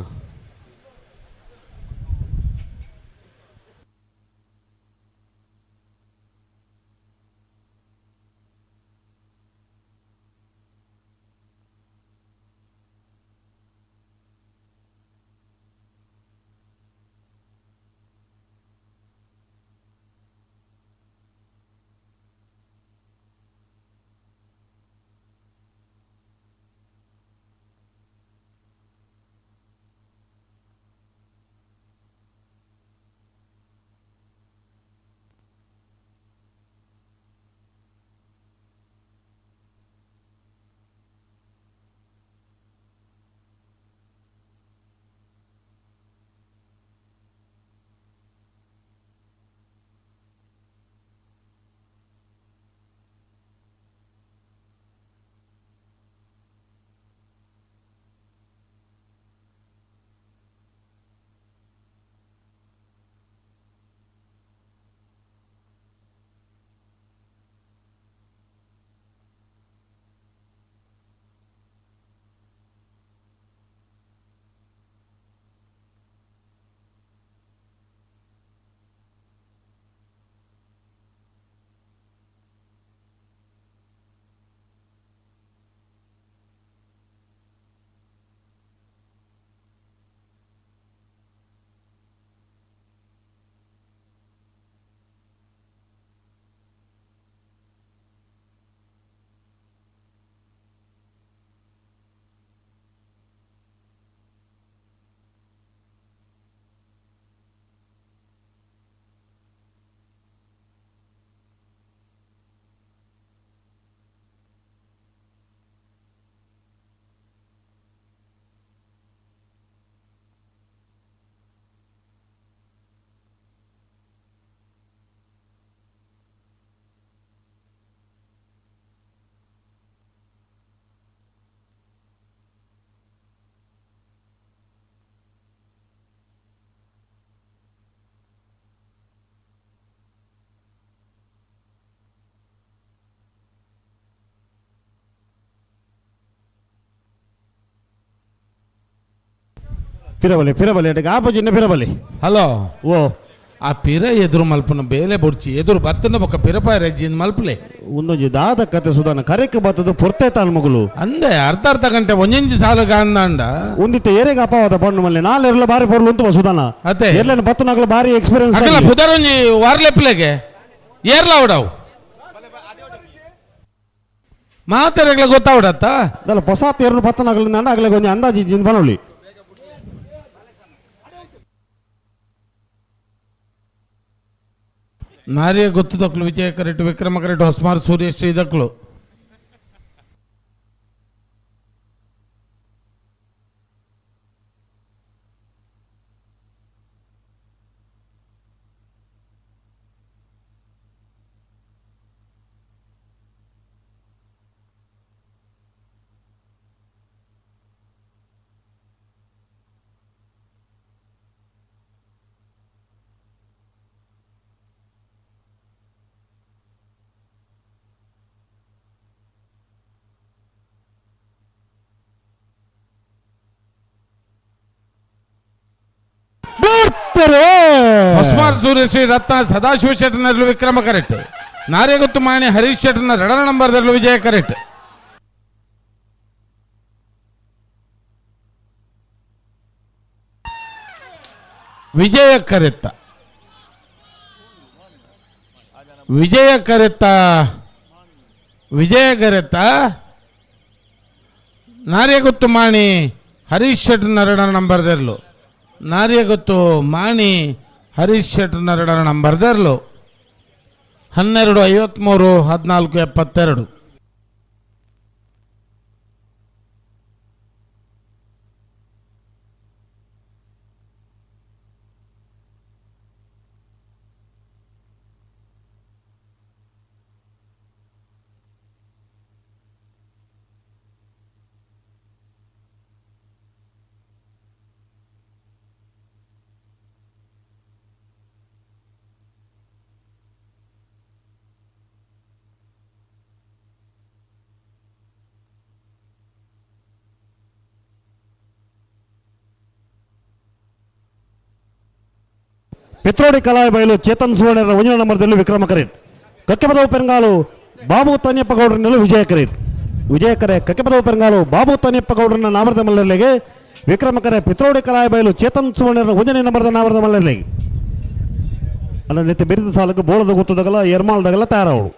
ಪಿರಬಲಿ ಪಿರಬಲಿ ಅಟಕ್ಕೆ ಆಪೋಜಿನ ಪಿರಬಲಿ. ಹಲೋ. ಓ ಆ ಪಿರ ಎದುರು ಮಲ್ಪನ ಬೇಲೆ ಬುಡ್ಚಿ ಎದುರು ಬತ್ತನ ಬೊಕ್ಕ ಪಿರಪಾಯ ರಜ್ಜಿನ ಮಲ್ಪಲೆ. ಒಂದೊಂಜಿ ದಾದ ಕತೆ ಸುಧಾನ ಕರೆಕ್ ಬತ್ತದ ಪೊರ್ತೆ ತಾನ್ ಮಗುಲು. ಅಂದೆ ಅರ್ಧ ಅರ್ಧ ಗಂಟೆ ಒಂಜೊಂಜಿ ಸಾಲು ಗಾಂದಾಂಡ. ಒಂದಿತ್ತೆ ಏರೆಗೆ ಅಪವಾದ ಪಣ್ಣು ಮಲ್ಲೆ ನಾಲೆರ್ಲ ಬಾರಿ ಪೊರ್ಲು ಉಂತು ಸುಧಾನ. ಅತ್ತೆ. ಎರ್ಲೆನ ಬತ್ತನಾಗಲ ಬಾರಿ ಎಕ್ಸ್ಪೀರಿಯನ್ಸ್. ಅಗಲ ಪುದರೊಂಜಿ ವಾರ್ಲೆಪ್ಲೆಗೆ ಏರ್ಲ ಅವಡವು ಮಾತಾಡಗ್ಲ ಗೊತ್ತಾವಡತ್ತ. ದಲ್ಲ ಹೊಸಾತ್ ಎರಡು ಬತ್ತನಾಗಲಿಂದ ಆಗಲೇ ಒಂಜಿ ಅಂದಾಜಿ ಜಿಂದ ಬನೊಲಿ. ನಾರಿಯ ಗೊತ್ತು ದಕ್ಲು ವಿಜಯ ಕರೆಕ್ಟ್ ವಿಕ್ರಮ ಕರೆಕ್ಟ್ ಹೊಸ್ಮಾರ್ ಸೂರ್ಯಶ್ರೀ ದಕ್ಲು. ಹೊಸ್ಮಾರ್ ಸೂರ್ಯಶ್ರೀ ರತ್ನ ಸದಾಶಿವ ಶೆಟ್ಟರ್ನಲ್ಲೂ ವಿಕ್ರಮ ಕರೆಕ್ಟ್. ನಾರೇಗೊತ್ತು ಮಾಣಿ ಹರೀಶ್ ಶೆಟ್ಟರ್ನ ಎರಡನೇ ನಂಬರ್ದಲ್ಲೂ ವಿಜಯ ಕರೆಕ್ಟ್. ವಿಜಯ ಕರೆತ್ತ ವಿಜಯ ಕರೆತ್ತ ವಿಜಯ ಕರೆತ್ತ ನಾರೇಗೊತ್ತು ಮಾಣಿ ಹರೀಶ್ ಶೆಟ್ಟರ್ನ ಎರಡನೇ ನಂಬರ್ದಲ್ಲೂ ನಾರಿಯಗೊತ್ತು ಮಾಣಿ ಹರೀಶ್ ಶೆಟ್ಟರ್ನ ಎರಡನೇ ನಂಬರ್ದಲ್ಲೂ 12 53 14 72. ಪಿತ್ರೋಡಿ ಕಲಾಯ ಬಯಲು ಚೇತನ್ ಸುವರ್ಣರ ಒಂದನೇ ನಂಬರ್ದಲ್ಲಿ ವಿಕ್ರಮ ಕರೇಟ್. ಕಕ್ಕೆಪದವು ಪೆರಂಗಾಲು ಬಾಬು ತನಿಯಪ್ಪ ಗೌಡ್ರನ್ನೆಲ್ಲ ವಿಜಯ ಕರೇಟ್. ವಿಜಯ ಕರೆ ಕಕ್ಕೆಪದವು ಪೆರಂಗಾಲು ಬಾಬು ತನಿಯಪ್ಪ ಗೌಡ್ರನ್ನ ನಾಮರದ ಮಲ್ಲರ್ಲೆಗೆ. ವಿಕ್ರಮ ಕರೆ ಪಿತ್ರೋಡಿ ಕಲಾಯ ಬಯಲು ಚೇತನ್ ಸುವರ್ಣರ ಒಂದನೇ ನಂಬರ್ದ ನಾಮರದ ಮಲ್ಲರ್ಲೆಗೆ. ಅಲ್ಲ ನಿತ್ಯ ಬಿರಿದ ಸಾಲಕ್ಕೆ ಬೋಳದ ಗೊತ್ತದಗಲ ಎರ್ಮಾಳ್ದಾಗಲ ತಯಾರವಳು.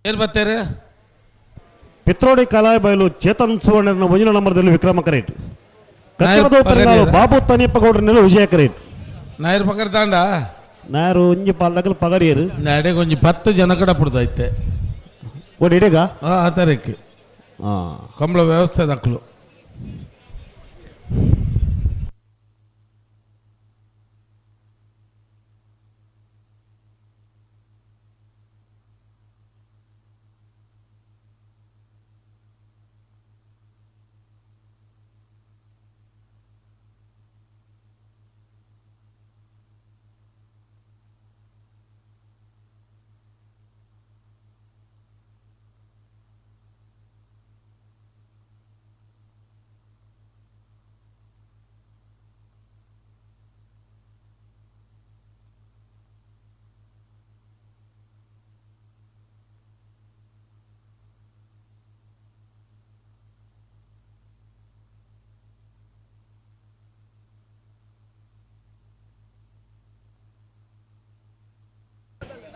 ಏನ್ ಬರ್ತಾರೆ? ಪಿತ್ರೋಡಿ ಕಲಾಯ ಬಯಲು ಚೇತನ್ ಸುವರ್ಣನ ಒಂದನೇ ನಂಬರ್ದಲ್ಲಿ ವಿಕ್ರಮ ಕರೇಟ್. ಕಚ್ಚಬದ ಪೆರಂಗಾಲು ಬಾಬು ತನಿಯಪ್ಪ ಗೌಡ್ರನ್ನೆಲ್ಲ ವಿಜಯ ಕರೇಟ್. ನಾಯರ್ ಪಗರ್ ತಾಂಡ ನಾಯರು ಒಂಜಿ ಪಾಲ್ದಾಗಲು ಪಗರಿಯರು. ನಡೆಗೆ ಒಂಜಿ 10 ಜನ ಕಡ ಪುಡ್ದೈತೆ. ಓಡಿ ಇಡೀಗ? ಆ ತಾರೀಕು ಕಂಬಳ ವ್ಯವಸ್ಥೆ ದಾಖಲು.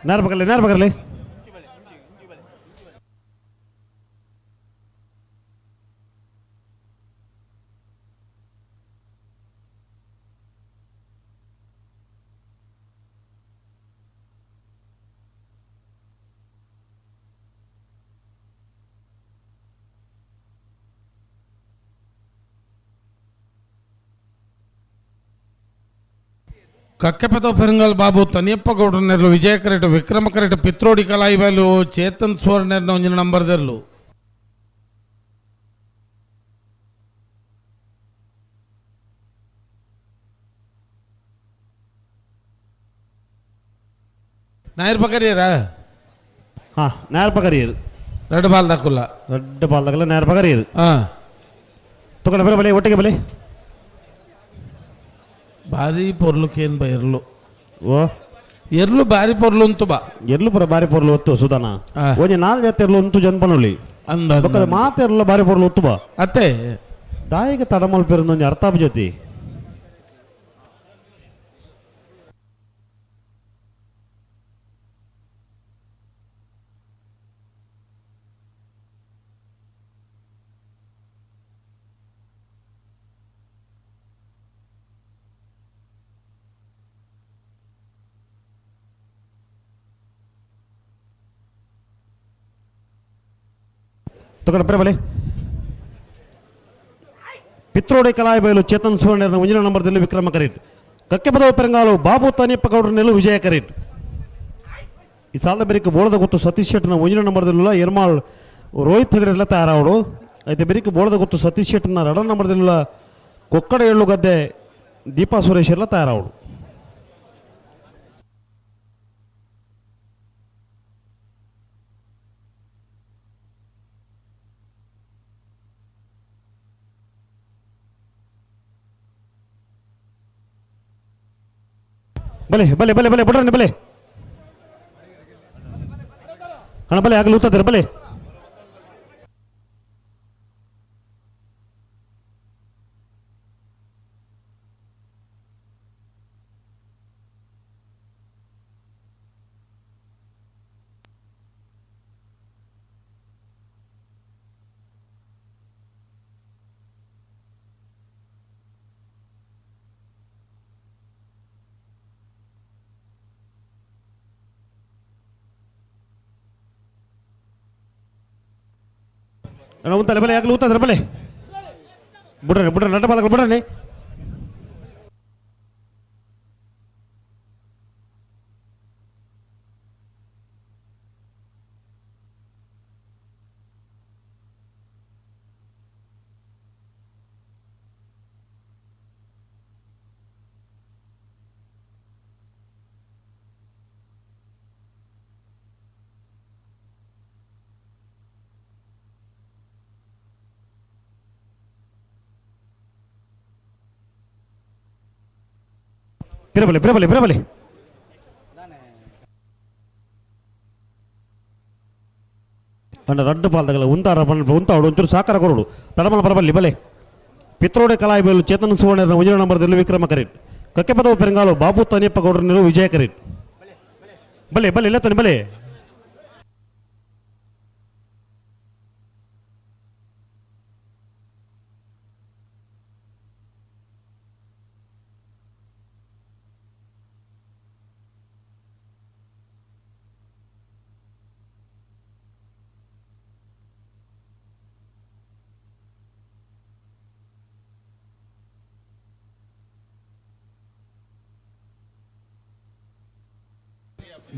ನೇರ ಪಕ್ಕಲ್ಲಿ ನೇರ ಪಕ್ಕಲ್ಲಿ ಕಕ್ಕೆಪದ ಪೆರಂಗಲ್ ಬಾಬು ತನಿಯಪ್ಪ ಗೌಡ್ರನೆರ್ಲು ವಿಜಯ ಕರೆಟ್ ವಿಕ್ರಮ ಕರೆಟ್ ಪಿತ್ರೋಡಿ ಕಲಾಯಿಬಾಲು ಚೇತನ್ ಸುವರ್ಣರ್ನ ಒಂಜಿನ ನಂಬರ್ ದೆರ್ಲು. ನಾಯರ್ ಪಕರಿಯರ? ಹಾಂ, ನಾಯರ್ ಪಕರಿಯರು. ರೆಡ್ ಬಾಲ್ ದಾಕುಲ್ಲ. ರೆಡ್ ಬಾಲ್ ದಾಕುಲ್ಲ, ನಾಯರ್ ಪಕರಿಯರು. ಹಾಂ, ತಗೊಂಡ ಬಲೆ ಬಲೆ ಒಟ್ಟಿಗೆ ಬಲೆ. ಭಾರಿ ಪೊರ್ಲುಕೇನ್ ಬ ಎರ್ಲು. ಓ ಎರ್ಲು ಬಾರಿ ಪೊರ್ಲು ಉಂತು ಬಾ. ಎರ್ಲು ಪುರ ಬಾರಿ ಪೊರ್ಲು ಒತ್ತು ಸುಧಾನ. ಒಂಜಿ ನಾಲ್ ಜಾತಿ ಎರ್ಲು ಉಂತು ಜನ್ಪನೊಲಿ ಅಂದ ಬೊಕ್ಕದ ಮಾತ ಎರ್ಲು ಬಾರಿ ಪೊರ್ಲು ಒತ್ತು ಬಾ. ಅತ್ತೆ ದಾಯಿಗೆ ತಡಮಲ್ ಪೆರಂದು ಒಂಜಿ ಅರ್ಥಾಪ ಜೊತೆ. ತಗೊಂಡ ಬರೆ ಬಲೆ. ಪಿತ್ರೋಡೆ ಕಲಾಯಿಬೈಲು ಚೇತನ್ ಸುವರ್ಣರ ಮುಂದಿನ ನಂಬರ್ದಲ್ಲಿ ವಿಕ್ರಮ ಕರೀಟ್. ಕಕ್ಕೆಪದವ ಪೆರಂಗಾಲು ಬಾಬು ತನಿಯಪ್ಪ ಗೌಡ್ರನೆಲ್ಲ ವಿಜಯ ಕರೀಟ್. ಈ ಸಾಲದ ಬೆರಿಕೆ ಬೋಳದ ಗೊತ್ತು ಸತೀಶ್ ಶೆಟ್ಟನ ಮುಂದಿನ ನಂಬರ್ದಲ್ಲ ಎರ್ಮಾಳ್ ರೋಹಿತ್ ಹೆಗಡೆಲ್ಲ ತಯಾರಾವಡು. అయితే ಬೆರಿಕೆ ಬೋಳದ ಗೊತ್ತು ಸತೀಶ್ ಶೆಟ್ಟನ ರಡ ನಂಬರ್ದಲ್ಲ ಕೊಕ್ಕಡ ಏಳು ಗದ್ದೆ ದೀಪಾ ಸುರೇಶ್ ಎಲ್ಲ ತಯಾರಾವಡು. ಬಲೆ ಬಲೆ ಬಲೆ ಬಲೆ ಬುಡ್ರನಿ ಬಲೆ ಅಣ್ಣ ಬಲೆ ಆಗಲು ಉತ್ತದೆ ಬಲೆ. ಅಣ್ಣ ಉಂತಲೆ ಬಲೆ ಆಗಲು ಉತ್ತದೆ ಬಲೆ. ಬುಡ್ರನಿ ಬುಡ್ರನಿ ನಟ ಬಾದಗಳು ಬುಡ್ರನಿ. ಪಿರಬಲೆ ಪಿರಬಲೆ ಪಿರಬಲೆ. ಪಂಡ ರಡ್ಡು ಪಾಲ್ದಗಲ ಉಂತಾರ ಪಂಡ ಉಂತಾವಡು ಒಂಚೂರು ಸಾಕಾರ ಕೊರಡು ತಡಮಲ ಪರಬಲ್ಲಿ ಬಲೆ. ಪಿತ್ರೋಡೆ ಕಲಾಯಿಬೇಲು ಚೇತನ್ ಸುವರ್ಣರ ಮುಂದಿನ ನಂಬರ್ದಲ್ಲಿ ವಿಕ್ರಮ ಕರೀಟ್. ಕಕ್ಕೆಪದವ ಪೆರಂಗಾಲು ಬಾಬು ತನಿಯಪ್ಪ ಗೌಡ್ರನೆಲ್ಲ ವಿಜಯ ಕರೀಟ್. ಬಲೆ ಬಲೆ ಇಲ್ಲ ಬಲೆ.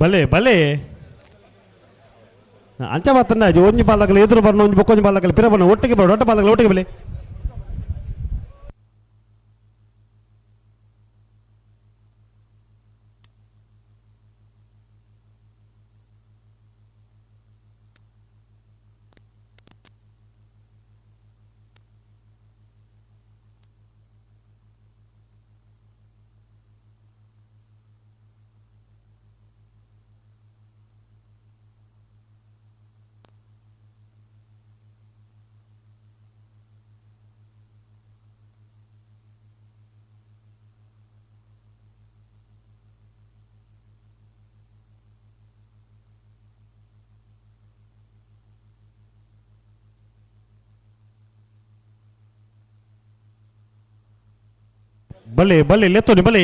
ಬಲೆ ಬಲೆ ಅಂಚ ಮಾತನ್ನ ಒಂಜಿ ಪಾಲಕಲು ಎದುರು ಬರ್ನ ಒಂಜಿ ಬೊಕ್ಕೊಂಜಿ ಪಾಲಕಲು ಪಿರ ಬರ್ನ ಒಟ್ಟಿಗೆ ಬರ ಒಟ್ಟ ಪಾಲಕಲು ಒಟ್ಟಿಗೆ ಬಲೆ. ಬಲೆ ಬಲೆ ಲೆತ್ತೋನಿ ಬಲೆ.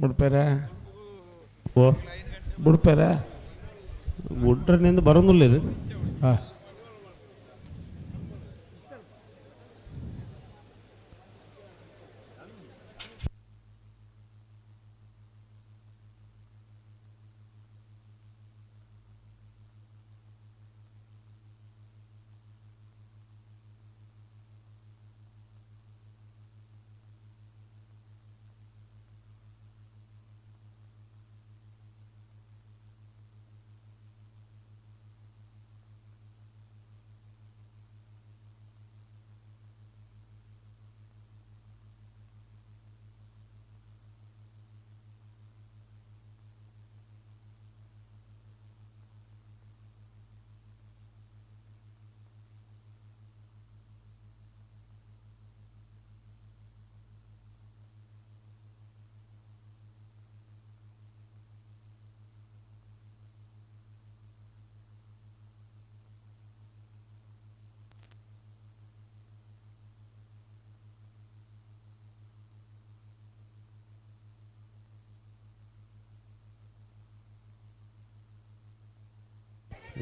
ಬುಡ್ಪೇರೆ ಓ ಬುಡ್ಪೇರೆ ಬುಡ್ರನಿಂದ ಬರೋದಿಲ್ಲ ಇದು. ಹಾಂ.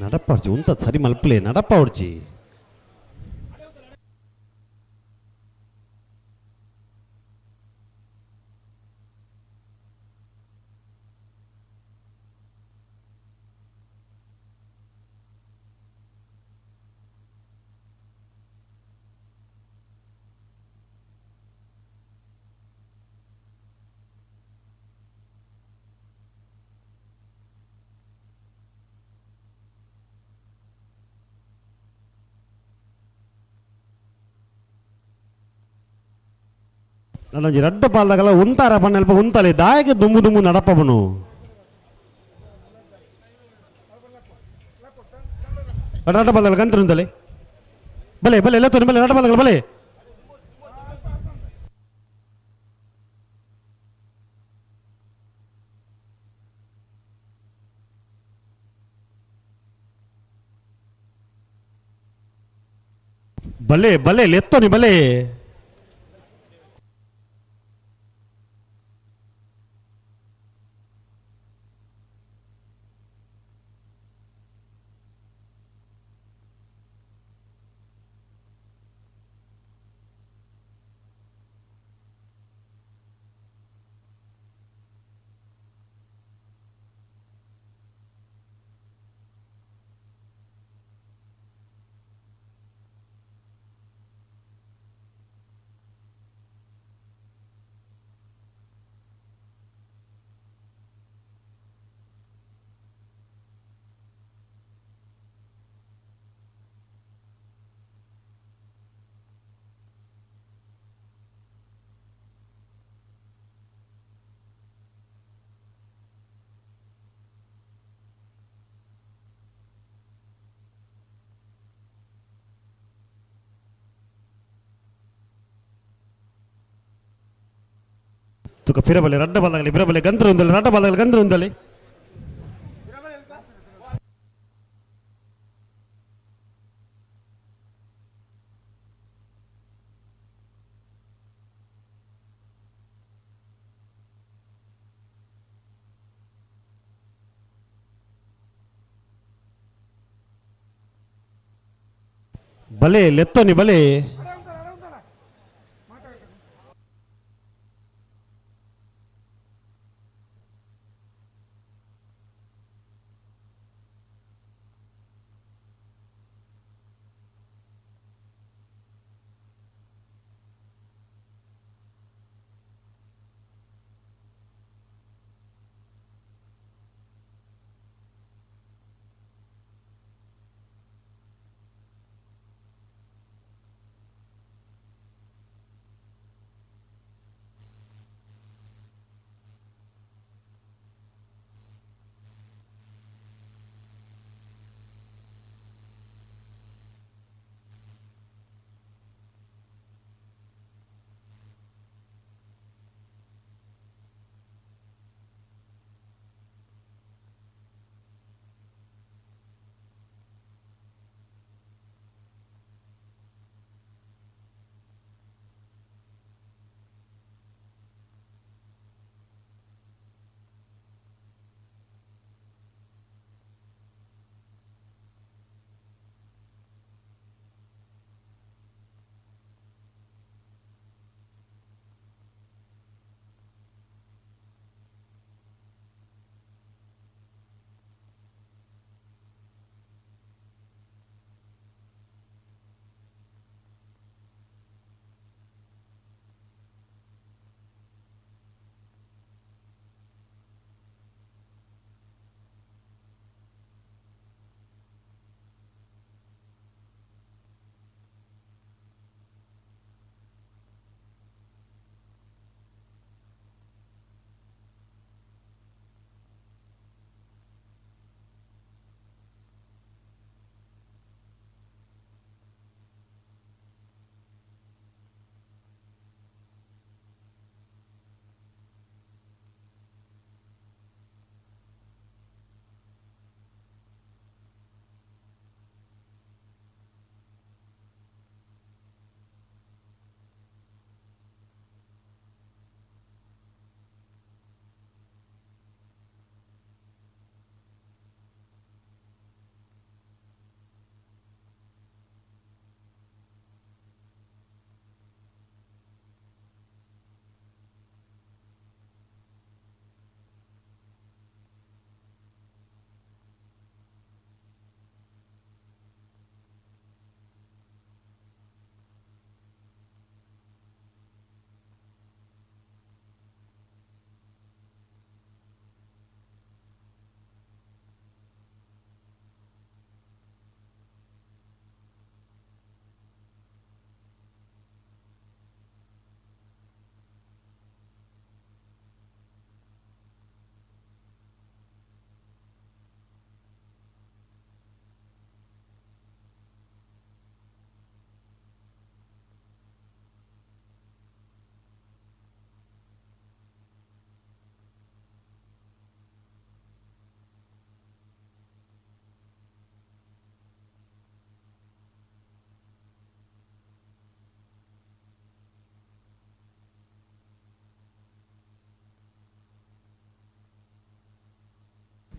ನಡಪ್ಪ ಉಂತ ಸರಿ ಮಲ್ಪಲೆ ನಡಪ್ಪ ಹೊಡ್ಚಿ. ನನ್ನೊಂಜಿ ರಡ್ಡ ಪಾಲ್ದಾಗಲ್ಲ ಉಂತಾರ ಪಣ್ಣಲ್ಪ ಉಂತಲೆ ದಾಯಕ ದುಂಬು ದುಂಬು ನಡಪಬನು. ರಡ್ಡ ಪಾಲ್ದಾಗ ಗಂತ್ರ ಉಂತಲೆ ಬಲೆ ಬಲೆ ಎಲ್ಲ ಬಲೆ ರಡ್ಡ ಪಾಲ್ದಾಗ ಬಲೆ. ಬಲೆ ಬಲೆ ಲೆತ್ತೋನಿ ಬಲೆ. ತುಕ ಫಿರಬಲೆ ರಡ್ಡ ಬಲ್ದಾಗಲಿ ಫಿರಬಲೆ ಗಂತ್ರ ಉಂದಲಿ ರಡ್ಡ ಬಲ್ದಾಗಲಿ ಗಂತ್ರ ಉಂದಲಿ. ಬಲೆ ಲೆತ್ತೋನಿ ಬಲೆ.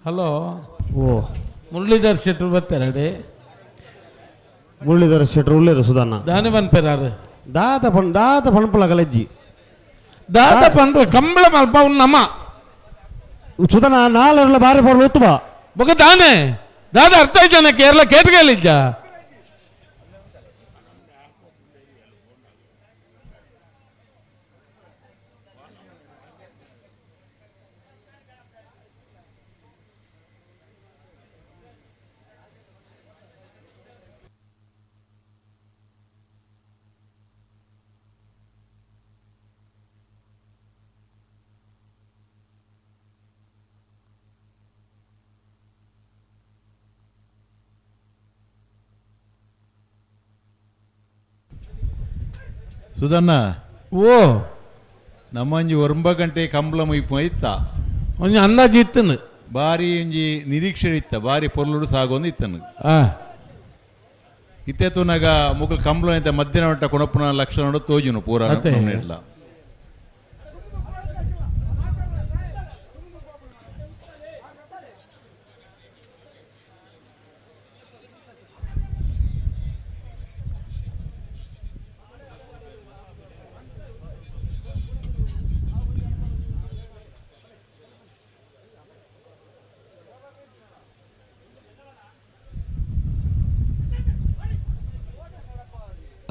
ಹಲೋ. ಓ. ಮುರಳೀಧರ್ ಶೆಟ್ಟರು ಬರ್ತಾರೆ. ಮುರಳೀಧರ್ ಶೆಟ್ಟರು ಉಳ್ಳೇರು ಸುಧಾನ. ದಾನಿ ಪನ್ಪೆರಾರು. ದಾದ ಪಣ್ ದಾದ ಪಣಪುಲ ಕಲಜ್ಜಿ. ದಾದ ಪನ್ಪ ಕಂಬಳ ಮಲ್ಪ ನಮ್ಮ. ಸುಧನ ನಾಲರ್ಲ ಬಾರಿ ಪೊರ್ಲು ಉತ್ತುವ. ಬೊಕ ದಾನೆ ದಾದ ಅರ್ಥ ಜನ ಕೇರಳ ಕೇಟ್ಗಲಿಜ್ಜ. ಸುಧನ್ನ. ಓ. ನಮ್ಮಂಜಿ ಒಂಬ ಗಂಟೆ ಕಂಬಳ ಮುಯ್ಪು ಇತ್ತ. ಒಂಜಿ ಅಂದಾಜು ಇತ್ತನು. ಬಾರಿ ಒಂಜಿ ನಿರೀಕ್ಷೆ ಇತ್ತ, ಬಾರಿ ಪೊರ್ಲುಡು ಸಾಗೊಂದು ಇತ್ತನು. ಇತ್ತೆ ತೂನಾಗ ಮುಕುಲ್ ಕಂಬಳ ಅಂತ ಮಧ್ಯಾಹ್ನ ಒಟ್ಟ ಕೊಣಪ್ಪನ ಲಕ್ಷಣ ತೋಜುನು ಪೂರ ಅತ್ತೆ. ಇಡ್ಲ.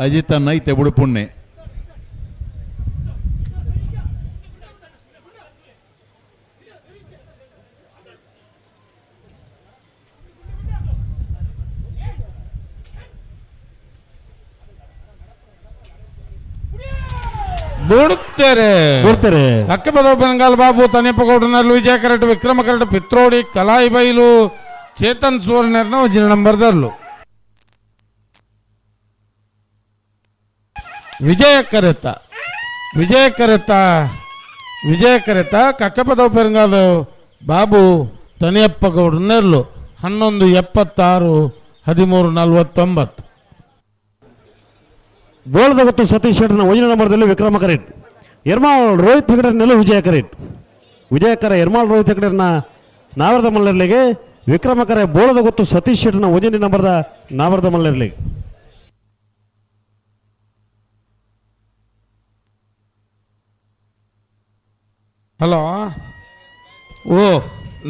ಅಜಿತ್ ಅನ್ನ ಇತ್ತೆ ಬುಡು ಪುಣ್ಣೆ. ಬುಡ್ತಾರೆ. ಬುಡ್ತಾರೆ. ಅಕ್ಕಪದ ಬೆಂಗಾಲ್ ಬಾಬು ತನಿಪಗೌಡನಲ್ಲಿ ವಿಜಯ ಕರಟ್ ವಿಕ್ರಮ ಕರಟ್ ಪಿತ್ರೋಡಿ ಕಲಾಯಿ ಬೈಲು ಚೇತನ್ ಸುವರ್ಣರ್ನ ಒಂಜಿನ ನಂಬರ್ದಲ್ಲು. ವಿಜಯ ಕರೆತ ವಿಜಯ ಕರೆತ ವಿಜಯ ಕರೆತ ಕಕ್ಕಪದ ಪೆರಂಗಾಲು ಬಾಬು ತನಿಯಪ್ಪ ಗೌಡನೆರ್ಲು 11:76 13:49. ಬೋಳದ ಗೊತ್ತು ಸತೀಶ್ ಶೆಟ್ಟರ್ನ ಒಂದನೇ ನಂಬರ್ದಲ್ಲಿ ವಿಕ್ರಮ ಕರೇಟ್. ಎರ್ಮಾಳ್ ರೋಹಿತ್ ಹೆಗಡೆರ್ನೆಲ್ಲ ವಿಜಯ ಕರೇಟ್. ವಿಜಯಕರ ಎರ್ಮಾಳ್ ರೋಹಿತ್ ಹೆಗಡೆರ್ನ ನಾವರದ ಮಲ್ಲರ್ಲಿಗೆ, ವಿಕ್ರಮಕರ ಬೋಳದ ಗೊತ್ತು ಸತೀಶ್ ಶೆಟ್ಟರ್ನ ಒಂದನೇ ನಂಬರ್ದ ನಾವರದ ಮಲ್ಲರ್ಲಿಗೆ. ಹಲೋ. ಓ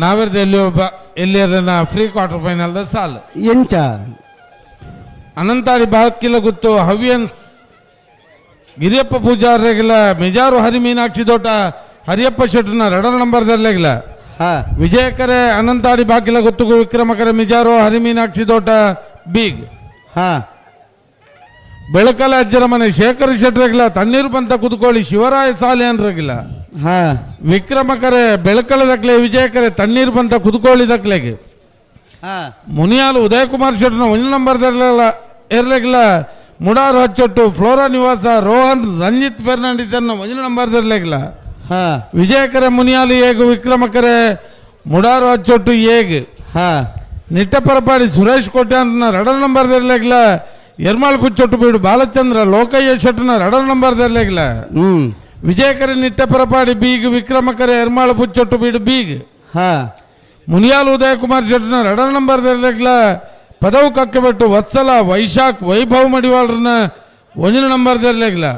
ನಾವೆರ್ದ ಎಲ್ಲಿ ಒಬ್ಬ ಎಲ್ಲಿಯರನ್ನ ಫ್ರೀ ಕ್ವಾರ್ಟರ್ ಫೈನಲ್ದ ಸಾಲ್. ಎಂಚ. ಅನಂತಾಡಿ ಬಾಕಿಲ ಗುತ್ತು ಹವ್ಯನ್ಸ್ ಗಿರಿಯಪ್ಪ ಪೂಜಾರ್ರೆಗಿಲ್ಲ ಮಿಜಾರು ಹರಿ ಮೀನಾಕ್ಷಿ ದೋಟ ಹರಿಯಪ್ಪ ಶೆಟ್ಟರ್ನ ರಡರ್ ನಂಬರ್ದಲ್ಲೆಗಿಲ್ಲ. ವಿಜಯಕರೆ ಅನಂತಾಡಿ ಬಾಕಿಲ ಗುತ್ತುಗು ವಿಕ್ರಮಕರೆ ಮಿಜಾರು ಹರಿ ಮೀನಾಕ್ಷಿ ದೋಟ ಬೀಗ್. ಬೆಳಕಲ ಅಜ್ಜರ ಮನೆ ಶೇಖರ್ ಶೆಟ್ಟರ್ಗಿಲ್ಲ ತಣ್ಣೀರು ಬಂತ ಕುದ್ಕೊಳ್ಳಿ ಶಿವರಾಯ ಸಾಲೆ ಅನ್ರಗಿಲ್ಲ. ವಿಕ್ರಮಕರೆ ಬೆಳಕಲ ದಕ್ಲೆ ವಿಜಯಕರೆ ತಣ್ಣೀರು ಬಂತ ಕುದ್ಕೊಳ್ಳಿ ದಕ್ಲೆಗೆ. ಮುನಿಯಾಲು ಉದಯಕುಮಾರ್ ಶೆಟ್ಟರ್ನ ಒಂದು ನಂಬರ್ದಲ್ಲ ಇರ್ಲಿಕ್ಕಿಲ್ಲ. ಮುಡಾರು ಹಚ್ಚೊಟ್ಟು ಫ್ಲೋರಾ ನಿವಾಸ ರೋಹನ್ ರಂಜಿತ್ ಫೆರ್ನಾಂಡಿಸ್ ಅನ್ನ ಒಂದು ನಂಬರ್ದರ್ಲಿಕ್ಕಿಲ್ಲ. ವಿಜಯಕರೆ ಮುನಿಯಾಲು ಏಗು ವಿಕ್ರಮಕರೆ ಮುಡಾರು ಹಚ್ಚೊಟ್ಟು ಏಗ್. ನಿಟ್ಟಪರಪಾಡಿ ಸುರೇಶ್ ಕೋಟ್ಯಾನ್ ರಡರ್ ನಂಬರ್ದರ್ಲಿಕ್ಕಿಲ್ಲ. ಎರ್ಮಾಳ್ ಪುಚ್ಚೊಟ್ಟು ಬೀಡು ಬಾಲಚಂದ್ರ ಲೋಕಯ್ಯ ಶೆಟ್ಟರ್ನ ರಡರ್ ನಂಬರ್ದರ್ಲಿಕ್ಕಿಲ್ಲ. ವಿಜಯಕರೆ ನಿಟ್ಟಪರಪಾಡಿ ಬೀಗ್ ವಿಕ್ರಮಕರೆ ಎರ್ಮಾಳ್ ಪುಚ್ಚೊಟ್ಟು ಬೀಡು ಬೀಗ್. ಮುನಿಯಾಲ್ ಉದಯಕುಮಾರ್ ಶೆಟ್ಟರ್ನ ರಡರ್ ನಂಬರ್ದರ್ಲಿಕ್ಕಿಲ್ಲ. ಪದವು ಕಕ್ಕಬೆಟ್ಟು ವತ್ಸಲ ವೈಶಾಖ್ ವೈಭವ್ ಮಡಿವಾಳ್ರನ್ನ ಒಂದಿನ ನಂಬರ್ದರ್ಲಿಕ್ಕಿಲ್ಲ.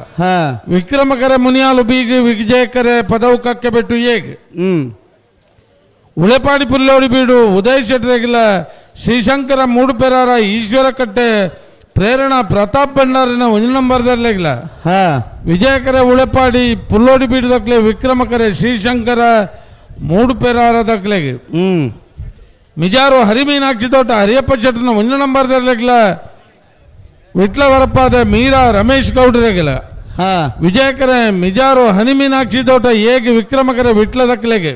ವಿಕ್ರಮಕರೆ ಮುನಿಯಾಲು ಬೀಗ್ ವಿಜಯಕರೆ ಪದವು ಕಕ್ಕಬೆಟ್ಟು ಏಗ್. ಉಳೆಪಾಡಿ ಪುಲ್ಲೋಡಿ ಬೀಡು ಉದಯ್ ಶೆಟ್ಟರ್ಗಿಲ್ಲ. ಶ್ರೀಶಂಕರ ಮೂಡುಪೆರಾರ ಈಶ್ವರಕಟ್ಟೆ ಪ್ರೇರಣಾ ಪ್ರತಾಪ್ ಭಂಡಾರಿನ ಒಂದಿನ ನಂಬರ್ದರ್ಲಿಕ್ಕಿಲ್ಲ. ವಿಜಯಕರೆ ಉಳೆಪಾಡಿ ಪುಲ್ಲೋಡಿ ಬೀಡು ದಕ್ಲೆ ವಿಕ್ರಮಕರೆ ಶ್ರೀಶಂಕರ ಮೂಡುಪೆರಾರ ದಕ್ಲೆಗೆ. ಮಿಜಾರು ಹರಿಮೀನಾಕ್ಷಿ ತೋಟ ಹರಿಯಪ್ಪ ಶೆಟ್ಟರ್ನ ಒಂದು ನಂಬರ್ದರ್ಲಿಕ್ಕಿಲ್ಲ. ವಿಟ್ಲವರಪ್ಪಾದ ಮೀರಾ ರಮೇಶ್ ಗೌಡ್ರಿಗಿಲ್ಲ. ವಿಜಯಕರೆ ಮಿಜಾರು ಹನಿಮೀನಾಕ್ಷಿ ತೋಟ ಏಗ್ ವಿಕ್ರಮಕರೆ ವಿಟ್ಲ ದಕ್ಲೆಗೆ.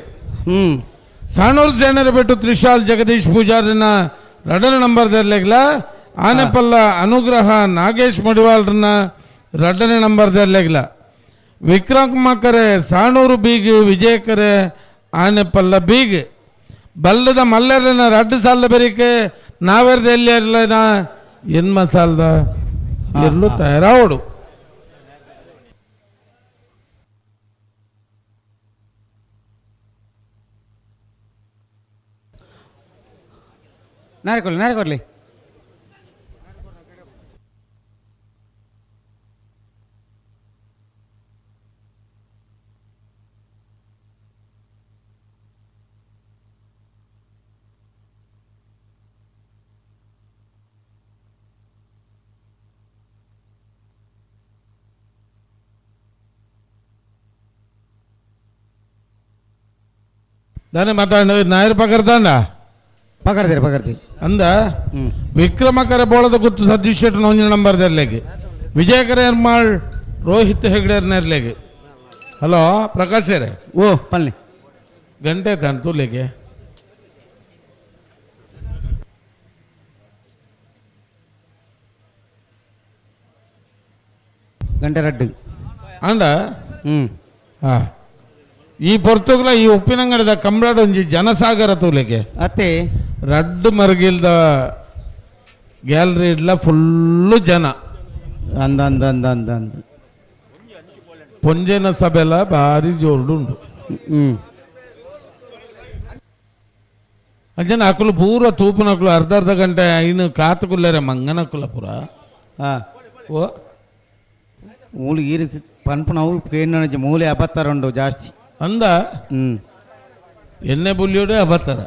ಸಾಣೂರು ಸೇನರ ಬಿಟ್ಟು ತ್ರಿಶಾಲ್ ಜಗದೀಶ್ ಪೂಜಾರಿನ ರಡನ ನಂಬರ್ದರ್ಲಿಕ್ಕಿಲ್ಲ. ಆನೆಪಲ್ಲ ಅನುಗ್ರಹ ನಾಗೇಶ್ ಮಡಿವಾಳ್ರನ್ನ ರಡ್ಡನೇ ನಂಬರ್ದರ್ಲಿಕ್ಕಿಲ್ಲ. ವಿಕ್ರಮಕರೆ ಸಾಣೂರು ಬೀಗ್ ವಿಜಯಕರೆ ಆನೆಪಲ್ಲ ಬೀಗ್. ಬಲ್ಲದ ಮಲ್ಲರನ ರಡ್ಡು ಸಾಲದ ಬೆರಿಕೆ ನಾವೆರ್ದ ಎಲ್ಲಿ ಇರಲಿಲ್ಲ ಎನ್ಮ ಸಾಲದ ಎಲ್ಲೂ ತಯಾರಾವಡು. ನಾರಕೊರ್ಲಿ ನಾರಕೊರ್ಲಿ. ದಾನೆ ಮಾತಾಡ ನಾಯರ್ ಪಕರ್ದಾಂಡ ಪಕರ್ದಿರ ಪಕರ್ದಿ ಅಂದ ವಿಕ್ರಮಕರ ಬೋಳದ ಗುತ್ತು ಸತೀಶ್ ಶೆಟ್ಟಿ ಒಂಜಿನ ನಂಬರ್ ದೆರ್ಲೆಗೆ ವಿಜಯಕರ ಎರ್ಮಾಳ್ ರೋಹಿತ್ ಹೆಗ್ಡೆರ್ ನೆರ್ಲೆಗೆ. ಹಲೋ ಪ್ರಕಾಶ್ ರೇ. ಓ ಪಲ್ನಿ ಗಂಟೆ ತಾನು ತೂಲೆಗೆ. ಗಂಟೆ ರಡ್ಡು ಅಂಡ ಹಾ ಈ ಪೊರ್ತುಗ್ಲ ಈ ಉಪ್ಪಿನಂಗಡದ ಕಂಬಳಡ್ ಒಂಜಿ ಜನಸಾಗರ ತೂಲೆಗೆ ಅತ್ತೆ ರಡ್ಡು ಮರ್ಗಿಲ್ದ ಗ್ಯಾಲರಿ ಇಡ್ಲ ಫುಲ್ಲು ಜನ. ಅಂದ ಅಂದ ಅಂದ ಅಂದ ಅಂದ ಪೊಂಜೆನ ಸಭೆಲ ಭಾರಿ ಜೋರುಡು ಅಂಜನ ಅಕುಲು ಪೂರ ತೂಪುನಕುಲು ಅರ್ಧ ಅರ್ಧ ಗಂಟೆ ಇನ್ನು ಕಾತುಕುಲ್ಲಾರೆ ಮಂಗನಕುಲ ಪೂರ. ಓ ಮೂಲು ಈರು ಪನ್ಪುನವು ಕೇಂದ್ರ ಮೂಲೆ ಅಬತ್ತಾರ ಉಂಡು ಜಾಸ್ತಿ ಅಂದ ಎಣ್ಣೆ ಬುಲ್ಲಿಯೋಡೆ ಅಬತ್ತಾರ.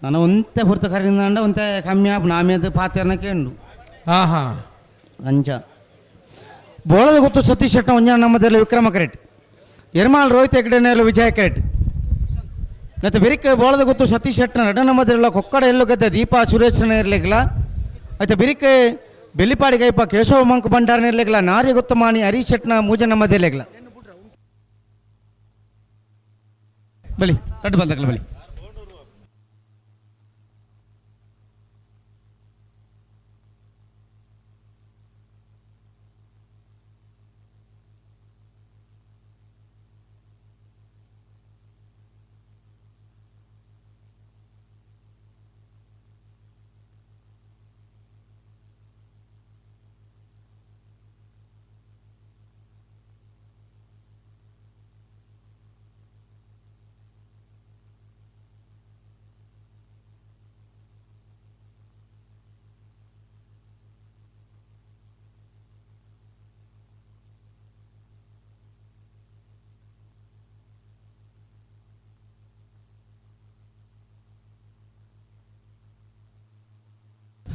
ನಾನು ಒಂತೆ ಪುರ್ತ ಕರಿಂದ ಒಂತೆ ಕಮ್ಮಿ ಆಪು ನಾಮಿ ಪಾತ್ರನ ಕೇಂಡು. ಹಾ ಹಾ ಅಂಚ ಬೋಳದ ಗೊತ್ತು ಸತೀಶ್ ಶೆಟ್ಟ ಒಂಜ ನಮ್ಮದಲ್ಲಿ ವಿಕ್ರಮ ಕರೆಟ್ ಎರ್ಮಾಲ್ ರೋಹಿತ್ ಹೆಗ್ಡೆ ನೇರ್ಲು ವಿಜಯ ಕರೆಟ್ ಮತ್ತು ಬಿರಿಕ್ ಬೋಳದ ಗೊತ್ತು ಸತೀಶ್ ಶೆಟ್ಟನ ನಡ ನಮ್ಮದಿರಲ್ಲ ಕೊಕ್ಕಡ ಎಲ್ಲು ಗದ್ದೆ ದೀಪಾ ಸುರೇಶ್ ಇರ್ಲಿಕ್ಲ ಆಯ್ತು ಬಿರಿಕ್ ಬೆಳ್ಳಿಪಾಡಿ ಗೈಪ ಕೇಶವ ಮಂಕು ಭಂಡಾರ ಇರ್ಲಿಕ್ಲ ನಾರಿ ಗೊತ್ತಮಾನಿ ಹರೀಶ್ ಶೆಟ್ಟನ ಮೂಜ ನಮ್ಮದಿರ್ಲಿಕ್ಲ ಬಲಿ ರಡ್ಡು ಬಂದಕ್ಲ ಬಲಿ.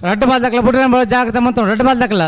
ರಡ್ಡು ಬಾಲ್ ದಕ್ಕಲ ಬಿಟ್ರೆ ಜಾಗ್ರತೆ ಮಂತ ರಡ್ಡು ಬಾಲ್ ದಕ್ಕಲ.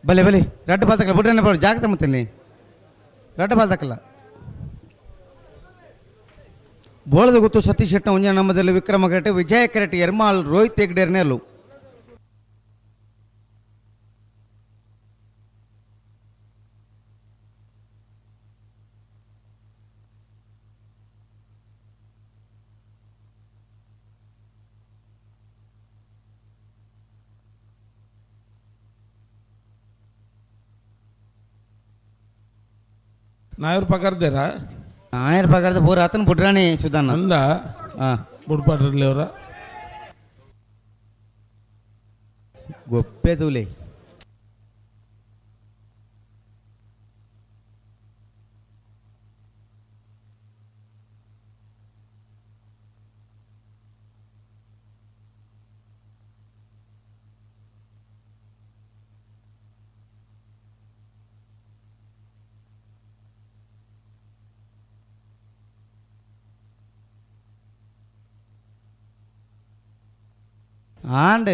ಬಲೆ ಬಲೆ ರಡ್ಡು ಬಾಲ್ ತಕ್ಕಲ್ಲ ಬಿಡ್ರೆ ಬರೋ ಜಾಗ್ರತೆ ಮತ್ತೆ ರಡ್ಡು ಬಾಲ್ ತಕ್ಕಲ್ಲ. ಬೋಳದ ಗೊತ್ತು ಸತೀಶ್ ಶೆಟ್ಟ ಒಂಜ ನಮ್ಮದಲ್ಲಿ ವಿಕ್ರಮ ಕರೆಟ್ ವಿಜಯ ಕರೆಟ್ ಎರ್ಮಾಲ್ ರೋಹಿತ್ ಹೆಗ್ಡೆರ್ನೇಲು. ನಾಯರ್ ಪಕರ್ದೇರಾ? ನಾಯರ್ ಪಕರ್ದ ಪೂರ ಆತನ ಬುಡ್ರಾಣಿ ಸುಧಾನ ಅಂದ ಬುಡ್ಪಾಟ್ರಲ್ಲಿ ಅವರ ಗೊಪ್ಪೆ ತೂಲೆ. ಆಂಡ್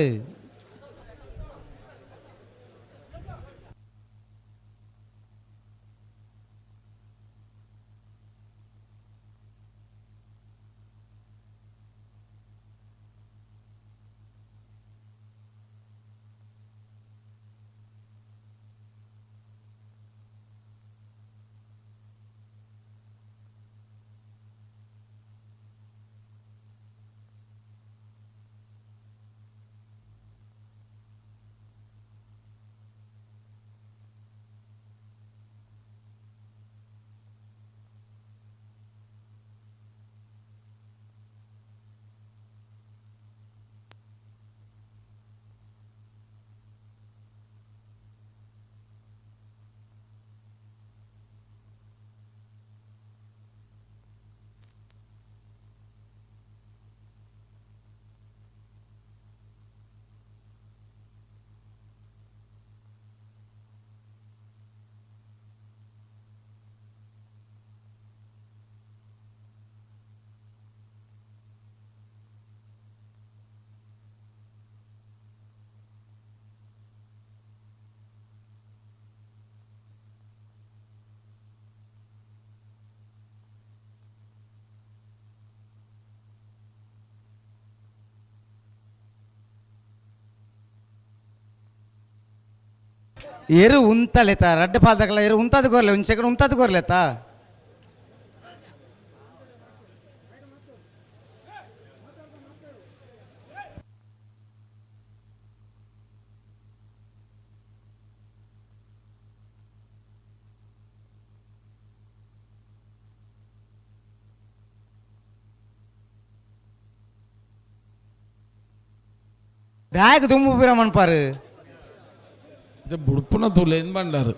ಎರು ಉಂತಲೆತ ರಡ್ಡ ಪಾಲ್ದಕಲ ಎರು ಉಂತದ ಕೊರ್ಲೆ ಒಂದು ಸೆಕೆಂಡ್ ಉಂತದ ಕೊರ್ಲೆತ. ದಾಯಕ ದುಂಬು ಪಿರ ಮನ್ಪಾರು ಬುಡ್ಪುನ ತೂಲೆ ಬಂಡಾರು.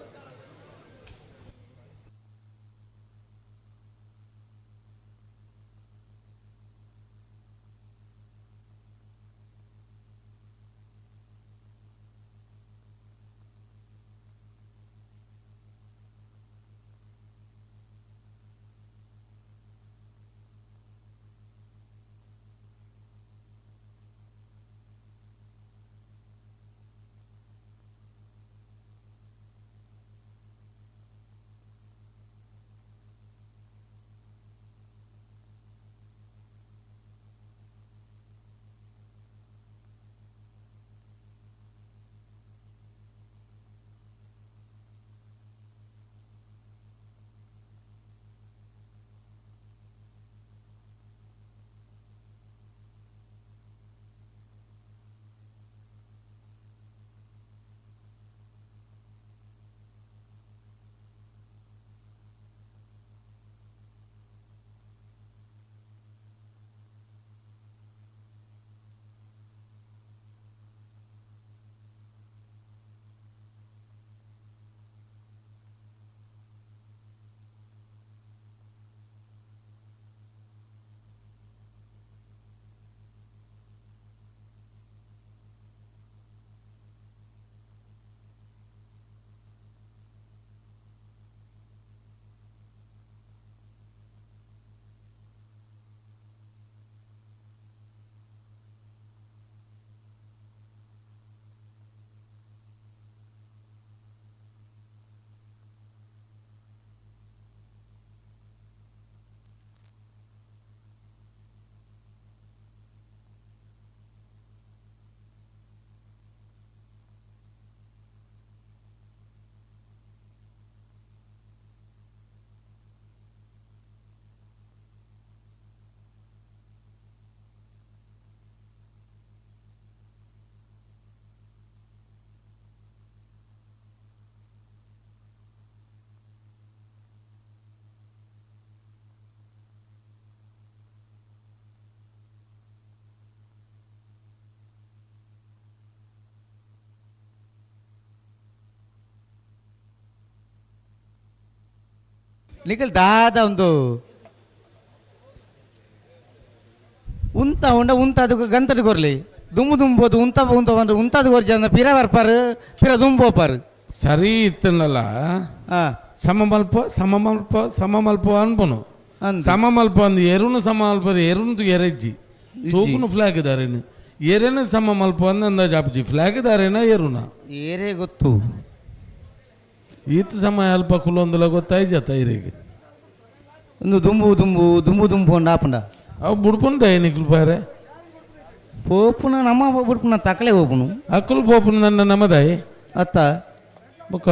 ನಿಖಲ್ ದಾದ ಒಂದು ಉಂತ ಉಂಡ ಉಂತ ಅದು ಗಂತದ ಕೊರ್ಲಿ ದುಮ್ಮು ದುಂಬೋದು ಉಂತ ಉಂತ ಬಂದ್ರೆ ಉಂತದ ಕೊರ್ಜಿ ಅಂದ ಪಿರ ಬರ್ಪಾರು ಪಿರ ದುಂಬೋಪಾರು ಸರಿ ಇತ್ತನಲ್ಲ. ಸಮ ಮಲ್ಪ ಸಮ ಮಲ್ಪ ಸಮ ಮಲ್ಪ ಅನ್ಪನು ಸಮ ಮಲ್ಪ ಅಂದ್ ಎರುನು ಸಮ ಮಲ್ಪ ಎರುನು ಎರೆಜ್ಜಿ ತೂಕುನು ಫ್ಲಾಗ್ ದಾರೇನು ಎರೆನ ಸಮ ಮಲ್ಪ ಅಂದ ಅಂದಾಜ್ ಆಪ್ಜಿ ಫ್ಲಾಗ್ ದಾರೇನ ಎರುನ ಏರೇ ಗೊತ್ತು ಈತ ಸಮಯ ಅಲ್ಪ ಕುಲೊಂದಲ ಗೊತ್ತಾಯ್ಜತ್ತ ಇರಿಗೆ ಒಂದು ದುಂಬು ದುಂಬು ದುಂಬು ದುಂಬು ಅಂಡ ಆಪುಂಡ ಅವು ಬುಡ್ಪುನ ನಿಕ್ಲು ಬಾರೆ ಪೋಪುನ ನಮ್ಮ ಬುಡ್ಪುನ ತಕಲೆ ಹೋಪುನು ಅಕ್ಕಲು ಪೋಪುನ ನನ್ನ ನಮ್ಮದಾಯಿ ಅತ್ತ ಬೊಕ್ಕ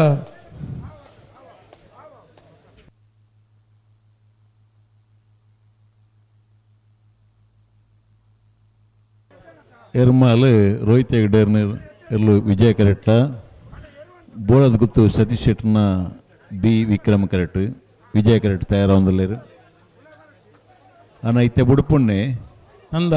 ಎರ್ಮಾಲ್ ರೋಹಿತ್ ಹೆಗ್ಡೇರ್ನ ಎರ್ಲು ವಿಜಯ ಕರೆಟ್ಲ ಬೋಳದ ಗುತ್ತು Satish ಶೆಟ್ಟರ್ನ B Vikram correct Vijaya correct ತಯಾರಾವಂದಿಲ್ಲೇರು ಅನ್ನ ಇತ್ತೆ ಬುಡುಪುಣ್ಣೆ ಅಂದ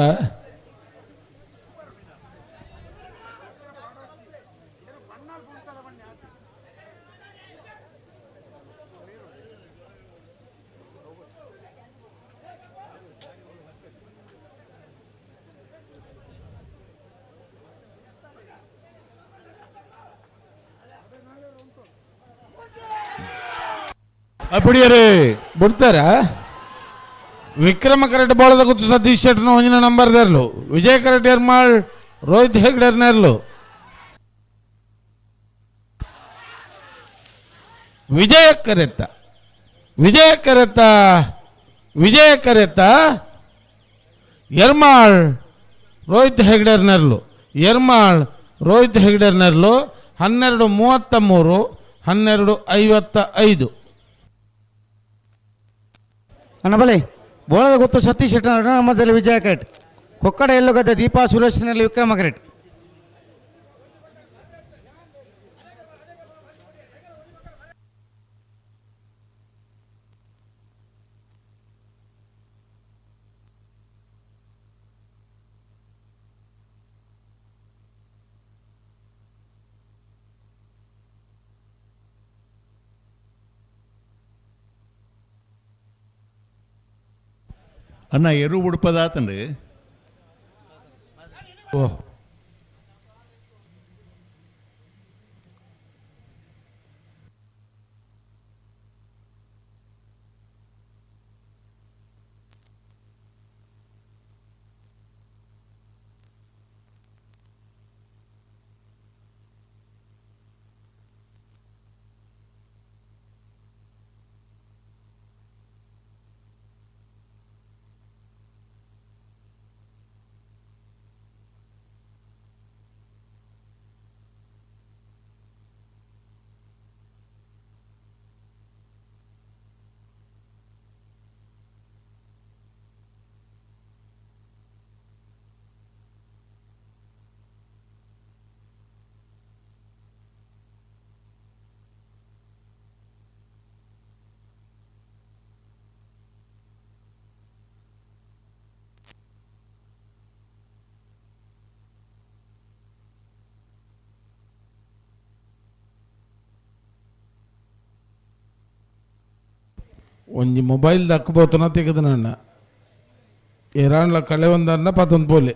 ಅಪ್ಪಡಿಯರೇ ಬಿಡ್ತಾರ ವಿಕ್ರಮ ಕರೆಕ್ಟ್ ಬೋಳದ ಗುತ್ತು ಸತೀಶ್ ಶೆಟ್ಟರ್ನ ಒಂಜಿನ ನಂಬರ್ ದೇರ್ಲು ವಿಜಯ ಕರೆಕ್ಟ್ ಎರ್ಮಾಳ್ ರೋಹಿತ್ ಹೆಗ್ಡೆರ್ ನೇರ್ಲು ವಿಜಯ ಕರೆತ್ತ ವಿಜಯ ಕರೆತ್ತ ವಿಜಯ ಕರೆತ್ತ ಎರ್ಮಾಳ್ ರೋಹಿತ್ ಹೆಗ್ಡೆರ್ ನೇರ್ಲು ಎರ್ಮಾಳ್ ರೋಹಿತ್ ಹೆಗ್ಡೆರ್ ನೇರ್ಲು 12:33 12:55. ಅಣ್ಣ ಬಲೆ ಬೋಳದ ಗೊತ್ತು ಸತೀಶ್ ಶೆಟ್ಟರ್ ನಮ್ಮದಲ್ಲಿ ವಿಜಯ ಕರೆಟ್. ಕೊಕ್ಕಡ ಎಲ್ಲುಗದ್ದೆ ದೀಪಾ ಸುರೇಶ್ನಲ್ಲಿ ವಿಕ್ರಮ ಕರೆಟ್. ಅಣ್ಣ ಎರು ಉಡುಪದಾತಂಡು. ಓ ಒಂಜಿ ಮೊಬೈಲ್ ದಕ್ಕಬೋತನ ತೆಗೆದು ನನ್ನ ಏರಾನ್ಲ ಕಳೆ ಒಂದನ್ನ ಪತ್ತೊಂದು ಪೋಲೆ.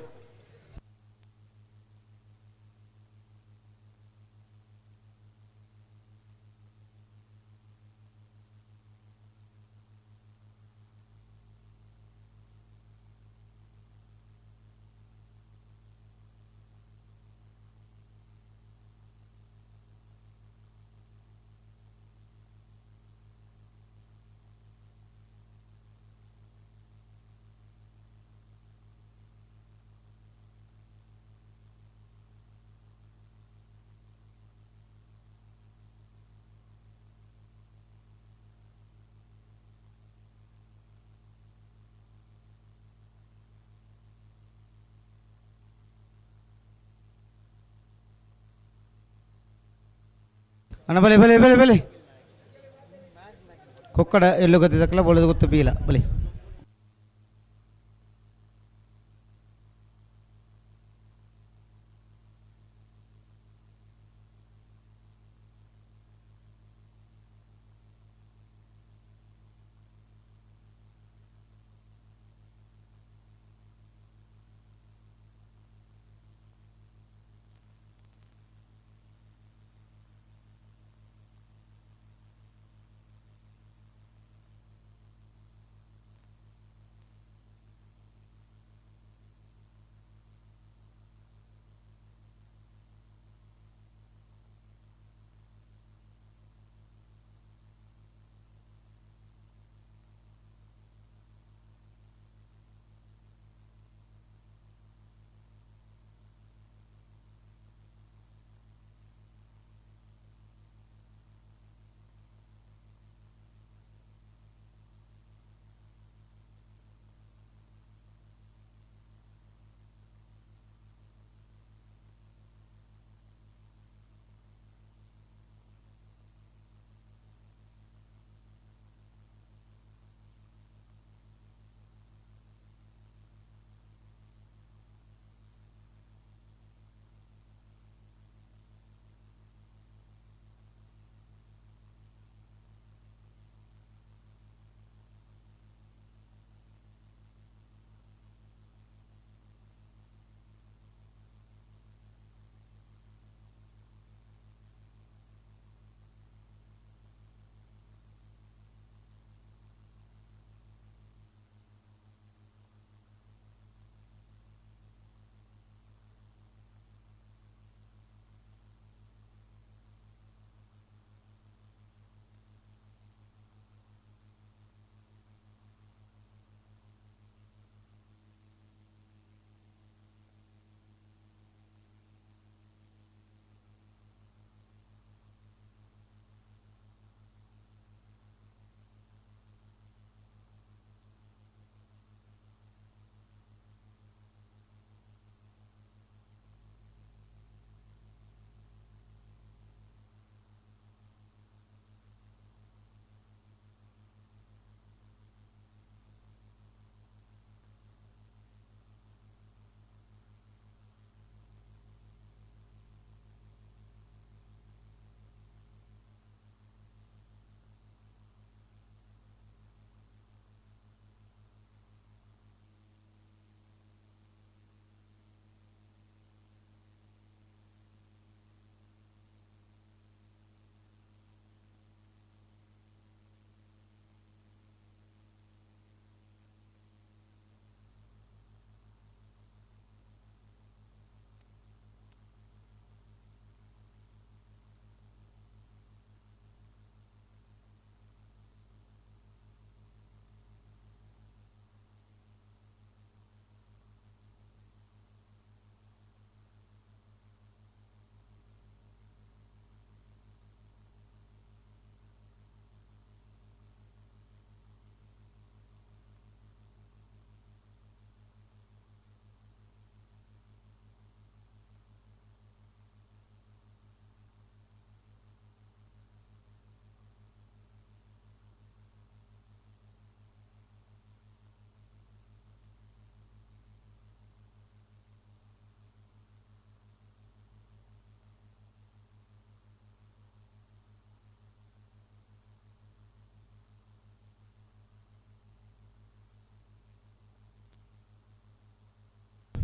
ಅಣ್ಣ ಬಲೆ ಬಲೆ ಬಲೆ ಬಲೆ ಕೊಕ್ಕಡ ಎಲ್ಲು ಗದ್ದೆ ಬೋಳದ ಗೊತ್ತು ಬೀಲ ಬಲೆ.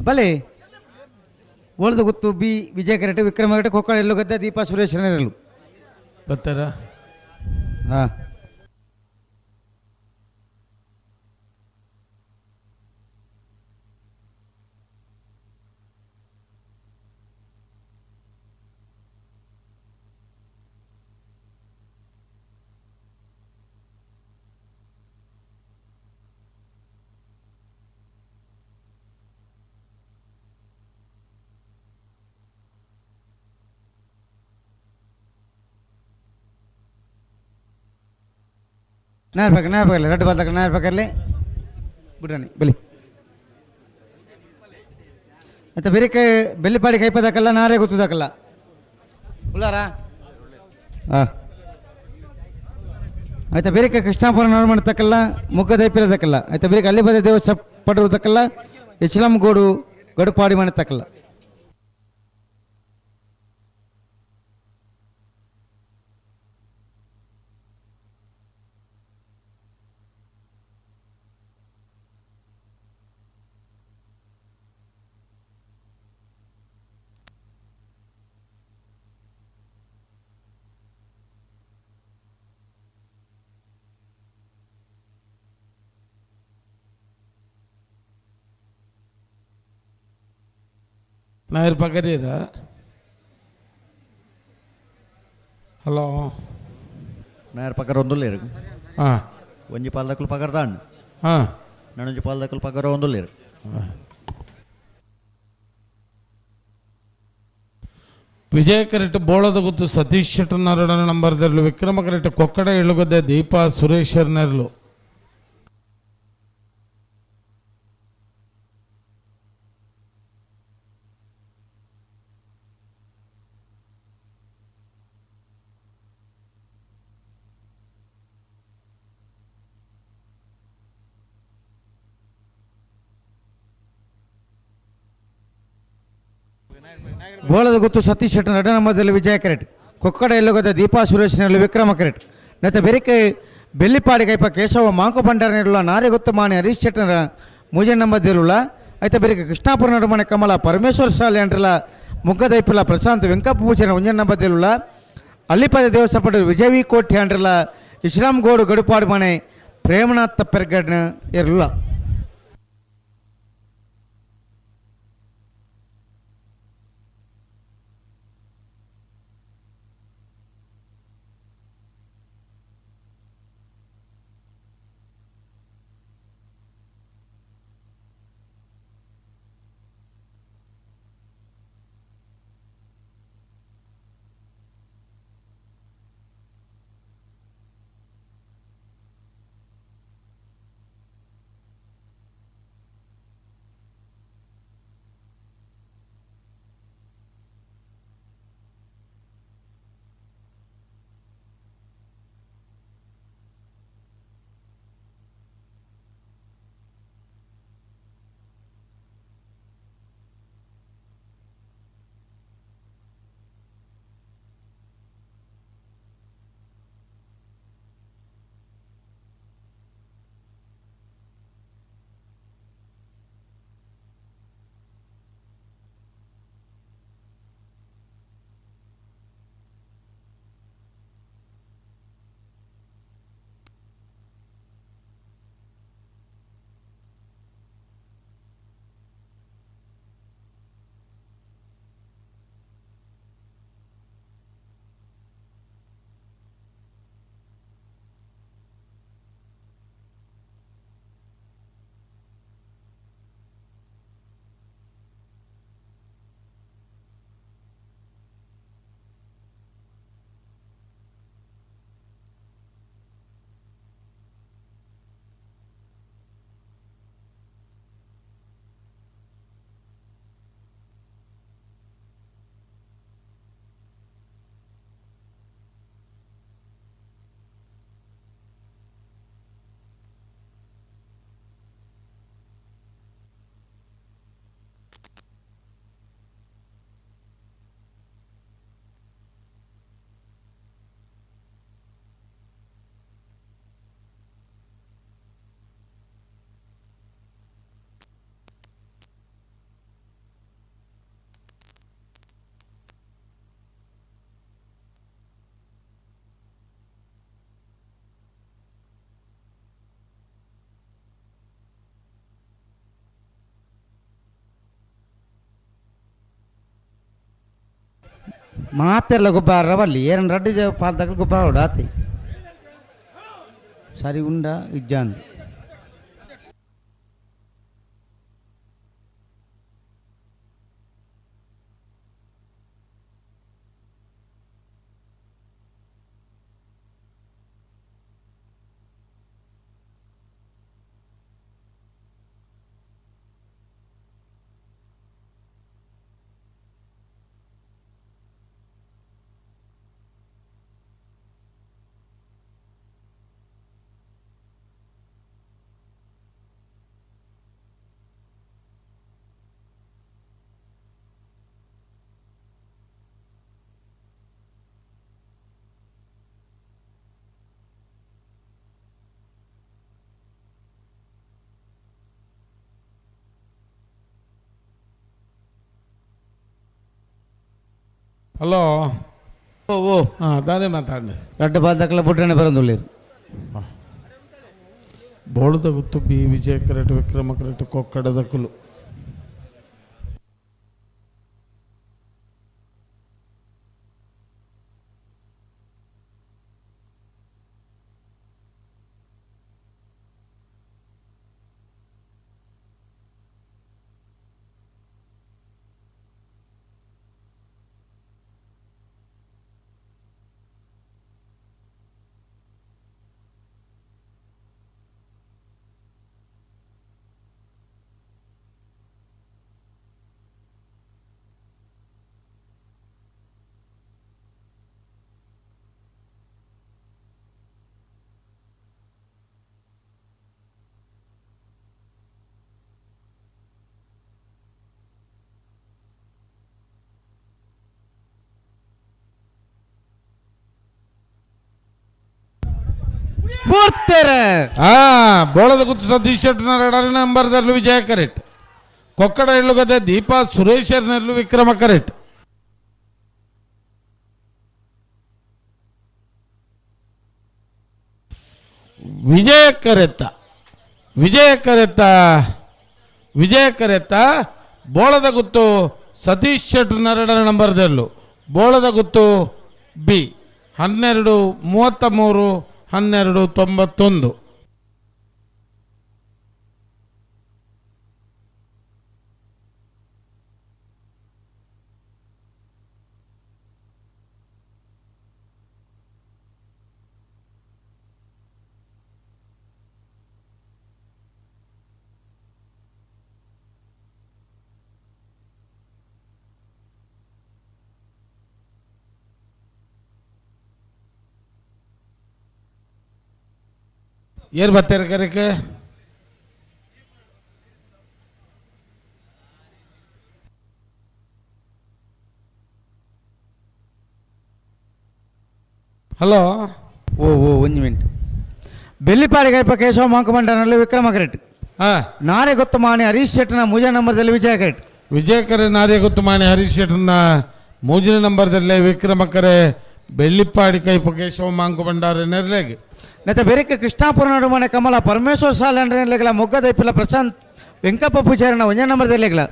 ಬಲೆ ಬೋಳದ ಗುತ್ತು ಬಿ ವಿಜಯ ಕರೆಟ್ ವಿಕ್ರಮ ಕರೆಟ್ ಕೊಕ್ಕಡ ಎಲ್ಲುಗದ್ದೆ ದೀಪಾ ಸುರೇಶ್ ನೆರಳು. ಬರ್ತಾರ. ಹಾಂ. ನಾಯರ್ ಪಕ್ಕ ನಾಯರ್ ಪಕ್ಕಲ್ಲಿ ರೆಡ್ ಬಾಲ್ ತಕ್ಕ ನಾಯರ್ ಪಕ್ಕಲ್ಲಿ ಬಿಡ್ರಾಣಿ ಬಲಿ. ಮತ್ತು ಬೇರೆ ಬೆಳ್ಳಿಪಾಡಿ ಕೈಪದಕ್ಕಲ್ಲ ನಾರೇ ಗೊತ್ತದಕ್ಕಲ್ಲ ಉಳ್ಳಾರ. ಹಾಂ, ಆಯ್ತಾ. ಬೇರೆ ಕೃಷ್ಣಾಪುರ ನೋಡ್ಮಾಡ್ತಕ್ಕಲ್ಲ ಮುಗ್ಗದೈಪಿರದಕ್ಕಲ್ಲ. ಆಯ್ತಾ. ಬೇರೆ ಅಲ್ಲಿ ಬದ ದೇವಸ್ಥಾನ ಪಡಿರೋದಕ್ಕಲ್ಲ ಇಚ್ಲಂಗೋಡು ಗಡುಪಾಡಿ ಮಾಡತಕ್ಕಲ್ಲ. ನಾಯರ್ ಪಗರೀರ. ಹಲೋ. ನಾಯರ್ ಪಗರ ಒಂದುಲ್ಲೇರು. ಹಾಂ. ಒಂಜಿ ಪಾಲ್ದಕ್ಕಲು ಪಗರ್ದಾಣ್. ಹಾಂ. ನನೊಂಜಿ ಪಾಲ್ದಕ್ಕಲು ಪಗರ ಒಂದುಲ್ಲೇರು. ವಿಜಯ ಕರೆಟ್ ಬೋಳದ ಗುತ್ತು ಸತೀಶ್ ಶೆಟ್ಟರ್ನರಡನ ನಂಬರ್ದೆರಳು. ವಿಕ್ರಮ ಕರೆಟ್ ಕೊಕ್ಕಡ ಎಳ್ಳುಗದ್ದೆ ದೀಪಾ ಸುರೇಶರ್ನೆರಳು. ಬೋಳದ ಗುತ್ತು ಸತೀಶ್ ಶೆಟ್ಟರ್ ನಡನಮದಲ್ಲಿ ವಿಜಯ ಕರೆಟ್ ಕೊಕ್ಕಡ ಎಲ್ಲುಗದ ದೀಪಾ ಸುರೇಶ್ನಲ್ಲಿ ವಿಕ್ರಮ ಕರೆಟ್ ನತ್ತ ಬೆರಿಕೆ ಬೆಳ್ಳಿಪಾಡಿ ಕೈಪ ಕೇಶವ ಮಾಂಕು ಭಂಡಾರ ನೀಡುವ ನಾರೆಗುತ್ತು ಮಾಣಿ ಹರೀಶ್ ಶೆಟ್ಟರ ಮೂಜೆ ನಂಬದಿರುಳ. ಐತ ಬೆರಿಕೆ ಕೃಷ್ಣಾಪುರ ನಡುಮನೆ ಕಮಲ ಪರಮೇಶ್ವರ ಶಾಲೆ ಅಂಡ್ರಲ ಮುಗ್ಗದೈಪಿಲ ಪ್ರಶಾಂತ್ ವೆಂಕಪ್ಪ ಪೂಜನ ಒಂಜನ್ ನಂಬದಿರುಳ. ಅಲ್ಲಿಪದ ದೇವಸ್ಥಾಪಡು ವಿಜಯ ವಿ ಕೋಟಿ ಅಂಡ್ರಲ ಇಸ್ಲಾಂ ಗೋಡು ಗಡುಪಾಡು ಮನೆ ಪ್ರೇಮನಾಥ ಪೆರ್ಗಡ್ನ ಇರಲ್ಲ. ಮಾತೆರ್ಲ ಗೊಬ್ಬರ ಬಲ್ಲಿ ಏರನ್ ರಡ್ಡು ಪಾಲ್ದಾಗ ಗೊಬ್ಬರ ಆತಿ ಸರಿ ಉಂಡ ಇಜ್ಜಾಂದು. ಹಲೋ ಓ ಓ ಹಾಂ ದಾನೆ ಮಾತಾಡಿ. ರಡ್ಡು ಪಾಲ್ದಕ್ಲ ಬುಡ್ರನೆ ಬರಂದುಳ್ಳೇರು. ಬೋಳದ ಗುತ್ತು ಬಿ ವಿಜಯ ಕರೆಟ್ ವಿಕ್ರಮ ಕರೆಟ್ ಕೊಕ್ಕಡದ ಕುಲು. ಬೋಳದ ಗುತ್ತು ಸತೀಶ್ ಶೆಟ್ಟರ್ ನಂಬರ್ದಲ್ಲಿ ವಿಜಯ ಕರೆಕ್ಟ್. ಕೊಕ್ಕಡ ಎಳ್ಳುಗದೆ ದೀಪಾ ಸುರೇಶರ್ನಲ್ಲೂ ವಿಕ್ರಮ ಕರೆಕ್ಟ್. ವಿಜಯ ಕರೆತ್ತ ವಿಜಯ ಕರೆತ್ತ ವಿಜಯ ಕರೆತ್ತ ಬೋಳದ ಗುತ್ತು ಸತೀಶ್ ಶೆಟ್ಟರ್ ನಂಬರ್ದಲ್ಲೂ ಬೋಳದ ಗುತ್ತು ಬಿ 12 33 12 91. ಏರ್ ಬರ್ತಾರೆ ಕರೆಕ್ಕೆ? ಹಲೋ ಓ ಓ ಒಂದು ಮಿನಿಟ್. ಬೆಳ್ಳಿಪಾಡಿಗೆ ಕೇಶವ ಮಾಂಕಮಂಡನಲ್ಲಿ ವಿಕ್ರಮ ಕರೆಕ್ಟ್. ನಾನೇ ಗೊತ್ತು ಮಾಣಿ ಹರೀಶ್ ಶೆಟ್ಟನ ಮೂಜ ನಂಬರ್ದಲ್ಲಿ ವಿಜಯ ಕರೆಕ್ಟ್. ವಿಜಯಕರೆ ನಾರೇ ಗೊತ್ತು ಮಾಣಿ ಹರೀಶ್ ಶೆಟ್ಟನ ಮೂಜನ ನಂಬರ್ದಲ್ಲೇ ವಿಕ್ರಮ ಕರೆ ಬೆಳ್ಳಿಪ್ಪಾಡಿ ಕೈಪ ಕೇಶವ ಮಾಂಕು ಭಂಡಾರ ನೆರಲೇಗೆ. ನೆತ್ತ ಬೆರಿಕೆ ಕೃಷ್ಣಾಪುರ ನಡುಮನೆ ಕಮಲ ಪರಮೇಶ್ವರ ಸಾಲ ಮೊಗ್ಗದೈಪಿಲ್ಲ ಪ್ರಶಾಂತ್ ವೆಂಕಪ್ಪ ಪೂಜಾರಿನ ಒಂದೇ ನಂಬರ್ದಲ್ಲೆಗ್ಲ.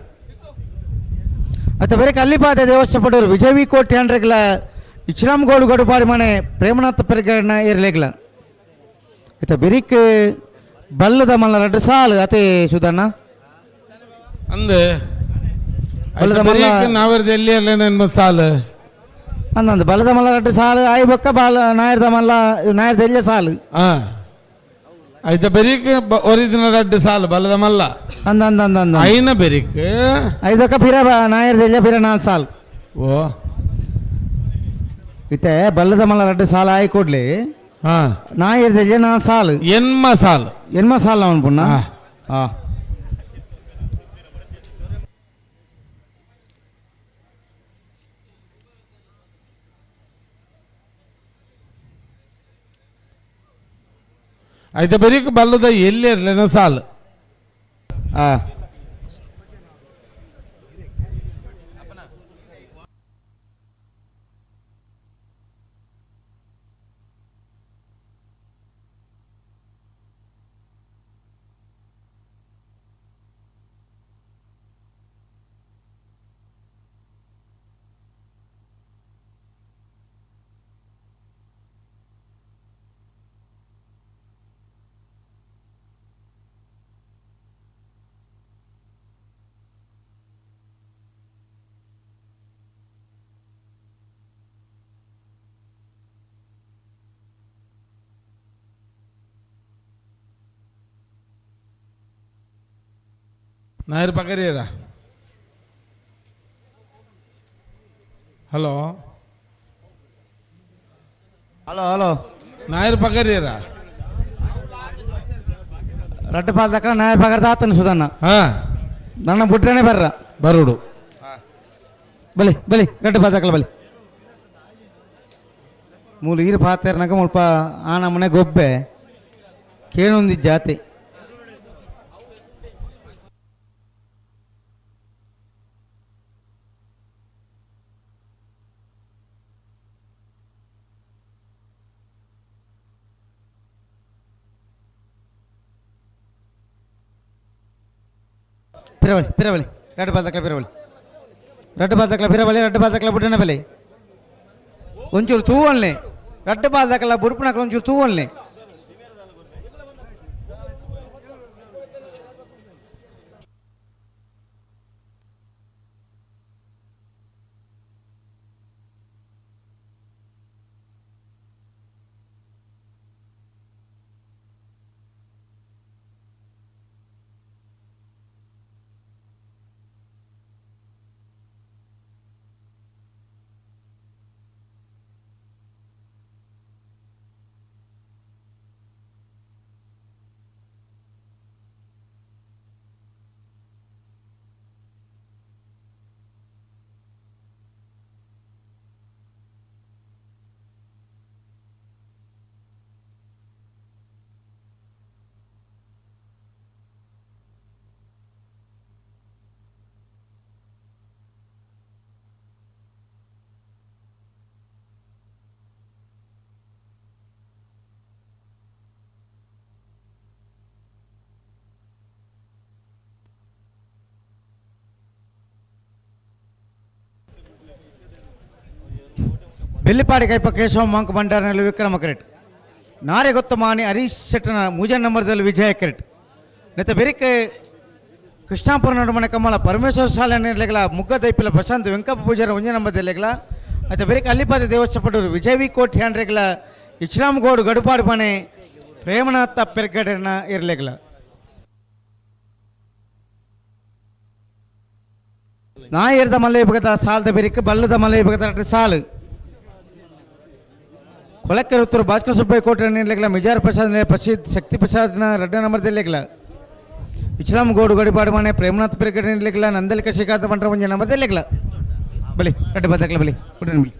ಅತ್ತ ಬೆರಿಕೆ ಅಲ್ಲಿಪಾದ ದೇವಸ್ಥಾಪಡವರು ವಿಜಯ ವಿ ಕೋಟಿ ಅಂಡ್ರೆಗ್ಲ ಇಚ್ರಾಮ್ಗೌಡು ಗಡುಪಾಡಿ ಮನೆ ಪ್ರೇಮನಾಥ ಪರಿಗಣ ಇರಲೇಗ್ಲ. ಇತ್ತ ಬೆರಿಕೆ ಬಲ್ಲದ ಮಲ್ಲ ರಡ್ಡು ಸಾಲು ಅತಿ ಸುಧಣ್ಣ ಅಂದೆ ಬಲ್ಲದ ಮಲ್ಲ ನಾವೇರ್ದ ಎಲ್ಲಿ ಅಲ್ಲೇನ ಸಾಲು ಅಂದಂದು ಬಲದ ಮಲ್ಲ ರಡ್ಡು ಸಾಲು ಆಯ್ ಬೊಕ್ಕ ಬಾಲ ನಾಯರ್ದ ಮಲ್ಲ ನಾಯರ್ದ ಎಲ್ಲಿ ಸಾಲು. ಆಯ್ತಾ ಬೆರಿಕ್ ಒರಿದಿನ ರಡ್ಡು ಸಾಲು ಬಲದ ಮಲ್ಲ ಅಂದ ಅಂದ ಅಂದ ಅಂದ ಐನ ಬೆರಿಕ್ ಐದಕ್ಕ ಪಿರ ನಾಯರ್ದ ಎಲ್ಲಿ ಪಿರ ನಾಲ್ ಸಾಲು. ಓ ಇತ್ತೆ ಬಲ್ಲದ ಮಲ್ಲ ರಡ್ಡು ಸಾಲು ಆಯ್ ಕೊಡ್ಲಿ ನಾಯರ್ದ ಎಲ್ಲಿ ನಾಲ್ ಸಾಲು ಎನ್ಮ ಸಾಲು ಎನ್ಮ ಸಾಲು ಅವನು ಪುಣ್ಣ. ಹಾಂ అయితే ಬೆರಿಕ್ ಬಲ್ಲದ ಎಲ್ಲಿ ಇರಲೇನ ಸಾಲು. ನಾಯರ್ ಪಗರಿಯರ ಹಲೋ ಹಲೋ ಹಲೋ ನಾಯರ್ ಪಗರಿಯರ ರಡ್ಡು ಪಾಲ್ದಕ್ಕ ನಾಯರ್ ಪಗರ್ದ ಆತನ ಸುಧನ್ನ. ನನ್ನ ಬುಟ್ರನೆ ಬರ್ರ. ಬರುಡು. ಬಲಿ ಬಲಿ ರಡ್ಡು ಪಾಲ್ದಕ್ಕಲ ಬಲಿ. ಮೂಲು ಈರು ಪಾತೇರ್ನಾಗ ಮುಲ್ಪ ಆ ನಮ್ಮನೆ ಗೊಬ್ಬೆ ಕೇಣೊಂದಿ ಜಾತಿ. ಪಿರವಳಿ ಪಿರವಳಿ ರಡ್ಡು ಪಾಲ್ದಕ್ಕಲ ಪಿರವಳಿ ರಡ್ಡು ಪಾಲ್ದಕ್ಕಲ ಪಿರವಳಿ ರಡ್ಡು ಪಾಲ್ದಕ್ಕಲ ಬುಡ್ಡನ ಬಲಿ ಒಂಚೂರು ತೂವನ್ಲೆ ರಡ್ಡು ಪಾಲ್ದಕ್ಕಲ ಬುಡ್ಪುನಕ್ಕಲ ಒಂಚೂರು ತೂವನ್ಲೆ. ಬೆಳ್ಳಿಪಾಡಿ ಕೈಪ ಕೇಶವ ಮಂಕ್ ಭಂಡಾರನಲ್ಲಿ ವಿಕ್ರಮ ಕ್ರೆಟ್ ನಾರೆಗೊತ್ತ ಮಾನಿ ಹರೀಶ್ ಶೆಟ್ಟನ ಮೂಜನ್ ನಂಬರ್ದಲ್ಲಿ ವಿಜಯ ಕ್ರೆಟ್ ನೆತ್ತ ಬೆರಿಕೆ ಕೃಷ್ಣಾಪುರ ನಡುಮನೆ ಕಮ್ಮಲ ಪರಮೇಶ್ವರ ಶಾಲೆ ನಿರ್ಲೆಗಳ ಮುಗ್ಗ ದೈಪಿಲ ಪ್ರಶಾಂತ್ ವೆಂಕಪ್ಪ ಪೂಜಾರ ಒಂಜ ನಂಬರ್ದಲ್ಲೆಗಳ ಅತ್ತ ಬೆರಿಕೆ ಅಲ್ಲಿಪಾದ ದೇವಸ್ಥಪಡೂರು ವಿಜಯ ವಿ ಕೋಟಿ ಹ್ಯಾಂಡ್ರೆಗಳ ಇಸ್ಲಾಂ ಗೋಡು ಗಡುಪಾಡು ಮನೆ ಪ್ರೇಮನಾಥ ಪೆರ್ಗಡೆನ ಇರ್ಲೆಗಳ. ನಾಯರ್ದ ಮಲ್ಲೆ ಬಗದ ಸಾಲದ ಬೆರಿಕೆ ಬಲ್ಲದ ಮಲ್ಲೆ ಬಗದ ಸಾಲು ಕೊಳಕೆರೆ ಉತ್ತರ ಭಾಸ್ಕರ ಸುಬ್ಬಯ್ಯ ಕೋಟೆ ನಿರ್ಲೆಗಳ ಮಿಜಾರ್ ಪ್ರಸಾದ್ ಪ್ರಸಿದ್ಧ ಶಕ್ತಿ ಪ್ರಸಾದ್ನ ರಡ್ಡ ನಂಬರ್ದಲ್ಲೆಗಳ ಇಸ್ಲಾಂ ಗೋಡು ಗಡಿಪಾಡು ಮನೆ ಪ್ರೇಮನಾಥ್ ಪೆರ್ಗಡೆ ನಿರ್ಲೆಗಳ ನಂದಲಿಕ ಶ್ರೀಕಾಂತ ಬಂಟ್ರ ಒಂಜ ನಂಬರ್ದಲ್ಲೆಗಳ ಬಲಿ ರಡ್ಡ ಬದಕಲ ಬಲಿ ಬಲಿ.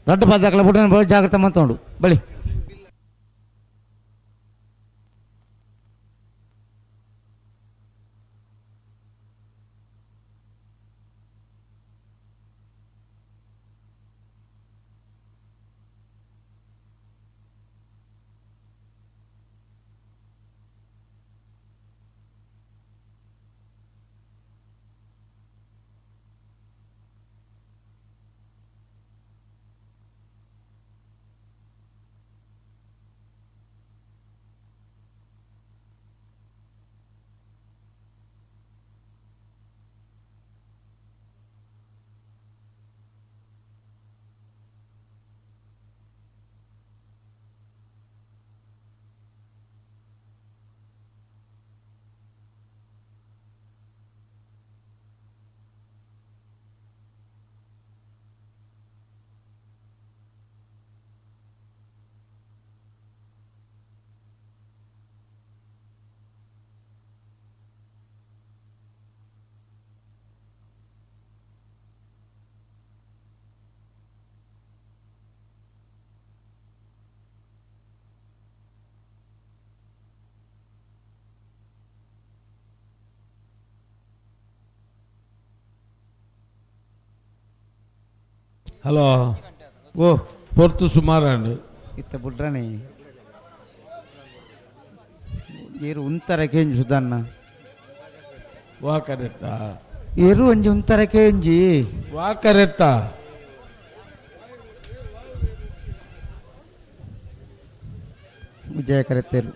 ರಡ್ಡು ಪಾದಕಲ ಬುಟ್ಟನ ಬಹಳ ಜಾಗ್ರತೆ ಮಾತನಾಡು ಬಳಿ. ಹಲೋ ಓ ಪೊರ್ತು ಸುಮಾರಾಂಡ್ ಇತ್ತ ಬುಡ್ರನೆ ಏರು ಉಂತರ ಕೇಂಜಿ ಸುಧಾನ್ನ ವಾ ಕರೆತ್ತ ಏರು ಒಂಜಿ ಉಂತರ ಕೇಂಜಿ ವಾ ಕರೆತ್ತ ವಿಜಯ ಕರೆತ್ತೇರು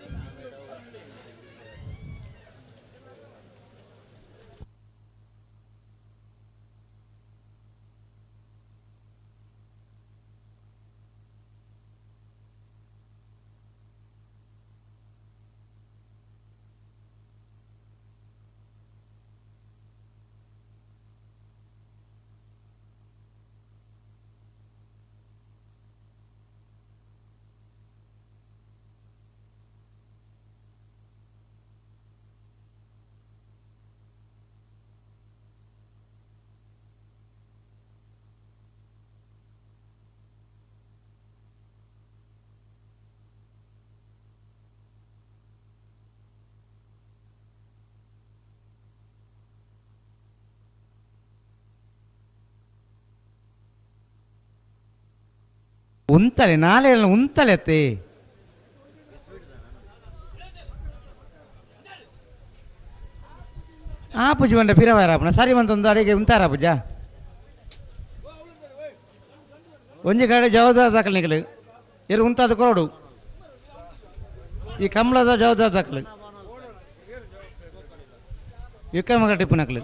ಉಂತಲೆ ನಾಳೆ ಉಂತಲೆ ಅತ್ತೆ ಆ ಪೂಜೆ ಬಂಡ ಪಿರವಾರ ಸರಿ ಬಂತೊಂದು ಅಡಿಗೆ ಉಂತಾರ ಪೂಜ ಒಂಜಿ ಕಡೆ ಜವಾಬ್ದಾರಿ ದಾಖಲೆ ನಿಗಲು ಎರು ಉಂತಾದ ಕೊರಡು ಈ ಕಮಲದ ಜವಾಬ್ದಾರಿ ದಾಖಲು ವಿಕ್ರಮ ಟಿಪ್ಪು ನಕಲು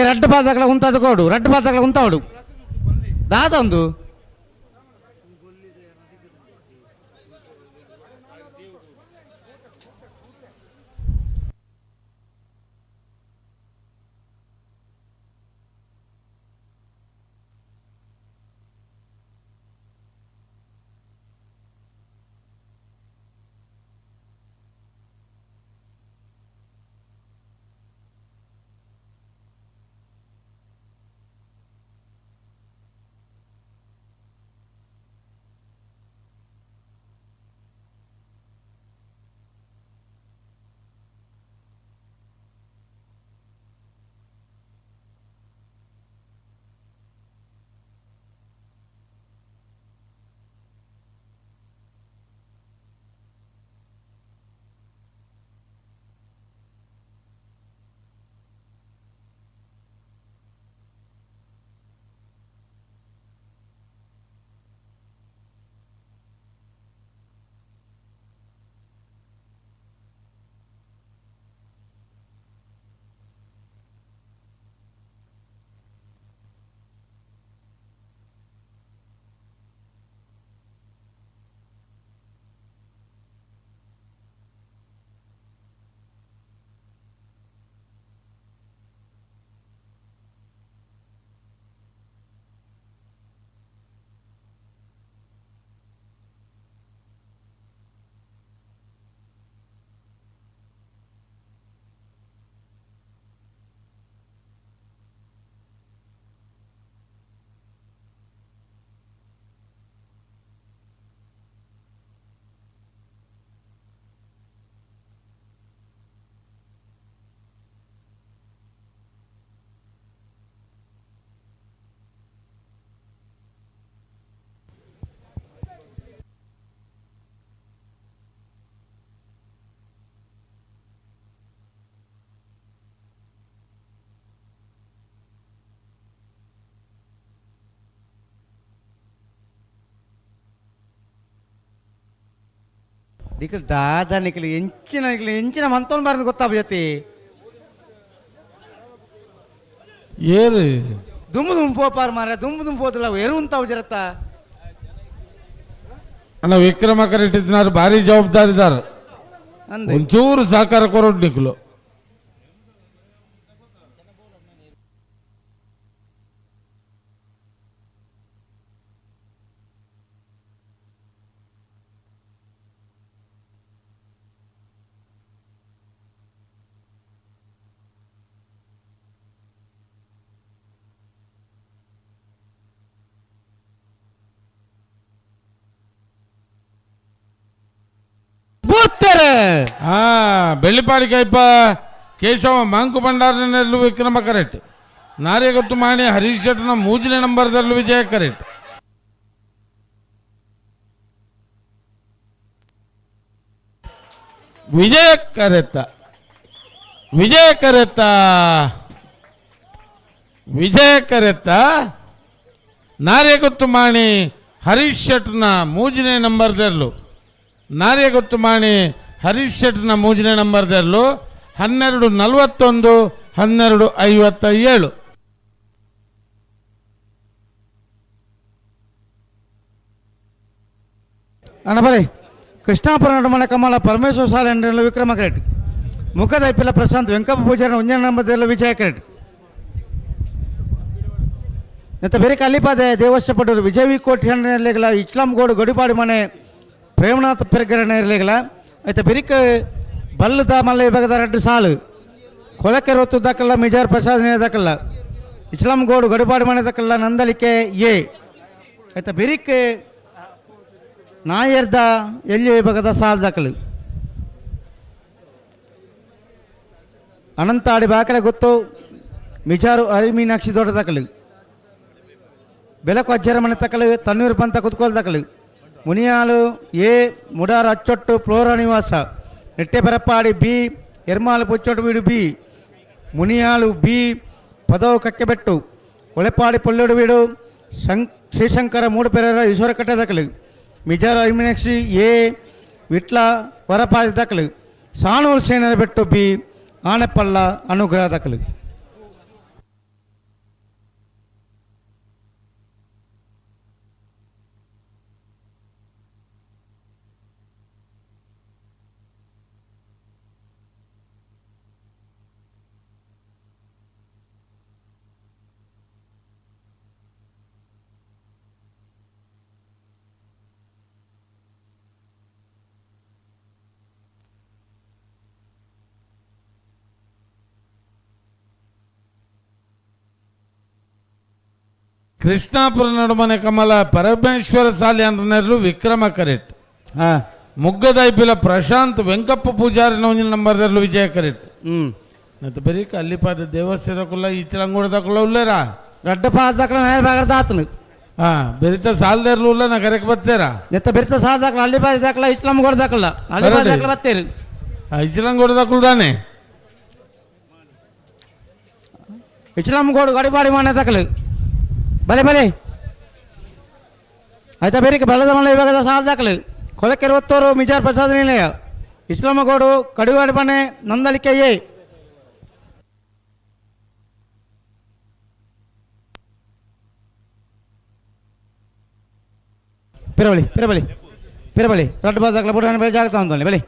ರಡ್ಡು ಪಾದಗಳ ಉಂತಾದ ಕೋಡು ರಡ್ಡು ಪಾದಗಳ ಉಂತಾವಡು ದಾದ ಒಂದು ನಿಖಲ್ ದಾದ ನಿಖಲ್ ಎಂಚಿನ ನಿಖಲ್ ಎಂಚಿನ ಮಂತೋನ್ ಬಾರದು ಗೊತ್ತಾಬ ಜೊತೆ. ಏರು ದುಮ್ಮು ದುಮ್ಮು ಪೋಪಾರ್ ಮಾರ, ದುಮ್ಮು ದುಮ್ಮು ಪೋತಲ್ಲ ಎರುಂತಾವು ಜರತ್ತ. ಅಣ್ಣ, ವಿಕ್ರಮ ಕರೆಟ್ಟಿದ್ದಾರೆ, ಭಾರಿ ಜವಾಬ್ದಾರಿದಾರ. ಅಂದೆ. ಒಂಚೂರು ಸಹಕಾರ ಕೊರೋಡ್ ನಿಖಲು. ಬೂರ್ತಾರೆ. ಹಾ, ಬೆಳ್ಳಿಪಾಡಿ ಕೈಪ ಕೇಶವ ಮಾಂಕು ಭಂಡಾರನಲ್ಲೂ ವಿಕ್ರಮ ಕರೆಕ್ಟ್. ನಾರೇಗೊತ್ತು ಮಾಣಿ ಹರೀಶ್ ಶೆಟ್ಟನ ಮೂಜನೇ ನಂಬರ್ದಲ್ಲೂ ವಿಜಯ ಕರೆಕ್ಟ್. ವಿಜಯ ಕರೆತ, ವಿಜಯ ಕರೆತ, ವಿಜಯ ಕರೆತ. ನಾರೇಗೊತ್ತು ಮಾಣಿ ಹರೀಶ್ ಶೆಟ್ಟನ ಮೂಜನೇ ನಂಬರ್ದಲ್ಲೂ, ನಾರೇಗೊತ್ತು ಮಾಣಿ ಹರೀಶ್ ಶೆಟ್ಟನ ಮೂಜನೇ ನಂಬರ್ದಲ್ಲೂ 12:41, 12:57. ಅಣ್ಣ ಬರೀ ಕೃಷ್ಣಾಪುರ ನಡುಮನೆ ಕಮಲ ಪರಮೇಶ್ವರ ಸಾಲೆ ಅಂಡ್ರಲ್ಲ ವಿಕ್ರಮ ಕ್ರೆಟ್. ಮುಖದ ಐಪಿಲ ಪ್ರಶಾಂತ್ ವೆಂಕಪ್ಪ ಪೂಜಾರಿ ಒಂಜನ ನಂಬರ್ದಲ್ಲ ವಿಜಯ ಕ್ರೆಟ್. ಮತ್ತೆ ಬೇರೆ ಕಲ್ಲಿಪಾದೆ ದೇವಸ್ಥ ಪಡೂರು ವಿಜಯ ವಿ ಕೋಟಿ ಇರ್ಲಿಲ್ಲ. ಇಸ್ಲಾಂ ಗೋಡು ಗಡಿಪಾಡಿ ಮನೆ ಪ್ರೇಮನಾಥ ಪೆರ್ಗರಣ ಇರಲಿಲ್ಲ. ಆಯ್ತಾ, ಬೆರಿಕ ಬಲ್ಲದ ಮಲ್ಲ ವಿಭಾಗದ 2 ಸಾಲು ಕೊಲಕೆರೆ ಹೊತ್ತು ದಾಖಲ್ಲ ಮಿಜಾರ್ ಪ್ರಸಾದ್ ದಾಖಲ್ಲ ಇಸ್ಲಾಂ ಗೋಡು ಗಡಿಪಾಡಿ ಮನೆ ದಾಖಲ್ಲ ನಂದಲಿಕೆ ಎ. ಆಯ್ತಾ, ಬೆರಿಕ್ ನಾಯರ್ದ ಎಲ್ಲಿ ವಿಭಾಗದ ಸಾಲು ದಾಖಲು ಅನಂತಾಡಿ ಬಾಕಲೆ ಗೊತ್ತು ಮಿಜಾರು ಅರಿಮೀನಾಕ್ಷಿ ದೊಡ್ಡ ದಾಖಲು ಬೆಲಕು ಅಜ್ಜರ ಮನೆ ತಕಲು ತನ್ನೂರು ಪಂತ ಕುತ್ಕೋಲ್ ದಾಖಲು ಮುನಿಯಾಲು ಎ ಮುಡಾರ್ ಅಚ್ಚೊಟ್ಟು ಫ್ಲೋರಾ ನಿವಾಸ ನೆಟ್ಟೆ ಪೆರಪ್ಪಾಡಿ ಬಿ ಎರ್ಮಾಲು ಪುಚ್ಚೊಟ್ಟು ವೀಡು ಬಿ ಮುನಿಯಾಲು ಬಿ ಪದವು ಕಕ್ಕೆಬೆಟ್ಟು ಒಳೆಪಾಡಿ ಪೊಳ್ಳೋಡು ವೀಡು ಶ್ರೀಶಂಕರ ಮೂಡುಪೆರರ ಈಶ್ವರಕಟ್ಟೆ ದಾಖಲು ಮಿಜಾರ ಅರಿಮೀನಾಕ್ಷಿ ಎ ವಿಟ್ಲ ವರಪಾದಿ ದಾಖಲು ಸಾಣೂರು ಸೇನರ ಬೆಟ್ಟು ಬಿ ಆನೆಪಳ್ಳ ಅನುಗ್ರಹ ದಾಖಲು. ಕೃಷ್ಣಾಪುರ ನಡುಮನೆ ಕಮಲ ಪರಮೇಶ್ವರ ಸಾಲಿ ಅಂದ್ರನೆರಲು ವಿಕ್ರಮ ಕರೆಕ್ಟ್. ಮುಗ್ಗದ ಐಪಿಲ ಪ್ರಶಾಂತ್ ವೆಂಕಪ್ಪ ಪೂಜಾರಿ ಒಂಜಿನ ನಂಬರ್ದಲ್ಲೂ ವಿಜಯ ಕರೆಕ್ಟ್. ಮತ್ತೆ ಬರೀಕ ಅಲ್ಲಿಪಾದ ದೇವಸ್ಥಾನಕ್ಕುಲ್ಲ ಈಚಲಂಗೂಡದಕ್ಕುಲ್ಲ ಉಲ್ಲೇರಾ. ರಡ್ಡ ಪಾದಕ್ಕಲ ನಾಯರ್ ಬಾಗರದ ಆತನು. ಹಾ, ಬೆರಿತ ಸಾಲದೇರ್ಲು ಉಲ್ಲ ನಾ ಕರೆಕ್ ಬತ್ತೇರಾ. ನೆತ್ತ ಬೆರಿತ ಸಾಲ ದಾಖಲ ಅಲ್ಲಿ ಬಾದ ದಾಖಲ ಇಸ್ಲಾಂ ಗೋಡ ದಾಖಲ ಅಲ್ಲಿ ಬಾದ ದಾಖಲ ಬತ್ತೇರು. ಇಸ್ಲಾಂ ಗೋಡ ದಾಖಲು ತಾನೆ. ಇಸ್ಲಾಂ ಗೋಡು ಗಡಿಪಾಡಿ ಮಾಡ ದಾಖಲು ಬಲೆ ಬಲೆ ಆಯ್ತಾ. ಬೇರೆ ಬಲದ ಮಲ್ಲ ಇವಾಗ ಸಾಲ ದಾಖಲು ಕೊಲಕೆರೆ ಒತ್ತೋರು ಮಿಜಾರ್ ಪ್ರಸಾದ್ ನಿಲಯ ಇಸ್ಲಾಮಗೋಡು ಕಡಿವಾಡಿ ಮನೆ ನಂದಲಿಕೆ ಎ. ಪಿರಬಳಿ ಪಿರಬಳಿ ಪಿರಬಳಿ ದೊಡ್ಡ ಬಾದಾಗಲ ಬುಡ ಜಾಗ್ತಾ ಉಂಟು ಬಲಿ.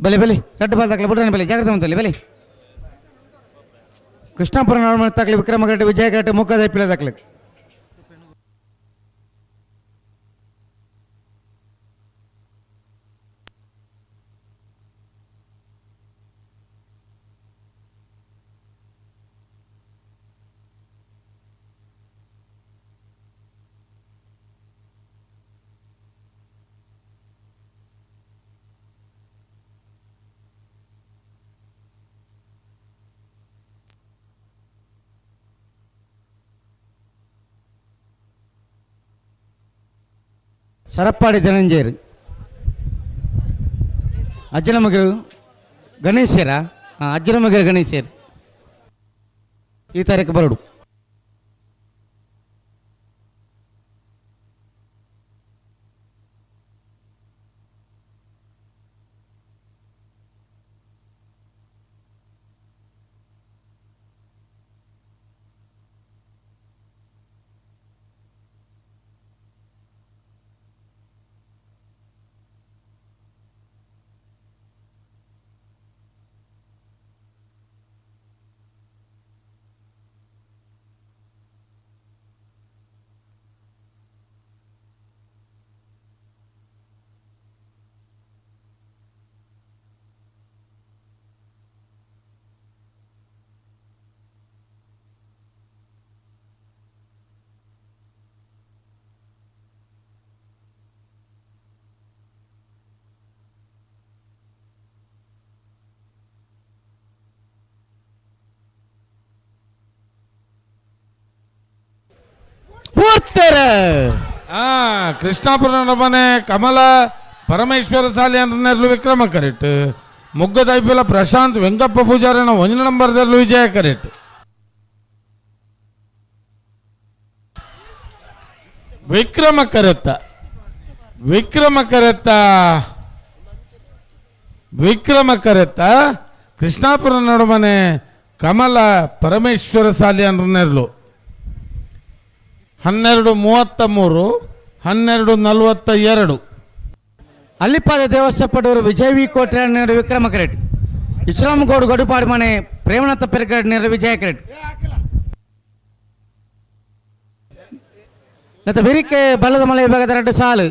ಬಲೆ ಬಲೆ ರಡ್ಡು ಬಾಲ್ ದಾಖಲೆ ಬುಡ್ರನ ಬಲೆ ಜಾಗ್ರತೆ ಮಂತಲ್ಲಿ ಬಲೆ. ಕೃಷ್ಣಾಪುರ ನಾರ್ಮಲ್ ದಾಖಲೆ ವಿಕ್ರಮ ಗಡ್ಡೆ ವಿಜಯ ಗಡ್ಡೆ ಮುಖದ ಪಿಲ ದಾಖಲೆ. ಸರಪ್ಪಾಡಿ ಧನಂಜಯರು ಅಜ್ಜನ ಮಗರು ಗಣೇಶರ, ಹಾಂ ಅಜ್ಜನ ಮಗರು ಗಣೇಶರು ಈ ತಾರೀಕು ಬರಡು. ಕೃಷ್ಣಾಪುರ ಮನೆ ಕಮಲ ಪರಮೇಶ್ವರ ಸಾಲಿ ಅಂದ್ರೆ ವಿಕ್ರಮ ಕರೆಕ್ಟ್. ಮುಗ್ಗದ ಐಪಿಲ ಪ್ರಶಾಂತ್ ವೆಂಕಪ್ಪ ಪೂಜಾರನ 1 ನಂಬರ್ದಲ್ಲಿ ವಿಜಯ correct. Vikrama correct Vikrama correct Vikrama ಕರೆತ್ತ Krishnapura Nadumane ಕಮಲ ಪರಮೇಶ್ವರ ಸಾಲಿ ಅಂದ್ರೆ 12:33 12:42. ಅಲ್ಲಿಪಾದ ದೇವಸ್ಥಪಡೂರು ವಿಜಯ್ ವಿ ಕೋಟ್ರೆ ವಿಕ್ರಮ ಕರೆಟ್. ಇಸ್ಲಾಂಗೌಡ್ ಗಡುಪಾಡು ಮನೆ ಪ್ರೇಮನಾಥ ಪೆರ್ಗಡ್ ನೇರ ವಿಜಯ ಕರೆಟ್. ಮತ್ತು ಬೆರಿಕೆ ಬಲ್ಲದ ಮಲೆ ವಿಭಾಗದ 2 ಸಾಲು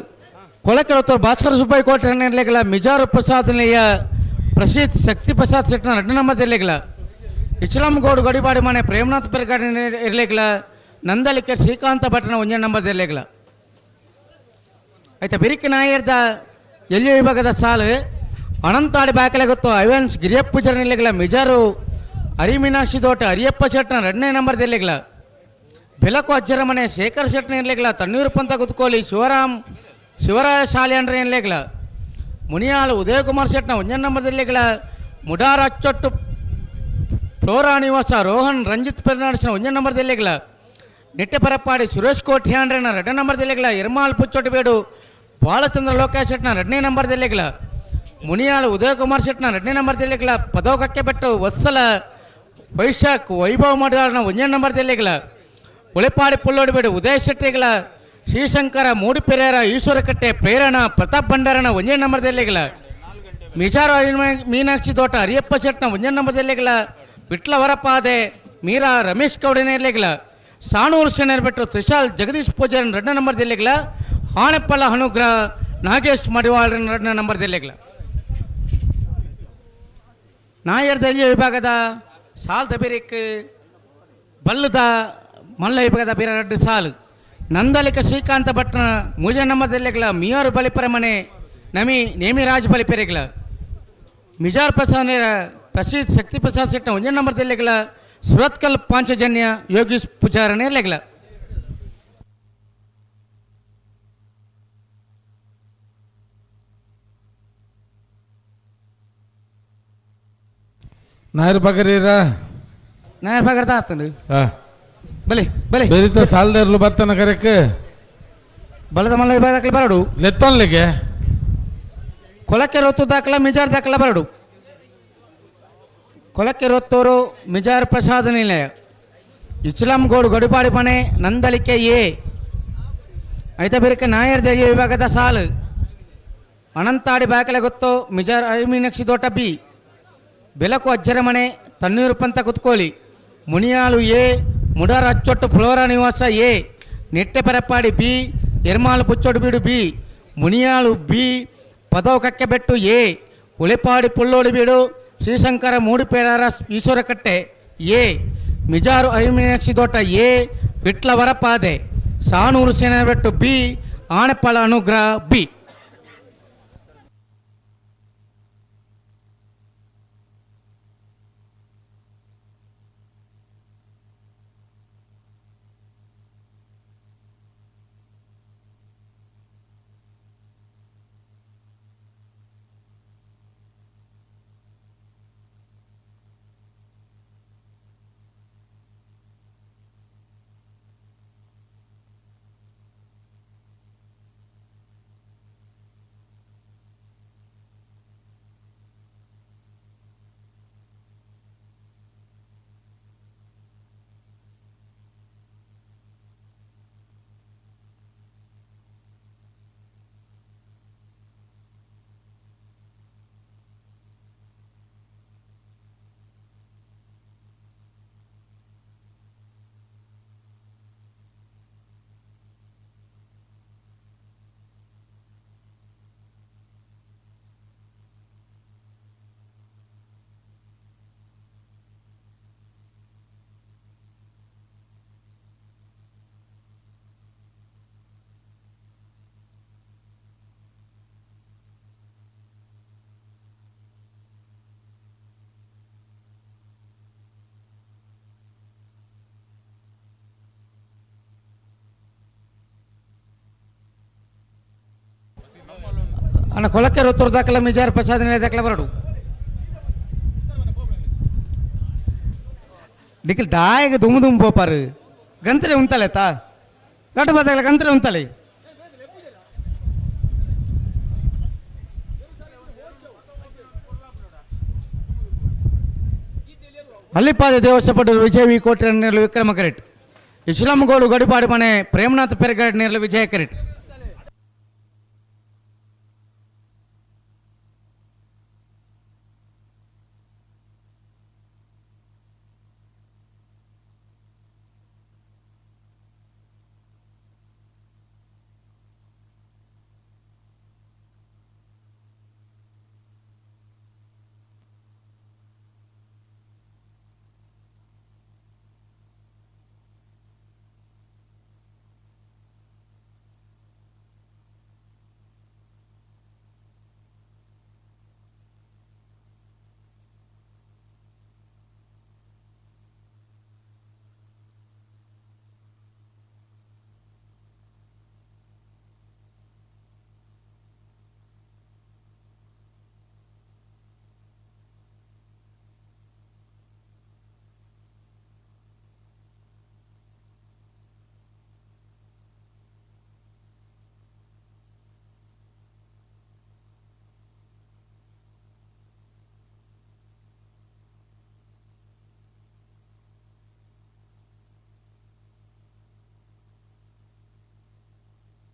ಕೊಳಕೆರತ್ತೂರು ಭಾಸ್ಕರ ಸುಬ್ಬಯ್ಯ ಕೋಟ್ರೆ ನೇರಲೇಗಲ ಮಿಜಾರು ಪ್ರಸಾದ್ ನಿಲಯ ಪ್ರಸೀತ್ ಶಕ್ತಿ ಪ್ರಸಾದ್ ಶೆಟ್ಟನ 2 ನಂಬರ್ ಇರಲೇಗಲ. ಇಸ್ಲಾಂಗೌಡ್ ಗಡಿಪಾಡು ಮನೆ ಪ್ರೇಮನಾಥ ಪೆರ್ಗಡ್ ಇರಲೇಗಲ. ನಂದಲಿಕೆ ಶ್ರೀಕಾಂತ ಭಟ್ನ 1 ನಂಬರ್ ಇರಲೇಗಲ. ಆಯ್ತಾ ಬಿರಿಕೆ ನಾಯರ್ದ ಎಲ್ಲಿ ವಿಭಾಗದ ಸಾಲು ಅನಂತಾಡಿ ಬಾಕಲೆ ಗೊತ್ತು ಐವನ್ಸ್ ಗಿರಿಯಪ್ಪ ನಿಲ್ಲಗಲ ಮಿಜಾರು ಹರಿಮೀನಾಕ್ಷಿ ತೋಟ ಹರಿಯಪ್ಪ ಶೆಟ್ಟನ 2ನೇ ನಂಬರ್ ಇರಲಿಲ್ಲ. ಬೆಲಕು ಅಜ್ಜರ ಮನೆ ಶೇಖರ್ ಶೆಟ್ಟನ ಇರಲಿಲ್ಲ. ತಣ್ಣೀರು ಪಂತ ಗುತ್ಕೋಲಿ ಶಿವರಾಮ್ ಶಿವರಾಯ ಶಾಲೆ ಅಂದ್ರೆ ಇರಲಿಲ್ಲ. ಮುನಿಯಾಳು ಉದಯಕುಮಾರ್ ಶೆಟ್ಟನ 1ನೇ ನಂಬರ್ ಇರಲಿಲ್ಲ. ಮುಡಾರ ಅಚ್ಚೊಟ್ಟು ಫ್ಲೋರಾ ನಿವಾಸ ರೋಹನ್ ರಂಜಿತ್ ಪೆರ್ನಾಡ್ಸ್ನ 1ನೇ ನಂಬರ್ ಇರಲಿಲ್ಲ. ನಿಟ್ಟೆಪರಪ್ಪಾಡಿ ಸುರೇಶ್ ಕೋಟಿ ಅಂದ್ರೆ 2ನೇ ನಂಬರ್ ಇರಲಿಲ್ಲ. ಎರ್ಮಾಲ್ ಪುಚ್ಚೊಟ್ಟಬೇಡು ಬಾಲಚಂದ್ರ ಲೋಕೇಶ್ ಶೆಟ್ಟನ 2ನೇ ನಂಬರ್ ಇರಲಿಲ್ಲ. ಮುನಿಯಾಳು ಉದಯಕುಮಾರ್ ಶೆಟ್ಟನ 2ನೇ ನಂಬರ್ ಇರಲಿಲ್ಲ. ಪದೋಕಕ್ಕೆ ಬೆಟ್ಟು ವತ್ಸಲ ವೈಶಾಖ್ ವೈಭವ ಮಾಡಿದಾಳನ 1ನೇ ನಂಬರ್ ಇರಲಿಲ್ಲ. ಉಳೆಪಾಡಿ ಪುಲ್ಲೋಡಿಬೇಡು ಉದಯ ಶೆಟ್ಟಿಗಳ ಶ್ರೀಶಂಕರ ಮೂಡಿಪೆರೇರ ಈಶ್ವರಕಟ್ಟೆ ಪ್ರೇರಣಾ ಪ್ರತಾಪ್ ಭಂಡಾರನ 1ನೇ ನಂಬರ್ ಇರಲಿಲ್ಲ. ಮಿಜಾರು ಮೀನಾಕ್ಷಿ ತೋಟ ಹರಿಯಪ್ಪ ಶೆಟ್ಟನ 1ನೇ ನಂಬರ್ ಇರಲಿಲ್ಲ. ವಿಟ್ಲ ವರಪಾದೆ ಮೀರಾ ರಮೇಶ್ ಗೌಡನೇ ಇರಲಿಲ್ಲ. ಸಾಣೂರು ಶೆಣರ್ ಬಿಟ್ಟು ತ್ರಿಶಾಲ್ ಜಗದೀಶ್ ಪೂಜಾರನ 2ನೇ ನಂಬರ್ ಇರಲಿಲ್ಲ. ಹಾಣಪ್ಪಲ ಅನುಗ್ರಹ ನಾಗೇಶ್ ಮಡಿವಾಳರನ 2ನೇ ನಂಬರ್ ಇರಲಿಲ್ಲ. ನಾಯರ್ದಳ್ಳಿ ವಿಭಾಗದ ಸಾಲ್ ದಬಿರಿಕ್ ಬಲ್ಲದ ಮಲ್ಲ ವಿಭಾಗದ ಬೀರ 2 ಸಾಲು ನಂದಲಿಕ ಶ್ರೀಕಾಂತ ಭಟ್ನ 3ನೇ ನಂಬರ್ ಇರಲಿಲ್ಲ. ಮಿಯಾರು ಬಲಿಪರ ಮನೆ ನಮಿ ನೇಮಿರಾಜ್ ಬಲಿಪೆರಿಗಳ ಮಿಜಾರ್ ಪ್ರಸಾದ್ ಪ್ರಸಿದ್ಧ ಶಕ್ತಿ ಪ್ರಸಾದ್ ಶೆಟ್ಟನ 1ನೇ ನಂಬರ್ ಇರಲಿಲ್ಲ. ಸುರತ್ಕಲ್ ಪಾಂಚಜನ್ಯ ಯೋಗೀಶ್ ಪೂಜಾರನೇ ಇರಲಿಲ್ಲ. ನಾಯರ್ ಬಗರೀರ ನಾಯರ್ ಬಗರ್ದ ಆತನು ಬಲೆ ಬಲೆ ಬೆರಿತ ಸಾಲದರ್ಲು ಬತ್ತನ ಕರೆಕ್ ಬಲದ ಮಲ್ಲ ವಿಭಾಗದಲ್ಲಿ ಬರಡು ಲೆತ್ತೊನ್ಲಿಗೆ ಕೊಲಕ್ಕೆ ರೊತ್ತು ದಾಖಲ ಮಿಜಾರ್ ದಾಖಲ ಬರಡು. ಕೊಲಕ್ಕೆ ರೊತ್ತೂರು ಮಿಜಾರ್ ಪ್ರಸಾದ್ ನಿಲಯ ಇಸ್ಲಾಂಗೌಡ್ ಗಡಿಪಾಡಿ ಮನೆ ನಂದಳಿಕೆ ಎ ಐತ ಬೇರಕ್ಕೆ ನಾಯರ್ ದೇವಿ ವಿಭಾಗದ ಸಾಲು. Anantadi ಬಾಕಲೆ ಗೊತ್ತು ಮಿಜಾರ್ ಅರಿಮೀನಾಕ್ಷಿ ದೋಟ ಬಿ ಬೆಲಕು ಅಜ್ಜರಮನೆ ತಣ್ಣೀರು ಪಂತ ಕುತ್ಕೋಲಿ Muniyalu A Mudar Achottu Flora Nivasa A Nitte Parappadi B Ermal Puchodu B Muniyalu B Padavu Kakkebettu A Ulipadi Pullodu Beedu Srishankara Muduperara Ishwarakatte A Mijar Arimeenakshi Thota A Vitla Varapade Sanur Senabettu B Aneppala Anugraha B. ಅಣ್ಣ ಕೊಳಕೆ ರೊತ್ತೂರು ದಾಖಲೆ ಮಿಜಾರ್ ಪ್ರಸಾದ್ ದಾಖಲೆ ಬರಡು ನಿಖಿಲ್ ದಾಯಗ ದುಮ್ ದುಮ್ ಪೋಪಾರು ಗಂತ್ರೆ ಉಂತಲೆ ತಾ ಗಂಟು ಬದಾಗಲ ಗಂತ್ರೆ ಉಂತಲೆ. ಅಲ್ಲಿಪಾದ ದೇವಸ್ಥಪಟ್ಟರು ವಿಜಯ V ಕೋಟೆ ನೇರಲು ವಿಕ್ರಮ ಕರೆಟ್ ಇಸ್ಲಾಂಗೋಡು ಗಡಿಪಾಡು ಮನೆ ಪ್ರೇಮನಾಥ್ ಪೆರ್ಗಡ್ ನೇರಲು ವಿಜಯ ಕರೆಟ್.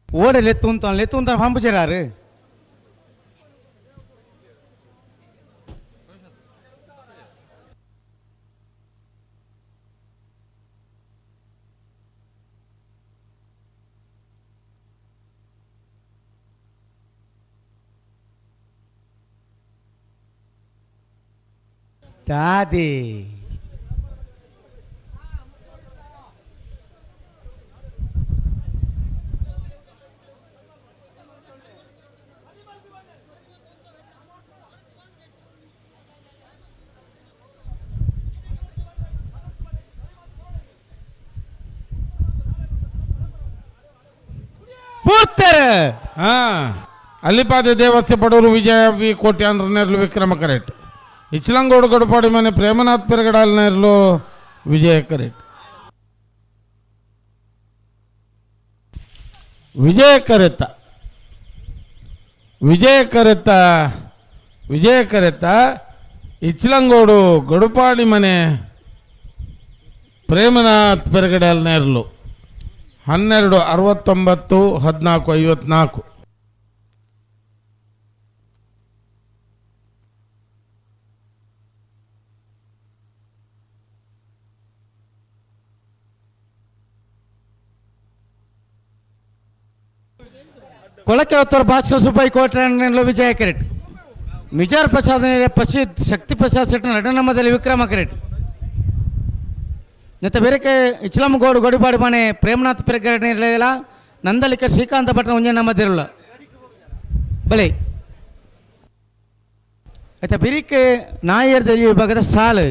ಓಡ ಲೆತ್ತುಂತಾನೆ ಲೆತ್ತುಂತಾನೆ ಪಂಪುಚರಾರು ದಾದಿ ಅಲ್ಲಿಪಾದ ದೇವಸ್ಥೆ ಪಡೂರು ವಿಜಯ ವಿ ಕೋಟ್ಯಾನ್ ನೇರ್ಲು ವಿಕ್ರಮ ಕರೆಟ್ ಇಚ್ಲಂಗೋಡು ಗಡಪಾಡಿ ಮನೆ ಪ್ರೇಮನಾಥ್ ಪೆರಗಡಾಲ್ ನೇರ್ಲು ವಿಜಯ ಕರೆಟ್ ವಿಜಯ ಕರೆತ ವಿಜಯ ಕರೆತ ವಿಜಯ ಕರೆತ ಇಚ್ಲಂಗೋಡು ಗಡುಪಾಡಿ ಮನೆ ಪ್ರೇಮನಾಥ್ ಪೆರಗಡಾಲ್ ನೇರ್ಲು 12:69 14:54. ಕೊಳಕೆ ಒತ್ತರು ಭಾಸ್ಕರ ಸುಬ್ಬಯ್ಯ ಕೋಟೆ ವಿಜಯ ಕರೆಟ್ ಮಿಜಾರ್ ಪ್ರಸಾದ್ ಪ್ರಸಿದ್ಧ ಶಕ್ತಿ ಪ್ರಸಾದ್ ಶೆಟ್ಟಿ ನಟನಮದಲ್ಲಿ ವಿಕ್ರಮ ಕರೆಟ್ ನೆತ್ತ ಬೇರೆಕೆ ಇಚ್ಲಮಗೋಡು ಗೊಡಿಪಾಡಿ ಮನೆ ಪ್ರೇಮನಾಥ್ ಪೆರ್ಗಡೆ ಇರಲಿಲ್ಲ ನಂದಲಿಕ ಶ್ರೀಕಾಂತ ಭಟ್ನ ಒಂಜೆ ನಮ್ಮದಿರಲ್ಲ ಬಲೆ ಆಯ್ತಾ ಬಿರಿಕೆ ನಾಯರ್ದ ವಿಭಾಗದ ಸಾಲು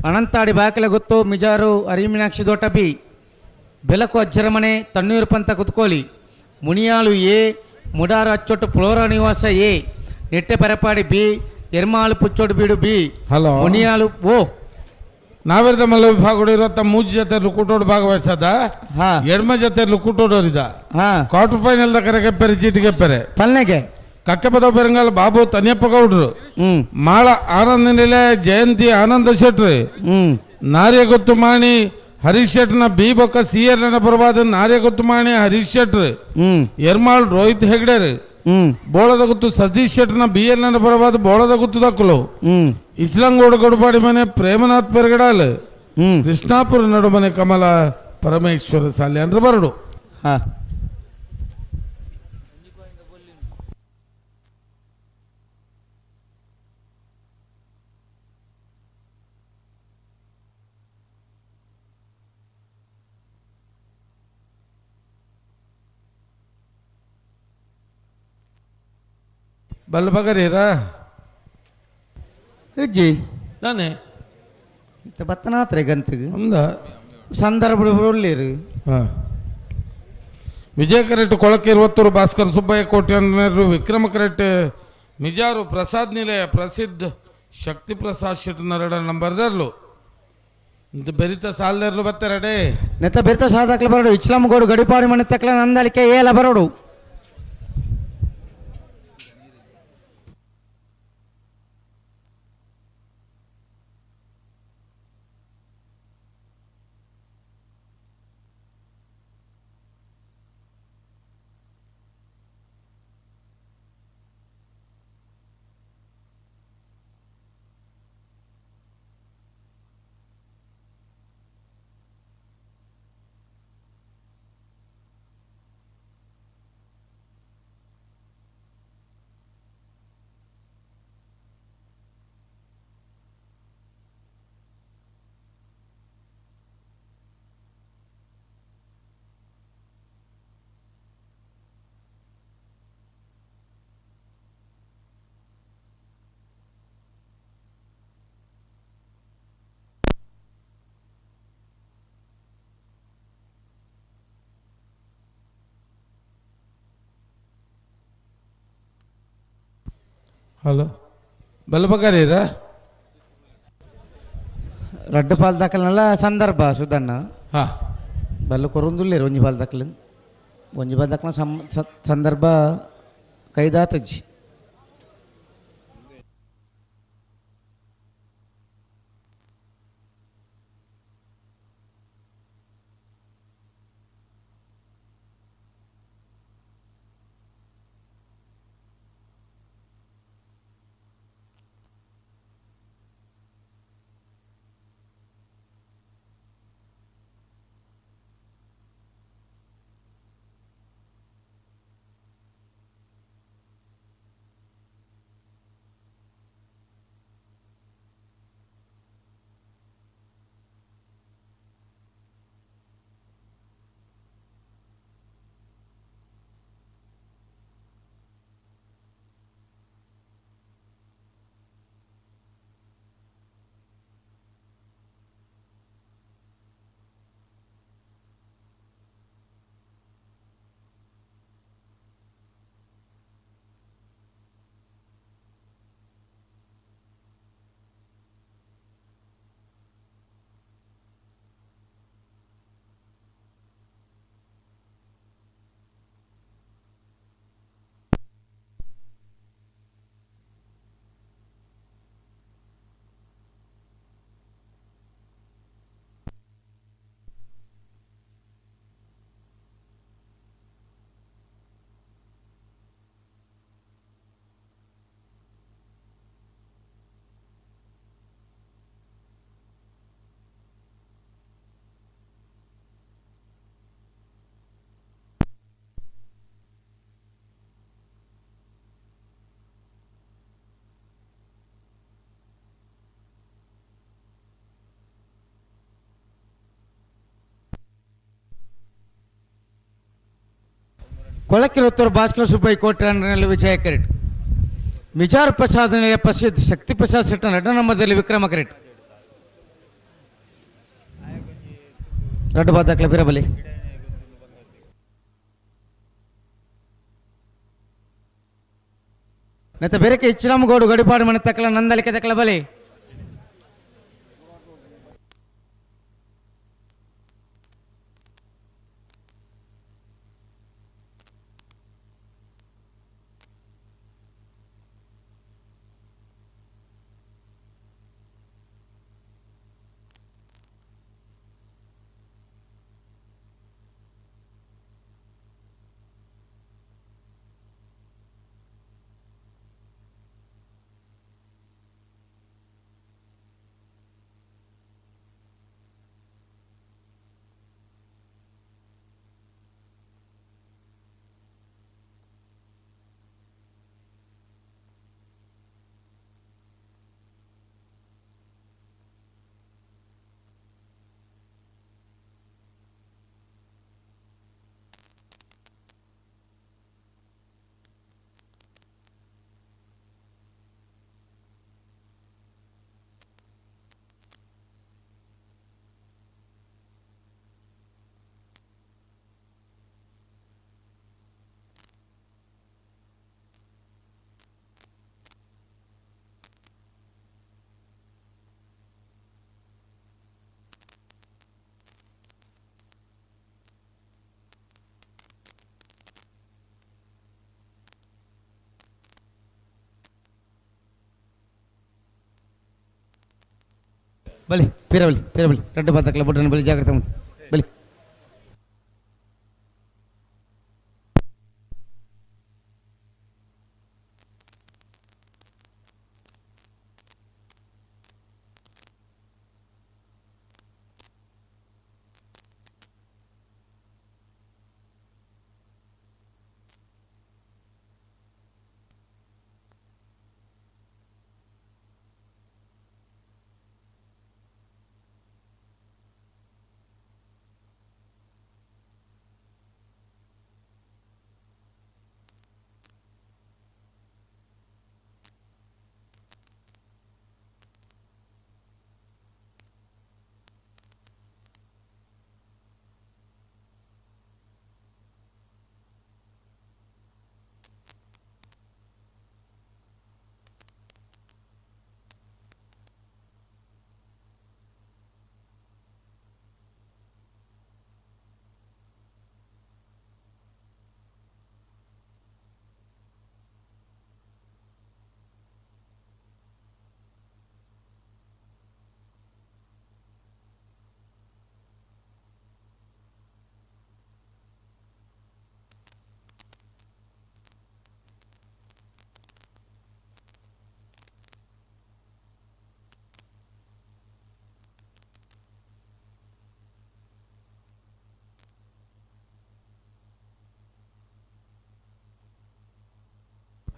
ಅನಂತಾಡಿ ಬಾಕಲೆ ಗೊತ್ತು ಮಿಜಾರು ಅರಿಮೀನಾಕ್ಷಿ ದೋಟ ಬಿ ಬೆಲಕು ಅಜ್ಜರಮನೆ ತಣ್ಣೀರು ಪಂತ ಕುತ್ಕೋಲಿ ಮುನಿಯಾಳು ಎ ಮುಡಾರ ಅಚ್ಚೊಟ್ಟು ಫ್ಲೋರಾ ನಿವಾಸ ಎ ನೆಟ್ಟೆ ಪರಪಾಡಿ ಬಿ ಎರ್ಮಾಳು ಪುಚ್ಚೋಡು ಬೀಡು ಬಿ ಹಲೋ ಮುನಿಯಾಳು ಓ ನಾವಿರ್ದ ಮಲ್ಲ ವಿಭಾಗಡು ಇರುವಂತ ಮೂಜ್ ಜೊತೆ ಲುಕುಟೋಡು ಭಾಗವಹಿಸದ ಎಡ್ಮ ಜೊತೆ ಲುಕುಟೋಡೋರಿದ quarter final the ಕರೆಗೆಪ್ಪೆರೆ ಚೀಟಿಗೆಪ್ಪೆರೆ ಪಲ್ನೆಗೆ ಕಕ್ಕೆಪದ ಪೆರಂಗಲ್ Babu Taniyappa ಗೌಡ್ರು ಮಾಳ ಆನಂದ ನಿಲೆ ಜಯಂತಿ ಆನಂದ ಶೆಟ್ರು ನಾರ್ಯ ಗೊತ್ತು ಮಾಣಿ ಹರೀಶ್ ಶೆಟ್ನ ಬಿ ಬೊಕ್ಕ ಸಿ ಎರ್ ಪರವಾದ ನಾರ್ಯ ಗೊತ್ತು ಮಾಣಿ ಹರೀಶ್ ಶೆಟ್ರು ಎರ್ಮಾಳ್ ರೋಹಿತ್ ಹೆಗ್ಡೆರ್ ಬೋಳದ ಗುತ್ತು ಸತೀಶ್ ಶೆಟ್ನ ಬಿ ಎಲ್ ಎನ್ ಪರವಾದ ಬೋಳದ ಗುತ್ತು ದಕ್ಕಲು ಇಸ್ಲಂಗೋಡು ಗೊಡಪಾಡಿ ಮನೆ ಪ್ರೇಮನಾಥ್ ಪೆರಗಡಾಲ್ ಕೃಷ್ಣಾಪುರ ನಡುಮನೆ ಕಮಲ ಪರಮೇಶ್ವರ ಸಾಲೆ ಅಂದ್ರೆ ಬರಡು. ಬಲ್ಲ ಬಗರೀರಾ ಇಜ್ಜಿ ನಾನೇ ಬತ್ತನಾತ್ರೆ ಗಂತಿಗೆ ಅಂದ ಸಂದರ್ಭ ಒಳ್ಳೇರು. ಹಾಂ ವಿಜಯ ಕರೆಕ್ಟ್ ಕೊಳಕೆ ಇರುವತ್ತೂರು ಭಾಸ್ಕರ್ ಸುಬ್ಬಯ್ಯ ಕೋಟ್ಯಾನರು ವಿಕ್ರಮ ಕರೆಕ್ಟ್ ಮಿಜಾರು ಪ್ರಸಾದ್ ನಿಲಯ ಪ್ರಸಿದ್ಧ ಶಕ್ತಿ ಪ್ರಸಾದ್ ಶೆಟ್ಟನರಡ ನಂಬರ್ದರ್ಲು ಬೆರಿತ ಸಾಲದರ್ಲು ಬತ್ತಾರಡೆ ನೆತ್ತ ಬೆರಿತ ಸಾದಾಕ್ಲೆ ಬರೋಡು ಇಚ್ಲಮಗೋಡು ಗಡಿಪಾಡಿ ಮನೆ ತಕ್ಲ ನಂದಲಿಕೆ ಏಲ ಬರೋಡು. ಹಲೋ ಬಲ್ಲ ಬಗಾರೀರಾ ರಡ್ಡು ಪಾಲ್ ದಾಖಲೆಲ್ಲ ಸಂದರ್ಭ ಸುಧಣ್ಣ. ಹಾಂ ಬಲ್ಲ ಕೊರೊಂದುಲ್ಲೇರು ಒಂಜಿ ಪಾಲ್ ದಾಖಲು ಒಂಜಿ ಪಾಲ್ ದಾಖಲ ಸಂದರ್ಭ ಕೈದಾತಜ್ಜಿ. ಕೊಳಕಿರೊತ್ತೂರು ಭಾಸ್ಕರ್ ಸುಬ್ಬಯ್ಯ ಕೋಟ್ಯಾನಲ್ಲಿ ವಿಜಯ ಕರೆಟ್. ಮಿಜಾರ್ ಪ್ರಸಾದ್ ಪ್ರಸಿದ್ಧ ಶಕ್ತಿ ಪ್ರಸಾದ್ ಶೆಟ್ಟನ ಎರಡನೇ ನಂಬರ್ದಲ್ಲಿ ವಿಕ್ರಮ ಕರೆಟ್. ರಡ್ಡು ಬಾದಾಕ್ಲ ಬಿರಬಲಿ. ನೆತ್ತ ಬೇರೆಕೆ ಇಚ್ಚರಾಮಗೌಡು ಗಡಿಪಾಡು ಮನೆ ತಕ್ಕಲ ನಂದಲಿಕೆ ತಕ್ಕಲ ಬಲಿ. ಬಲಿ ಪೀರಬಲಿ ಪೀರಬಲಿ ರಡ್ಡು ಬಾತಕ್ಲ ಬುಡ್ರನ ಬಲಿ ಜಾಗ್ರತೆ ಉಂಟು ಬಲಿ.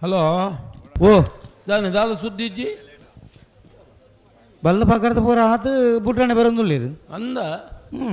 ಹಲೋ ಓ ದಾನೆ ದಾಲ ಸುದ್ದಿಜ್ಜಿ ಬಲ್ಲ ಪಕರ್ದ ಪೂರ ಆತು ಬುಡ್ರಾಣೆ ಬರೋದುಳ್ಳಿರು ಅಂದ. ಹ್ಞೂ.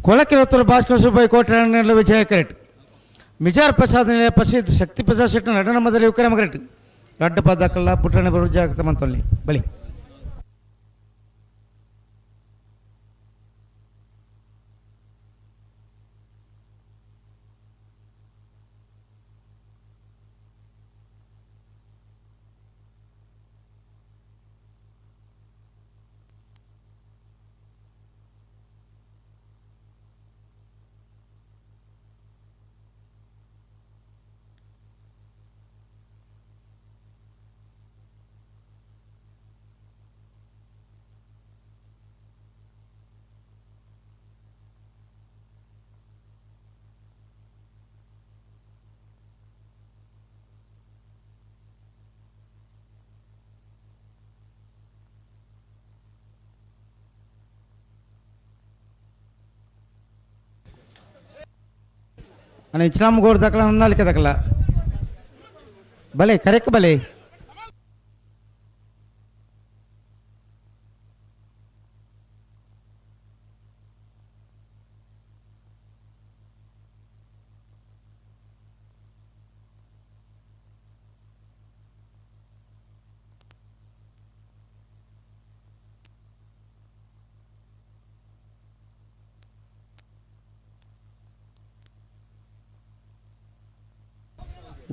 ಕೊಳಕಿರತ್ತೂರು ಭಾಸ್ಕರ ಸುಬ್ಬಯ್ಯ ಕೋಟೆ ವಿಜಯ ಕರೆಟ್ ಮಿಜಾರ್ ಪ್ರಸಾದ್ ನಿಲಯ ಪ್ರಸಿದ್ಧ ಶಕ್ತಿ ಪ್ರಸಾದ್ ಶೆಟ್ಟಿ ನಟನ ಮೊದಲು ವಿಕ್ರಮ ಕರೆಟ್ ರಡ್ಡ ಪದಕಲ್ಲ ಪುಟ್ಟಣ ಬರು ಜಾಗೃತ ಮಂತಲ್ಲಿ ಬಲಿ અને ઇસ્લામ ગોળ દાખલા નાલિકે દાખલા ભલે ખરેખ ભલે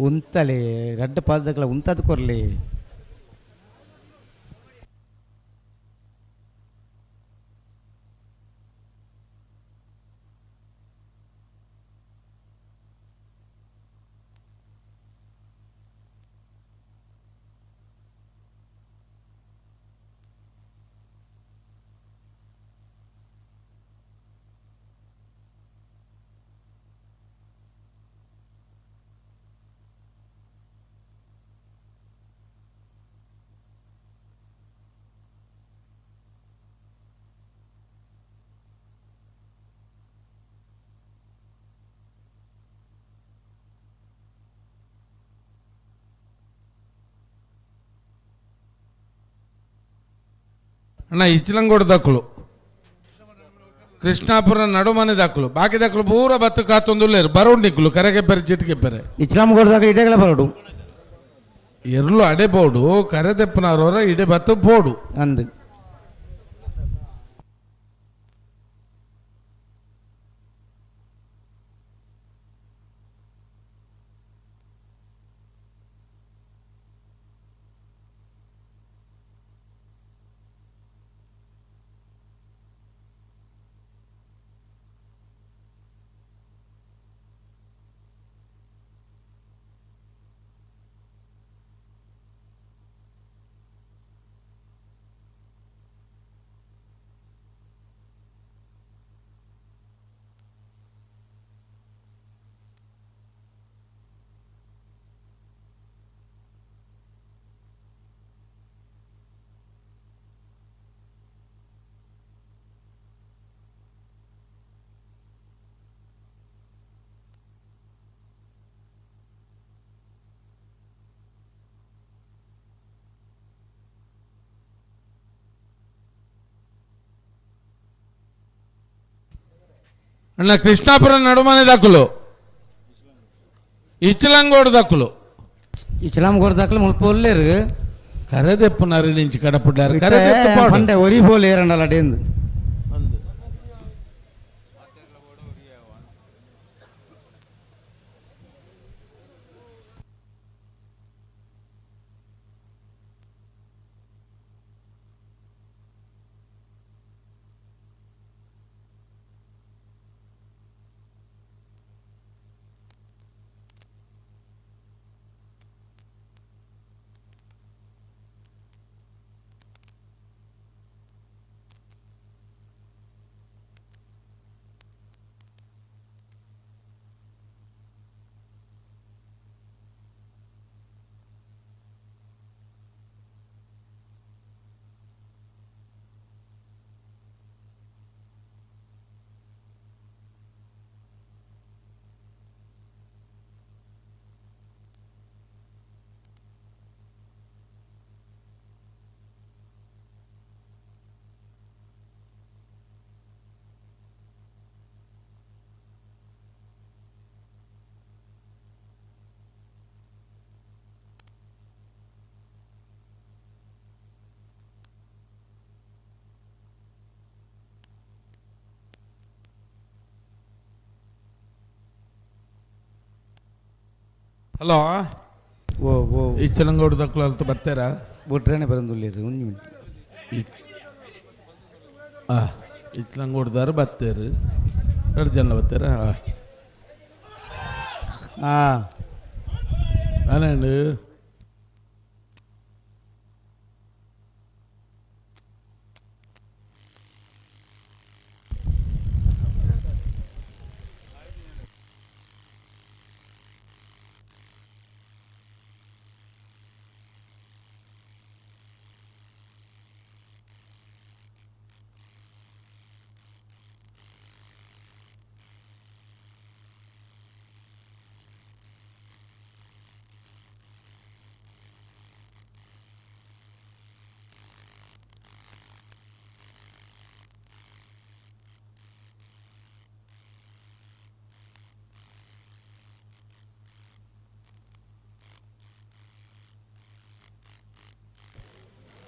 ಉಂತಲೆ ರಡ್ಡ ಪಾದಗಳ ಉಂತದ ಕೊರ್ಲಿ ಅಣ್ಣ ಇಚ್ಲಂಗೋಡು ದಾಖಲು ಕೃಷ್ಣಾಪುರ ನಡುಮನೆ ದಾಖಲು ಬಾಕಿ ದಾಖಲು ಪೂರ ಬತ್ತು ಕಾತೊಂದುಲ್ಲೇರು ಬರೋಡು ನಿಕ್ಕಲು ಕರೆಗೆ ಪೆರೆ ಚಿಟಿಕೆ ಪೆರೆ ಇಚ್ಲಾಂಗೋಡು ದಾಖಲು ಇಡೇಗಳ ಬರೋಡು ಎರ್ಲು ಅಡೆ ಬೋಡು ಕರೆ ದೆಪ್ಪನವರವರ ಇಡೆ ಬತ್ತು ಬೋಡು ಅಂದು ಅಣ್ಣ ಕೃಷ್ಣಾಪುರ ನಡುಮನೆ ದಾಖಲು ಇಚ್ಲಂಗೋಡು ದಾಖಲು ಇಚ್ಲಾಂಗೋಡು ದಾಖಲು ಮುಲ್ಪ ಒಲ್ಲೇರು ಕರೆದೆಪ್ಪುನರಿ ನಿಂಚಿ ಕಡಪುಡ್ಲಾರು ಕರೆದೆತ್ತು ಪಾಡು ಪಂಡೆ ಒರಿ ಬೋಲೇರಂಡಲ ಡೇಂದು Hello. ಓ ಓ ಈ ಚಲಂಗೌಡ ದಕ್ಕಲು ಅಲ್ತು ಬರ್ತಾರಾ? ಬುಟ್ರೇನೆ ಬರಂದುಲ್ಲೇರು ಒಂಜಿ ಮಿನಿಟ್. ಇಚ್ಲಂಗೋಡ್ದಾರು ಬತ್ತೇರು ಎರಡು ಜನ ಬತ್ತೇರಾ? ಹಾಂ. ಅನೇಂಡು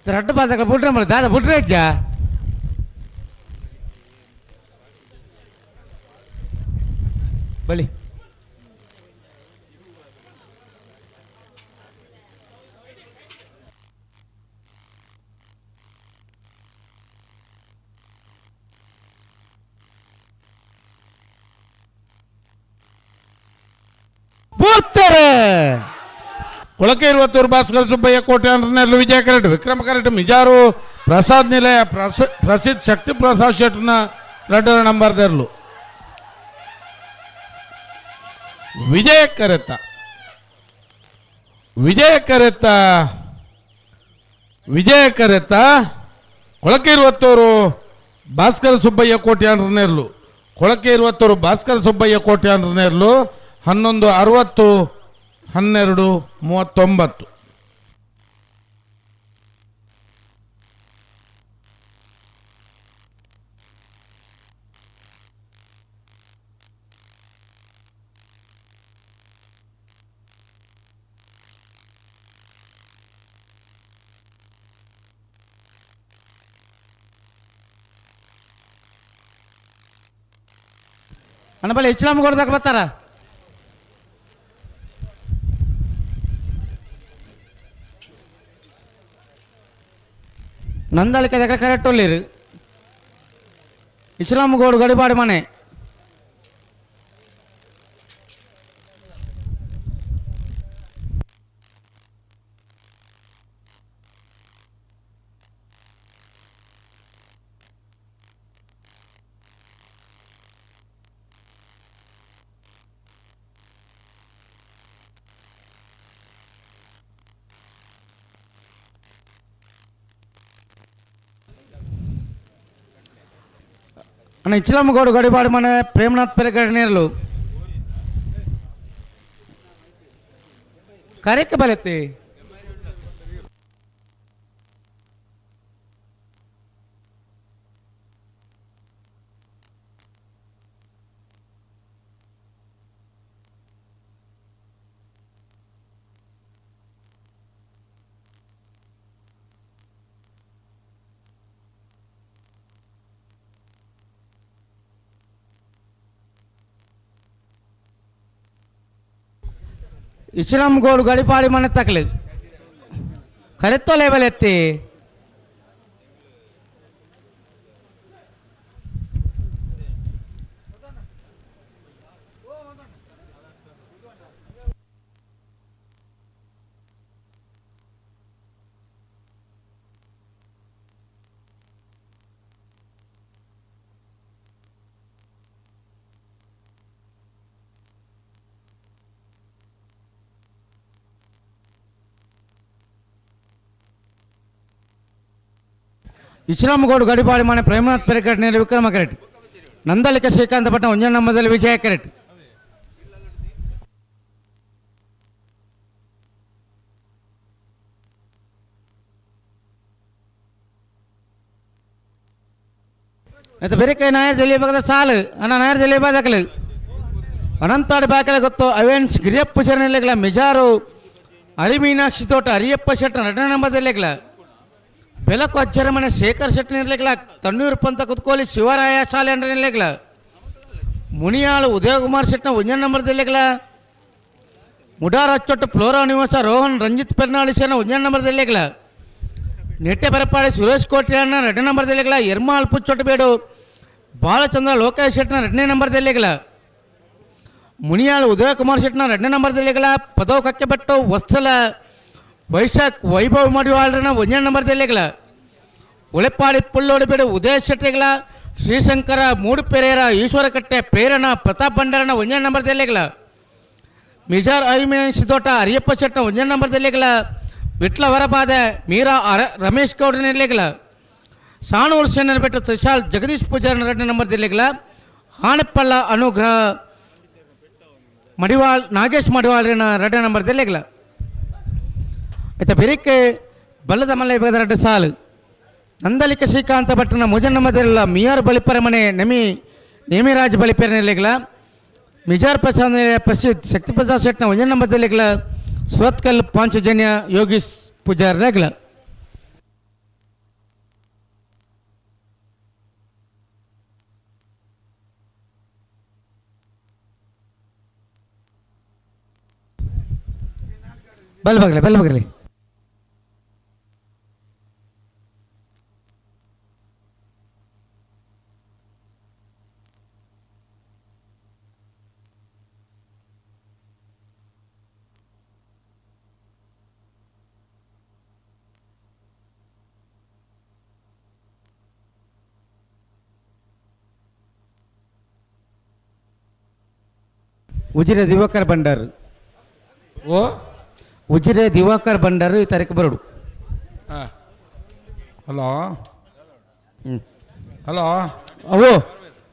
ರಡ್ಡು ಬಾಸಕ ಬುಟ್ರೆ ಮಾಡಿ ದಾದ ಬುಟ್ರೆ ಅಜ್ಜ. ಬಳಿ ಬೂರ್ತಾರೆ. ಕೊಳಕೆ ಇರುವತ್ತೂರು ಭಾಸ್ಕರ ಸುಬ್ಬಯ್ಯ ಕೋಟೆ ಅಂದ್ರನೆಲ್ಲ ವಿಜಯ ಕರೆಟ್ ವಿಕ್ರಮ ಕರೆಟ್ ಮಿಜಾರು ಪ್ರಸಾದ್ ನಿಲಯ ಪ್ರಸಿದ್ಧ ಶಕ್ತಿ ಪ್ರಸಾದ್ ಶೆಟ್ನ ರಡ್ಡರ ನಂಬರ್ ದೆರ್ಲು. ವಿಜಯ ಕರೆತ ವಿಜಯ ಕರೆತ ವಿಜಯ ಕರೆತ ಕೊಳಕೆ ಇರುವತ್ತೂರು ಭಾಸ್ಕರ ಸುಬ್ಬಯ್ಯ ಕೋಟೆ ಅಂದ್ರನೆರ್ಲು. ಕೊಳಕೆ ಇರುವತ್ತೂರು ಭಾಸ್ಕರ ಸುಬ್ಬಯ್ಯ ಕೋಟೆ ಅಂದ್ರನೆರ್ಲು 11:60 12:39. ಅಣ್ಣ ಬಳಿ ಇಚ್ಲಾಮ್ ಕೊಡ್ದಾಗ ಬರ್ತಾರ. ನಂದಳಿಕೆ దగ్గర ಕರೆಕ್ಟ್ ಒಳ್ಳಿರು. ಇಸ್ಲಾಂ ಗೋಡು ಗಡಿಪಾಡಿ ಮನೆ. ಅಣ್ಣ ಇಚ್ಲಮ್ಮಗೌಡ ಗಡಿಪಾಡಿ ಮನೆ ಪ್ರೇಮನಾಥ್ ಪೆರಗಡೆ ನೇರಲು ಕರೆಕ್ಕೆ ಬಲತ್ತೆ. ಇಸ್ಲಾಂಗೋಡು ಗಡಿಪಾಡಿ ಮನೆ ತಕಲಿ ಕರೆತ್ತೋ ಲೇಬಲ್ ಎತ್ತಿ. ಇಸ್ಲಾಂಗೋಡು ಗಡಿಪಾಡಿ ಮನೆ ಪ್ರೇಮನಾಥ್ ಪೆರಕಟ್ ನೇರ ವಿಕ್ರಮ ಕರೆಟ್. ನಂದಳಿಕ ಶ್ರೀಕಾಂತ ಪಟ್ನ ಒಂಜ ನಮ್ಮದಲ್ಲಿ ವಿಜಯ ಕರೆಟ್. ಮತ್ತು ಬೇರೆ ನಾಯರ್ ದೆಲ್ಲಿ ಸಾಲು ಅಣ್ಣ ನಾಯರ್ ದೆಲ್ಲಿ ಬಾದಕಲು ಅನಂತಾಡಿ ಬಾಕಲೆ ಗೊತ್ತು ಅವೇನ್ಸ್ ಗಿರಿಯಪ್ಪ ಚರಣಿಲೆಗಳ ಮಿಜಾರು ಹರಿಮೀನಾಕ್ಷಿ ತೋಟ ಹರಿಯಪ್ಪ ಶೆಟ್ಟ ನಟನಂಬದಲ್ಲೆಗಳ ಬೆಲಕು ಅಜ್ಜರ ಮನೆ ಶೇಖರ್ ಶೆಟ್ಟಿ ನಿರ್ಲೆಗಳ ತಣ್ಣೀರು ಪಂತ ಕುತ್ಕೋಲಿ ಶಿವರಾಯ ಶಾಲೆ ಅಂದ್ರೆ ನಿಲ್ಲೆಗಳ ಮುನಿಯಾಳು ಉದಯಕುಮಾರ್ ಶೆಟ್ಟನ ಒಂಜನ ನಂಬರ್ದಲ್ಲೆಗಳ ಮುಡಾರ್ ಅಚ್ಚೊಟ್ಟು ಫ್ಲೋರಾ ನಿವಾಸ ರೋಹನ್ ರಂಜಿತ್ ಪೆರ್ನಾಳಿ ಸೇನ ಒಂಜನೇ ನಂಬರ್ ದೆಲ್ಲೆಗ್ಲ ನೆಟ್ಟೆ ಪರಪಾಡಿ ಸುರೇಶ್ ಕೋಟ್ಯಾನ ಎರಡನೇ ನಂಬರ್ ದೆಲ್ಲೆಗ್ಲ ಎರ್ಮಾಲ್ ಪುಚ್ಚೊಟ್ಟು ಬೇಡು ಬಾಲಚಂದ್ರ ಲೋಕೇಶ್ ಶೆಟ್ನ ಎರಡನೇ ನಂಬರ್ ದೆಲ್ಲೆಗ್ಲ ಮುನಿಯಾಳ್ ಉದಯಕುಮಾರ್ ಶೆಟ್ನ ಎರಡನೇ ನಂಬರ್ ದೆಲ್ಲೆಗ್ಲ ಪದವ್ ಕಕ್ಕೆಬೆಟ್ಟು ವತ್ಸಲ ವೈಶಾಖ್ ವೈಭವ್ ಮಡಿವಾಳ್ರನ ಒಂದನೇ ನಂಬರ್ ದೆಲ್ಲೆಗ್ಲ ಉಳೆಪಾಡಿ ಪುಳ್ಳೋಡಿಬೇಡು ಉದಯ ಶೆಟ್ಟಿಗಳ ಶ್ರೀಶಂಕರ ಮೂಡುಪೆರೇರ ಈಶ್ವರಕಟ್ಟೆ ಪ್ರೇರಣ ಪ್ರತಾಪ್ ಭಂಡಾರನ ಒಂದನೇ ನಂಬರ್ ದೆಲ್ಲೆಗ್ಲ ಮಿಜಾರ್ ಅರಿಮೇಶ್ ತೋಟ ಹರಿಯಪ್ಪ ಶೆಟ್ನ ಒಂದನೇ ನಂಬರ್ ದೆಲ್ಲೆಗ್ಲ ವಿಟ್ಲ ವರಬಾದೆ ಮೀರಾ ಅರ ರಮೇಶ್ ಗೌಡನ ಸಾಣೂರು ಬೆಟ್ಟ ತ್ರಿಶಾಲ್ ಜಗದೀಶ್ ಪೂಜಾರನ ಎರಡನೇ ನಂಬರ್ ದೆಲ್ಲೆಗ್ಲ ಹಾಣಪ್ಪಳ್ಳ ಅನುಗ್ರಹ ಮಡಿವಾಳ್ ನಾಗೇಶ್ ಮಡಿವಾಳ್ರಿನ ಎರಡನೇ ನಂಬರ್ ದೆಲ್ಲೆಗ್ಲ ಆಯ್ತಾ ಬೆರಿಕೆ ಬಲ್ಲದ ಮಲ್ಲೆ ಬೇದ ಎರಡು ಸಾಲು ನಂದಲಿಕ ಶ್ರೀಕಾಂತ ಭಟ್ಟನ ಮುಜನ ನಂಬರ್ ಮಿಯಾರ್ ಬಲಿಪರ ಮನೆ ನಮಿ ನೇಮಿರಾಜ್ ಬಲಿಪೆರನೆಲೆಗ್ಲ ಮಿಜಾರ್ ಪ್ರಸಾದ್ ಪ್ರಸಿದ್ಧ ಶಕ್ತಿ ಪ್ರಸಾದ್ ಶೆಟ್ನ ಒಂಜನ ನಂಬರ್ ದೆಲ್ಲೆಗ್ಲ ಸುರತ್ಕಲ್ ಪಾಂಚಜನ್ಯ ಯೋಗೀಶ್ ಪೂಜಾರ್ ರೆಗ್ಲ ಬಲ್ ಬಗ್ಲೆ ಬಲ್ ಬಗ್ಲಿ ಉಜಿರೆ ದಿವಾಕರ್ ಭಂಡಾರ್. ಓ ಉಜಿರೆ ದಿವಾಕರ್ ಭಂಡಾರು ಈ ತಾರೀಕು ಬರೋಡು. ಹಲೋ ಹಲೋ ಅವು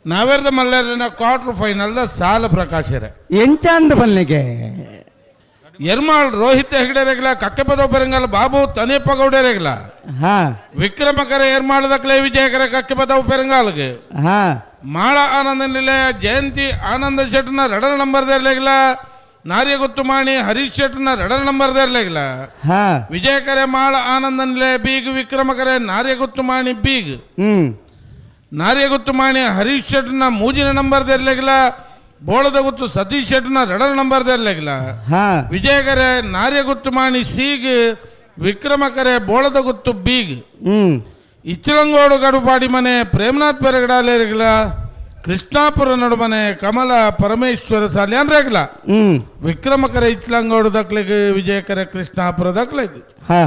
ನಾವೇರ್ದ ಮಲ್ಲೇರಿನ ಕ್ವಾರ್ಟರ್ ಫೈನಲ್ ಸಾಲ ಪ್ರಕಾಶರೇ ಎಂಚಾಂದ ಬಲ್ಲಿಗೆ ಎರ್ಮಾಳ್ ರೋಹಿತ್ ಹೆಗ್ಡೆ ರೆಗ್ಲ ಕಕ್ಕೆಪದ ಪೆರಂಗಲ್ ಬಾಬು ತನೇಪ್ಪ ಗೌಡ ರೆಗ್ಲ ಹಾ ವಿಕ್ರಮಕರ ಎರ್ಮಾಳ್ ದಕ್ಲೆ ವಿಜಯಕರ ಕಕ್ಕೆಪದ ಪೆರಂಗಾಲ್ಗೆ ಹಾ ಮಾಳ ಆನಂದ ನಿಲಯ ಜಯಂತಿ ಆನಂದ ಶೆಟ್ನ ರಡರ್ ನಂಬರ್ ದೇರ್ಲೆಗ್ಲ ನಾರ್ಯಗುತ್ತುಮಾಣಿ ಹರೀಶ್ ಶೆಟ್ನ ರಡರ್ ನಂಬರ್ ದೇರ್ಲೆಗ್ಲ ಹಾ ವಿಜಯಕರೆ ಮಾಳ ಆನಂದ ನಿಲಯ ಬೀಗ್ ವಿಕ್ರಮಕರೆ ನಾರ್ಯಗುತ್ತುಮಾಣಿ ಬೀಗ್ ನಾರ್ಯಗುತ್ತುಮಾಣಿ ಹರೀಶ್ ಶೆಟ್ನ ಮೂಜಿನ ನಂಬರ್ ದೇರ್ಲೆಗ್ಲ ಬೋಳದ ಗುತ್ತು ಸತೀಶ್ ಶೆಟ್ನ ರಡರ್ ನಂಬರ್ ದೇರ್ಲೆಗ್ಲ ಹಾ ವಿಜಯಕರೆ ನಾರ್ಯಗುತ್ತುಮಾಣಿ ಸೀಗ್ ವಿಕ್ರಮಕರೆ ಬೋಳದ ಗುತ್ತು ಬೀಗ್ ಇಚ್ಚಲಂಗೋಡು ಗಡುಪಾಡಿ ಮನೆ ಪ್ರೇಮನಾಥ್ ಬೆರಗಡಾಲೇರಿಗಲ ಕೃಷ್ಣಾಪುರ ನಡುಮನೆ ಕಮಲ ಪರಮೇಶ್ವರ ಸಾಲ್ಯಾನ್ ರೇಗಲ ವಿಕ್ರಮಕರ ಇಚ್ಚಲಂಗೋಡು ದಕ್ಲಿಗೆ ವಿಜಯಕರ ಕೃಷ್ಣಾಪುರ ದಕ್ಲಿಗೆ ಹಾ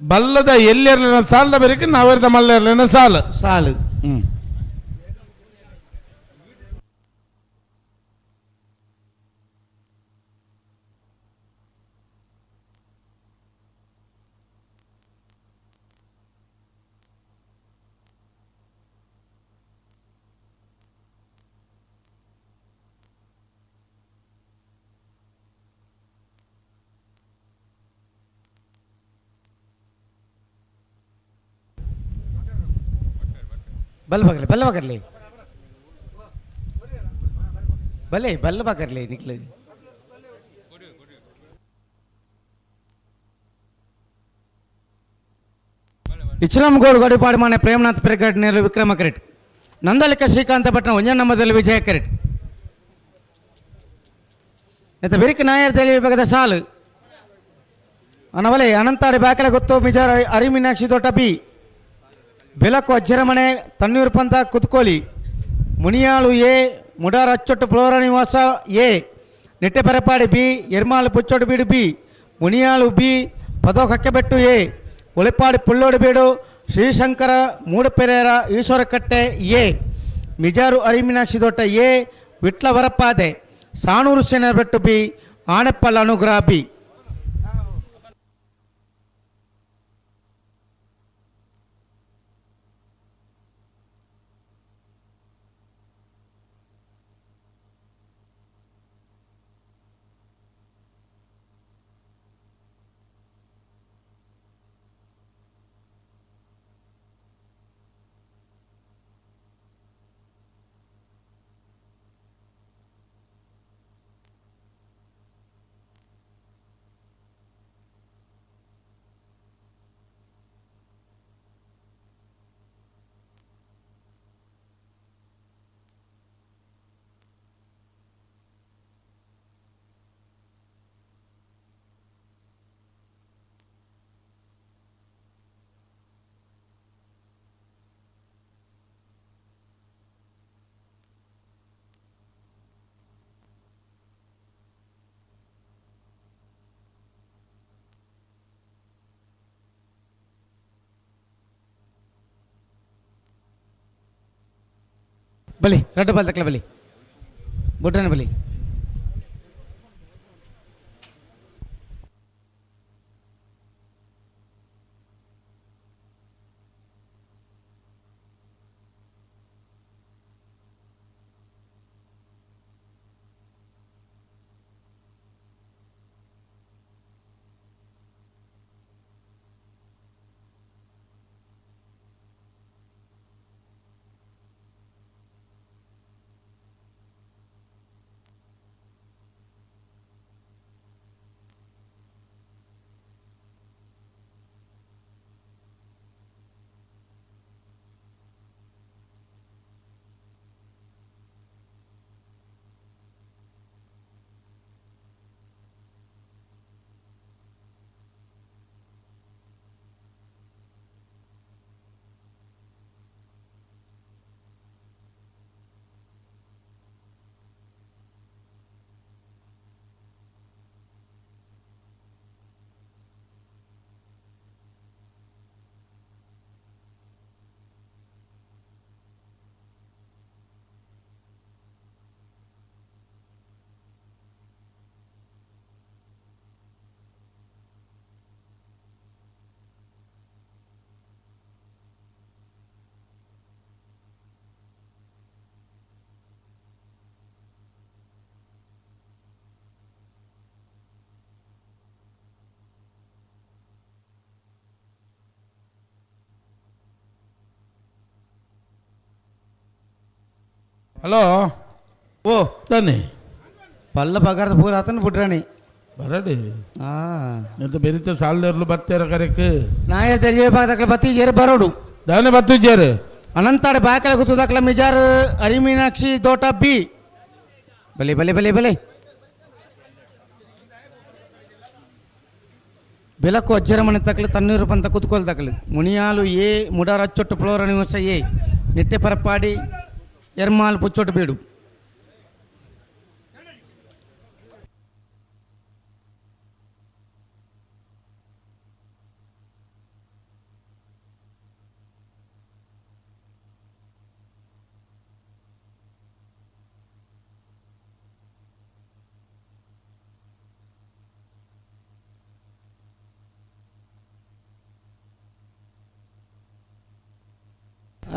ಬಲ್ಲದ ಎಲ್ಲಿರ್ಲಿನ ಸಾಲದ ಬೆರಕೆ ನಾವೇರ್ದ ಮಲ್ಲೇರ್ಲಿನ ಸಾಲು ಸಾಲು ಬಲ್ ಬಗಲಿ ಬಲ್ ಬಗರ್ಲಿ ಬಲೆ ಬಲ್ಲ ಬಗರ್ಲಿ ನಿಕ್ಲೆ ಇಚ್ಲಂಗೋಡು ಗಡಿಪಾಡು ಮಾನೆ ಪ್ರೇಮನಾಥ್ ಪೆರಗಡ್ ನೇರು ವಿಕ್ರಮ ಕರೆಟ್ ನಂದಲಿಕ ಶ್ರೀಕಾಂತ ಭಟ್ನ ಒಂಜನ ನಂಬದಲ್ಲಿ ವಿಜಯ ಕರೆಟ್ ಇತ್ತ ಬಿರಿಕ್ ನಾಯರ್ ತೆಲಿ ವಿಭಾಗದ ಸಾಲು ಅನವಲೆ ಅನಂತಾಡಿ ಬಾಕಲ ಗೊತ್ತು ಮಿಜಾರ್ ಅರಿಮೀನಾಕ್ಷಿ ದೊಡ್ಡ ಬಿ ಬೆಲಕು ಅಜ್ಜರಮನೆ ತಣ್ಣೀರು ಪಂತ ಕುತ್ಕೋಲಿ ಮುನಿಯಾಳು ಎ ಮುಡಾರ್ ಅಚ್ಚೊಟ್ಟು ಫ್ಲೋರ ನಿವಾಸ ಎ ನಿಟ್ಟೆಪೆರಪಾಡಿ ಬಿ ಎರ್ಮಾಳು ಪುಚ್ಚೊಟ್ಟು ಬೀಡು ಬಿ ಮುನಿಯಾಳು ಬಿ ಪದೋ ಕಕ್ಕೆಬೆಟ್ಟು ಎ ಒಳಿಪಾಡಿ ಪುಳ್ಳೋಡು ಬೀಡು ಶ್ರೀಶಂಕರ ಮೂಡುಪೆರೇರ ಈಶ್ವರಕಟ್ಟೆ ಎ ಮಿಜಾರು ಅರಿಮೀನಾಕ್ಷಿ ದೊಟ್ಟ ಎ ವಿಟ್ಲ ವರಪಾದೆ ಸಾಣೂರು ಸೇನಬೆಟ್ಟು ಬಿ ಆಣೆಪ್ಪಲ್ ಅನುಗ್ರಹ ಬಿ. ಬಲಿ ರಡ್ಡು ಬಾಲ್ ತಕ್ಕಲ ಬಲಿ ಬುಡ್ರನ ಬಲಿ. ಹಲೋ. ಓ. ತಾನೆ ಪಲ್ಲ ಪಗಾರದ ಪೂರ ಆತನ ಬುಡ್ರಾಣಿ. ಬರಡಿ ಎಂತ ಬೆರಿತ ಸಾಲದರ್ಲು ಬತ್ತೇರ ಕರೆಕ್. ನಾಯ ತೆಲಿಯ ಭಾಗದಕ್ಲ ಬತ್ತಿ ಜೇರು ಬರೋಡು. ದಾನೆ ಬತ್ತು ಜೇರು. ಅನಂತಾಡ ಬಾಕಲ ಗುತ್ತದಾಕ್ಲ ಮಿಜಾರ್ ಅರಿಮೀನಾಕ್ಷಿ ದೋಟ ಬಿ. ಬಲೆ ಬಲೆ ಬಲೆ ಬಲೆ ಬೆಲಕ್ಕು ಅಜ್ಜರ ಮನೆ ತಕ್ಲು ತನ್ನೀರು ಪಂತ ಕುತ್ಕೊಲ್ ತಕ್ಲು ಮುನಿಯಾಲು ಎ ಮುಡಾರ ಅಚ್ಚೊಟ್ಟು ಫ್ಲೋರ ನಿವಾಸ ಎ ನಿಟ್ಟೆ ಪರಪಾಡಿ ಎರ್ಮಾಲ್ ಪುಚ್ಚೊಟ್ಟು ಬೀಡು.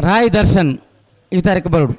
ರಾಯ್ ದರ್ಶನ್ ಈ ತಾರೀಕು ಬರೋಡು.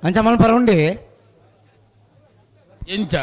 ಅಂಚ ಮಲ್ಪರ ಉಂಡಿ ಎಂಚ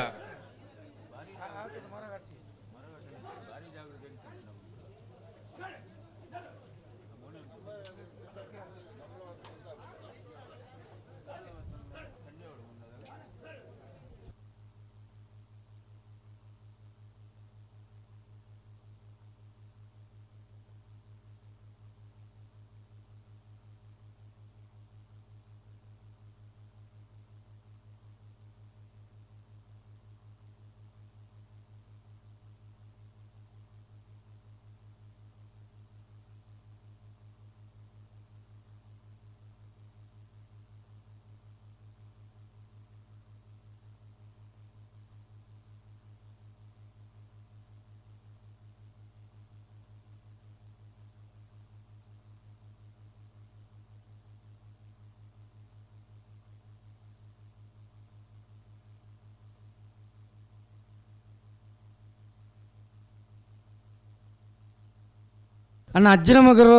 ಅಣ್ಣ ಅಜ್ಜನ ಮಗರು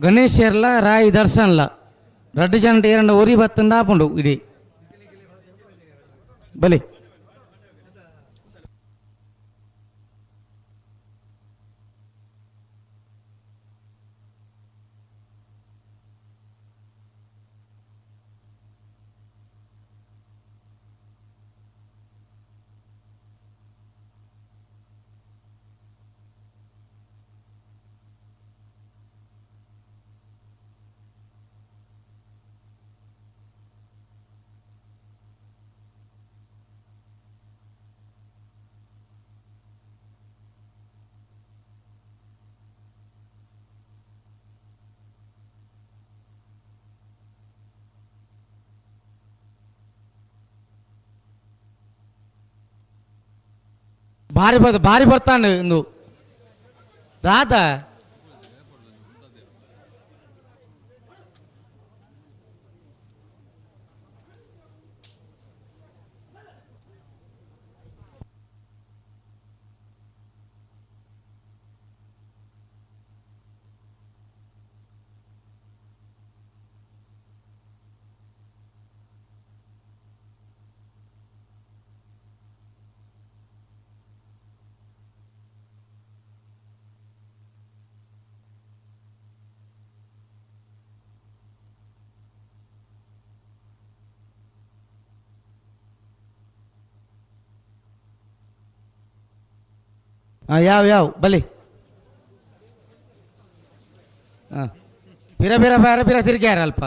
ಗಣೇಶ್ ಏರ್ಲ ರಾಯಿ ದರ್ಶನ್ಲ ರಡ್ಡು ಜನ ಏರಂಡ ಒರಿ ಬತ್ತಂಡ ಆಪುಂಡು ಇಡೀ ಬಲಿ. ಭಾರಿ ಬರ್ ಭಾರಿ ಬರ್ತಾನೆ ಇಂದು ದಾದ ಯಾವ ಯಾವ ಬಲಿ ಹಾಂ ಬಿರ ಬಿರ ಬೇರೆ ಬಿರ ತಿರುಗ್ಯಾರ ಅಲ್ಪ.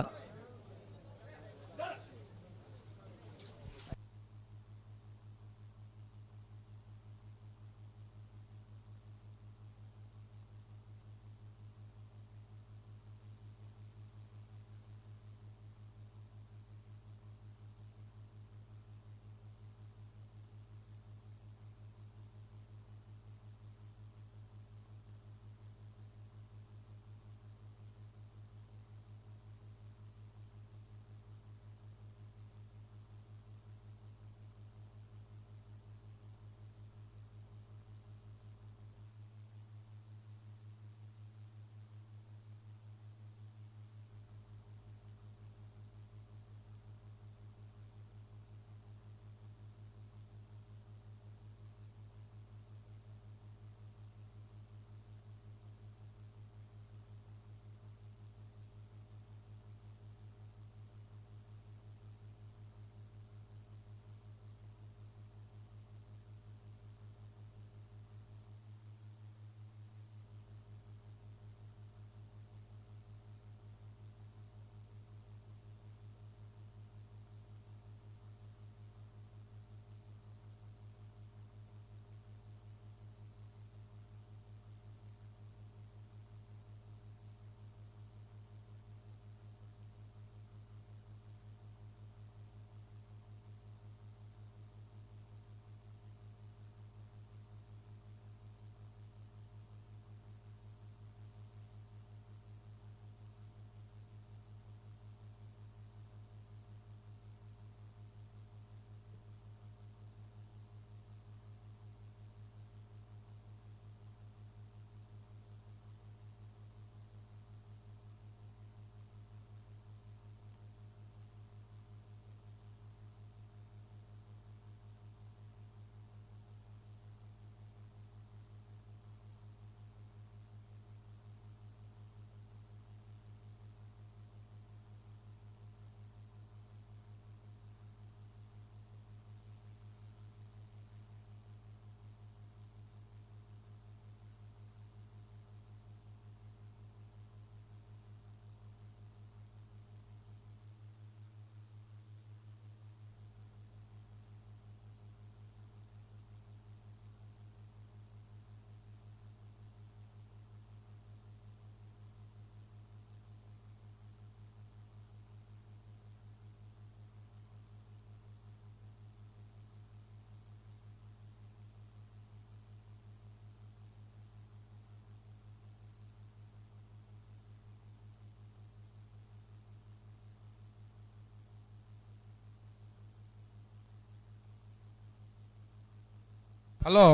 ಹಲೋ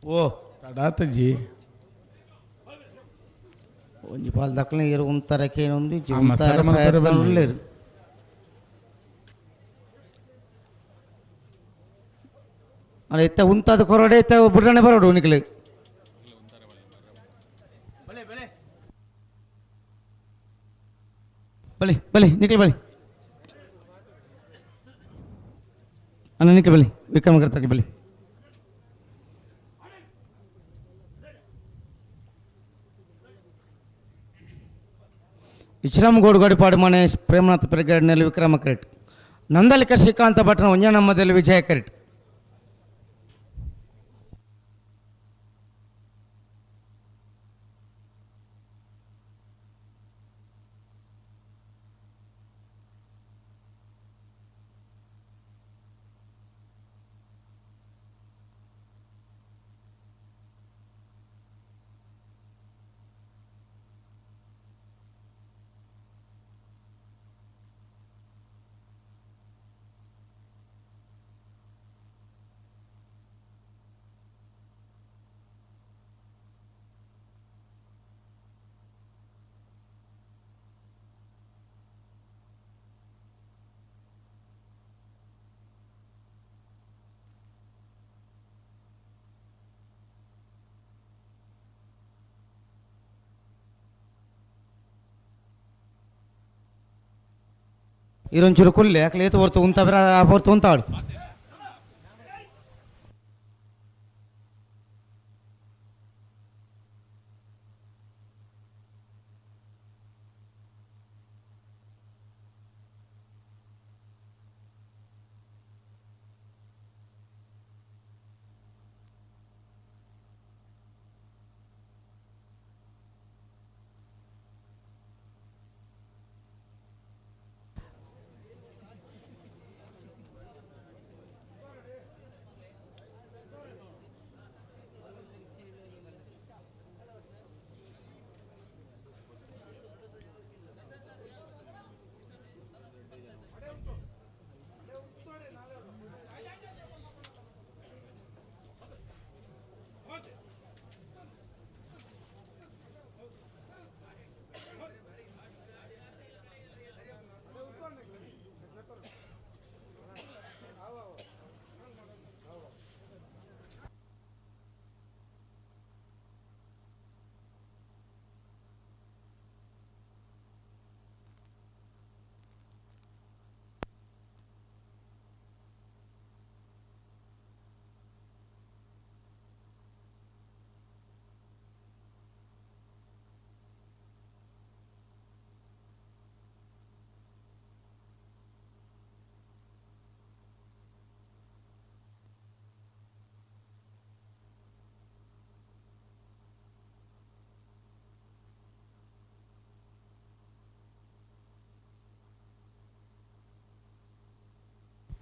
ಓ ತಡಾತಜಿ ಒಂಜಿ ಪಾಲ್ ದಕ್ಕಲ ಇರು ಉಂತರ ಕೇನೊಂದು ಆ, ಮಸಾಲೆ ಮಲ್ಪೆರೆ ಬಲ್ಲಿ. ಉಲ್ಲೇರು. ಅಲ್ಲ ಇತ್ತ ಉಂತಾದ ಕೊರಡೆ ಇತ್ತ ಬುಡ್ಡನೆ ಬರೋಡು ನಿಕ್ಲೆ. ಬಲಿ ಬಲಿ ನಿಕ್ಲೆ ಬಲಿ ಅಣ್ಣ ನಿಕ್ಲೆ ಬಲಿ ವಿಕ್ರಮ ಕರ್ತಾಕೆ ಬಲಿ. ಇಚ್ರಾಮಗೌಡ ಗಡಿಪಾಡು ಮನೆ ಪ್ರೇಮನಾಥ ಬ್ರಿಗೇಡ್ನಲ್ಲಿ ವಿಕ್ರಮ ಕರೆಟ್. ನಂದಲಿಕ ಶ್ರೀಕಾಂತ ಭಟ್ನ ಒಂಜನಮ್ಮದಲ್ಲಿ ವಿಜಯ ಕರೆಟ್. ಇರೊಂಚೂರು ಕುಲ್ಲೆ ಅಕ್ಲೆ ಏತು ಹೊರ್ತು ಉಂತ ಬೇರೆ ಹೊರ್ತು ಉಂತಾಳು.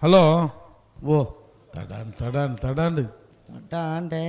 ಹಲೋ ಓ ತಡಾನ್ ತಡಾನ್ ತಡಾಂಡ್ ತಡಾಂಡೆ.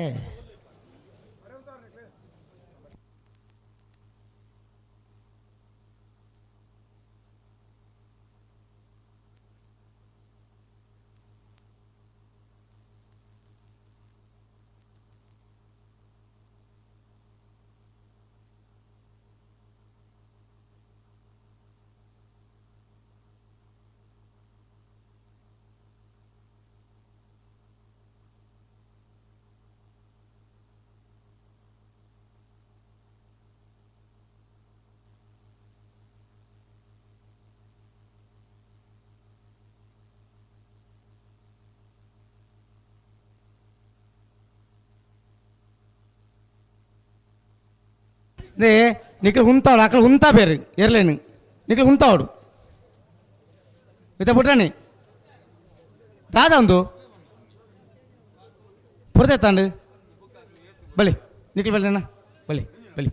ನೇ ನಿಖಲ್ ಉಂತಾವಡು ಅక్కడ ಉಂತಾ ಬೇರೆ ಎರ್ಲೇನು ನಿಖಲ್ ಉಂತಾವಡು ಇತ್ತ ಪುಟ್ರಾಣಿ ದಾದ ಒಂದು ಪುರತೆ ತಾಂಡು ಬಲಿ ನಿಖಲ್ ಬಲಿ ಅಣ್ಣ ಬಲಿ ಬಲಿ.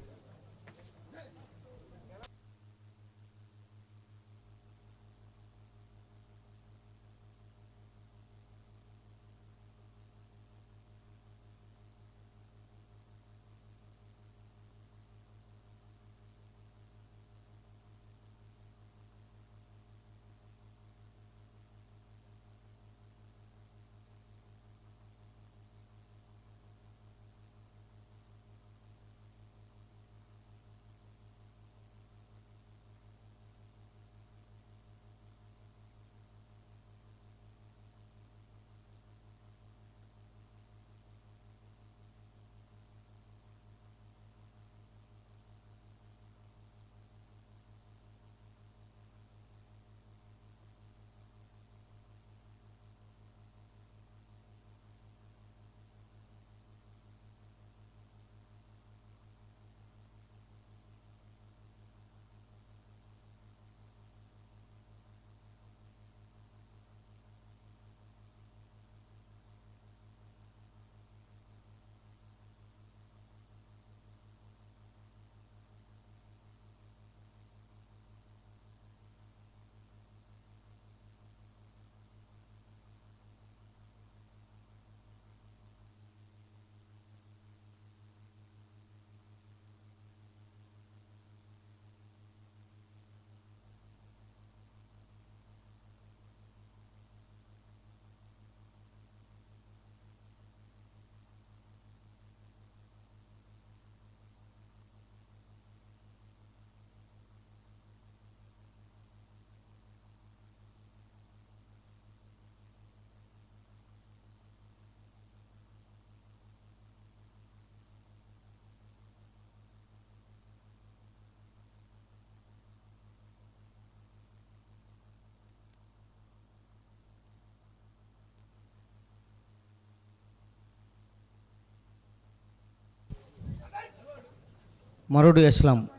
Maradu Islam.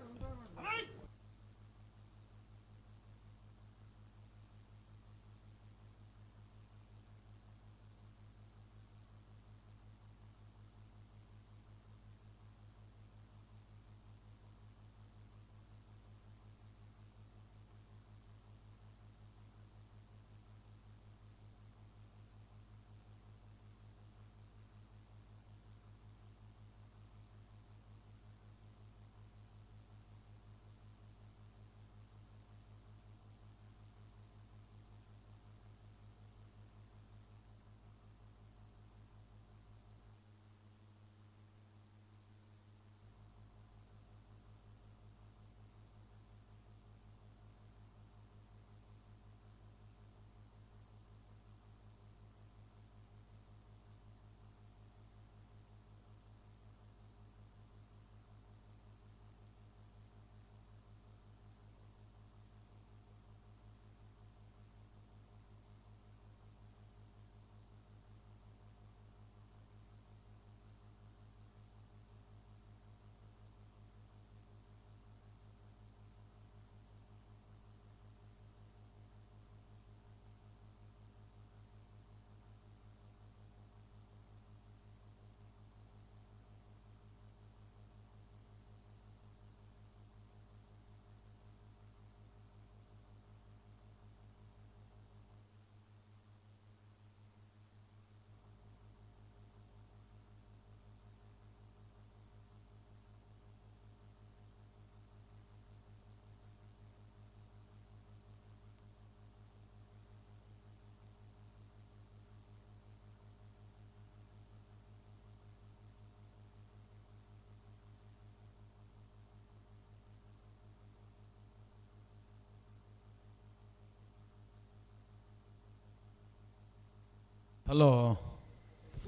Hello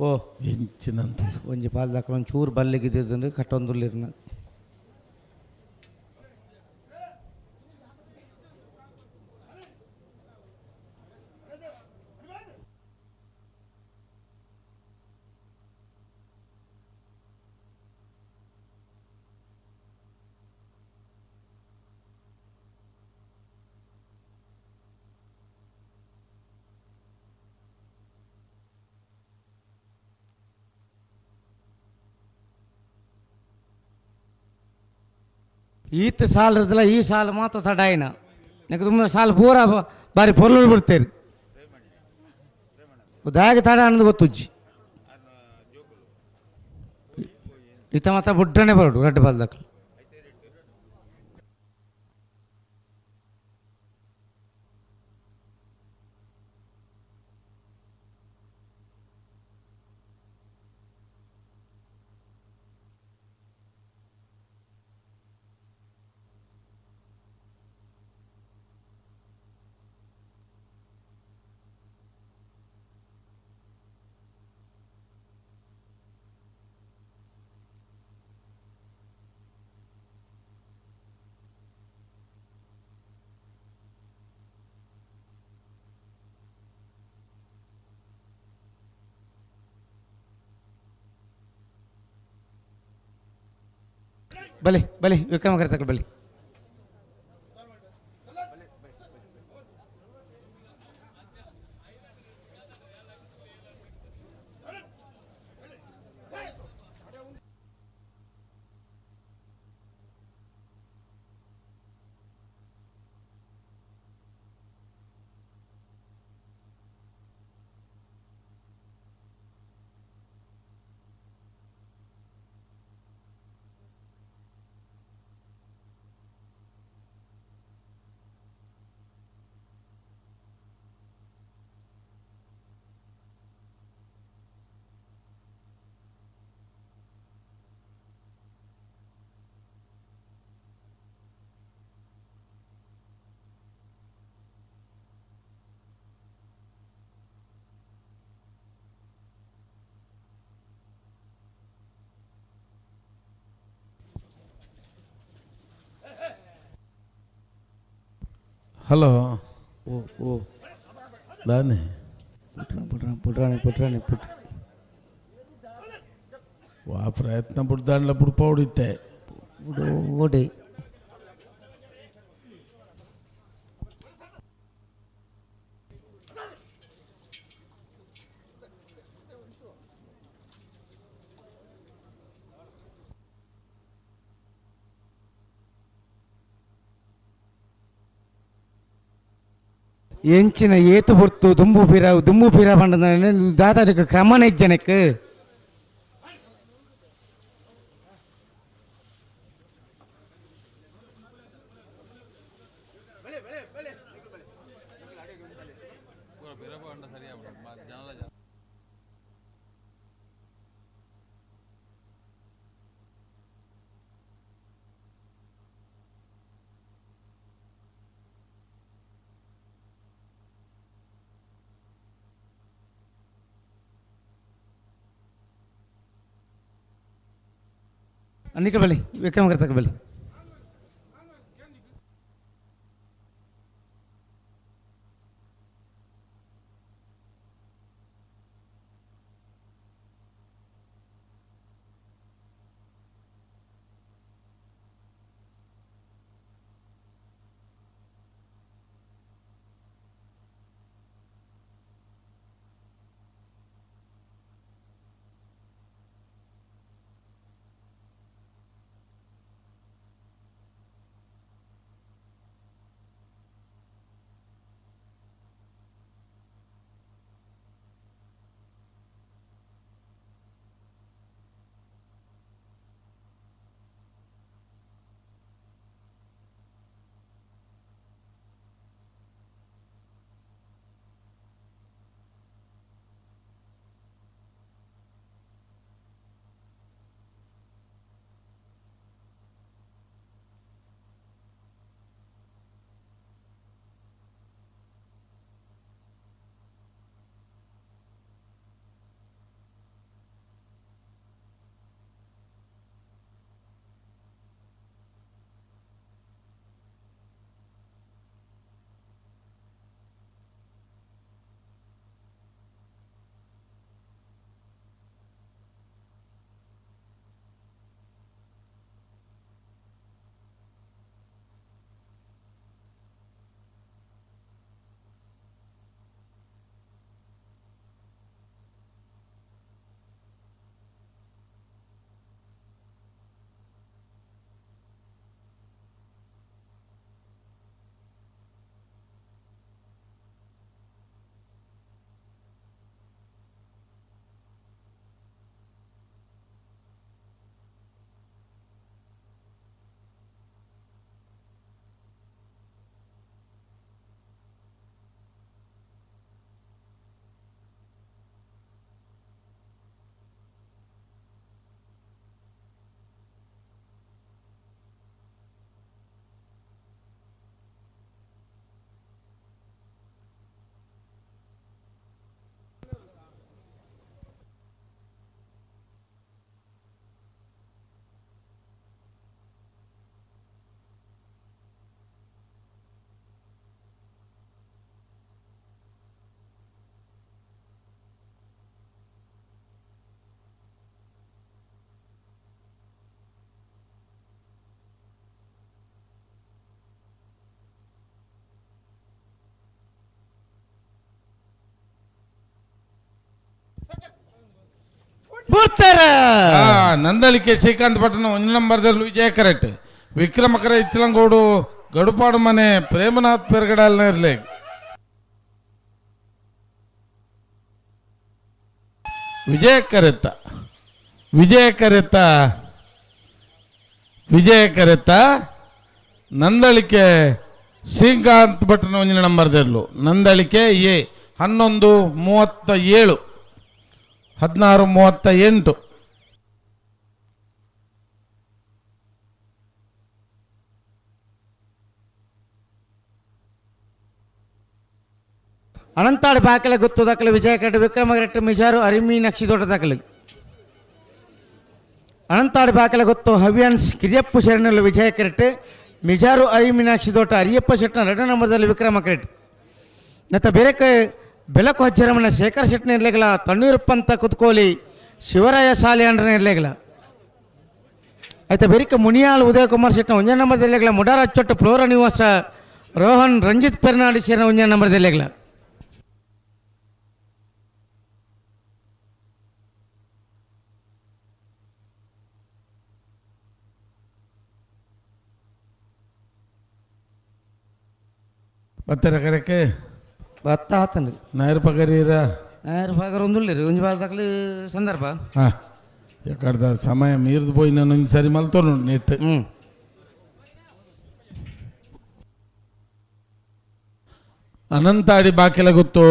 ಓ ಎಂಚಿನಂತ ಒಂಜಿ ಪಾಲ್ದಾಕಲ ಒಂಚೂರು ಚೂರು ಬಲ್ಲಿಗಿದ್ದಂದ್ರೆ ಕಟ್ಟೊಂದುಲ್ಲಿರ್ನ. ಈತ ಸಾಲ ಇರ್ತಲ್ಲ, ಈ ಸಾಲ ಮಾತ್ರ ತಡಾಯಿನ ತುಂಬ ಸಾಲ ಪೂರ ಬಾರಿ ಪೊರ್ಲು ಬಿಡ್ತೇರಿ. ದಾಗೆ ತಡ ಅನ್ನೋದು ಗೊತ್ತುಜ್ಜಿ. ಈತ ಮಾತ್ರ ಬುಡ್ಡನೆ ಬರೋಡು ರಡ್ಡು ಬಾಲ್ದಕ್ಕಲು. ಬಲಿ ಬಲಿ ವಿಕ್ರಮ ಕರ್ತಕ ಬಲಿ. ಹಲೋ ಓ ಓ ದಾನೆ ಪುಟ್ರಾಣಿ ಪುಟ್ರಾಣಿ ಪುಟ್ ವಾ ಪ್ರಯತ್ನ ಬುಡ್ದಾಂಡ್ಲ ಬುಡ್ಪ ಹೊಡಿತೆ. ಓಡಿ ಎಂಚಿನ ಏತು ಬುರ್ತು ದುಂಬು ಬೀರ ದುಂಬು ಬೀರ ಬಂಡ ದಾದಾರಿಗೆ ಕ್ರಮನ ಇಜ್ಜನಕ್ಕೆ. ನಿಖಲ್ ಬಲಿ ವಿಕ್ರಮ ಕರ್ತಕ ಬಲಿ. ನಂದಳಿಕೆ ಶ್ರೀಕಾಂತ್ ಪಟ್ಟಣ ಒಂದು ನಂಬರ್ದಲ್ಲಿ ವಿಜಯ ಕರೆಕ್ಟ್. ವಿಕ್ರಮಕರ ಇಚ್ಚಲಂಗೋಡು ಗಡುಪಾಡು ಮನೆ ಪ್ರೇಮನಾಥ್ ಪೆರ್ಗಡಾಲ್ನ ಇರಲಿ. ವಿಜಯ ಕರೆತ್ತ ವಿಜಯ ಕರೆತ್ತ ವಿಜಯ ಕರೆತ್ತ ನಂದಳಿಕೆ ಶ್ರೀಕಾಂತ್ ಭಟ್ನ ಒಂದಿನ ನಂಬರ್ದಲ್ಲೂ ನಂದಳಿಕೆ ಎ 11:37 16:38. ಅನಂತಾಡಿ ಬಾಕಲೆ ಗುತ್ತು ದಾಖಲೆ ವಿಜಯ ಕರೆಟ್ ವಿಕ್ರಮ ಕರೆಟ್ ಮಿಜಾರು ಅರಿಮೀನಾಕ್ಷಿ ದೊಡ್ಡ ದಾಖಲೆ. ಅನಂತಾಡಿ ಬಾಕಲೆ ಗೊತ್ತು ಹವ್ಯಾನ್ಸ್ ಕಿರಿಯಪ್ಪ ಶರಣಲ್ಲಿ ವಿಜಯ ಕರೆಟ್ ಮಿಜಾರು ಅರಿಮೀನಾಕ್ಷಿ ದೊಡ್ಡ ಅರಿಯಪ್ಪ ಶೆಟ್ಟನ 2 ನಂಬರ್ದಲ್ಲಿ ವಿಕ್ರಮ ಕರೆಟ್. ಮತ್ತು ಬೇರೆ ಬೆಳಕು ಹಜ್ಜರಮನ ಶೇಖರ್ ಶೆಟ್ಟನ ಇರಲಿಲ್ಲ ತಣ್ಣೀರಪ್ಪಂತ ಕುತ್ಕೋಲಿ ಶಿವರಾಯ ಸಾಲೆ ಅಂಡ್ರನ ಇರಲಿಲ್ಲ. ಐತ ಬೆರಿಕ ಮುನಿಯಾಲ್ ಉದಯ ಕುಮಾರ್ ಶೆಟ್ನ ಒಂಜೇ ನಂಬರ್ ದೆಲ್ಲೆಗ್ಲ ಮುಡಾರ ಅಚ್ಚೊಟ್ಟು ಫ್ಲೋರ ನಿವಾಸ ರೋಹನ್ ರಂಜಿತ್ ಪೆರ್ನಾಡಿ ಸೇರಿನ ಒಂಜೇ ನಂಬರ್ ದೆಲ್ಲೆಗ್ಲ. ಬತ್ತರ ಕರೆಕ್ಕೆ ಬತ್ತ ಆತನ ನಾಯರ್ ಪಗರೀರ ನಾಯರ್ ಪಗರ ಒಂದುಳ್ಳಿರು ಒಂಜಿ ಬಾದಕ್ಲು ಸಂದರ್ಭ ಹಾಂ ಎಕ್ಕಡ್ದ ಸಮಯ ಮೀರ್ದು ಪೋಯಿ ನಾನು ಸರಿ ಮಲ್ತೋನು ನೆಟ್. ಅನಂತಾಡಿ ಬಾಕಿಲ ಗೊತ್ತು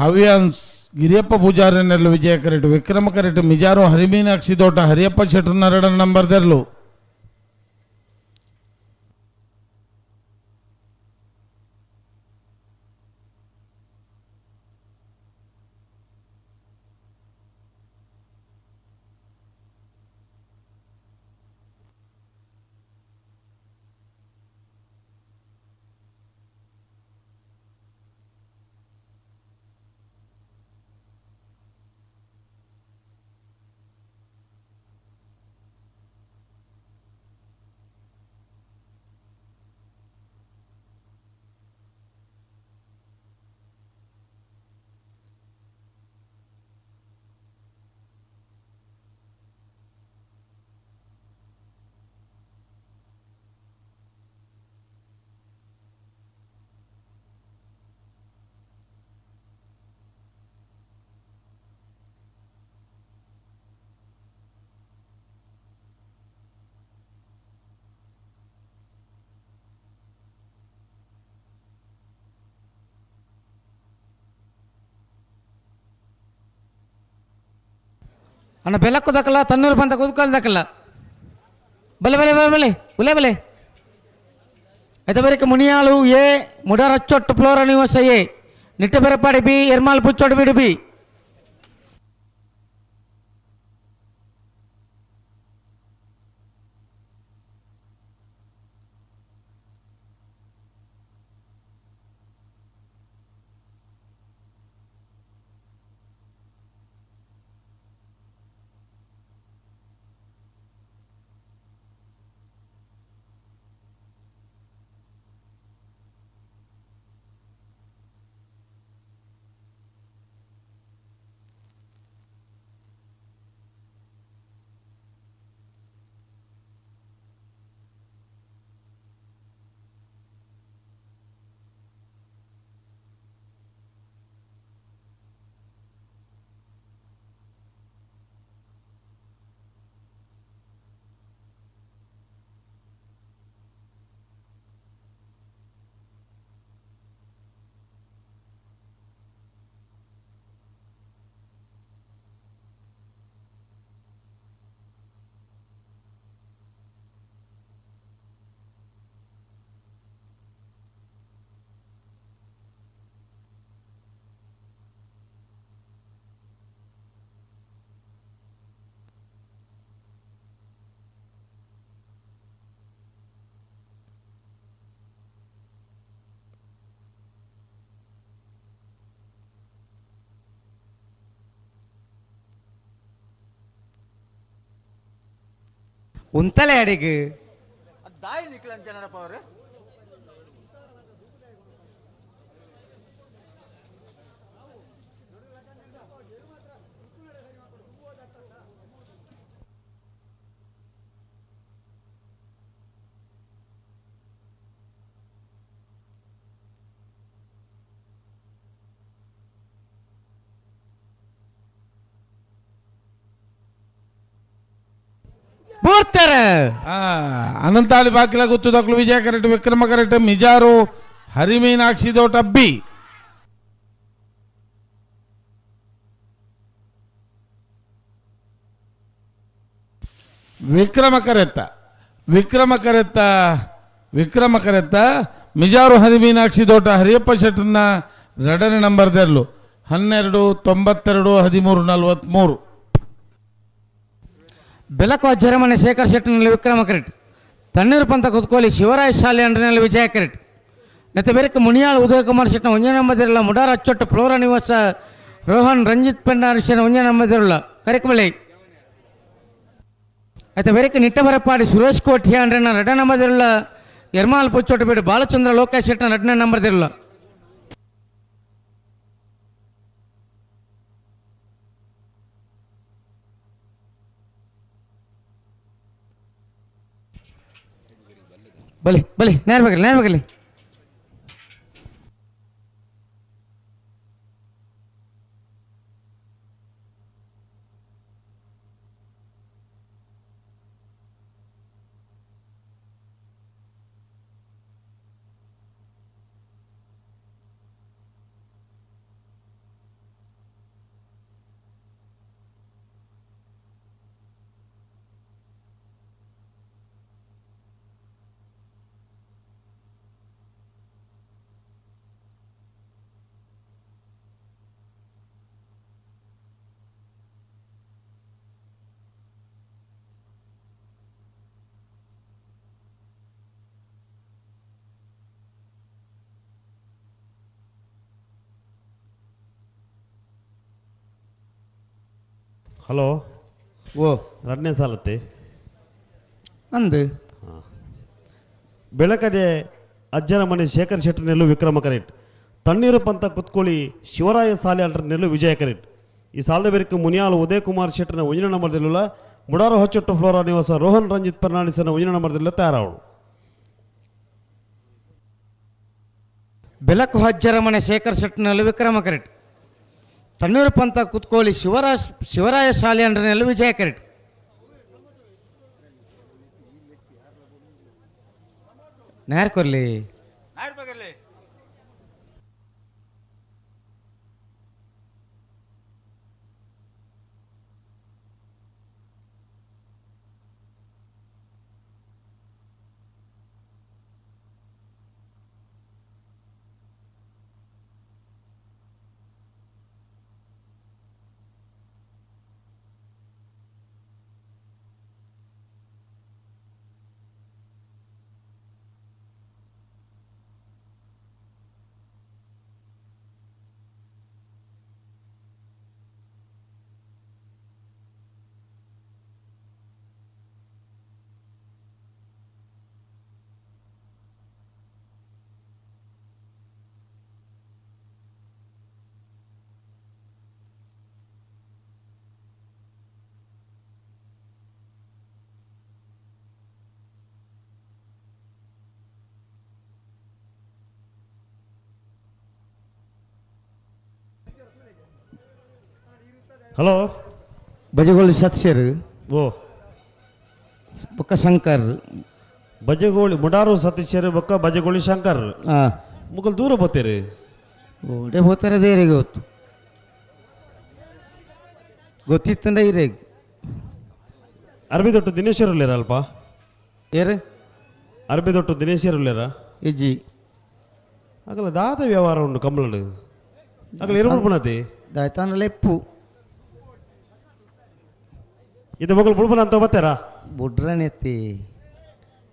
ಹವ್ಯಾನ್ಸ್ ಗಿರಿಯಪ್ಪ ಪೂಜಾರನೆಲ್ಲ ವಿಜಯ ಕರೆಟ್ ವಿಕ್ರಮ ಕರೆಟ್ ಮಿಜಾರು ಹರಿಮೀನಾಕ್ಷಿ ತೋಟ ಹರಿಯಪ್ಪ ಶೆಟ್ಟರ್ ನಂಬರ್ ದೆರ್ಲು. ಅಣ್ಣ ಬೆಲಕ್ಕು ದಕ್ಕಲ್ಲ ತನ್ನೂರು ಬಂತ ಕುದ್ಕಲ್ ದಕ್ಕಲ್ಲ ಬಲೆ ಬಲೆ ಬಲೆ ಬಲೆ ಉಲೆ ಬಲೆ ಐತ ಬರಿಕ ಮುನಿಯಾಳು ಎ ಮುಡಾರ್ ಅಚ್ಚೊಟ್ಟು ಫ್ಲೋರ ನಿವಾಸ ಎ ನಿಟ್ಟ ಬೆರಪಾಡಿ ಬಿ ಎರ್ಮಾಲ್ ಪುಚ್ಚೊಟ್ಟು ಬಿಡು ಬಿ. ಉಂತಲೆ ಅಡಿಗೆ ದಾಯಿ ನಿಕ್ಲಂಚನಪ್ಪ ಅವರು. ಬೂರ್ತಾರೆ. ಅನಂತಾಳಿ ಬಾಕಿಲ ಗುತ್ತುದಕ್ಲು ವಿಜಯ ಕರೆಕ್ಟ್ ವಿಕ್ರಮ ಕರೆಕ್ಟ್ ಮಿಜಾರು ಹರಿಮೀನಾಕ್ಷಿ ದೋಟ B. Vikrama correct Vikrama correct Vikrama correct Mijaru Hari Meenakshi ದೋಟ ಹರಿಯಪ್ಪ ಶೆಟ್ಟರ್ನ ಎರಡನೇ ನಂಬರ್ ದೆರ್ಲು 12 92 13 43. ಬೆಲಕು ಅಜ್ಜರಮನೆ ಶೇಖರ್ ಶೆಟ್ಟನಲ್ಲಿ ವಿಕ್ರಮ ಕರೆಟ್ ತಣ್ಣೀರು ಪಂತ ಕುತ್ಕೋಲಿ ಶಿವರಾಜ್ ಶಾಲೆ ಅಂಡ್ರಿನಲ್ಲಿ ವಿಜಯ ಕರೆಟ್ ನೆತ್ತ ಬೇರೆ ಮುನಿಯಾಳ್ ಉದಯಕುಮಾರ್ ಶೆಟ್ಟನ ಒಂಜೇ ನಂಬದಿರಲ್ಲ ಮುಡಾರ್ ಅಚ್ಚೊಟ್ಟು ಫ್ಲೋರ ನಿವಾಸ ರೋಹನ್ ರಂಜಿತ್ ಪೆಂಡಾರ್ ಶೆಟ್ನ ಒಂಜೇ ನಂಬದಿರಲ್ಲ ಕರೆಕಬಳಿ ಆಯ್ತಾ ಬೇರೆ ನಿಟ್ಟಬರಪಾಡಿ ಸುರೇಶ್ ಕೋಠಿ ಅಂದ್ರೆ ರಡ್ಡ ನಂಬರ್ದಿರಲ್ಲ ಎರ್ಮಾಲ್ ಪುಚ್ಚೋಟ ಬೇಡ ಬಾಲಚಂದ್ರ ಲೋಕೇಶ್ ಶೆಟ್ಟನ ರಡ್ಡನೇ ನಂಬರ್ದಿರಲ್ಲ. ಬಲಿ ಬಲಿ ನೇರ ಬಗಲಿ ನೇರ ಬಗಲಿ. ಹಲೋ ಓ ರಡ್ನೇ ಸಾಲತ್ತೆ ಅಂದು ಬೆಳಕದೆ ಅಜ್ಜನ ಮನೆ ಶೇಖರ್ ಶೆಟ್ಟರ್ ನೆಲ್ಲು ವಿಕ್ರಮ ಕರೆಟ್ ತಣ್ಣೀರು ಪಂತ ಕುತ್ಕೊಳ್ಳಿ ಶಿವರಾಯ ಸಾಲೆ ಅಲ್ಟರ್ ನೆಲ್ಲು ವಿಜಯ ಕರೆಟ್ ಈ ಸಾಲದ ಬೇರಿಕೆ ಮುನಿಯಾಲ್ ಉದಯ್ ಕುಮಾರ್ ಶೆಟ್ಟರ್ನ ಒಂಜಿನ ನಂಬರ್ದಿಲ್ಲ ಮುಡಾರು ಹೊಚ್ಚೊಟ್ಟು ಫ್ಲೋರಾ ನಿವಾಸ ರೋಹನ್ ರಂಜಿತ್ ಫರ್ನಾಂಡಿಸನ ಒಂಜಿನ ನಂಬರ್ದಿಲ್ಲ ತಯಾರಾವಳು. ಬೆಳಕು ಹಜ್ಜರ ಮನೆ ಶೇಖರ್ ಶೆಟ್ಟರ್ನಲ್ಲಿ ವಿಕ್ರಮ ಕರೆಟ್ ತಣ್ಣೀರು ಪಂತ ಕುತ್ಕೋಲಿ ಶಿವರಾಯ ಶಾಲೆ ಅಂಡ್ರನೆಲ್ಲ ವಿಜಯ ಕರೆಟ್. ನೇರ ಕೊರ್ಲಿ ಹಲೋ ಬಜಗೋಳಿ ಸತ್ಸರು ಓ ಬೊಕ್ಕ ಶಂಕರ್ ಬಜಗೋಳಿ ಮುಡಾರು ಸತೀಶರು ಬೊಕ್ಕ ಬಜಗೋಳಿ ಶಂಕರ್ ಮುಗಲ್ ದೂರ ಬೋತೀರಿ ಓಡೆ ಹೋಗ್ತಾರೆ ದೇರಿಗೆ ಗೊತ್ತು ಗೊತ್ತಿತ್ತಂದ್ರೆ ಇರೇಗ್ ಅರಬಿ ದೊಟ್ಟು ದಿನೇಶರು ಅಲ್ಪ ಏರು ಅರಬಿ ದೊಟ್ಟು ದಿನೇಶರು ಇಜ್ಜಿ ಆಗಲ ದಾದ ವ್ಯವಹಾರ ಉಂಡು ಕಂಬಳಡು ಆಗಲ ಇರುಬುಣತಿ ದಾಯ್ತಾನ ಲೆಪ್ಪು ಇದು ಮಗಳು ಬುಡ್ಬನ ಅಂತ ಬರ್ತಾರಾ ಬುಡ್ರನೆತ್ತಿ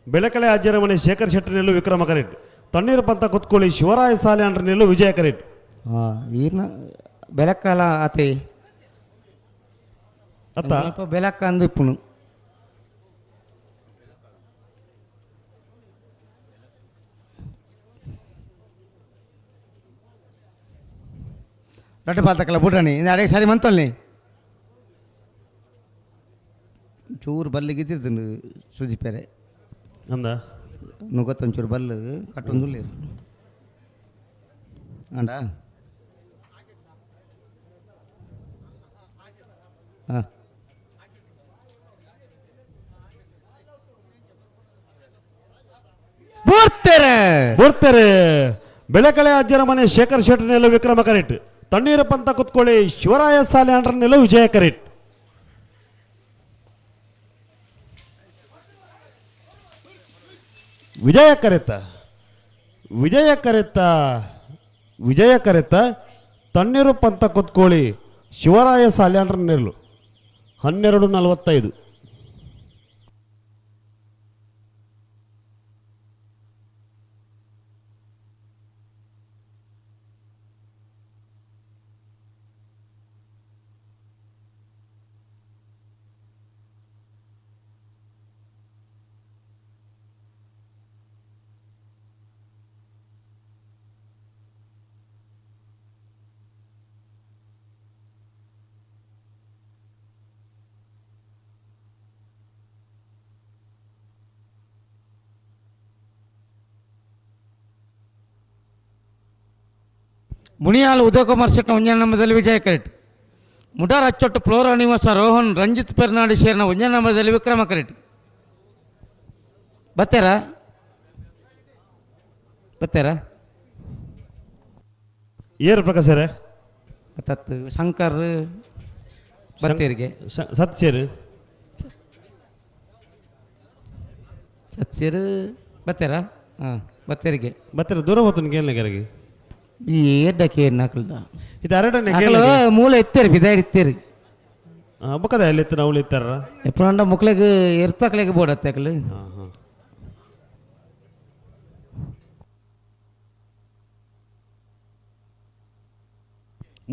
ಬೆಳಕಳೆ ಅಜ್ಜರ ಮನೆ ಶೇಖರ್ ಶೆಟ್ಟರ್ ನೆಲ್ಲು ವಿಕ್ರಮ ಕರೆಟ್ ತಣ್ಣೀರು ಪಂತ ಕುತ್ಕೊಳ್ಳಿ ಶಿವರಾಯ ಸಾಲೆ ಅಂಡ್ರ ನೆಲ್ಲು ವಿಜಯ ಕರೆಟ್ ಹಾಂ ಈರ್ನ ಬೆಳಕಾಲ ಆತೆ ಅತ್ತ ಬೆಳಕ ಅಂದು ಇಪ್ಪುನು ರೊಟ್ಟೆ ಪಾತಕ್ಕಲ್ಲ ಬುಡ್ರನಿ ಇನ್ನು ಅದೇ ಸರಿ ಮಂತಲ್ಲಿ ಚೂರು ಬಲ್ಲಿಗೆ ಇದ್ದಿರ್ತೀನಿ ಸುಜಿಪೇರೆ ಅಂದ ನುಗ್ಗತ್ತೊಂಚೂರು ಬಲ್ಲು ಕಟ್ಟೊಂದು ಅಂಡ ಹಾಂ ಬರ್ತಾರೆ ಬರ್ತಾರೆ ಬೆಳಕಳೆ ಅಜ್ಜರ ಮನೆ ಶೇಖರ್ ಶೆಟ್ಟರ್ ನೆಲ್ಲು ವಿಕ್ರಮ ಕರೆಟ್ ತಣ್ಣೀರ ಪಂತ ಕುತ್ಕೊಳ್ಳಿ ಶಿವರಾಯ ಸಾಲೆ ಅಂಡ್ರ ನೆಲ್ಲು ವಿಜಯ ಕರೆಟ್ ವಿಜಯ ಕರೆತ ವಿಜಯ ಕರೆತ ವಿಜಯ ಕರೆತ ತಣ್ಣೀರು ಪಂತ ಕುತ್ಕೊಳ್ಳಿ ಶಿವರಾಯ ಸಾಲ್ಯಾಂಡ್ರ ನೆರಳು 12:45. ಮುನಿಯಾಲ್ ಉದಯಕುಮಾರ್ ಶೆಟ್ನ ಒಂಜನೇ ನಂಬರ್ದಲ್ಲಿ ವಿಜಯ ಕರೆಟ್. ಮುಡಾರ್ ಅಚ್ಚೊಟ್ಟು ಫ್ಲೋರಾ ನಿವಾಸ ರೋಹನ್ ರಂಜಿತ್ ಪೆರ್ನಾಡಿ ಶೇರ್ನ ಒಂಜನೇ ನಂಬರ್ದಲ್ಲಿ ವಿಕ್ರಮ ಕರೆಟ್. ಬತ್ತೇರಾ ಬತ್ತೇರಾ? ಏರು ಪ್ರಕಾಶರೇ? ತತ್ ಶಂಕರ್ ಬತ್ತೇರಿಗೆ. ಸತ್ಯರು ಸತ್ಯರು ಬತ್ತೇರಾ? ಹಾಂ ಬತ್ತೇರಿಗೆ. ಬತ್ತೇರ ದೂರ ಹೋತನ ಕೇಳಲಿಕ್ಕೆ. ಈ ಏಡ್ಡಕ್ಕೆ ನಕಲ್ದ ಇದು ಅರಡನೆ ಅಕಲು ಮೂಲ ಎತ್ತೇರಿ ಬಿದಾಯಿ ಇತ್ತೇರಿ. ಬೊಕ್ಕದ ಎಲ್ಲಿ ಇತ್ತು ನಾವು ಇತ್ತಾರ ಎಪ್ಪಂಡ ಮುಕ್ಲೆಗ್ ಎರ್ತಕ್ಲೆಗ್ ಬೋಡತ್ತೆ ಅಕಲು.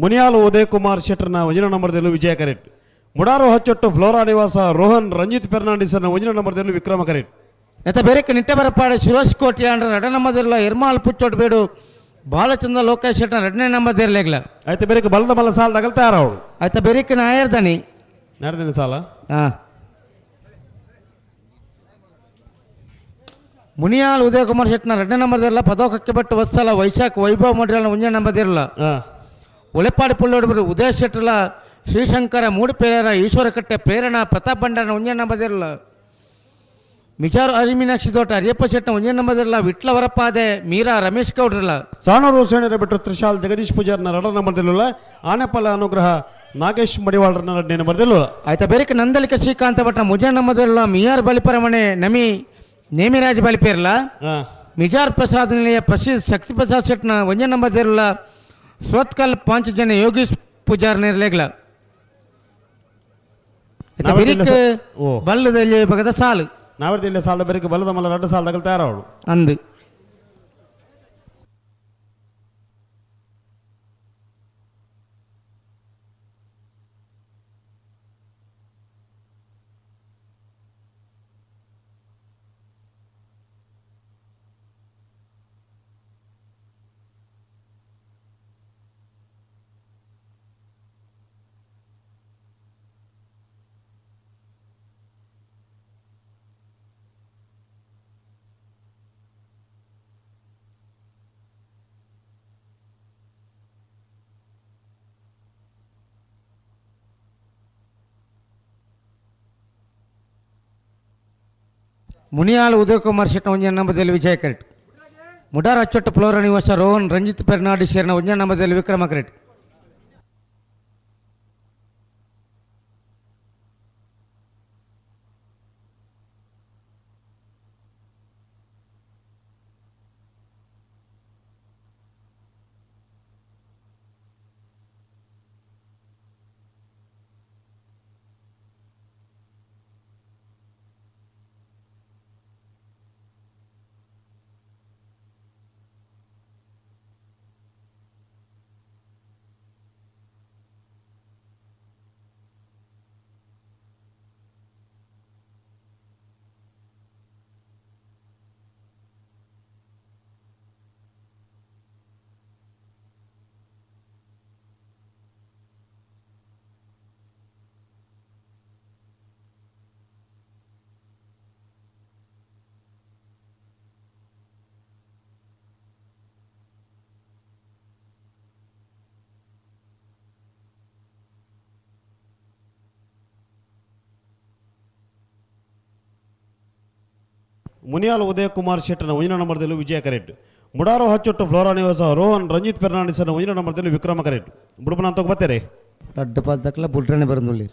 ಮುನಿಯಾಲು ಉದಯ್ ಕುಮಾರ್ ಶೆಟ್ಟರ್ನ ಒಂಜಿನ ನಂಬರ್ದಲ್ಲೂ ವಿಜಯ ಕರೆಟ್. ಮುಡಾರು ಹಚ್ಚೊಟ್ಟು ಫ್ಲೋರಾ ನಿವಾಸ ರೋಹನ್ ರಂಜಿತ್ ಫೆರ್ನಾಂಡಿಸ್ನ ಒಂಜಿನ ನಂಬರ್ದಲ್ಲೂ ವಿಕ್ರಮ ಕರೆಟ್. ನೆತ್ತ ಬೇರೆಕ್ ನಿಟ್ಟೆ ಬರಪಾಡೆ ಸುರೇಶ್ ಕೋಟಿ ಅಂಡ್ರ ರಡ ನಂಬರ್ದಿರಲ್ಲ ಎರ್ಮಾಲ್ ಪುಚ್ಚೊಟ್ಟು ಬೇಡು ಬಾಲಚಂದ್ರ ಲೋಕೇಶ್ ಶೆಟ್ಟರ್ ಎರಡನೇ ನಂಬರ್ ಇರಲಿಲ್ಲ. ಆಯ್ತು ಬೇರೆಕ್ ಬಲದ ಬಲ ಸಾಲ ತಗಲ್ತಾರ ಅವಳು. ಆಯ್ತಾ ಬೇರೆಕ್ ನಾಯರ್ದನಿ ನಾಡ್ದಿನ ಸಾಲ. ಹಾಂ ಮುನಿಯಾಲ್ ಉದಯ್ ಕುಮಾರ್ ಶೆಟ್ಟನ ಎರಡನೇ ನಂಬರ್ ಇರಲ್ಲ ಪದೋಕಕ್ಕೆ ಬಟ್ಟು ವತ್ಸಲ ವೈಶಾಖ್ ವೈಭವ್ ಮಂಡಲ ಒಂಜನೇ ನಂಬರ್ ಇರಲ್ಲ. ಒಲೆಪಾಡಿ ಪುಳ್ಳೋಡು ಉದಯ ಶೆಟ್ಟರ್ಲ ಶ್ರೀಶಂಕರ ಮೂಡುಪೇರ ಈಶ್ವರಕಟ್ಟೆ ಪ್ರೇರಣಾ ಪ್ರತಾಪ್ ಭಂಡಾರನ ಒಂಜನೇ ನಂಬರ್ ಇರಲ್ಲ. ಮಿಜಾರು ಅರಿಮೀನಾಕ್ಷಿ ತೋಟ ಹರಿಯಪ್ಪ ಶೆಟ್ಟನ ಒಂಜನೇ ನಂಬರ್ ಇರಲ್ಲ. ವಿಟ್ಲ ವರಪಾದೆ ಮೀರಾ ರಮೇಶ್ ಗೌಡ್ರಲ್ಲ. ಸಾಣೂರು ಸೇಣರ ಬಿಟ್ಟು ತ್ರಿಶಾಲ್ ಜಗದೀಶ್ ಪೂಜಾರ್ನ ಎರಡನೇ ನಂಬರ್ದಲ್ಲಿಲ್ಲ. ಆನೆಪಲ್ಲ ಅನುಗ್ರಹ ನಾಗೇಶ್ ಮಡಿವಾಳರನ್ನ ಎರಡನೇ ನಂಬರ್ದಲ್ಲಿಲ್ಲ. ಆಯ್ತಾ ಬೇರೆಕ್ ನಂದಲಿಕ ಶ್ರೀಕಾಂತ ಭಟ್ನ ಮುಜ ನಂಬರ್ದಿರಲ್ಲ. ಮಿಯಾರ್ ಬಲಿಪರಮಣೆ ನಮಿ ನೇಮಿರಾಜ್ ಬಲಿಪೇರ್ಲ. ಮಿಜಾರ್ ಪ್ರಸಾದ್ ನಿಲಯ ಪ್ರಸಿದ್ಧ ಶಕ್ತಿ ಪ್ರಸಾದ್ ಶೆಟ್ನ ಒಂಜನೇ ನಂಬರ್ದಿರಲ್ಲ. ಸ್ರೋತ್ಕಲ್ ಪಾಂಚಜನ್ಯ ಯೋಗೀಶ್ ಪೂಜಾರ್ ನೇರ್ಲೇಗ್ಲ. ಬಲ್ಲದಲ್ಲಿ ಬಗದ ಸಾಲು ನಾವರ್ದಿಲ್ಲ ಸಾಲದ ಬೇರೆಕ್ ಬಲದ ಮಲ್ಲ ರಡ್ಡು ಸಾಲ ತಗಲ್ ತಯಾರವಳು ಅಂದು. ಮುನಿಯಾಲ್ ಉದಯ್ ಕುಮಾರ್ ಶೆಟ್ಟ ಒಂಜನೇ ನಂಬರ್ದಲ್ಲಿ ವಿಜಯ ಕರೆಟ್. ಮುಡಾರ್ ಅಚ್ಚೊಟ್ಟು ಫ್ಲೋರಾ ನಿವಾಸ ರೋಹನ್ ರಂಜಿತ್ ಪೆರ್ನಾಡಿ ಶೇರ್ನ ಒಂಜನೇ ನಂಬರ್ದಲ್ಲಿ ವಿಕ್ರಮ ಕರೆಟ್. ಮುನಿಯಾಲ್ ಉದಯ್ ಕುಮಾರ್ ಶೆಟ್ಟನ ಒಂಜಿನ ನಂಬರ್ದಲ್ಲಿ ವಿಜಯ ಕರೆಟ್. ಮುಡಾರೋ ಹಚ್ಚೊಟ್ಟು ಫ್ಲೋರಾ ನಿವಾಸ ರೋಹನ್ ರಂಜಿತ್ ಫೆರ್ನಾಂಡಿಸ್ನ ಒಂಜಿನ ನಂಬರ್ದಲ್ಲಿ ವಿಕ್ರಮ ಕರೆಟ್. ಬುಡುಪನ ಅಂತ ಬರ್ತಾರೆ ದೊಡ್ಡ ಪಾದಕ್ಕಲ್ಲ ಬುಡ್ರನೆ ಬರಂದುಳ್ಳಿ.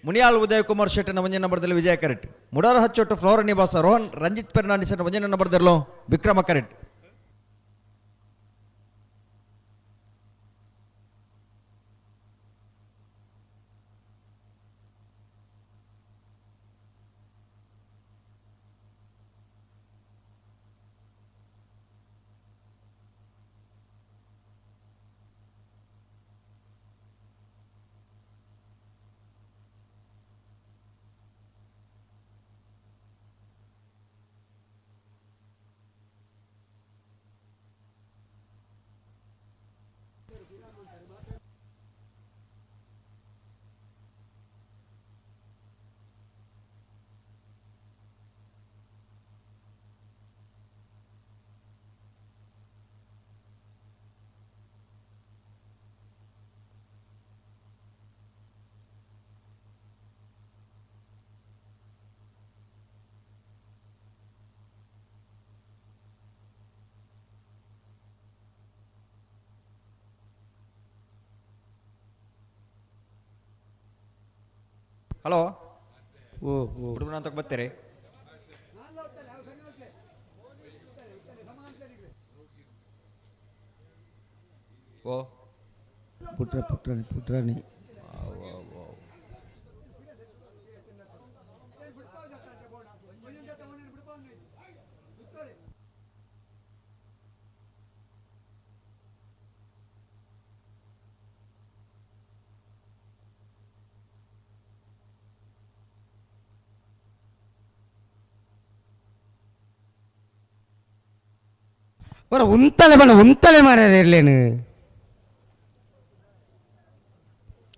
ಮುನಿಯಾಲ್ ಉದಯ್ ಕುಮಾರ್ ಶೆಟ್ಟನ ಒಂಜಿ ನಂಬರ್ದಲ್ಲಿ ವಿಜಯ ಕರೆಕ್ಟ್. ಮುಡಾರ ಹಚ್ಚೊಟ್ಟು ಫ್ಲೋರ ನಿವಾಸ ರೋಹನ್ ರಂಜಿತ್ ಫೆರ್ನಾಂಡಿಸ್ ಒಂಜಿ ನಂಬರ್ದಲ್ಲೋ ವಿಕ್ರಮ ಕರೆಕ್ಟ್. ಹಲೋ ಓ ಹುಡುಗನ ಅಂತ ಬರ್ತೀರಿ? ಓ ಪುಟ್ರ ಪುಟ್ರಾಣಿ ಪುಟ್ರಾಣಿ ಬರ ಉಂತಲೆ ಬಣ್ಣ ಉಂತಲೆ ಮಾರ್ಯಾರ ಇರ್ಲೇನು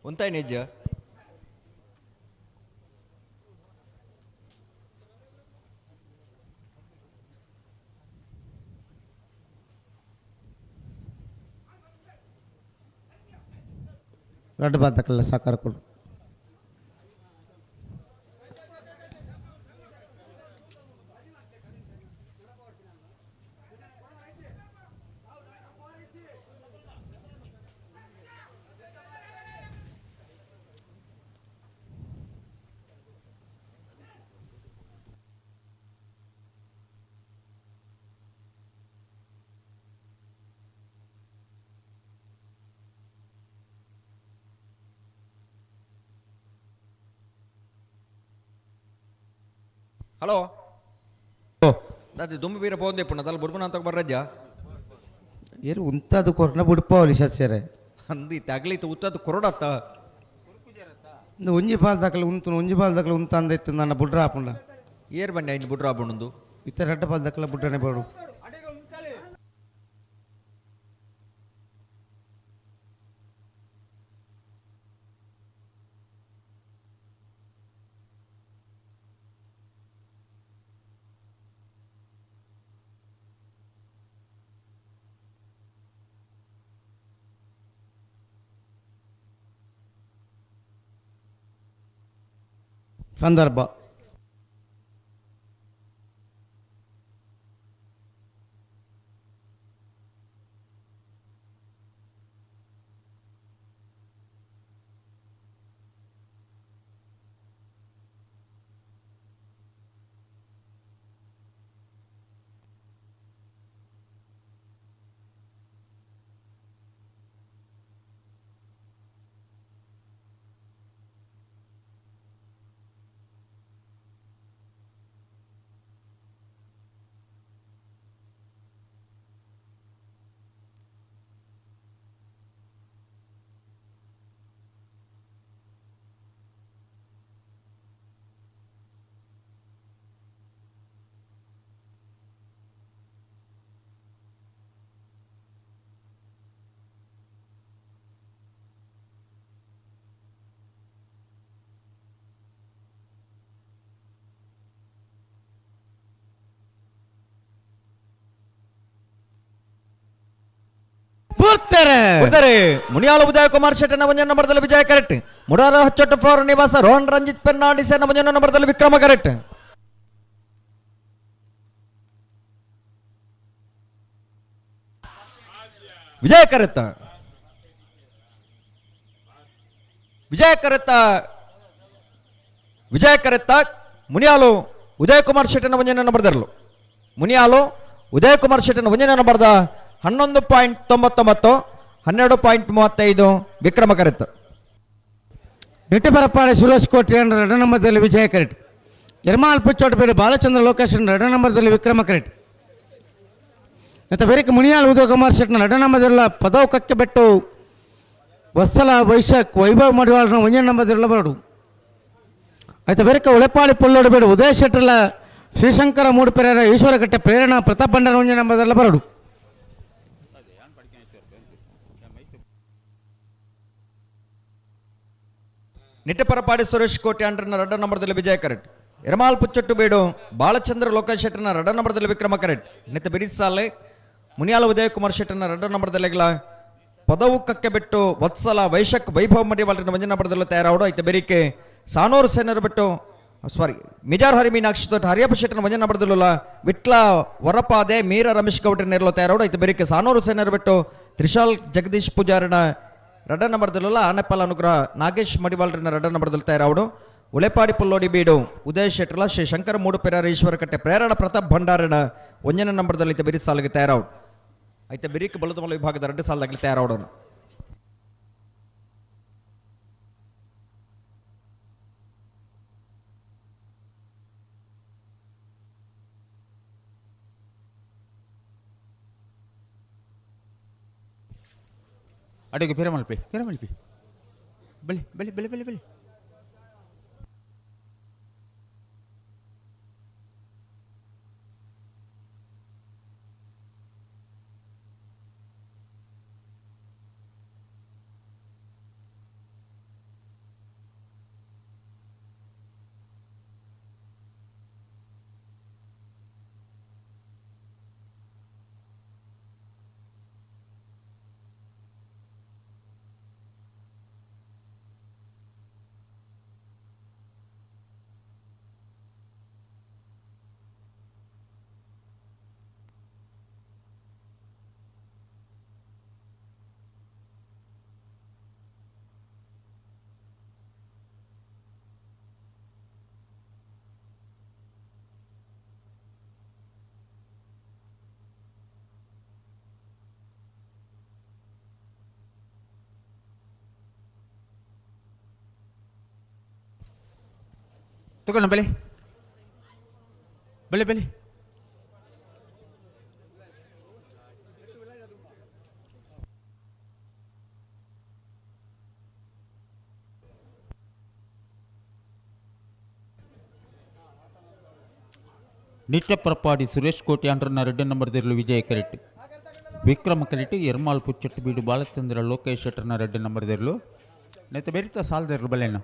ಉಂತಾಯ್ ನಿಜ ರಡ್ಡು ಬಾತಕಲ್ಲ ಸಾಕಾರ ಕೊಡು. ಹಲೋ ದಾದಿ ದುಂಬು ಬೀರ ಪೋಂದೆ ಪುಣ್ಣ ತಲ್ಲ ಬುಡ್ಬುನ ಅಂತ ಬರ್ರಜ್ಜ ಏರು ಉಂತಾದ ಕೊರ್ನ ಬುಡ್ಪಾವಲಿ ಸಸ್ಯರೆ ಅಂದಿ ತಗ್ಲಿತ್ತು ಉತ್ತದ ಕೊರಡತ್ತ ಒಂಜಿ ಬಾಲ್ ದಾಖಲೆ ಉಂತು ಒಂಜಿ ಬಾಲ್ ದಾಖಲೆ ಉಂತ ಅಂದಿತ್ತು ನನ್ನ ಬುಡ್ರ ಆಪುಂಡ ಏರ್ ಬಂಡೆ ಇನ್ನು ಬುಡ್ರ ಆಪುಂಡು ಇತ್ತ ರಡ್ಡ ಬಾಲ್ ದಾಖಲೆ ಬುಡ್ರನೆ ಬರು. ಸಂದರ್ಭ ಬರ್ತಾರೆ. ಮುನಿಯಾಲ ಉದಯ ಕುಮಾರ್ ಶೆಟ್ಟಿ ನವಂಜನ ನಂಬರ್ದಲ್ಲಿ ವಿಜಯ ಕರೆಕ್ಟ್. ಮುಡಾರ ಹಚ್ಚೊಟ್ಟು ಫ್ಲೋರ್ ನಿವಾಸ ರೋಹನ್ ರಂಜಿತ್ ಫೆರ್ನಾಂಡಿಸ್ ನವಂಜನ ನಂಬರ್ದಲ್ಲಿ ವಿಕ್ರಮ ಕರೆಕ್ಟ್. ವಿಜಯ ಕರೆತ್ತ ವಿಜಯ ಕರೆತ್ತ ವಿಜಯ ಕರೆತ್ತ ಮುನಿಯಾಲು ಉದಯ್ ಕುಮಾರ್ ಶೆಟ್ಟನ ಒಂಜನ ನಂಬರ್ದರ್ಲು ಮುನಿಯಾಲು ಉದಯ್ ಕುಮಾರ್ ಶೆಟ್ಟನ ಒಂಜನ ನಂಬರ್ದ 11.99 12.35 ವಿಕ್ರಮ ಕರೆತ್ತ. ನಿಟ್ಟಪರಪ್ಪಾಡಿ ಸುರೇಶ್ ಕೋಟಿ ಎರಡು ನಂಬರ್ದಲ್ಲಿ ವಿಜಯ ಕರೆಟ್. ಎರ್ಮಾಲ್ ಪುಚ್ಚೋಟಪೇಟೆ ಬಾಲಚಂದ್ರ ಲೋಕೇಶ್ ಎರಡು ನಂಬರ್ದಲ್ಲಿ ವಿಕ್ರಮ ಕರೆಟ್. ಮತ್ತು ಬೇರೆ ಮುನಿಯಾಲ್ ಉದಯ್ ಕುಮಾರ್ ಶೆಟ್ಟನ ಎರಡು ನಂಬರ್ದಲ್ಲ ಪದವು ಕಕ್ಕೆ ಬೆಟ್ಟು ವತ್ಸಲ ವೈಶಾಖ್ ವೈಭವ್ ಮಡಿವಾಳನ ಒಂದೇ ನಂಬರ್ದಲ್ಲ ಬರಡು. ಆಯ್ತು ಬೇರೆ ಉಳೆಪಾಳಿ ಪುಲ್ಲೋಡು ಬೇಡ ಉದಯ ಶೆಟ್ಟರ್ಲ ಶ್ರೀಶಂಕರ ಮೂಡುಪೆರೆರ ಈಶ್ವರಕಟ್ಟೆ ಪ್ರೇರಣಾ ಪ್ರತಾಪ್ ಭಂಡಾರ ಒಂದೇ ನಂಬರ್ದಲ್ಲ ಬರಡು. ನಿಟ್ಟಪರಪಾಡಿ ಸುರೇಶ್ ಕೋಟಿ ಅಂಡ್ರನ ರಡ್ಡ ನಂಬರ್ದಲ್ಲಿ ವಿಜಯ ಕರೆಟ್. ಎರ್ಮಾಲ್ ಪುಚ್ಚೊಟ್ಟು ಬೇಡು ಬಾಲಚಂದ್ರ ಲೋಕೇಶ್ ಶೆಟ್ಟರ್ನ ರಡ್ಡ ನಂಬರ್ದಲ್ಲಿ ವಿಕ್ರಮ ಕರೆಟ್. ನಿತ್ತ ಬಿರಿಸಾಲೆ ಮುನಿಯಾಲ ಉದಯ್ ಕುಮಾರ್ ಶೆಟ್ಟರ್ನ ರಡ್ಡ ನಂಬರ್ದಲ್ಲಿ ಪದವು ಕಕ್ಕೆ ಬಿಟ್ಟು ವತ್ಸಲ ವೈಶಕ್ ವೈಭವ್ ಮಡಿವಾಳರನ್ನ ಒಂಜನ ನಂಬರ್ದಲ್ಲಿ ತಯಾರಾವಡು. ಐತೆ ಬೆರಿಕೆ ಸಾನೂರು ಸೇನರು ಬಿಟ್ಟು ಸಾರಿ ಮಿಜಾರ್ ಹರಿ ಮೀನಾಕ್ಷಿ ತೋಟ ಹರಿಯಪ್ಪ ಶೆಟ್ಟನ ಒಂಜನ ನಂಬರ್ದಲ್ಲ ವಿಟ್ಲ ವರಪಾದೆ ಮೀರಾ ರಮೇಶ್ ಗೌಡ್ರ ನೆರಳು ತಯಾರಾವಡು. ಐತೆ ಬೆರಿಕೆ ಸಾನೂರು ಸೇನರು ಬಿಟ್ಟು ತ್ರಿಶಾಲ್ ಜಗದೀಶ್ ಪೂಜಾರನ ರಡ್ಡ ನಂಬರ್ದಲ್ಲ ಆನೆಪಾಲ್ ಅನುಗ್ರಹ ನಾಗೇಶ್ ಮಡಿವಾಳರನ್ನ ರಡ್ಡ ನಂಬರ್ದಲ್ಲಿ ತಯಾರಾವಡು. ಉಳೆಪಾಡಿ ಪುಲ್ಲೋಡಿ ಬೀಡು ಉದಯ್ ಶೆಟ್ಟರ್ಲ ಶ್ರೀ ಶಂಕರ ಮೂಡುಪೆರಾರ ಈಶ್ವರಕಟ್ಟೆ ಪ್ರೇರಣ ಪ್ರತಾಪ್ ಭಂಡಾರನ ಒಂಜನ ನಂಬರ್ದಲ್ಲಿ ಐತೆ ಬಿರಿ ಸಾಲಿಗೆ ತಯಾರಾವಡು. ಐತೆ ಬಿರಿಕ್ ಬಲುತಮಲ ವಿಭಾಗದ 2 ಸಾಲದಾಗಲಿ ತಯಾರಾವಡೋನು. ಅಡುಗೆ ಪೇರ ಮಲ್ಪಿ ಪೇರ ಮಲ್ಪಿ ಬಳಿ ಬಳಿ ಬಳಿ ಬಳಿ ಬಳಿ. ತಗೊಳ್ಳೋಣ ಬೆಲೆ ಬೆಲೆ ಬೆಲೆ. ನಿಟ್ಟಪರಪಾಡಿ ಸುರೇಶ್ ಕೋಟಿ ಅಂಡ್ರನ ರೆಡ್ಡಿ ನಂಬರ್ದಿರಲು ವಿಜಯ ಕರೆಟ್. ವಿಕ್ರಮ ಕರೆಟ್ ಎರ್ಮಾಲ್ ಪುಚ್ಚಟ್ಟು ಬೀಡು ಬಾಲಚಂದ್ರ ಲೋಕೇಶ್ ಶೆಟ್ಟರ್ನ ರೆಡ್ಡಿ ನಂಬರ್ದಿರಲು ನೆತ್ತ ಬೆರಿತ ಸಾಲದಿರಲು ಬಲೆನ.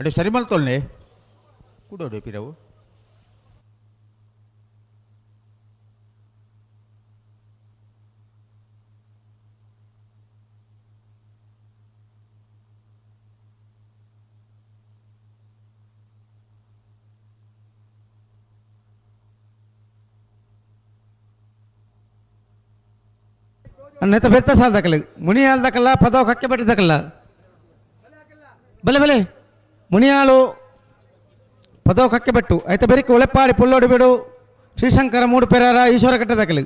ಅಡೆ ಸರಿ ಮಲ್ತೊಲ್ನೆ ಕೂಡೋಡೆ ಪಿರವು. ನೆತ್ತ ಬೆತ್ತ ಸಾಲ ದಾಖಲೆ ಮುನಿಯಾಲ್ ದಾಖಲ ಪದವು ಕಕ್ಕೆ ಬಟ್ಟಿ ದಾಖಲ ಬಲೆ ಬಲೆ ಮುನಿಯಾಳು ಪದವು ಕಕ್ಕೆ ಬೆಟ್ಟು ಐತ ಬೆರಿಕೆ ಉಳೆಪಾಡಿ ಪುಲ್ಲೋಡಿ ಬಿಡು ಶ್ರೀಶಂಕರ ಮೂಡು ಪೆರಾರ ಈಶ್ವರ ಕಟ್ಟೆ ದಾಖಲೆ.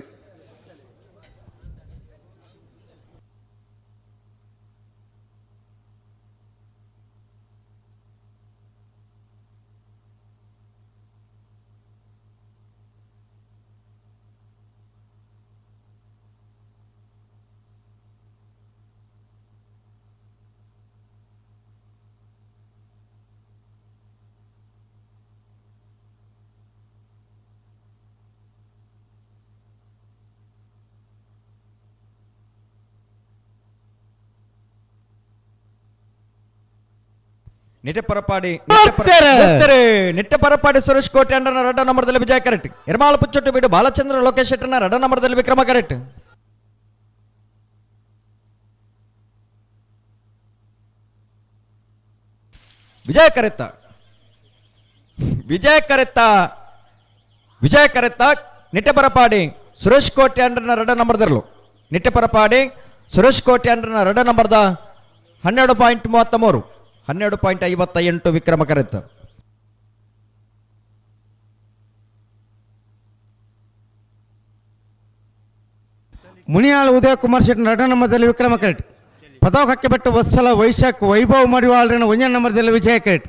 ನಿಟ್ಟಪರಪಾಡಿ ನಿಟ್ಟಪರಪಾಡಿ ಸುರೇಶ್ ಕೋಟೆ ಅಂಡನ ರಡ್ಡ ನಂಬರ್ದಲ್ಲಿ ವಿಜಯ ಕರೆಕ್ಟ್. ಎರ್ಮಾಳ ಪುಚ್ಚೊಟ್ಟು ಬೀಡು ಬಾಲಚಂದ್ರ ಲೋಕೇಶ್ ಶೆಟ್ಟರ್ನ ರಡ್ಡ ನಂಬರ್ದಲ್ಲಿ ವಿಕ್ರಮ ಕರೆಕ್ಟ್. ವಿಜಯ ಕರೆತ್ತ ವಿಜಯ ಕರೆತ್ತ ವಿಜಯ ಕರೆತ್ತ ನಿಟ್ಟೆಪರಪಾಡಿ ಸುರೇಶ್ ಕೋಟೆ ಅಂಡ್ರನ ರಡ ನಂಬರ್ದರ್ಲು ನಿಟ್ಟೆಪರಪಾಡಿ ಸುರೇಶ್ ಕೋಟೆ ಅಂಡ್ರನ ರಡ ನಂಬರ್ದ 12.33 12.58 ವಿಕ್ರಮ ಕರೆತ್ತ. ಮುನಿಯಾಳ ಉದಯ ಕುಮಾರ್ ಶೆಟ್ಟಿ ರಡ ನಂಬರ್ದಲ್ಲಿ ವಿಕ್ರಮ ಕರೆಟ್. ಪದವ ಬೆಟ್ಟ ವತ್ಸಲ ವೈಶಾಖ್ ವೈಭವ್ ಮಡಿವಾಳ್ರನ ಒಂದನೇ ನಂಬರ್ದಲ್ಲಿ ವಿಜಯ ಕರೆಟ್.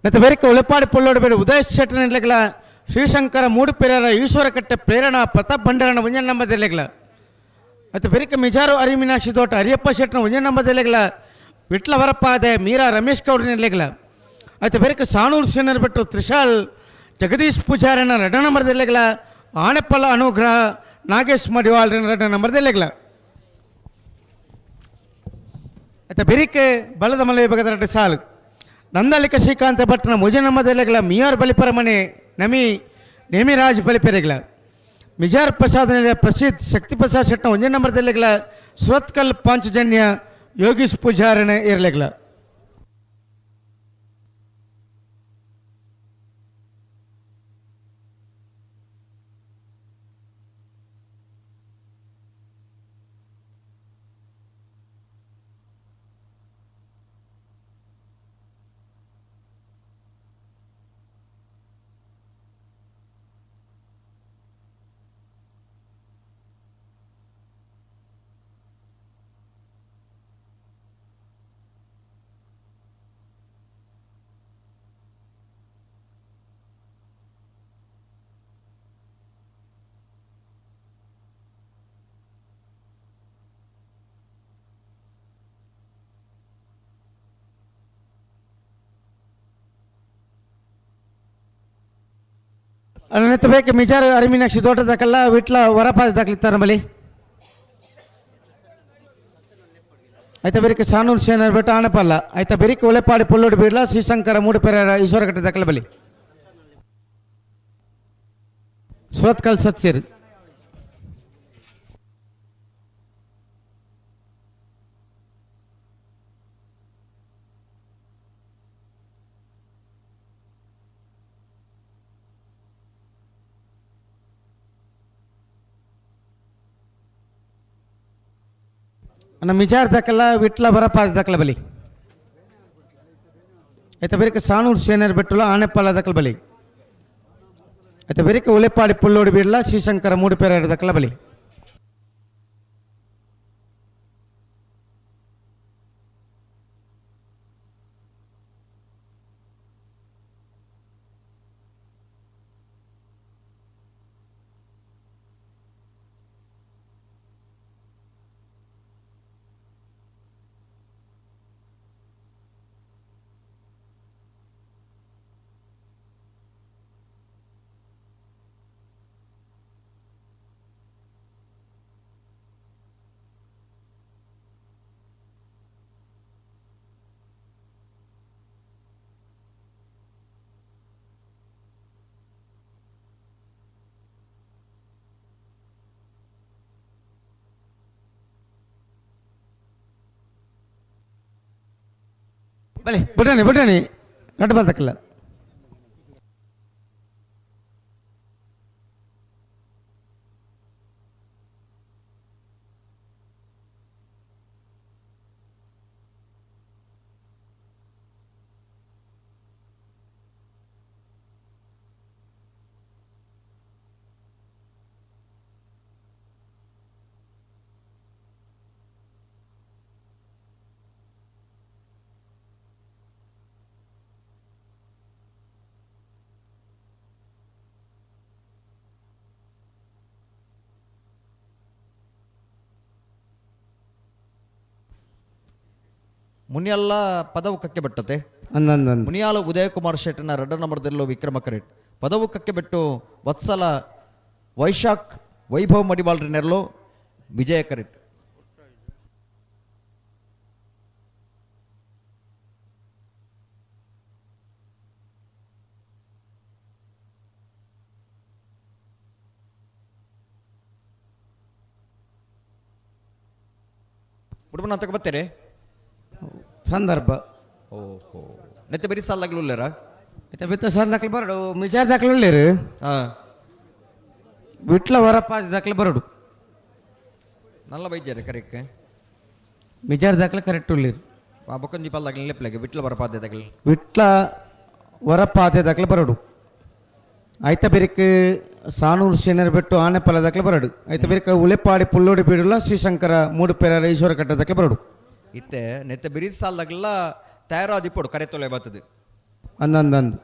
ಮತ್ತು ಬೇರೆ ಉಳೆಪಾಡಿ ಪೊಳ್ಳೋಡು ಬೇಡ ಉದಯ ಶೆಟ್ಟನ ಶ್ರೀಶಂಕರ ಮೂಡುಪೆರರ ಈಶ್ವರಕಟ್ಟೆ ಪ್ರೇರಣಾ ಪ್ರತಾಪ್ ಭಂಡಾರನ ಒಂದನೇ ನಂಬರ್ದಲ್ಲಿ. ಮತ್ತು ಬೆರಿಕ ಮಿಜಾರು ಅರಿಮೀನಾಕ್ಷಿ ತೋಟ ಹರಿಯಪ್ಪ ಶೆಟ್ಟನ ಒಂದನೇ ನಂಬರ್ದಲ್ಲಿ ವಿಟ್ಲ ವರಪ್ಪಾದೆ ಮೀರಾ ರಮೇಶ್ ಗೌಡ್ರನಿರ್ಲಿಲ್ಲ. ಆಯ್ತು ಬೆರಿಕ ಸಾಣೂರು ಸೇನರ್ ಬಿಟ್ಟು ತ್ರಿಶಾಲ್ ಜಗದೀಶ್ ಪೂಜಾರನ ರಡ ನಂಬರ್ದಲ್ಲಿ ಆಣೆಪ್ಪಲ ಅನುಗ್ರಹ ನಾಗೇಶ್ ಮಡಿವಾಳ್ರನ ರಡ ನಂಬರ್ದಲ್ಲಿ. ಆಯ್ತು ಬೆರಿಕೆ ಬಲದ ಮಲೆ ವಿಭಾಗದ ಎರಡು ಸಾಲು ನಂದಲಿಕ ಶ್ರೀಕಾಂತ ಭಟ್ನ ಮುಜ ನಂಬರ್ದಲ್ಲಿ ಮಿಯಾರ್ ಬಲಿಪರ ಮನೆ ನಮಿ ನೇಮಿರಾಜ್ ಬಲಿಪೆರೆಗಳ ಮಿಜಾರ್ ಪ್ರಸಾದ್ ಪ್ರಸಿದ್ಧ ಶಕ್ತಿ ಪ್ರಸಾದ್ ಶೆಟ್ನ ಒಂದೇ ನಂಬರ್ದಲ್ಲಿ ಸುರತ್ಕಲ್ ಪಾಂಚಜನ್ಯ ಯೋಗೀಶ್ ಪೂಜಾರನ ಇರಲಿಲ್ಲ. ಬೇಕು ಮಿಜಾರು ಅರಿಮೀನಾಕ್ಷಿ ತೋಟದಕ್ಕೆಲ್ಲ ವಿಟ್ಲ ವರಪಾದ ದಾಖಲಿತ್ತಾರೆ ಬಲಿ. ಆಯ್ತಾ ಬೆರಿಕೆ ಸಾನೂರು ಸೇನರ್ ಬೆಟ್ಟ ಆಣಪಲ್ಲ. ಆಯ್ತಾ ಬೆರಿಕೆ ಒಲೆಪಾಡಿ ಪುಲ್ಲೋಡು ಬೀರ್ಲ ಶ್ರೀಶಂಕರ ಮೂಡುಪೆರ ಈಶ್ವರಕಟ್ಟೆ ದಾಖಲೆ ಬಲಿ. ಸುರತ್ಕಲ್ ಸತ್ಸಿರ್. ಅನ್ನ ಮಿಜಾರ್ ದಾಖಲ ವಿಟ್ಲ ಬರಪಾದ ದಾಖಲ ಬಲಿ. ಆಯ್ತಾ ಬೆರಿಕೆ ಸಾನೂರು ಸೇನರ್ ಬೆಟ್ಟಲ ಆನೆಪ್ಪಲ ದಾಖಲ ಬಲಿ. ಆಯ್ತಾ ಬೆರಿಕೆ ಉಲೆಪಾಡಿ ಪುಲ್ಲೋಡು ಬೀರ್ಲ ಶ್ರೀಶಂಕರ ಮೂಡುಪೆರ ದಾಖಲ ಬಲಿ. ಬಲಿ ಬುಡಾನಿ ಬುಡಾನಿ ನಟ್ಟು ಬರ್ತಕ್ಕಿಲ್ಲ. ಮುನಿಯಲ್ಲ ಪದವು ಕಕ್ಕೆ ಬಿಟ್ಟತೆ. ಮುನಿಯಾಲ ಉದಯಕುಮಾರ್ ಶೆಟ್ಟನ ರಡ್ಡ ನಂಬರ್ದಲ್ಲೂ ವಿಕ್ರಮ ಕರೆಟ್. ಪದವು ಕಕ್ಕೆ ಬಿಟ್ಟು ವತ್ಸಲ ವೈಶಾಖ್ ವೈಭವ್ ಮಡಿವಾಳ್ರಿ ನೆರಳು ವಿಜಯ ಕರೆಟ್. ಕುಟುಂಬ ಅಂತ ಬರ್ತೀರಿ. ಸಂದರ್ಭ. ಓಹೋ, ನೆತ್ತೆ ಬೆರಿ ಸಾಲಾಗ್ಲು ಉಲ್ಲೇರಾ? ಇತ್ತೆ ಬಿತ್ತ ಸಾಲ್ದಾಕ್ಲು ಬರಡು, ಮಿಜಾರ್ ದಾಖಲೆ ಉಳ್ಳೇರು. ವಿಟ್ಲ ವರಪ್ಪ ದಾಖಲೆ ಬರಡು. ನಲ್ಲ ಬೈಜಾರೆ ಕರೆಕ್ಟ್. ಮಿಜಾರ್ ದಾಖಲೆ ಕರೆಕ್ಟ್ ಉಳ್ಳೇರು. ಬೊಕ್ಕಂಜಿ ಪಲ್ದಾಗ್ಲಿ ಲೆಪ್ಲೆಗೆ ವಿಟ್ಲ ವರಪಾದೆ ದಾಖಲೆ. ವಿಟ್ಲ ವರಪಾದೆ ದಾಖಲೆ ಬರಡು. ಐತ ಬೆರಿಕ್ ಸಾನೂರು ಸೇನರ್ ಬಿಟ್ಟು ಆನೆಪಲ್ಲ ದಾಖಲೆ ಬರಡು. ಐತ ಬೆರಿಕ ಉಲೆಪಾಡಿ ಪುಲ್ಲೋಡಿ ಬೀಡುಲ ಶ್ರೀಶಂಕರ ಮೂಡುಪೇರ ಈಶ್ವರ ಕಟ್ಟ ದಾಖಲೆ ಬರಡು. ಇತ್ತೆ ನೆತ್ತೆ ಬಿರಿದ್ ಸಾಲ್ದಾಗಲ್ಲ ತಯಾರಾದಿಪ್ಪೊಡು ಕರೆ ತೊಲೆ ಬರ್ತದೆ. ಅಂದಂದಂದು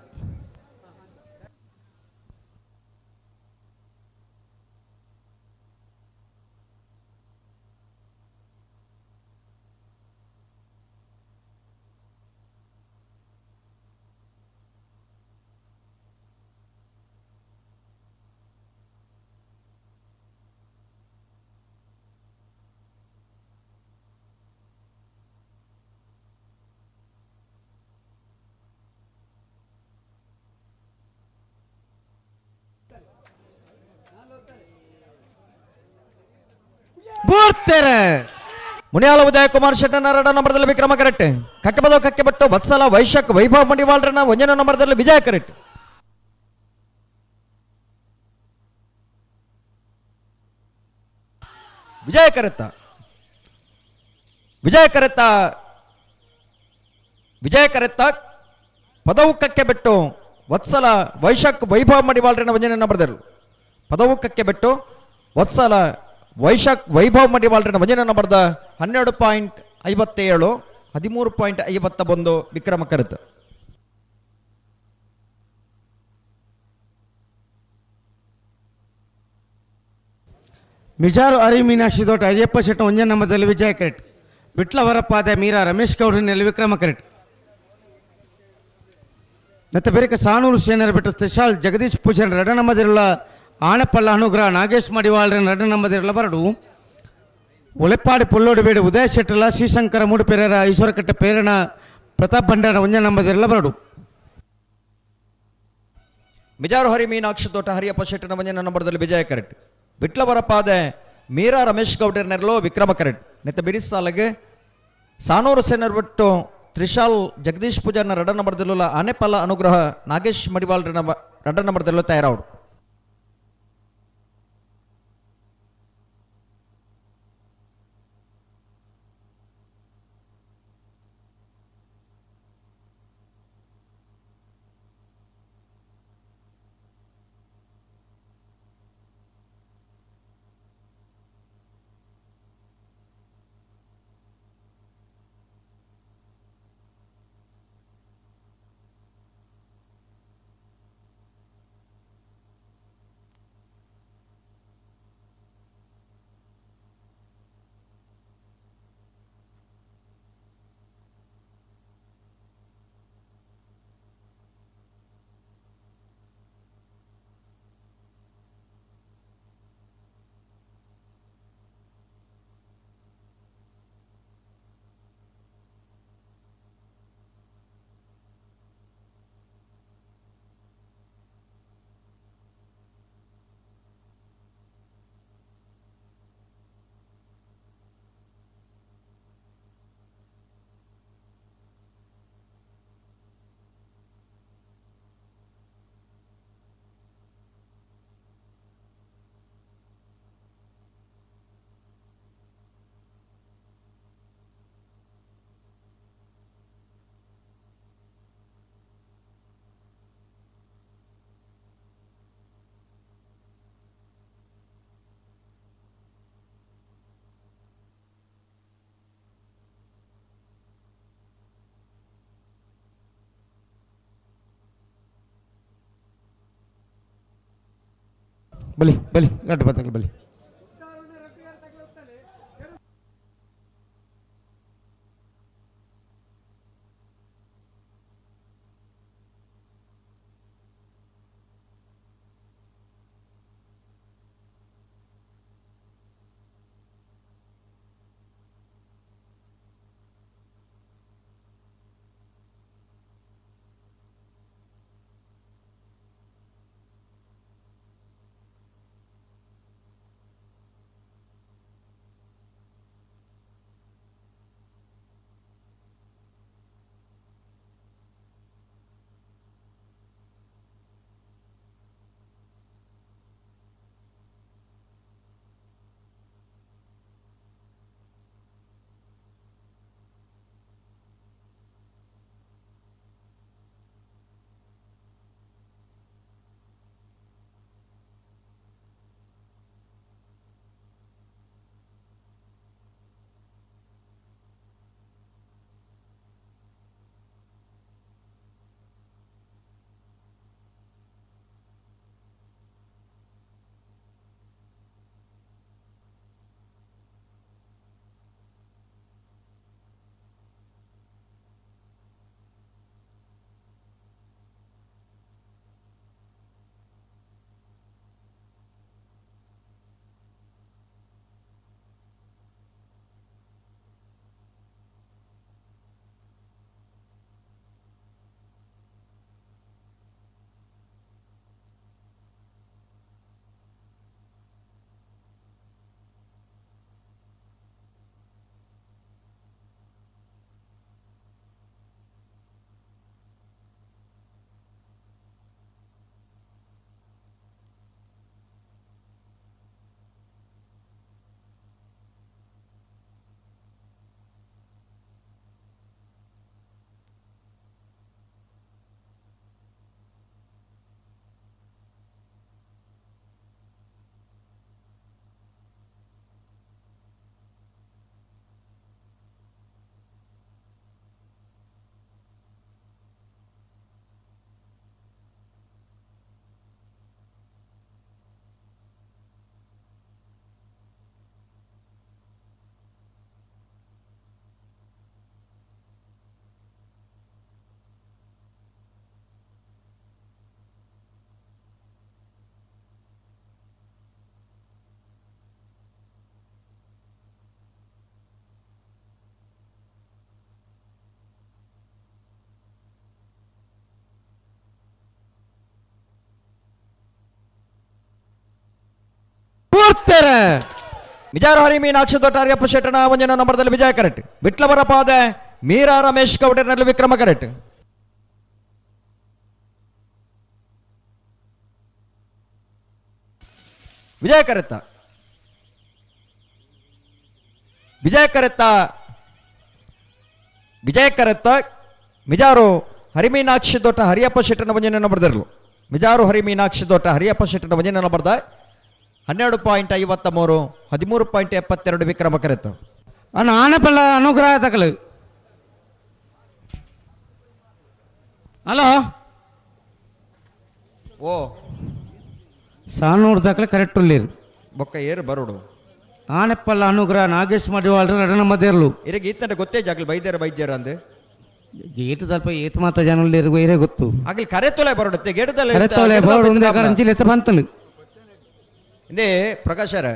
ಬೂರ್ತಾರೆ. ಮುನಿಯಾಲ ಉದಯ ಕುಮಾರ್ ಶೆಟ್ಟನ ಎರಡ ನಂಬರ್ದಲ್ಲಿ ವಿಕ್ರಮ ಕರೆಕ್ಟ್. ಕಕ್ಕೆಬದೋ ಕಕ್ಕೆಬಟ್ಟು ವತ್ಸಲ ವೈಶಕ್ ವೈಭವ್ ಮಡಿವಾಳ್ರನ ಒಂದನೇ ನಂಬರ್ದಲ್ಲಿ ವಿಜಯ ಕರೆಕ್ಟ್. ವಿಜಯ ಕರೆತ್ತ, ವಿಜಯ ಕರೆತ್ತ, ವಿಜಯ ಕರೆತ್ತ ಪದವು ಕಕ್ಕೆ ಬಿಟ್ಟು ವತ್ಸಲ ವೈಶಕ್ ವೈಭವ್ ಮಡಿವಾಳ್ರನ ಒಂದನೇ ನಂಬರ್ದಲ್ಲಿ. ಪದವು ಕಕ್ಕೆ ಬಿಟ್ಟು ವತ್ಸಲ ವೈಶಾಖ್ ವೈಭವ್ ಮಡಿವಾಳ್ರನ ಒಂದನೇ ನಂಬರ್ದ 12.57 13.51 ವಿಕ್ರಮ ಕರೆತ. ಮಿಜಾರು ಅರಿ ಮೀನಾಕ್ಷಿ ದೋಟ ಅಯ್ಯಪ್ಪ ಶೆಟ್ಟ ಒಂಜನ ನಂಬರ್ದಲ್ಲಿ ವಿಜಯ ಕರೆಕ್ಟ್. ವಿಟ್ಲ ವರಪಾದೆ ಮೀರಾ ರಮೇಶ್ ಗೌಡ್ರಿನಲ್ಲಿ ವಿಕ್ರಮ ಕರೆಕ್ಟ್. ಮತ್ತೆ ಬೇರೆ ಸಾನೂರು ಸೇನರ್ ಬಿಟ್ಟು ತ್ರಿಶಾಲ್ ಜಗದೀಶ್ ಪೂಜಾರಿ ಎರಡ ನಂಬರ್ದಿರಲ್ಲ ಆಣಪಳ್ಳ ಅನುಗ್ರಹ ನಾಗೇಶ್ ಮಡಿವಾಳ್ರನ ಎರಡ ನಂಬರ್ದಿರಲ್ಲ ಬರಡು. ಉಲೆಪಾಡಿ ಪುಲ್ಲೋಡಿ ಬೇಡು ಉದಯ ಶೆಟ್ಟಲ ಶ್ರೀಶಂಕರ ಮೂಡುಪೆರರ ಈಶ್ವರಕಟ್ಟೆ ಪೇರಣ ಪ್ರತಾಪ್ ಭಂಡಾರ ಒಂಜನ ನಂಬರ್ದಿರಲ್ಲ ಬರಡು. ಮಿಜಾರು ಹರಿ ಮೀನಾಕ್ಷಿ ತೋಟ ಹರಿಯಪ್ಪ ಶೆಟ್ಟನ ಒಂಜನ ನಂಬರ್ದಲ್ಲಿ ವಿಜಯ ಕರೆಕ್ಟ್. ವಿಟ್ಲವರಪಾದೆ ಮೀರಾ ರಮೇಶ್ ಗೌಡರ್ನೆರಲೋ ವಿಕ್ರಮ ಕರೆಕ್ಟ್. ನೆತ್ತ ಬಿರಿಸಾಲಗೆ ಸಾನೂರು ಸೇನರ್ ಬಿಟ್ಟು ತ್ರಿಶಾಲ್ ಜಗದೀಶ್ ಪೂಜಾರ್ನ ರಡ ನಂಬರ್ದಲ್ಲೂ ಆನೆಪಲ್ಲ ಅನುಗ್ರಹ ನಾಗೇಶ್ ಮಡಿವಾಳ್ರನ ರಡ ನಂಬರ್ದಲ್ಲೂ ತಯಾರಾವಡು. ಬಲಿ ಬಲಿ ಗಡ್ಡ ಬತ್ತಗಳು ಬಲಿ. ಕೊರ್ತಾರೆ. ಮಿಜಾರು ಹರಿ ಮೀನಾಕ್ಷಿ ದೊಡ್ಡ ಹರಿಯಪ್ಪ ಶೆಟ್ಟನ ಒಂದಿನ ನಂಬರ್ದಲ್ಲಿ ವಿಜಯ ಕರೆಕ್ಟ್. ವಿಟ್ಲವರ ಪಾದೆ ಮೀರಾ ರಮೇಶ್ ಗೌಡರ್ನಲ್ಲಿ ವಿಕ್ರಮ ಕರೆಕ್ಟ್. ವಿಜಯ ಕರೆತ್ತ ವಿಜಯ ಕರೆತ್ತ ವಿಜಯ ಕರೆತ್ತ ಮಿಜಾರು ಹರಿಮೀನಾಕ್ಷಿ ದೊಡ್ಡ ಹರಿಯಪ್ಪ ಶೆಟ್ಟನ ಒಂದಿನ ನಂಬರ್ದಿರಲು. ಮಿಜಾರು ಹರಿಮೀನಾಕ್ಷಿ ದೊಡ್ಡ ಹರಿಯಪ್ಪ ಶೆಟ್ಟನ ಒಂದಿನ ನಂಬರ್ದ 12.53 13.72 ವಿಕ್ರಮ ಕರೆತ್ತು. ಅಣ್ಣ ಆನಪಲ್ಲ ಅನುಗ್ರಹ ತಕಲು. ಹಲೋ ಓ ಸಾನೂರು ದಾಖಲೆ ಕರೆಕ್ಟ್ ಉಳ್ಳೀರು. ಬೊಕ್ಕ ಏರು ಬರೋಡು. ಆನೆಪ್ಪಲ್ಲ ಅನುಗ್ರಹ ನಾಗೇಶ್ ಮಡಿವಾಳ್ರು ರಡನ ಮದೇರ್ಲು. ಇರಗೆ ಈತನ ಗೊತ್ತೇ ಜಾಗಲಿ ಬೈದ್ಯರ ಬೈದ್ಯರ ಅಂದು. ಗೇಟ್ ತಲ್ಪ ಏತ್ ಮಾತ ಜನ ಉಳ್ಳೀರು ಇರೇ ಗೊತ್ತು. ಆಗಲಿ ಕರೆತೊಲೆ ಬರೋಡುತ್ತೆ ಗೇಟದಲ್ಲೇ ಕರೆತೊಲೆ ಬರೋಡು ಒಂದೇ ಕರಂಚಿಲ್ ಎತ್ತ ಬಂತನು. ಇಂದೇ ಪ್ರಕಾಶರ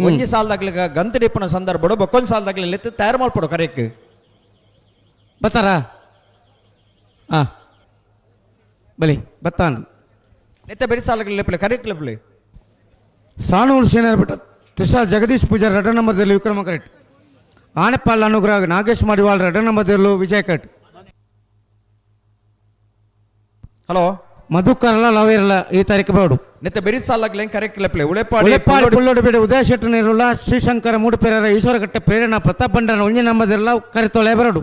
ಒಂಜಿ ಸಾಲದಾಗ್ಲಿ ಗಂತ ಡಿಪ್ಪುನ ಸಂದರ್ಭಡು ಬೊಕ್ಕೊಂದು ಸಾಲದಾಗ್ಲಿ ಲೆತ್ತು ತಯಾರು ಮಲ್ಪಡು ಕರೆಕ್. ಬತ್ತಾರ ಆ ಬಲಿ ಬತ್ತಾನು. ನೆತ್ತ ಬೆರಿ ಸಾಲಗ್ಲಿ ಲೆಪ್ಪಲೆ ಕರೆಕ್ ಲೆಪ್ಪಲೆ. ಸಾನೂರು ಸೇನರ್ ಬಿಟ್ಟ ತ್ರಿಷಾ ಜಗದೀಶ್ ಪೂಜಾರ್ ರಡ ನಂಬರ್ದಲ್ಲಿ ವಿಕ್ರಮ ಕರೆಕ್ಟ್. ಆನೆಪಾಲ್ ಅನುಗ್ರಹ ನಾಗೇಶ್ ಮಡಿವಾಳ್ ರಡ ನಂಬರ್ದಲ್ಲೂ ವಿಜಯ್ ಕರೆಕ್ಟ್. ಹಲೋ ಮಧುಕರಲ್ಲ ಲವೇರಲ್ಲ ಈ ತಾರೀಕು ಬೇಡು. ನೆತ್ತ ಬೆರಿ ಸಾಲಗ್ಲಿ ಕರೆಕ್ ಲೆಪ್ಪಲೆ ಉಳೆಪಾಡಿ ಉಳೆಪಾಡಿ ಪುಳ್ಳೋಡು ಬೇಡ ಉದಯ ಶೆಟ್ಟರ್ ನೀರುಲ್ಲ ಶ್ರೀಶಂಕರ ಮೂಡುಪೇರರ ಈಶ್ವರಘಟ್ಟೆ ಪ್ರೇರಣಾ ಪ್ರತಾಪ್ ಬಂಡನ ಒಂಜಿ ನಂಬದಿರಲ್ಲ ಕರೆತೊಳೆ ಬರಡು.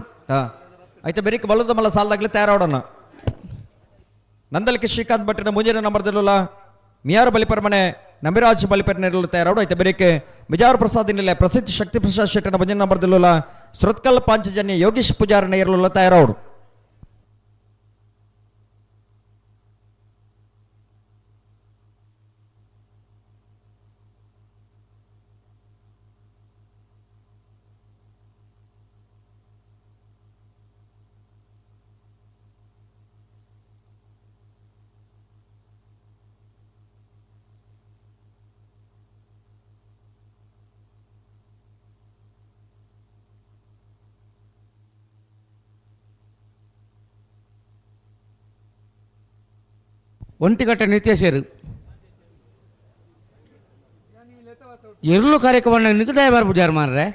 ಆಯ್ತಾ ಬೆರಿಕ್ ಬಲ್ಲದ ಮಲ್ಲ ಸಾಲದಾಗ್ಲಿ ತಯಾರಾಡೋಣ. ನಂದಲಿಕೆ ಶ್ರೀಕಾಂತ್ ಭಟ್ಟಿನ ಮುಂಜಿನ ನಂಬರ್ದಿಲ್ಲ ಮಿಯಾರು ಬಲಿಪರ್ಮನೆ ನಂಬಿರಾಜ್ ಬಲಿಪರ್ ನೆರಳು ತಯಾರಾಡು. ಆಯ್ತಾ ಬೆರಿಕೆ ಬಿಜಾರು ಪ್ರಸಾದ್ ಇನ್ನಿಲ್ಲ ಪ್ರಸಿದ್ಧ ಶಕ್ತಿ ಪ್ರಸಾದ್ ಶೆಟ್ಟನ ಮುಂಜಿನ ನಂಬರ್ದಿಲ್ಲ ಸುರತ್ಕಲ್ ಪಾಂಚಜನ್ಯ ಯೋಗೇಶ್ ಪೂಜಾರನ ಎರಳುಲ್ಲ ತಯಾರಾಡು. ಒಂಟಿಕಟ್ಟೆ ನಿತ್ಯೇಶ್ವರ್ ಎರ್ಲು ಕಾರ್ಯಕ್ರಮ ನಿಗದಾಯ ಬಾರ್ ಪೂಜಾರ್ ಮಾರ್ರೆ.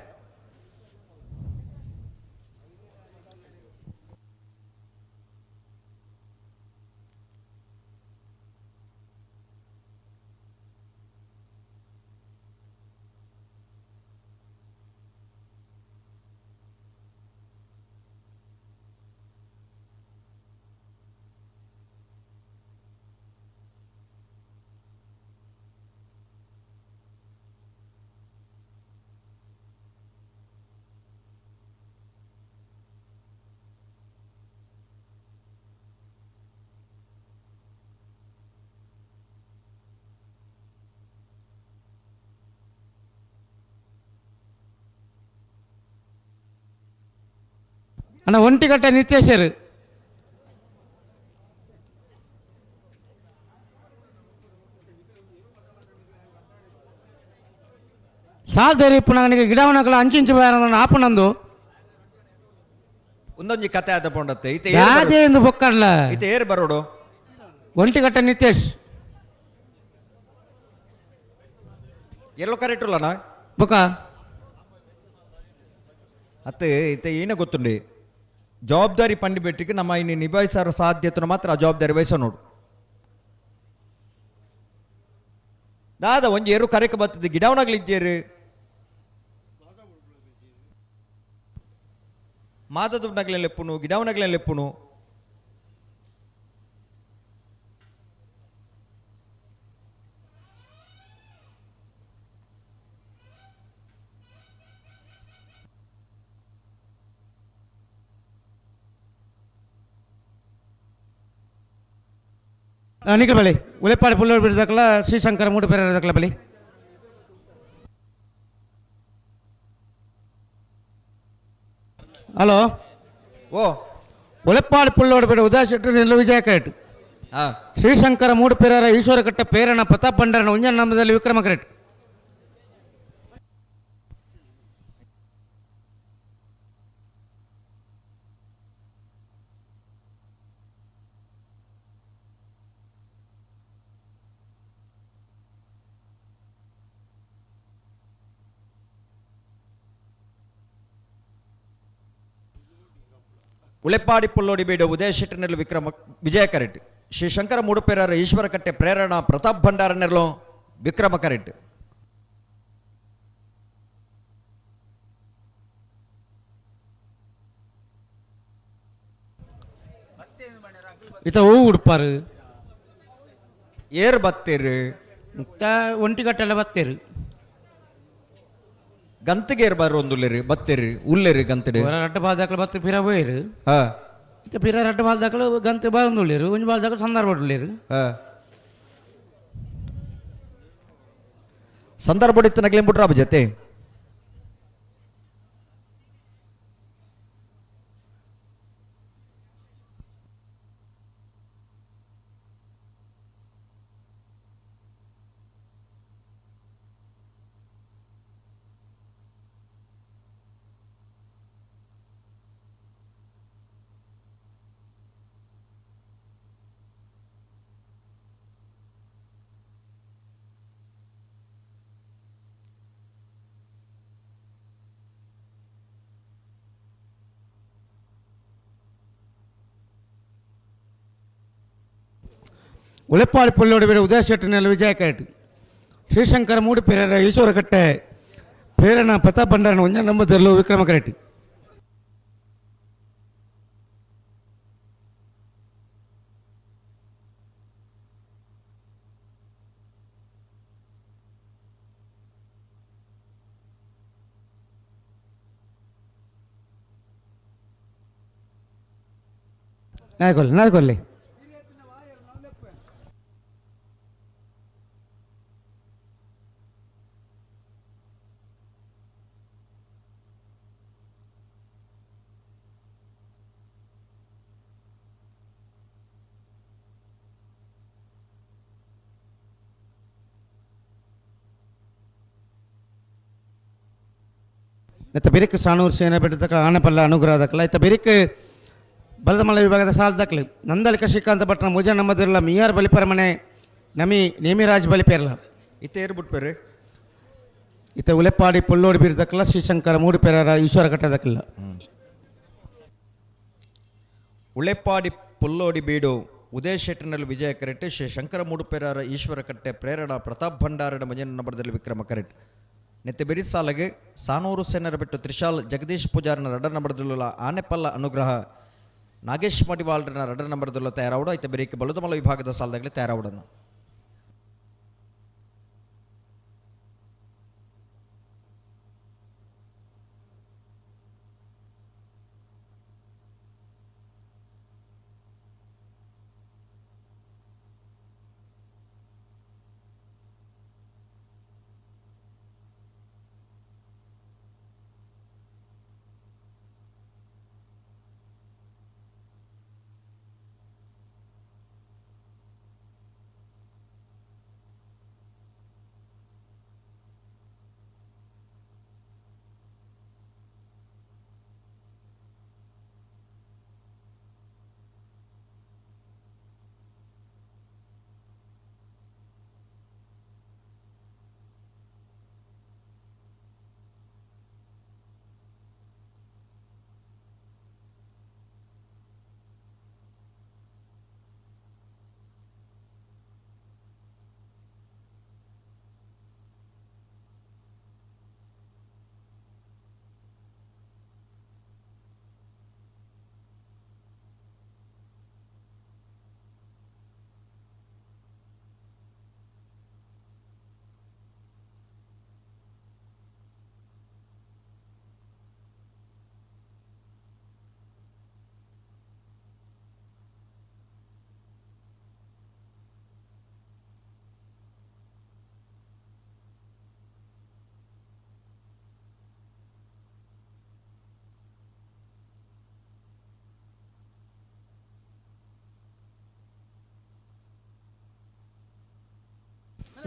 ಅಣ್ಣ ಒಂಟಿಕಟ್ಟೆ ನಿತ್ಯೇಶ್ವರ್ ಸಾಲ್ದೇರಿ ಇಪ್ಪು ಗಿಡವನಕಲ ಅಂಚಿಂಚು ಬೇರೆ ಆಪನಂದು ಒಂದೊಂಜಿ ಕತೆ ಆದ ಪೋಂಡತ್ತೆ ಇತ್ತೆ ಯಾದೇ ಎಂದು ಬೊಕ್ಕಡ್ಲ ಇತ್ತೆ ಏರು ಬರೋಡು. ಒಂಟಿಕಟ್ಟೆ ನಿತೇಶ್ ಎಲ್ಲೋ ಕರೆಕ್ಟ್ ಉಲ್ಲನ ಬೊಕ್ಕ ಅತ್ತೆ ಇತ್ತೆ ಏನೇ ಗೊತ್ತುಂಡಿ ಜವಾಬ್ದಾರಿ ಪಂಡಿ ಬೆಟ್ಟಿಗೆ ನಮ್ಮ ಇನ್ನು ನಿಭಾಯಿಸಾರ ಸಾಧ್ಯತೆನ ಮಾತ್ರ ಆ ಜವಾಬ್ದಾರಿ ವಹಿಸೋ ನೋಡು. ದಾದ ಒಂಜಿ ಏರು ಕರೆಕ್ ಬರ್ತದೆ ಗಿಡವನಾಗ್ಲಿ ಇಜ್ಜೇರು ಮಾದದ ಲೆಪ್ಪುನು ಗಿಡವನಗ್ಲೆ ಲೆಪ್ಪುನು. ನಿಖಲ್ ಬಲಿ ಉಲೆಪಾಡಿ ಪುಲ್ಲೋಡು ಬಿಡ್ದಕ್ಕಲ ಶ್ರೀಶಂಕರ ಮೂಡು ಪೇರ ಬಲಿ. ಹಲೋ ಓ ಉಲೆಪ್ಪಾಡಿ ಪುಳ್ಳೋಡು ಬಿಡ ಉದಯ ಶೆಟ್ಟರ್ ನಿಲ್ಲು ವಿಜಯ ಕರೆಕ್ಟ್. ಶ್ರೀಶಂಕರ ಮೂಡುಪೇರರ ಈಶ್ವರಕಟ್ಟೆ ಪೇರಣ ಪ್ರತಾಪ್ ಬಂಡರನ ಉಂಜನ ನಂಬದಲ್ಲಿ ವಿಕ್ರಮ ಕರೆಕ್ಟ್. ಉಳೆಪ್ಪಾಡಿ ಪುಲ್ಲೋಡಿ ಬೀಡು ಉದಯ ಶೆಟ್ಟಿನೆರ್ಲು ವಿಕ್ರಮ ವಿಜಯ ಕರೆಟ್. ಶ್ರೀ ಶಂಕರ ಮೂಡುಪೇರರ ಈಶ್ವರಕಟ್ಟೆ ಪ್ರೇರಣಾ ಪ್ರತಾಪ್ ಭಂಡಾರನೆರ್ಲು ವಿಕ್ರಮ ಕರೆಟ್. ಇತ ಹೂ ಉಡ್ಪಾರು ಏರ್ ಬತ್ತೀರು ಇತ್ತ ಒಂಟಿಗಟ್ಟೆಲ್ಲ ಬತ್ತೀರು. ಗಂತಿಗೇರ್ ಬರೋಂದುಲ್ಲೇರಿ ಬತ್ತೀರಿ ಉಲ್ಲೇರಿ ಗಂತಿಡು ರಡ್ಡ ಬಾಲ್ದಾಕಲು ಬತ್ತ ಪಿರ ಪೋಯಿರು. ಹಾ. ಇತ್ತ ಪಿರ ರಡ್ಡ ಬಾಲ್ದಾಕಲು ಗಂತೆ ಬರೋಂದುಲ್ಲೇರು, ಒಂಜಿ ಬಾಲ್ದಾಕಲು ಸಂದರ್ಭ ಉಲ್ಲೇರು. ಹಾ. ಸಂದರ್ಭ ಇತ್ತು ನಗ್ಲಿಂ ಬಿಟ್ರ ಜೊತೆ. ಉಳೆಪ್ಪಾಡಿ ಪುಲ್ಲೋಡಿ ಬೇಡ ಉದಯ ಶೆಟ್ಟಿನಲ್ಲಿ ವಿಜಯ ಕರೆಟ್. ಶ್ರೀಶಂಕರ ಮೂಡುಪೇರರ ಈಶ್ವರಕಟ್ಟೆ ಪ್ರೇರಣಾ ಪ್ರತಾಪ್ ಭಂಡಾರನ ಒಂಜ ನಂಬದಲ್ಲೂ ವಿಕ್ರಮ ಕರೆಟ್. ನಾಯಕೊಲ್ಲಿ ನಾಯಕೊಲ್ಲಿ. ಇತ್ತ ಬಿರಿಕ್ ಸಾಣೂರು ಸೇನೆ ಬೆಟ್ಟದಕ್ಕ ಆನೆಪಲ್ಲ ಅನುಗ್ರಹ ದಕ್ಕಲ. ಇತ್ತ ಬಿರಿಕ್ ಬಲದಮಲ ವಿಭಾಗದ ಸಾಲ ದಕ್ಕಲು ನಂದಳಿಕ ಶ್ರೀಕಾಂತ ಭಟ್ನ ಮುಜ ನಮ್ಮದಿರಲ ಮಿಯಾರ್ ಬಲಿಪರಮನೆ ನಮಿ ನೇಮಿರಾಜ್ ಬಲಿಪೇರ್ಲ. ಇತ್ತ ಏರು ಬಿಟ್ಪೇರು. ಇತ್ತ ಉಲೆಪ್ಪಾಡಿ ಪುಲ್ಲೋಡಿ ಬೀರ್ ದಕ್ಕಲ ಶ್ರೀಶಂಕರ ಮೂಡುಪೇರರ ಈಶ್ವರ ಕಟ್ಟ ದಕ್ಕಲ. ಉಳೆಪ್ಪಾಡಿ ಪುಲ್ಲೋಡಿ ಬೀಡು ಉದಯ ಶೆಟ್ಟಿನಲ್ಲಿ ವಿಜಯ ಕರೆಟ್. ಶ್ರೀ ಶಂಕರ ಮೂಡುಪೇರರ ಈಶ್ವರ ಕಟ್ಟೆ ಪ್ರೇರಣಾ ಪ್ರತಾಪ್ ಭಂಡಾರನ ಮಂಜನ ನಂಬರದಲ್ಲಿ ವಿಕ್ರಮ ಕರೆಟ್. ನೆತ್ತೆ ಬೆರಿಸಾಲಗೆ ಸಾನೂರು ಸೆನ್ನರ ಬಿಟ್ಟು ತ್ರಿಶಾಲ್ ಜಗದೀಶ್ ಪೂಜಾರನ ರಡ್ಡ ನಂಬರದಲ್ಲ ಆನೆಪಲ್ಲ ಅನುಗ್ರಹ ನಾಗೇಶ್ ಮಡಿವಾಳ್ರನ ರಡ್ಡ ನಂಬರದಲ್ಲ ತಯಾರಾವಡು. ಐತೆ ಬೆರಿಕೆ ಬಲುದಮಲ ವಿಭಾಗದ ಸಾಲದಾಗಲಿ ತಯಾರಾವಡನು.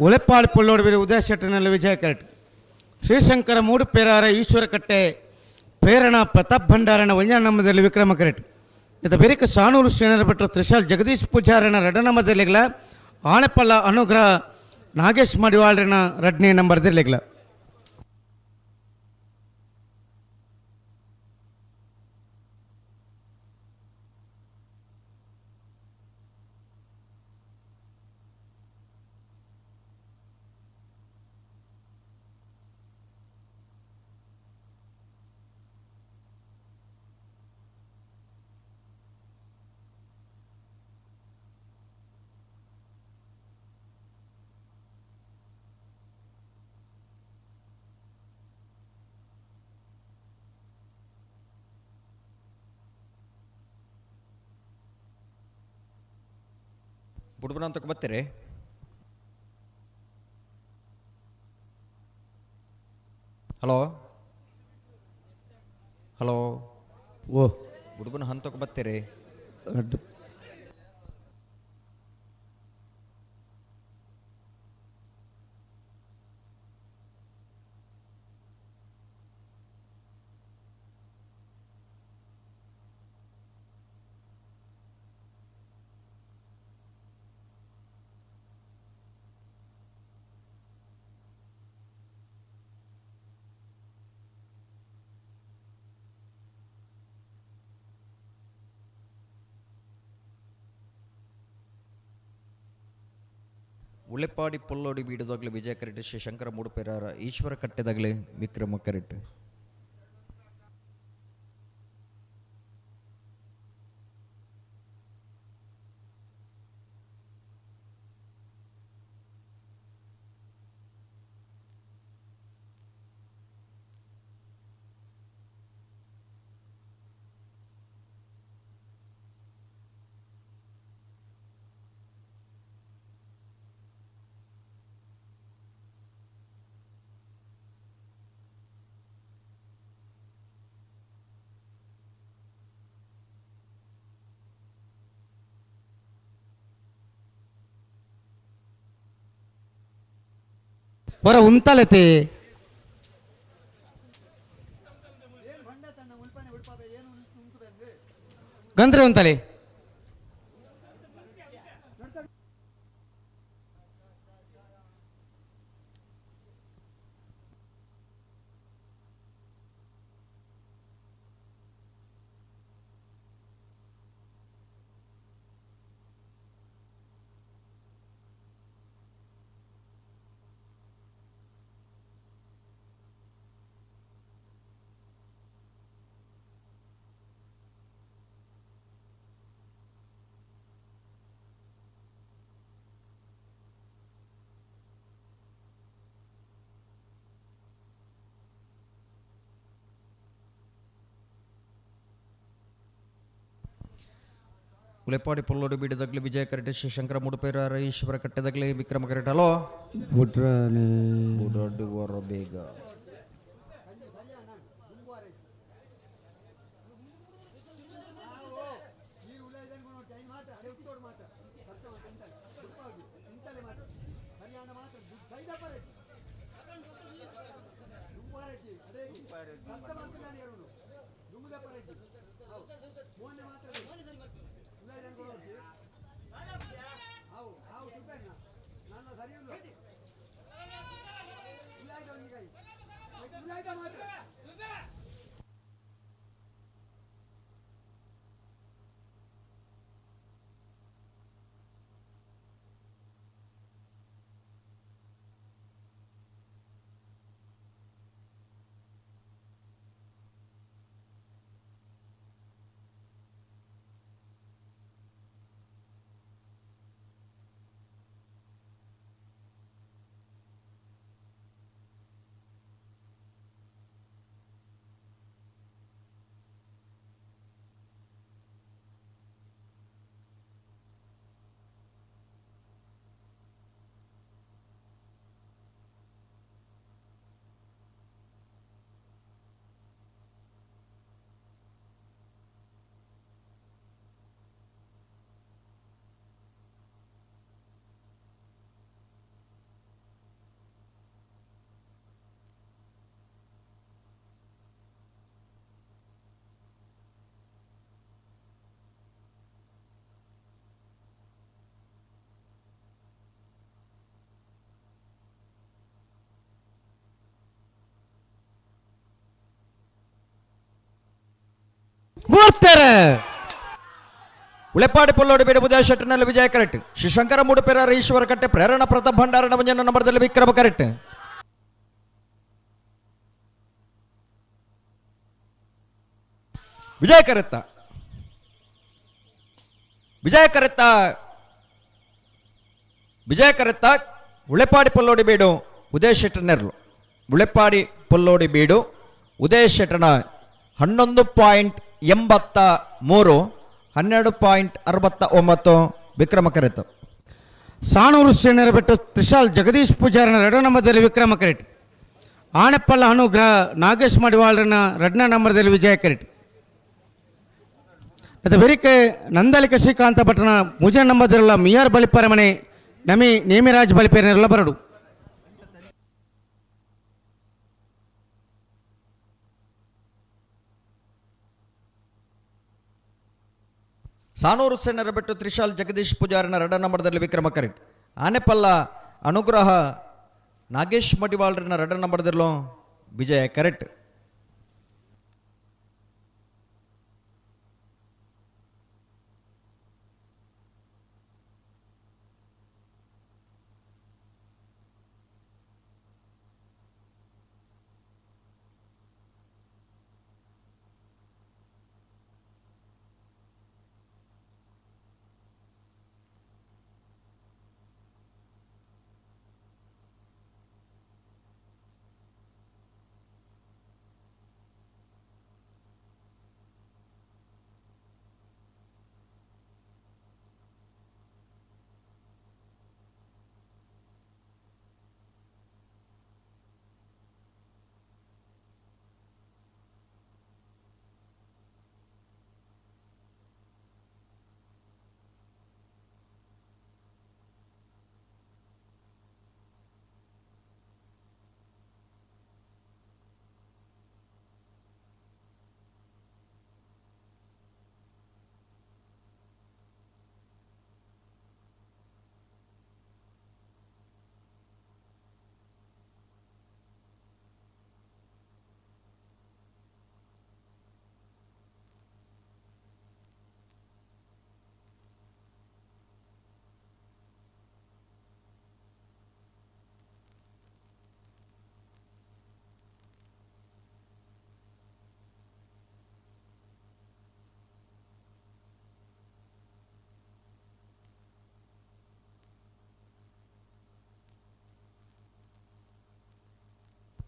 ಉಳೆಪ್ಪಾಡಿ ಪುಲ್ಲೋಡಿ ಬೀಡು ಉದಯ ಶೆಟ್ಟಿನಲ್ಲಿ ವಿಜಯ ಕರೆಟ್. ಶ್ರೀಶಂಕರ ಮೂಡುಪೇರಾರ ಈಶ್ವರಕಟ್ಟೆ ಪ್ರೇರಣಾ ಪ್ರತಾಪ್ ಭಂಡಾರನ ಒಂಜ ವಿಕ್ರಮ ಕರೆಟ್. ಇತ ಬೆರಿಕ ಸಾನೂರು ಶ್ರೀನರ ಭಟ್ರ ತ್ರಿಶಾಲ್ ಜಗದೀಶ್ ಪೂಜಾರನ ರಡ್ಡ ಆನೆಪಲ್ಲ ಅನುಗ್ರಹ ನಾಗೇಶ್ ಮಡಿವಾಳ್ರನ ರಡ್ನೇ ನಂಬರ್ ದಿರ್ಲಿಗ್ಲ. ಬುಡ್ಬನ ಅಂತಕ್ಕೆ ಬರ್ತೀರಿ. ಹಲೋ ಹಲೋ ಓ ಬುಡ್ಬನ ಹಂತಕ್ಕೆ ಬರ್ತೀರಿ. ಉಳೆಪಾಡಿ ಪೊಲ್ಲೋಡಿ ಬೀಡುದಾಗಲಿ ವಿಜಯ ಕರೆಟ್, ಶ್ರೀ ಶಂಕರ ಮೂಡುಪೇರಾರ ಈಶ್ವರ ಕಟ್ಟೆದಾಗಲಿ ವಿಕ್ರಮ ಕರೆಟ್. ಹೊರ ಉಂತಲತೆ ಗಂದ್ರೆ ಉಂತಲೆ. ಉಲೆಪಾಡಿ ಪೊಲ್ಲೋಡಿ ಬೀಡದಾಗಲಿ ವಿಜಯ ಕರೆಟ್, ಶ್ರೀ ಶಂಕರ ಮೂಡುಪೇರಾರ ಈಶ್ವರ ಕಟ್ಟೆದಾಗಲಿ ವಿಕ್ರಮ ಕರೆಟ್. ಹಲೋ ಬುಡ್ರ ಬೇಗ. ಮೂರ್ತಾರೆ ಉಳೆಪಾಡಿ ಪೊಲ್ಲೋಡಿ ಬೇಡ ಉದಯ ಶೆಟ್ಟರ್ನಲ್ಲಿ ವಿಜಯ ಕರೆಕ್ಟ್, ಶ್ರೀ ಶಂಕರ ಮೂಡುಪೇರಾರ ಈಶ್ವರ ಕಟ್ಟೆ ಪ್ರೇರಣಾ ಪ್ರತಾಪ್ ಭಂಡಾರ ನವಜನ ನಂಬರದಲ್ಲಿ ವಿಕ್ರಮ ಕರೆಕ್ಟ್. ವಿಜಯ ಕರೆತ್ತ, ವಿಜಯ ಕರೆತ್ತ, ವಿಜಯ ಕರೆತ್ತ. ಉಳೆಪಾಡಿ ಪೊಲ್ಲೋಡಿ ಬೀಡು ಉದಯ ಶೆಟ್ಟರ್ನೆರ್ಲು. ಉಳೆಪಾಡಿ ಪೊಲ್ಲೋಡಿ ಬೀಡು ಉದಯ ಶೆಟ್ಟರ್ನ 11.83, 12.69 ವಿಕ್ರಮ ಕರೆತ. ಸಾಣೂರು ಸೇನರ ಬೆಟ್ಟು ತ್ರಿಶಾಲ್ ಜಗದೀಶ್ ಪೂಜಾರನ ಎರಡನೇ ನಂಬರ್ದಲ್ಲಿ ವಿಕ್ರಮ ಕರೆಟ್. ಆನೆಪ್ಪಲ್ಲ ಅನುಗ್ರಹ ನಾಗೇಶ್ ಮಡಿವಾಳರನ ಎರಡನೇ ನಂಬರ್ದಲ್ಲಿ ವಿಜಯ ಕರೆಟ್. ಮತ್ತು ಬೆರಿಕೆ ನಂದಲಿಕ ಶ್ರೀಕಾಂತ ಭಟ್ರನ ಮುಜ ನಂಬರ್ದಿರಲ್ಲ ಮಿಯಾರ್ ಬಲಿಪರ ಮನೆ ನಮಿ ನೇಮಿರಾಜ್ ಬಲಿಪೇರನಿರಲ್ಲ ಬರಡು. ಸಾನೂರು ಸೇನರ ಬೆಟ್ಟು ತ್ರಿಶಾಲ್ ಜಗದೀಶ್ ಪೂಜಾರನ ಎರಡನೇ ನಂಬರ್ದಲ್ಲಿ ವಿಕ್ರಮ ಕರೆಟ್. ಆನೆಪಲ್ಲ ಅನುಗ್ರಹ ನಾಗೇಶ್ ಮಡಿವಾಳರನ ಎರಡನೇ ನಂಬರ್ದಲ್ಲೂ ವಿಜಯ ಕರೆಟ್.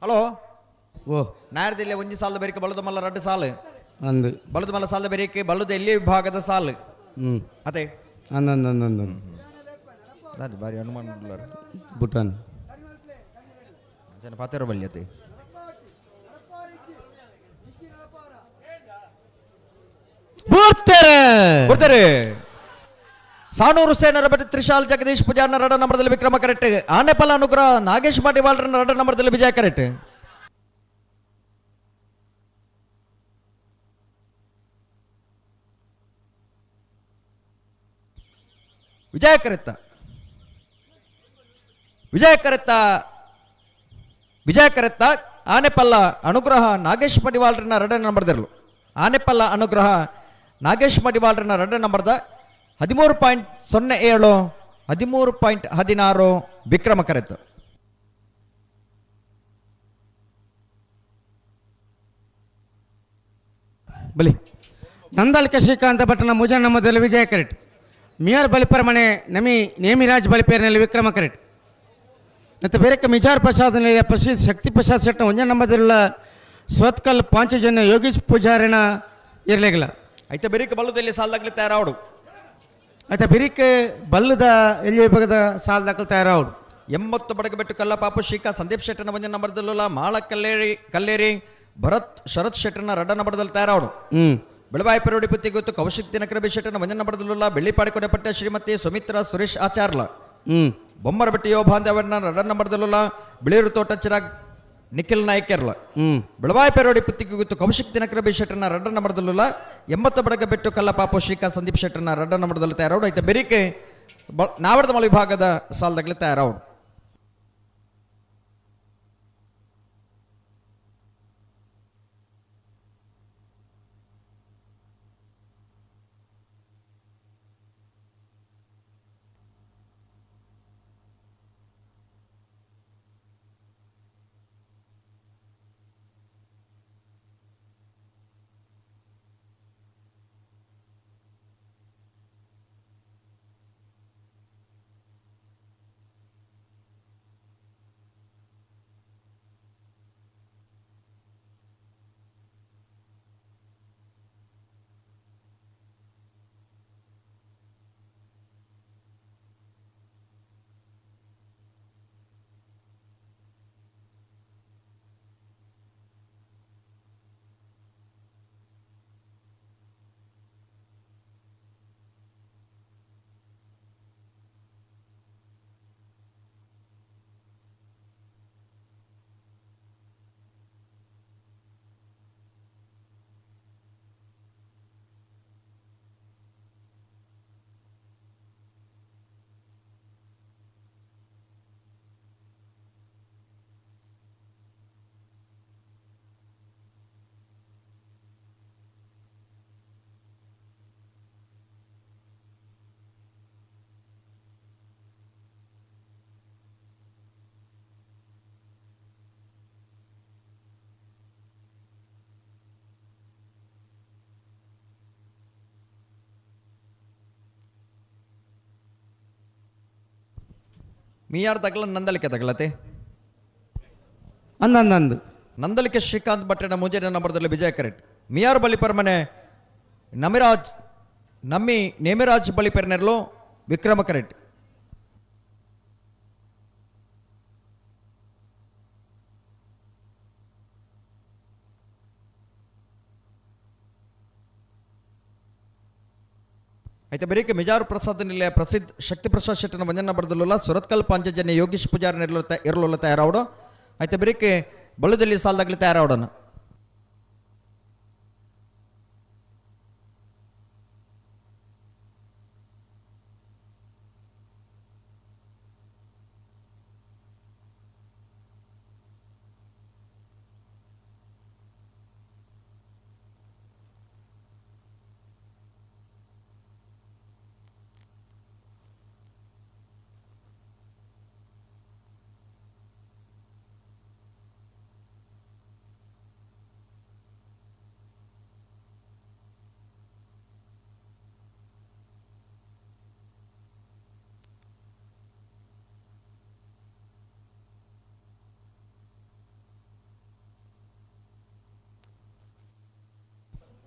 ಹಲೋ ಓ ನಾಯರ್ದಿಲ್ಲ ಒಂಜಿ ಸಾಲದ ಬೇರಿಕೆ ಬಲದ ಮಲ್ಲ ರಡ್ಡು ಸಾಲು ಅಂದು ಬಲದ ಮಲ್ಲ ಸಾಲದ ಬೇರಿಕೆ ಬಲದ ಎಲ್ಲಿ ವಿಭಾಗದ ಸಾಲು ಅದೇ ಅಂದ ಅಂದ ಅಂದ ಅಂದ ಅದು ಬಾರಿ ಹನುಮಾನ್ ಉಳ್ಳಾರ. ಭೂಟಾನ್ ಜನ ಪಾತೆರ ಬಲ್ಲಿ ಅತೆ ಬರ್ತಾರೆ ಬರ್ತಾರೆ. ಸಾನೂರು ಸೇನರ ಬಟ್ಟಿ ತ್ರಿಶಾಲ್ ಜಗದೀಶ್ ಪೂಜಾರ್ನ ರಡ ನಂಬರ್ದಲ್ಲಿ ವಿಕ್ರಮ ಕರೆಕ್ಟ್. ಆನೆಪಲ್ಲ ಅನುಗ್ರಹ ನಾಗೇಶ್ ಮಾಟಿವಾಳ್ರನ ರಡ ನಂಬರ್ದಲ್ಲಿ ವಿಜಯ ಕರೆಕ್ಟ್. ವಿಜಯ ಕರೆತ್ತ ವಿಜಯ ಕರೆತ್ತ ವಿಜಯ ಕರೆತ್ತ ಆನೆಪಲ್ಲ ಅನುಗ್ರಹ ನಾಗೇಶ್ ಮಡಿವಾಳ್ರನ್ನ ರಡ ನಂಬರ್ದಿರಲು ಆನೆಪಲ್ಲ ಅನುಗ್ರಹ ನಾಗೇಶ್ ಮಡಿವಾಳ್ರನ್ನ ರಡ ನಂಬರ್ದ 13.07 13.16 ವಿಕ್ರಮ ಕರೆತ. ಬಲಿ ನಂದಲ್ಕ ಶ್ರೀಕಾಂತ ಭಟ್ರನ ಮುಜ ನಮ್ಮದಲ್ಲಿ ವಿಜಯ ಕರೆಟ್. ಮಿಯರ್ ಬಲಿಪರ ಮನೆ ನಮಿ ನೇಮಿರಾಜ್ ಬಲಿಪೇರಿನಲ್ಲಿ ವಿಕ್ರಮ ಕರೆಟ್. ಮತ್ತು ಬೇರೆ ಮಿಜಾರ್ ಪ್ರಸಾದ್ ಪ್ರಸಿದ್ಧ ಶಕ್ತಿ ಪ್ರಸಾದ್ ಶೆಟ್ಟ ಒಂಜ ನಂಬದಿಲ್ಲ ಸ್ವತ್ಕಲ್ ಪಾಂಚಜನ್ಯ ಯೋಗೀಶ್ ಪೂಜಾರಿನ ಇರಲಿಲ್ಲ. ಐತೆ ಬೆರಿಕೆ ಬಲ್ಲದಲ್ಲಿ ಸಾಲದಾಗಲಿ ತಯಾರಾವಡು. ಆಯ್ತಾ ಬಿರಿಕೆ ಬಲ್ಲದ ಎಲ್ಲಿ ವಿಭಾಗದ ಸಾಲದಾಗಲಿ ತಯಾರಾವಡು. 80 ಬಡಗಬೆಟ್ಟು ಕಲ್ಲಪಾಪು ಶ್ರೀಕಾಂತ್ ಸಂದೀಪ್ ಶೆಟ್ಟನ ಒಂಜ ನಂಬರ್ದಲ್ಲ ಮಾಳ ಕಲ್ಲೇರಿ ಕಲ್ಲೇರಿ ಭರತ್ ಶರತ್ ಶೆಟ್ಟನ ರಡ್ಡ ನಂಬರ್ದಲ್ಲಿ ತಯಾರಾವಡು. ಬೆಳವಾಯಿ ಪೆರೋಡಿ ಪುತ್ತಿ ಗೊತ್ತು ಕೌಶಿಕ್ ದಿನಕರ ಬಿ ಶೆಟ್ಟನ ಒಂಜ ನಂಬರ್ದಲ್ಲ ಬೆಳ್ಳಿಪಾಡಿ ಕೊನೆಪಟ್ಟೆ ಶ್ರೀಮತಿ ಸುಮಿತ್ರಾ ಸುರೇಶ್ ಆಚಾರ್ಲ. ಬೊಮ್ಮರಬೆಟ್ಟಿ ಯೋ ಬಾಂಧವನ ರಡ್ಡ ನಂಬರ್ದಲ್ಲ ಬಿಳಿರು ತೋಟ ಚಿರಾಗ್ ನಿಖಿಲ್ ನಾಯ್ಕೆರ್ಲ. ಬೆಳವಾಯಿ ಪೆರೋಡಿ ಪುತ್ತಿಗೆ ಗೊತ್ತು ಕೌಶಿಕ್ ದಿನಕರ ಬಿ ಶೆಟ್ಟನ ರಡ್ಡ ನಂಬರ್ದಲ್ಲ 80 ಬಡಗಬೆಟ್ಟು ಕಲ್ಲಪಾಪು ಶ್ರೀಕಾಂತ್ ಸಂದೀಪ್ ಶೆಟ್ಟನ ರಡ್ಡ ನಂಬರ್ದಲ್ಲಿ ತಯಾರಾವಡು. ಐತೆ ಬೆರಿಕೆ ನಾವರ್ದ ಮಳ ವಿಭಾಗದ ಸಾಲದಾಗಲಿ ತಯಾರಾವಡು. ಮೀಯಾರ್ ತಗಲ ನಂದಲಿಕೆ ತಗಲತೆ. ಅಂದ ಅಂದ ಅಂದು. ನಂದಲಿಕೆ ಶ್ರೀಕಾಂತ್ ಭಟ್ಟನ ಮುಂಜಾನೆ ನಂಬರ್ದಲ್ಲಿ ವಿಜಯ ಕರೆಟ್. ಮಿಯಾರ್ ಬಲಿ ಪರ್ಮನೆ ನಮಿರಾಜ್ ನಮ್ಮಿ ನೇಮಿರಾಜ್ ಬಲಿ ಪೆರ್ನೆರ್ಲು ವಿಕ್ರಮ ಕರೆಟ್. అయితే ಬರೀಕೆ ಮಿಜಾರು ಪ್ರಸಾದ್ ನಿಲೆ ಪ್ರಸಿದ್ಧ ಶಕ್ತಿ ಪ್ರಸಾದ್ ಶೆಟ್ಟನ ವಂಜನ ಬರೆದಲ್ಲ ಸುರತ್ಕಲ್ ಪಾಂಚಜನ್ಯ ಯೋಗೀಶ್ ಪೂಜಾರಿ ಎರಲುಲ್ಲ ತಯಾರಾವಡು. అయితే ಬರೀಕೆ ಬಳುದಲ್ಲಿ ಸಾಲದಾಗಲಿ ತಯಾರಾವಡೋಣ.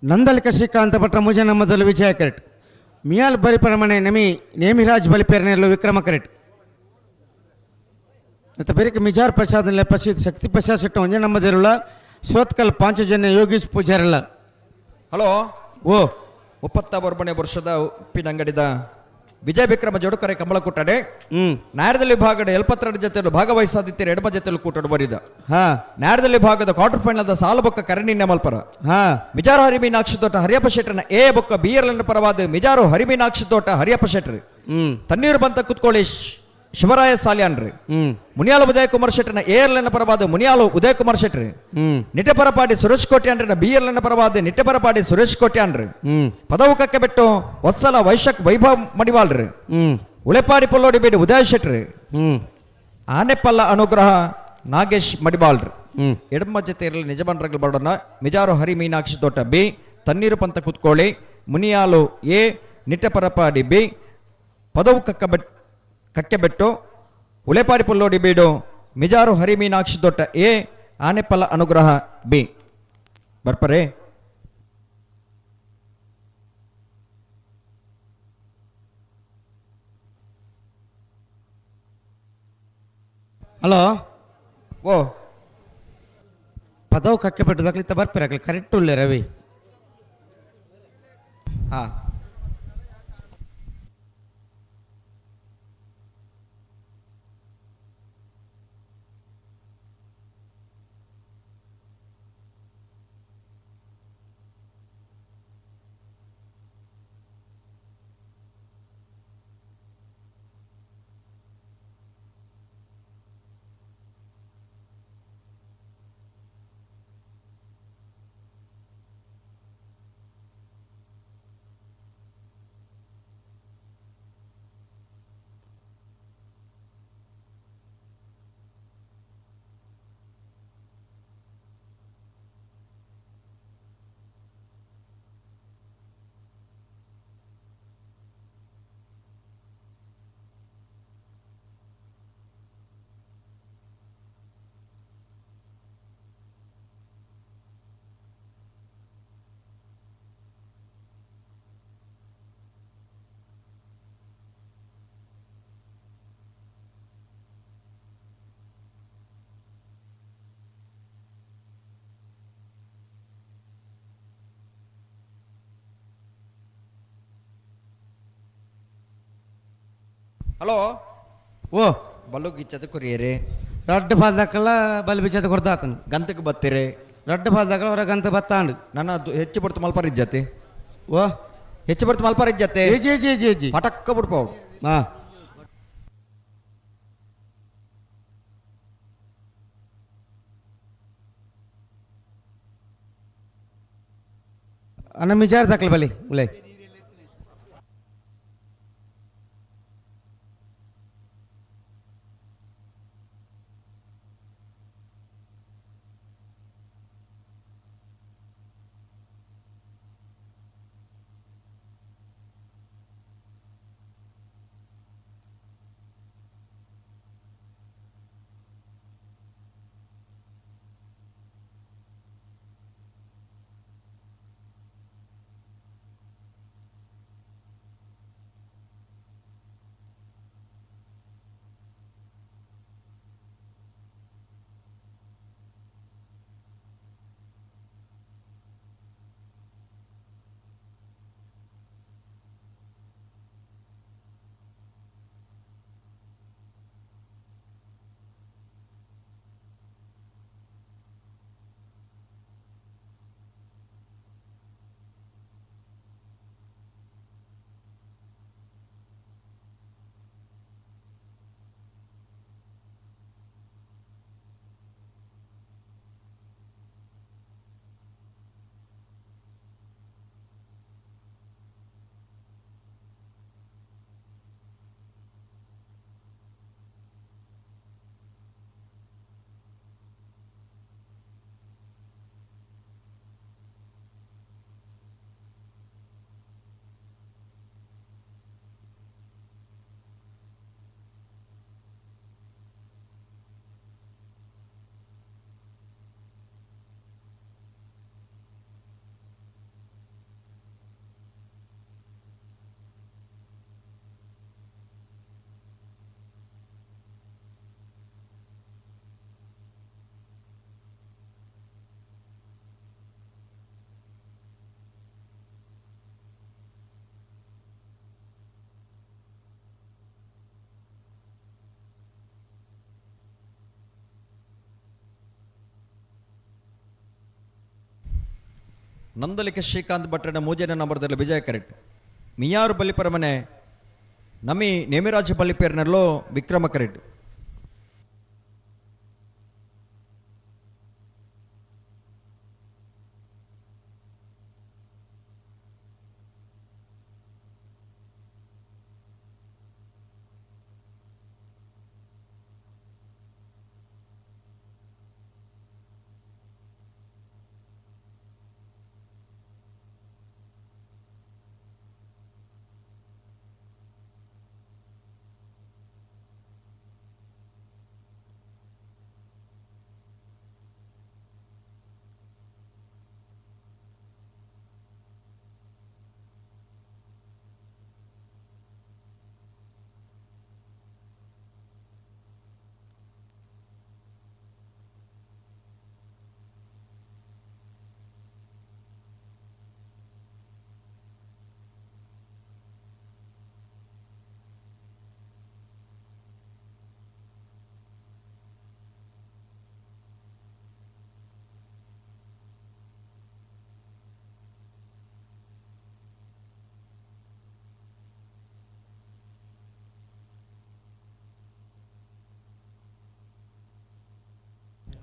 ನಂದಲಿಕ ಶ್ರೀಕಾಂತ ಭಟ್ರ ಮುಜನ ಮೊದಲು ವಿಜಯ ಕರೆಟ್. ಮಿಯಾಲ್ ಬಲಿಪರಮಣೆ ನಮಿ ನೇಮಿರಾಜ್ ಬಲಿಪೆರನೆರ್ಲು ವಿಕ್ರಮ ಕರೆಟ್. ಮತ್ತು ಬೇರೆ ಮಿಜಾರ್ ಪ್ರಸಾದ್ ಪ್ರಸಿದ್ಧ ಶಕ್ತಿ ಪ್ರಸಾದ್ ಶೆಟ್ಟ ಒಂಜೆ ನಮ್ಮದಿರುಳ ಸೋತ್ಕಲ್ ಪಾಂಚಜನ್ಯ ಯೋಗೀಶ್ ಪೂಜಾರಲ್ಲ. ಹಲೋ. ಓ. 31ನೇ ವರ್ಷದ ಉಪ್ಪಿನಂಗಡಿದ ವಿಜಯ ವಿಕ್ರಮ ಜೋಡುಕರೆ ಕಂಬಳ ಕೂಟಡೆ ನಾಯರದಲ್ಲಿ ಭಾಗದ 72 ಜೊತೆಯಲ್ಲೂ ಭಾಗವಹಿಸಾದಿತ್ತರ ಎಡಮ ಜೊತೆಯಲ್ಲೂ ಕೂಟಡು ಬರಿದ. ನಾಯರದಲ್ಲಿ ಭಾಗದ ಕ್ವಾರ್ಟರ್ ಫೈನಲ್ ಸಾಲು ಬೊಕ್ಕ ಕರಣಿನ್ಯ ಮಲ್ಪರ. ಮಿಜಾರು ಹರಿಮೀನಾಕ್ಷಿ ತೋಟ ಹರಿಯಪ್ಪ ಶೆಟ್ಟರ್ನ ಎ ಬೊಕ್ಕ ಬಿ ಎಲ್ ಪರವಾದ ಮಿಜಾರು ಹರಿಮೀನಾಕ್ಷಿ ತೋಟ ಹರಿಯಪ್ಪ ಶೆಟ್ಟರ್. ತಣ್ಣೀರು ಬಂತ ಕುತ್ಕೊಳ್ಳಿ ಶಿವರಾಯ ಸಾಲ್ಯಾನ್ರಿ. ಮುನಿಯಾಲು ಉದಯಕುಮಾರ್ ಶೆಟ್ಟರ್ನ ಎ ಎಲ್ ಎನ್ ಪರವಾದ ಮುನಿಯಾಲು ಉದಯಕುಮಾರ್ ಶೆಟ್ಟರ್. ನಿಟ್ಟೆಪರಪಾಡಿ ಸುರೇಶ್ ಕೋಟ್ಯಾನ್ರಿ ಬಿ ಎಲ್ ಎನ್ ಪರವಾದ ನಿಟ್ಟೆಪರಪಾಡಿ ಸುರೇಶ್ ಕೋಟ್ಯಾನ್ರಿ. ಪದವು ಕಕ್ಕೆ ಬೆಟ್ಟು ವತ್ಸಲ ವೈಶಕ್ ವೈಭವ್ ಮಡಿವಾಳ್ರಿ. ಉಳೆಪಾಡಿ ಪೊಲ್ಲೋಡಿ ಬೇಡಿ ಉದಯ ಶೆಟ್ರಿ. ಆನೆಪಲ್ಲ ಅನುಗ್ರಹ ನಾಗೇಶ್ ಮಡಿವಾಳ್ರಿ. ಎಡಮ ಜೊತೆ ಇರಲಿ ನಿಜಮನ್ರಗಳು ಬರೋಣ. ಮಿಜಾರು ಹರಿ ಮೀನಾಕ್ಷಿ ತೋಟ ಬಿ, ತಣ್ಣೀರು ಪಂತ ಕುತ್ಕೊಳ್ಳಿ ಮುನಿಯಾಲು ಎ, ನಿಟ್ಟೆಪರಪಾಡಿ ಬಿ, ಪದವು ಕಕ್ಕೆಬೆಟ್ಟು ಉಳೆಪಾಡಿ ಪುಲ್ಲೋಡಿ ಬೀಡು ಮಿಜಾರು ಹರಿ ಮೀನಾಕ್ಷಿ ದೊಟ್ಟ ಎ, ಆನೆಪಲ್ಲ ಅನುಗ್ರಹ ಬಿ. ಬರ್ಪರೆ. ಹಲೋ. ಓ. ಪದವು ಕಕ್ಕೆಬೆಟ್ಟು ದಾಖಲಿತ ಬರ್ಪರೆ ಆಗಲಿ ಕರೆಕ್ಟ್ ಉಳ್ಳೆ ರವಿ. ಹಾ. ಹಲೋ. ಓ. ಬಲ್ಲು ಗಿಚ್ಚದ ಕೊರಿಯರಿ. ರಡ್ಡು ಬಾಲ್ದಾಕಲ್ಲ ಬಲ್ ಬಿಚ್ಚದ ಕೊಡ್ದಾತನು. ಗಂತಕ್ಕೆ ಬತ್ತೀರಿ. ರಡ್ಡು ಬಾಲ್ದಾಕಲ್ಲ ಹೊರ ಗಂತ ಬತ್ತಾಂಡು. ನನ್ನ ಹೆಚ್ಚು ಬರ್ತು ಮಲ್ಪಾರ ಇಜ್ಜತಿ. ಓ. ಹೆಚ್ಚು ಬರ್ತು ಮಲ್ಪಾರ ಇಜ್ಜತೆ. ಜಿ ಜಿ ಜಿ ಜಿ. ಪಟಕ್ಕ ಬಿಡ್ಪಾವು. ಹಾ. ಅಣ್ಣ ಮಿಜಾರ್ ದಾಖಲೆ ಬಲಿ ಉಲೈ. ನಂದಲಿಕ ಶ್ರೀಕಾಂತ್ ಭಟ್ರನ ಮೂಜನೇ ನಂಬರ್ದಲ್ಲಿ ವಿಜಯ ಕರೆಟ್. ಮಿಯಾರು ಬಲಿಪರಮನೆ ನಮಿ ನೇಮಿರಾಜ ಬಲಿಪೇರ್ನಲ್ಲೋ ವಿಕ್ರಮ ಕರೆಟ್.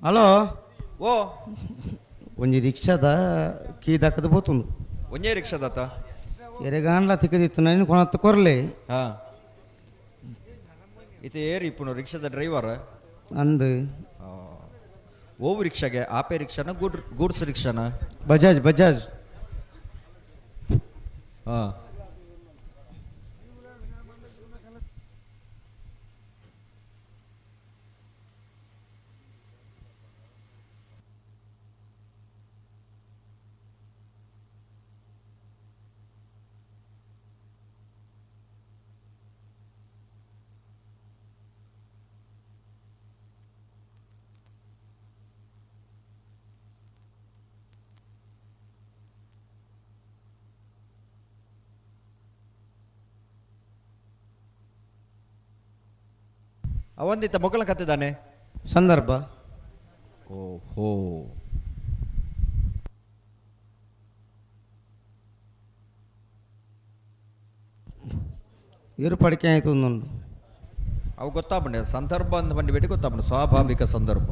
ಹಲೋ. ಓ ಒಂಜಿ ರಿಕ್ಷಾದ ಕೀ ದಕ್ಕದ ಪೋತುಂಡು. ಒಂಜೇ ರಿಕ್ಷಾದಾತ? ಎರೆಗಾನ್ಲ ತಿಕ್ಕದಿತ್ತು ನಾನು ಕೊನತ್ತು ಕೊರ್ಲೆ. ಹಾ ಇತ್ತೆ ಏರಿ ಇಪ್ಪುನು ರಿಕ್ಷಾದ ಡ್ರೈವರ್? ಅಂದು. ಓವು ರಿಕ್ಷಾಗೆ? ಆಪೆ ರಿಕ್ಷಾನ ಗೂಡ್ಸ್ ರಿಕ್ಷಾನ? ಬಜಾಜ್ ಬಜಾಜ್. ಹಾ ಅವಂದಿತ್ತ ಮೊಗಲ ಕತ್ತಿದ್ದಾನೆ ಸಂದರ್ಭ. ಓಹೋ. ಇರು ಪಡಿಕೆ ಆಯ್ತು ಒಂದೊಂದು. ಅವು ಗೊತ್ತಾಪಂಡೆ ಸಂದರ್ಭ ಅಂತ ಬಂದು ಬಿಟ್ಟು ಗೊತ್ತಾಪಂಡೆ ಸ್ವಾಭಾವಿಕ ಸಂದರ್ಭ.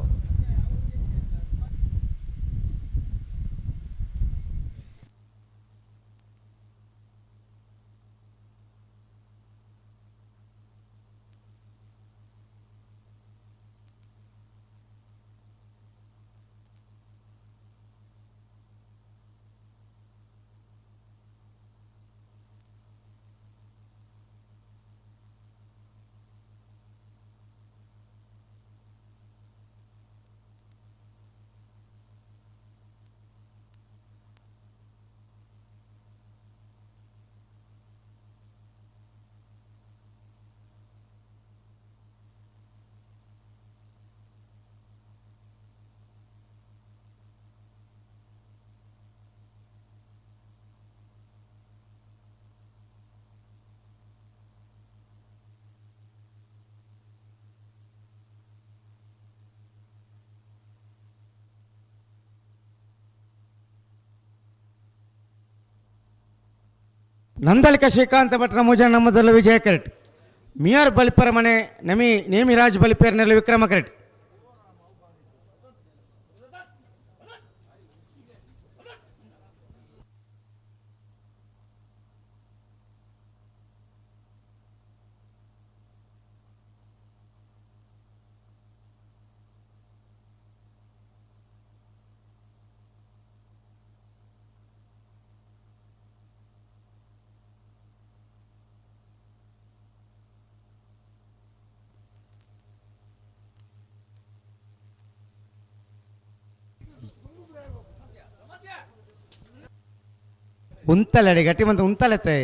ನಂದಲಿಕ ಶ್ರೀಕಾಂತ ಭಟ್ರ ಮುಜಣ್ಣ ಮೊದಲು ವಿಜಯ ಕರೆಟ್. ಮಿಯರ್ ಬಲಿಪರ ಮನೆ ನಮಿ ನೇಮಿರಾಜ್ ಬಲಿಪೇರ್ನಲ್ಲಿ ವಿಕ್ರಮ ಕರೆಟ್. ಉಂತಲಡೆ ಗಟ್ಟಿ ಬಂತ ಉಂತಲೆತ್ತೆ.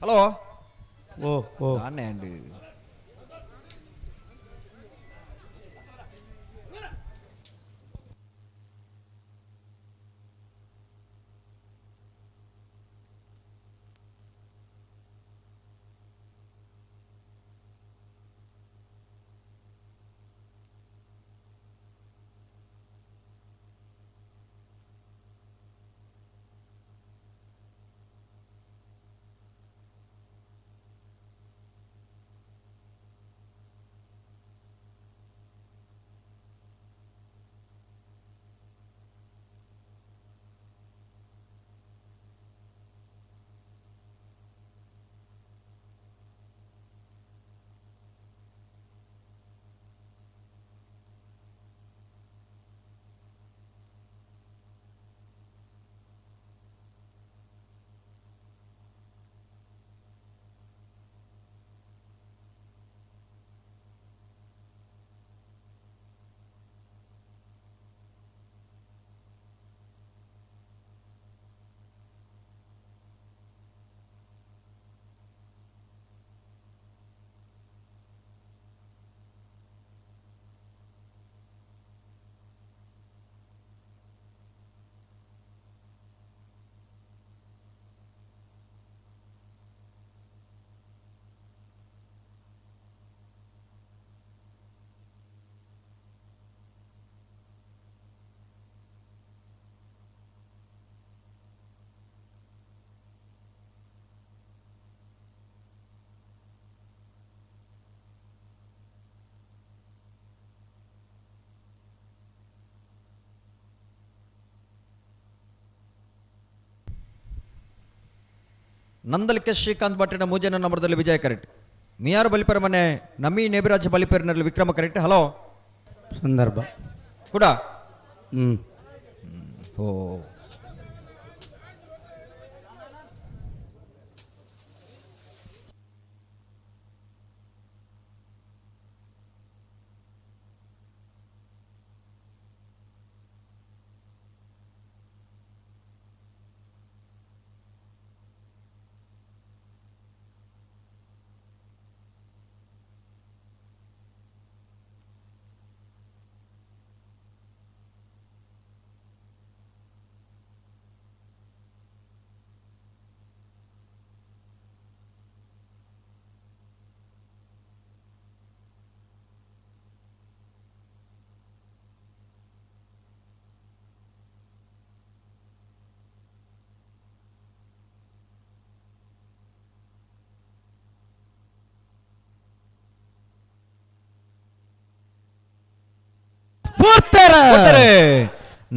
ಹಲೋ ಓ ಓ ನಾನೇ ಅಂಡ್ ನಂದಲಿಕೆ ಶ್ರೀಕಾಂತ್ ಭಟ್ಟನ ಮೂಜನ ನಂಬರ್ದಲ್ಲಿ ವಿಜಯ ಕರೆಕ್ಟ್. ಮಿಯಾರು ಬಲಿಪರ ಮನೆ ನಮ್ಮಿ ನೇಬಿರಾಜ ಬಲಿಪೆರ್ನಲ್ಲಿ ವಿಕ್ರಮ ಕರೆಕ್ಟ್. ಹಲೋ ಸಂದರ್ಭ ಕೂಡ ಹ್ಞೂ ಓ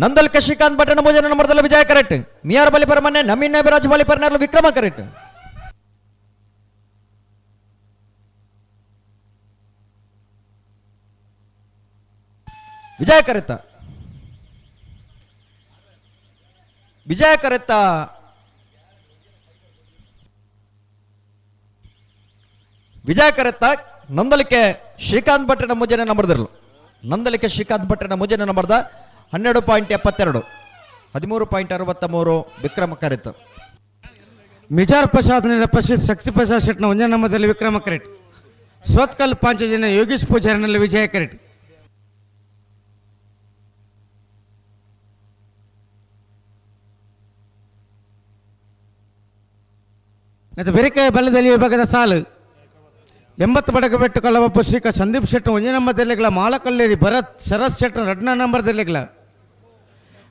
ನಂದಲ್ ಶ್ರೀಕಾಂತ್ ಭಟ್ಟನ ಮೂಜನ ನಂಬರ್ದಲ್ಲಿ ವಿಜಯ ಕರೆಕ್ಟ್. ಮಿಯಾರ್ ಬಲಿಪರ ಮನೆ ನಮೀನ್ ನೇಬಿರಾಜ್ ಬಲಿಪರ್ನಲ್ಲಿ ವಿಕ್ರಮ ಕರೆಕ್ಟ್. ವಿಜಯ ಕರೆತ ವಿಜಯ ಕರೆತ ವಿಜಯ ಕರೆತ ನಂದಲಿಕೆ ಶ್ರೀಕಾಂತ್ ಭಟ್ಟನ ಮುಂಜಾನೆ ನಂಬರ್ದಿರಲು ನಂದಲಿಕೆ ಶ್ರೀಕಾಂತ್ ಭಟ್ಟನ ಮುಂಜಾನೆ ನಂಬರ್ದ 12.72 13.63 ವಿಕ್ರಮ ಕರೆತ. ಮಿಜಾರ್ ಪ್ರಸಾದ್ ಪ್ರಸಿದ್ಧ ಶಕ್ತಿ ಪ್ರಸಾದ್ ಶೆಟ್ನ ಒಂದೇ ನಂಬರ್ದಲ್ಲಿ ವಿಕ್ರಮ ಕರೆಟ್. ಸೋತ್ಕಲ್ ಪಾಂಚಜನ್ಯ ಯೋಗೇಶ್ ಪೂಜಾರಿನಲ್ಲಿ ವಿಜಯ ಕರೆಟ್. ಮತ್ತು ಬೆರಿಕೆ ಬಲ್ಲದಲ್ಲಿ ವಿಭಾಗದ ಸಾಲು 80 ಬಡಗಬೆಟ್ಟು ಕಲ್ಲಬಪ್ಪ ಶ್ರೀಕ ಸಂದೀಪ್ ಶೆಟ್ಟಿ ಒಂದೇ ನಂಬರ್ದಲ್ಲಿಗಳ ಮಾಳಕಲ್ಲೇರಿ ಭರತ್ ಶರತ್ ಶೆಟ್ಟಿ ಎರಡನೇ ನಂಬರ್ದಲ್ಲಿಗಳ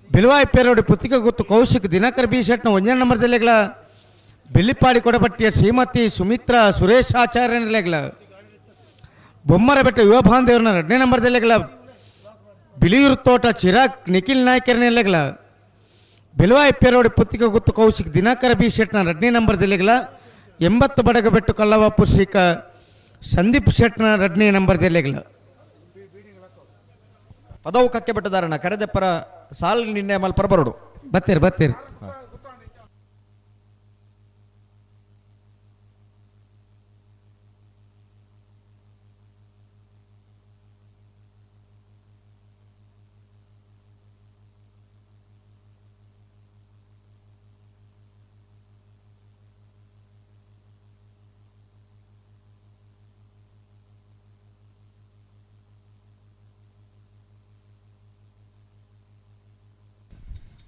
ಬಿಲ್ವಾಯ್ ಪೇರೋಡಿ ಪುತ್ತಿಗೆ ಗುತ್ತು ಕೌಶಿಕ್ ದಿನಕರ್ ಬಿ ಶೆಟ್ನ ಒಂದೇ ನಂಬರ್ದಲ್ಲಿಗಳ ಬಿಲ್ಲಿಪಾಡಿ ಕೊಡಬಟ್ಟಿಯ ಶ್ರೀಮತಿ ಸುಮಿತ್ರಾ ಸುರೇಶ್ ಆಚಾರ್ಯನಲ್ಲಿಗಳ ಬೊಮ್ಮರಬೆಟ್ಟ ಯುವ ಬಾಂಧವ್ರನ್ನ ಎರಡನೇ ನಂಬರ್ದಲ್ಲಿಗಳ ಬಿಳಿಯೂರು ತೋಟ ಚಿರಾಗ್ ನಿಖಿಲ್ ನಾಯ್ಕರ್ನಲ್ಲಿಗಳ ಬಿಲ್ವಾಯ್ ಪೇರೋಡಿ ಪುತ್ತಿಗೆ ಗುತ್ತು ಕೌಶಿಕ್ ದಿನಕರ ಬಿ ಶೆಟ್ನ ಎರಡನೇ ನಂಬರ್ದಲ್ಲಿಗಳ 80 ಬಡಗಬೆಟ್ಟು ಕಲ್ಲವಪ್ಪು ಶ್ರೀಕ ಸಂದೀಪ್ ಶೆಟ್ನ ಎರಡನೇ ನಂಬರ್ದಲ್ಲಿಗಳ. ಪದವು ಕಕ್ಕೆ ಬಿಟ್ಟದಾರಣ ಕರೆದೆಪ್ಪರ ಸಾಲು ನಿನ್ನೆ ಮಲ್ಪರ ಬರೋಡು ಬತ್ತೀರಿ ಬತ್ತೀರಿ.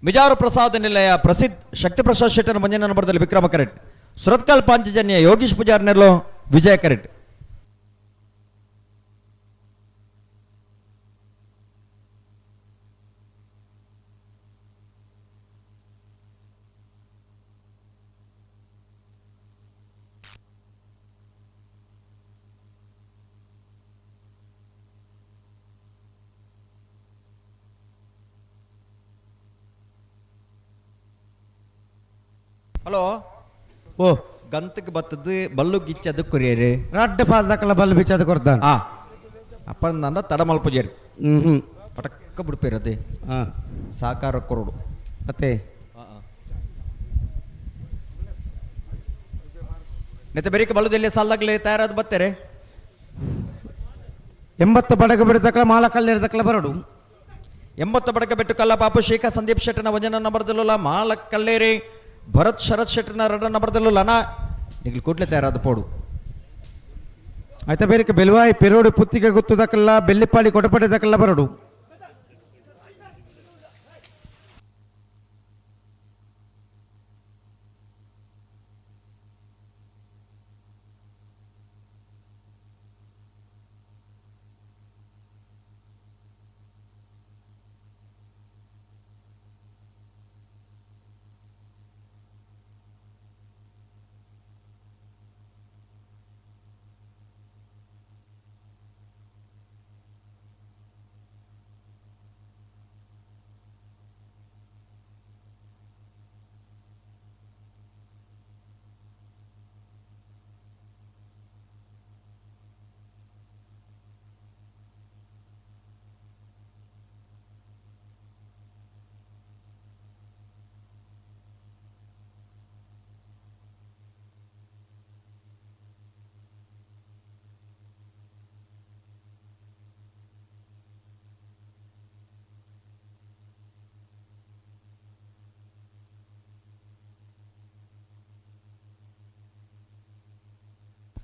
ಮಿಜಾರು ಪ್ರಸಾದ್ ನಿಲಯ ಪ್ರಸಿದ್ಧ ಶಕ್ತಿ ಪ್ರಸಾದ್ ಶೆಟ್ಟರ್ ಮಂಜನ ನಂಬರ್ದಲ್ಲಿ ವಿಕ್ರಮ ಕರೆಟ್. ಸುರತ್ಕಲ್ ಪಾಂಚಜನ್ಯ ಯೋಗೀಶ್ ಪೂಜಾರ್ ನೆರ್ಲು ವಿಜಯ ಕರೆಟ್. ಹಲೋ ಓ ಗಂತಕ್ಕೆ ಬತ್ತದ್ದು ಬಲ್ಲು ಗಿಚ್ಚದು ಕೊರಿಯರಿ ರಡ್ಡ್ ಪಾಲ್ದಕ್ಕಲ ಬಲ್ಲು ಬಿಚ್ಚದು ಕೊಡ್ತಾನೆ. ಆ ಅಪ್ಪಂದ ತಡಮಲ್ ಪೂಜಾರಿ ಹ್ಞೂ ಪಟಕ್ಕ ಬಿಡ್ಪಿರದೆ ಹಾಂ ಸಾಕಾರ ಕೊರಡು ಅತ್ತೆ ನೆತ್ತ ಬೆರಿಕೆ ಬಲ್ಲುದಲ್ಲಿ ಸಾಲ್ದಾಗ್ಲಿ ತಯಾರಾದ ಬತ್ತಾರೆ. 80 ಬಡಗ ಬಿಡತಕ್ಕಲ ಮಾಲ ಕಲ್ಲಿರತಕ್ಕಲ ಬರಡು. 80 ಬಡಕ ಬೆಟ್ಟು ಕಲ್ಲ ಪಾಪು ಶೇಖ ಸಂದೀಪ್ ಶೆಟ್ಟನ ವಜನ ನಂಬರ್ದಲ್ಲ ಮಾಲ ಕಲ್ಲೇರಿ ಭರತ್ ಶರತ್ ಶೆಟ್ಟನ ರಡ ನಂಬರ್ದಲ್ಲ ನಾ ನಿಗ್ಲು ಕೂಡ್ಲೆ ತಯಾರಾದ ಪೋಡು. ಆಯ್ತಾ ಬೇರೆ ಬೆಲುವಾಯಿ ಪೆರೋಡು ಪುತ್ತಿಗೆ ಗೊತ್ತದಕ್ಕಲ್ಲ ಬೆಳ್ಳಿಪಾಳಿ ಕೊಟಪಡೆದಕ್ಕಲ್ಲ ಬರಡು.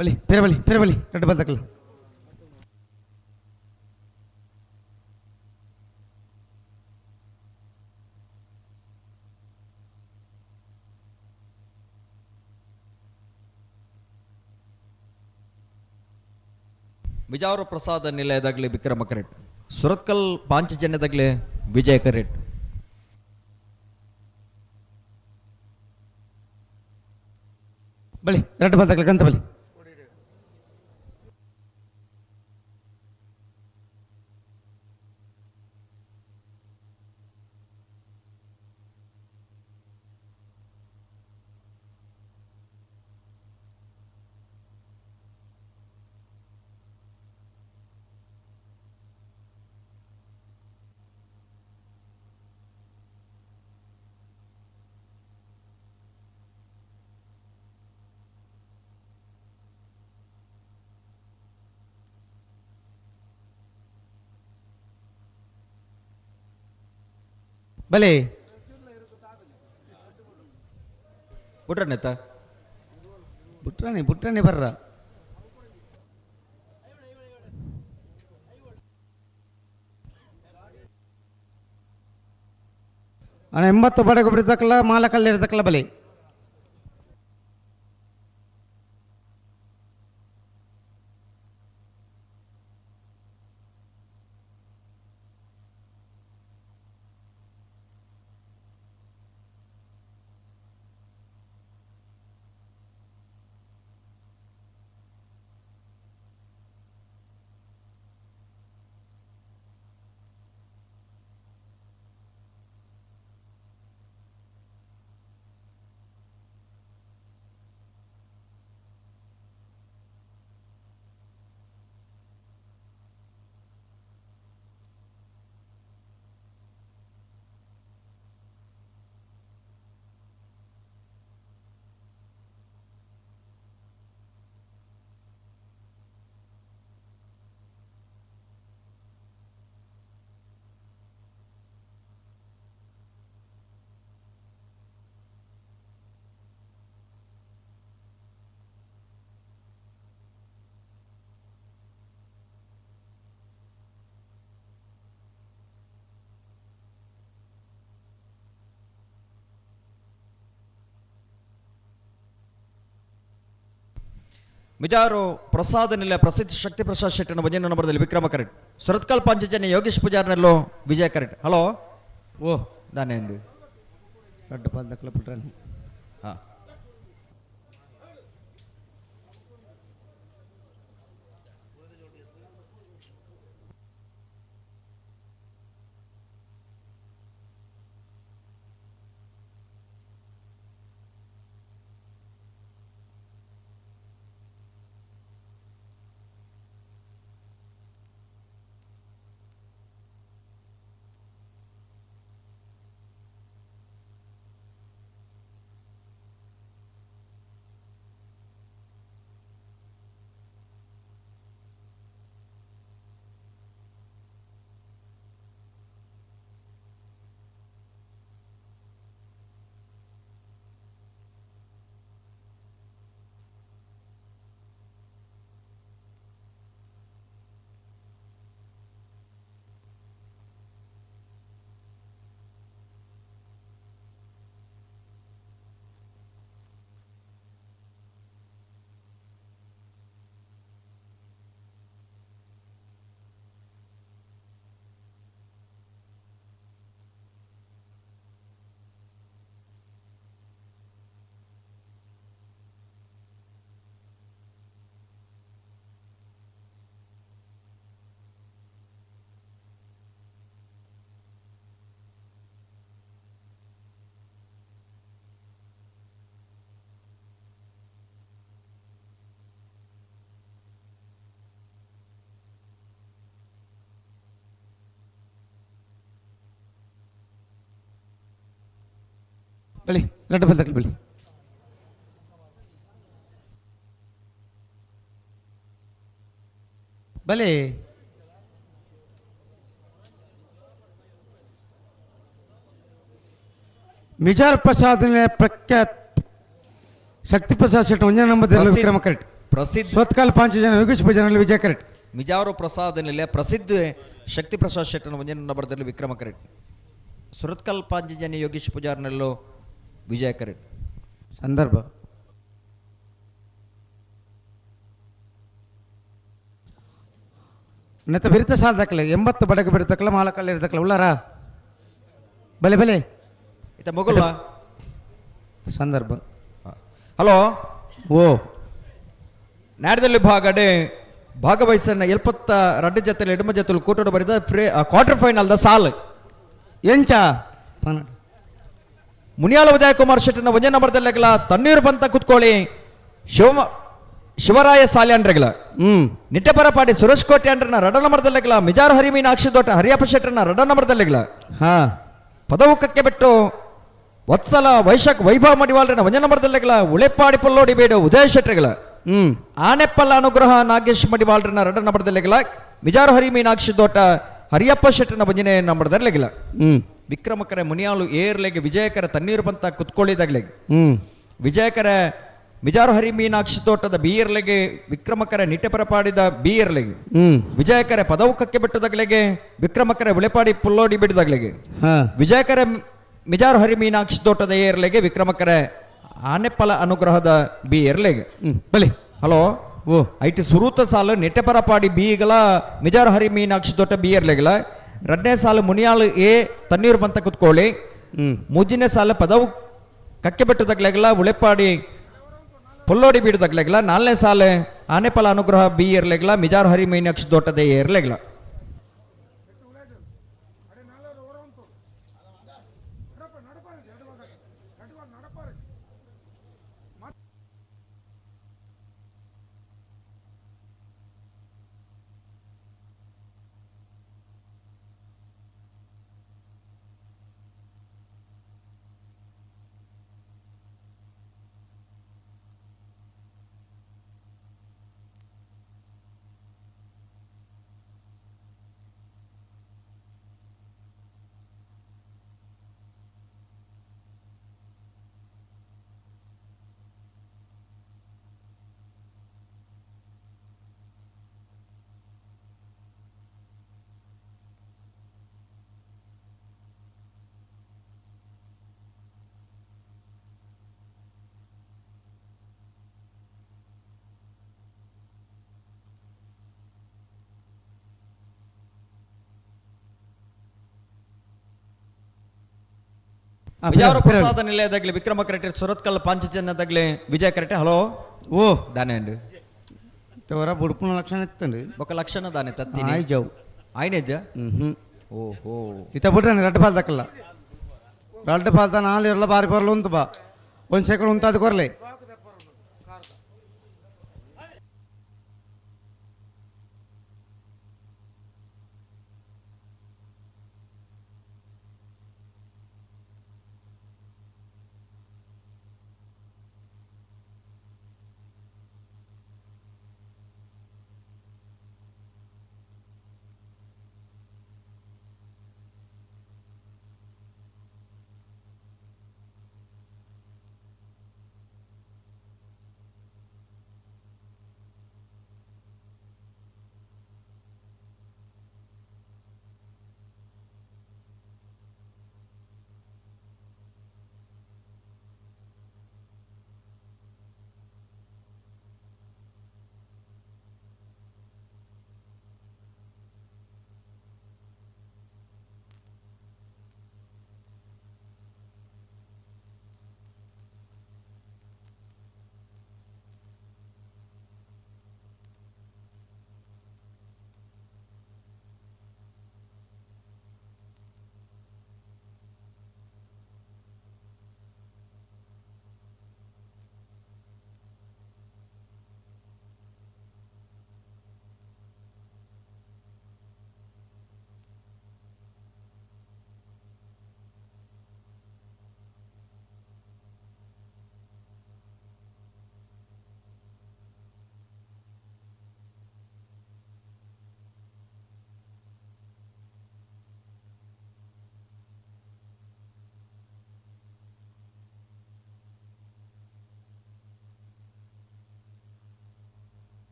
ಬಲಿ ಪೇರ ಬಲಿ ಪೇರ ಬಲಿ ರಡ್ಡ್ ಬಾಲ್. ಬಿಜಾವರ ಪ್ರಸಾದ ನಿಲಯದಾಗಲಿ ವಿಕ್ರಮ ಕರೆಟ್, ಸುರತ್ಕಲ್ ಪಾಂಚಜನ್ಯದಾಗಲಿ ವಿಜಯ ಕರೆಟ್. ಬಲಿ ರಡ್ಡ್ ಬಾಲ್ ತಗಲ ಗಂತ ಬಲಿ. ಬಲೆ ಬುಟ್ರನೆತ್ತ ಬುಟ್ರಾಣಿ ಬುಟ್ರಾಣಿ ಬರ್ರ. ಅಣ್ಣ 80 ಬಡಗ ಬಿಡ್ತಕ್ಕಲ್ಲ ಮಾಲ ಕಲ್ಲಿರ್ತಕ್ಕಲ್ಲ ಬಲೆ. ಮಿಜಾರು ಪ್ರಸಾದ ನಿಲ್ಲ ಪ್ರಸಿದ್ಧ ಶಕ್ತಿ ಪ್ರಸಾದ್ ಶೆಟ್ಟನ ಒಂಜನೇ ನಂಬರ್ದಲ್ಲಿ ವಿಕ್ರಮ ಕರೆಟ್. ಸುರತ್ಕಲ್ ಪಾಂಚಜನ್ಯ ಯೋಗೇಶ್ ಪೂಜಾರ್ನಲ್ಲೋ ವಿಜಯ ಕರೆಟ್. ಹಲೋ ಓ ದಾನೇಂಡು ರಡ್ಡು ಪಾಲ್ ದಕ್ಕಲ ಪುಟ್ರಾನಿ. ಹಾಂ ಬಳಿ ರಡ್ಡು ಪಾಲ್ ದಕ್ಕಲ ಬಳಿ. ಬಲೆ ಮಿಜಾರ್ ಪ್ರಸಾದ್ ಪ್ರಖ್ಯಾತ್ ಶಕ್ತಿ ಪ್ರಸಾದ್ ಶೆಟ್ಟಿ ಒಂಜನೇ ನಂಬರ್ ವಿಕ್ರಮ ಕರೆಕ್ಟ್. ಪ್ರಸಿದ್ಧ ಸ್ವತ್ಕಾಲ್ ಪಾಂಚಜನ ಯೋಗೇಶ್ ಪೂಜಾರಲ್ಲಿ ವಿಜಯ ಕರೆಕ್ಟ್. ಮಿಜಾರು ಪ್ರಸಾದ್ ನಿಲೆ ಪ್ರಸಿದ್ಧ ಶಕ್ತಿ ಪ್ರಸಾದ್ ಶೆಟ್ಟನ ಒಂಜನೇ ನಂಬರ್ದಲ್ಲಿ ವಿಕ್ರಮ ಕರೆಕ್ಟ್. ಸುರತ್ಕಲ್ ಪಾಂಚಜನ್ಯ ಯೋಗೇಶ್ ಪೂಜಾರ್ನಲ್ಲೋ ವಿಜಯ ಕರೆಕ್ಟ್. ಸಂದರ್ಭ ನೆತ್ತ ಬಿರಿತ ಸಾಲ ದಾಖಲೆ 80 ಬಡಗ ಬಿಡ್ತಕ್ಕಲ್ಲ ಮಾಲಕಲ್ಲ ಇರ್ತಕ್ಕಲ್ಲ ಉಳ್ಳಾರ ಬಲೆ ಬಲೆ ಇತ ಮೊಗಲ ಸಂದರ್ಭ. ಹಲೋ ಓ ನಾಡದಲ್ಲಿ ಭಾಗಡೆ ಭಾಗವಹಿಸನ್ನ 72 ಜೊತೆಲಿ ಎಡಮ ಜೊತೆಲಿ ಕೂಟೋಡು ಬರೆದ ಫ್ರೇ ಕ್ವಾರ್ಟರ್ ಫೈನಲ್ the ಸಾಲ್ ಎಂಚ ಮುನಿಯಾಲ ಉದಯ ಕುಮಾರ್ ಶೆಟ್ಟಿನ ಒಂದೇ ನಂಬರ್ದಲ್ಲೆಗಲ ತಣ್ಣೀರು ಬಂತ ಕುತ್ಕೊಳ್ಳಿ ಶಿವರಾಯ ಸಾಲ್ಯಾಂಡ್ರೆಗಲ ನಿಟ್ಟೆಪರಪಾಡಿ ಸುರೇಶ್ ಕೋಟೆ ಅಂಡ್ರನ ರಡ ನಂಬರ್ದಲ್ಲೆಗಲ ಮಿಜಾರ್ ಹರಿಮೀನಾಕ್ಷಿ ದೋಟ ಹರಿಯಪ್ಪ ಶೆಟ್ಟರನ ರಡ ನಂಬರ್ದಲ್ಲೆಗಲ ಪದವುಕಕ್ಕೆ ಬಿಟ್ಟು ವತ್ಸಲ ವೈಶಾಖ್ ವೈಭವ ಮಡಿವಾಳ್ರನ ಒಂದೇ ನಂಬರ್ದಲ್ಲೆಗಲ ಉಳೆಪಾಡಿ ಪಲ್ಲೋಡಿ ಬೇಡ ಉದಯ ಶೆಟ್ಟರ್ಗಳ ಆನೆಪ್ಪಲ್ಲ ಅನುಗ್ರಹ ನಾಗೇಶ್ ಮಡಿವಾಳ್ರನ ರಡ ನಂಬರ್ದಲ್ಲೆಗಲ ಮಿಜಾರ್ ಹರಿ ಮೀನಾಕ್ಷಿ ದೋಟ ಹರಿಯಪ್ಪ ಶೆಟ್ಟರನ ಒಂಜನೇ ನಂಬರ್ದಲ್ಲೆಗಲ ವಿಕ್ರಮಕರ ಮುನಿಯಾಲು ಏರ್ಲೆಗೆ ವಿಜಯಕರ ತಣ್ಣೀರು ಬಂತ ಕುತ್ಕೊಳ್ಳಿದಾಗ್ಲೆಗೆ ವಿಜಯಕರ ಮಿಜಾರು ಹರಿ ಮೀನಾಕ್ಷಿ ತೋಟದ ಬೀಯರ್ಲೆಗೆ ವಿಕ್ರಮಕರ ನಿಟ್ಟೆಪರಪಾಡಿದ ಬೀಯರ್ಲೆಗೆ ವಿಜಯಕರ ಪದವುಕಕ್ಕೆ ಬಿಟ್ಟದಾಗ್ಲೆಗೆ ವಿಕ್ರಮಕರ ಉಳೆಪಾಡಿ ಪುಲ್ಲೋಡಿ ಬಿಡದಾಗ್ಲೆಗೆ ವಿಜಯಕರ ಮಿಜಾರು ಹರಿ ಮೀನಾಕ್ಷಿ ತೋಟದ ಏರ್ಲೆಗೆ ವಿಕ್ರಮಕರ ಆನೆಪ್ಪಲ ಅನುಗ್ರಹದ ಬಿ ಏರ್ಲೆಗೆ. ಬಲಿ ಹಲೋ ಓ IT ಸುರೂತ ಸಾಲು ನಿಟ್ಟೆಪರಪಾಡಿ ಬೀಗಳ ಮಿಜಾರು ಹರಿ ಮೀನಾಕ್ಷಿ ತೋಟ ಬಿ ಏರ್ಲೆಗಲ ರಡ್ನೇ ಸಾಲು ಮುನಿಯಾಳು ಎ ತಣ್ಣೀರು ಬಂತ ಕುತ್ಕೊಳ್ಳಿ ಮೂಜಿನೇ ಸಾಲು ಪದವು ಕಕ್ಕೆ ಬೆಟ್ಟದಾಗ್ಲೆಗಲ ಉಳೆಪಾಡಿ ಪೊಲ್ಲೋಡಿ ಬೀಡದಾಗ್ಲೆಗಲ ನಾಲ್ನೇ ಸಾಲು ಆನೆಪಲ ಅನುಗ್ರಹ ಬಿ ಇರ್ಲೆಗಲ ಮಿಜಾರ್ ಹರಿ ಮೀನಾಕ್ಷಿ ತೋಟದ ಎ ಇರ್ಲೆಗಲ. ವಿಜಯಪುರ ಪ್ರಸಾದ ನಿಲಯದಾಗಲಿ ವಿಕ್ರಮ ಕರೆಕ್ಟ್ ಸುರತ್ಕಲ್ ಪಾಂಚಜನ್ಯದಾಗಲಿ ವಿಜಯ ಕರೆಕ್ಟ್. ಹಲೋ ಓ ದಾನೆ ಅಂಡ್ ತವರ ಬುಡ್ಪುನ ಲಕ್ಷಣ ಇತ್ತಂಡು ಬೊಕ ಲಕ್ಷಣ ದಾನೆ ತತ್ತಿ ಆಯ್ಜವು ಆಯ್ನೇಜ ಹ್ಞೂ ಓಹೋ ಇತ್ತ ಬಿಟ್ರೆ ರಡ್ಡು ಪಾಲ್ ದಕ್ಕಲ್ಲ ರಡ್ಡು ಪಾಲ್ತ ನಾಲ್ ಇರಲ್ಲ ಬಾರಿ ಬರಲ್ಲ ಉಂತು ಬಾ ಒಂದು ಸೆಕೆಂಡ್ ಉಂತಾದ ಕೊರ್ಲೆ.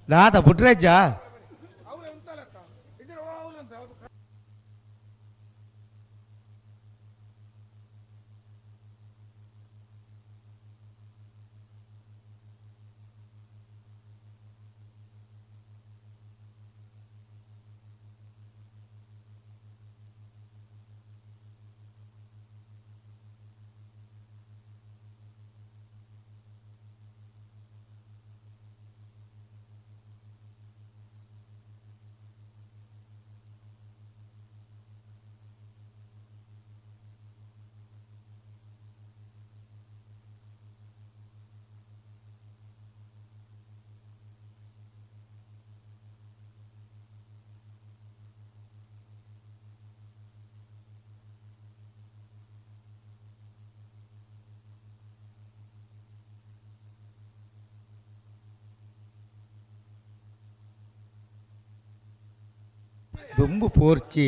ದಾದ ಪುಟ್ರಜ್ಜ ದುಂಬು ಪೋರ್ಚಿ.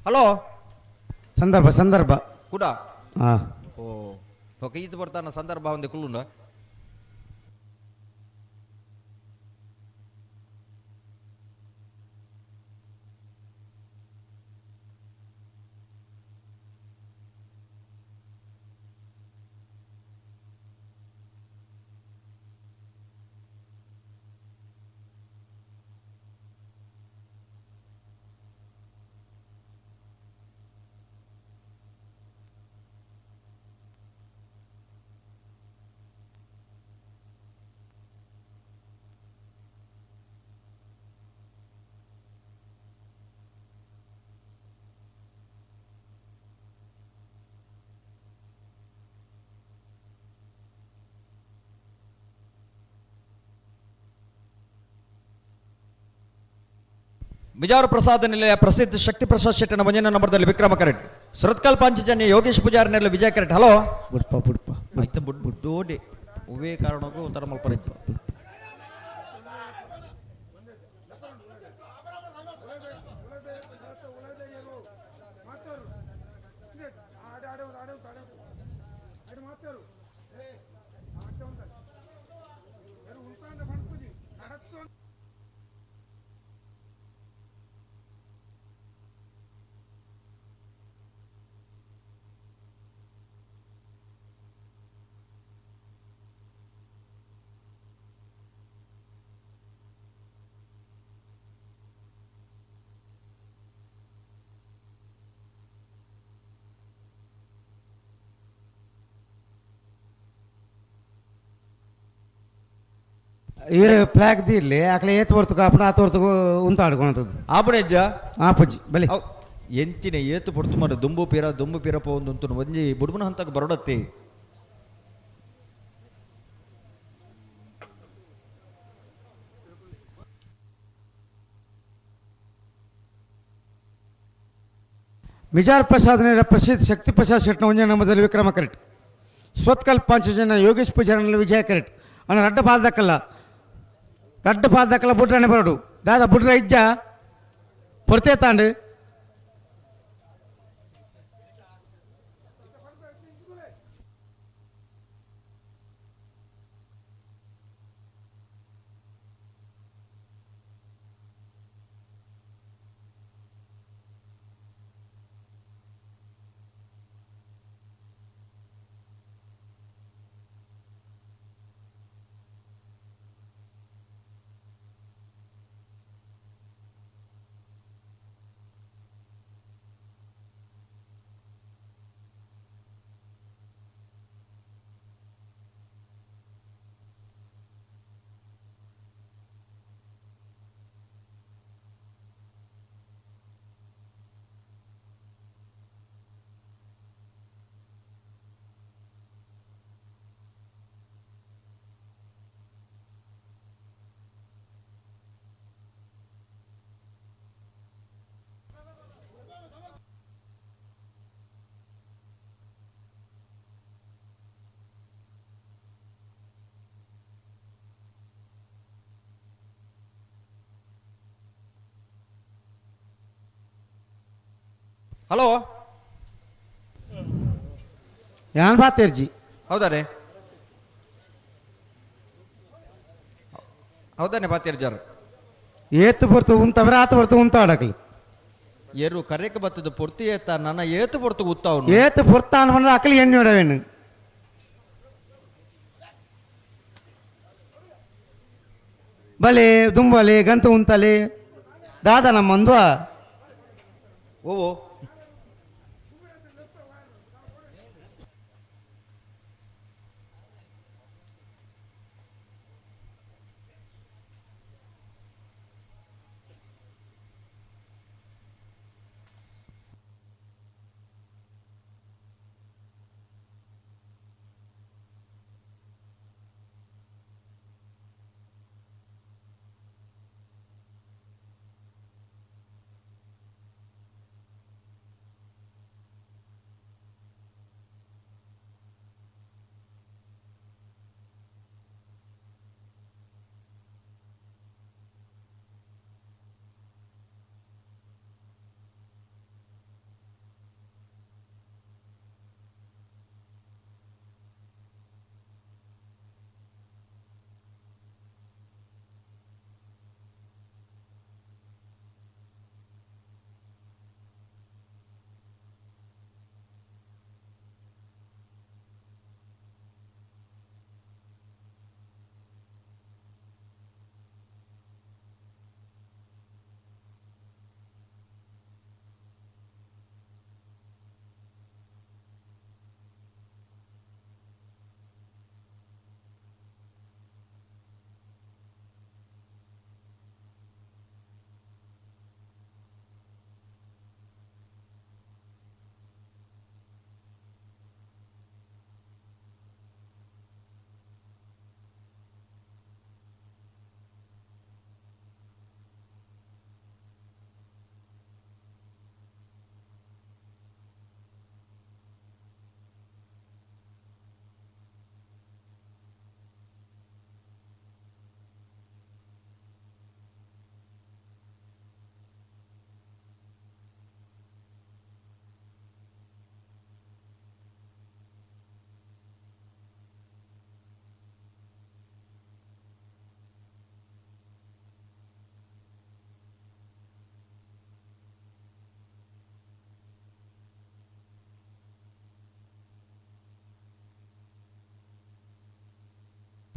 ಹಲೋ ಸಂದರ್ಭ ಸಂದರ್ಭ ಕೂಡ ಹಾ ಓ ಓಕೆ ಈತ ಬರ್ತಾನ ಸಂದರ್ಭ ಒಂದು ಕುಳ್ಳುಂಡ. ಬಿಜಾರು ಪ್ರಸಾದ ನಿಲಯ ಪ್ರಸಿದ್ಧ ಶಕ್ತಿ ಪ್ರಸಾದ್ ಶೆಟ್ಟನ ಒಂದನೇ ನಂಬರ್ದಲ್ಲಿ ವಿಕ್ರಮ ಕರೆಟ್. ಸುರತ್ಕಲ್ ಪಾಂಚಜನ್ಯ ಯೋಗೇಶ್ ಪೂಜಾರಿ ನೆಲೆ ವಿಜಯ ಕರೆಟ್. ಹಲೋ ಬುಡ್ಪ ಬುಡ್ಪ ಆಯ್ತು ಬುಡ್ ಬುಡ್ಡೋಡಿ ಒವೇ ಕಾರಣಕ್ಕೂ ಉತ್ತರ ಮಲ್ಪರಿತ್ತು. ಈರು ಫ್ಲಾಗ್ ದೀರ್ಲಿ ಆಕಲೆ ಏತ್ ಹೊರ್ತುಕು ಅಪ್ಪನ ಆತ ಹೊರ್ತುಕು ಉಂತ ಆಡ್ಕೊಳಂಥದ್ದು. ಆಪುಣೆಜ್ಜ ಆಪುಜಿ ಬಲಿ ಎಂಚಿನ ಏತು ಪೊರ್ತು ಮಾರ ದುಂಬು ಪೀರ ದುಂಬು ಪೀರ ಪೋಂದು ಒಂಜಿ ಬುಡ್ಬುನ ಹಂತಕ್ಕೆ ಬರಡತ್ತಿ. ಮಿಜಾರ್ ಪ್ರಸಾದ್ ನೇರ ಪ್ರಸಿದ್ಧ ಶಕ್ತಿ ಪ್ರಸಾದ್ ಶೆಟ್ನ ಒಂಜೇ ನಂಬದಲ್ಲಿ ವಿಕ್ರಮ ಕರೆಟ್. ಸ್ವತ್ಕಲ್ ಪಾಂಚಜನ ಯೋಗೇಶ್ ಪೂಜಾರನಲ್ಲಿ ವಿಜಯ ಕರೆಟ್. ಅಣ್ಣ ರಡ್ಡ ಪಾದಕ್ಕಲ್ಲ ರಡ್ಡ ಪಾದಕ್ಕಲ್ಲ ಬುಡ್ರನೆ ಬರಡು ದಾದಾ ಬುಡ್ರ ಇಜ್ಜ ಪೊರ್ತೆ ತಾಂಡು. ಹಲೋ ಯಾನ್ ಬಾತೇರ್ಜಿ ಹೌದಾನೆ ಹೌದಾನೆ ಬಾತೇರ್ಜಾರು ಏತು ಪೊರ್ತು ಉಂತವ್ರೆ ಆತ ಪೊರ್ತು ಉಂತ ಆಡಕ್ಲಿ ಎರು ಕರೆಕ್ ಬತ್ತದ ಪೊರ್ತು ಏತ ನನ್ನ ಏತು ಪೊರ್ತು ಉತ್ತಾವನು ಏತು ಪೊರ್ತ ಅನ್ಬಂದ್ರೆ ಅಕಲಿ ಎಣ್ಣೆ ಹೊಡವೇನು. ಬಲೆ ದುಂಬಲೆ ಗಂತು ಉಂತಲೆ ದಾದಾ ನಮ್ಮಂದ್ವ ಓ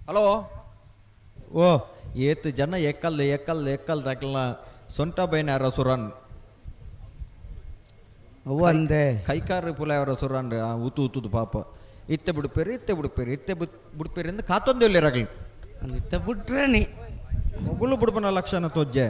ಹಲೋ ಓ ಏತ್ ಜನ ಎಕ್ಕಲ್ ಎಕ್ಕಲ್ ಎಕ್ಕಲ್ ದಾಕಲ್ನ ಸೊಂಟ ಬೈನಾರ ಸುರನ್ ಅವ್ವ ಅಂದೆ ಕೈಕಾರು ಪುಲಾಯವರ ಸುರನ್ ಊತು ಊತುದು ಪಾಪ ಇತ್ತೆ ಬಿಡುಪೇರು ಇತ್ತೆ ಬಿಡುಪೇರು ಇತ್ತೆ ಬಿಡುಪೇರು ಎಂದು ಕಾತೊಂದು ಇಲ್ಲಿ ರಗಲಿ ಇತ್ತೆ ಬಿಟ್ರೆ ನೀ ಮೊಗುಲು ಬುಡ್ಬನ ಲಕ್ಷಣ ತೊಜ್ಜೆ.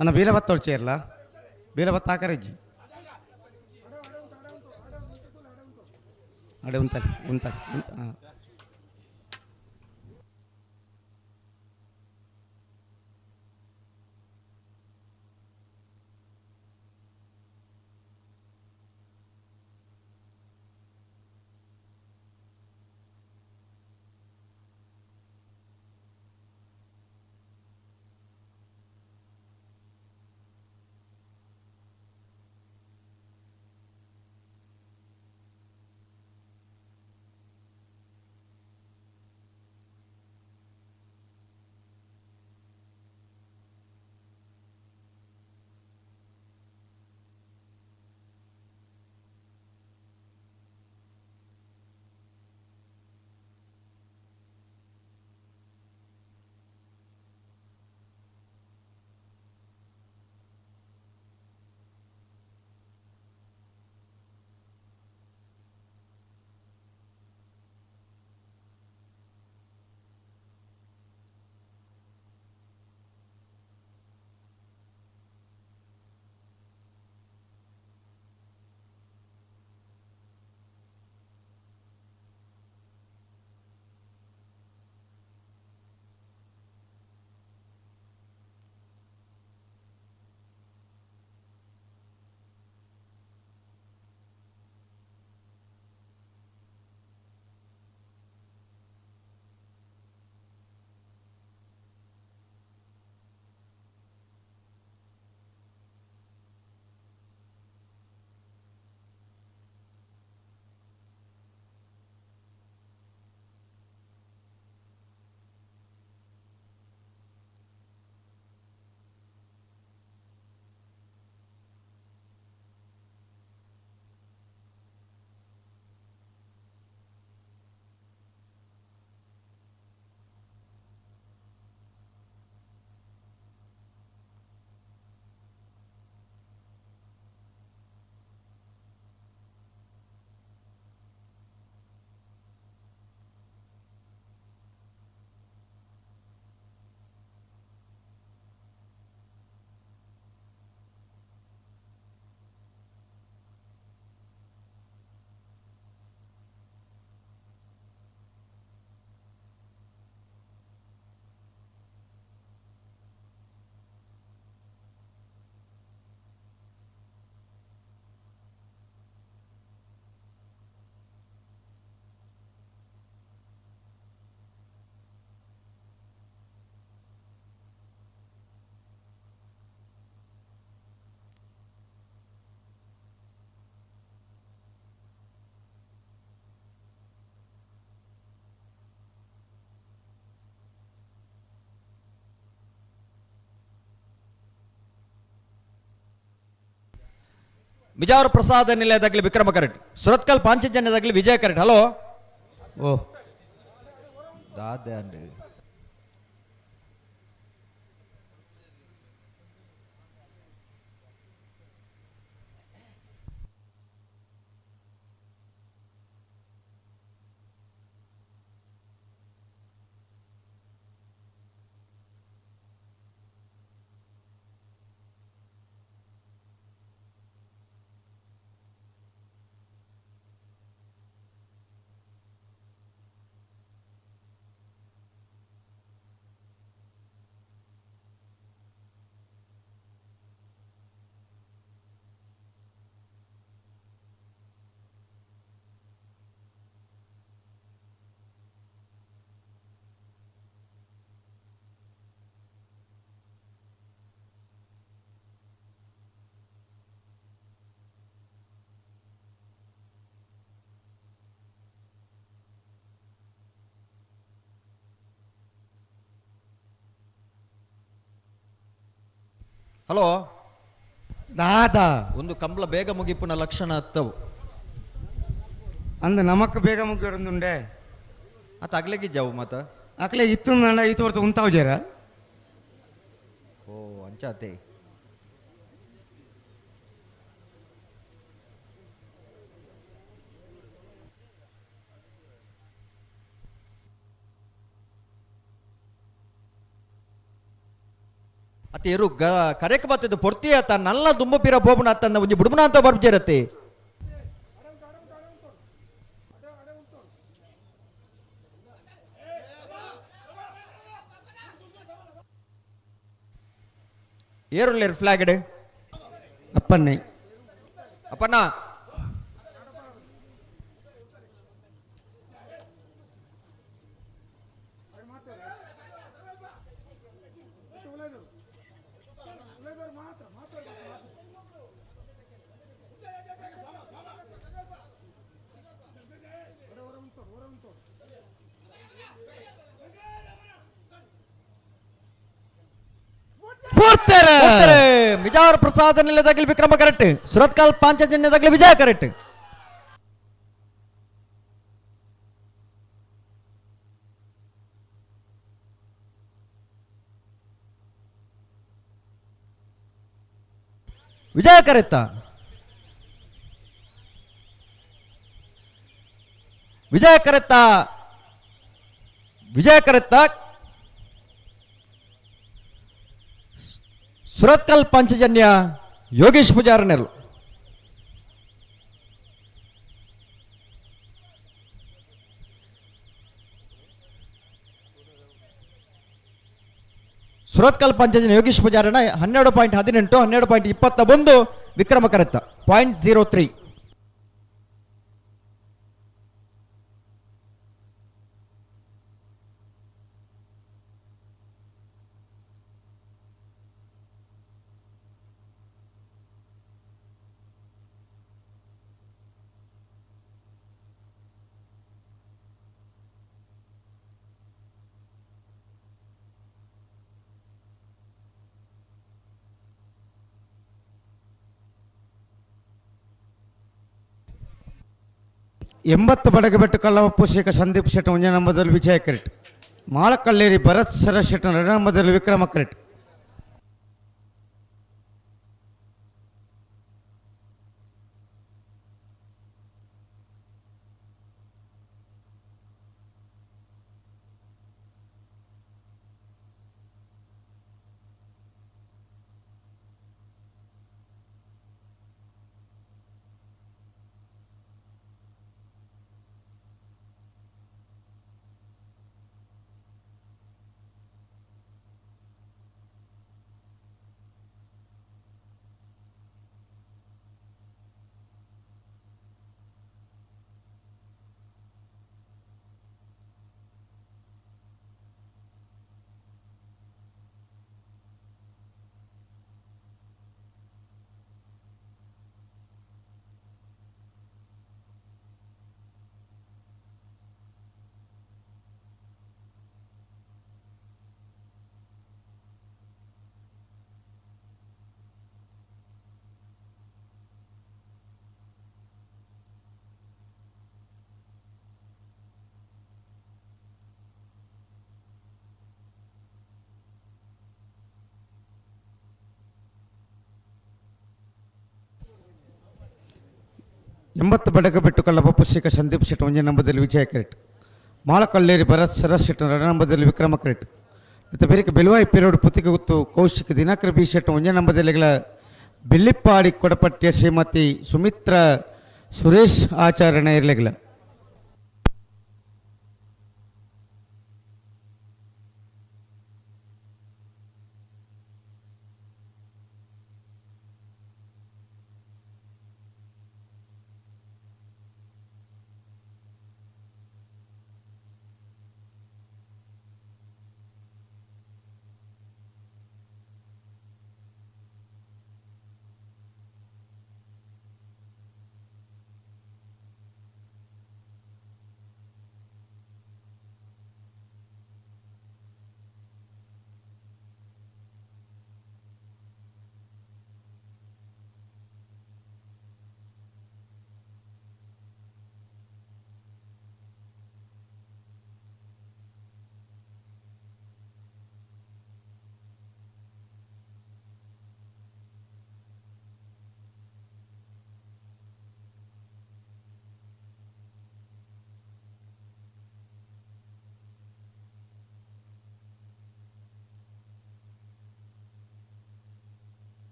ಅಣ್ಣ ಬೀಲಬತ್ತ ಸೇರ್ಲ ಬೀಲಬತ್ತ ಹಾಕರಜ್ಜಿ ಅಡೆ ಉಂತಲೆ ಉಂತಲೆ ಉಂತ. ಹಾಂ ಬಿಜಾವರ ಪ್ರಸಾದ ನಿಲಯದಾಗಲಿ ವಿಕ್ರಮ ಕರೆಟ್, ಸುರತ್ಕಲ್ ಪಾಂಚಜನ್ಯದಾಗಲಿ ವಿಜಯ ಕರೆಟ್. ಹಲೋ ಓ ದಾದೆ ಅಂಡ್ ಹಲೋ ದಾದಾ ಒಂದು ಕಂಬಳ ಬೇಗ ಮುಗಿಪುನ ಲಕ್ಷಣ ಅತ್ತವು. ಅಂದ ನಮಕ್ ಬೇಗ ಮುಗಿಯೋಡೊಂದುಂಡೆ. ಅತ್ತ ಅಗ್ಲೆಗಿಜ್ಜಾವು ಮಾತ. ಅಕ್ಲೆ ಇತ್ತು ನಂಡ ಈತ ಹೊರ್ತು ಉಂತಾವು ಜೇರ. ಓ ಅಂಚಾತೆ. ಅತ್ತೆ ಎರು ಗ ಕರೆಕ್ ಬತ್ತದ ಪೊರ್ತಿ ಆತ ನಲ್ಲ ದುಂಬ ಪಿರ ಬೋಬುನ ಅತ್ತಂದ ಒಂಜಿ ಬುಡುಬುನ ಅಂತ ಬರ್ಜೇರತ್ತೆ. ಏರುಲ್ಲೇರು ಫ್ಲಾಗ್ ಅಪ್ಪನ್ನೇ. ಅಪ್ಪಣ್ಣ ಪೂರ್ತಾರೆ. ಮಿಜಾರ್ ಪ್ರಸಾದ ನಿಲ್ಲದಾಗಲಿ ವಿಕ್ರಮ ಕರೆಕ್ಟ್, ಸುರತ್ಕಲ್ ಪಾಂಚಜನ್ಯದಾಗಲಿ ವಿಜಯ ಕರೆಕ್ಟ್. ವಿಜಯ ಕರೆತ್ತ ವಿಜಯ ಕರೆತ್ತ ವಿಜಯ ಕರೆತ್ತ ಸುರತ್ಕಲ್ ಪಾಂಚಜನ್ಯ ಯೋಗೇಶ್ ಪೂಜಾರನೆಲ್. ಸುರತ್ಕಲ್ ಪಾಂಚಜನ್ಯ ಯೋಗೇಶ್ ಪೂಜಾರನ 12.18 12.21 ವಿಕ್ರಮ ಕರೆತ್ತ 0.03. 80 ಬಡಗಬೆಟ್ಟು ಕಲ್ಲವಪ್ಪು ಶೇಖ ಸಂದೀಪ್ ಶೆಟ್ಟಿ ಒಂಜನೇ ನಂಬರ್ದಲ್ಲಿ ವಿಜಯ ಕರೆಟ್, ಮಾಳಕಳ್ಳೇರಿ ಭರತ್ ಶರತ್ ಶೆಟ್ಟಿ ಎರಡನೇ ನಂಬರ್ದಲ್ಲಿ ವಿಕ್ರಮ ಕರೆಟ್. 80 ಬಡಗಬೆಟ್ಟು ಕಲ್ಲಪ್ಪ ಶೇಖ ಸಂದೀಪ್ ಶೆಟ್ಟಿ ಒಂಜನೇ ನಂಬರ್ದಲ್ಲಿ ವಿಜಯ ಕರೆಟ್, ಮಾಳಕಳ್ಳೇರಿ ಭರತ್ ಶರತ್ ಶೆಟ್ಟಿ ಎರಡನೇ ನಂಬರ್ದಲ್ಲಿ ವಿಕ್ರಮ ಕರೆಟ್. ಮತ್ತು ಬೇರೆ ಬೆಲುವಾಯಿ ಪೇರೋಡು ಪುತ್ತಿಗೆ ಗುತ್ತು ಕೌಶಿಕ್ ದಿನಾಕರ್ ಬಿ ಶೆಟ್ಟಿ ಒಂಜನೇ ನಂಬರ್ದಲ್ಲಿ ಬೆಳ್ಳಿಪ್ಪಾಡಿ ಕೊಡಪಟ್ಟಿಯ ಶ್ರೀಮತಿ ಸುಮಿತ್ರ ಸುರೇಶ್ ಆಚಾರ್ಯನ ಇರಲಿಲ್ಲ.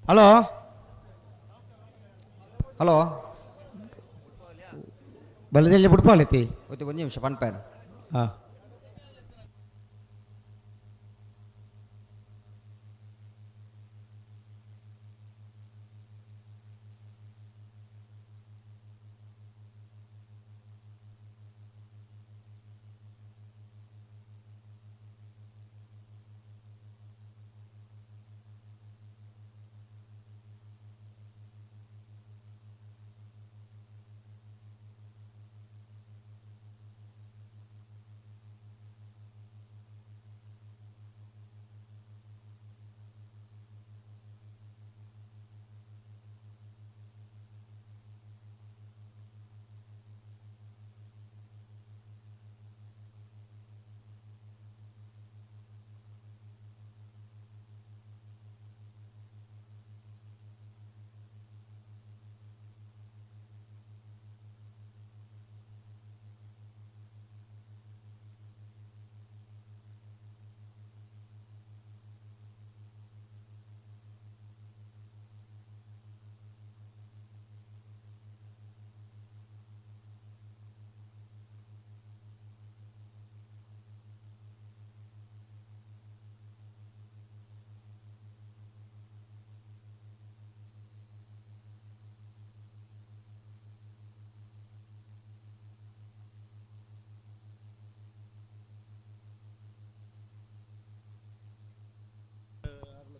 ಹಲೋ. ಹಲೋ. ಬಲದಲ್ಲಿ ಬುಡ್ಪಾಲೈತಿ. ಒತ್ತಿ ಒಂದು ನಿಮಿಷ ಪನ್ಪೇನ್. ಹಾಂ.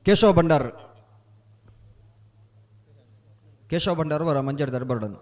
ಕೇಶವ ಭಂಡಾರ್, ಕೇಶವ ಭಂಡಾರ್ ವರ ಮಂಜರ್ ದರ್ಬರ್ಡನ್.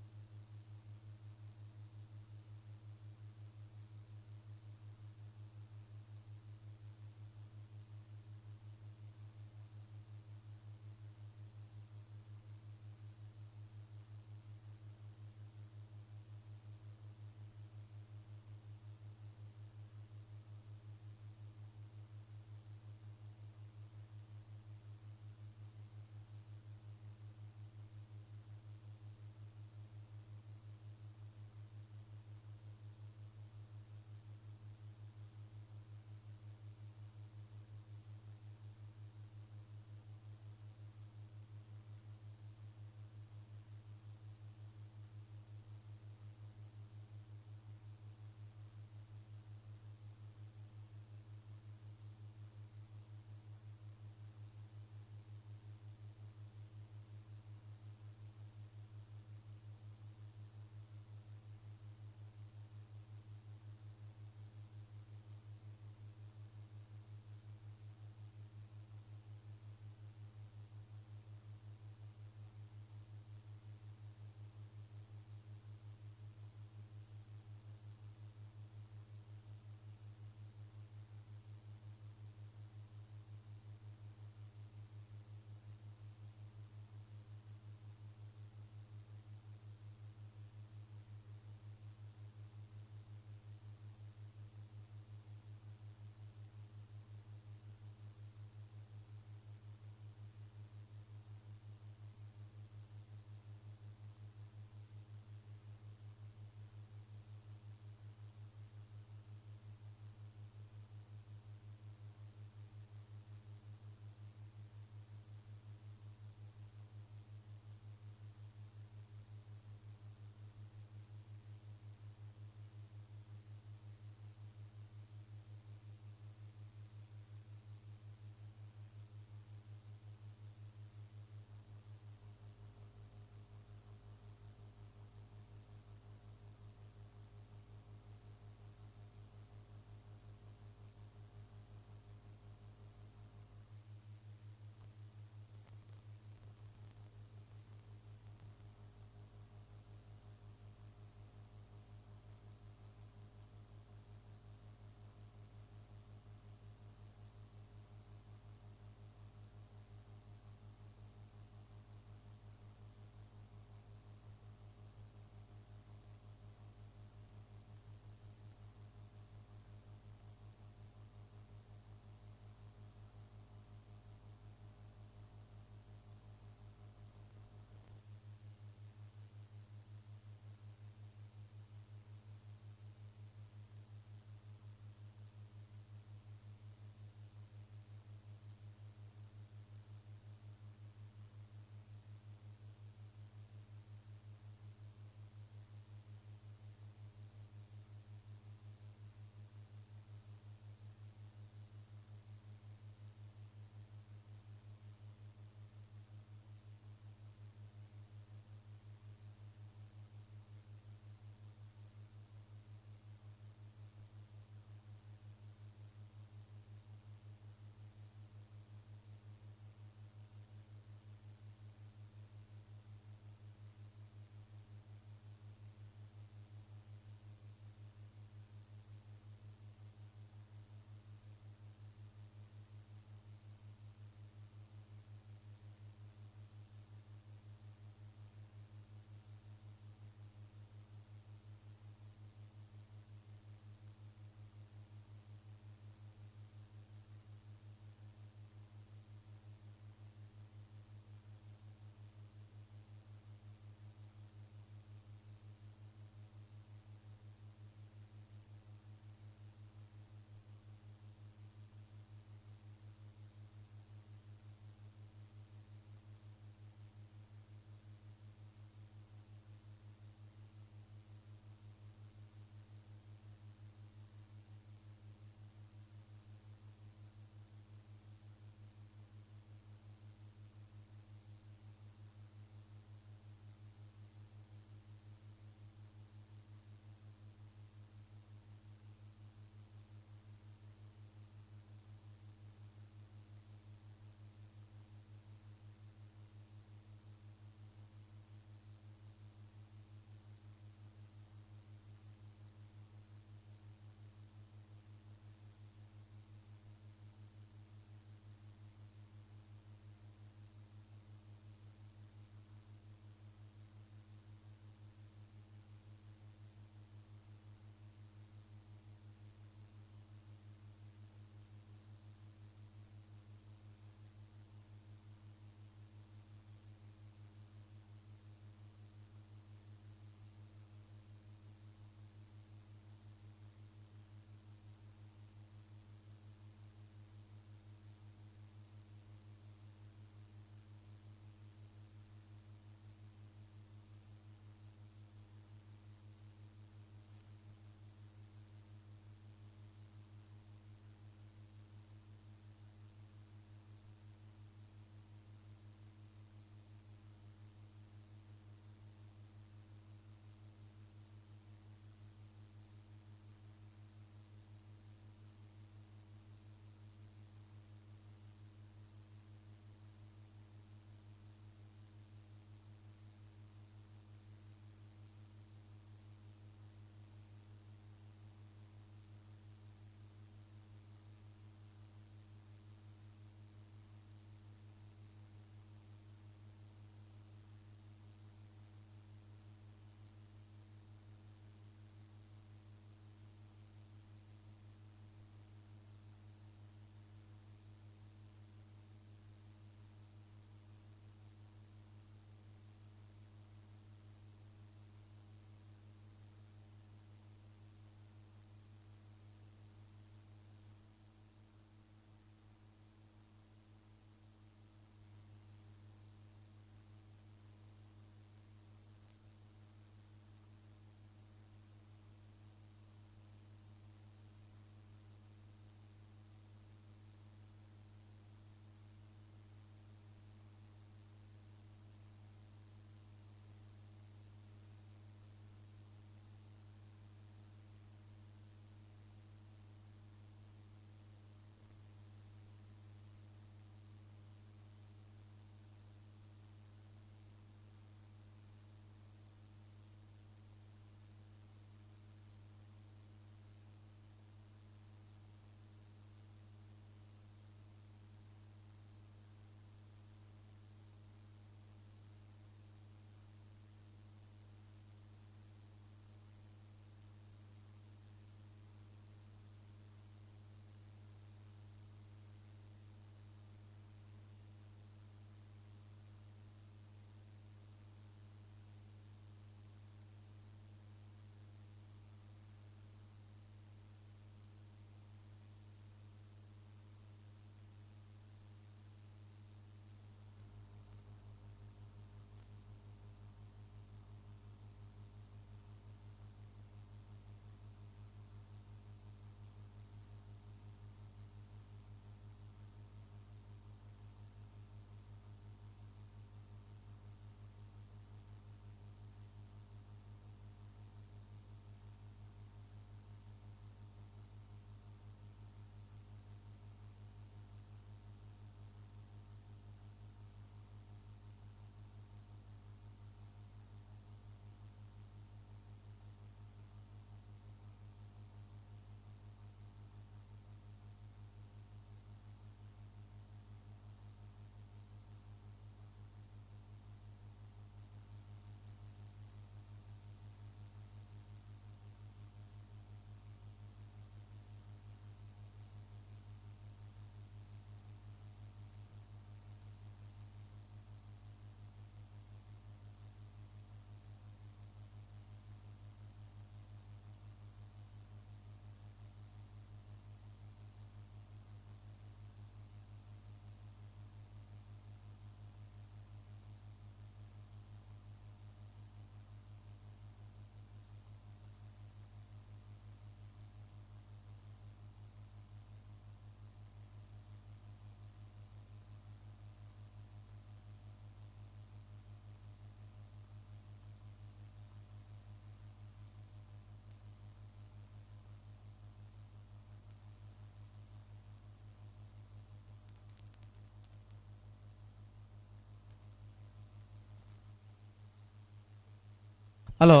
ಹಲೋ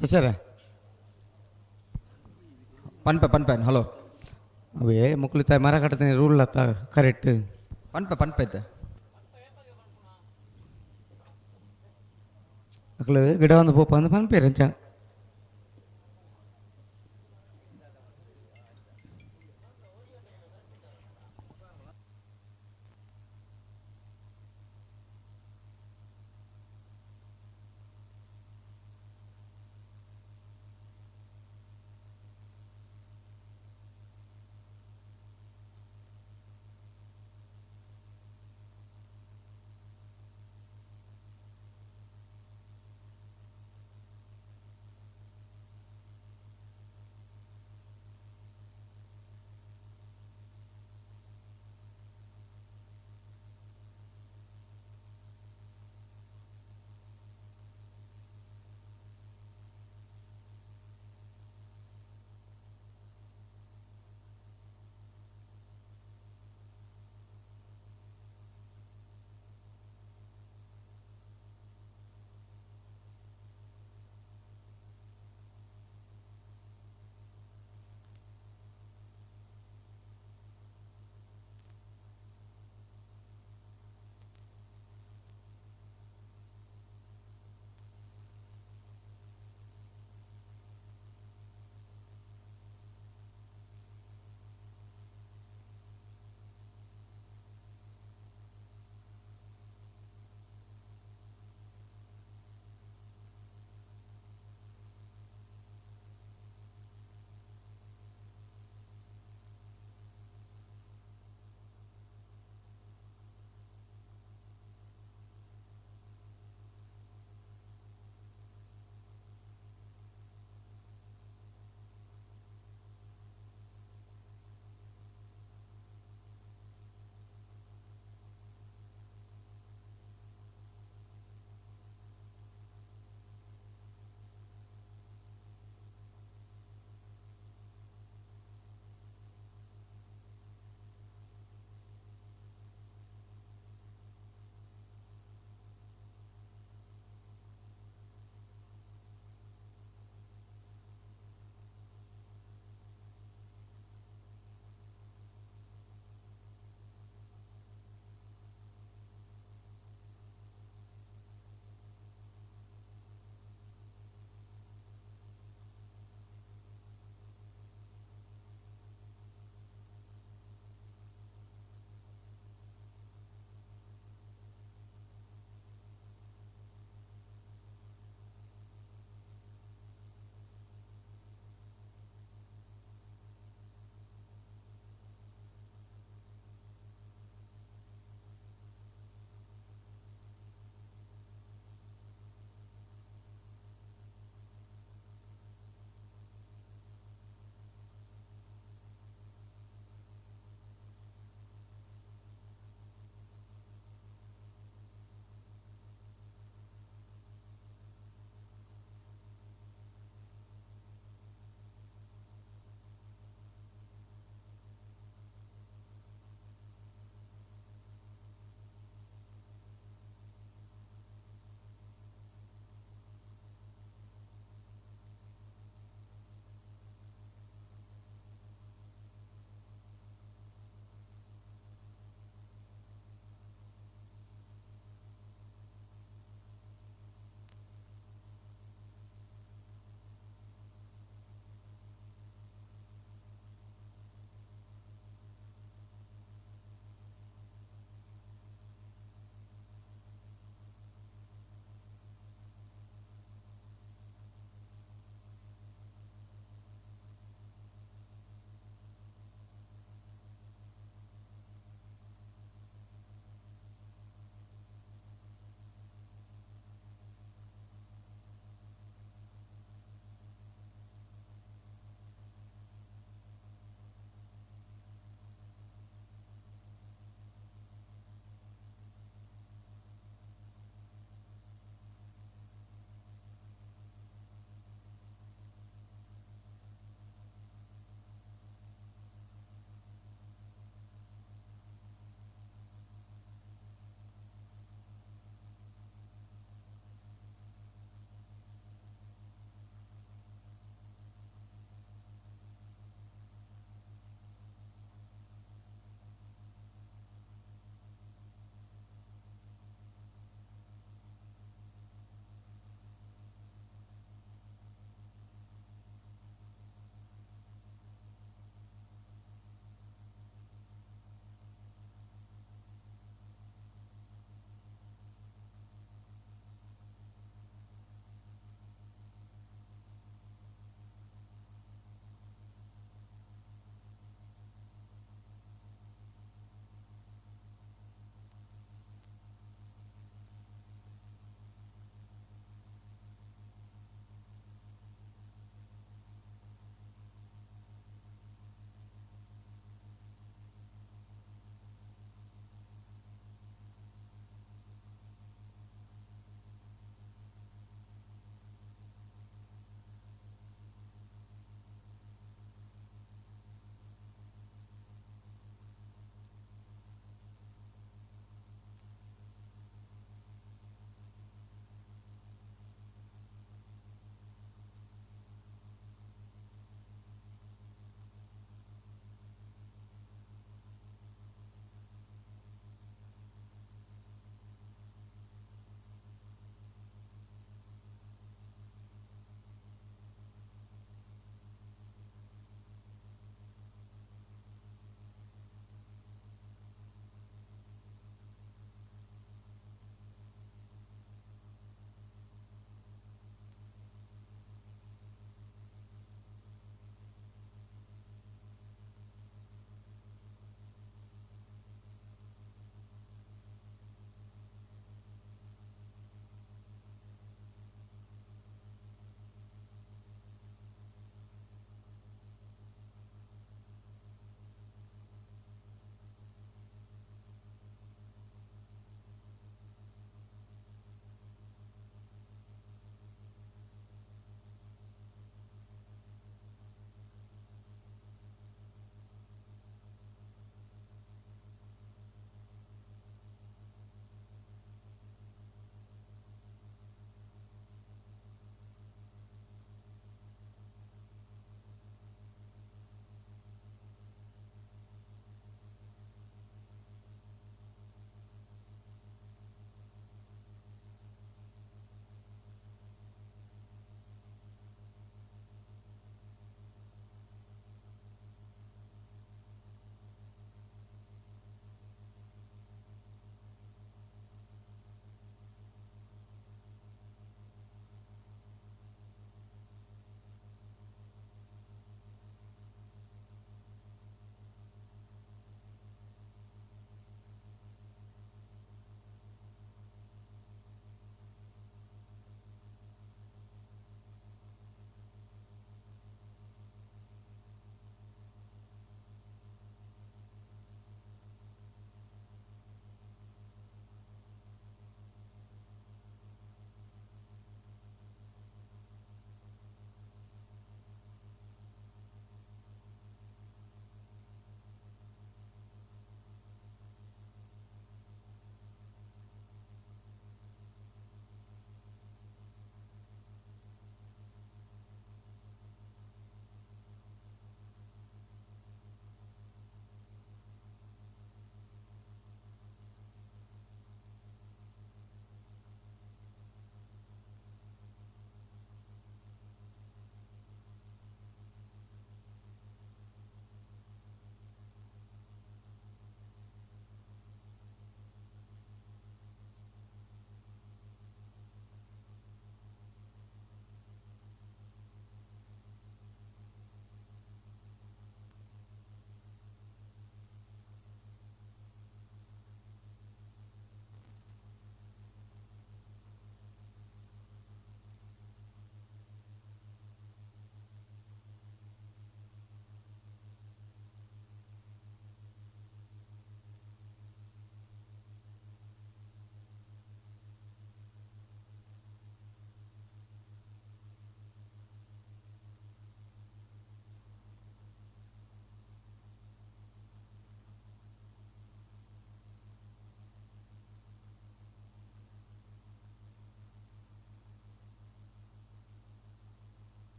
ಸಸರ. ಪನ್ಪೆ ಪನ್ಪೆ, ಹಲೋ. ಅವೇ ಮುಕ್ಲಿತ ಮರ ಕಟ್ಟತೀನಿ ರೂಲ್ ಅತ್ತ ಕರೆಕ್ಟ್. ಪನ್ಪೆ ಪನ್ಪೆ ಐತೆ. ಅಕ್ಲು ಗಿಡ ಒಂದು ಪೋಪ ಅಂದ್ ಪನ್ಪೇರು ಅಂಚ.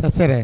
ಸಸ್ಯರೇ.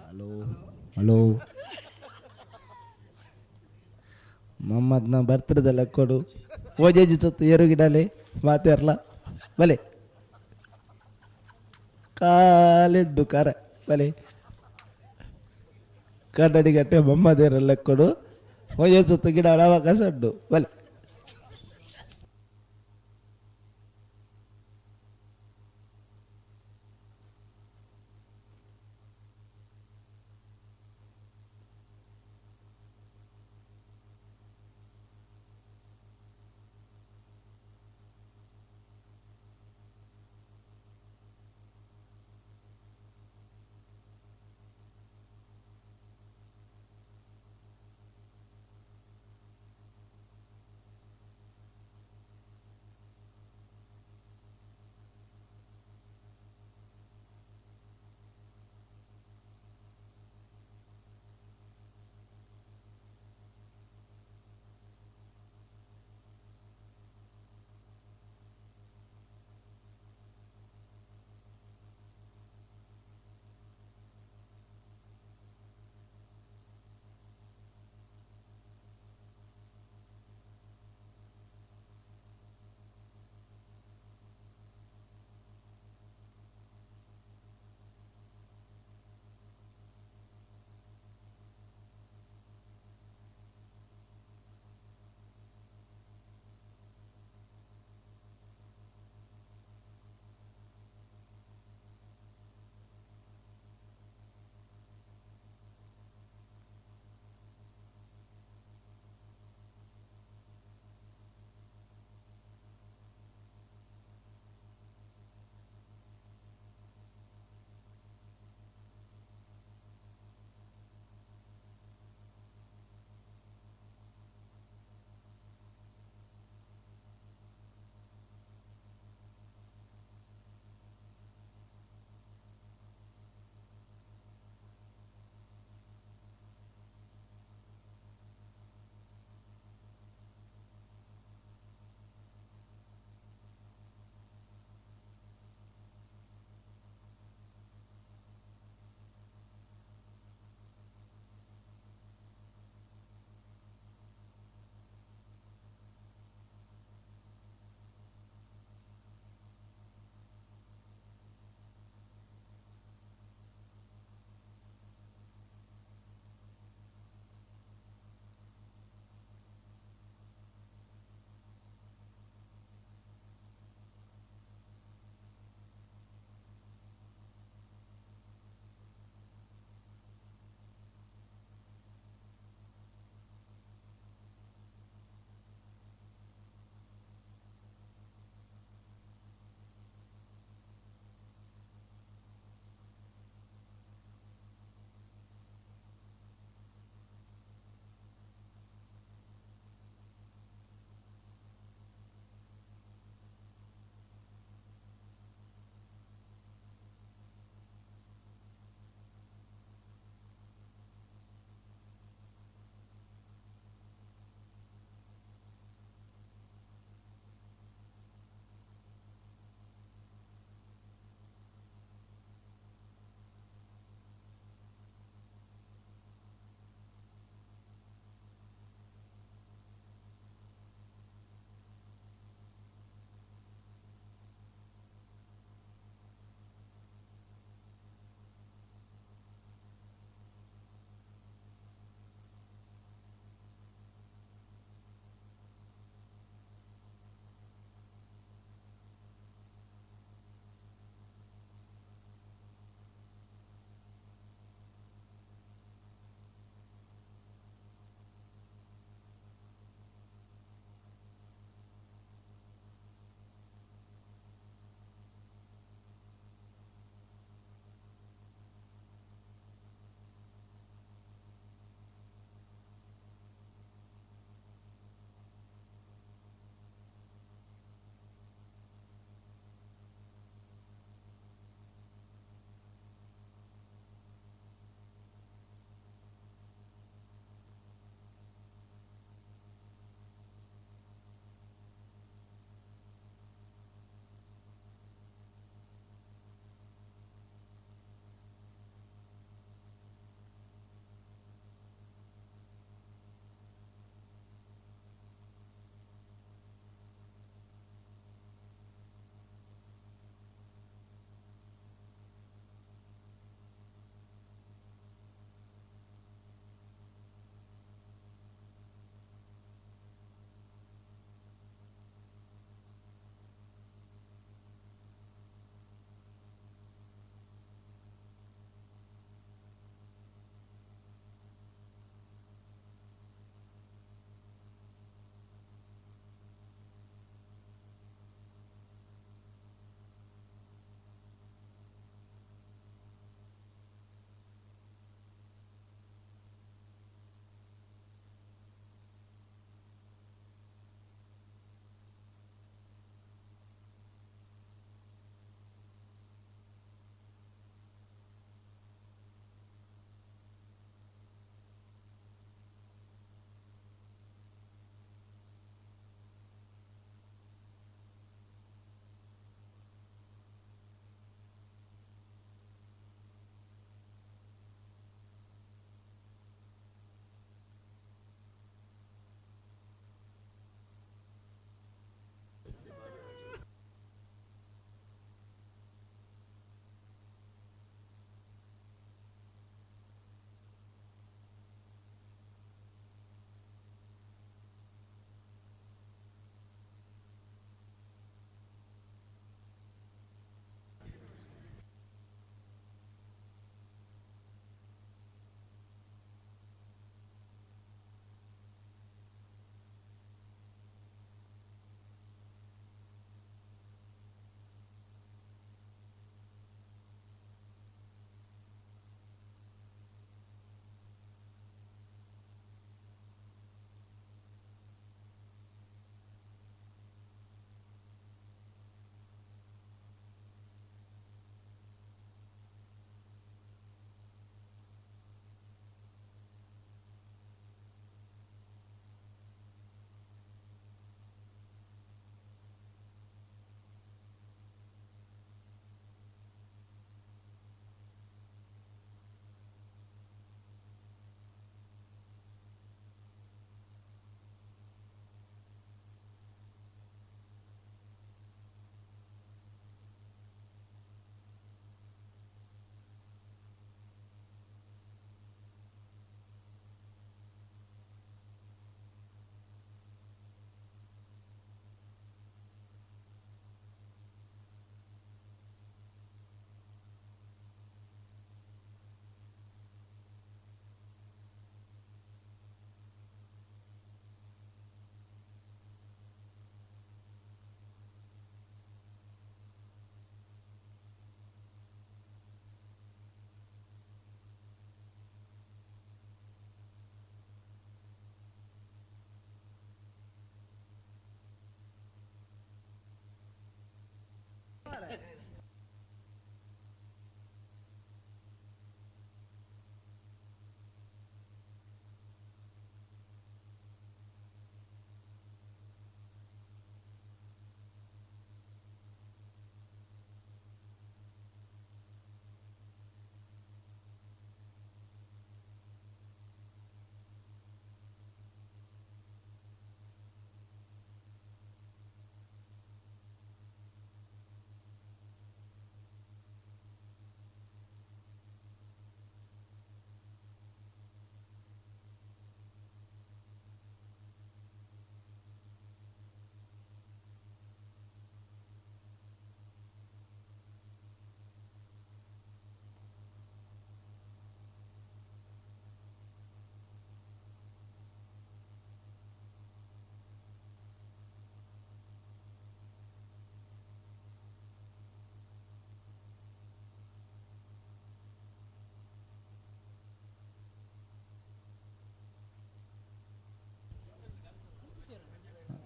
ಹಲೋ ಹಲೋ, ಮಮ್ಮದ್ನ ಬರ್ತಡದ ಕೊಡು ಓಜೇಜಿ ಸೊತ್ತು ಏರುಗಿಡಲೆ ಮಾತೇರ್ಲ ಬಲೆ ಕಾಲಿಡ್ಡು ಕರ ಬಲೆ ಕನ್ನಡಿ ಗಟ್ಟೆ ಮಮ್ಮದೇರಲ್ಲ ಕೊಡು ಓಜೆ ಸೊತ್ತು ಗಿಡ ಅವಕಾಶ ಉಂಟು ಬಲೆ.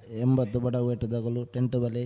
80 ಬಡವು ಎಟ್ಟದಗಲು ಟೆಂಟ್ ಬಲೆ.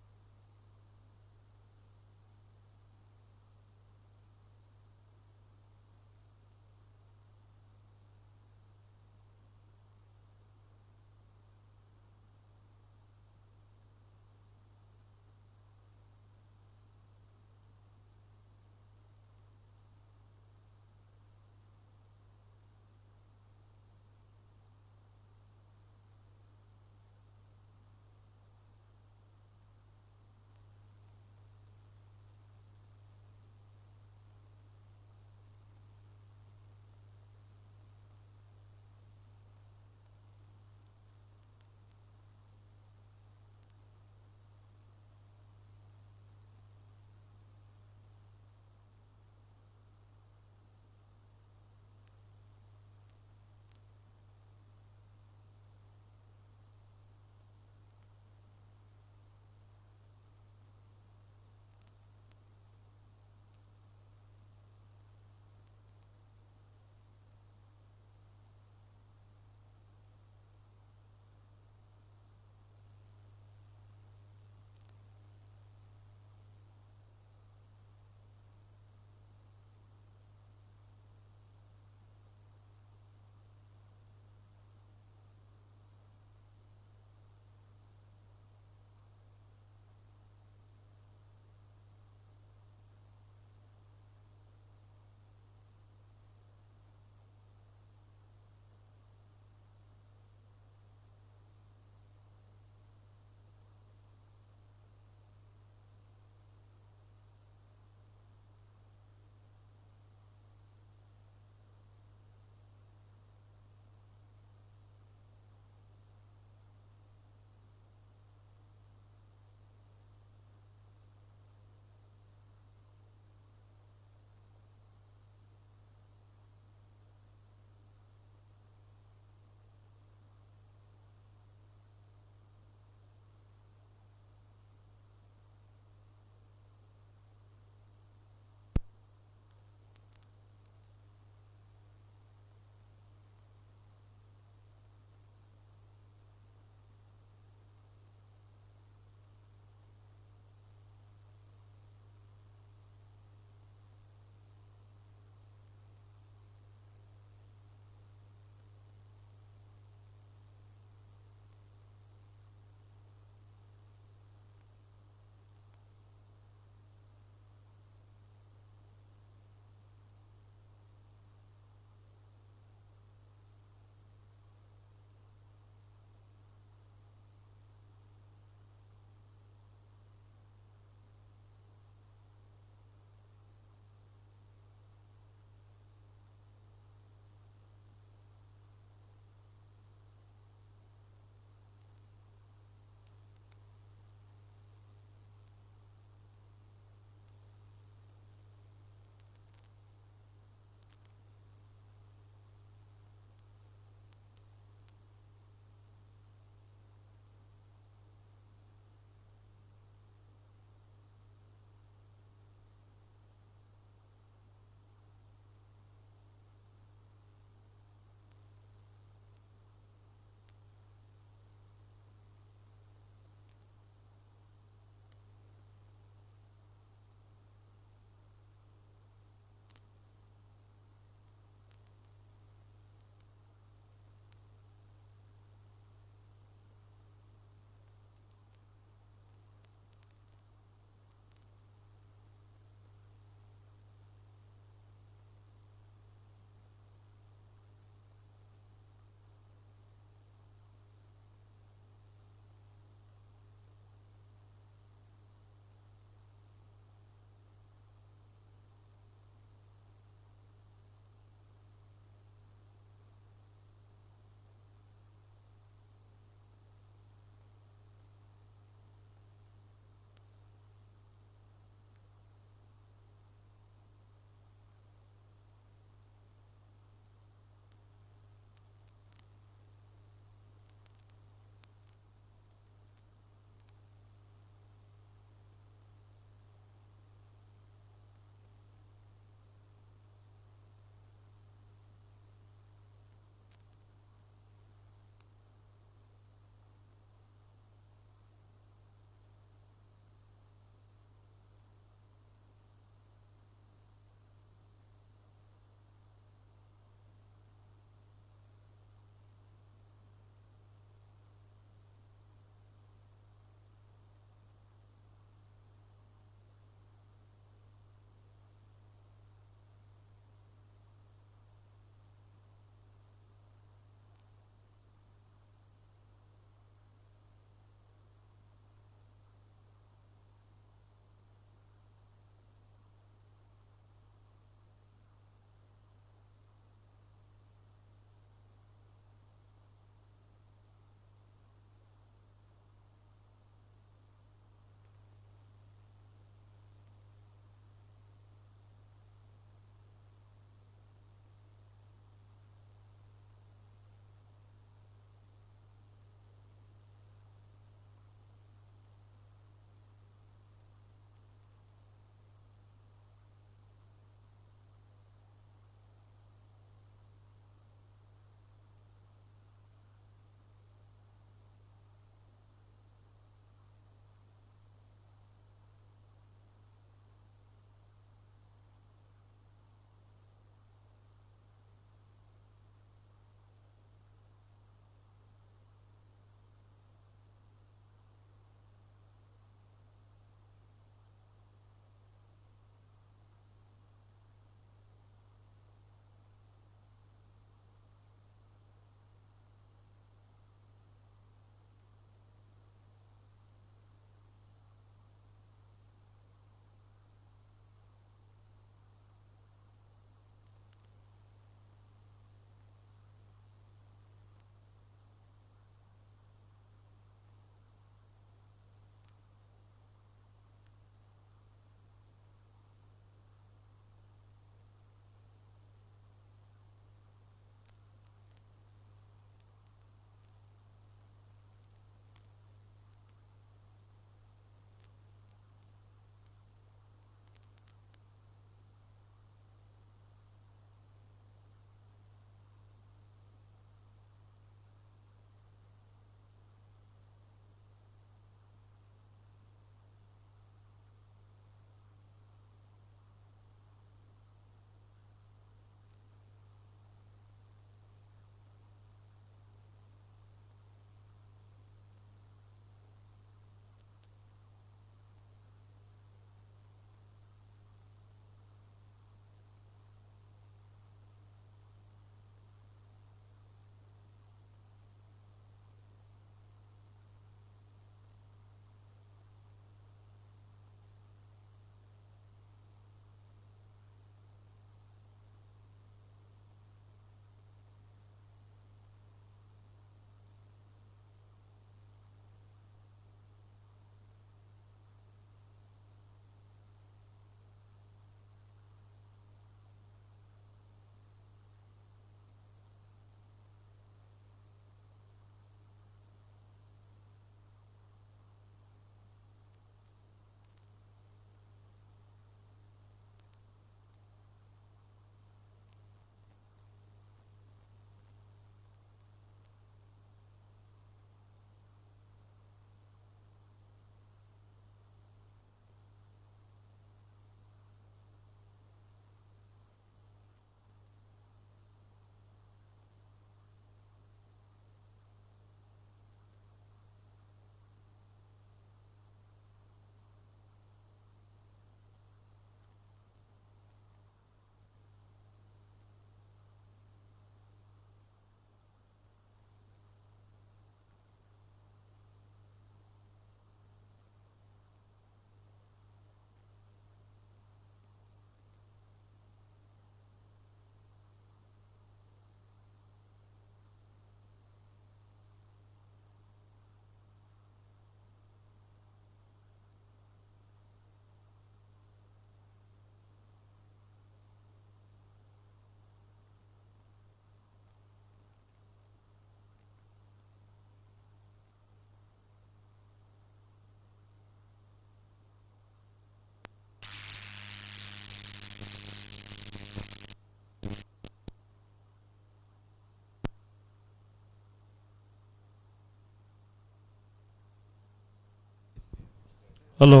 ಹಲೋ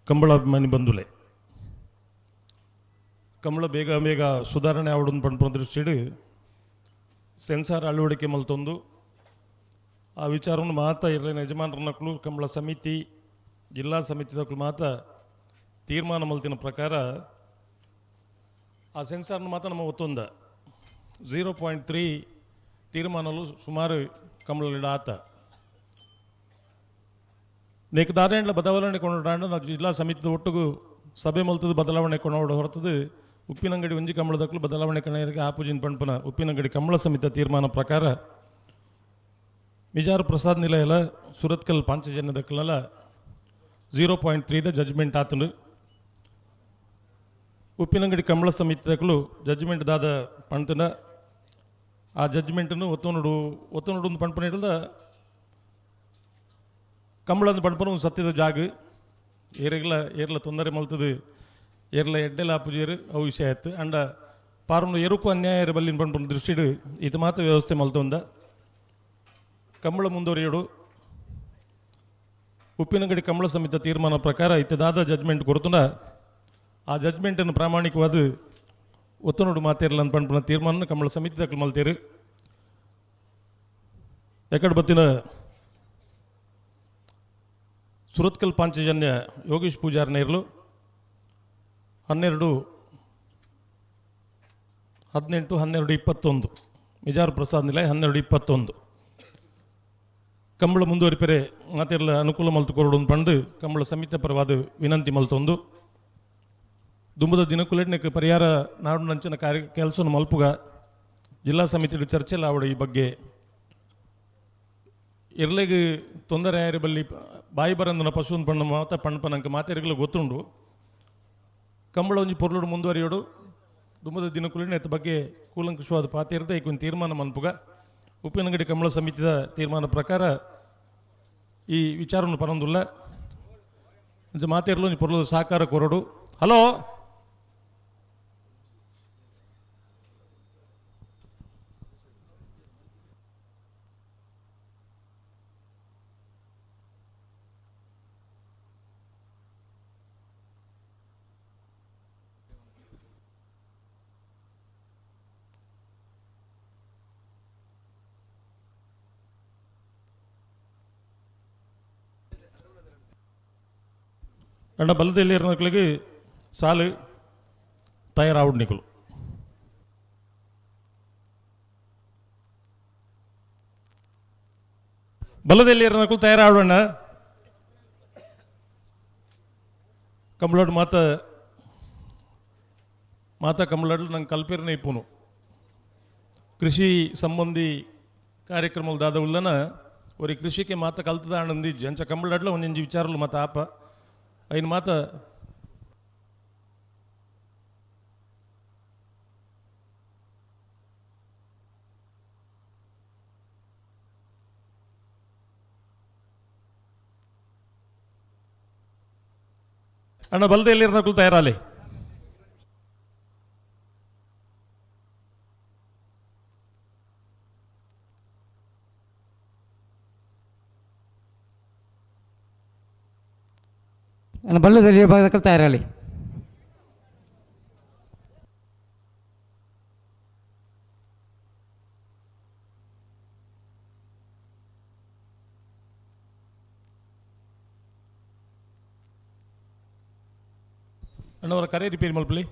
ಕಂಬಳ ಅಭಿಮಾನಿ ಬಂಧುಲೆ, ಕಂಬಳ ಬೇಗ ಬೇಗ ಸುಧಾರಣೆ ಆವಡೊಂದು ಪನ್ಪುನ ದೃಷ್ಟಿಡ್ ಸೆನ್ಸಾರ್ ಅಳವಡಿಕೆ ಮಲ್ತೊಂದು ಆ ವಿಚಾರವನ್ನು ಮಾತ ಇರಲಿನ ಯಜಮಾನರನಕ್ಲು ಕಂಬಳ ಸಮಿತಿ ಜಿಲ್ಲಾ ಸಮಿತಿದಕ್ಲು ಮಾತ ತೀರ್ಮಾನ ಮಲ್ತಿನ ಪ್ರಕಾರ ಆ ಸೆನ್ಸಾರ್ನ ಮಾತ ನಮ್ಮ ಒತ್ತೊಂದ 0.3 ತೀರ್ಮಾನಲು ಸುಮಾರು ಕಂಬಳ ಆತ ನೇಕ್ ದಾರೇಂಡ್ಲ ಬದಲಾವಣೆ ಕೊಂಡಾಂಡ ನಾವು ಜಿಲ್ಲಾ ಸಮಿತಿದ ಒಟ್ಟಿಗೂ ಸಭೆ ಮಲ್ತದ ಬದಲಾವಣೆ ಕೊಂಡೋಡ ಹೊರತದು ಉಪ್ಪಿನಂಗಡಿ ಒಂಜಿ ಕಂಬಳದಕ್ಕಲು ಬದಲಾವಣೆ ಕಣರಿಗೆ ಆಪುಜಿನ ಪಂಪನ ಉಪ್ಪಿನಂಗಡಿ ಕಂಬಳ ಸಮಿತಿ ತೀರ್ಮಾನ ಪ್ರಕಾರ ಮಿಜಾರು ಪ್ರಸಾದ್ ನಿಲಯಲ ಸುರತ್ಕಲ್ ಪಾಂಚಜನ್ಯದಕ್ಕಲೆಲ್ಲ 0.3 the judgement ಆತನು. ಉಪ್ಪಿನಂಗಡಿ ಕಂಬಳ ಸಮಿತಿದಕ್ಕಲು ಜಡ್ಜ್ಮೆಂಟ್ ದಾದ ಪಂತನ ಆ ಜಡ್ಜ್ಮೆಂಟನ್ನು ಒತ್ತೊನುಡು ಒತ್ತೊನುಡು ಒಂದು ಪಂಪನ ಹಿಡಿದ ಕಂಬಳದ ಪಂಪನ ಒಂದು ಸತ್ಯದ ಜಾಗ ಏರೆಗ್ಲ ಏರ್ಲ ತೊಂದರೆ ಮಲ್ತದು ಏರ್ಲ ಎಡ್ಡೆಲ ಆಪುಜೇರು ಅವು ವಿಷಯ ಆಯ್ತು ಅಂಡ ಪಾರುನು ಎರುಕು ಅನ್ಯಾಯ ಬಲ್ಲಿನ ಪಂಪನ ದೃಷ್ಟಿಡು ಇದು ಮಾತ್ರ ವ್ಯವಸ್ಥೆ ಮಲ್ತೊಂದ ಕಂಬಳ ಮುಂದುವರಿಯಡು ಉಪ್ಪಿನಂಗಡಿ ಕಂಬಳ ಸಮಿತಿ ತೀರ್ಮಾನ ಪ್ರಕಾರ ಇತ್ತದಾದ ಜಡ್ಜ್ಮೆಂಟ್ ಕೊರತುಂಡ ಆ ಜಡ್ಜ್ಮೆಂಟನ್ನು ಪ್ರಾಮಾಣಿಕವಾದ ಒತ್ತುನುಡು ಮಾತೇರಲ್ಲ ಪಂಪನ ತೀರ್ಮಾನ ಕಂಬಳ ಸಮಿತಿ ದಕ್ಕಲು ಮಲ್ತೇರು. ಎಕಡೆ ಬತ್ತಿನ ಸುರತ್ಕಲ್ ಪಾಂಚಜನ್ಯ ಯೋಗೇಶ್ ಪೂಜಾರ್ ನೇರ್ಲು 12 18 12 21 ಮಿಜಾರ್ ಪ್ರಸಾದ್ ನಿಲಯ 12 21 ಕಂಬಳ ಮುಂದುವರಿಪೆರೆ ಮಾತಿರ್ಲ ಅನುಕೂಲ ಮಲ್ತು ಕೊರಡು ಪಂಡು ಕಂಬಳ ಸಮಿತಿ ಪರವಾದ ವಿನಂತಿ ಮಲ್ತೊಂದು ದುಂಬದ ದಿನಕುಲೆಟ್ನಕ್ಕೆ ಪರಿಹಾರ ನಾಡು ನಂಚಿನ ಕಾರ್ಯ ಕೆಲಸ ಮಲ್ಪುಗ ಜಿಲ್ಲಾ ಸಮಿತಿ ಚರ್ಚೆ ಆವಡ ಈ ಬಗ್ಗೆ ಇರ್ಲೆಗ್ ತೊಂದರೆ ಆಯರಿ ಬಲ್ಲಿ ಬಾಯಿ ಬರಂದನ ಪಶುವನ್ ಪಣ್ಣ ಮಾತ ಪಣ್ಪನಂಕ ಮಾತೆರ್ಗಲ ಗೊತ್ತುಂಡು ಕಂಬಳ ಒಂಜಿ ಪೊರ್ಲುಡು ಮುಂದುವರಿಯೋಡು ದುಂಬದ ದಿನಕುಲಿನ ಎತ್ತ ಬಗ್ಗೆ ಕೂಲಂಕುಷವಾದ ಪಾತಿರ್ದ ಒಂದು ತೀರ್ಮಾನ ಮನ್ಪುಗ ಉಪ್ಪಿನಂಗಡಿ ಕಂಬಳ ಸಮಿತಿದ ತೀರ್ಮಾನ ಪ್ರಕಾರ ಈ ವಿಚಾರವನ್ನು ಪರಂದುಲ್ಲ ಮಾತೆರ್ಲು ಒಂಜಿ ಪೊರ್ಲದ ಸಹಕಾರ ಕೊರಡು. ಹಲೋ ಅಣ್ಣ ಬಲದಲ್ಲಿ ಮಕ್ಕಳಿಗೆ ಸಾಲು ತಯಾರಾವುಡ್ ನಿಕಲು. ಬಲದಲ್ಲಿ ಮಕ್ಕಳು ತಯಾರಾವಣ್ಣ ಕಂಬಳೋಡು ಮಾತ ಮಾತಾ ಕಂಬಳಾಡು ನಂಗೆ ಕಲ್ಪಿರನೇ ಇಪ್ಪುನು ಕೃಷಿ ಸಂಬಂಧಿ ಕಾರ್ಯಕ್ರಮలు ದಾದವುಲ್ಲನ ಒರಿ ಕೃಷಿಗೆ ಮಾತ ಕಲ್ತದ ಆನಂದಿಜ್ಜಿ ಅಂಚ ಕಂಬಳಾಡ್ಲ ಒಂದೊಂಜಿ ವಿಚಾರಲು ಮಾತ ಆಪ ಐನು ಮಾತ ಅಣ್ಣ ಬಲದಲ್ಲಿ ನಕಲು ತಯಾರಾಲಿ. ಅಣ್ಣ ಬಲ್ಲದಲ್ಲಿ ಭಾಗದಲ್ಲಿ ತಯಾರಾಗಲಿ. ಅಣ್ಣವರ ಕರೆ ರಿಪೇರಿ ಮಲ್ಪಲಿ.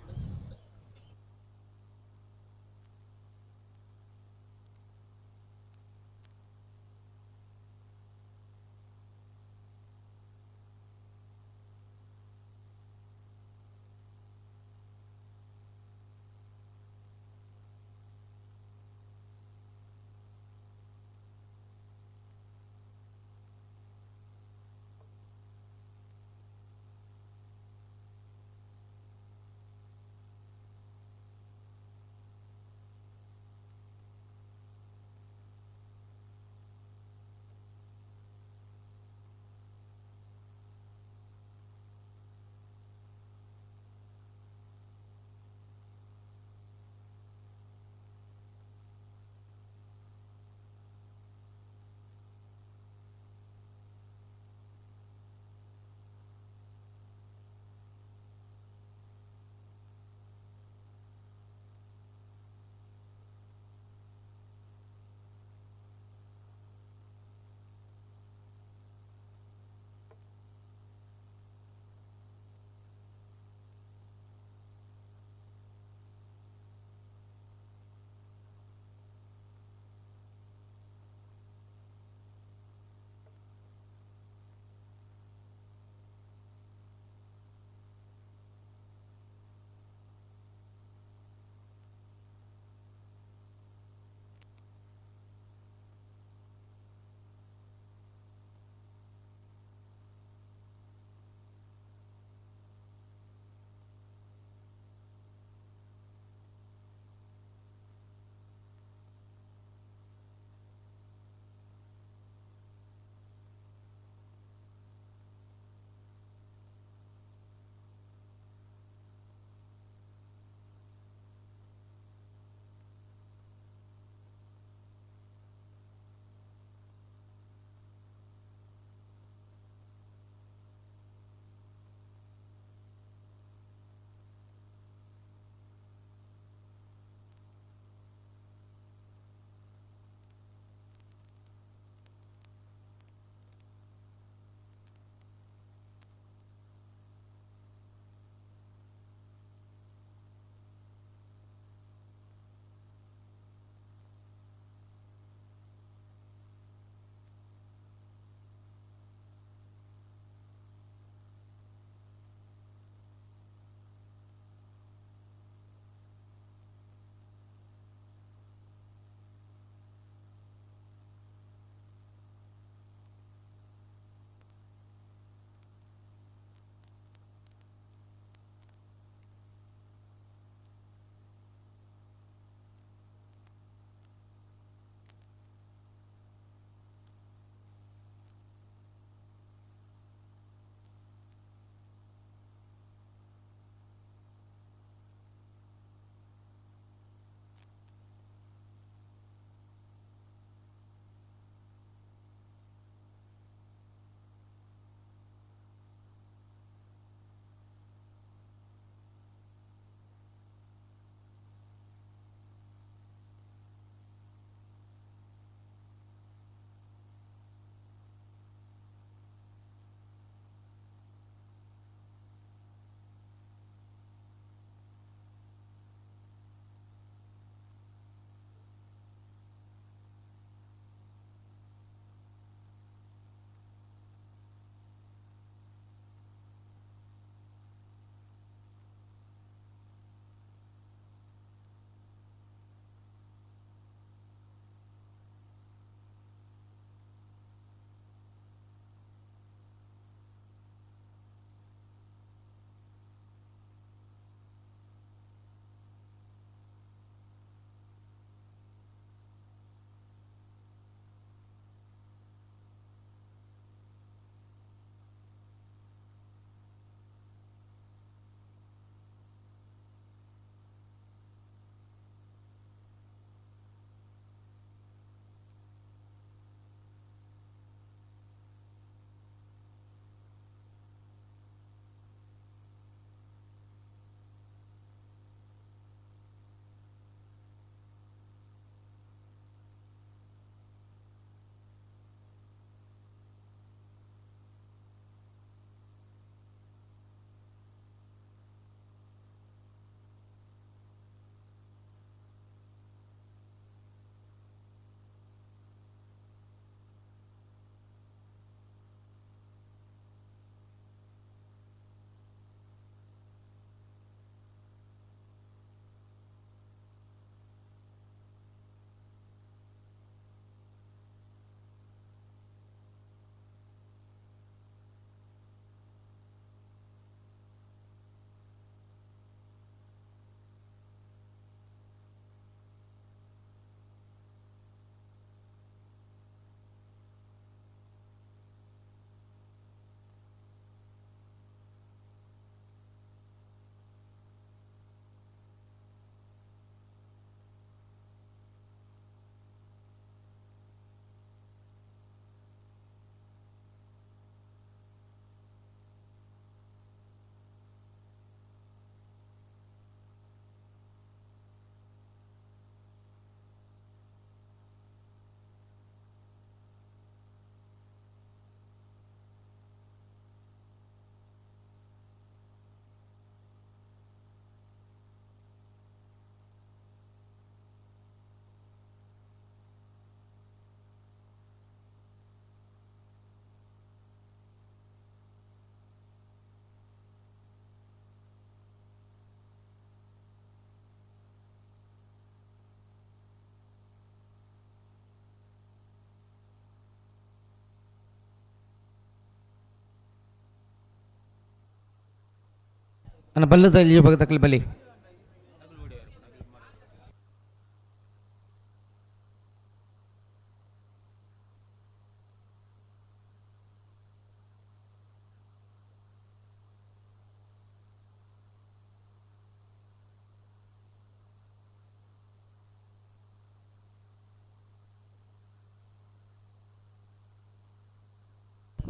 ಅನ್ನ ಬಲ್ಲದ ತಕ್ಕಲಿ ಬಲಿ.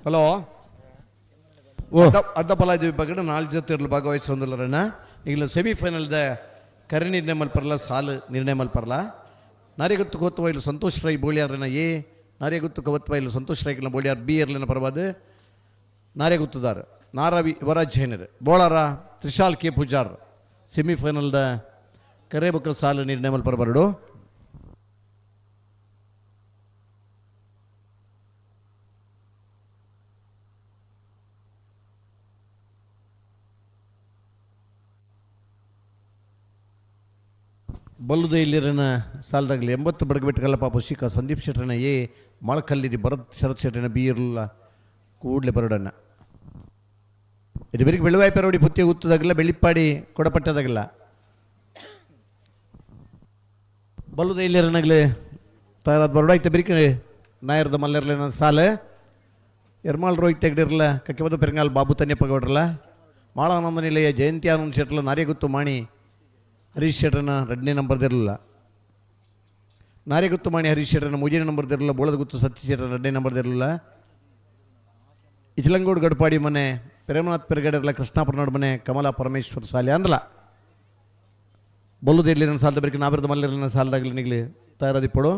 ಹಲೋ, ಅಡ್ಡಪಲಾಜಿ ವಿಭಾಗದ 4 ಜೊತೆ ಭಾಗವಹಿಸೊಂದಿಲ್ಲರಣ್ಣ. ಈಗಲ ಸೆಮಿಫೈನಲ್ದ ಕರೆ ನಿರ್ಣಯ ಮಲ್ಪರಲ್ಲ, ಸಾಲು ನಿರ್ಣಯ ಮಲ್ಪರಲ್ಲ. ನಾರಿಗುತ್ತು ಕೋತ್ವಾಯಿಲು ಸಂತೋಷ್ ರೈ ಬೋಳಿಯಾರನ ಎ, ನಾರಿಗುತ್ತು ಕವತ್ವಾಯಿಲು ಸಂತೋಷ್ ರೈಕನ ಬೋಳಿಯಾರ್ ಬಿ ಎರ್ಲಿನ ಪರವಾದ ನಾರಿಗುತ್ತುದಾರ ನಾರವಿ ಯುವರಾಜ್ ಜೈನರ್ ಬೋಳಾರ ತ್ರಿಶಾಲ್ ಕೆ ಪೂಜಾರ್ ಸೆಮಿಫೈನಲ್ದ ಕರೆ ಬೊಕ್ಕ ಸಾಲು ನಿರ್ಣಯ ಮಲ್ಪರ ಬರಡು. ಬಲ್ಲುದ ಇಲ್ಲಿರನ ಸಾಲದಾಗಲಿ 80 ಬಡಗಬೆಟ್ಟಗಲ್ಲ ಪಾಪ ಶಿಖಾ ಸಂದೀಪ್ ಶೆಟ್ಟರನ ಎ, ಮೊಳಕಲ್ಲಿರಿ ಭರತ್ ಶರತ್ ಶೆಟ್ಟರನ ಬಿ ಇರಲಿಲ್ಲ ಕೂಡಲೇ ಬರಡಣ್ಣ. ಇದು ಬೆಳಿಗ್ಗೆ ಬೆಳುವಾಯಿ ಪೆರೋಡಿ ಪುತ್ತಿ ಉತ್ತದಾಗಲ್ಲ, ಬೆಳಿಪ್ಪಾಡಿ ಕೊಡಪಟ್ಟದಾಗಲ್ಲ. ಬಲ್ಲುದ ಇಲ್ಲಿರನಾಗಲಿ ತಯಾರಾದ ಬರೋಡ ಐತೆ ಬೆರಿಕೆ ನಾಯರ್ದ ಮಲ್ಲೆರ್ಲಿನ ಸಾಲೆ ಎರ್ಮಾಳ್ ರೋಹಿತ್ ತೆಗ್ದಿರಲ್ಲ ಕಕ್ಕೆಬದ ಪೆರಂಗಾಲ್ ಬಾಬು ತನ್ಯಪ್ಪ ಗೌಡ್ರಲ್ಲ ಮಾಳಾನಂದ ನಿಲಯ ಜಯಂತಿ ಆನಂದ್ ಶೆಟ್ರಲ್ಲ ನಾರಿಗುತ್ತು ಮಾಣಿ ಹರೀಶ್ ಶೆಟ್ಟರನ 2ನೇ ನಂಬರ್ದಿರಲಿಲ್ಲ. ನಾರಿಗುತ್ತು ಮಾಣಿ ಹರೀಶ್ ಶೆಟ್ಟರನ 3ನೇ ನಂಬರ್ದಿರಲಿಲ್ಲ. ಬೋಳದಗುತ್ತು ಸತೀಶ್ ಶೆಟ್ಟರನ 2ನೇ ನಂಬರ್ದಿರಲಿಲ್ಲ. ಇಚಲಂಗೋಡು ಗಡಪಾಡಿ ಮನೆ ಪ್ರೇಮನಾಥ್ ಪೆರ್ಗಡೆರಲ್ಲ ಕೃಷ್ಣಾಪುರ ಮನೆ ಕಮಲಾ ಪರಮೇಶ್ವರ ಸಾಲೆ ಅಂದಲ ಬೊಲ್ಲುದ ಇರಲಿ ನನ್ನ ಸಾಲದ ಬರಿಕೆ ನಾಬಿರದ ಮಲ್ಲಿರಲಿ ನನ್ನ ಸಾಲದಾಗಲಿ ನಿಗಲಿ ತಯಾರಾದಿಪ್ಪಡು.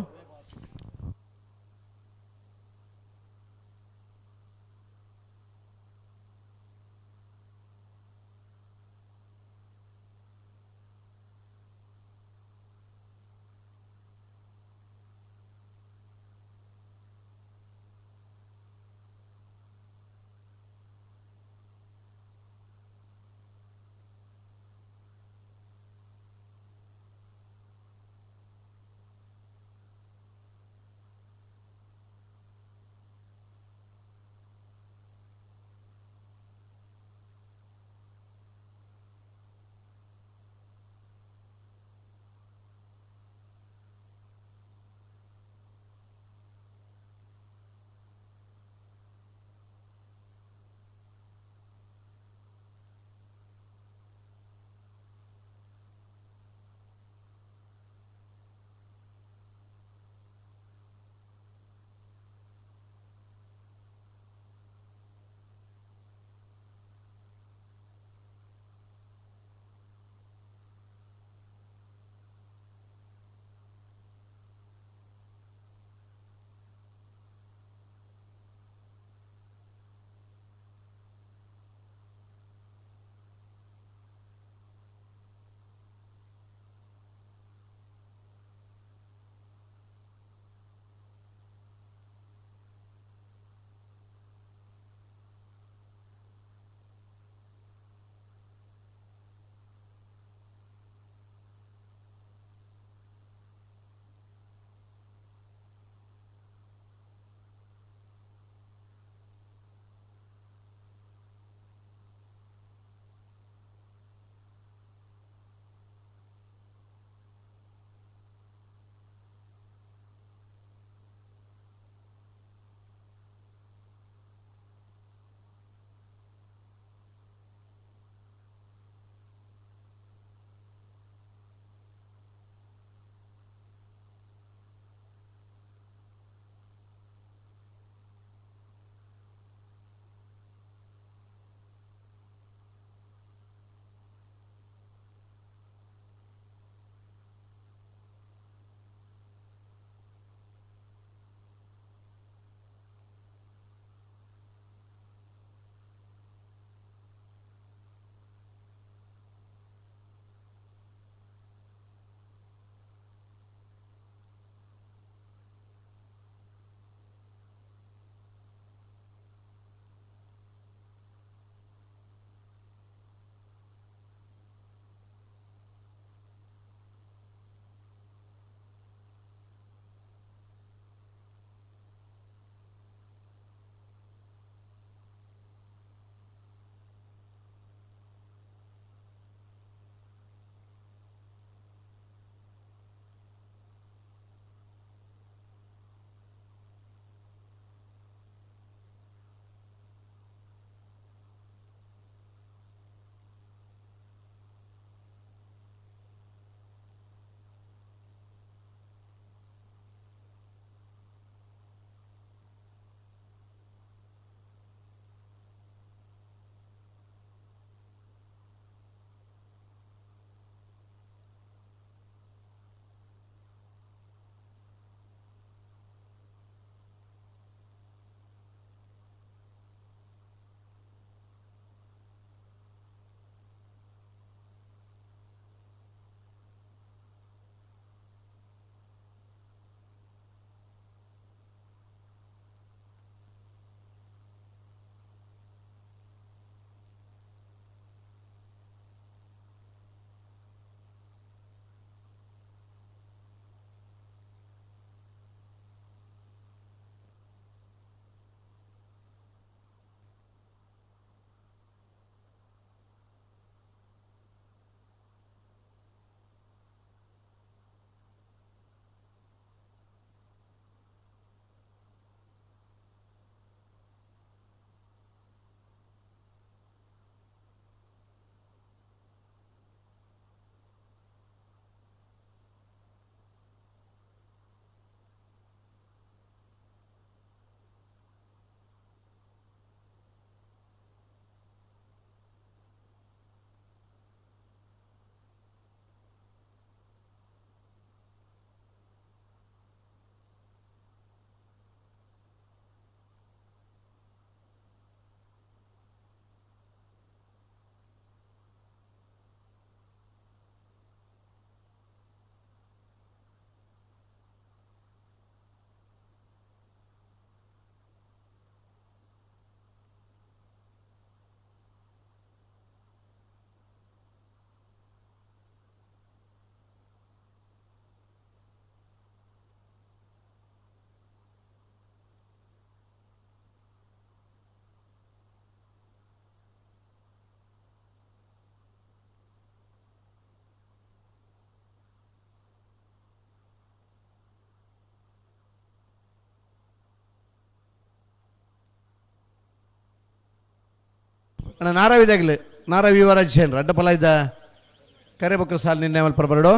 ಅಣ್ಣ ನಾರಾವಿದಾಗಲಿ ನಾರಾವಿ ಯುವರಾಜ್ ಶೇನ್ರ ಅಡ್ಡ ಫಲ ಇದ್ದ ಕರೆಬಕ್ಕ ಸಾಲ ನಿನ್ನೆ ಮಲ್ಪ ಬರಡು.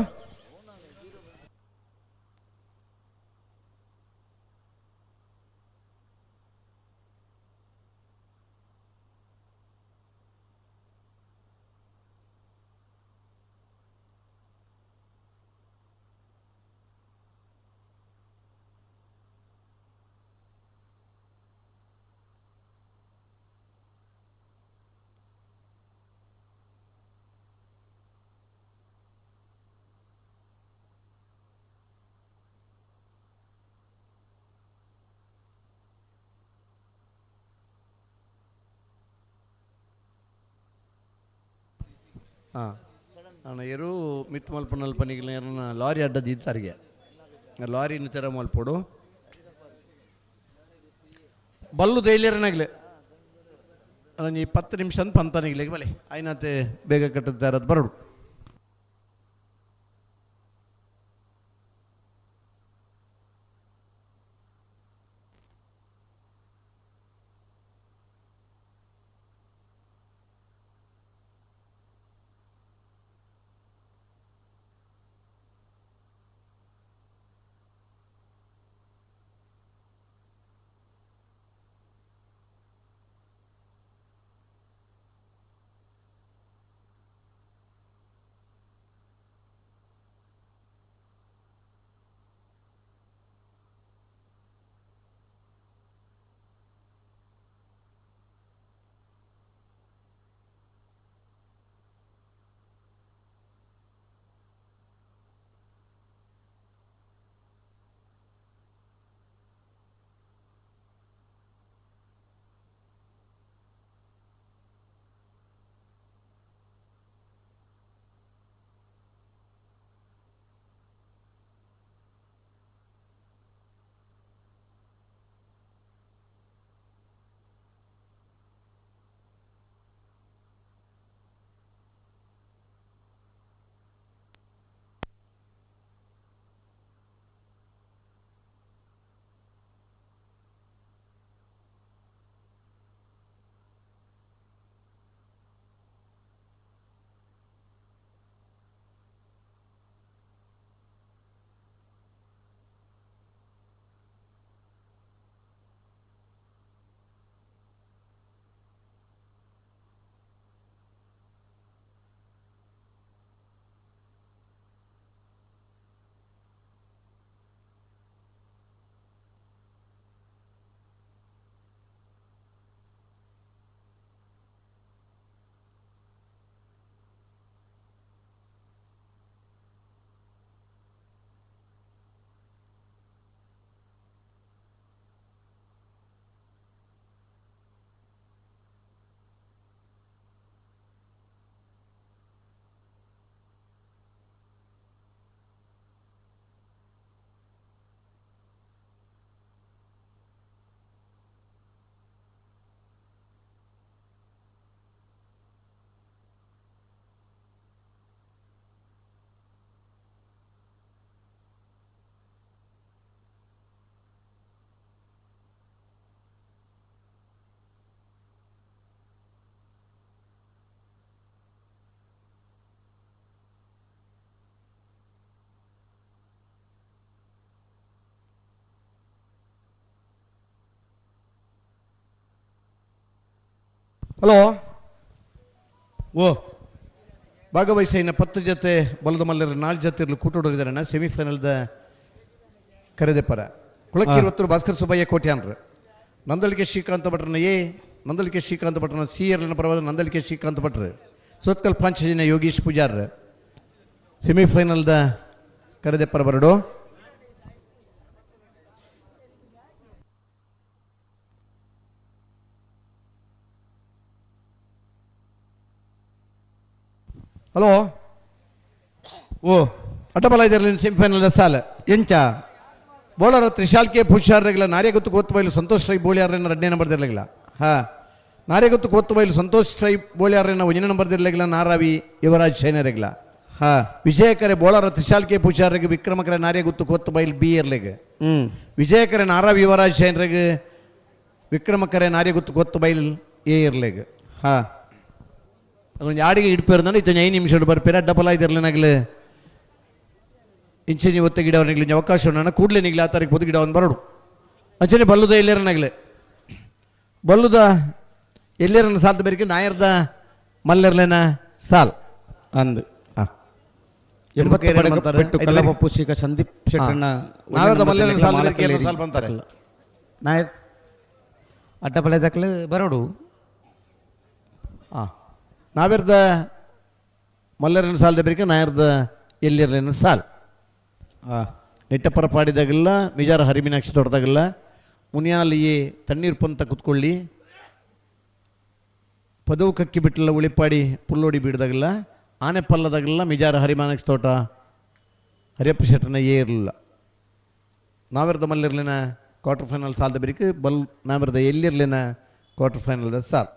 ಹಾಂ ಅಣ್ಣ ಎರು ಮಿತ್ ಮಲ್ಪ ನಲ್ಪನಿಗೆ ಎರನ ಲಾರಿ ಅಡ್ಡದ ಇತ್ತಾರಿಗೆ ಲಾರಿನ ತೆರ ಮಲ್ಪೋಡು ಬಲ್ಲು ದೈಲಿಯರನಾಗಲಿ ಅಣ್ಣ ಈ 10 ನಿಮಿಷ ಅಂತ ಪಂತನಿಗ್ಲಿಗೆ ಬಲೆ ಆಯ್ನಾತೆ ಬೇಗ ಕಟ್ಟುತ್ತಾರದು ಬರೋಡು. ಹಲೋ ಓ ಭಾಗವಹಿಸಿನ 10 ಜೊತೆ ಬಲದ ಮಲ್ಲರ 4 ಜೊತೆ ಇರಲು ಕೂಟೋಡಿದಾರಣ್ಣ ಸೆಮಿಫೈನಲ್ದ ಕರೆದೆಪ್ಪರ ಕುಳಕ್ಕಿರುವತ್ತರು ಭಾಸ್ಕರ್ ಸುಬ್ಬಯ್ಯ ಕೋಟ್ಯಾನ್ರು ನಂದಳಿಕೆ ಶ್ರೀಕಾಂತ ಭಟ್ರನ ಎ ನಂದಳಿಕೆ ಶ್ರೀಕಾಂತ ಭಟ್ರನ ಸಿ ಎರಡನ ಪರವಾದ ನಂದಳಿಕೆ ಶ್ರೀಕಾಂತ ಭಟ್ರು ಸೋತ್ಕಲ್ ಪಾಂಚಜನ ಯೋಗೀಶ್ ಪೂಜಾರ್ ಸೆಮಿಫೈನಲ್ದ ಕರೆದೆಪ್ಪರ ಬರಡು. ಹಲೋ ಓ ಅಟಬಲ ಇದರಲ್ಲಿ ಸೆಮಿಫೈನಲ್ ಸಾಲ ಎಂಚ ಬೋಳರ ತ್ರಿಶಾಲ್ ಕೆ ಪುಷಾರ್ರೆಗಿಲ್ಲ ನಾರ್ಯಗುತ್ತು ಕೋತ್ತುಬೈಲು ಸಂತೋಷ್ ರೈ ಬೋಳಿಯಾರನ್ನ 2ನೇ ನಂಬರ್ ಇರಲಿಲ್ಲ. ಹಾಂ ನಾರ್ಯಗುತ್ತು ಕೋತ್ತುಬೈಲು ಸಂತೋಷ್ ರೈ ಬೋಳಿಯಾರನ್ನ 1ನೇ ನಂಬರ್ ಇರಲಿಲ್ಲ. ನಾರಾವಿ ಯುವರಾಜ್ ಶೈನರೆಗಿಲ್ಲ. ಹಾಂ ವಿಜಯಕರೆ ಬೋಳರ ತ್ರಿಶಾಲ್ ಕೆ ಪೂಜಾರಿಗೆ ವಿಕ್ರಮಕರೆ ನಾರ್ಯಗುತ್ತು ಕೋತ್ತುಬೈಲು ಬಿ ಇರ್ಲಿಗೆ. ವಿಜಯಕರೆ ನಾರಾವಿ ಯುವರಾಜ್ ಶೈನರಿಗೆ ವಿಕ್ರಮಕರೆ ನಾರ್ಯಗುತ್ತು ಕೋತ್ತುಬೈಲ್ ಎ ಇರ್ಲಿಗೆ. ಹಾಂ ಅದೊಂದು ಯಾಡಿಗೆ ಇಡ್ಪೇರು ಇತ್ತ 5 ನಿಮಿಷ ಬರ್ಪೇರ ಡಬಲ್ ಆಯ್ತಿರ್ಲಿನಾಗಲೇ ಇಂಚೆನಿ ಒತ್ತೆ ಗಿಡವನಿಗ್ಲಿ ಅವಕಾಶ ಕೂಡಲೇ ನಿಗ್ಲಿ ಆ ತಾರೀಕು ಪೊದು ಗಿಡವನ್ನು ಬರೋಡು ಅಂಚನೆ ಬಲ್ಲುದ ಎಲ್ಲೇರನಾಗಲೇ ಬಲ್ಲುದ ಎಲ್ಲೇರನ ಸಾಲ್ದ ಬೇರಿಕೆ ನಾಯರ್ದ ಮಲ್ಲೆರ್ಲೇನ ಸಾಲ್ ಅಂದು 80 ಪೆಟ್ಟು ಕಲ್ಲಬಪ್ಪು ಶ್ರೀಕ ಸಂದೀಪ್ ಶೆಟ್ಟರ್ನ ನಾಯರ್ದ ಮಲ್ಲೆರ್ನ ಸಾಲ್ ಬೇರಿಕೆ ಸಾಲ್ ಬಂತಾರೆ ನಾಯರ್ ಅಡ್ಡಬಲೆ ದಾಖಲೆ ಬರೋಡು. ನಾವೆರ್ದ ಮಲ್ಲೆರನ ಸಾಲ್ದ ಬೇರಿಕೆ ನಾಯರ್ದ ಎಲ್ಲಿರ್ಲೇನ ಸಾಲ್. ನೆಟ್ಟಪರ ಪಾಡಿದಾಗಲ್ಲ ಮಿಜಾರ ಹರಿಮೀನಾಕ್ಷಿ ದೊಡ್ಡದಾಗಲ್ಲ ಮುನಿಯಾಲಿಯೇ ತಣ್ಣೀರು ಪಂತ ಕುತ್ಕೊಳ್ಳಿ ಪದವು ಕಕ್ಕಿ ಬಿಟ್ಟಲ್ಲ ಉಳಿಪಾಡಿ ಪುಲ್ಲೋಡಿ ಬೀಡ್ದಾಗಲ್ಲ ಆನೆ ಪಲ್ಲದಾಗಲ್ಲ ಮಿಜಾರ ಹರಿಮಾನಾಕ್ಷಿ ತೋಟ ಹರಿಯಪ್ಪ ಶೆಟ್ಟನ ಏ ಇರಲಿಲ್ಲ. ನಾವೆರ್ದ ಮಲ್ಲಿರ್ಲಿನ ಕ್ವಾರ್ಟರ್ ಫೈನಲ್ ಸಾಲ್ದ ಬೇರಿಕೆ ಬಲ್ ನಾವೆರ್ದ ಎಲ್ಲಿರ್ಲಿನ ಕ್ವಾರ್ಟರ್ ಫೈನಲ್ದ ಸಾಲ್.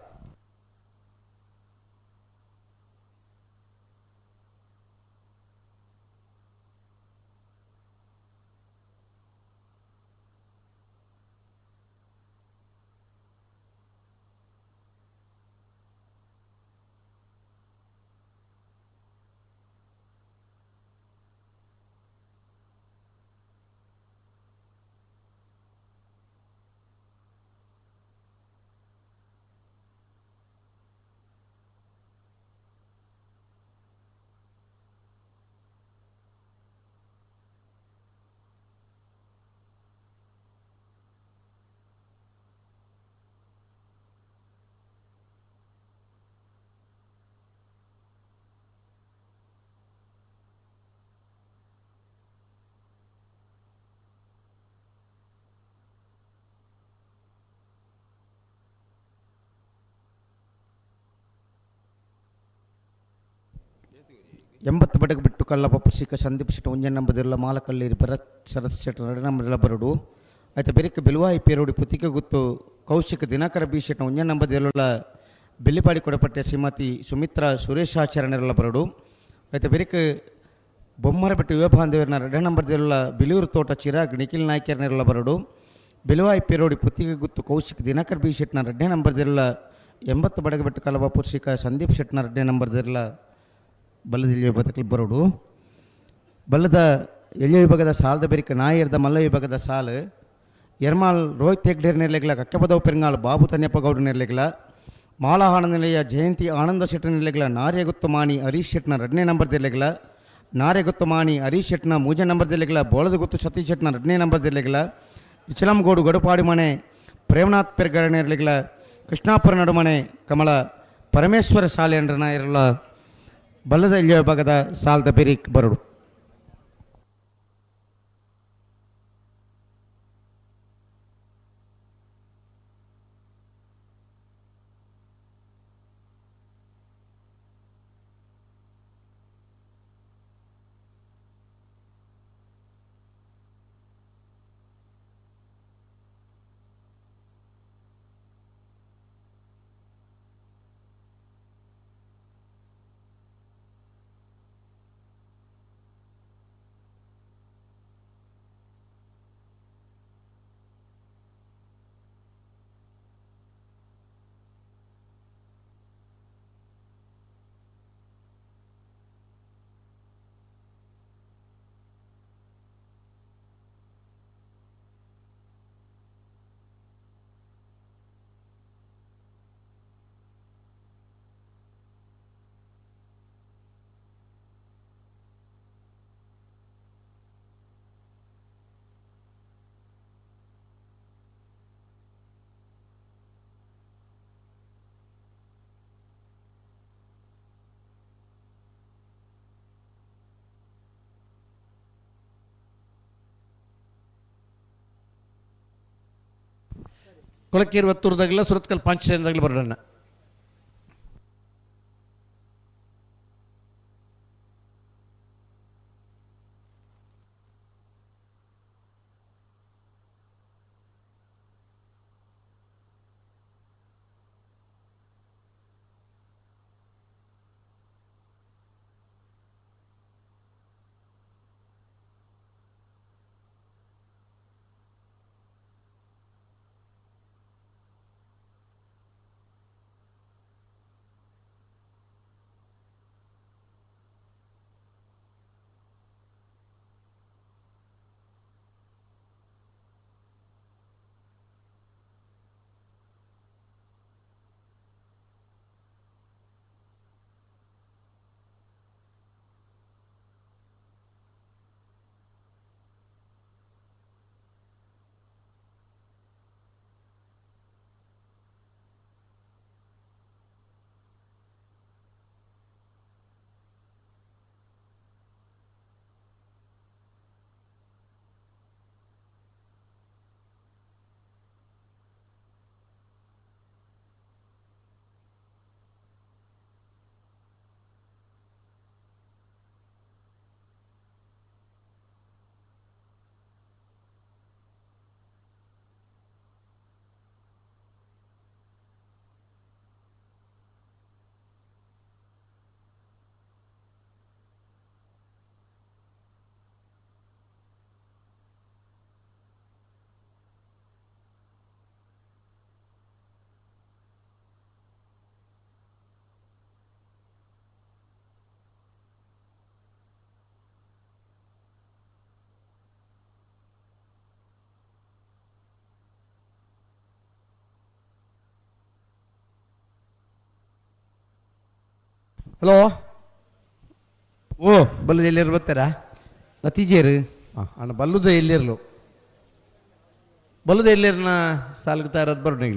ಎಂಬತ್ತು ಬಡಗು ಬಿಟ್ಟು ಕಲ್ಲಪ್ಪ ಸಿಕ್ಕ ಸಂದೀಪ್ ಶೆಟ್ಟ ಒಂಜೆ ನಂಬದಿರಲ್ಲ ಮಾಲಕಲ್ಲೇರಿ ಭರತ್ ಶರತ್ ಶೆಟ್ಟ ಎರಡು ನಂಬದಿಲ್ಲ ಬರಡು ಆಯ್ತು ಬೆರಿಕ ಬೆಲುವಾಯಿ ಪೇರೋಡಿ ಪುತಿಕೆ ಗುತ್ತು ಕೌಶಿಕ ದಿನಕರ ಬಿ ಶೆಟ್ಟ ಒಂಜೆ ನಂಬದಿರಲ್ಲ ಬೆಳ್ಳಿಪಾಡಿ ಕೊಡಪಟ್ಟೆ ಶ್ರೀಮತಿ ಸುಮಿತ್ರಾ ಸುರೇಶಾಚರಣೆರಲ್ಲ ಬರಡು ಆಯ್ತು ಬೆರಿಕ ಬೊಮ್ಮರ ಬೆಟ್ಟ ಯುವ ಬಾಂಧವ್ಯರನ್ನ ಎರಡು ನಂಬರ್ದಿರಲ್ಲ ಬಿಳಿಯೂರು ತೋಟ ಚಿರಾಗ್ ನಿಖಿಲ್ ನಾಯ್ಕರ್ನೆರಲ್ಲ ಬರಡು ಬೆಲುವಾಯಿ ಪೇರೋಡಿ ಪುತ್ತಿಗೆ ಗುತ್ತು ಕೌಶಿಕ್ ದಿನಕರ್ ಬಿ ಶೆಟ್ನ ಎರಡನೇ ನಂಬರ್ದಿರಲ್ಲ 80 ಬಡಗಬೆಟ್ಟು ಕಲಬಾಪುರ್ ಶಿಖ ಸಂದೀಪ್ ಶೆಟ್ನ ಎರಡನೇ ನಂಬರ್ದಿರಲ್ಲ ಬಲ್ಲದ ಎಲ್ಲಿಯ ಬದಕಲಿ ಬರೋಡು ಬಲ್ಲದ ಎಲ್ಲಿಯ ವಿಭಾಗದ ಸಾಲದ ಬೆರಿಕ ನಾಯರ್ದ ಮಲ್ಲ ವಿಭಾಗದ ಸಾಲು ಎರ್ಮಾಲ್ ರೋಹಿತ್ ಹೆಗ್ಡೇರ್ ನೆರ್ಲೆಗ್ಲ ಕಕ್ಕಬದವ್ ಪೆರಂಗಾಲ್ ಬಾಬು ತನ್ಯಪ್ಪ ಗೌಡ ನೆರ್ಲೆಗ್ಲ ಮಾಳಹಾಣ ನಿಲಯ ಜಯಂತಿ ಆನಂದ ಶೆಟ್ಟ ನೆರ್ಲೆಗ್ಲ ನಾರ್ಯಗುತ್ತು ಮಾಣಿ ಹರೀಶ್ ಶೆಟ್ನ ಎರಡನೇ ನಂಬರ್ ದಿರ್ಲೆಗ್ಲ ನಾರ್ಯಗುತ್ತು ಮಾಣಿ ಹರೀಶ್ ಶೆಟ್ನ ಮೂಜ ನಂಬರ್ ದಿರ್ಲೆಗ್ಲ ಬೋಳದಗುತ್ತು ಸತೀಶ್ ಶೆಟ್ನ ಎರಡನೇ ನಂಬರ್ ದಿರ್ಲೆಗ್ಲ ಇಚಲಂಗೋಡು ಗಡುಪಾಡಿ ಮನೆ ಪ್ರೇಮನಾಥ್ ಪೆರ್ಗರ ನೆರ್ಲೆಗ್ಲ ಕೃಷ್ಣಾಪುರ ನಡುಮನೆ ಕಮಲ ಪರಮೇಶ್ವರ ಶಾಲೆ ಅಂಡ್ರನ ಇರಲ ಬಲ್ಲದ ಎಲ್ಲಿಯ ವಿಭಾಗದ ಸಾಲದ ಬೆರಿಕ್ ಬರಡು. ಕೊಳಕೇರಿ ಒತ್ತೂರದಾಗಲ್ಲ ಸುರತ್ಕಲ್ ಪಾಂಚದಾಗಲಿ ಬರೋಣ. ಹಲೋ ಓ ಬಲ್ಲದ ಎಲ್ಲಿರು ಬರ್ತಾರಾ? ಬತ್ತಿಜೇರು. ಹಾಂ ಅಣ್ಣ, ಬಲ್ಲುದ ಎಲ್ಲಿರಲು, ಬಲ್ಲುದ ಎಲ್ಲಿರನ ಸಾಲ್ಗೆ ತಯಾರಾದ ಬರೋಣ.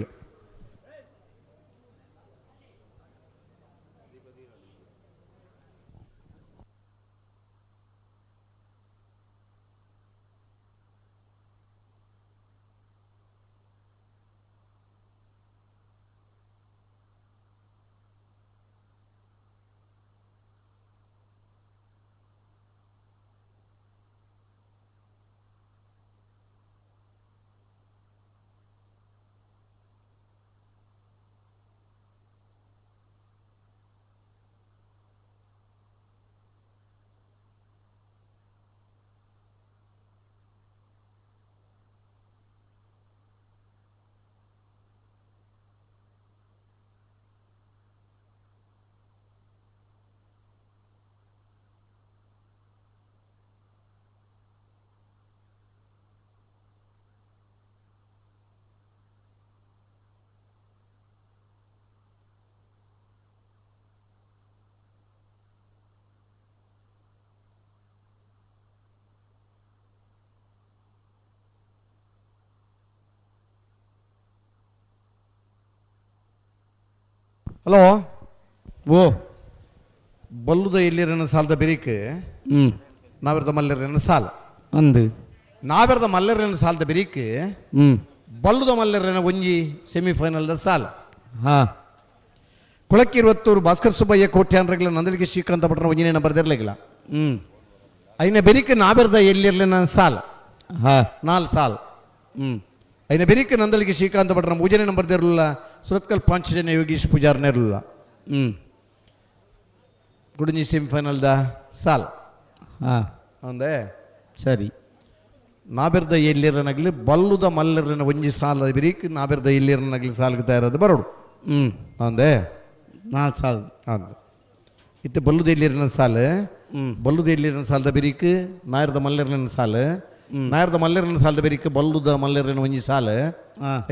ಹಲೋ ಓ ಬಲ್ಲುದ ಎಲ್ಲಿರನ ಸಾಲದ ಬೆರಿಕ್ ನಾವಿರ್ದ ಮಲ್ಲರನ ಸಾಲ ಅಂದು ನಾವಿರ್ದ ಮಲ್ಲರನ ಸಾಲದ ಬೆರಿಕ್ ಬಲ್ಲುದ ಮಲ್ಲರನ ಒಂಜಿ ಸೆಮಿಫೈನಲ್ದ ಸಾಲ. ಹಾ ಕುಳಕ್ಕಿರುವತ್ತೂರು ಭಾಸ್ಕರ್ ಸುಬ್ಬಯ್ಯ ಕೋಟ್ಯಾನ್ರಗ್ಲ ನಂದಲಿಗೆ ಶ್ರೀಕಾಂತ ಭಟ್ರ ಒಂಜಿನೇ ನಂಬರ್ ಇರ್ಲಿಲ್ಲ. ಐನ ಬೆರಿಕ್ ನಾವಿರ್ದ ಎಲ್ಲಿರ್ಲಿನ ಸಾಲ ಹಾ ನಾಲ್ ಸಾಲ್. ಐನ ಬೆರಿಕ್ ನಂದಲಿಗೆ ಶ್ರೀಕಾಂತ ಭಟ್ರ ಮೂಜನೇ ನಂಬರ್ ಇರಲಿಲ್ಲ. ಸುರತ್ಕಲ್ ಪಾಂಚಜನ್ಯ ಯೋಗೀಶ್ ಪೂಜಾರ್ನೇ ಇರಲಿಲ್ಲ. ಗುಡಿಂಜಿ ಸೆಮಿಫೈನಲ್ದ ಸಾಲ್. ಹಾಂ ಅಂದೆ ಸರಿ. ನಾಬಿರ್ದ ಎಲ್ಲಿರನಗಲಿ ಬಲ್ಲುದ ಮಲ್ಲರನ ಒಂಜಿ ಸಾಲ ಬಿರಿಕ್ ನಾಬಿರ್ದ ಎಲ್ಲಿರನಗಲಿ ಸಾಲ್ಗೆ ತಯಾರಾದ ಬರೋಡು. ಅಂದೆ ನಾಲ್ಕು ಸಾಲ್ ಅಂದ ಇತ್ತೆ ಬಲ್ಲುದ ಎಲ್ಲಿರನ ಸಾಲ, ಬಲ್ಲುದ ಎಲ್ಲಿರನ ಸಾಲದ ಬಿರಿಕ್ ನಾಯರ್ದ ಮಲ್ಲರನ ಸಾಲ, ನಾಯರ್ದ ಮಲ್ಲರನ ಸಾಲದ ಬೆರಿಕ್ ಬಲ್ಲುದ ಮಲ್ಲರನ ಒಂಜಿ ಸಾಲ,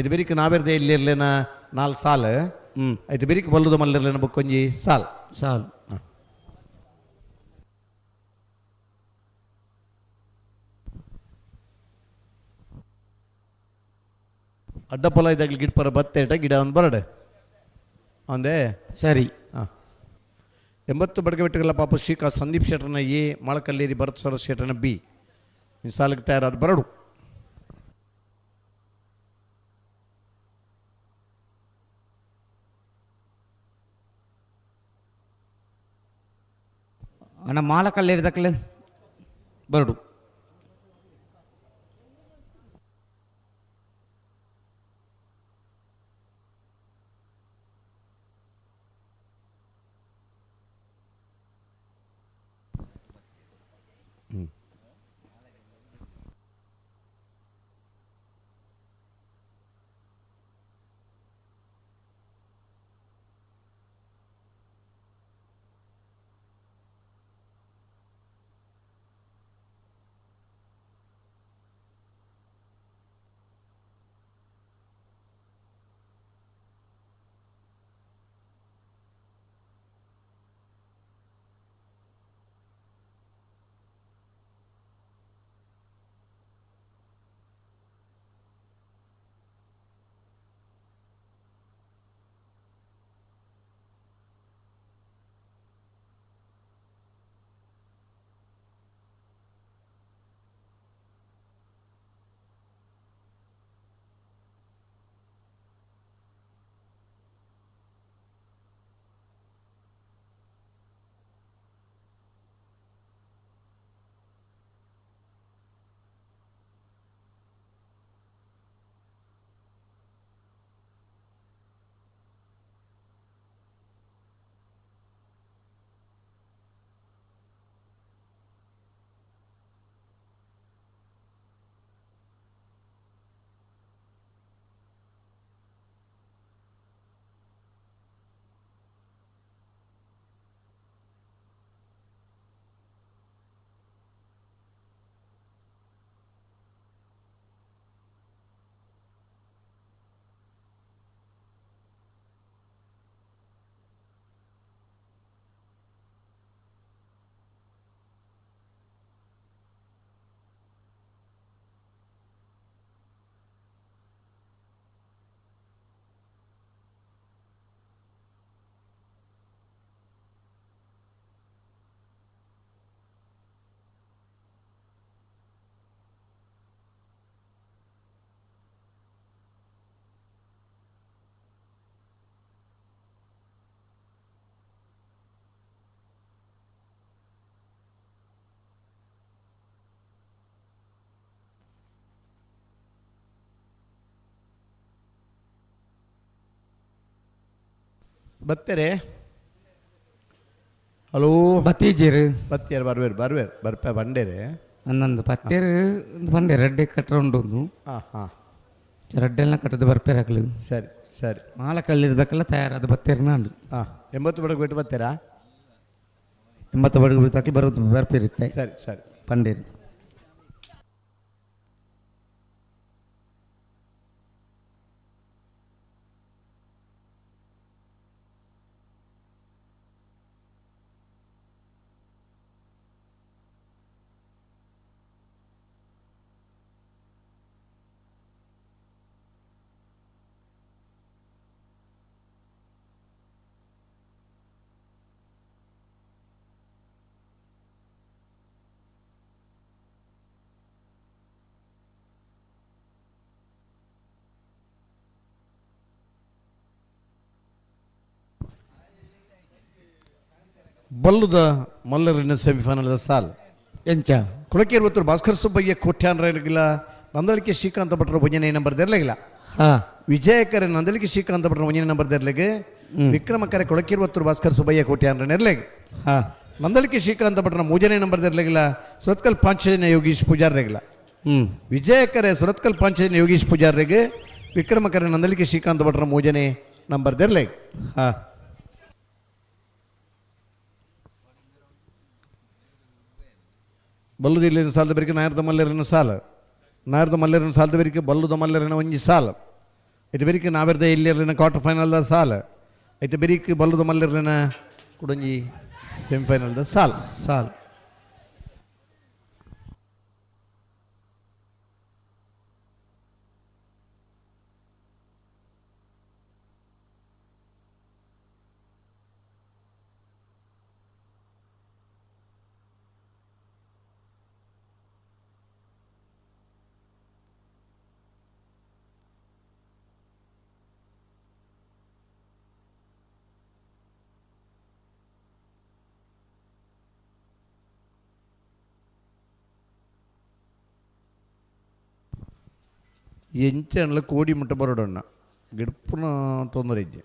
ಐದು ಬೆರಿಕ್ ನಾಬಿರ್ದ ಎಲ್ಲಿರ್ಲೇನ ನಾಲ್ ಸಾಲ, ಐದು ಬೆರಿಕ್ ಬಲ್ಲುದ ಮಲ್ಲರನ ಬೊಕ್ಕೊಂಜಿ ಸಾಲ್ ಸಾಲ್. ಅಡ್ಡಪೊಲ ಇದ್ದಾಗಲಿ ಗಿಡಪರ ಬತ್ತೇಟ ಗಿಡ ಒಂದು ಬರಡೆ ಅಂದೇ ಸರಿ. ಹಾಂ 80 ಬಡಗಬೆಟ್ಟುಗಳ ಪಾಪ ಶ್ರೀಕಾ ಸಂದೀಪ್ ಶೆಟ್ಟರ್ನ ಎ, ಮೊಳಕಲ್ಲೇರಿ ಭರತ್ ಸರ ಶೆಟ್ಟರ್ನ ಬಿ ಸಾಲಕ್ಕೆ ತಯಾರಾದ ಬರಡು. ಅಣ್ಣ ಮಾಲಕಲ್ಲೇರಿ ದಕ್ಕಲೆ ಬರಡು. ಬತ್ತೆರೆ ಹಲೋ ಬತ್ತೀಜೇರು ಬತ್ತಿಯರ್ ಬರ್ವೇರು ಬರ್ವೇರು ಬರ್ಪೆ ಬಂಡೇರೆ ಅಂದಂದು ಪತ್ತೇರು ಬಂಡೆ ರಡ್ಡೆ ಕಟ್ಟರ ಉಂಡು ಹಾಂ ಹಾಂ ರಡ್ಡೆಲ್ಲ ಕಟ್ಟದ ಬರ್ಪೇರು ಹಾಕಲು ಸರಿ ಸರಿ ಮಾಲ ಕಲ್ಲಿರ್ದಕ್ಕೆಲ್ಲ ತಯಾರಾದ ಬತ್ತೇರು ನಾಡು ಹಾಂ 80 ಬಡಗ್ ಬಿಟ್ಟು ಬರ್ತೀರಾ 80 ಬಡಗು ಬಿಟ್ಟು ಬರೋದು ಬರ್ಪೇರಿತ್ತೆ ಸರಿ ಸರಿ ಪಂಡೇರು ಬಲ್ಲುದ ಮಲ್ಲರಿನ ಸೆಮಿಫೈನಲ್ ಸಾಲ್ ಎಂಚ ಕುಳಕೇರ್ ಬತ್ತೂರು ಭಾಸ್ಕರ್ ಸುಬ್ಬಯ್ಯ ಕೋಟ್ಯಾನ್ರಗಿಲ್ಲ ನಂದಳಿಕೆ ಶ್ರೀಕಾಂತ ಭಟ್ರ ಭುಜನೆ ನಂಬರ್ ದೆರ್ಲಗಿಲ್ಲ ಹಾಂ ವಿಜಯಕರೆ ನಂದಳಿಕೆ ಶ್ರೀಕಾಂತ ಭಟ್ರ ಒಂಜನೇ ನಂಬರ್ ದೆರ್ಲೆಗ್ ವಿಕ್ರಮಕರೆ ಕೊಳಕಿರುವತ್ತೂರು ಭಾಸ್ಕರ್ ಸುಬ್ಬಯ್ಯ ಕೋಟ್ಯಾನ್ರ ನೆರ್ಲೆಗ್ ಹಾಂ ನಂದಳಿಕೆ ಶ್ರೀಕಾಂತ ಭಟ್ರ ಮೂಜನೇ ನಂಬರ್ ದೆರ್ಲೆಗಿಲ್ಲ ಸುರತ್ಕಲ್ ಪಾಂಚಜನ್ಯ ಯೋಗೀಶ್ ಪೂಜಾರ್ರೆಗಿಲ್ಲ ಹ್ಞೂ ವಿಜಯಕರೆ ಸುರತ್ಕಲ್ ಪಾಂಚಜನ್ಯ ಯೋಗೀಶ್ ಪೂಜಾರ್ರೆಗೆ ವಿಕ್ರಮಕರೆ ನಂದಳಿಕೆ ಶ್ರೀಕಾಂತ ಭಟ್ರ ಮೂಜನೇ ನಂಬರ್ ದೆರ್ಲೆಗ್ ಹಾಂ ಬಲ್ಲುದಿಲ್ಲಿನ ಸಾಲದ ಬೆರಿಕೆ ನಾಯರ್ದ ಮಲ್ಲೆರನ ಸಾಲ ನಾಯರ್ದ ಮಲ್ಲೆರನ ಸಾಲದ ಬೆರಿಕೆ ಬಲ್ಲುದ ಮಲ್ಲೆರನ ಒಂಜಿ ಸಾಲ ಇದು ಬೆರಿಕೆ ನಾವೆರ್ದ ಎಲ್ಲಿರಲಿನ ಕ್ವಾರ್ಟರ್ ಫೈನಲ್ದ ಸಾಲ ಐತೆ ಬೆರಿಕೆ ಬಲ್ಲುದ ಮಲ್ಲೆರಲಿನ ಕುಡೊಂಜಿ ಸೆಮಿಫೈನಲ್ದ ಸಾಲ ಸಾಲ ಎಂಚೆಂಡ್ಲ ಕೋಡಿ ಮುಟ್ಟ ಬರೋಡಣ್ಣ ಗಿಡ್ಪುನ ತೊಂದರೆ ಇಜ್ಜೆ.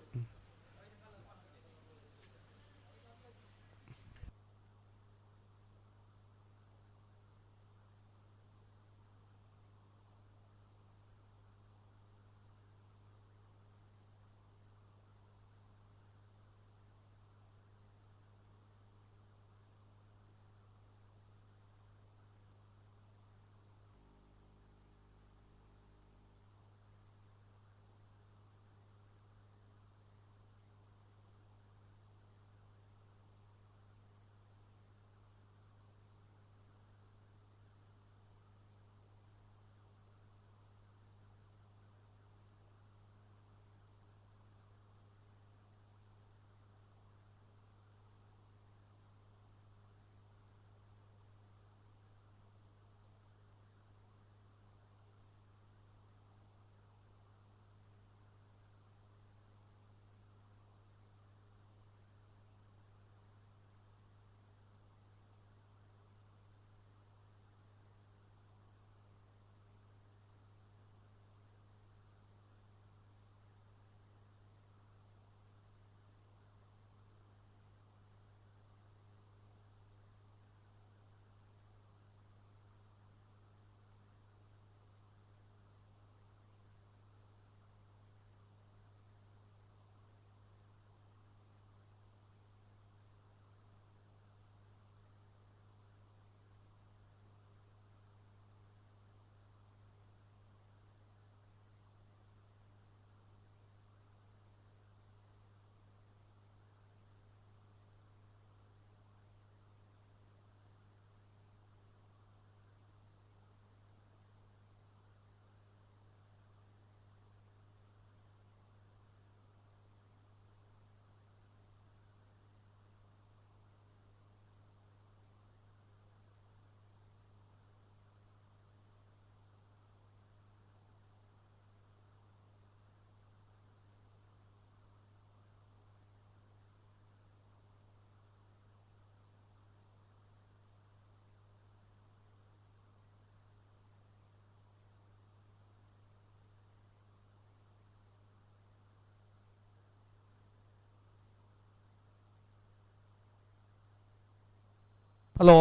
ಹಲೋ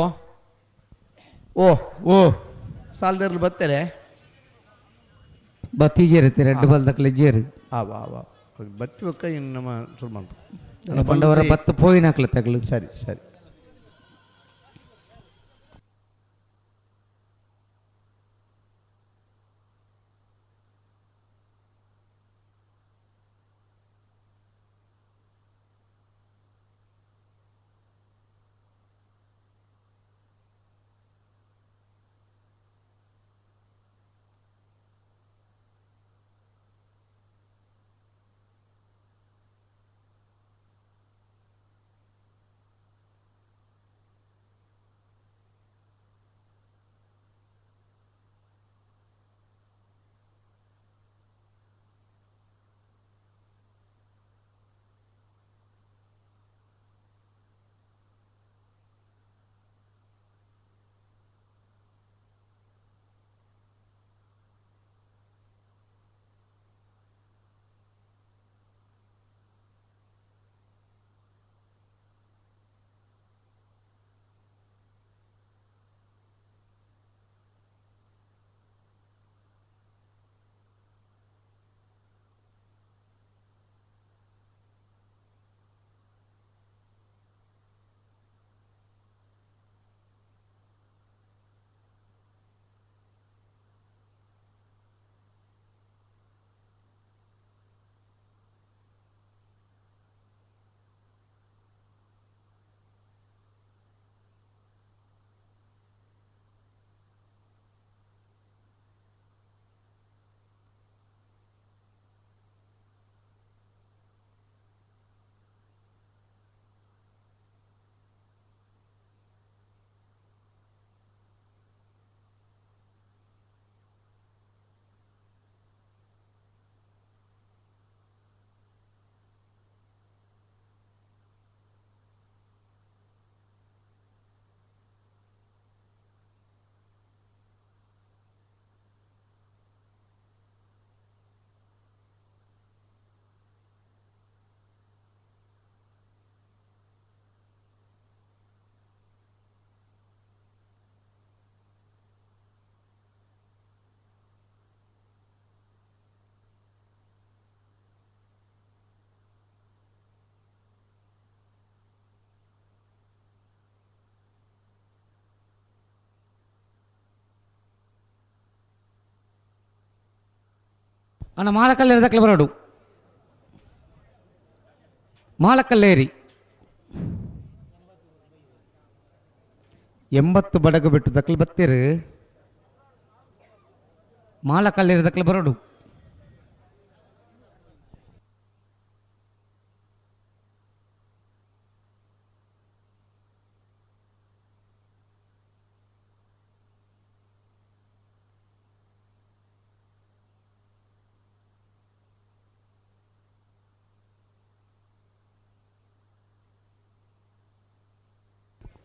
ಓ ಓ ಸಾಲದರ್ಲು ಬತ್ತಾರೆ ಬತ್ತಿ ಜೇರತ್ತೆ ರೆಡ್ ಬಲ್ ದಕ್ಲೆ ಜೇರು. ಆ ವಾ ವಾ ಬತ್ತಿ ಬೊಕ್ಕ ಇನ್ನು ನಮ್ಮ ಶುರು ಮಲ್ಪ. ಬಂಡವರ ಬತ್ತ ಪೋಯಿನ ಹಾಕ್ಲ ತಗಲು. ಸರಿ ಸರಿ. ಅಣ್ಣ ಮಾಲಕಲ್ಲೇರಿ ದಕ್ಲೆ ಬರೋಡು. ಮಾಲಕಲ್ಲೇರಿ 80 ಬಡಗು ಬಿಟ್ಟು ದಕ್ಲು ಬತ್ತೀರು. ಮಾಲಕಲ್ಲೇರಿ ದಕ್ಲೆ ಬರೋಡು.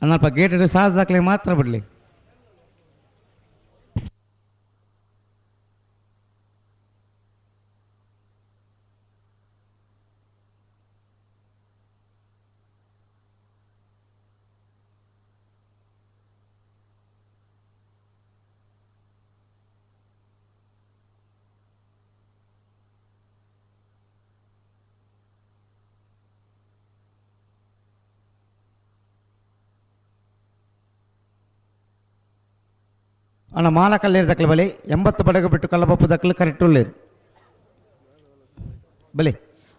ಅಲ್ಪ ಗೇಟ್ ಸಾಲ ದಾಖಲೆ ಮಾತ್ರ ಬಿಡಲಿ. ಅಣ್ಣ ಮಾಲಕಲ್ಲೇರಿ ದಕ್ಲೆ ಬಲಿ 80 ಬಡಗು ಬಿಟ್ಟು ಕಲ್ಲಬಪ್ಪು ದಕ್ಲು ಕರೆಕ್ಟ್ ಉಳ್ಳೇರು ಬಲಿ.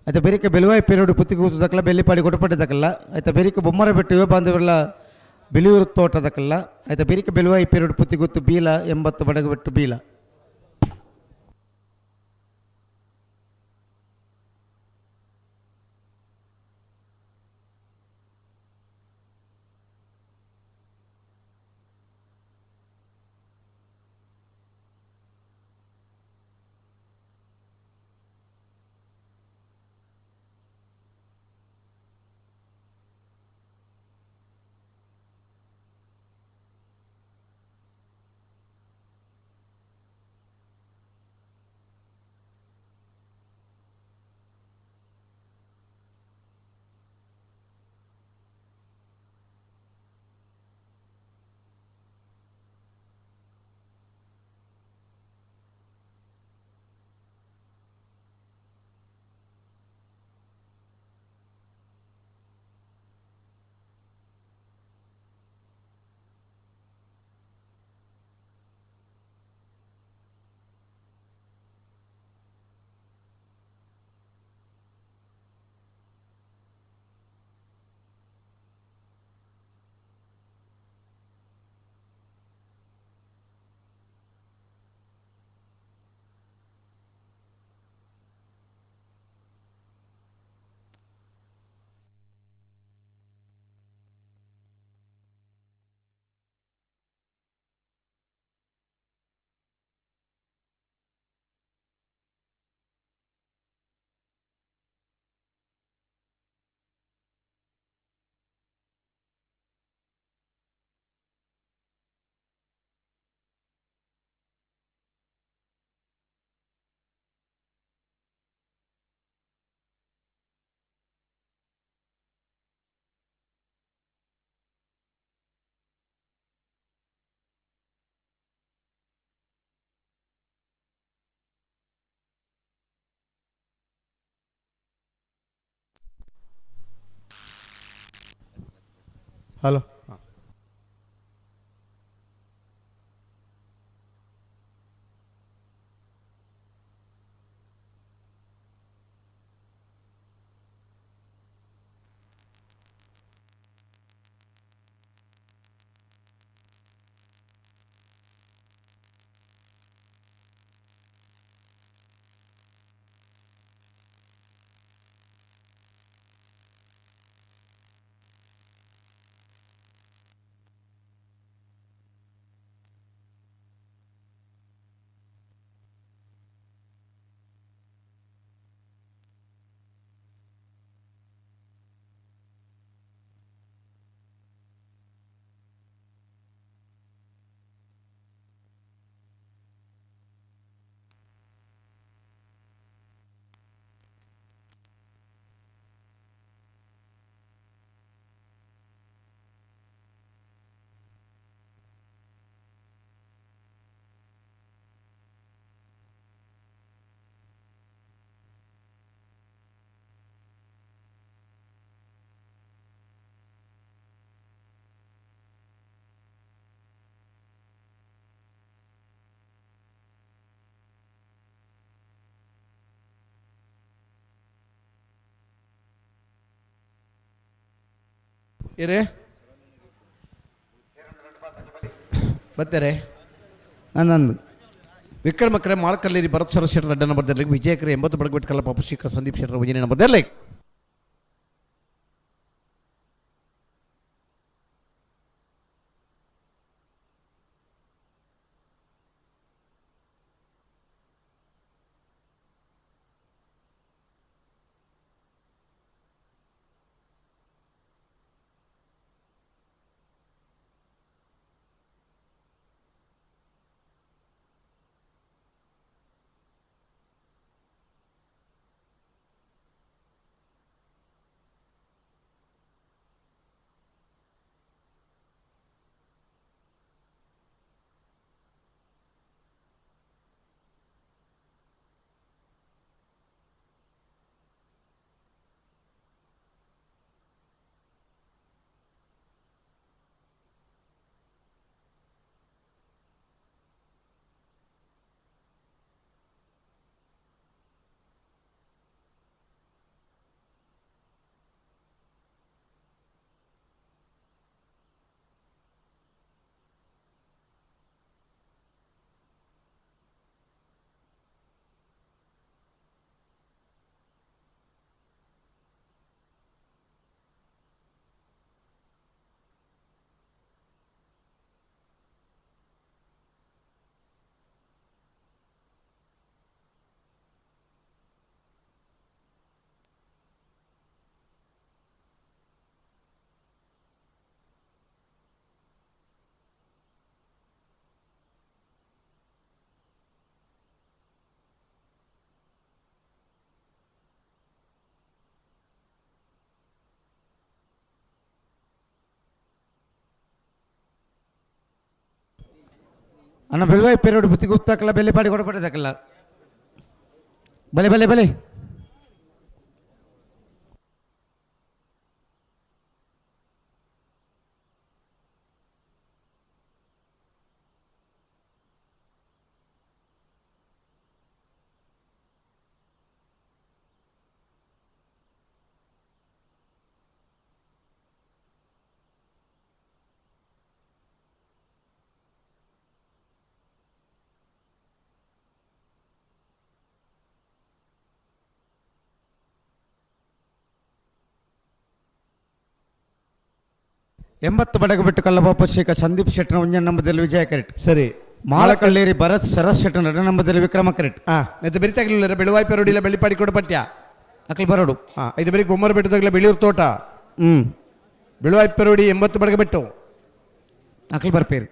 ಆಯ್ತಾ ಬೆರಿಕೆ ಬೆಲುವಾಯಿ ಪೇರೋಡು ಪುತ್ತಿಗೂತು ದಕ್ಕಲ ಬೆಲ್ಲಿಪಾಡಿ ಕೊಟ್ಟಪಟ್ಟಿ ದಕ್ಕಲ್ಲ. ಆಯ್ತಾ ಬೆರಿಕೆ ಬೊಮ್ಮರ ಬಿಟ್ಟು ಯುವ ಬಾಂಧವರೆಲ್ಲ ಬಿಳಿಯೂರು ತೋಟ ದಕ್ಕಲ್ಲ. ಆಯ್ತಾ ಬೆರಿಕೆ ಬೆಲುವಾಯಿ ಪೇರೋಡು ಪುತ್ತಿಗೂತು ಬೀಲ 80 ಬಡಗು ಬಿಟ್ಟು ಬೀಲ. ಹಲೋ. ಇರೇ ಬರ್ತಾರೆ. ನಂದು ವಿಕ್ರಮಕ್ರೆ ಮಾಳಕಲ್ಲೇರಿ ಭರತ್ ಸರ ಶೆಟ್ಟರ್ ಅಡ್ಡ ನಂಬರ್ ದರ್ಲಿಕ್ಕೆ, ವಿಜಯಕರೆ 80 ಬಡಗಬಿಟ್ಟು ಕಲ್ಲ ಪಾಪು ಶಿಖ ಸಂದೀಪ್ ಶೆಟ್ಟರ್ ವಿಜಯ ನಂಬರ್ ದರ್ಲಿಕ್ಕೆ. ಅಣ್ಣ ಬೆಲ್ವಾಯಿ ಪೇರೋಡು ಬುತ್ತಿ ಗುಪ್ತಾಕಲ್ಲ ಬೆಲೆ ಪಾಡಿ ಕೊಡಪಟ್ಟಿದ್ದಕ್ಕಲ್ಲ. ಬಲೆ ಬಲೆ ಬಲೆ. ಎಂಬತ್ತು ಬಡಗು ಬಿಟ್ಟು ಕಲ್ಲಬಾಪ ಶೇಖ ಸಂದೀಪ್ ಶೆಟ್ಟನ ಒಂಜನ ನಂಬದಲ್ಲಿ ವಿಜಯ ಕರೆಕ್ಟ್. ಸರಿ. ಮಾಳಕಳ್ಳೇರಿ ಭರತ್ ಸರಸ್ ಶೆಟ್ಟನ ಎರಡು ನಂಬದಲ್ಲಿ ವಿಕ್ರಮ ಕರೆಕ್ಟ್. ಹಾಂ, ನೆತ್ತ ಬೆರಿತಾಗಲಿಲ್ಲ ಬೆಳುವಾಯಿ ಪೆರೋಡಿಲ್ಲ ಬೆಳ್ಳಿಪಾಡಿ ಕೊಡು ಪಟ್ಯ ಅಕಲ್ ಬರೋಡು. ಹಾಂ, ಇದು ಬರೀ ಬೊಮ್ಮರ ಬೆಟ್ಟದಾಗಲ ಬೆಳಿಯೂರು ತೋಟ. ಬೆಳುವಾಯಿ ಪೆರೋಡಿ 80 ಬಡಗ ಬಿಟ್ಟು ಅಕಲ್ ಬರ್ಪೇರಿ.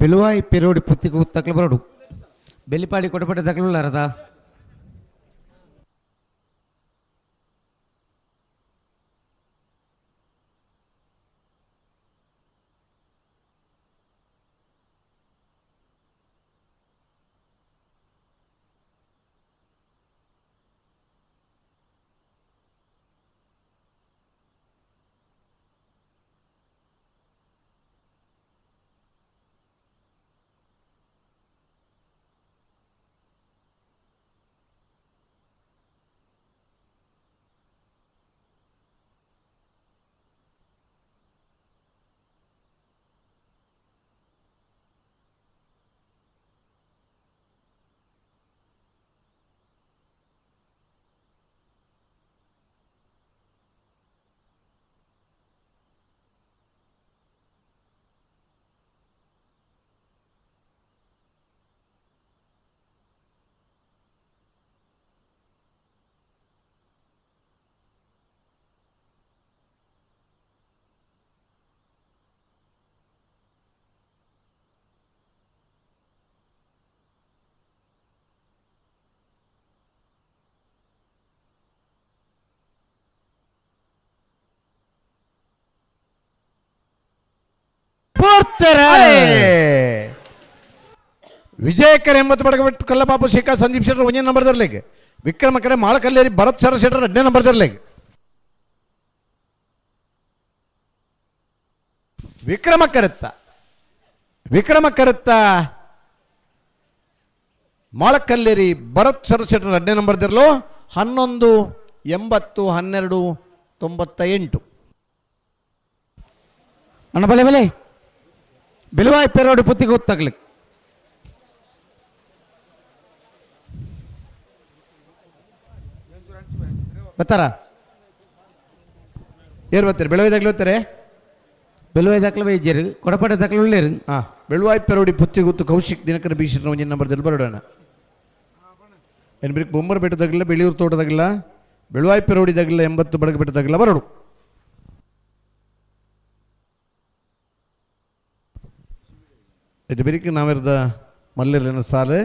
Beluvai ಪೆರೋಡಿ ಪುತ್ತಿಗೆ ಉತ್ತಕ್ಲು ಬರೋಡು ಬೆಲಿಪಾಡಿ ಕೊಡಪಟ್ಟೆ ತಕ್ಲು ಅರದ ವಿಜಯಕರ್ ಎಂಬತ್ತು ಬಡಗಬಿಟ್ಟು ಕಲ್ಲಪಾಪು ಶಿಖಾ ಸಂದೀಪ್ ಶೆಟ್ಟರ್ ಒಂದೇ ನಂಬರ್ ದರ್ಲಿಗೆ ವಿಕ್ರಮ ಕರೆ ಮಾಳಕಲ್ಲೇರಿ ಭರತ್ ಸರ್ ಶೆಟ್ಟರ್ 2ನೇ number ದರ್ಲಿಗೆ Vikrama correct Vikrama ಕರೆತ್ತ ಮಾಳಕಲ್ಲೇರಿ Bharat sir Shettar 2ನೇ ನಂಬರ್ ದರ್ಲು 11 80 12 98. ಅಣ್ಣ ಬಲೆ ಬಲೆ ಬೆಲುವಾಯಿ ಪೆರೋಡಿ ಪುತ್ತಿಗೆ ಗೊತ್ತಾಗ್ಲಿ ಬರ್ತಾರ ಏರು ಬರ್ತಾರೆ ಬೆಳವಾಯಿ ದಾಖಲೆ ಬರ್ತಾರೆ ಬೆಲುವಾಯಿ ದಾಖಲೆ ಬೈಜೇರು ಕೊಡಪಾಟೆ ದಾಖಲೆ ಉಳ್ಳೇರು ಹಾಂ ಬೆಳುವಾಯಿ ಪೆರೋಡಿ ಪುತ್ತಿಗುತ್ತು ಕೌಶಿಕ್ ದಿನಕರ ಬೀಶನ ಒಂಜಿನ ನಂಬರ್ದಲ್ಲಿ ಬರೋಣ ಏನು ಬಿರಿಕ್ ಬೊಮ್ಮರ ಬೆಟ್ಟದಾಗಲ್ಲ ಬೆಳೆಯೂರು ತೋಟದಾಗಲ್ಲ ಬೆಳುವಾಯಿ ಪೆರೋಡಿದಾಗಲ್ಲ 80 ಬಡಗ ಬೆಟ್ಟದಾಗಲ್ಲ ಬರೋಡು. ಇದು ಬೆರಿಕ್ ನಾವಿರದ ಮಲ್ಲಿರಲಿನ ಸಾಲು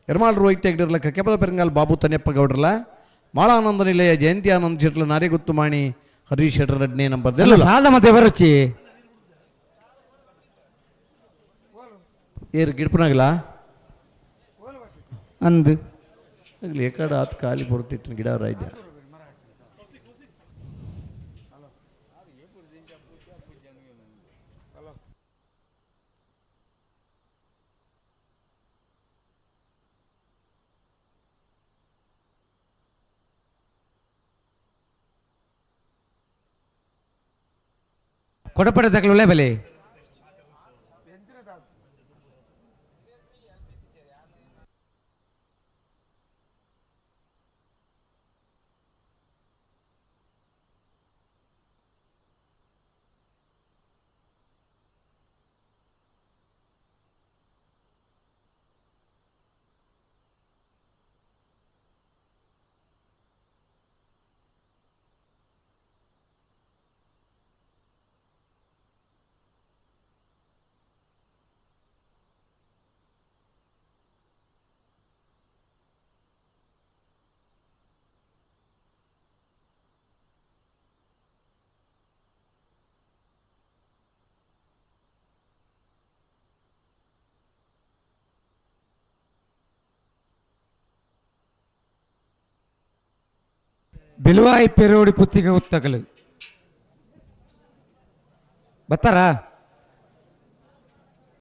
ಎರ್ಮಾಲ್ ರೋಹಿತ್ ಹೆಗ್ಡಿರ್ಲ ಕಕ್ಕೆಪದ ಪೆರಂಗಾಲ್ ಬಾಬು ತನ್ಯಪ್ಪ ಗೌಡ್ರಲ್ಲ ಮಾಳಾನಂದ ನಿಲಯ ಜಯಂತಿ ಆನಂದ್ ಶೆಟ್ಲ ನಾರಿಗುತ್ತು ಮಾಣಿ ಹರೀಶ್ ಶೆಟ್ಟರ್ 2ನೇ ನಂಬರ್ ಸಾಲ ಮತ್ತೆ ಬರುಚ್ಚಿ ಏರು ಗಿಡ್ಪನಾಗಲ್ಲ ಅಂದು ಆಗಲಿ ಏಕಾಡ ಆತ್ ಖಾಲಿ ಬರುತ್ತಿತ್ತು ಗಿಡ ರಾಜ್ಯ ಕೊಡಪಡೆ ದಾಖಲೆ ಬೆಲೆ ಬೆಲುವಾಯಿ ಪೆರೋಡಿ ಪುತ್ತಿಗೆ ಉತ್ತಗಲು ಬರ್ತಾರಾ?